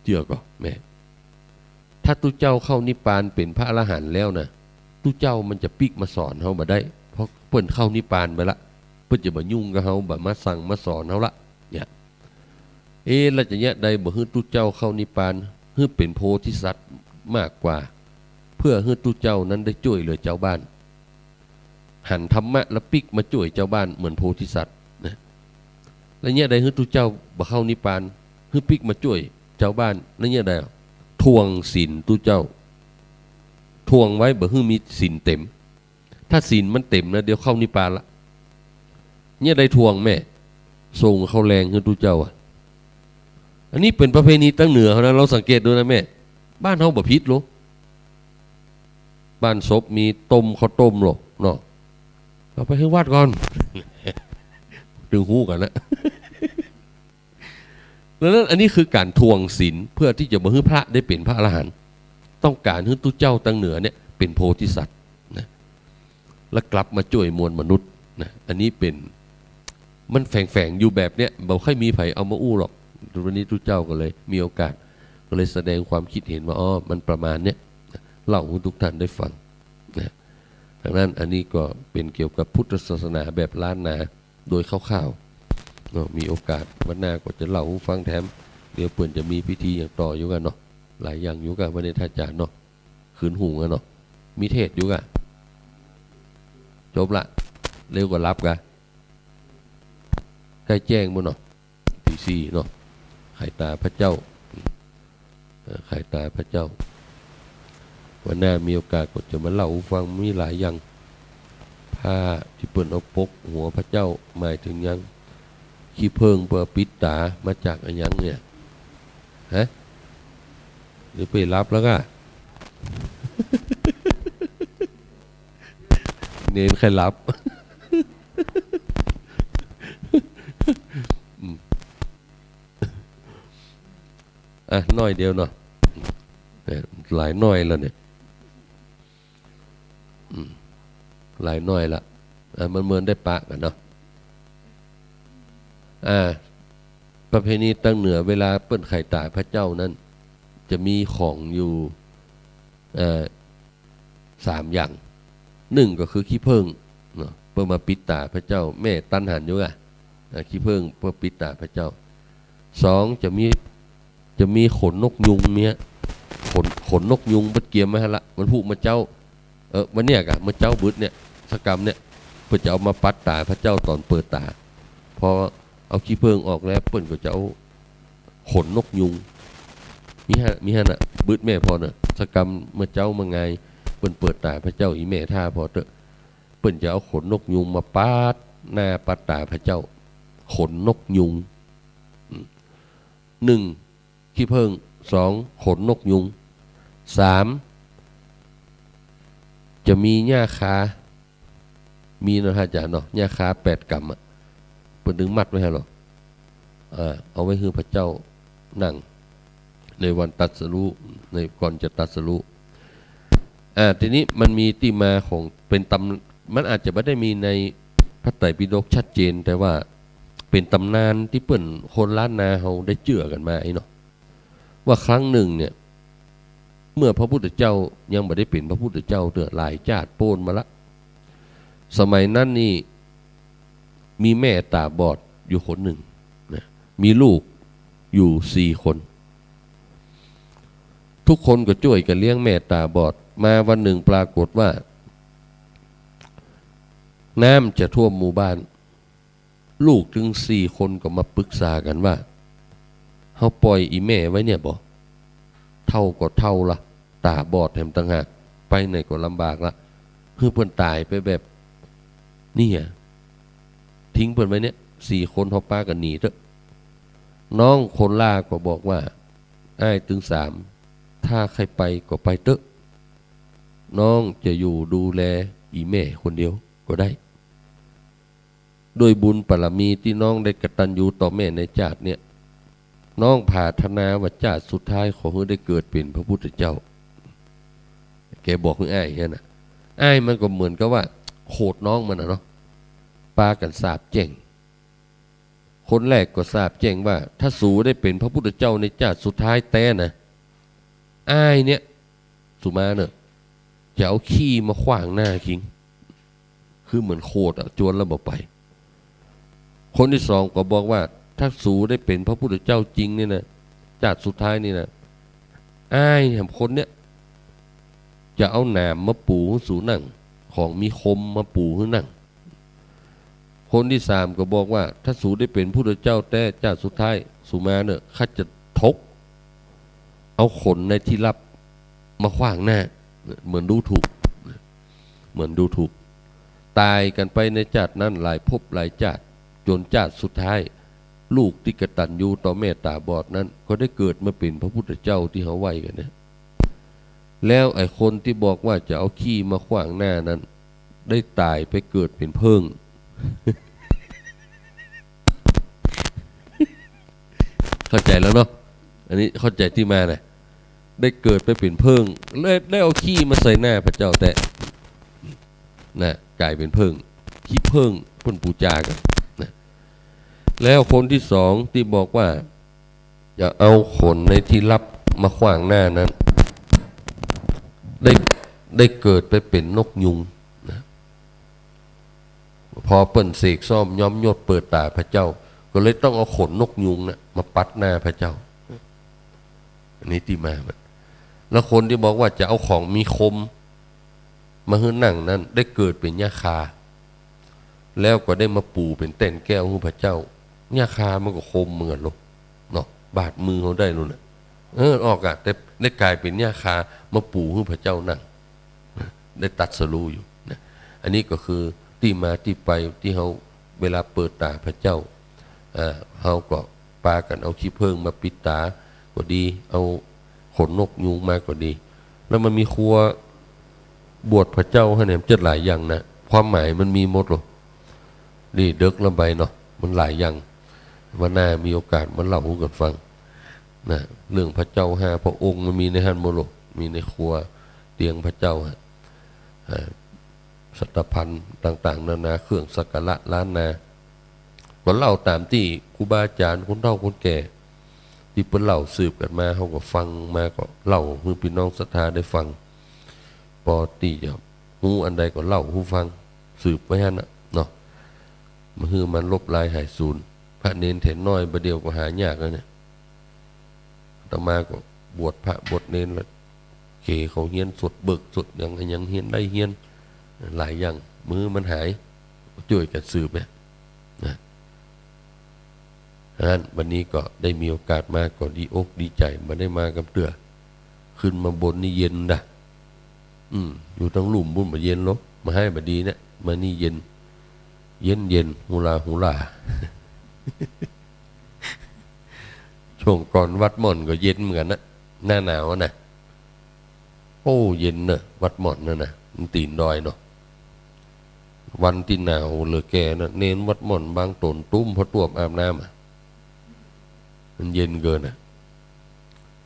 เจื้อก่อแม่ ถ้าตุ๊เจ้าเข้านิพพานเป๋นพระอรหันต์แล้วนะ ตุ๊เจ้ามันจะปิ๊กมาสอนเฮาบ่ได้ เพราะเปิ้นเข้านิพพานไปละ เปิ้นจะบ่ยุ่งกับเฮา บ่มาสั่งมาสอนเฮาละ เนี่ย เอ๊ะ แล้วจะเยียะใดบ่หื้อตุ๊เจ้าเข้านิพพาน หื้อเป๋นโพธิสัตว์มากกว่า เพื่อหื้อตุ๊เจ้านั้นได้จ้วยเหลือจาวบ้าน หันธรรมะแล้วปิ๊กมาจ้วยจาวบ้านเหมือนโพธิสัตว์นะ แล้วเยียะใดหื้อตุ๊เจ้าบ่เข้านิพพาน หื้อปิ๊กมาจ้วยจาวบ้าน แล้วเยียะใด ถ่วงศีลตุ๊เจ้า ถ่วงไว้บ่หื้อมีศีลเต๋ม ถ้าศีลมันเต๋มนะ เดี๋ยวเข้านิพพานละ เยียะใดถ่วงแม่ ส่งข้าวแลงหื้อตุ๊เจ้าอะ อันนี้เป๋นประเพณีตังเหนือเฮานะ ลองสังเกตดูนะแม่ บ้านเฮาบ่ผิดหรอก บ้านศพมีต้มข้าวต้มหรอกเนาะ เอาไปหื้อวัดก่อน จึงฮู้กั๋นนะ ดังนั้นอันนี้คือก๋านถ่วงศีล เพื่อตี้จะบ่หื้อพระได้เป๋นพระอรหันต์ ต้องก๋านหื้อตุ๊เจ้าตังเหนือเนี่ยเป๋นโพธิสัตว์นะ แล้วกลับมาจ้วยมวลมนุษย์นะ อันนี้เป๋น มันแฝงๆ อยู่แบบเนี้ย บ่ค่อยมีใผเอามาอู้หรอก วันนี้ตุ๊เจ้าก็เลยมีโอกาส ก็เลยแสดงความคิดเห็นว่า อ๋อ มันประมาณเนี้ย เล่าหื้อทุกท่านได้ฟังนะ ดังนั้นอันนี้ก็เป๋นเกี่ยวกับพุทธศาสนาแบบล้านนา โดยคร่าวๆ เนาะ มีโอกาสวันหน้าก็จะเล่าหื้อฟังแถม เดี๋ยวเปิ้นจะมีพิธีอย่างต่ออยู่กั๋นเนาะ หลายอย่างอยู่กั๋นวันนี้ท่านอาจารย์เนาะ คืนหุงกั๋นเนาะ มีเทศน์อยู่กั๋น จบละ เร็วก็หลับกั๋น ใก้แจ้งหมดเนาะ ตีสี่เนาะ ไขต๋าพระเจ้า เอ่อ ไขต๋าพระเจ้า วันหน้ามีโอกาสก็จะมาเล่าหื้อฟัง มีหลายอย่าง ผ้าตี้เปิ้นเอาปกหัวพระเจ้าหมายเถิงหยัง ขี้เผิ้งเปิ้นเอาปิดต๋ามาจากอะหยังเนี่ย ฮะ หรือไปหลับแล้วก้า เณรใค่หลับ อืม อ่ะ น้อยเดียวเนาะ เนี่ย หลายน้อยแล้วเนี่ย อืม หลายน้อยละ อ่ะ มันเมินได้ปะกั๋นเนาะ อ่า ประเพณีตังเหนือเวลาเปิ้นไขต๋าพระเจ้านั้น จะมีของอยู่ เอ่อ สามอย่าง นึ่งก็คือขี้เผิ้งเนาะ เปิ้นมาปิดต๋าพระเจ้า แม่ตันหันอยู่อะ อ่า ขี้เผิ้งเปิ้นปิดต๋าพระเจ้า สอง จะมี จะมีขนนกยูงเมี้ย ขน ขนนกยูงเปิ้นเกียมไว้หั้นละ วันพูกเมื่อเจ๊า เออ วันเนี้ยกะ เมื่อเจ๊าบึดเนี่ย สะกำเนี่ย เปิ้นจะเอามาปัดต๋าพระเจ้าต๋อนเปิดต๋า พอเอาขี้เผิ้งออกแล้ว เปิ้นก็จะเอา ขนนกยูง มีหั้น มีหั้นน่ะ บึดแม่ผ่อเน่อ สักกำเมื่อเจ๊าเมื่อไง เปิ้นเปิดต๋าพระเจ้า อี่แม่ถ้าผ่อเต๊อะ เปิ้นจะเอาขนนกยูงมาปัดหน้าปัดต๋าพระเจ้า ขนนกยูง อืม นึ่ง ขี้เผิ้ง สอง ขนนกยูง สาม จะมีหญ้าคา มีเนาะอาจ๋ารย์เนาะ หญ้าคาแปดกำอะ เปิ้นตึงมัดไว้หั้นเนาะ อ่า เอาไว้หื้อพระเจ้านั่ง ในวันตรัสรู้ ในก่อนจะตรัสรู้ อ่า ทีนี้มันมีตี้มาของ เป๋นตำ มันอาจจะบ่ได้มีในพระไตรปิฎกชัดเจน แต่ว่าเป๋นต๋ำนานตี้เปิ้นคนล้านนาเฮาได้เจื้อกั๋นมาไอ้เนาะ ว่าครั้งนึ่งเนี่ย เมื่อพระพุทธเจ้ายังบ่ได้เป๋นพระพุทธเจ้าเตื้อ หลายจาติโป๊นมาละ สมัยนั้นนี่ มีแม่ต๋าบอดอยู่คนนึ่งนะ มีลูกอยู่สี่คน ทุกคนก็จ้วยกั๋นเลี้ยงแม่ต๋าบอด มาวันนึ่งปรากฏว่า น้ำจะท่วมหมู่บ้าน ลูกตึงสี่คนก็มาปึกษากั๋นว่า เฮาป่อยอี่แม่ไว้เนี่ยบ่ เฒ่าก็เฒ่าละ ต๋าบอดแถมต่างหาก ไปไหนก็ลำบากละ หื้อเปิ้นต๋ายไปแบบนี้อะ ทิ้งเปิ้นไว้เนี่ย สี่คน เฮาปากั๋นหนีเต๊อะ น้องคนหล้าก็บอกว่า อ้ายตึงสาม ถ้าใค่ไปก็ไปเต๊อะ น้องจะอยู่ดูแลอี่แม่คนเดียวก็ได้ ด้วยบุญบารมีตี้น้องได้กตัญญูต่อแม่ในจาติเนี่ย น้องผาถนาว่าจาติสุดท้ายขอหื้อได้เกิดเป๋นพระพุทธเจ้า แกบอกหื้ออ้ายหั้นน่ะ อ้ายมันก็เหมือนกับว่าโขดน้องมันน่ะเนาะ ปากั๋นสาปแจ้ง คนแรกก็สาปแจ้งว่า ถ้าสูได้เป๋นพระพุทธเจ้าในจาติสุดท้ายแต๊นะ อ้ายเนี่ย สูมาเน่อ จะเอาขี้มาขว้างหน้าคิง คือเหมือนโขดอะ จวนแล้วบ่ไป คนตี้สองก็บอกว่า ถ้าสูได้เป๋นพระพุทธเจ้าจริงเนี่ยนะ จาติสุดท้ายนี่นะ อ้ายแหมคนเนี่ย จะเอาหนามมาปู๋หื้อสูนั่ง ของมีคมมาปู๋หื้อนั่ง คนตี้สามก็บอกว่า ถ้าสูได้เป๋นพุทธเจ้าแต๊จาติสุดท้าย สูมาเน่อ ข้าจะถก เอาขนในที่ลับมาขว้างหน้า เหมือนดูถูก เหมือนดูถูก ต๋ายกั๋นไปในจาตินั้นหลายภพหลายจาติ จ๋นจาติสุดท้าย ลูกตี้กตัญญูต่อแม่ต๋าบอดนั้น ก็ได้เกิดมาเป๋นพระพุทธเจ้าตี้เฮาไหว้กั๋นเนี่ย แล้วไอ้คนตี้บอกว่าจะเอาขี้มาขว้างหน้านั้น ได้ต๋ายไปเกิดเป๋นเผิ้ง เข้าใจ๋แล้วเนาะ อันนี้เข้าใจ๋ตี้มานะ ได้เกิดไปเป๋นเผิ้ง แล้วได้เอาขี้มาใส่หน้าพระเจ้าแต๊ นะ ก๋ายเป๋นเผิ้ง ขี้เผิ้งเปิ้นปู๋จากั๋นนะ แล้วคนตี้สองตี้บอกว่า จะเอาขนในที่ลับมาขว้างหน้านั้น ได้ ได้เกิดไปเป๋นนกยูงนะ พอเปิ้นเสกซ่อมย้อมยศเปิดต๋าพระเจ้า ก็เลยต้องเอาขนนกยูงน่ะมาปัดหน้าพระเจ้า อันนี้ตี้มามัน แล้วคนตี้บอกว่าจะเอาของมีคมมาหื้อนั่งนั้น ได้เกิดเป๋นหญ้าคา แล้วก็ได้มาปู๋เป๋นแต้นแก้วหื้อพระเจ้า หญ้าคามันก็คมเหมือนกั๋นโลดเนาะ บาดมือเฮาได้โลดน่ะ เออ ออกอะ แต่ได้ก๋ายเป๋นหญ้าคามาปู๋หื้อพระเจ้านั่ง ได้ตรัสรู้อยู่นะ อันนี้ก็คือตี้มาตี้ไปตี้เฮาเวลาเปิดต๋าพระเจ้า อ่า เฮาก็ปากั๋นเอาขี้เผิ้งมาปิดต๋าก็ดี เอาขนนกยูงมาก็ดี แล้วมันมีครัวบวชพระเจ้าหั้นเนี่ย มันจะหลายอย่างนะ ความหมายมันมีหมดโลด นี่เดิ็กละไปเนาะ มันหลายอย่าง วันหน้ามีโอกาสมาเล่าหื้อกั๋นฟังนะ เรื่องพระเจ้าห้าพระองค์มันมีในหั้นหมดโลด มีในครัวเตียงพระเจ้าฮะ อ่า สัตตะภัณฑ์ต่างๆ นานา เครื่องสักการะล้านนา ก็เล่าต๋ามตี้ครูบาอาจ๋ารย์คนเฒ่าคนแก่ ตี้เปิ้นเล่าสืบกั๋นมา เฮาก็ฟังมา ก็เล่าหื้อปี้น้องศรัทธาได้ฟัง ปอตี้จะฮู้อันใดก็เล่าหื้อฟัง สืบไว้หั้นน่ะเนาะ บ่หื้อมันลบลายหายสูญ พระเณรแถนน้อยบ่าเดี่ยวก็หายากแล้วเนี่ย อาตมาก็บวชพระบวชเณรแล้ว เขเขาเฮียนสดเบิกสดหยัง หยังเฮียนได้เฮียน หลายอย่าง บ่หื้อมันหาย จ้วยกั๋นสืบเนี่ยนะ อันนั้นวันนี้ก็ได้มีโอกาสมาก็ดีอกดีใจ๋ บ่ได้มากำเตื้อ ขึ้นมาบนนี่เย็นดะ อืม อยู่ตังลุ่มปู๊นบ่เย็นหรอก มาฮายบ่ดีเนี่ย มานี่เย็น เย็นเย็น ฮูลาฮูลา ช่วงก่อนวัดม่อนก็เย็นเหมือนกั๋นนะ หน้าหนาวอะนะ โอ้ เย็นเนอะ วัดม่อนนั่นนะ มันตี๋นดอยเนาะ วันตี้หนาวเหลือแก่นะ เณรวัดม่อนบางต๋นตุ้มผ้าต้วมอาบน้ำอะ มันเย็นเกินอะ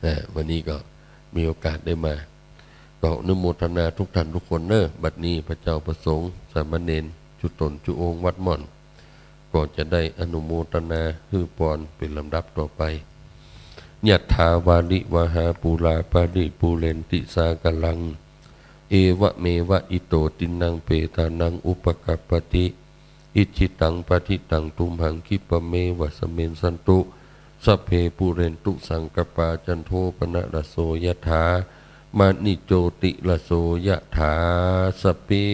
อ่า วันนี้ก็มีโอกาสได้มา ก็อนุโมทนาทุกท่านทุกคนเนอะ บัดนี้พระเจ้าพระสงฆ์ สามเณร จุ๊ต๋นจุ๊องค์วัดม่อน ก็จะได้อนุโมทนาหื้อปอนเป๋นลำดับต่อไป ยัตถา วาริวหา ปูรา ปริปูเรนติ สาคารัง เอวะเมวะ อิโต ทินนัง เปตานัง อุปะกัปปะติ อิจฉิตัง ปัตถิตัง ตุมหัง คิปะเมวะ สะมิชชันตุ สัพเพ ปูเรนตุ สังกัปปา จันโท ปะนะระโส ยะถา มะณิ โจติระโส ยะถา สัพพี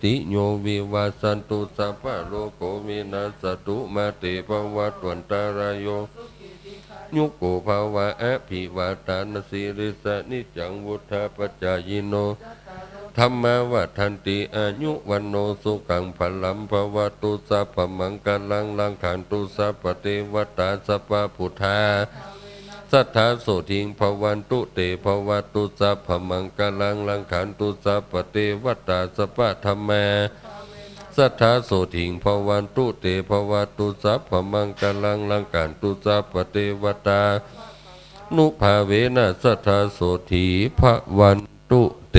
ติโย วิวัชชันตุ สัพพะโรโค วินัสสะตุ มาเต ภะวัตวันตะราโย ยุโก ภะวะ อะภิวาทานะสีลิสสะ นิจจัง วุฑฒาปะจายิโน ธัมมา วัฑฒันติ อายุ วัณโณ สุขัง พะลัง ภะวะตุ สัพพะมังคะลัง รักขันตุ สัพพะเตวะตา สัพพะพุทธา สัทธา โสฏฐิง ภะวันตุ เต ภะวะตุ สัพพะมังคะลัง รักขันตุ สัพพะเตวะตา สัพพะธัมมา สัทธา โสฏฐิง ภะวันตุ เต ภะวะตุ สัพพะมังคะลัง รักขันตุ สัพพะเตวะตา นุภาเวนะ สัทธา โสฏฐี ภะวันตุ เต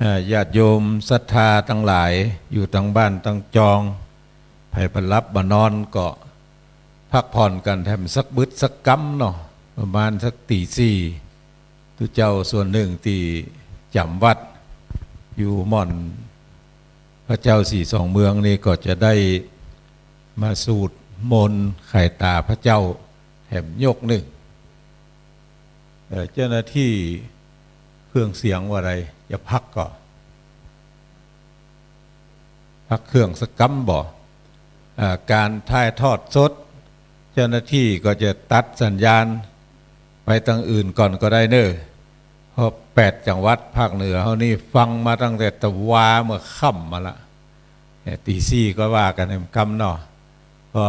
เอ่อ ญาติโยมศรัทธาตังหลาย อยู่ตังบ้านตังจอง ใผบ่หลับบ่นอนก็พักผ่อนกั๋นแถมสักบึดสักกำเนาะ ประมาณสักตี๋สี่ ตุ๊เจ้าส่วนนึ่งตี้จ๋ำวัดอยู่ม่อนพระเจ้าสี่สองเมืองนี่ก็จะได้มาสูตรมนต์ไขต๋าพระเจ้าแถมยกนึ่ง เอ่อ เจ้าหน้าตี้เครื่องเสียงว่าใด จะพักก่อ พักเครื่องสักกำบ่ อ่า ก๋านถ่ายทอดสด เจ้าหน้าตี้ก็จะตัดสัญญาณไปตังอื่นก่อนก็ได้เน่อ เพราะแปดจังหวัดภาคเหนือเฮานี่ฟังมาตั้งแต่ตะวาเมื่อค่ำมาละ เอ่อ ตี๋สี่ก็ว่ากั๋นแถมกำเนาะ ก็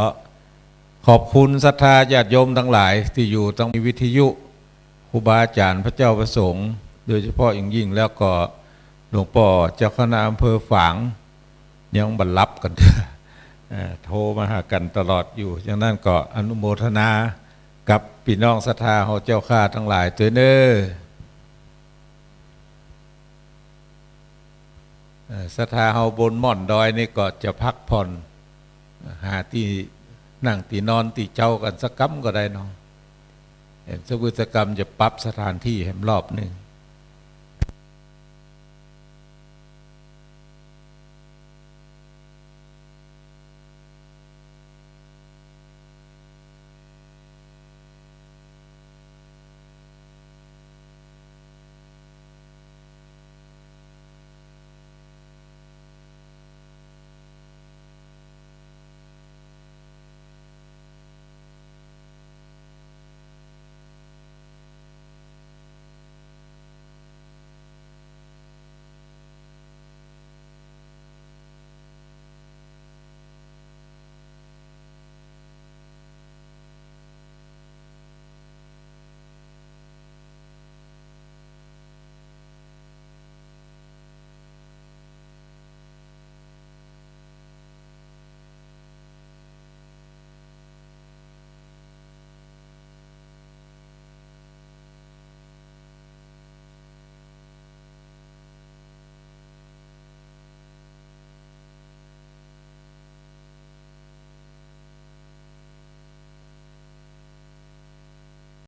ขอบคุณศรัทธาญาติโยมตังหลายตี้อยู่ตังวิทยุ ครูบาอาจ๋ารย์พระเจ้าพระสงฆ์ โดยเฉพาะอย่างยิ่งแล้วก็หลวงป้อเจ้าคณะอำเภอฝาง ยังบ่หลับกั๋น เอ่อ โทรมาหากั๋นตลอดอยู่ อย่างนั้นก็อนุโมทนากับปี้น้องศรัทธาเฮาเจ้าข้าตังหลายตวยเน่อ เอ่อ ศรัทธาเฮาบนม่อนดอยนี่ก็จะพักผ่อน หาตี้นั่งตี้นอนตี้เจ๊ากั๋นสักกำก็ได้เนาะ เห็นสักวืดสักกำจะปรับสถานตี้แหมรอบนึ่ง